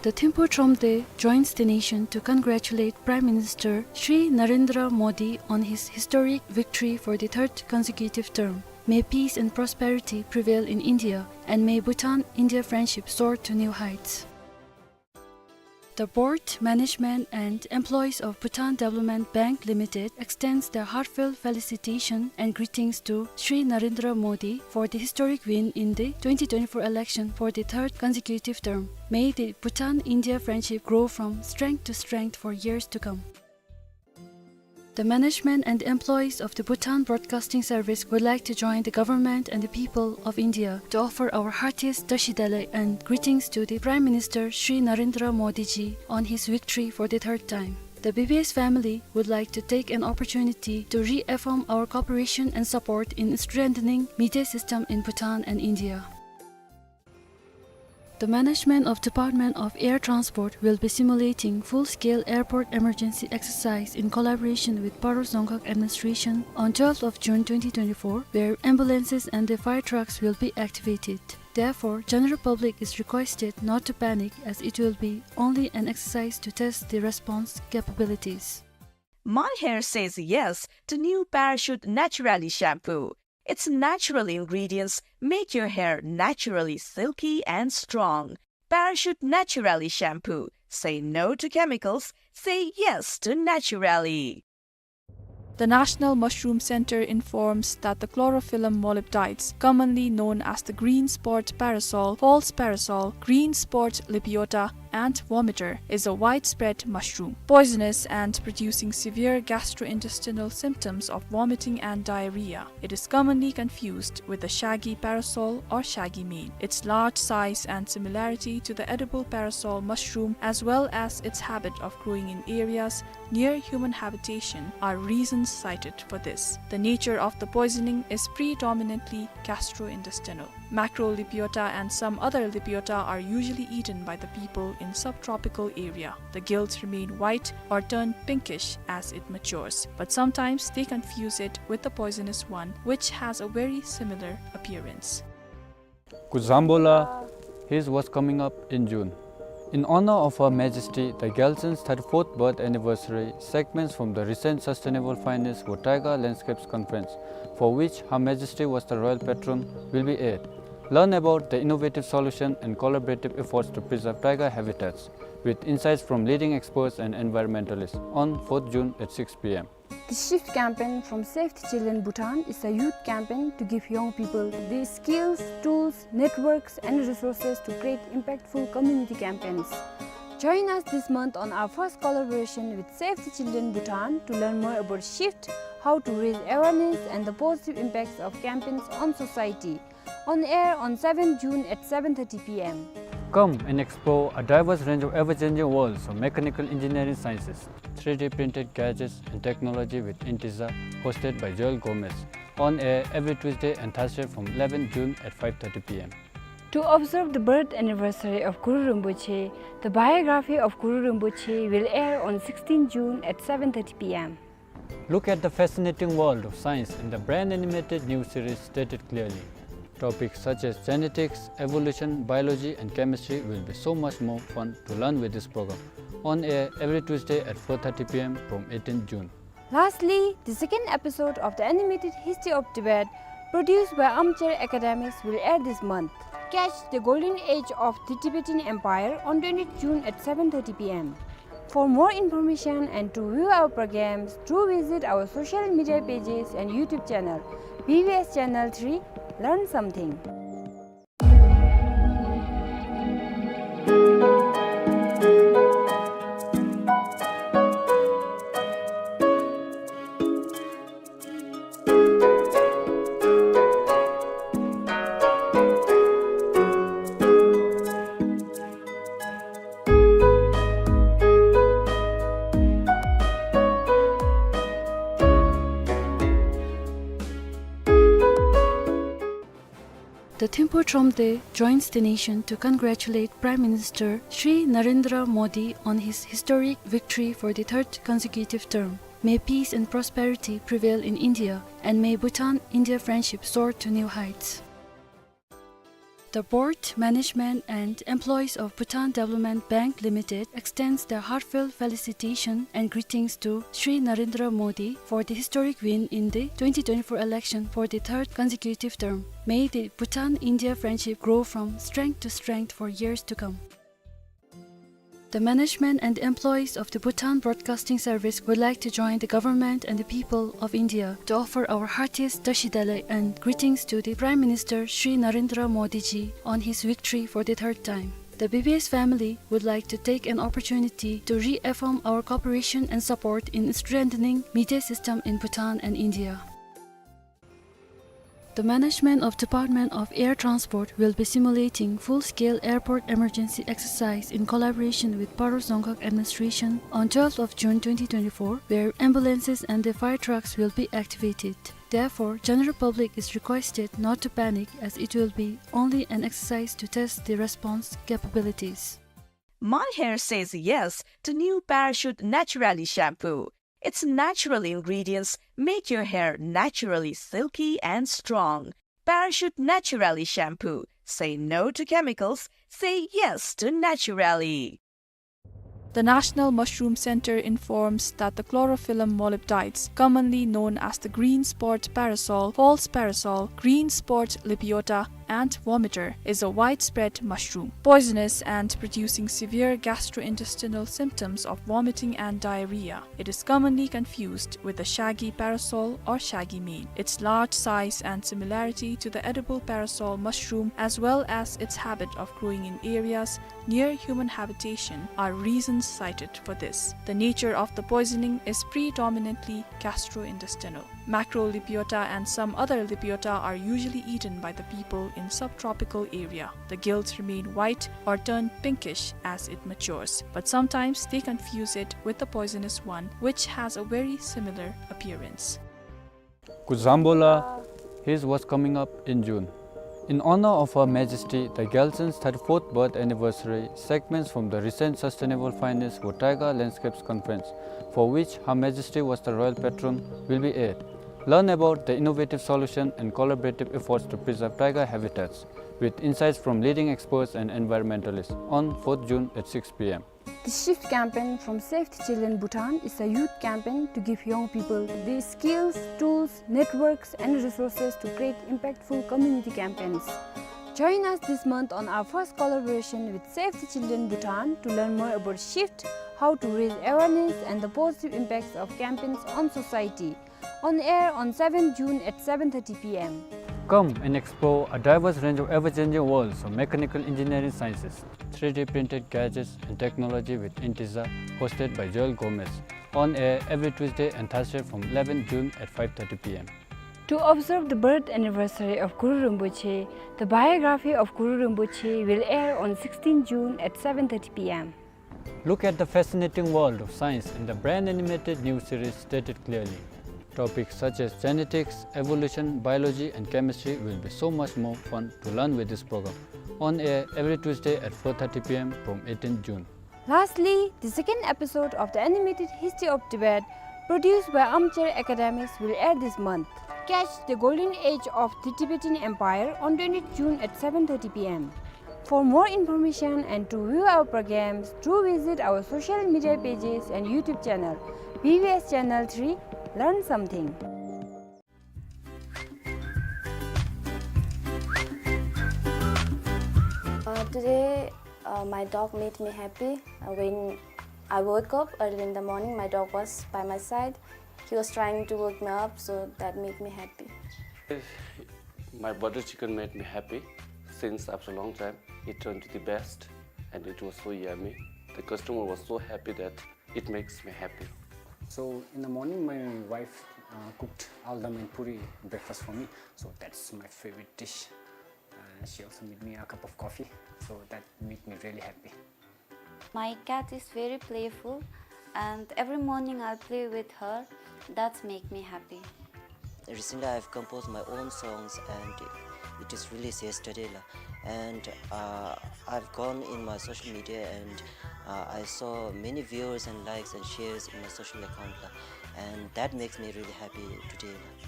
The Thimphu Thromde joins the nation to congratulate Prime Minister Shri Narendra Modi on his historic victory for the third consecutive term. May peace and prosperity prevail in India, and may Bhutan-India friendship soar to new heights. The board, management, and employees of Bhutan Development Bank Limited extends their heartfelt felicitation and greetings to Shri Narendra Modi for the historic win in the twenty twenty-four election for the third consecutive term. May the Bhutan-India friendship grow from strength to strength for years to come. The management and employees of the Bhutan Broadcasting Service would like to join the government and the people of India to offer our heartiest Tashi Delek and greetings to the Prime Minister Shri Narendra Modi ji on his victory for the third time. The B B S family would like to take an opportunity to reaffirm our cooperation and support in strengthening media system in Bhutan and India. The management of Department of Air Transport will be simulating full-scale airport emergency exercise in collaboration with Paro Dzongkhag Administration on twelfth of June twenty twenty-four, where ambulances and the fire trucks will be activated. Therefore, general public is requested not to panic, as it will be only an exercise to test the response capabilities. My hair says yes to new Parachute Naturally shampoo. Its natural ingredients make your hair naturally silky and strong. Parachute Naturally shampoo. Say no to chemicals. Say yes to naturally. The National Mushroom Center informs that the chlorophyllum molybdites, commonly known as the green spot parasol, false parasol, green spot lepiota, and vomiter, is a widespread mushroom, poisonous and producing severe gastrointestinal symptoms of vomiting and diarrhea. It is commonly confused with the shaggy parasol or shaggy mane. Its large size and similarity to the edible parasol mushroom, as well as its habit of growing in areas near human habitation, are reasons cited for this. The nature of the poisoning is predominantly gastrointestinal. Macro lepiota and some other lepiota are usually eaten by the people in subtropical area. The gills remain white or turn pinkish as it matures, but sometimes they confuse it with the poisonous one, which has a very similar appearance. Kuzambola, here's what's coming up in June. In honor of Her Majesty the Gyaltsen's thirty-fourth birth anniversary, segments from the recent Sustainable Finance for Taiga Landscapes conference, for which Her Majesty was the royal patron, will be aired. Learn about the innovative solution and collaborative efforts to preserve taiga habitats, with insights from leading experts and environmentalists, on fourth June at six p.m. The SHIFT campaign from Save the Children Bhutan is a youth campaign to give young people the skills, tools, networks, and resources to create impactful community campaigns. Join us this month on our first collaboration with Save the Children Bhutan to learn more about SHIFT, how to raise awareness, and the positive impacts of campaigns on society. On air on seventh June at seven thirty p.m. Come and explore a diverse range of ever-changing worlds of mechanical engineering sciences, three D printed gadgets and technology with Intiza, hosted by Joel Gomez. On air every Tuesday and Thursday from eleventh June at five thirty p.m. To observe the birth anniversary of Guru Rinpoche, the biography of Guru Rinpoche will air on sixteenth June at seven thirty p.m. Look at the fascinating world of science in the brain animated new series Stated Clearly. Topics such as genetics, evolution, biology, and chemistry will be so much more fun to learn with this program. On air every Tuesday at four thirty p.m. from eighteenth June. Lastly, the second episode of the animated History of Tibet, produced by Armchair Academics, will air this month. Catch the golden age of the Tibetan Empire on twentieth June at seven thirty p.m. For more information and to view our programs, do visit our social media pages and YouTube channel, B B S Channel three, Learn Something. The Thimphu Thromde joins the nation to congratulate Prime Minister Shri Narendra Modi on his historic victory for the third consecutive term. May peace and prosperity prevail in India, and may Bhutan-India friendship soar to new heights. The board, management, and employees of Bhutan Development Bank Limited extends their heartfelt felicitation and greetings to Shri Narendra Modi for the historic win in the twenty twenty-four election for the third consecutive term. May the Bhutan-India friendship grow from strength to strength for years to come. The management and employees of the Bhutan Broadcasting Service would like to join the government and the people of India to offer our heartiest Tashi Delek and greetings to the Prime Minister Shri Narendra Modi ji on his victory for the third time. The B B S family would like to take an opportunity to reaffirm our cooperation and support in strengthening media system in Bhutan and India. The management of Department of Air Transport will be simulating full-scale airport emergency exercise in collaboration with Paro Dzongkhag administration on twelfth of June twenty twenty-four, where ambulances and the fire trucks will be activated. Therefore, general public is requested not to panic, as it will be only an exercise to test the response capabilities. My hair says yes to new Parachute Naturally shampoo. Its natural ingredients make your hair naturally silky and strong. Parachute Naturally shampoo. Say no to chemicals. Say yes to naturally. The National Mushroom Center informs that the chlorophyllum molybdites, commonly known as the green spot parasol, false parasol, green spot lepiota, and vomiter, is a widespread mushroom, poisonous and producing severe gastrointestinal symptoms of vomiting and diarrhea. It is commonly confused with the shaggy parasol or shaggy mane. Its large size and similarity to the edible parasol mushroom, as well as its habit of growing in areas near human habitation, are reasons cited for this. The nature of the poisoning is predominantly gastrointestinal. Macrolepiota and some other lepiota are usually eaten by the people in subtropical area. The gills remain white or turn pinkish as it matures, but sometimes they confuse it with the poisonous one, which has a very similar appearance. Kuzambola, here's what's coming up in June. In honor of Her Majesty the Gyaltsen's thirty-fourth birth anniversary, segments from the recent Sustainable Finance for Taiga Landscapes Conference, for which Her Majesty was the royal patron, will be aired. Learn about the innovative solution and collaborative efforts to preserve taiga habitats, with insights from leading experts and environmentalists, on fourth June at six p.m. The Shift campaign from Save the Children Bhutan is a youth campaign to give young people the skills, tools, networks, and resources to create impactful community campaigns. Join us this month on our first collaboration with Save the Children Bhutan to learn more about Shift, how to raise awareness, and the positive impacts of campaigns on society. On air on seventh June at seven thirty p.m. Come and explore a diverse range of ever-changing worlds of mechanical engineering sciences, three D printed gadgets and technology with Inteza, hosted by Joel Gomez. On air every Tuesday and Thursday from eleventh June at five thirty p.m. To observe the birth anniversary of Guru Rinpoche, the biography of Guru Rinpoche will air on sixteenth June at seven thirty p.m. Look at the fascinating world of science in the brand animated new series Stated Clearly. Topics such as genetics, evolution, biology, and chemistry will be so much more fun to learn with this program. On air every Tuesday at four thirty p.m. from eighteenth June. Lastly, the second episode of the animated History of Tibet, produced by Armchair Academics, will air this month. Catch the golden age of the Tibetan Empire on twentieth June at seven thirty p.m. For more information and to view our programs, do visit our social media pages and YouTube channel, B B S Channel three. Learn something. Uh, today, uh, my dog made me happy. Uh, when I woke up early in the morning, my dog was by my side. He was trying to wake me up, so that made me happy. My butter chicken made me happy since after a long time. It turned to the best and it was so yummy. The customer was so happy that it makes me happy. So in the morning, my wife, uh, cooked aldam and puri breakfast for me. So that's my favorite dish. Uh, she also made me a cup of coffee. So that made me really happy. My cat is very playful, and every morning I play with her. That make me happy. Recently, I've composed my own songs, and it is released yesterday, la. And, uh, I've gone in my social media, and, uh, I saw many viewers and likes and shares in my social account, la. And that makes me really happy today, la.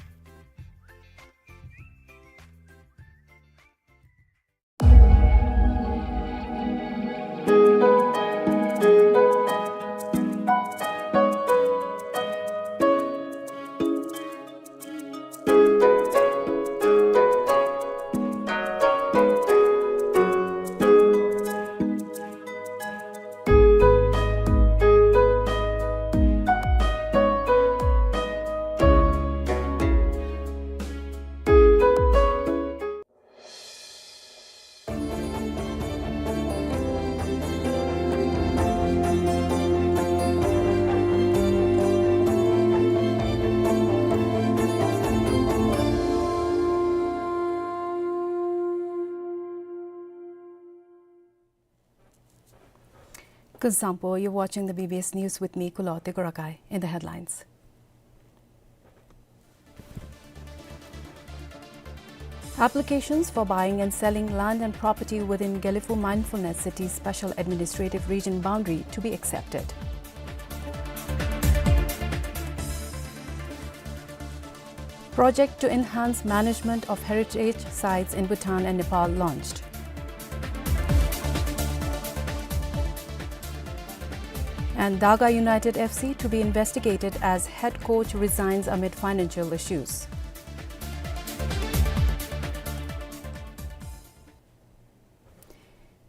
Kuzuzangpo, you're watching the B B S News with me, Kulo Tegorakai. In the headlines. Applications for buying and selling land and property within Gelephu Mindfulness City Special Administrative Region boundary to be accepted. Project to enhance management of heritage sites in Bhutan and Nepal launched. And Daga United F C to be investigated as head coach resigns amid financial issues.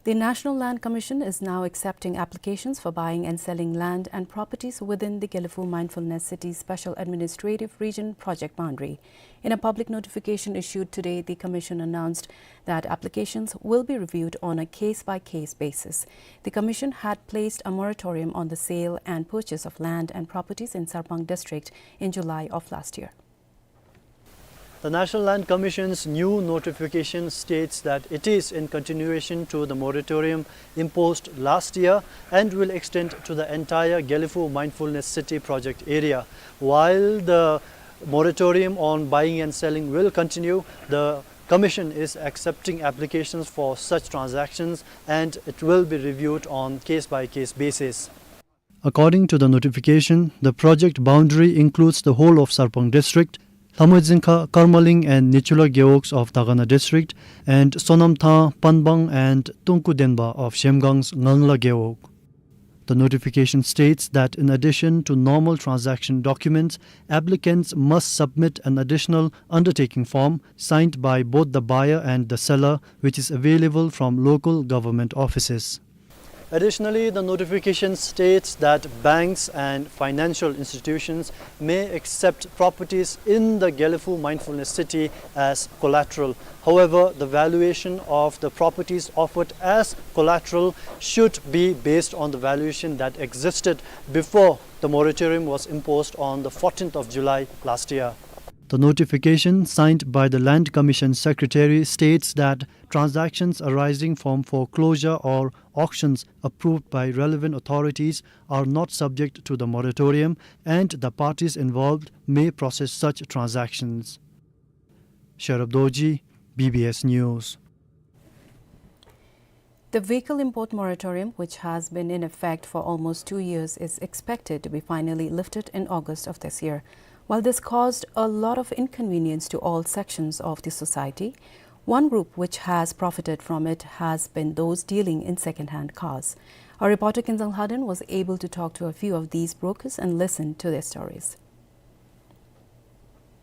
The National Land Commission is now accepting applications for buying and selling land and properties within the Gelephu Mindfulness City Special Administrative Region project boundary. In a public notification issued today, the Commission announced that applications will be reviewed on a case-by-case basis. The Commission had placed a moratorium on the sale and purchase of land and properties in Sarpang district in July of last year. The National Land Commission's new notification states that it is in continuation to the moratorium imposed last year and will extend to the entire Gelephu Mindfulness City project area. While the moratorium on buying and selling will continue, the Commission is accepting applications for such transactions and it will be reviewed on case-by-case basis. According to the notification, the project boundary includes the whole of Sarpang district, Lhamoidzingkha, Karmaling and Nichula Gewogs of Dagana district, and Sonamtha, Panbang and Tungkudenba of Zhemgang's Ngangla Gewog. The notification states that in addition to normal transaction documents, applicants must submit an additional undertaking form signed by both the buyer and the seller, which is available from local government offices. Additionally, the notification states that banks and financial institutions may accept properties in the Gelephu Mindfulness City as collateral. However, the valuation of the properties offered as collateral should be based on the valuation that existed before the moratorium was imposed on the fourteenth of July last year. The notification, signed by the Land Commission Secretary, states that transactions arising from foreclosure or auctions approved by relevant authorities are not subject to the moratorium and the parties involved may process such transactions. Sherab Dorji, B B S News. The vehicle import moratorium, which has been in effect for almost two years, is expected to be finally lifted in August of this year. While this caused a lot of inconvenience to all sections of the society, one group which has profited from it has been those dealing in second-hand cars. Our reporter Kinzang Lhaden was able to talk to a few of these brokers and listen to their stories.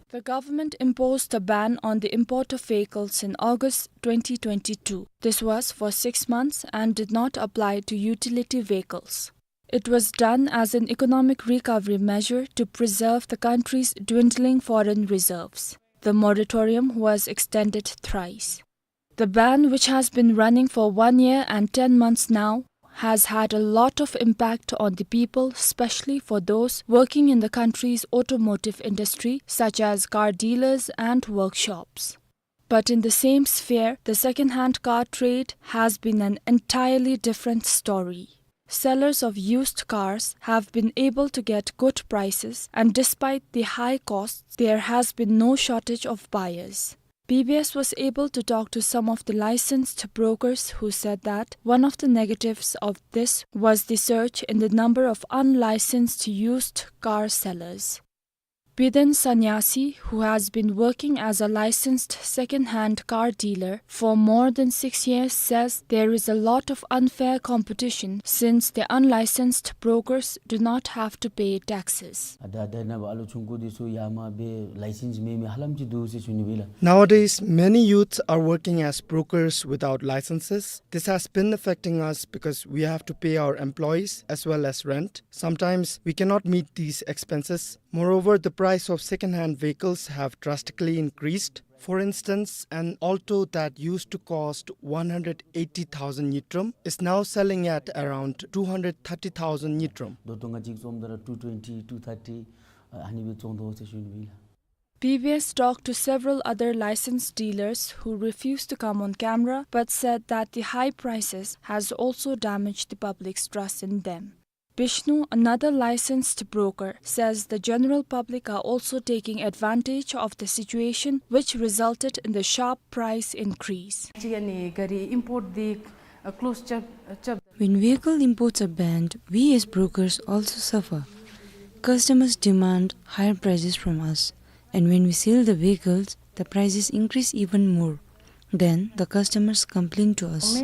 The government imposed a ban on the import of vehicles in August twenty twenty-two. This was for six months and did not apply to utility vehicles. It was done as an economic recovery measure to preserve the country's dwindling foreign reserves. The moratorium was extended thrice. The ban, which has been running for one year and ten months now, has had a lot of impact on the people, especially for those working in the country's automotive industry, such as car dealers and workshops. But in the same sphere, the second-hand car trade has been an entirely different story. Sellers of used cars have been able to get good prices, and despite the high costs, there has been no shortage of buyers. B B S was able to talk to some of the licensed brokers who said that one of the negatives of this was the surge in the number of unlicensed used car sellers. Biden Sanyasi, who has been working as a licensed second-hand car dealer for more than six years, says there is a lot of unfair competition since the unlicensed brokers do not have to pay taxes. Ada ada na ba alu chungku disu yama be license me me halam chi du se chuni bila. Nowadays, many youths are working as brokers without licenses. This has been affecting us because we have to pay our employees as well as rent. Sometimes we cannot meet these expenses. Moreover, the price of second-hand vehicles have drastically increased. For instance, an Alto that used to cost one hundred eighty thousand ngultrum is now selling at around two hundred thirty thousand ngultrum. Dotonga jik zom dara two twenty, two thirty, uh, hani be zom do se shun bila. B B S talked to several other licensed dealers who refused to come on camera but said that the high prices has also damaged the public's trust in them. Bishnu, another licensed broker, says the general public are also taking advantage of the situation, which resulted in the sharp price increase. When vehicle imports are banned, we as brokers also suffer. Customers demand higher prices from us, and when we sell the vehicles, the prices increase even more. Then the customers complain to us.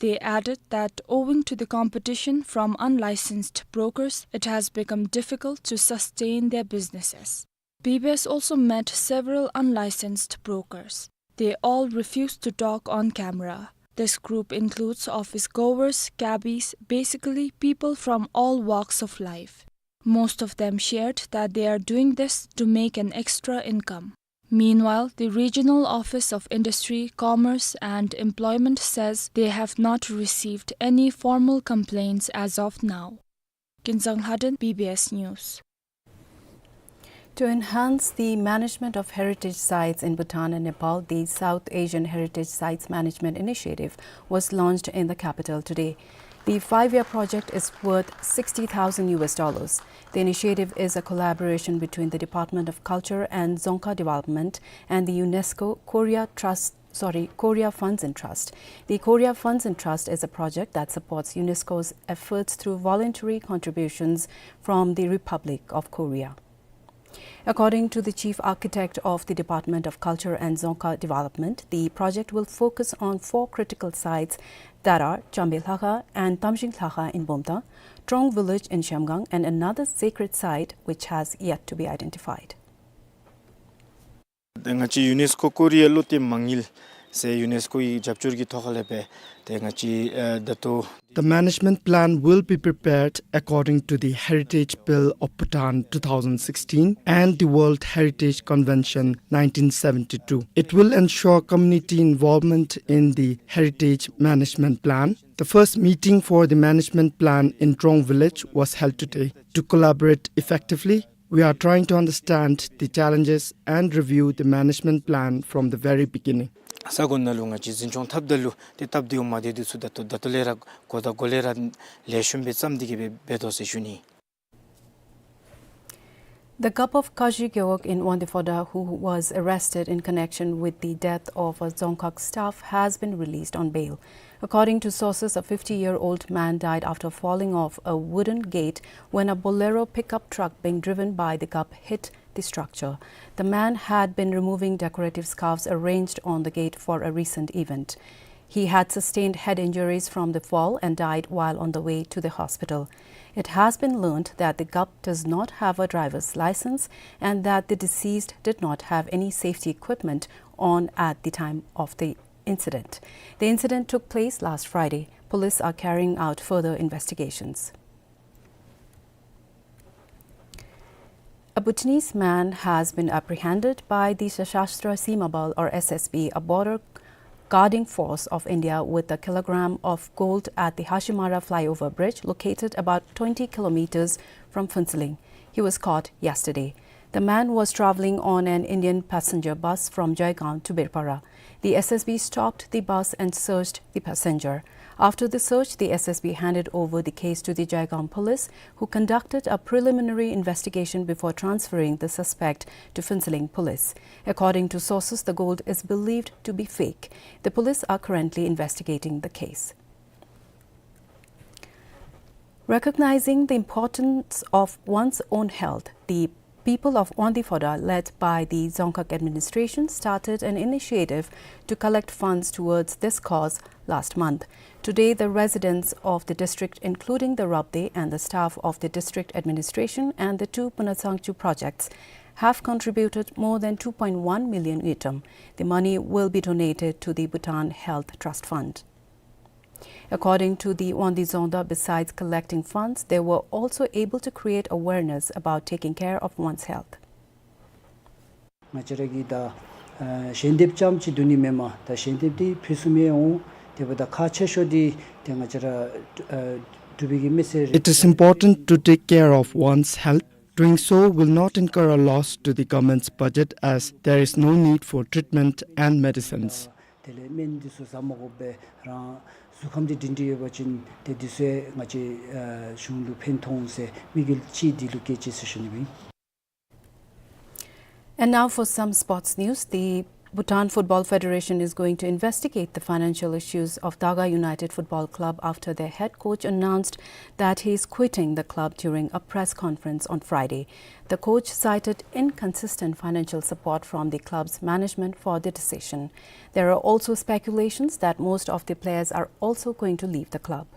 They added that owing to the competition from unlicensed brokers, it has become difficult to sustain their businesses. B B S also met several unlicensed brokers. They all refused to talk on camera. This group includes office goers, cabbies, basically people from all walks of life. Most of them shared that they are doing this to make an extra income. Meanwhile, the Regional Office of Industry, Commerce and Employment says they have not received any formal complaints as of now. Kinzang Lhaden, B B S News. To enhance the management of heritage sites in Bhutan and Nepal, the South Asian Heritage Sites Management Initiative was launched in the capital today. The five-year project is worth sixty thousand U S dollars. The initiative is a collaboration between the Department of Culture and Dzongkha Development and the UNESCO Korea Trust, sorry, Korea Funds and Trust. The Korea Funds and Trust is a project that supports UNESCO's efforts through voluntary contributions from the Republic of Korea. According to the chief architect of the Department of Culture and Dzongkha Development, the project will focus on four critical sites that are Chambe Lhakha and Tamjing Lhakha in Bomtang, Trong village in Shyamgang, and another sacred site which has yet to be identified. ཏེ་ང་བཅས་ཡུ་ནེས་ཀོ་ཀོ་རི་ཡ་བློ་གཏད་མ་དངུལ་ཟེར་ཡུ་ནེས་ཀོ་གི་རྒྱབ་སྐྱོར་གྱི་ཐོག་ལས་སྦེ་ཏེ་ང་བཅས་ཨེ་ད་ལྟོ། The management plan will be prepared according to the Heritage Bill of Bhutan two thousand sixteen and the World Heritage Convention nineteen seventy-two. It will ensure community involvement in the heritage management plan. The first meeting for the management plan in Trong village was held today. To collaborate effectively, we are trying to understand the challenges and review the management plan from the very beginning. ས་གོ་ནང་ལུ་ང་བཅས་འཛིན་སྐྱོང་འཐབ་ད་ལུ་ཏེ་སྟབས་བདེཝ་མ་བདེ་འདི་ཚུ་ད་ལྟོ་ད་ལྟོ་ལས་ར་གོ་བརྡ་གོ་ལས་ར་ལེགས་ཤོམ་སྦེ་བརྩམས་ཏེ་གི་སྦེ་འབད་དོ་ཟེར་ཞུ་ནི། The Gup of Kaji Gewog in Wangdue Phodrang, who was arrested in connection with the death of a Dzongkhag staff, has been released on bail. According to sources, a fifty-year-old man died after falling off a wooden gate when a Bolero pickup truck being driven by the Gup hit the structure. The man had been removing decorative scarves arranged on the gate for a recent event. He had sustained head injuries from the fall and died while on the way to the hospital. It has been learned that the Gup does not have a driver's license and that the deceased did not have any safety equipment on at the time of the incident. The incident took place last Friday. Police are carrying out further investigations. A Bhutanese man has been apprehended by the Sashastra Seema Bal, or S S B, a border guarding force of India, with a kilogram of gold at the Hashimara flyover bridge, located about twenty kilometers from Phuentsholing. He was caught yesterday. The man was traveling on an Indian passenger bus from Jaigaon to Birpara. The S S B stopped the bus and searched the passenger. After the search, the S S B handed over the case to the Jaigaon police, who conducted a preliminary investigation before transferring the suspect to Phuentsholing police. According to sources, the gold is believed to be fake. The police are currently investigating the case. Recognizing the importance of one's own health, the people of Wangdue Phodrang, led by the Dzongkhag administration, started an initiative to collect funds towards this cause last month. Today, the residents of the district, including the Rabdey and the staff of the district administration and the two Punasangchu projects, have contributed more than two point one million ngultrum. The money will be donated to the Bhutan Health Trust Fund. According to the Wangdue Dzongda, besides collecting funds, they were also able to create awareness about taking care of one's health. ང་བཅས་ར་གིས་ད་ཨ་ཞལ་འདེབས་རྐྱངམ་ཅིག་བསྡུ་ནི་མེན་པར་ད་ཞལ་འདེབས་འདི་ཕུལ་ཚུགས་མི་འོང་། དེ་འབདཝ་ད་ཁག་ཆེ་ཤོས་འདི་ཏེ་ང་བཅས་ར་ཨ་ It is important to take care of one's health. Doing so will not incur a loss to the government's budget, as there is no need for treatment and medicines. དེ་ལས་སྨན་འདི་ཚུ་ཟ་མ་དགོ་པར་རང་གཟུགས་ཁམས་འདི་སྒྲིང་སྒྲི་ཡོད་པ་ཅིན་ཏེ་འདི་ཚུ་ང་བཅས་ཨ་གཞུང་ལུ་ཕན་ཐོགས་འོང་ཟེར་དམིགས་ཡུལ་ཅིག་འདི་ལུ་བསྐྱེད་ཅི་ཟེར་ཞུ་ནི་ཨིན། And now for some sports news. The Bhutan Football Federation is going to investigate the financial issues of Daga United Football Club after their head coach announced that he is quitting the club during a press conference on Friday. The coach cited inconsistent financial support from the club's management for the decision. There are also speculations that most of the players are also going to leave the club.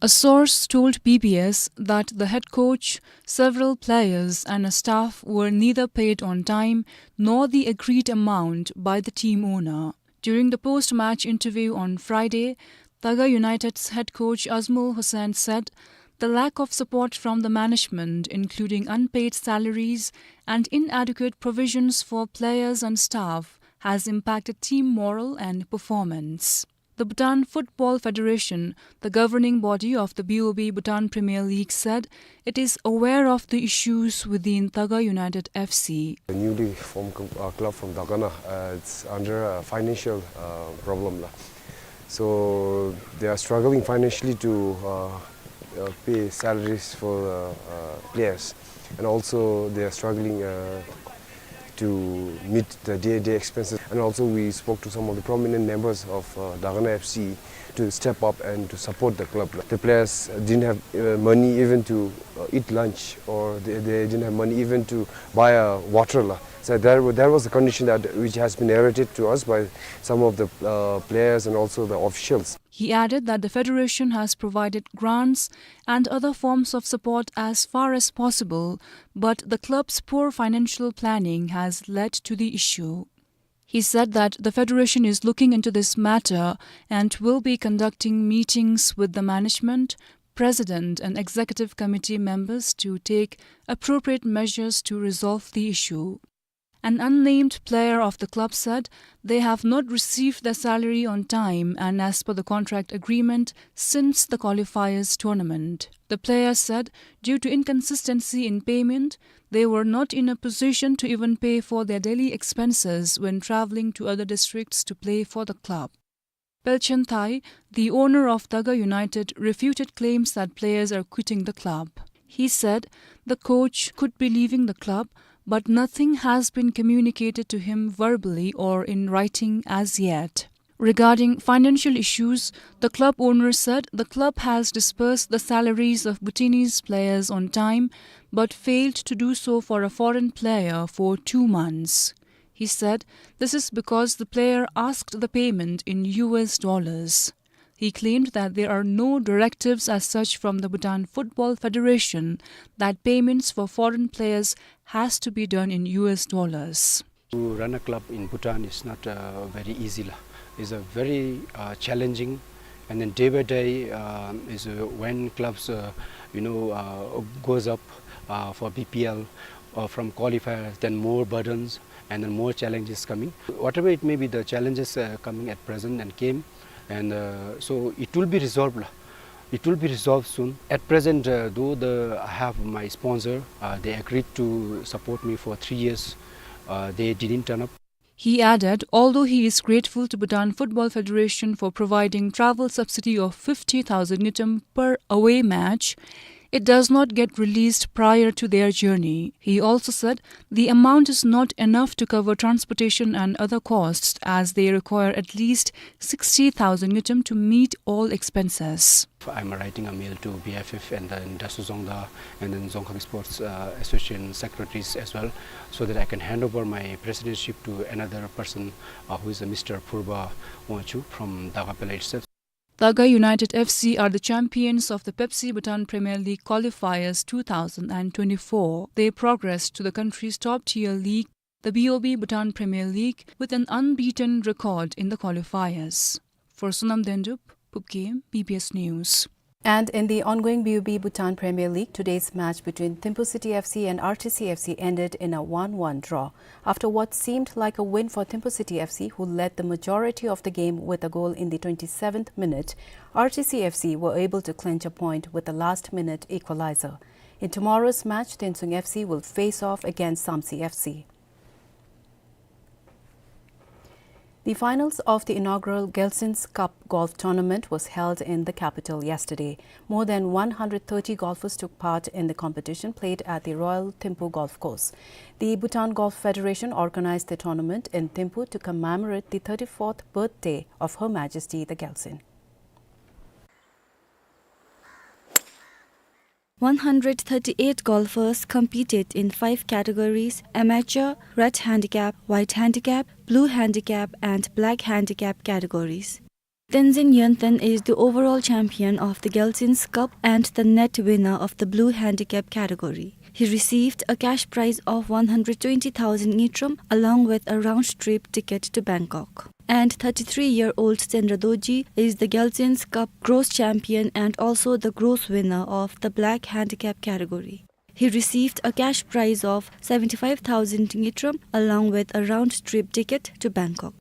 A source told B B S that the head coach, several players and a staff were neither paid on time nor the agreed amount by the team owner. During the post-match interview on Friday, Daga United's head coach Azmul Hussain said the lack of support from the management, including unpaid salaries and inadequate provisions for players and staff, has impacted team morale and performance. The Bhutan Football Federation, the governing body of the B O B Bhutan Premier League, said it is aware of the issues within Daga United F C. The newly formed com-, uh, club from Dagana, uh, it's under a financial, uh, problem la. So they are struggling financially to, uh, uh, pay salaries for, uh, uh, players, and also they are struggling, uh, to meet the day-to-day expenses. And also we spoke to some of the prominent members of, uh, Dagana F C to step up and to support the club. The players didn't have, uh, money even to, uh, eat lunch, or they, they didn't have money even to buy a water la. So that, wa-, that was the condition that, which has been narrated to us by some of the, uh, players and also the officials. He added that the federation has provided grants and other forms of support as far as possible, but the club's poor financial planning has led to the issue. He said that the federation is looking into this matter and will be conducting meetings with the management, president and executive committee members to take appropriate measures to resolve the issue. An unnamed player of the club said they have not received their salary on time and as per the contract agreement since the qualifiers tournament. The player said due to inconsistency in payment, they were not in a position to even pay for their daily expenses when travelling to other districts to play for the club. Pelchen Thai, the owner of Daga United, refuted claims that players are quitting the club. He said the coach could be leaving the club, but nothing has been communicated to him verbally or in writing as yet. Regarding financial issues, the club owner said the club has disbursed the salaries of Bhutanese players on time, but failed to do so for a foreign player for two months. He said this is because the player asked the payment in U S dollars. He claimed that there are no directives as such from the Bhutan Football Federation that payments for foreign players has to be done in U S dollars. To run a club in Bhutan is not, uh, very easy la. It's a very, uh, challenging, and then day by day, uh, is, uh, when clubs, uh, you know, uh, goes up, uh, for B P L, uh, from qualifiers, then more burdens, and then more challenges coming. Whatever it may be, the challenges, uh, coming at present and came, and, uh, so it will be resolved la. It will be resolved soon. At present, uh, though the, I have my sponsor, uh, they agreed to support me for three years. Uh, they didn't turn up. He added, although he is grateful to Bhutan Football Federation for providing travel subsidy of fifty thousand ngultrum per away match, it does not get released prior to their journey. He also said the amount is not enough to cover transportation and other costs, as they require at least sixty thousand ngultrum to meet all expenses. I'm writing a mail to B F F and then Dasu Dzongda and then Dzongkhag Sports, uh, Association secretaries as well, so that I can hand over my presidentship to another person, uh, who is a Mister Purba Wangchuk from Daga Pele itself. Daga United F C are the champions of the Pepsi Bhutan Premier League qualifiers two thousand twenty-four. They progressed to the country's top-tier league, the B O B Bhutan Premier League, with an unbeaten record in the qualifiers. For Sonam Dendup, Phubghem, B B S News. And in the ongoing B U B Bhutan Premier League, today's match between Thimphu City F C and R T C F C ended in a one one draw. After what seemed like a win for Thimphu City F C, who led the majority of the game with a goal in the twenty-seventh minute, R T C F C were able to clinch a point with a last-minute equalizer. In tomorrow's match, Tuensang F C will face off against Samtse F C. The finals of the inaugural Gyaltsins Cup golf tournament was held in the capital yesterday. More than one hundred thirty golfers took part in the competition played at the Royal Thimphu Golf Course. The Bhutan Golf Federation organized the tournament in Thimphu to commemorate the thirty-fourth birthday of Her Majesty the Gyaltsuen. One hundred thirty-eight golfers competed in five categories: amateur, red handicap, white handicap, blue handicap, and black handicap categories. Tenzin Yönten is the overall champion of the Gyaltsins Cup and the net winner of the blue handicap category. He received a cash prize of one hundred twenty thousand ngultrum along with a round-trip ticket to Bangkok. And thirty-three-year-old Tsendrado G is the Gyaltsins Cup gross champion and also the gross winner of the black handicap category. He received a cash prize of seventy-five thousand ngultrum along with a round-trip ticket to Bangkok.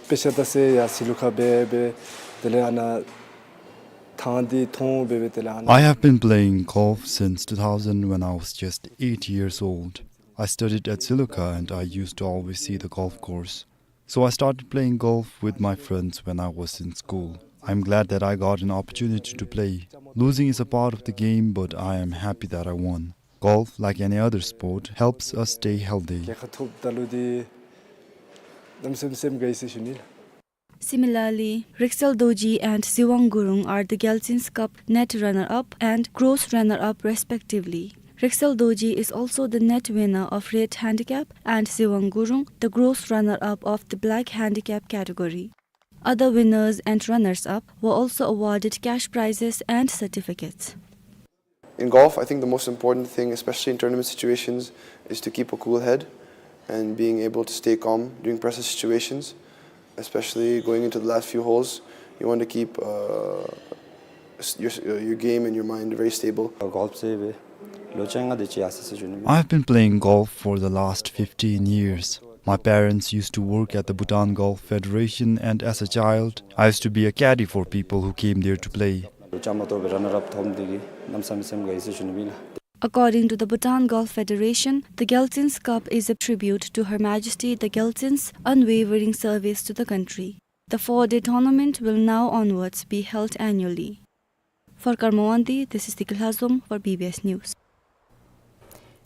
དཔེ་ཆ་ལྟ་སའི་ཡ་ཟི་ལུ་ཁ་འབད་འབད་དེ་ལས་ཨ་ནཱ་ཐང་འདི་མཐོང་འབད་འབད་དེ་ལས་ཨ་ནཱ། I have been playing golf since two thousand when I was just eight years old. I studied at Silukha and I used to always see the golf course. So I started playing golf with my friends when I was in school. I'm glad that I got an opportunity to play. Losing is a part of the game, but I am happy that I won. Golf, like any other sport, helps us stay healthy. རྒྱལ་ཁ་ཐོབ་ད་ལུ་འདི་གནམ་མེད་ས་མེད་སེམས་དགའ་ཡི་ཟེར་ཞུ་ནི་ལགས། Similarly, Riksel Dorji and Ziwang Gurung are the Gyaltsins Cup net runner-up and gross runner-up respectively. Riksel Dorji is also the net winner of red handicap and Ziwang Gurung the gross runner-up of the black handicap category. Other winners and runners-up were also awarded cash prizes and certificates. In golf, I think the most important thing, especially in tournament situations, is to keep a cool head and being able to stay calm during pressure situations, especially going into the last few holes. You want to keep, uh, s-, your, s-, uh, your game and your mind very stable. Golf ཟེར་བའི་ལོ་བཅོ་ལྔ་དེ་ཅིག་ཡར་སོང་ཟེར་ཞུ་ནི། I have been playing golf for the last fifteen years. My parents used to work at the Bhutan Golf Federation, and as a child, I used to be a caddy for people who came there to play. ལོ་བཅོ་ལྔ་ཐོབ་པའི་runner-up ཐོབ་མི་འདི་གིས་གནམ་མེད་ས་མེད་སེམས་དགའ་ཡི་ཟེར་ཞུ་ནི་ཨིན་ལགས། According to the Bhutan Golf Federation, the Gyaltsins Cup is a tribute to Her Majesty the Gyaltsin's unwavering service to the country. The four-day tournament will now onwards be held annually. For Karma Wangdi, this is Diki Lhazom for B B S News.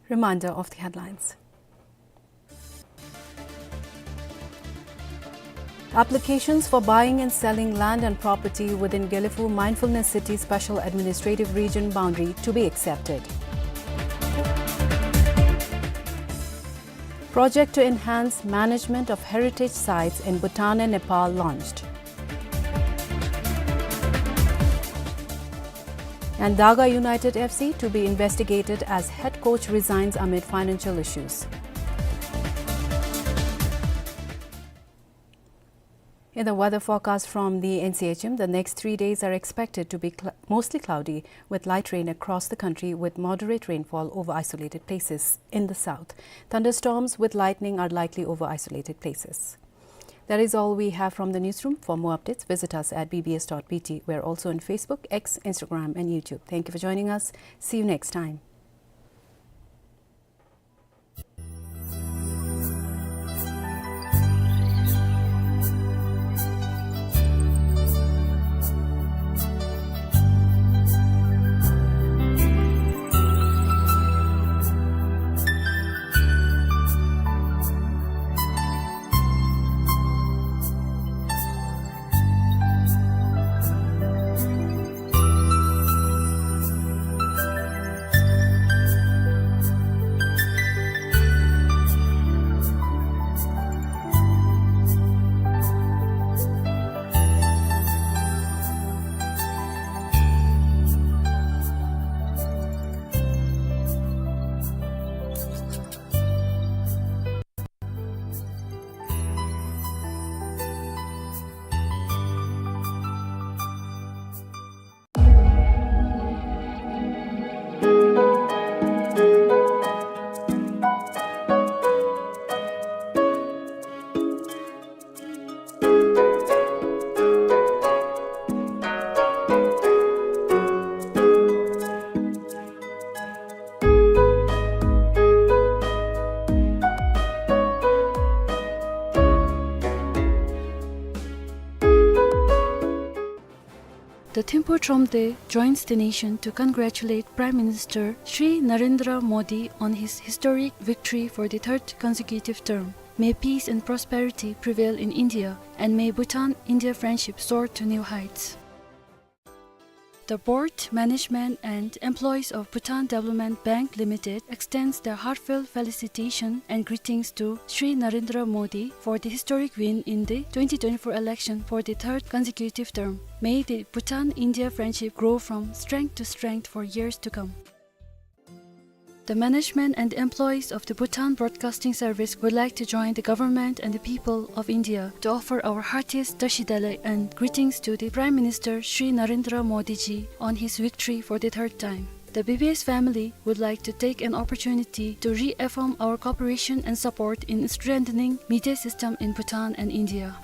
Reminder of the headlines. Applications for buying and selling land and property within Gelephu Mindfulness City Special Administrative Region boundary to be accepted. Project to enhance management of heritage sites in Bhutan and Nepal launched. And Daga United F C to be investigated as head coach resigns amid financial issues. In the weather forecast from the N C H M, the next three days are expected to be cl-, mostly cloudy, with light rain across the country, with moderate rainfall over isolated places in the south. Thunderstorms with lightning are likely over isolated places. That is all we have from the newsroom. For more updates, visit us at B B S dot B T. We're also on Facebook, X, Instagram, and YouTube. Thank you for joining us. See you next time. The Thimphu Thromde joins the nation to congratulate Prime Minister Shri Narendra Modi on his historic victory for the third consecutive term. May peace and prosperity prevail in India, and may Bhutan-India friendship soar to new heights. The board, management, and employees of Bhutan Development Bank Limited extends their heartfelt felicitation and greetings to Shri Narendra Modi for the historic win in the twenty twenty-four election for the third consecutive term. May the Bhutan-India friendship grow from strength to strength for years to come. The management and employees of the Bhutan Broadcasting Service would like to join the government and the people of India to offer our heartiest Tashi Delek and greetings to the Prime Minister Shri Narendra Modi ji on his victory for the third time. The B B S family would like to take an opportunity to reaffirm our cooperation and support in strengthening media system in Bhutan and India.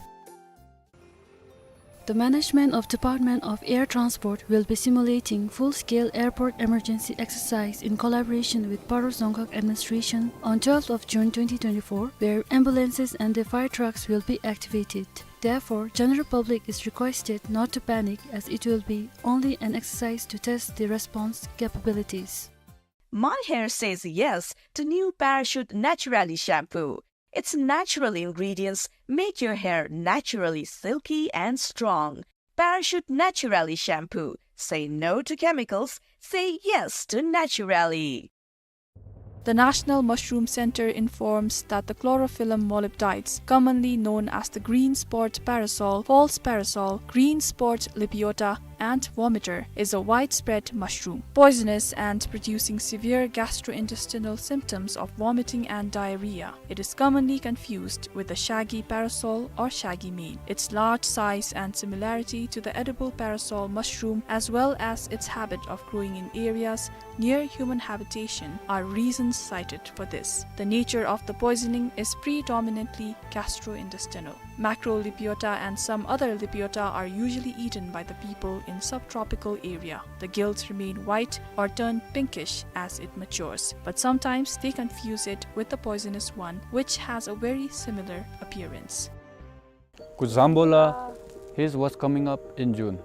The management of Department of Air Transport will be simulating full-scale airport emergency exercise in collaboration with Paro Dzongkhag Administration on twelfth of June twenty twenty-four, where ambulances and the fire trucks will be activated. Therefore, general public is requested not to panic, as it will be only an exercise to test the response capabilities. My hair says yes to new Parachute Naturally shampoo. Its natural ingredients make your hair naturally silky and strong. Parachute Naturally shampoo. Say no to chemicals. Say yes to naturally. The National Mushroom Center informs that the chlorophyllum molybdites, commonly known as the green spot parasol, false parasol, green spot lepiota, and vomiter, is a widespread mushroom, poisonous and producing severe gastrointestinal symptoms of vomiting and diarrhea. It is commonly confused with the shaggy parasol or shaggy mane. Its large size and similarity to the edible parasol mushroom, as well as its habit of growing in areas near human habitation, are reasons cited for this. The nature of the poisoning is predominantly gastrointestinal. Macro lepiota and some other lepiota are usually eaten by the people in subtropical area. The gills remain white or turn pinkish as it matures, but sometimes they confuse it with the poisonous one, which has a very similar appearance. Kuzambola, here's what's coming up in June.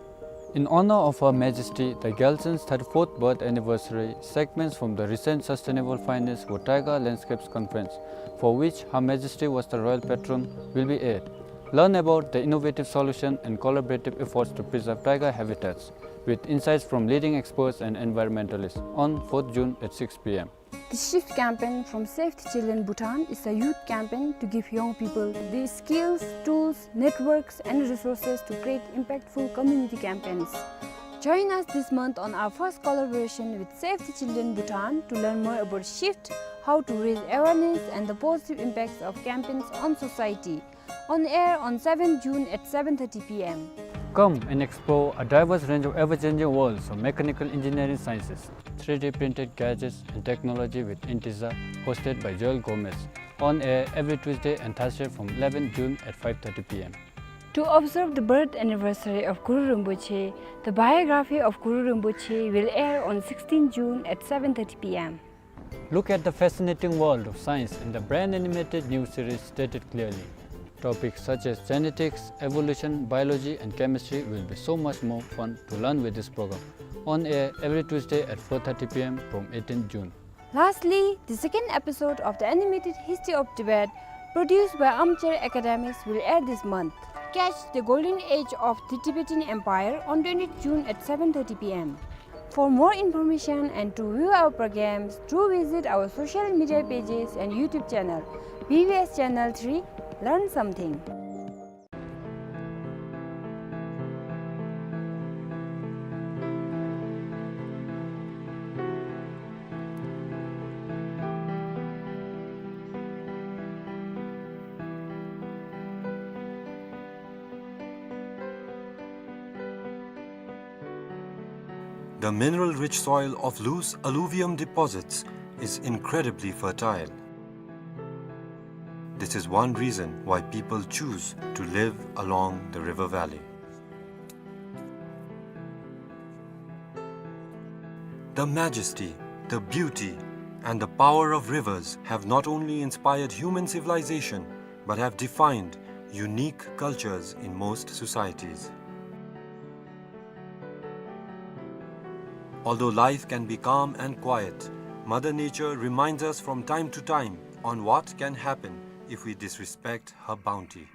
In honor of Her Majesty the Gyaltsen's thirty-fourth birth anniversary, segments from the recent Sustainable Finance for Taiga Landscapes conference, for which Her Majesty was the royal patron, will be aired. Learn about the innovative solution and collaborative efforts to preserve taiga habitats, with insights from leading experts and environmentalists, on fourth June at six P M. The SHIFT campaign from Save the Children Bhutan is a youth campaign to give young people the skills, tools, networks, and resources to create impactful community campaigns. Join us this month on our first collaboration with Save the Children Bhutan to learn more about SHIFT, how to raise awareness, and the positive impacts of campaigns on society. On air on seventh June at seven thirty P M. Come and explore a diverse range of ever-changing worlds of mechanical engineering sciences, three D printed gadgets and technology with Intiza, hosted by Joel Gomez. On air every Tuesday and Thursday from eleventh June at five thirty P M. To observe the birth anniversary of Guru Rinpoche, the biography of Guru Rinpoche will air on sixteenth June at seven thirty P M. Look at the fascinating world of science in the brand animated new series Stated Clearly. Topics such as genetics, evolution, biology, and chemistry will be so much more fun to learn with this program. On air every Tuesday at four thirty P M from eighteenth June. Lastly, the second episode of the animated History of Tibet, produced by Armchair Academics, will air this month. Catch the golden age of the Tibetan Empire on twentieth June at seven thirty P M. For more information and to view our programs, do visit our social media pages and YouTube channel, B B S Channel three, Learn Something. The mineral-rich soil of loose alluvium deposits is incredibly fertile. This is one reason why people choose to live along the river valley. The majesty, the beauty, and the power of rivers have not only inspired human civilization, but have defined unique cultures in most societies. Although life can be calm and quiet, Mother Nature reminds us from time to time on what can happen if we disrespect her bounty.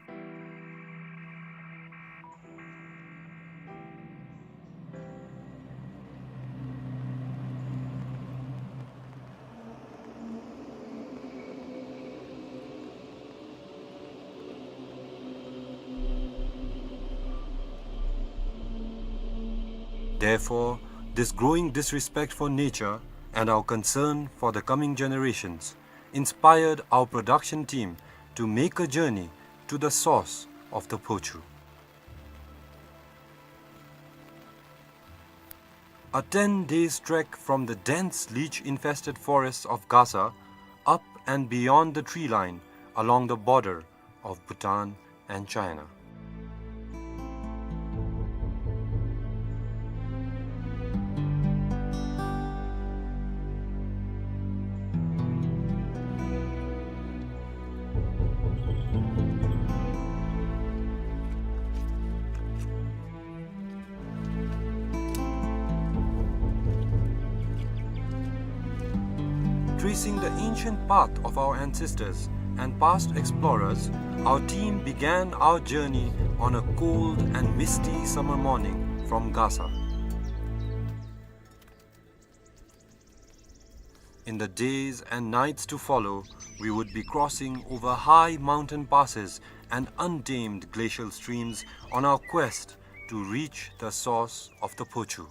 Therefore, this growing disrespect for nature and our concern for the coming generations inspired our production team to make a journey to the source of the Phochu. A ten days trek from the dense leech-infested forests of Gasa, up and beyond the tree line, along the border of Bhutan and China. Tracing the ancient path of our ancestors and past explorers, our team began our journey on a cold and misty summer morning from Gasa. In the days and nights to follow, we would be crossing over high mountain passes and untamed glacial streams on our quest to reach the source of the Phochu.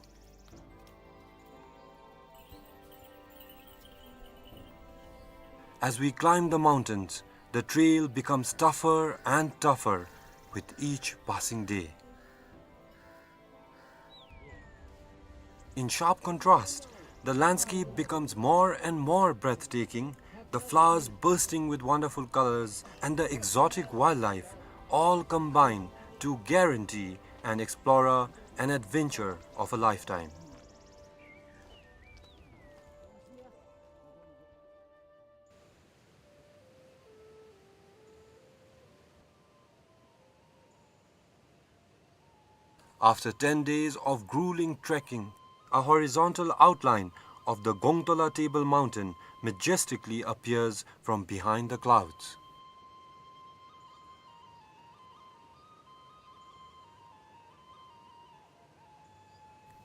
As we climb the mountains, the trail becomes tougher and tougher with each passing day. In sharp contrast, the landscape becomes more and more breathtaking, the flowers bursting with wonderful colors and the exotic wildlife all combine to guarantee an explorer an adventure of a lifetime. After ten days of grueling trekking, a horizontal outline of the Gongtola Table Mountain majestically appears from behind the clouds.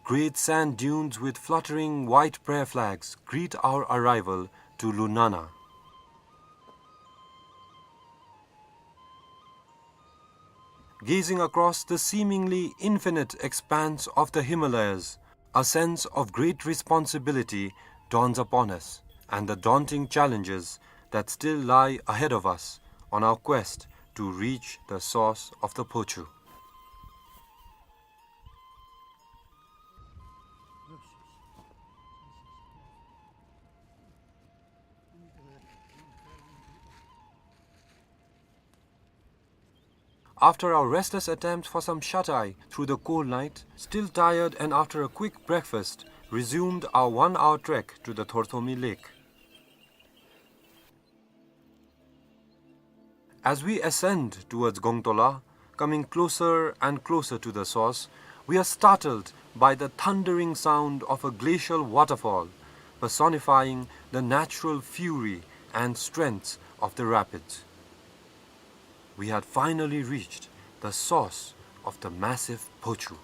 Great sand dunes with fluttering white prayer flags greet our arrival to Lunana. Gazing across the seemingly infinite expanse of the Himalayas, a sense of great responsibility dawns upon us, and the daunting challenges that still lie ahead of us on our quest to reach the source of the Phochu. After our restless attempt for some shut-eye through the cold night, still tired and after a quick breakfast, resumed our one-hour trek to the Thorthomi Lake. As we ascend towards Gongtola, coming closer and closer to the source, we are startled by the thundering sound of a glacial waterfall, personifying the natural fury and strength of the rapids. We had finally reached the source of the massive Phochu.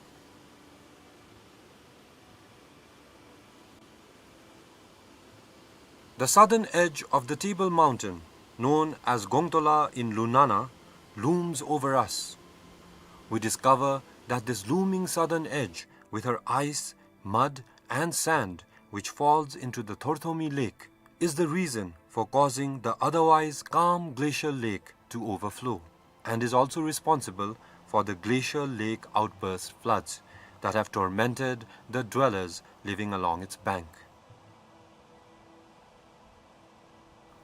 The southern edge of the Table Mountain, known as Gongtola in Lunana, looms over us. We discover that this looming southern edge, with her ice, mud, and sand, which falls into the Thorthomi Lake, is the reason for causing the otherwise calm glacial lake to overflow, and is also responsible for the glacial lake outburst floods that have tormented the dwellers living along its bank.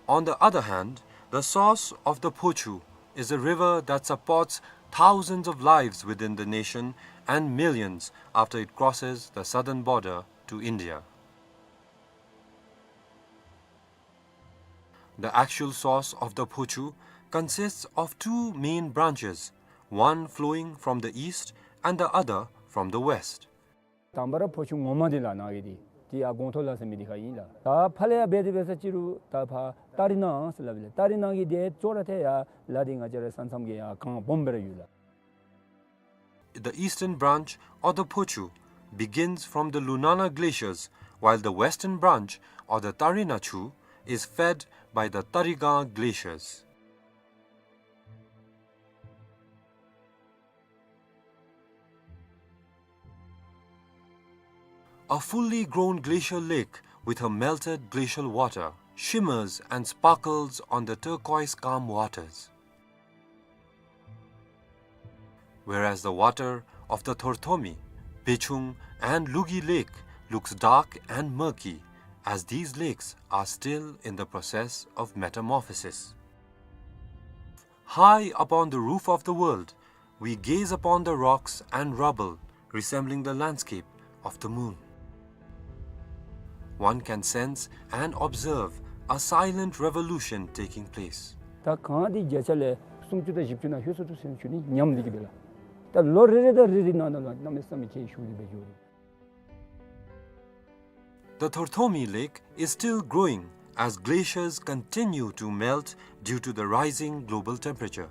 On the other hand, the source of the Phochu is a river that supports thousands of lives within the nation and millions after it crosses the southern border to India. The actual source of the Phochu consists of two main branches, one flowing from the east and the other from the west. དང་པ་ར་ཕོ་ཆུ་ངོ་མ་འདི་ལགས་ནཱ་གི་འདི་ཏེ་ཡར་དགོང་ཐོག་ལ་ཟེར་མི་འདི་ཁར་ཨིན་ལགས། ད་ཕར་ལས་ཡར་འབད་དེ་འབད་ས་ཅིག་རུང་ད་ཕར་ཏ་རི་ནང་ཟེར་སླབ་ཨིན་ལགས། ཏ་རི་ནང་གི་འདི་ཅོག་ར་ཏེ་ཡར་ལ་འདི་ང་བཅས་ར་ས་མཚམས་ཀྱི་ཡར་གངས་སྦོམ་སྦེ་ར་ཡོད་ལགས། The eastern branch, or the Phochu, begins from the Lunana glaciers, while the western branch, or the Tarinachu, is fed by the Tarigang glaciers. A fully grown glacial lake with her melted glacial water shimmers and sparkles on the turquoise calm waters. Whereas the water of the Thorthomi, Bechung, and Lugi Lake looks dark and murky, as these lakes are still in the process of metamorphosis. High upon the roof of the world, we gaze upon the rocks and rubble resembling the landscape of the moon. One can sense and observe a silent revolution taking place. ད་གངས་འདི་བརྒྱ་ཆ་ལས་སུམ་ཅུ་དང་བཞི་བཅུ་ནང་ལྷོད་སོང་འདུག་ཟེར་ཞུ་ནི་ཉམས་འདི་གིས་འབད་ལགས། ད་ལོ་རེ་རེ་དང་རེ་རེ་ནང་ན་ལུ་གནམ་མེད་ས་མེད་ཁྱད་ཤུགས་འདི་འབད་འགྱོ་རེ། The Thorthomi Lake is still growing as glaciers continue to melt due to the rising global temperature.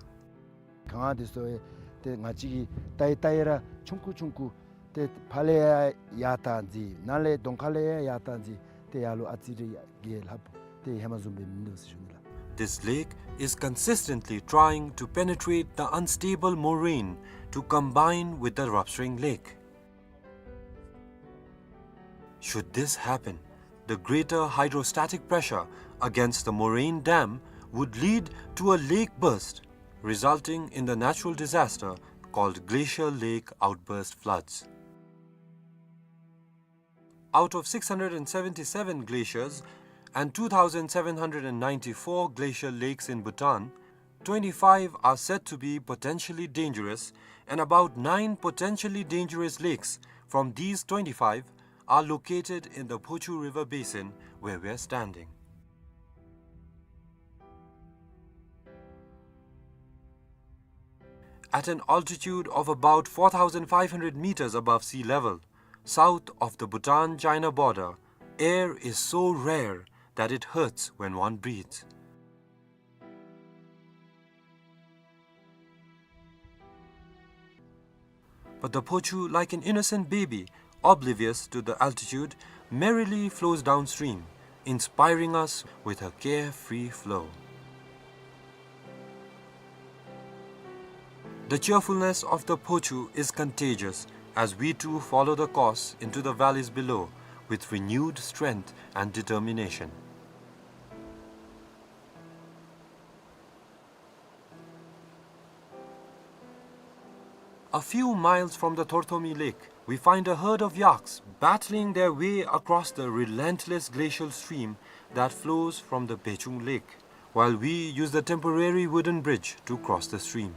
གངས་འདི་ཚུ་ཡང་ཏེ་ང་བཅས་ཀྱིས་བལྟ་ཡི་བལྟ་ཡི་ར་ཆུང་ཀུ་ཆུང་ཀུ་ཏེ་ཕར་ལས་ཡར་ཡར་བཏང་ཅི་ནཱ་ལས་གདོང་ཁ་ལས་ཡར་ཡར་བཏང་ཅི་ཏེ་ཡར་ལུ་ཨ་ཙི་རེ་ཡར་རྒྱས་ལྷགཔ་ཏེ་ཧེ་མ་བཟུམ་སྦེ་མིན་འདུག་ཟེར་ཞུ་ནི་ལགས། This lake is consistently trying to penetrate the unstable moraine to combine with the Rupstring Lake. Should this happen, the greater hydrostatic pressure against the moraine dam would lead to a lake burst, resulting in the natural disaster called glacial lake outburst floods. Out of six hundred and seventy-seven glaciers and two thousand seven hundred and ninety-four glacial lakes in Bhutan, twenty-five are said to be potentially dangerous, and about nine potentially dangerous lakes from these twenty-five are located in the Phochu River basin where we are standing. At an altitude of about four thousand five hundred meters above sea level, south of the Bhutan-China border, air is so rare that it hurts when one breathes. But the Phochu, like an innocent baby, oblivious to the altitude, merrily flows downstream, inspiring us with her carefree flow. The cheerfulness of the Phochu is contagious as we too follow the course into the valleys below with renewed strength and determination. A few miles from the Thorthomi Lake, we find a herd of yaks battling their way across the relentless glacial stream that flows from the Bechung Lake, while we use the temporary wooden bridge to cross the stream.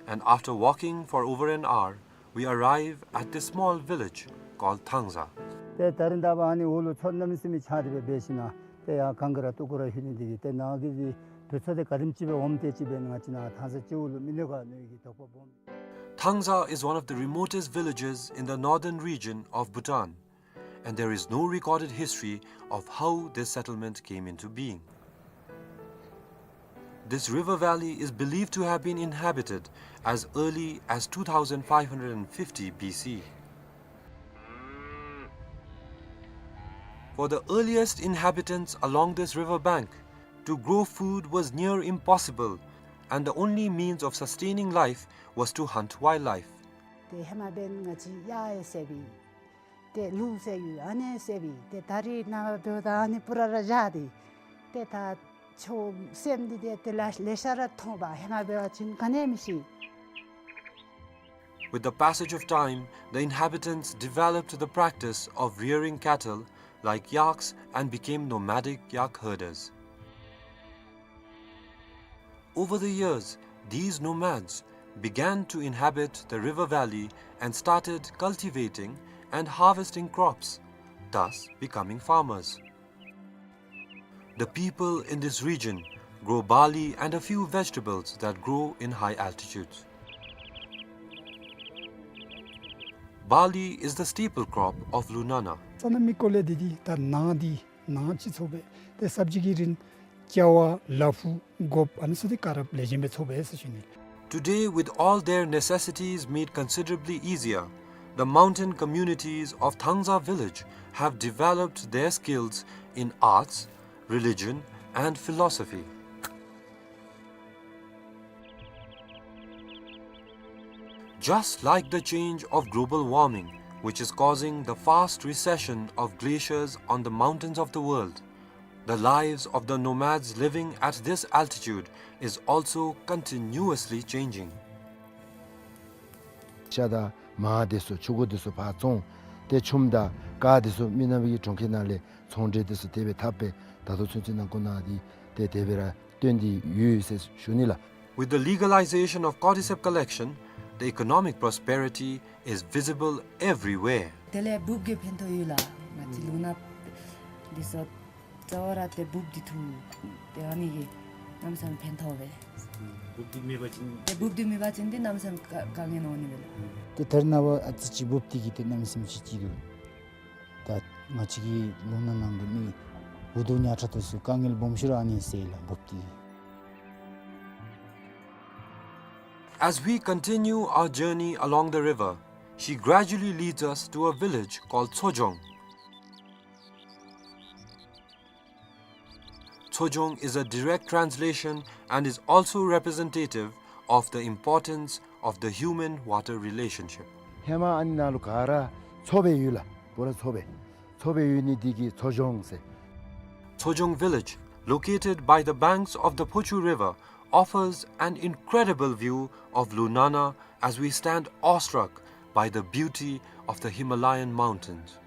And after walking for over an hour, we arrive at this small village called Thangza. ཏེ་ད་རིས་ད་འབདན་ཨ་ནི་འོག་ལུ་མཚོ་གནམ་མེད་ས་མེད་ཆགས་ཏེ་སྦེ་འབད་ཞིནམ་ལས་ཏེ་ཡར་གངས་ཀྱི་ར་སྟོད་ཀྱི་ར་ལྷོད་ནི་འདི་གིས་ཏེ་ནཱ་གི་འདི་དུས་ཚོད་འདི་ག་དེམ་ཅིག་སྦེ་འོངམ་དེ་ཅིག་སྦེ་ང་བཅས་ནཱ་ཐང་ས་སྤྱི་འོག་ལུ་མི་ལུས་ག་ནི་གི་དོགས་པ་སྦོམ། Thangza is one of the remotest villages in the northern region of Bhutan, and there is no recorded history of how this settlement came into being. This river valley is believed to have been inhabited as early as two thousand five hundred fifty B C. For the earliest inhabitants along this river bank, to grow food was near impossible, and the only means of sustaining life was to hunt wildlife. ཏེ་ཧེ་མ་འབདན་ང་བཅས་གཡག་ཡང་བསད་པས། ཏེ་ལུག་བསད་ཡོད། ཨ་ནི་བསད་པས། ཏེ་ད་རིས་ནངས་པ་འབདཝ་ད་ཨ་ནི་པུ་ར་ར་བཞག་སྟེ། ཏེ་ད་ཆོས་སེམས་འདི་ཏེ་ཏེ་ལ་ལེ་ཤ་ར་མཐོང་པས། ཧེ་མ་འབད་བ་ཅིན་ག་ནི་མི་ཤེས། With the passage of time, the inhabitants developed the practice of rearing cattle like yaks and became nomadic yak herders. Over the years, these nomads began to inhabit the river valley and started cultivating and harvesting crops, thus becoming farmers. The people in this region grow barley and a few vegetables that grow in high altitudes. Barley is the staple crop of Lunana. ས་གནས་མི་སྐོར་ལས་འདི་འདི་ད་ནཱ་འདི་ནཱ་ཅིག་འཚོ་སྦེ། ཏེ་སབ་ཇི་གི་རིན་ཅ་ཝ་ལ་ཕུག་གོཔ་ཨ་ནི་ཚུ་འདི་ག་ར་ལེགས་ཤོམ་སྦེ་འཚོ་སྦེ་ཟེར་ཞུ་ནི། Today, with all their necessities made considerably easier, the mountain communities of Thangza village have developed their skills in arts, religion, and philosophy. Just like the change of global warming, which is causing the fast recession of glaciers on the mountains of the world, the lives of the nomads living at this altitude is also continuously changing. ཤ་དང་མར་དེ་ཚུ་ཕྱུར་སྐྱོར་དེ་ཚུ་ཕར་བཙོང་། ཏེ་ཆུམ་དང་ཀར་དེ་ཚུ་མི་ནག་པའི་གྲོང་ཁྱེར་ནང་ལས་ཚོང་འབྲེལ་དེ་ཚུ་དེ་སྦེ་འཐབ་སྦེ་ད་ལྟོ་ཚུན་ཚོད་ནང་ཁོ་ན་འདི་ཏེ་དེ་སྦེ་ར་སྟོན་ཏེ་ཡོད་ཟེར་ཞུ་ནི་ལགས། With the legalization of cordyceps collection, the economic prosperity is visible everywhere. དེ་ལས་འབུཔ་གིས་ཕན་ཐོགས་ཡོད་ལགས། ང་བཅས་ལུང་ནག་འདི་ཚུ་རྩ་བ་ར་ཏེ་འབུཔ་འདི་འཐུ། ཏེ་ཨ་ནི་གིས་གནམ་མེད་ས་མེད་ཕན་ཐོགས་པས། འབུཔ་འདི་མེད་པ་ཅིན་ཏེ་འབུཔ་འདི་མེད་པ་ཅིན་ཏེ་གནམ་མེད་ས་མེད་དཀའ་དཀའ་ངལ་འོང་ནི་མས་ལགས། ཏེ་ད་རེས་ནངས་པ་ཨ་ཙི་ཅིག་འབུཔ་འདི་གིས་ཏེ་གནམ་མེད་ས་མེད་ཅིག་ཅིག་འདུག། ད་ང་བཅས་ཀྱི་ལུང་ནག་ནང་གི་མི་འུ་སྡུག་ཉག་ཕྲ་དེ་ཚུ་དཀའ་ངལ་སྦོམ་ཤོས་ར་ཨ་ནི་སེལ་ལགས་འབུཔ་འདི་གིས། As we continue our journey along the river, she gradually leads us to a village called Tsojong. Tsojong is a direct translation and is also representative of the importance of the human-water relationship. ཧེ་མ་ཨ་ནི་ནང་ལུ་ག་ར་མཚོ་སྦེ་ཡོད་ལགས། པུ་ར་མཚོ་སྦེ། མཚོ་སྦེ་ཡོད་ནི་འདི་གིས་མཚོ་ལྗོངས་ཟེར། Tsojong village, located by the banks of the Phochu River, offers an incredible view of Lunana as we stand awestruck by the beauty of the Himalayan mountains.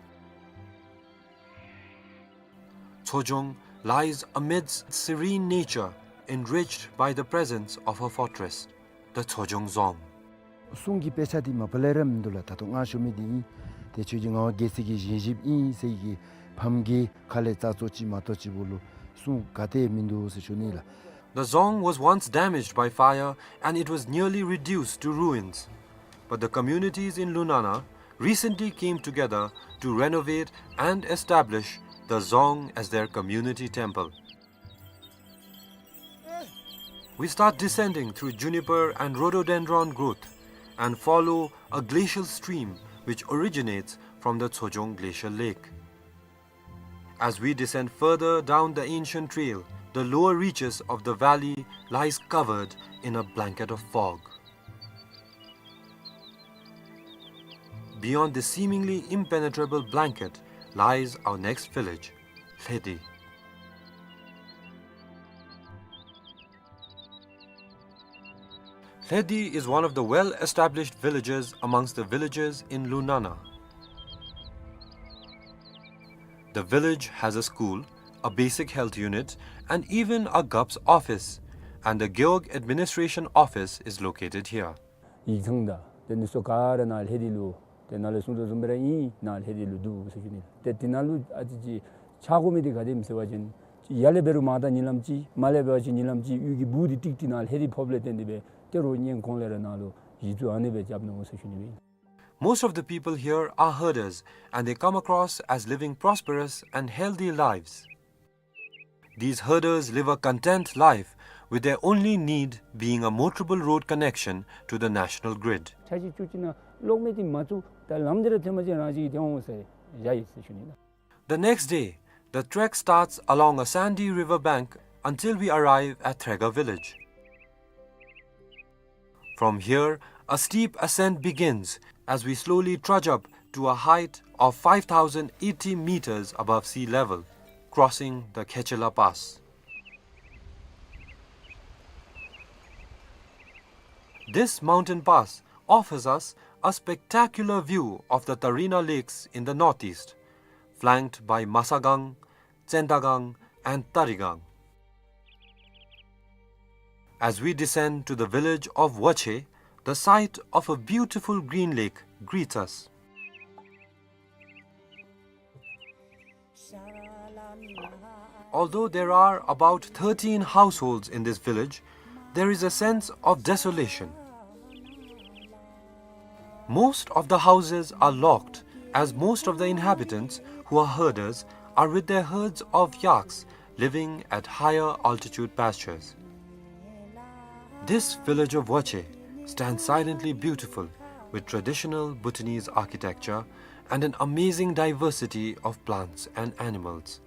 Tsojong lies amidst serene nature, enriched by the presence of her fortress, the Tsojong Dzong. གསུང་གི་དཔེ་ཆ་འདི་མ་པ་ལས་ར་མིན་འདུག་ལགས། ད་ལྟོ་ང་ཞུ་མི་འདི་ཨིན། ཏེ་ཆོས་རྗེ་ངག་དབང་རྒྱལ་མཚན་གྱིས་བཞེངས་བཞེངསམ་ཨིན་ཟེར་གྱི་ཕམ་གྱི་ཁ་ལས་རྩ་ཚོ་ཅིག་མ་གཏོགས་ཅིག་པོ་ལུ་གསུང་ག་ཏེ་མིན་འདུག་ཟེར་ཞུ་ནི་ལགས། The Dzong was once damaged by fire and it was nearly reduced to ruins. But the communities in Lunana recently came together to renovate and establish the Dzong as their community temple. We start descending through juniper and rhododendron growth and follow a glacial stream which originates from the Tsojong Glacial Lake. As we descend further down the ancient trail, the lower reaches of the valley lies covered in a blanket of fog. Beyond this seemingly impenetrable blanket lies our next village, Lhedi. Lhedi is one of the well-established villages amongst the villages in Lunana. The village has a school, a basic health unit, and even a Gap's office, and the Gewog administration office is located here. ཡིག་ཚང་དང་དེ་ནི་སོ་ག་ར་ནཱ་ལྷེ་དི་ལུ་ཏེ་ནཱ་ལས་གསུང་དོ་བཟུམ་སྦེ་ར་ཨིན། ནཱ་ལྷེ་དི་ལུ་འདུག་ཟེར་ཞུ་ནི། ཏེ་དེ་ནང་ལུ་ཨ་ཙི་ཅིག་ཆགས་དགོ་མི་འདི་ག་དེམ་ཟེར་བ་ཅིན་ཡར་ལས་འབད་རུང་མར་ད་ཉིན་ལམ་ཅིག་མར་ལས་འབད་བ་ཅིན་ཉིན་ལམ་ཅིག་གཡུས་ཀྱི་སྦུག་འདི་ཏིག་ཏི་ནཱ་ལྷེ་དི་ཕོགཔ་ལས་བརྟེན་ཏེ་སྦེ་ཏེ་རོགས་གཉེན་གོང་ལས་ར་ནཱ་ལུ་གཞི་བཙུགས་ཨ་ནི་སྦེ་རྐྱབ་ནུག་ཟེར་ཞུ་ནི་སྦེ་ཨིན། Most of the people here are herders, and they come across as living prosperous and healthy lives. These herders live a content life, with their only need being a motorable road connection to the national grid. ཆ་ཅིག་ཅུ་ཅིག་ནང་གློག་མེ་འདི་མ་བཙུགས་ད་ལམ་འདི་ར་ཐོན་པ་ཅིན་རང་ཅིག་གིས་ཐོན་འོང་ཟེར་བཞག་ཡི་ཟེར་ཞུ་ནི་ལགས། The next day, the trek starts along a sandy river bank until we arrive at Threga village. From here, a steep ascent begins as we slowly trudge up to a height of five thousand eighty meters above sea level, crossing the Khechela Pass. This mountain pass offers us a spectacular view of the Tarina Lakes in the northeast, flanked by Masagang, Tsendagang, and Tarigang. As we descend to the village of Wache, the sight of a beautiful green lake greets us. Although there are about thirteen households in this village, there is a sense of desolation. Most of the houses are locked, as most of the inhabitants, who are herders, are with their herds of yaks living at higher altitude pastures. This village of Wache stands silently beautiful, with traditional Bhutanese architecture and an amazing diversity of plants and animals.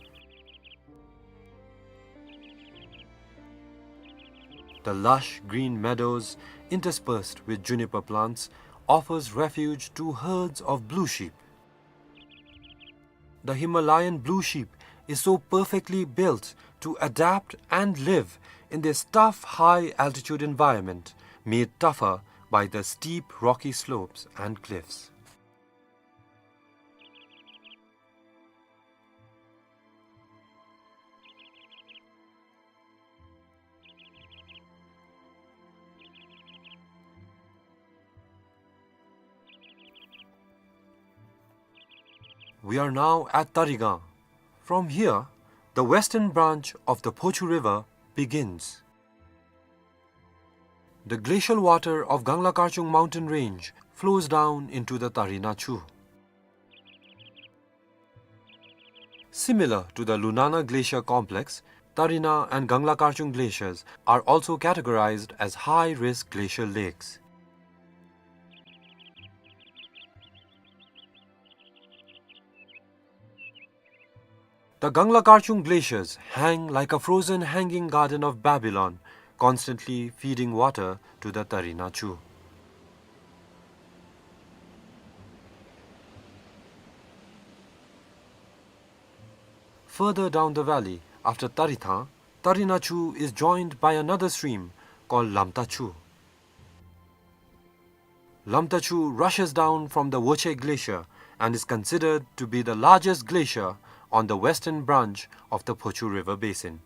The lush green meadows, interspersed with juniper plants, offers refuge to herds of blue sheep. The Himalayan blue sheep is so perfectly built to adapt and live in this tough high-altitude environment, made tougher by the steep rocky slopes and cliffs. We are now at Tarigang. From here, the western branch of the Phochu River begins. The glacial water of Gangla Karchung mountain range flows down into the Tarina Chu. Similar to the Lunana Glacier complex, Tarina and Gangla Karchung glaciers are also categorized as high-risk glacial lakes. The Gangla Karchung glaciers hang like a frozen hanging garden of Babylon, constantly feeding water to the Tarina Chu. Further down the valley, after Tarithang, Tarina Chu is joined by another stream called Lamta Chu. Lamta Chu rushes down from the Woche Glacier and is considered to be the largest glacier on the western branch of the Phochu River basin.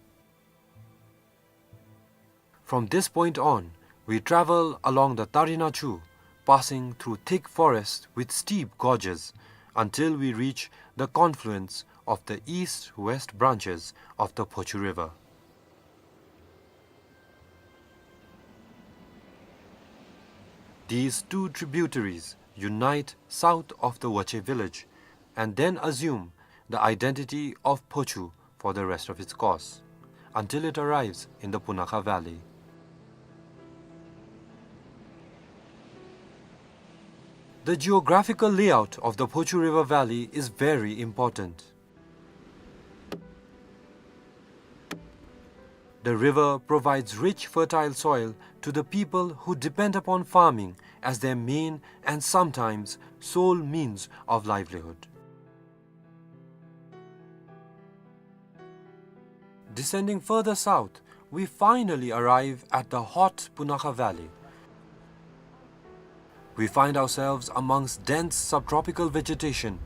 From this point on, we travel along the Tarina Chu, passing through thick forests with steep gorges, until we reach the confluence of the east-west branches of the Phochu River. These two tributaries unite south of the Woche village and then assume the identity of Phochu for the rest of its course, until it arrives in the Punakha Valley. The geographical layout of the Phochu River Valley is very important. The river provides rich, fertile soil to the people who depend upon farming as their main and sometimes sole means of livelihood. Descending further south, we finally arrive at the hot Punakha Valley. We find ourselves amongst dense subtropical vegetation,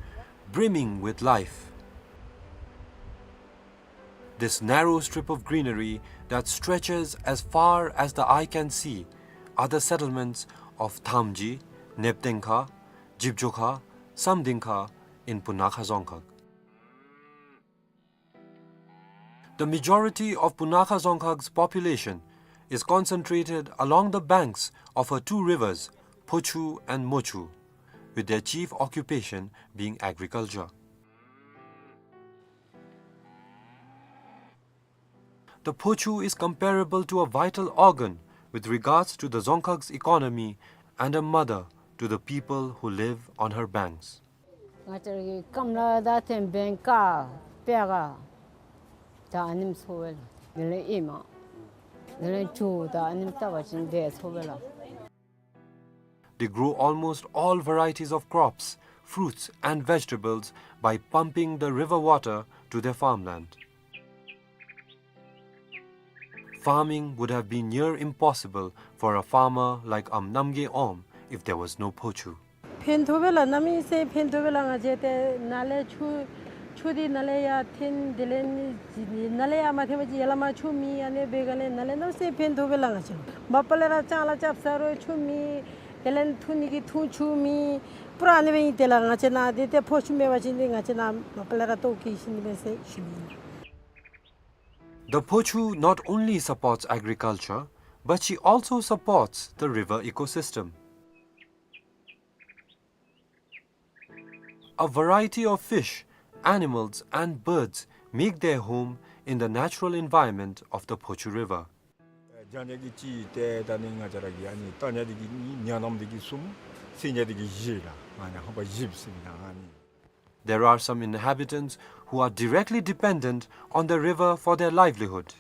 brimming with life. This narrow strip of greenery that stretches as far as the eye can see are the settlements of Thamji, Neptengkha, Jibjokha, Samdingkha in Punakha Dzongkhag. The majority of Punakha Dzongkhag's population is concentrated along the banks of her two rivers, Phochu and Mochu, with their chief occupation being agriculture. The Phochu is comparable to a vital organ with regards to the Dzongkhag's economy and a mother to the people who live on her banks. ང་བཅས་ར་གི་སྐམ་ལ་ད་ཐེམ་བེང་ཀ་པེ་ག་ད་ཨ་ནེམ་ཚོ་བེ་ལ། དེ་ལས་ཨེ་མ་དེ་ལས་ཇོ་ད་ཨ་ནེམ་ལྟ་བ་ཅིན་དེ་ཚོ་བེ་ལ། They grow almost all varieties of crops, fruits and vegetables by pumping the river water to their farmland. Farming would have been near impossible for a farmer like Am Namgay Om if there was no Phochu. ཕན་ཐོགས་པས་ལགས། གནམ་མེད་ས་མེད་ཕན་ཐོགས་པས་ལགས། ང་བཅས་ཏེ་ནཱ་ལས་ཆུ་ཆུ་འདི་ནཱ་ལས་ཡར་འཐེན། དེ་ལས་ནཱ་ལས་ཡར་མ་འཐེན་པ་ཅིན་ཡར་ལས་མར་ཆུ་མེད། ཨ་ནི་འབད་ག་ལས་ནཱ་ལས་གནམ་མེད་ས་མེད་ཕན་ཐོགས་པས་ལགས། ང་བཅས་མ་པ་ལས་ར་ལྕང་ལཱ་རྐྱབ་ས་རུང་ཆུ་མེད། དེ་ལས་འཐུང་ནི་གི་འཐུང་ཆུ་མེད། པུ་ར་ཨ་ནི་སྦེ་ཨིན། དེ་ལས་ང་བཅས་ནཱ་འདི་ཏེ་ཕོ་ཆུ་མེད་པ་ཅིན་འདི་ང་བཅས་ནཱ་མ་པ་ལས་ར་ལྟོཝ་བཀྱེས་ཤི་ནི་མས་ཟེར་ཞུ་ནི་ཨིན། The Phochu not only supports agriculture, but she also supports the river ecosystem. A variety of fish, animals, and birds make their home in the natural environment of the Phochu River. ཨེ་ལྗང་ནི་གི་ཅིག་ཏེ་ད་ནི་ང་བཅས་ར་གི་ཨ་ནི་ལྟ་ནི་འདི་གི་གཉིས། ཉ་ནམ་འདི་གི་གསུམ། སེར་ནི་འདི་གི་བཞི་ལགས། ཨ་ནི་ཧམ་པ་བཞི་ཟེར་ན་ཨ་ནི། There are some inhabitants who are directly dependent on the river for their livelihood,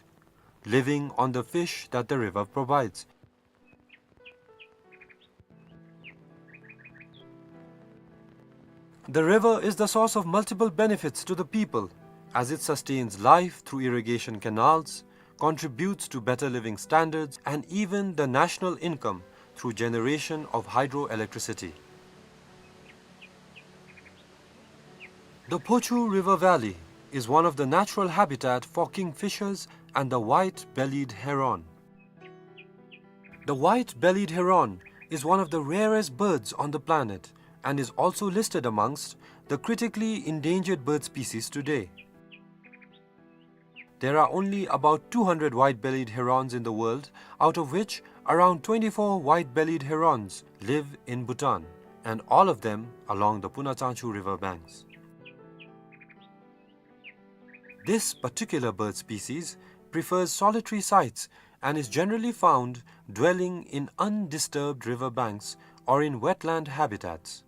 living on the fish that the river provides. The river is the source of multiple benefits to the people, as it sustains life through irrigation canals, contributes to better living standards, and even the national income through generation of hydroelectricity. The Phochu River Valley is one of the natural habitat for kingfishers and the white-bellied heron. The white-bellied heron is one of the rarest birds on the planet and is also listed amongst the critically endangered bird species today. There are only about two hundred white-bellied herons in the world, out of which around twenty-four white-bellied herons live in Bhutan, and all of them along the Punachangchu river banks. This particular bird species prefers solitary sites and is generally found dwelling in undisturbed river banks or in wetland habitats.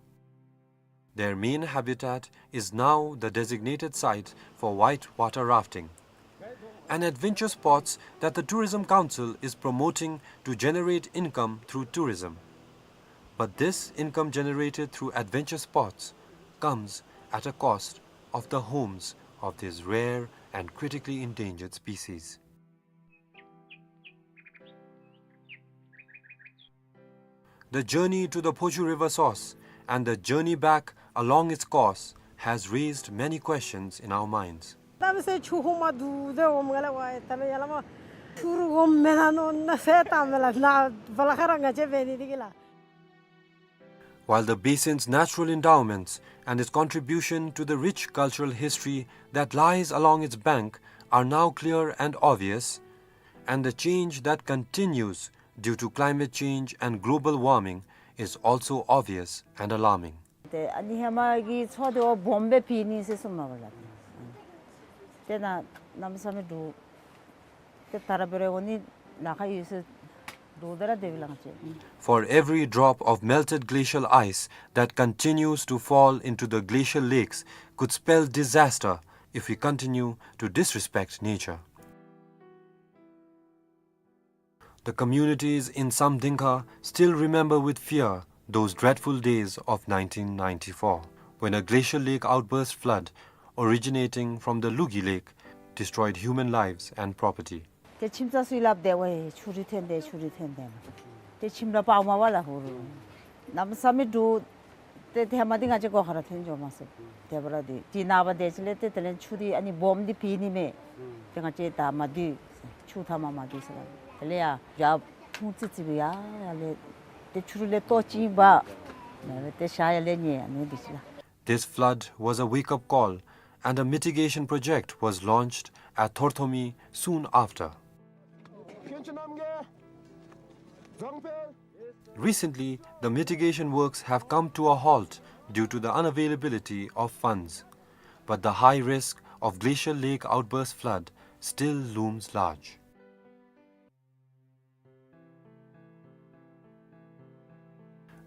Their main habitat is now the designated site for white water rafting, an adventure sports that the Tourism Council is promoting to generate income through tourism. But this income generated through adventure sports comes at a cost of the homes of these rare and critically endangered species. The journey to the Phochu River source and the journey back along its course has raised many questions in our minds. ད་མི་སེར་ཆུ་ཧོ་མ་དུ་དེ་འོམ་ག་ལ་ཝའི་ད་ལ་ཡ་ལ་མ་ཆུ་རུ་འོམ་མེ་ན་ནོ་ན་སེ་ད་མེ་ལ་ན་བ་ལ་ཁ་ར་ང་ཅེ་བེ་ནི་དི་གི་ལ། While the basin's natural endowments and its contribution to the rich cultural history that lies along its bank are now clear and obvious, and the change that continues due to climate change and global warming is also obvious and alarming. ཏེ་ཨ་ནི་ཧེ་མ་གི་མཚོ་དེ་བ་སྦོམ་སྦེ་ཕྱེ་ནི་ཟེར་གསུངམ་མས་པ་ལགས། ཏེ་ན་གནམ་མེད་ས་མེད་འདྲོག། ཏེ་ད་ར་འབད་རུང་འོང་ནི་ལཱ་ཁག་ཡོད་ཟེར་འདྲོག་སྟེ་ར་སྡོདཔ་ལགས་ང་བཅས། For every drop of melted glacial ice that continues to fall into the glacial lakes could spell disaster if we continue to disrespect nature. The communities in Samdingkha still remember with fear those dreadful days of nineteen ninety-four, when a glacial lake outburst flood originating from the Lugi Lake destroyed human lives and property. ཏེ་ཁྱིམ་ཚང་ཚུ་སླབ་སྟེ་ཝའི་ཆུ་རུད་ཐོན་ཏེ་ཆུ་རུད་ཐོན་ཏེ་ཏེ་ཁྱིམ་ར་པར་མ་པ་ལ་ཧུ་རུ་གནམ་མེད་ས་མེད་འདྲོག། ཏེ་ཐེངས་མ་འདི་ང་བཅས་སྒོ་ཁར་ཐོན་འགྱོ་མ་ཚུགས། དེ་འབདཝ་ད་འདི་ནངས་པ་དེ་ཅིག་ལས་ཏེ་དེ་ལས་ཆུ་འདི་ཨ་ནི་སྦོམ་འདི་ཕྱེ་ནི་མས། ཏེ་ང་བཅས་ད་མ་སྡོད། ཆུ་མཐའ་མ་མ་སྡོད་ཟེར་ལགས། དེ་ལས་ཡར་ཡར་ཐུང་ཙི་ཙི་སྦེ་ཡར་ཡར་ལས་ཏེ་ཆུ་རུད་ལས་ལྟོ་ཅིག་འབག། ཏེ་ཞག་ཡར་ལས་ཉལ་ཨ་ནི་འདི་ཅིག་ལགས། This flood was a wake-up call, and a mitigation project was launched at Thorthomi soon after. Recently, the mitigation works have come to a halt due to the unavailability of funds. But the high risk of glacial lake outburst flood still looms large.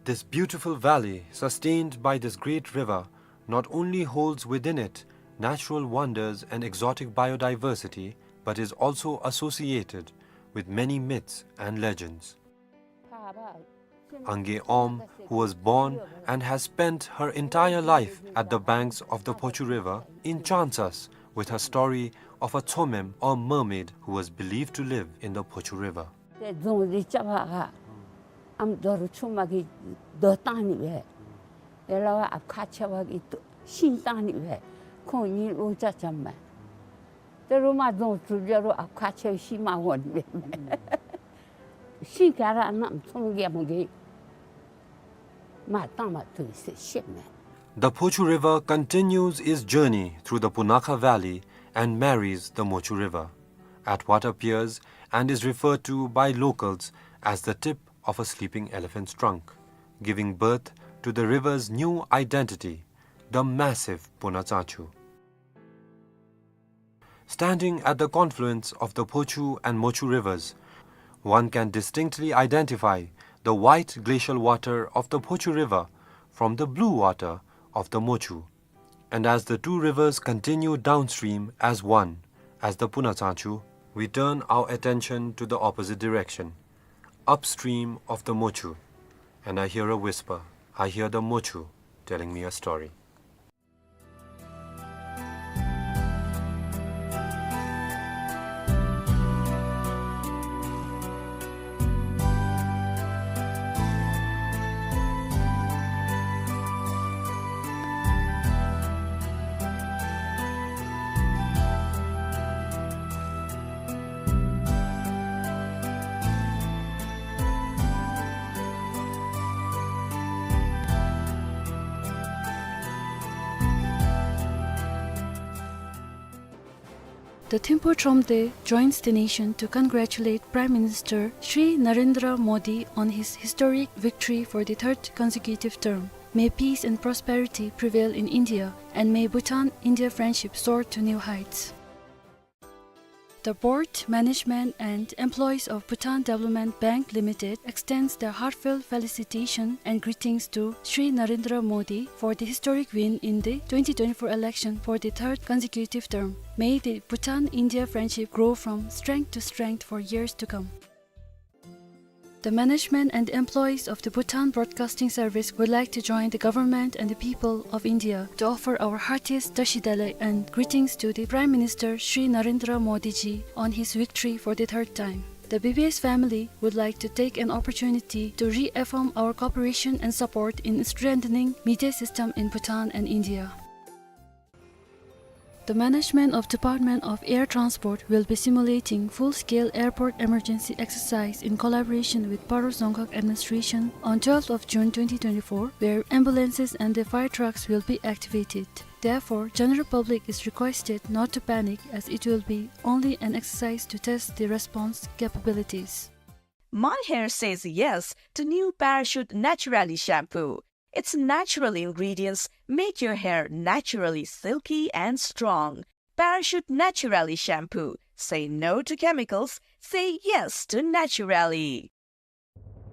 This beautiful valley, sustained by this great river, not only holds within it natural wonders and exotic biodiversity, but is also associated with many myths and legends. Ange Om, who was born and has spent her entire life at the banks of the Phochu River, enchants us with her story of a Tsomem or mermaid who was believed to live in the Phochu River. ཏེ་རྫོང་འདི་རྐྱབ་པར་ཨམ་རྡོ་རུ་ཆུ་མ་གིས་རྡོ་བཏང་ནི་སྦེ། ཡ་ལ་བ་ཨཔ་ཁ་ཆེ་བ་གིས་རྡོ་ཤིང་བཏང་ནི་སྦེ། ཁོང་གཉིས་ལོ་ཅ་ཅམ་མས། ཏེ་རུ་མ་རྫོང་གྲུབ་ཅ་རུང་ཨཔ་ཁ་ཆེ་བ་ཤི་མ་འོང་ནི་སྦེ། ཤིང་ཁ་ར་གནམ་ཚོམ་གེ་མོ་གིས་མར་བཏང་མ་བཏུབ་ཟེར་བཤདཔ་མས། The Phochu River continues its journey through the Punakha Valley and marries the Mochu River at what appears and is referred to by locals as the tip of a sleeping elephant's trunk, giving birth to the river's new identity, The massive Puna Tsangchu. Standing at the confluence of the Phochu and Mochu rivers, one can distinctly identify the white glacial water of the Phochu River from the blue water of the Mochu. And as the two rivers continue downstream as one, as the Puna Tsangchu, we turn our attention to the opposite direction, upstream of the Mochu, and I hear a whisper. I hear the Mochu telling me a story. The Thimphu Thromde joins the nation to congratulate Prime Minister Shri Narendra Modi on his historic victory for the third consecutive term. May peace and prosperity prevail in India, and may Bhutan-India friendship soar to new heights. The board, management, and employees of Bhutan Development Bank Limited extends their heartfelt felicitation and greetings to Shri Narendra Modi for the historic win in the twenty twenty-four election for the third consecutive term. May the Bhutan-India friendship grow from strength to strength for years to come. The management and employees of the Bhutan Broadcasting Service would like to join the government and the people of India to offer our heartiest Tashi Delek and greetings to the Prime Minister Shri Narendra Modi ji on his victory for the third time. The B B S family would like to take an opportunity to reaffirm our cooperation and support in strengthening media system in Bhutan and India. The management of Department of Air Transport will be simulating full-scale airport emergency exercise in collaboration with Paro Dzongkhag Administration on twelfth of June twenty twenty-four, where ambulances and the fire trucks will be activated. Therefore, general public is requested not to panic, as it will be only an exercise to test the response capabilities. My hair says yes to new Parachute Naturally shampoo. Its natural ingredients make your hair naturally silky and strong. Parachute Naturally shampoo. Say no to chemicals. Say yes to naturally.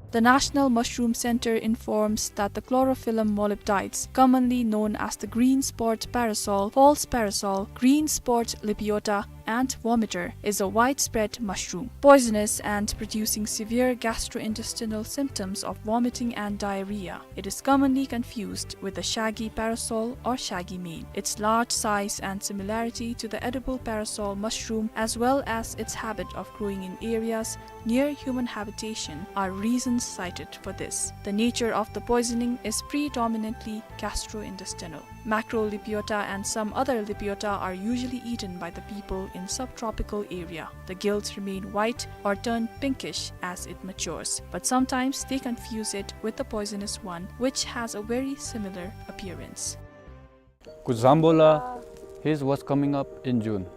The National Mushroom Center informs that the chlorophyllum molybdites, commonly known as the green spot parasol, false parasol, green spot libiota, and vomiter, is a widespread mushroom, poisonous and producing severe gastrointestinal symptoms of vomiting and diarrhea. It is commonly confused with the shaggy parasol or shaggy mane. Its large size and similarity to the edible parasol mushroom, as well as its habit of growing in areas near human habitation, are reasons cited for this. The nature of the poisoning is predominantly gastrointestinal. Macrolibiota and some other libiota are usually eaten by the people in subtropical area. The gills remain white or turn pinkish as it matures, but sometimes they confuse it with the poisonous one, which has a very similar appearance. Kuzambola, his was coming up in June.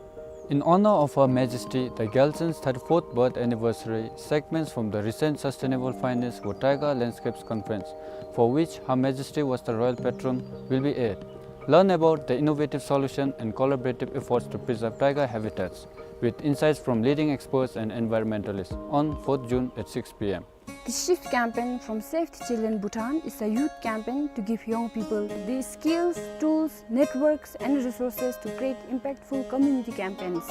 In honor of Her Majesty the Gyaltsen's thirty-fourth birth anniversary, segments from the recent Sustainable Finance for Taiga Landscapes Conference, for which Her Majesty was the royal patron, will be aired. Learn about the innovative solution and collaborative efforts to preserve taiga habitats, with insights from leading experts and environmentalists, on fourth June at six p.m. The Shift campaign from Save the Children Bhutan is a youth campaign to give young people the skills, tools, networks, and resources to create impactful community campaigns.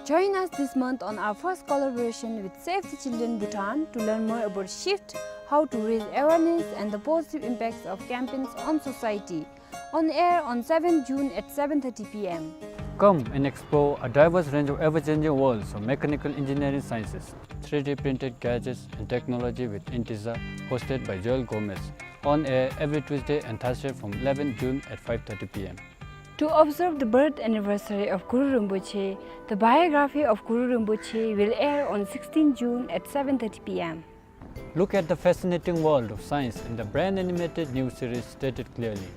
Join us this month on our first collaboration with Save the Children Bhutan to learn more about Shift, how to raise awareness, and the positive impacts of campaigns on society. On air on seventh June at seven thirty p.m. Come and explore a diverse range of ever-changing worlds of mechanical engineering sciences, three D printed gadgets and technology with Intiza, hosted by Joel Gomez. On air every Tuesday and Thursday from eleventh June at five thirty p.m. To observe the birth anniversary of Guru Rinpoche, the biography of Guru Rinpoche will air on sixteenth June at seven thirty p.m. Look at the fascinating world of science in the brain animated new series Stated Clearly.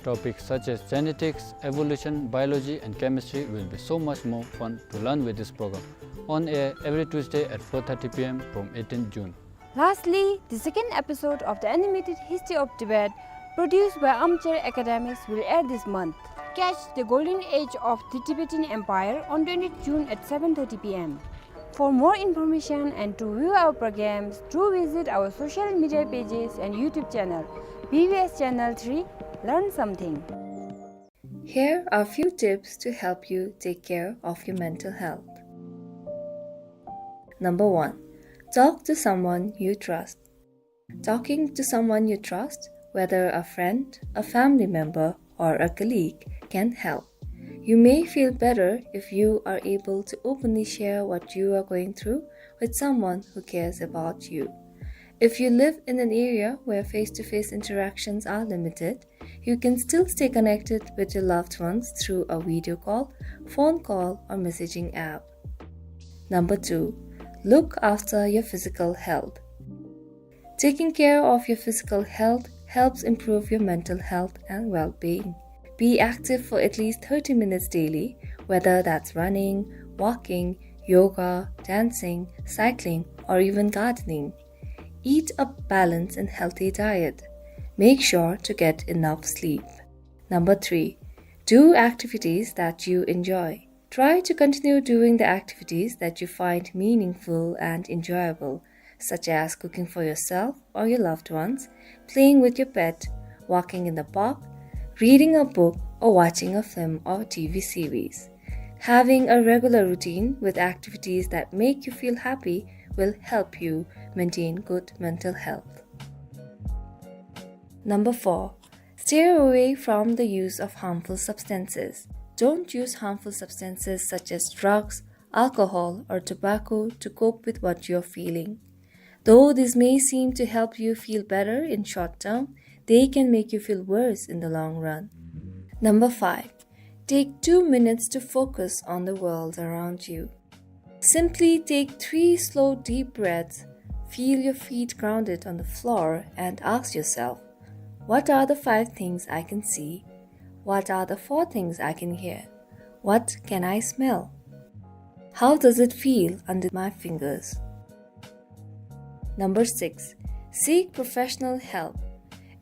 Topics such as genetics, evolution, biology, and chemistry will be so much more fun to learn with this program. On air every Tuesday at four thirty p.m. from eighteenth June. Lastly, the second episode of the animated History of Tibet, Produced by Armchair Academics, will air this month. Catch the golden age of the Tibetan Empire on twentieth June at seven thirty p m. For more information and to view our programs, do visit our social media pages and YouTube channel, B B S Channel three. Learn something. Here are few tips to help you take care of your mental health. Number one, talk to someone you trust. Talking to someone you trust, whether a friend, a family member, or a colleague, can help. You may feel better if you are able to openly share what you are going through with someone who cares about you. If you live in an area where face-to-face interactions are limited, you can still stay connected with your loved ones through a video call, phone call, or messaging app. Number two, look after your physical health. Taking care of your physical health helps improve your mental health and well-being. Be active for at least thirty minutes daily, whether that's running, walking, yoga, dancing, cycling, or even gardening. Eat a balanced and healthy diet. Make sure to get enough sleep. Number three, do activities that you enjoy. Try to continue doing the activities that you find meaningful and enjoyable, such as cooking for yourself or your loved ones, playing with your pet, walking in the park, reading a book, or watching a film or T V series. Having a regular routine with activities that make you feel happy will help you maintain good mental health. Number four, steer away from the use of harmful substances. Don't use harmful substances such as drugs, alcohol, or tobacco to cope with what you're feeling. Though this may seem to help you feel better in short term, they can make you feel worse in the long run. Number five, take two minutes to focus on the world around you. Simply take three slow, deep breaths, feel your feet grounded on the floor, and ask yourself, "What are the five things I can see? What are the four things I can hear? What can I smell? How does it feel under my fingers?" Number six, seek professional help.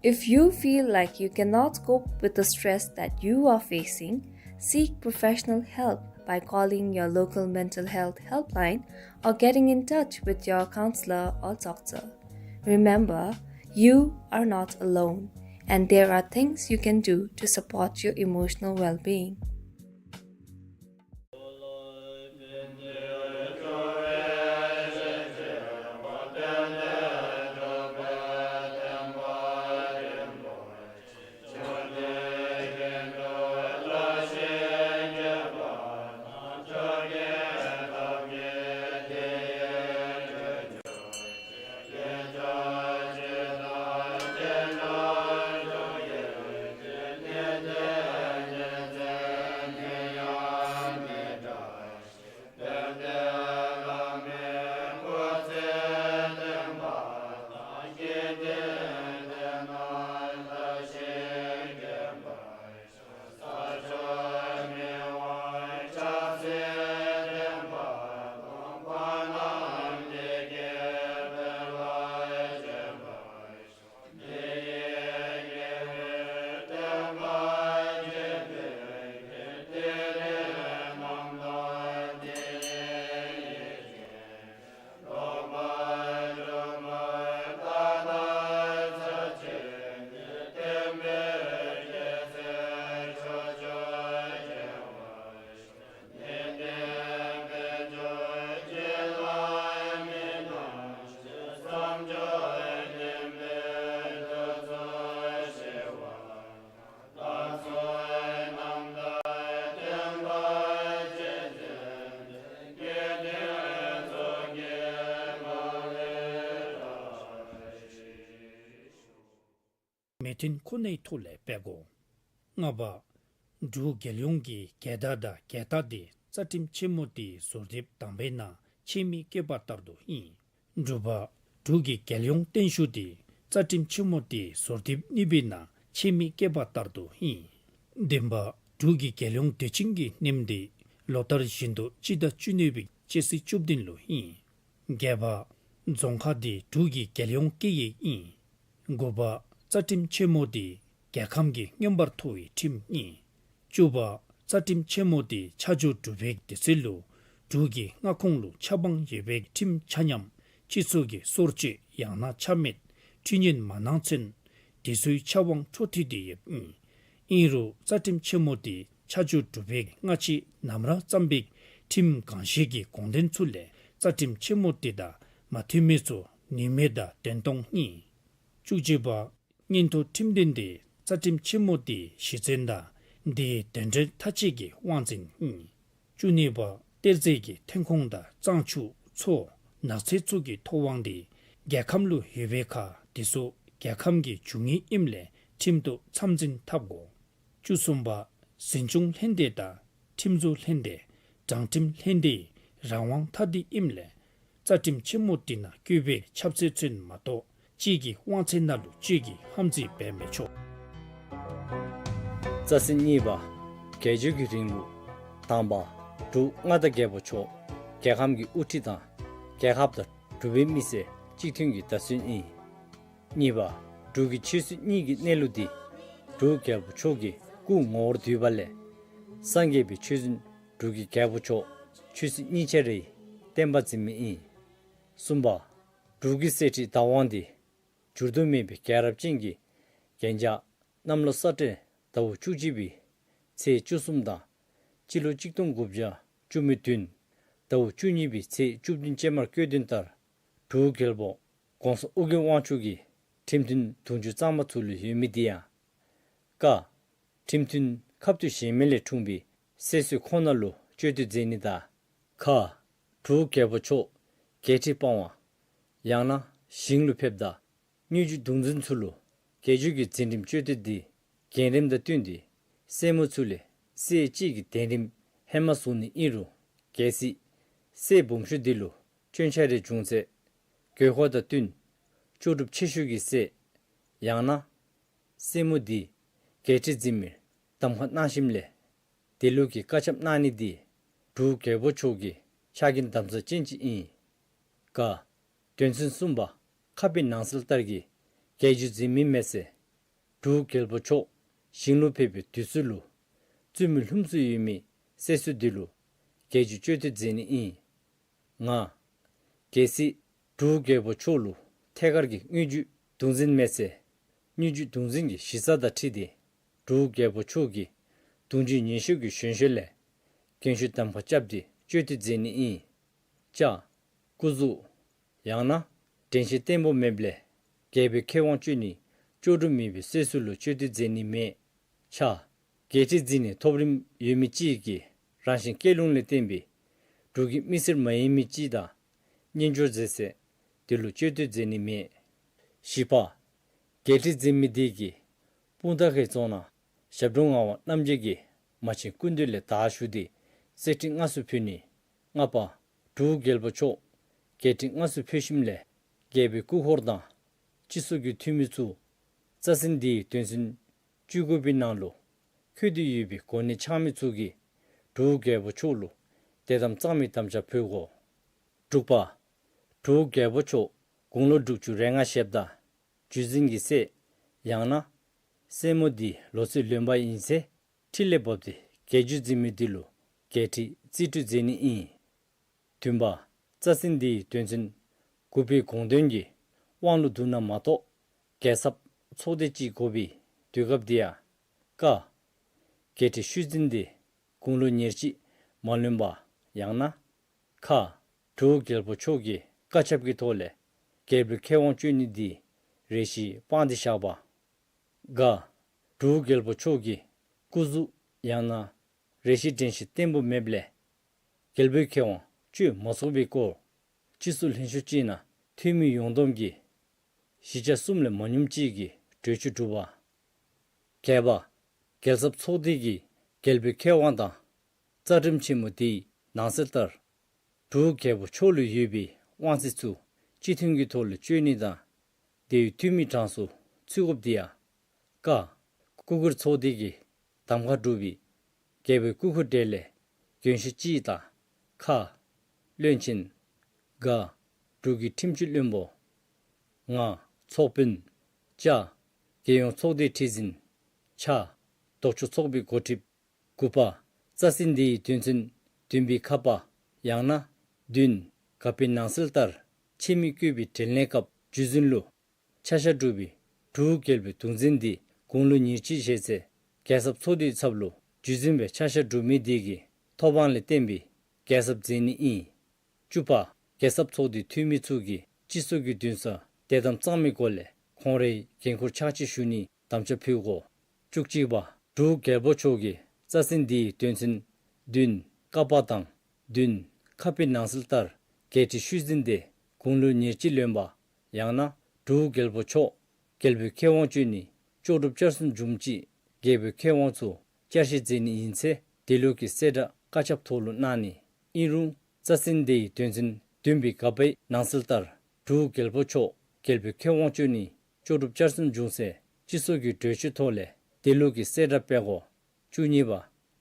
If you feel like you cannot cope with the stress that you are facing, seek professional help by calling your local mental health helpline or getting in touch with your counselor or doctor. Remember, you are not alone, and there are things you can do to support your emotional well-being. མེ་ཐོན་ཁོ་ནའི་ཐོག་ལས་སྦེ་གོ། ལྔ་པ། འབྲུག་རྒྱལ་ཡོངས་ཀྱི་རྒྱལ་དར་དང་རྒྱལ་རྟགས་འདི་རྩ་ཁྲིམས་ཆེན་མོ་འདིའི་ཟུར་དེབ་དང་པའི་ནང་ཆེད་དམིགས་བཀོད་པ་ལྟར་དུ་ཨིན། དྲུག་པ། འབྲུག་གི་རྒྱལ་ཡོངས་བརྟན་བཞུགས་འདི་རྩ་ཁྲིམས་ཆེན་མོ་འདིའི་ཟུར་དེབ་གཉིས་པའི་ནང་ཆེད་དམིགས་བཀོད་པ་ལྟར་དུ་ཨིན། བདུན་པ། འབྲུག་གི་རྒྱལ་ཡོངས་དུས་ཆེན་གྱི་ཉིནམ་འདི་ལོ་ལྟར་བཞིན་དུ་སྤྱི་ཟླ་བཅུ་གཉིས་པའི་སྤྱི་ཚེས་བཅུ་བདུན་ལུ་ཨིན། བརྒྱད་པ། རྫོང་ཁག་འདི་འབྲུག་གི་རྒྱལ་ཡོངས་སྐད་ཡིག་ཨིན། དགུ་པ། རྩ་ཁྲིམས་ཆེན་མོ་འདི་རྒྱལ་ཁམས་ཀྱི་མངོན་པར་མཐོ་བའི་ཁྲིམས་ཨིན། བཅུ་པ། རྩ་ཁྲིམས་ཆེན་མོ་འདི་ཆ་འཇོག་གྲུབ་པའི་དུས་ཚོད་ལུ་འབྲུག་གི་མངའ་ཁོངས་ལུ་ཆབ་འབངས་ཡོད་པའི་ཁྲིམས་ཆ་མཉམ་སྤྱི་ཚོགས་ཀྱི་སྲོག་གཅོད་ཡང་ན་ཆ་མེད་ཁྲིམས་ཉན་མ་གནང་ཚུན་དེ་ཚུའི་ཆབ་འབངས་འཕྲོ་མཐུད་དེ་ཡོདཔ་ཨིན། ཨིན་རུང་རྩ་ཁྲིམས་ཆེན་མོ་འདི་ཆ་འཇོག་གྲུབ་པའི་སྔ་ཕྱི་ནམ་ར་བརྩམས་པའི་ཁྲིམས་གང་ཞིག་གི་དགོངས་དོན་ཚུ་ལས་རྩ་ཁྲིམས་ཆེན་མོ་འདི་དང་མ་མཐུན་མི་ཚུ་ནུས་མེད་དང་བདེན་སྟོང་ཨིན། བཅུ་གཅིག་པ། མངོན་མཐོ་ཁྲིམས་དོན་འདི་རྩ་ཁྲིམས་ཆེན་མོ་འདིའི་གཞི་རྩ་དང་འདིའི་དོན་འབྲས་མཐའ་དཔྱད་ཀྱི་དབང་འཛིན་ཨིན། བཅུ་གཉིས་པ། གཏེར་རྫས་ཀྱི་ཐོན་ཁུངས་དང་གཙང་ཆུ་མཚོ་ནགས་ཚལ་ཚུ་གི་ཐོབ་དབང་འདི་རྒྱལ་ཁམས་ལུ་ཡོད་པའི་ཁར་དེ་ཚུ་རྒྱལ་ཁམས་ཀྱི་རྒྱུ་དངོས་ཨིནམ་ལས་ཁྲིམས་ཐོག་མཚམས་འཛིན་འཐབ་དགོ། བཅུ་གསུམ་པ། འཛིན་སྐྱོང་ལྷན་སྡེ་དང་ཁྲིམས་བཟོ་ལྷན་སྡེ་དྲང་ཁྲིམས་ལྷན་སྡེའི་རང་དབང་ཐ་དད་ཨིནམ་ལས་རྩ་ཁྲིམས་ཆེན་མོ་འདི་ནང་བཀོད་པའི་ཁྱབ་ཚད་ཚུན་མ་གཏོགས་གཅིག་གི་དབང་ཚད་ནང་ལུ་གཅིག་གིས་དབང་འཛིན་འབད་མི་ཆོག། རྩ་ཚན་གཉིས་པ། རྒྱལ་བརྒྱུད་ཀྱི་རིང་ལུགས། དང་པ། འབྲུག་མངའ་བདག་རྒྱལ་པོ་མཆོག་རྒྱལ་ཁམས་ཀྱི་དབུ་ཁྲིད་དང་རྒྱལ་ཁབ་དང་འབྲུག་པའི་མི་སེར་གཅིག་མཐུན་གྱི་བརྡ་མཚོན་ཨིན། གཉིས་པ། འབྲུག་གི་ཆོས་སྲིད་གཉིས་ཀྱི་གནས་ལུགས་འདི་འབྲུག་རྒྱལ་པོ་མཆོག་གི་སྐུ་ངོ་བོར་བསྡུས་པ་ལས་སངས་རྒྱས་པའི་ཆོས་འཛིན་འབྲུག་གི་རྒྱལ་པོ་མཆོག་ཆོས་སྲིད་གཉིས་ཆ་རའི་བསྟན་པ་འཛིན་མི་ཨིན། གསུམ་པ། འབྲུག་གི་གསེར་ཁྲི་བདག་དབང་འདི་འགྱུར་དུ་མེད་པའི་རྒྱལ་རབས་ཅན་གྱི་རྒྱལ་ཆེན་གནམ་ལོ་ས་སྤྲེལ་ཟླ་བ་བཅུ་གཅིག་པའི་ཚེས་བཅུ་གསུམ་དང་སྤྱི་ལོ་གཅིག་སྟོང་དགུ་བརྒྱ་བཅུ་མེད་བདུན་ཟླ་བ་བཅུ་གཉིས་པའི་ཚེས་བཅུ་བདུན་ཅན་མར་བཀོད་དོན་ལྟར་འབྲུག་རྒྱལ་པོ་གོང་ས་ཨོ་རྒྱན་དབང་ཕྱུག་གི་ཁྲིམས་མཐུན་དུང་ཕྱུར་གཙང་མ་ཚུ་ལུ་ཡོད་མི་འདི་ཡང་། ཀ། ཁྲིམས་མཐུན་ཁ་ཐུག་གཞན་མི་ལས་འཁྲུངས་པའི་སྲས་སུ་ཁོ་ན་ལུ་གཅོད་འདོད་མཛད་ནི་དང་། ཁ། འབྲུག་རྒྱལ་པོ་མཆོག་རྒྱལ་ཁྲི་སྤང་བ་ཡང་ན་ཞིང་ལུ་ཕེབས་ད་སྙན་བརྒྱུད་གདུང་འཛིན་ཚུ་ལུ་རྒྱལ་བརྒྱུད་ཀྱི་འཛིན་རིམ་གཅོད་འདོད་འདི་འགན་རིམ་དང་བསྟུན་ཏེ་སྲས་མོ་ཚུ་ལས་སྲས་གཅིག་གིས་འགན་རིམ་ཧེ་མ་བཟུང་ནི་ཨིན་རུང་གལ་སྲིད་སྲས་སྦོམ་ཤོས་འདི་ལུ་སྐྱོན་ཆ་རེ་བྱུང་ཚེ་དགོས་མཁོ་དང་བསྟུན་ལྕོགས་གྲུབ་ཆེ་ཤོས་ཀྱི་སྲས་ཡང་ན་སྲས་མོ་འདི་རྒྱལ་ཁྲི་འཛིན་མིར་གདམ་ཁ་གནང་ཞིནམ་ལས་དེ་ལུགས་ཀྱི་བཀའ་ཁྱབ་གནང་ནི་འདི་འབྲུག་རྒྱལ་པོ་མཆོག་གི་ཕྱག་འགན་དམ་ཚགས་ཅན་ཅིག་ཨིན། ཀ། དོན་ཚན་གསུམ་པ། ཁ་དཔེ་ནང་གསལ་ལྟར་གྱི་རྒྱལ་བརྒྱུད་འཛིན་མི་མེད་ཚེ་འབྲུག་རྒྱལ་པོ་མཆོག་ཞིང་ལུ་ཕེབས་པའི་དུས་ཚོད་ལུ་བཙུན་མོའི་ལྷུམས་སུ་ཡོད་མི་སྲས་སུ་འདི་ལུ་རྒྱལ་བརྒྱུད་གཅོད་འདོད་མཛད་ནི་ཨིན། ང་། གལ་སྲིད་འབྲུག་རྒྱལ་པོ་མཆོག་ལུ་ཐད་ཀར་གྱི་སྙན་བརྒྱུད་གདུང་འཛིན་མེད་ཚེ་སྙན་བརྒྱུད་གདུང་འཛིན་གྱི་གཞི་རྩ་དང་འཁྲིལ་ཏེ་འབྲུག་རྒྱལ་པོ་མཆོག་གི་གདུང་རྒྱུད་ཉེ་ཤོས་ཀྱི་གཞོན་ཤོས་ལས་རྒན་ཤོས་གདམ་ཁ་རྐྱབ་སྟེ་གཅོད་འདོད་མཛད་ནི་ཨིན། ཅ། སྐུ་གཟུགས། ཡང་ན་དྲན་ཤེས་བརྟན་པོ་མེདཔ་ལས་རྒྱལ་པོའི་ཁེ་དབང་གཅོད་ནི་ལྕོགས་གྲུབ་མེད་པའི་སྲས་སུ་ལུ་གཅོད་འདོད་མཛད་ནི་མེད། ཆ། རྒྱལ་ཁྲི་འཛིན་ནི་ཐོབ་རིམ་ཡོད་མི་ཅིག་གིས་རང་བཞིན་སྐྱེས་ལུང་ལས་བརྟེན་པའི་འབྲུག་གི་མི་སེར་མ་ཡིན་མི་ཅིག་དང་གཉེན་སྦྱོར་མཛད་ཚེ་དེ་ལུ་གཅོད་འདོད་མཛད་ནི་མེད། བཞི་པ། རྒྱལ་ཁྲི་འཛིན་མི་དེ་གིས་སྤུངས་ཐང་གི་རྫོང་ནང་ཞབས་དྲུང་ངག་དབང་རྣམ་རྒྱལ་གྱིས་མ་བྱིན་སྐུ་མདུན་ལས་བདག་ཞུ་སྟེ་གསེར་ཁྲི་དངོས་སུ་ཕུལ་ནི། ལྔ་པ། འབྲུག་རྒྱལ་པོ་མཆོག་རྒྱལ་ཁྲི་དངོས་སུ་ཕུལ་ཞིནམ་ལས་རྒྱལ་པོའི་སྐུ་འཁོར་དང་སྤྱི་ཚོགས་ཀྱི་འཐུས་མི་ཚུ་རྩ་ཚན་འདིའི་དོན་ཚན་བཅུ་དགུ་པའི་ནང་ལུ་འཁོད་དེ་ཡོད་པའི་གོ་གནས་འཆང་མི་ཚུ་གིས་འབྲུག་རྒྱལ་པོ་མཆོག་ལུ་དད་དམ་གཙང་མའི་དམ་བཅའ་ཕུལ་དགོ། དྲུག་པ། འབྲུག་རྒྱལ་པོ་མཆོག་དགུང་ལོ་དྲུག་ཅུ་རེ་ལྔ་བཞེསཔ་ད་རྒྱུད་འཛིན་གྱི་སྲས་ཡང་ན་སྲས་མོ་འདི་ལོ་ཚད་ལོན་པ་ཨིན་ཚེ་ཁྲི་ལས་བབས་ཏེ་རྒྱལ་བརྒྱུད་འཛིན་མི་འདི་ལུ་རྒྱལ་ཁྲི་རྩིས་སྤྲོད་མཛད་ནི་ཨིན། བདུན་པ། རྩ་ཚན་འདིའི་དོན་ཚན་དགུ་པའི་དགོངས་དོན་གྱི་དབང་ལུ་བསྡུ་ན་མ་གཏོགས་རྒྱལ་ཚབ་ཚོགས་སྡེ་ཅིག་དགོ་པའི་དུས་སྐབས་འདི་ཡང་། ཀ། རྒྱལ་ཁྲི་ཤུལ་འཛིན་འདི་དགུང་ལོ་ཉེར་གཅིག་མ་ལོན་པ་ཡང་ན། ཁ། འབྲུག་རྒྱལ་པོ་མཆོག་གི་བཀའ་ཁྱབ་ཀྱི་ཐོག་ལས་རྒྱལ་པོའི་ཁེ་དབང་གཅོད་ནི་འདི་རེ་ཞིག་སྤངས་ཏེ་བཞག་པ། ག། འབྲུག་རྒྱལ་པོ་མཆོག་གི་སྐུ་གཟུགས་ཡང་ན་རེ་ཞིག་དྲན་ཤེས་བརྟན་པོ་མེདཔ་ལས་རྒྱལ་པོའི་ཁེ་དབང་གཅོད་མ་ཚུགས་པའི་སྐོར་སྤྱི་ཚོགས་ལྷན་ཚོགས་ཅིག་ནང་འཐུས་མི་ཡོངས་བསྡོམས་ཀྱིས་བཞི་ཆ་གསུམ་ལས་མ་ཉུངམ་ཅིག་གིས་གྲོས་ཆོད་གྲུབ་པ། བརྒྱད་པ། རྒྱལ་ཚབ་ཚོགས་སྡེ་གིས་རྒྱལ་པོའི་ཁེ་དབང་དང་རྩ་ཁྲིམས་ཆེན་མོ་དེའི་ནང་གསལ་ལྟར་འབྲུག་རྒྱལ་པོ་མཆོག་ལུ་ཡོད་པའི་དབང་ཚད་ཚུ་སྤྱི་མཐུན་གྱི་ཐོག་ལས་གཅོད་ནི་དང་དེའི་འཐུས་མི་གྲངས་སུ་ཚུད་དགོཔ་འདི་ཡང་། ཀ། སྐུ་སྒེར་ཚོགས་སྡེ་གིས་གདམ་ཁ་གྲུབ་པའི་རྒྱལ་པོའི་སྐུ་འཁོར་གྲས་ལས་རྒྱུན་ཤེས་ཅིག་དང་། ཁ། བློན་ཆེན། ག། འབྲུག་གི་ཁྲིམས་སྤྱི་བློན་པོ། ང་། ཚོགས་དཔོན། ཅ། རྒྱལ་ཡོངས་ཚོགས་སྡེའི་ཁྲི་འཛིན། ཆ། ལྡོག་ཕྱོགས་ཚོགས་པའི་འགོ་ཁྲིདཔ། དགུ་པ། རྩ་ཚན་འདི་ཡི་དོན་ཚན་བདུན་པའི་ཀ་པ། ཡང་ན། བདུན། ཀ་པའི་ནང་གསལ་ལྟར་ཆེད་དམིགས་བཀོད་པའི་དྲིས་ལན་སྐབས་བརྒྱུད་འཛིན་ལུ་ཆ་བཞག་གྲུབ་པའི་འབྲུག་རྒྱལ་པོའི་གདུང་འཛིན་འདི་དགུང་ལོ་ཉེར་གཅིག་བཞེས་ཚེ་རྒྱལ་ཚབ་ཚོགས་འདུའི་ཚབ་ལུ་བརྒྱུད་འཛིན་སྦེ་ཆ་བཞག་གྲུབ་མི་འདི་གི་ཐོབ་དབང་ལས་བརྟེན་པའི་རྒྱལ་ཚབ་མཛད་ནི་ཨིན། བཅུ་པ། རྒྱལ་ཚབ་ཚོགས་འདུའི་འཐུས་མི་ཚུ་གིས་སྤྱི་ཚོགས་ཀྱི་མདུན་སར་དད་དམ་གཙང་མའི་སྒོ་ལས་ཁོང་རའི་འགན་ཁུར་ཕྱག་ཕྱིད་ཞུ་ནིའི་དམ་བཅའ་ཕུལ་དགོ། བཅུ་གཅིག་པ། འབྲུག་རྒྱལ་པོ་མཆོག་གིས་རྩ་ཚན་འདི་ཡི་དོན་ཚན་བདུན་ཀ་པ་དང་བདུན་ཁ་པའི་ནང་གསལ་ལྟར་རྒྱལ་ཁྲི་ཤུལ་འཛིན་ཏེ་དགུང་ལོ་ཉེར་གཅིག་ལོན་པ། ཡང་ན་འབྲུག་རྒྱལ་པོ་མཆོག་རྒྱལ་པོའི་མཁས་དབང་སྤྱོད་ནི་ལྕོགས་གྲུབ་བསྐྱར་གསོ་འབྱུང་ཅི། རྒྱལ་པོའི་མཁས་དབང་ཚུ་བསྐྱར་བཞེས་མཛད་ནི་ཨིན་ཚེ་དེ་ལུགས་ཀྱི་གསལ་བསྒྲགས་བཀའ་ཁྱབ་ཐོག་ལུ་གནང་ནི། ཨིན་རུང་རྩ་ཚན་འདི་ཡི་དོན་ཚན་བདུན་པའི་ཀ་པའི་ནང་གསལ་ལྟར་འབྲུག་རྒྱལ་པོ་མཆོག་རྒྱལ་པོའི་མཁས་དབང་སྤྱོད་ནི་ལྕོགས་གྲུབ་བསྐྱར་གསོ་འབྱུང་སའི་སྤྱི་ཚོགས་ཀྱི་གྲོས་ཆོད་ཐོག་ལས་དེ་ལུགས་ཀྱི་གསལ་བསྒྲགས་སྤེལ་དགོ། བཅུ་གཉིས་པ།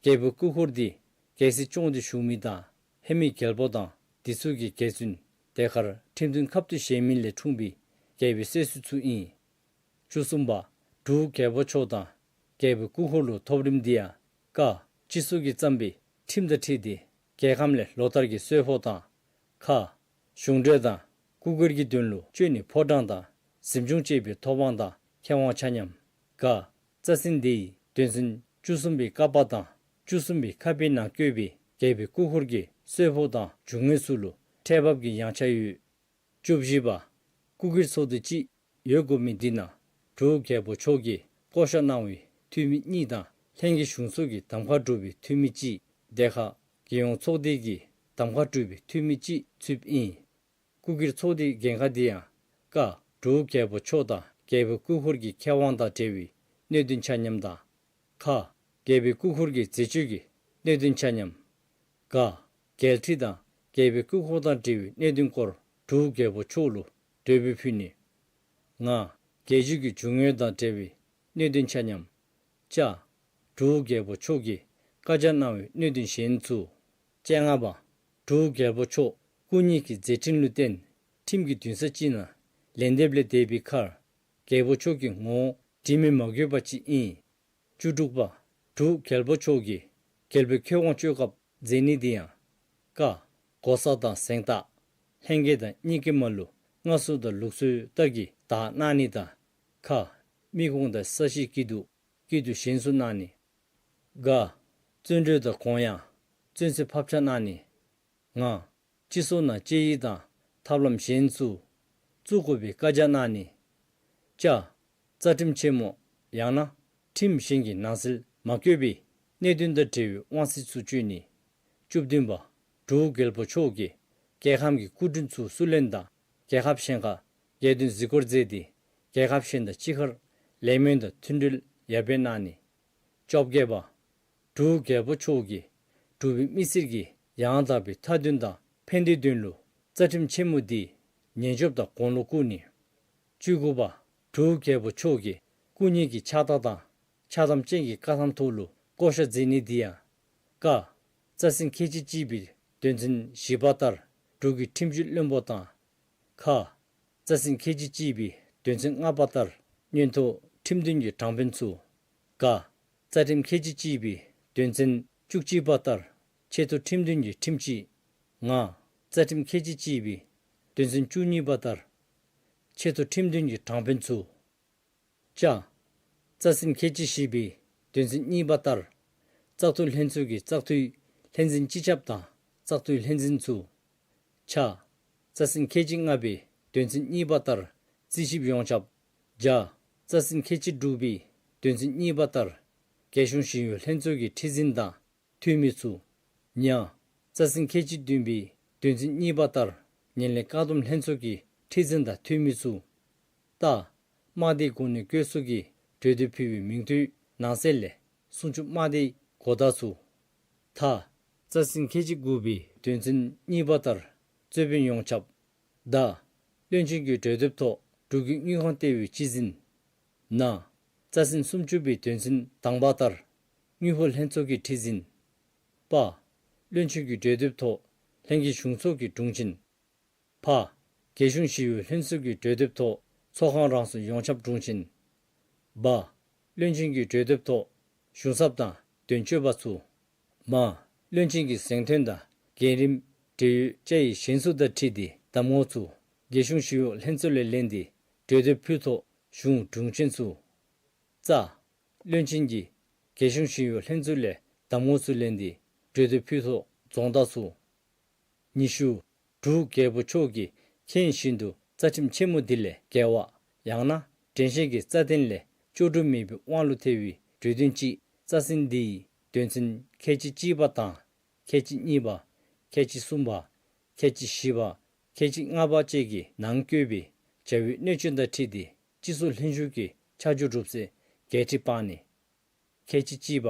རྒྱལ་པོའི་སྐུ་འཁོར་འདི་རྒྱལ་སྲིད་སྐྱོང་སྟེ་བཞུགས་མི་དང་ཧེ་མའི་རྒྱལ་པོ་དང་དེ་ཚུ་གི་རྒྱལ་བཙུན་དེ་ཁར་ཁྲིམས་མཐུན་ཁབ་ཏུ་བཞེས་མི་ལས་འཁྲུངས་པའི་རྒྱལ་པོའི་སྲས་སུ་ཚུ་ཨིན། བཅུ་གསུམ་པ། འབྲུག་རྒྱལ་པོ་མཆོག་དང་རྒྱལ་པོའི་སྐུ་འཁོར་ལུ་ཐོབ་རིམ་འདི་ཡང་། ཀ། སྤྱི་ཚོགས་ཀྱིས་བརྩམས་པའི་ཁྲིམས་དང་འཁྲིལ་ཏེ་རྒྱལ་ཁམས་ལས་ལོ་ལྟར་གྱི་གསོལ་ཕོགས་དང་། ཁ། གཞུང་འབྲེལ་དང་སྐུ་སྒེར་གྱི་དོན་ལུ་སྤྱོད་ནི་ཕོ་བྲང་དང་གཟིམ་ཆུང་བཅས་པའི་ཐོབ་དབང་དང་ཁེ་དབང་ཆ་མཉམ། ག། རྩ་ཚན་འདི་ཡི་དོན་ཚན་བཅུ་གསུམ་པའི་ཀ་པ་དང་བཅུ་གསུམ་པའི་ཁ་པའི་ནང་བཀོད་པའི་རྒྱལ་པོའི་སྐུ་འཁོར་གྱི་གསོལ་ཕོགས་དང་རྒྱུ་དངོས་ཚུ་ལུ་ཁྲལ་འབབ་ཀྱི་ཡངས་ཆ་ཡོད། བཅུ་བཞི་པ། སྐུ་སྒེར་ཚོགས་འདུ་ཅིག་ཡོད་དགོ་མི་འདི་ནང་འབྲུག་རྒྱལ་པོ་མཆོག་གིས་བསྐོ་བཞག་གནང་བའི་འཐུས་མི་གཉིས་དང་ལྷན་རྒྱས་གཞུང་ཚོགས་ཀྱི་གདམ་ཁ་གྲུབ་པའི་འཐུས་མི་གཅིག། དེ་ཁར་རྒྱལ་ཡོངས་ཚོགས་སྡེ་གི་གདམ་ཁ་གྲུབ་པའི་འཐུས་མི་གཅིག་ཚུདཔ་ཨིན། སྐུ་སྒེར་ཚོགས་སྡེའི་འགན་ཁག་འདི་ཡང་། ཀ། འབྲུག་རྒྱལ་པོ་མཆོག་དང་རྒྱལ་པོའི་སྐུ་འཁོར་གྱི་ཁེ་དབང་དང་འབྲེལ་བའི་གནད་དོན་ཆ་མཉམ་དང་། ཁ། རྒྱལ་པོའི་སྐུ་འཁོར་གྱི་མཛད་སྤྱོད་ཀྱི་གནད་དོན་ཆ་མཉམ། ག། རྒྱལ་ཁྲི་དང་རྒྱལ་པོའི་སྐུ་འཁོར་དང་འབྲེལ་བའི་གནད་དོན་སྐོར་འབྲུག་རྒྱལ་པོ་མཆོག་ལུ་གྲོས་འབུལ་ཕུལ་ནི། ང་། རྒྱལ་བརྒྱུད་ཀྱི་རྒྱུ་དངོས་དང་འབྲེལ་བའི་གནད་དོན་ཆ་མཉམ། ཅ། འབྲུག་རྒྱལ་པོ་མཆོག་གིས་བཀའ་རྒྱ་གནང་བའི་གནད་དོན་གཞན་ཚུ། བཅོ་ལྔ་པ། འབྲུག་རྒྱལ་པོ་མཆོག་སྐུ་ཉིད་ཀྱི་མཛད་འཕྲིན་ལུ་བརྟེན་ཁྲིམས་ཀྱི་འདུན་ས་ཅིག་ནང་ལན་འདེབས་ལས་འདས་པའི་ཁར་རྒྱལ་པོ་མཆོག་གི་ངོ་བོ་དྲི་མི་མ་གོས་པ་ཅིག་ཨིན། བཅུ་དྲུག་པ། འབྲུག་རྒྱལ་པོ་མཆོག་གིས་རྒྱལ་པོའི་ཁེ་དབང་སྤྱོད་སྐབས་མཛད་ནི་འདི་ཡང་། ཀ། གོ་ས་དང་གཟེངས་རྟགས། ལྷན་རྒྱས་དང་གཉིས་ཀྱི་མ་ལུ་སྔར་སྲོལ་དང་ལུགས་སྲོལ་ལྟར་གྱི་བདག་གནང་ནི་དང་། ཁ། མི་ཁུངས་དང་ས་གཞིའི་སྐྱིད་སྡུག་སྐྱིད་སྡུག་གཞན་སུ་གནང་ནི། ག། བཙོན་གྲོལ་དང་དགོངས་ཡངས་བཙོན་སའི་ཕབ་ཆ་གནང་ནི། ང་། སྤྱི་ཚོགས་ནང་དཔྱད་ཡིག་དང་ཐབས་ལམ་གཞན་ཚུ་བཙུགས་དགོ་པའི་བཀའ་རྒྱ་གནང་ནི། ཅ། རྩ་ཁྲིམས་ཆེན་མོ་ཡང་ན་ཁྲིམས་གཞན་གྱི་ནང་གསལ་མ་བཀོད་པའི་གནད་དོན་དང་འབྲེལ་བའི་དབང་ཚད་ཚུ་སྤྱོད་ནི། བཅུ་བདུན་པ། འབྲུག་རྒྱལ་པོ་མཆོག་གིས་རྒྱལ་ཁམས་ཀྱི་སྐུ་མགྲོན་ཚུ་བསུ་ལེན་དང་རྒྱལ་ཁབ་གཞན་ཁར་རྒྱལ་དོན་གཟིགས་སྐོར་མཛད་དེ་རྒྱལ་ཁབ་གཞན་དང་གཅིག་ཁར་ལས་སྨོན་དང་མཐུན་འབྲེལ་ཡར་སྤེལ་གནང་ནི། བཅོ་བརྒྱད་པ། འབྲུག་རྒྱལ་པོ་མཆོག་གིས་འབྲུག་པའི་མི་སེར་གྱི་ཡང་དག་པའི་མཐའ་དོན་དང་ཕན་བདེའི་དོན་ལུ་རྩ་ཁྲིམས་ཆེན་མོ་འདི་ཉེན་སྐྱོབ་དང་དགུང་ལོ་བསྐུར་ནི། བཅུ་དགུ་པ། འབྲུག་རྒྱལ་པོ་མཆོག་གིས་སྐུ་ཉིད་ཀྱི་ཕྱག་རྟགས་དང་ཕྱག་དམ་ཅན་གྱི་བཀའ་ཐམ་ཐོག་ལུ་བསྐོ་བཞག་མཛད་ནི་འདི་ཡང་། ཀ། རྩ་ཚན་ཁལ་གཅིག་གཅིག་པའི་དོན་ཚན་བཞི་པ་ལྟར་འབྲུག་གི་ཁྲིམས་གཅོད་བློན་པོ་དང་། ཁ། རྩ་ཚན་ཁལ་གཅིག་གཅིག་པའི་དོན་ཚན་ལྔ་པ་ལྟར་མངོན་མཐོ་ཁྲིམས་དོན་གྱི་དྲང་དཔོན་ཚུ། ག། རྩ་ཁྲིམས་ཁལ་གཅིག་གཅིག་པའི་དོན་ཚན་བཅུ་གཅིག་པ་ལྟར་ཆེ་མཐོ་ཁྲིམས་དོན་གྱི་ཁྲིམས་སྤྱི། ང་། རྩ་ཁྲིམས་ཁལ་གཅིག་གཅིག་པའི་དོན་ཚན་བཅུ་གཉིས་པ་ལྟར་ཆེ་མཐོ་ཁྲིམས་དོན་གྱི་དྲང་དཔོན་ཚུ། ཅ། རྩ་ཚན་ཁལ་གཅིག་བཞི་པའི་དོན་ཚན་གཉིས་པ་ལྟར་བཙག་འཐུ་ལྷན་ཚོགས་ཀྱི་བཙག་འཐུའི་ལྷན་འཛིན་སྤྱི་ཁྱབ་དང་བཙག་འཐུའི་ལྷན་འཛིན་ཚུ། ཆ། རྩ་ཚན་ཁལ་གཅིག་ལྔ་པའི་དོན་ཚན་གཉིས་པ་ལྟར་རྩིས་ཞིབ་ཡོངས་ཁྱབ། ཇ། རྩ་ཚན་ཁལ་གཅིག་དྲུག་པའི་དོན་ཚན་གཉིས་པ་ལྟར་རྒྱལ་གཞུང་ཞི་གཡོག་ལྷན་ཚོགས་ཀྱི་ཁྲི་འཛིན་དང་འཐུས་མི་ཚུ། ཉ། རྩ་ཚན་ཁལ་གཅིག་བདུན་པའི་དོན་ཚན་གཉིས་པ་ལྟར་ངན་ལྷད་བཀག་སྡོམ་ལྷན་ཚོགས་ཀྱི་ཁྲི་འཛིན་དང་འཐུས་མི་ཚུ། ཏ། དམག་སྡེའི་གོ་གནས་བཀོད་གསོག་གི་གྲོས་འདེབས་ཕུལ་བའི་མིང་ཐོའི་ནང་གསེས་ལས་སྲུང་སྐྱོབ་དམག་སྡེའི་གོ་བརྡ་ཚུ། ཐ། རྩ་ཚན་ཁལ་གཅིག་དགུ་པའི་དོན་ཚན་གཉིས་པ་ལྟར་རྩོད་དཔོན་ཡོངས་ཁྱབ། ད། བློན་ཆེན་གྱི་གྲོས་འདེབས་ཐོག་འབྲུག་གི་དངུལ་ཁང་ལྟེ་བའི་སྤྱི་འཛིན། ན། རྩ་ཚན་སུམ་ཅུ་པའི་དོན་ཚན་དང་པ་ལྟར་དངུལ་ཕོགས་ལྷན་ཚོགས་ཀྱི་ཁྲི་འཛིན། པ། བློན་ཆེན་གྱི་གྲོས་འདེབས་ཐོག་ལྷན་རྒྱས་གཞུང་ཚོགས་ཀྱི་དྲུང་ཆེན། ཕ། རྒྱལ་གཞུང་ཞི་གཡོག་ལྷན་ཚོགས་ཀྱི་གྲོས་འདེབས་ཐོག་ཚོགས་ཁང་རང་སོའི་ཡོངས་ཁྱབ་དྲུང་ཆེན། བ། བློན་ཆེན་གྱི་གྲོས་འདེབས་ཐོག་གཞུང་ཚབ་དང་དོན་གཅོད་པ་ཚུ། མ། བློན་ཆེན་གྱི་གཟེངས་ཐོན་དང་འགན་རིམ་འབྲེལ་ཡོད་བཅའ་ཡིག་གཞན་ཚུ་དང་འཁྲིལ་ཏེ་གདམ་ངོ་ཚུ་རྒྱལ་གཞུང་ཞི་གཡོག་ལྷན་ཚོགས་ལས་ལེན་ཏེ་གྲོས་འདེབས་ཕུལ་ཐོག་གཞུང་དྲུང་ཆེན་ཚུ། ཙ། བློན་ཆེན་གྱིས་རྒྱལ་གཞུང་ཞི་གཡོག་ལྷན་ཚོགས་ལས་གདམ་ངོ་ཚུ་ལེན་ཏེ་གྲོས་འདེབས་ཕུལ་ཐོག་རྫོང་བདག་ཚུ། ཉི་ཤུ། འབྲུག་རྒྱལ་པོ་མཆོག་གིས་མཁྱེན་བཞིན་དུ་རྩ་ཁྲིམས་ཆེན་མོ་འདི་ལས་འགལ་བ་ཡང་ན་དྲན་ཤེས་ཀྱི་རྩ་དོན་ལས་ལྕོགས་གྲུབ་མེད་པའི་དབང་ལུ་ཐལ་བའི་གྲོས་དོན་ཅིག་རྩ་ཟིན་འདི་ཡི་དོན་ཚན་ཁལ་གཅིག་གཅིག་པ་དང་ཁལ་གཅིག་གཉིས་པ། ཁལ་གཅིག་གསུམ་པ། ཁལ་གཅིག་བཞི་པ། ཁལ་གཅིག་ལྔ་པ་བཅས་ཀྱི་ནང་བཀོད་པའི་བྱ་བའི་གནད་སྤྱོད་དང་འཁྲིལ་ཏེ་སྤྱི་ཚོགས་ལྷན་བཞུགས་ཀྱི་ཆ་འཇོག་གྲུབ་ཚེ་འགལ་འཁྲི་སྤང་ནི། ཁལ་གཅིག་གཅིག་པ།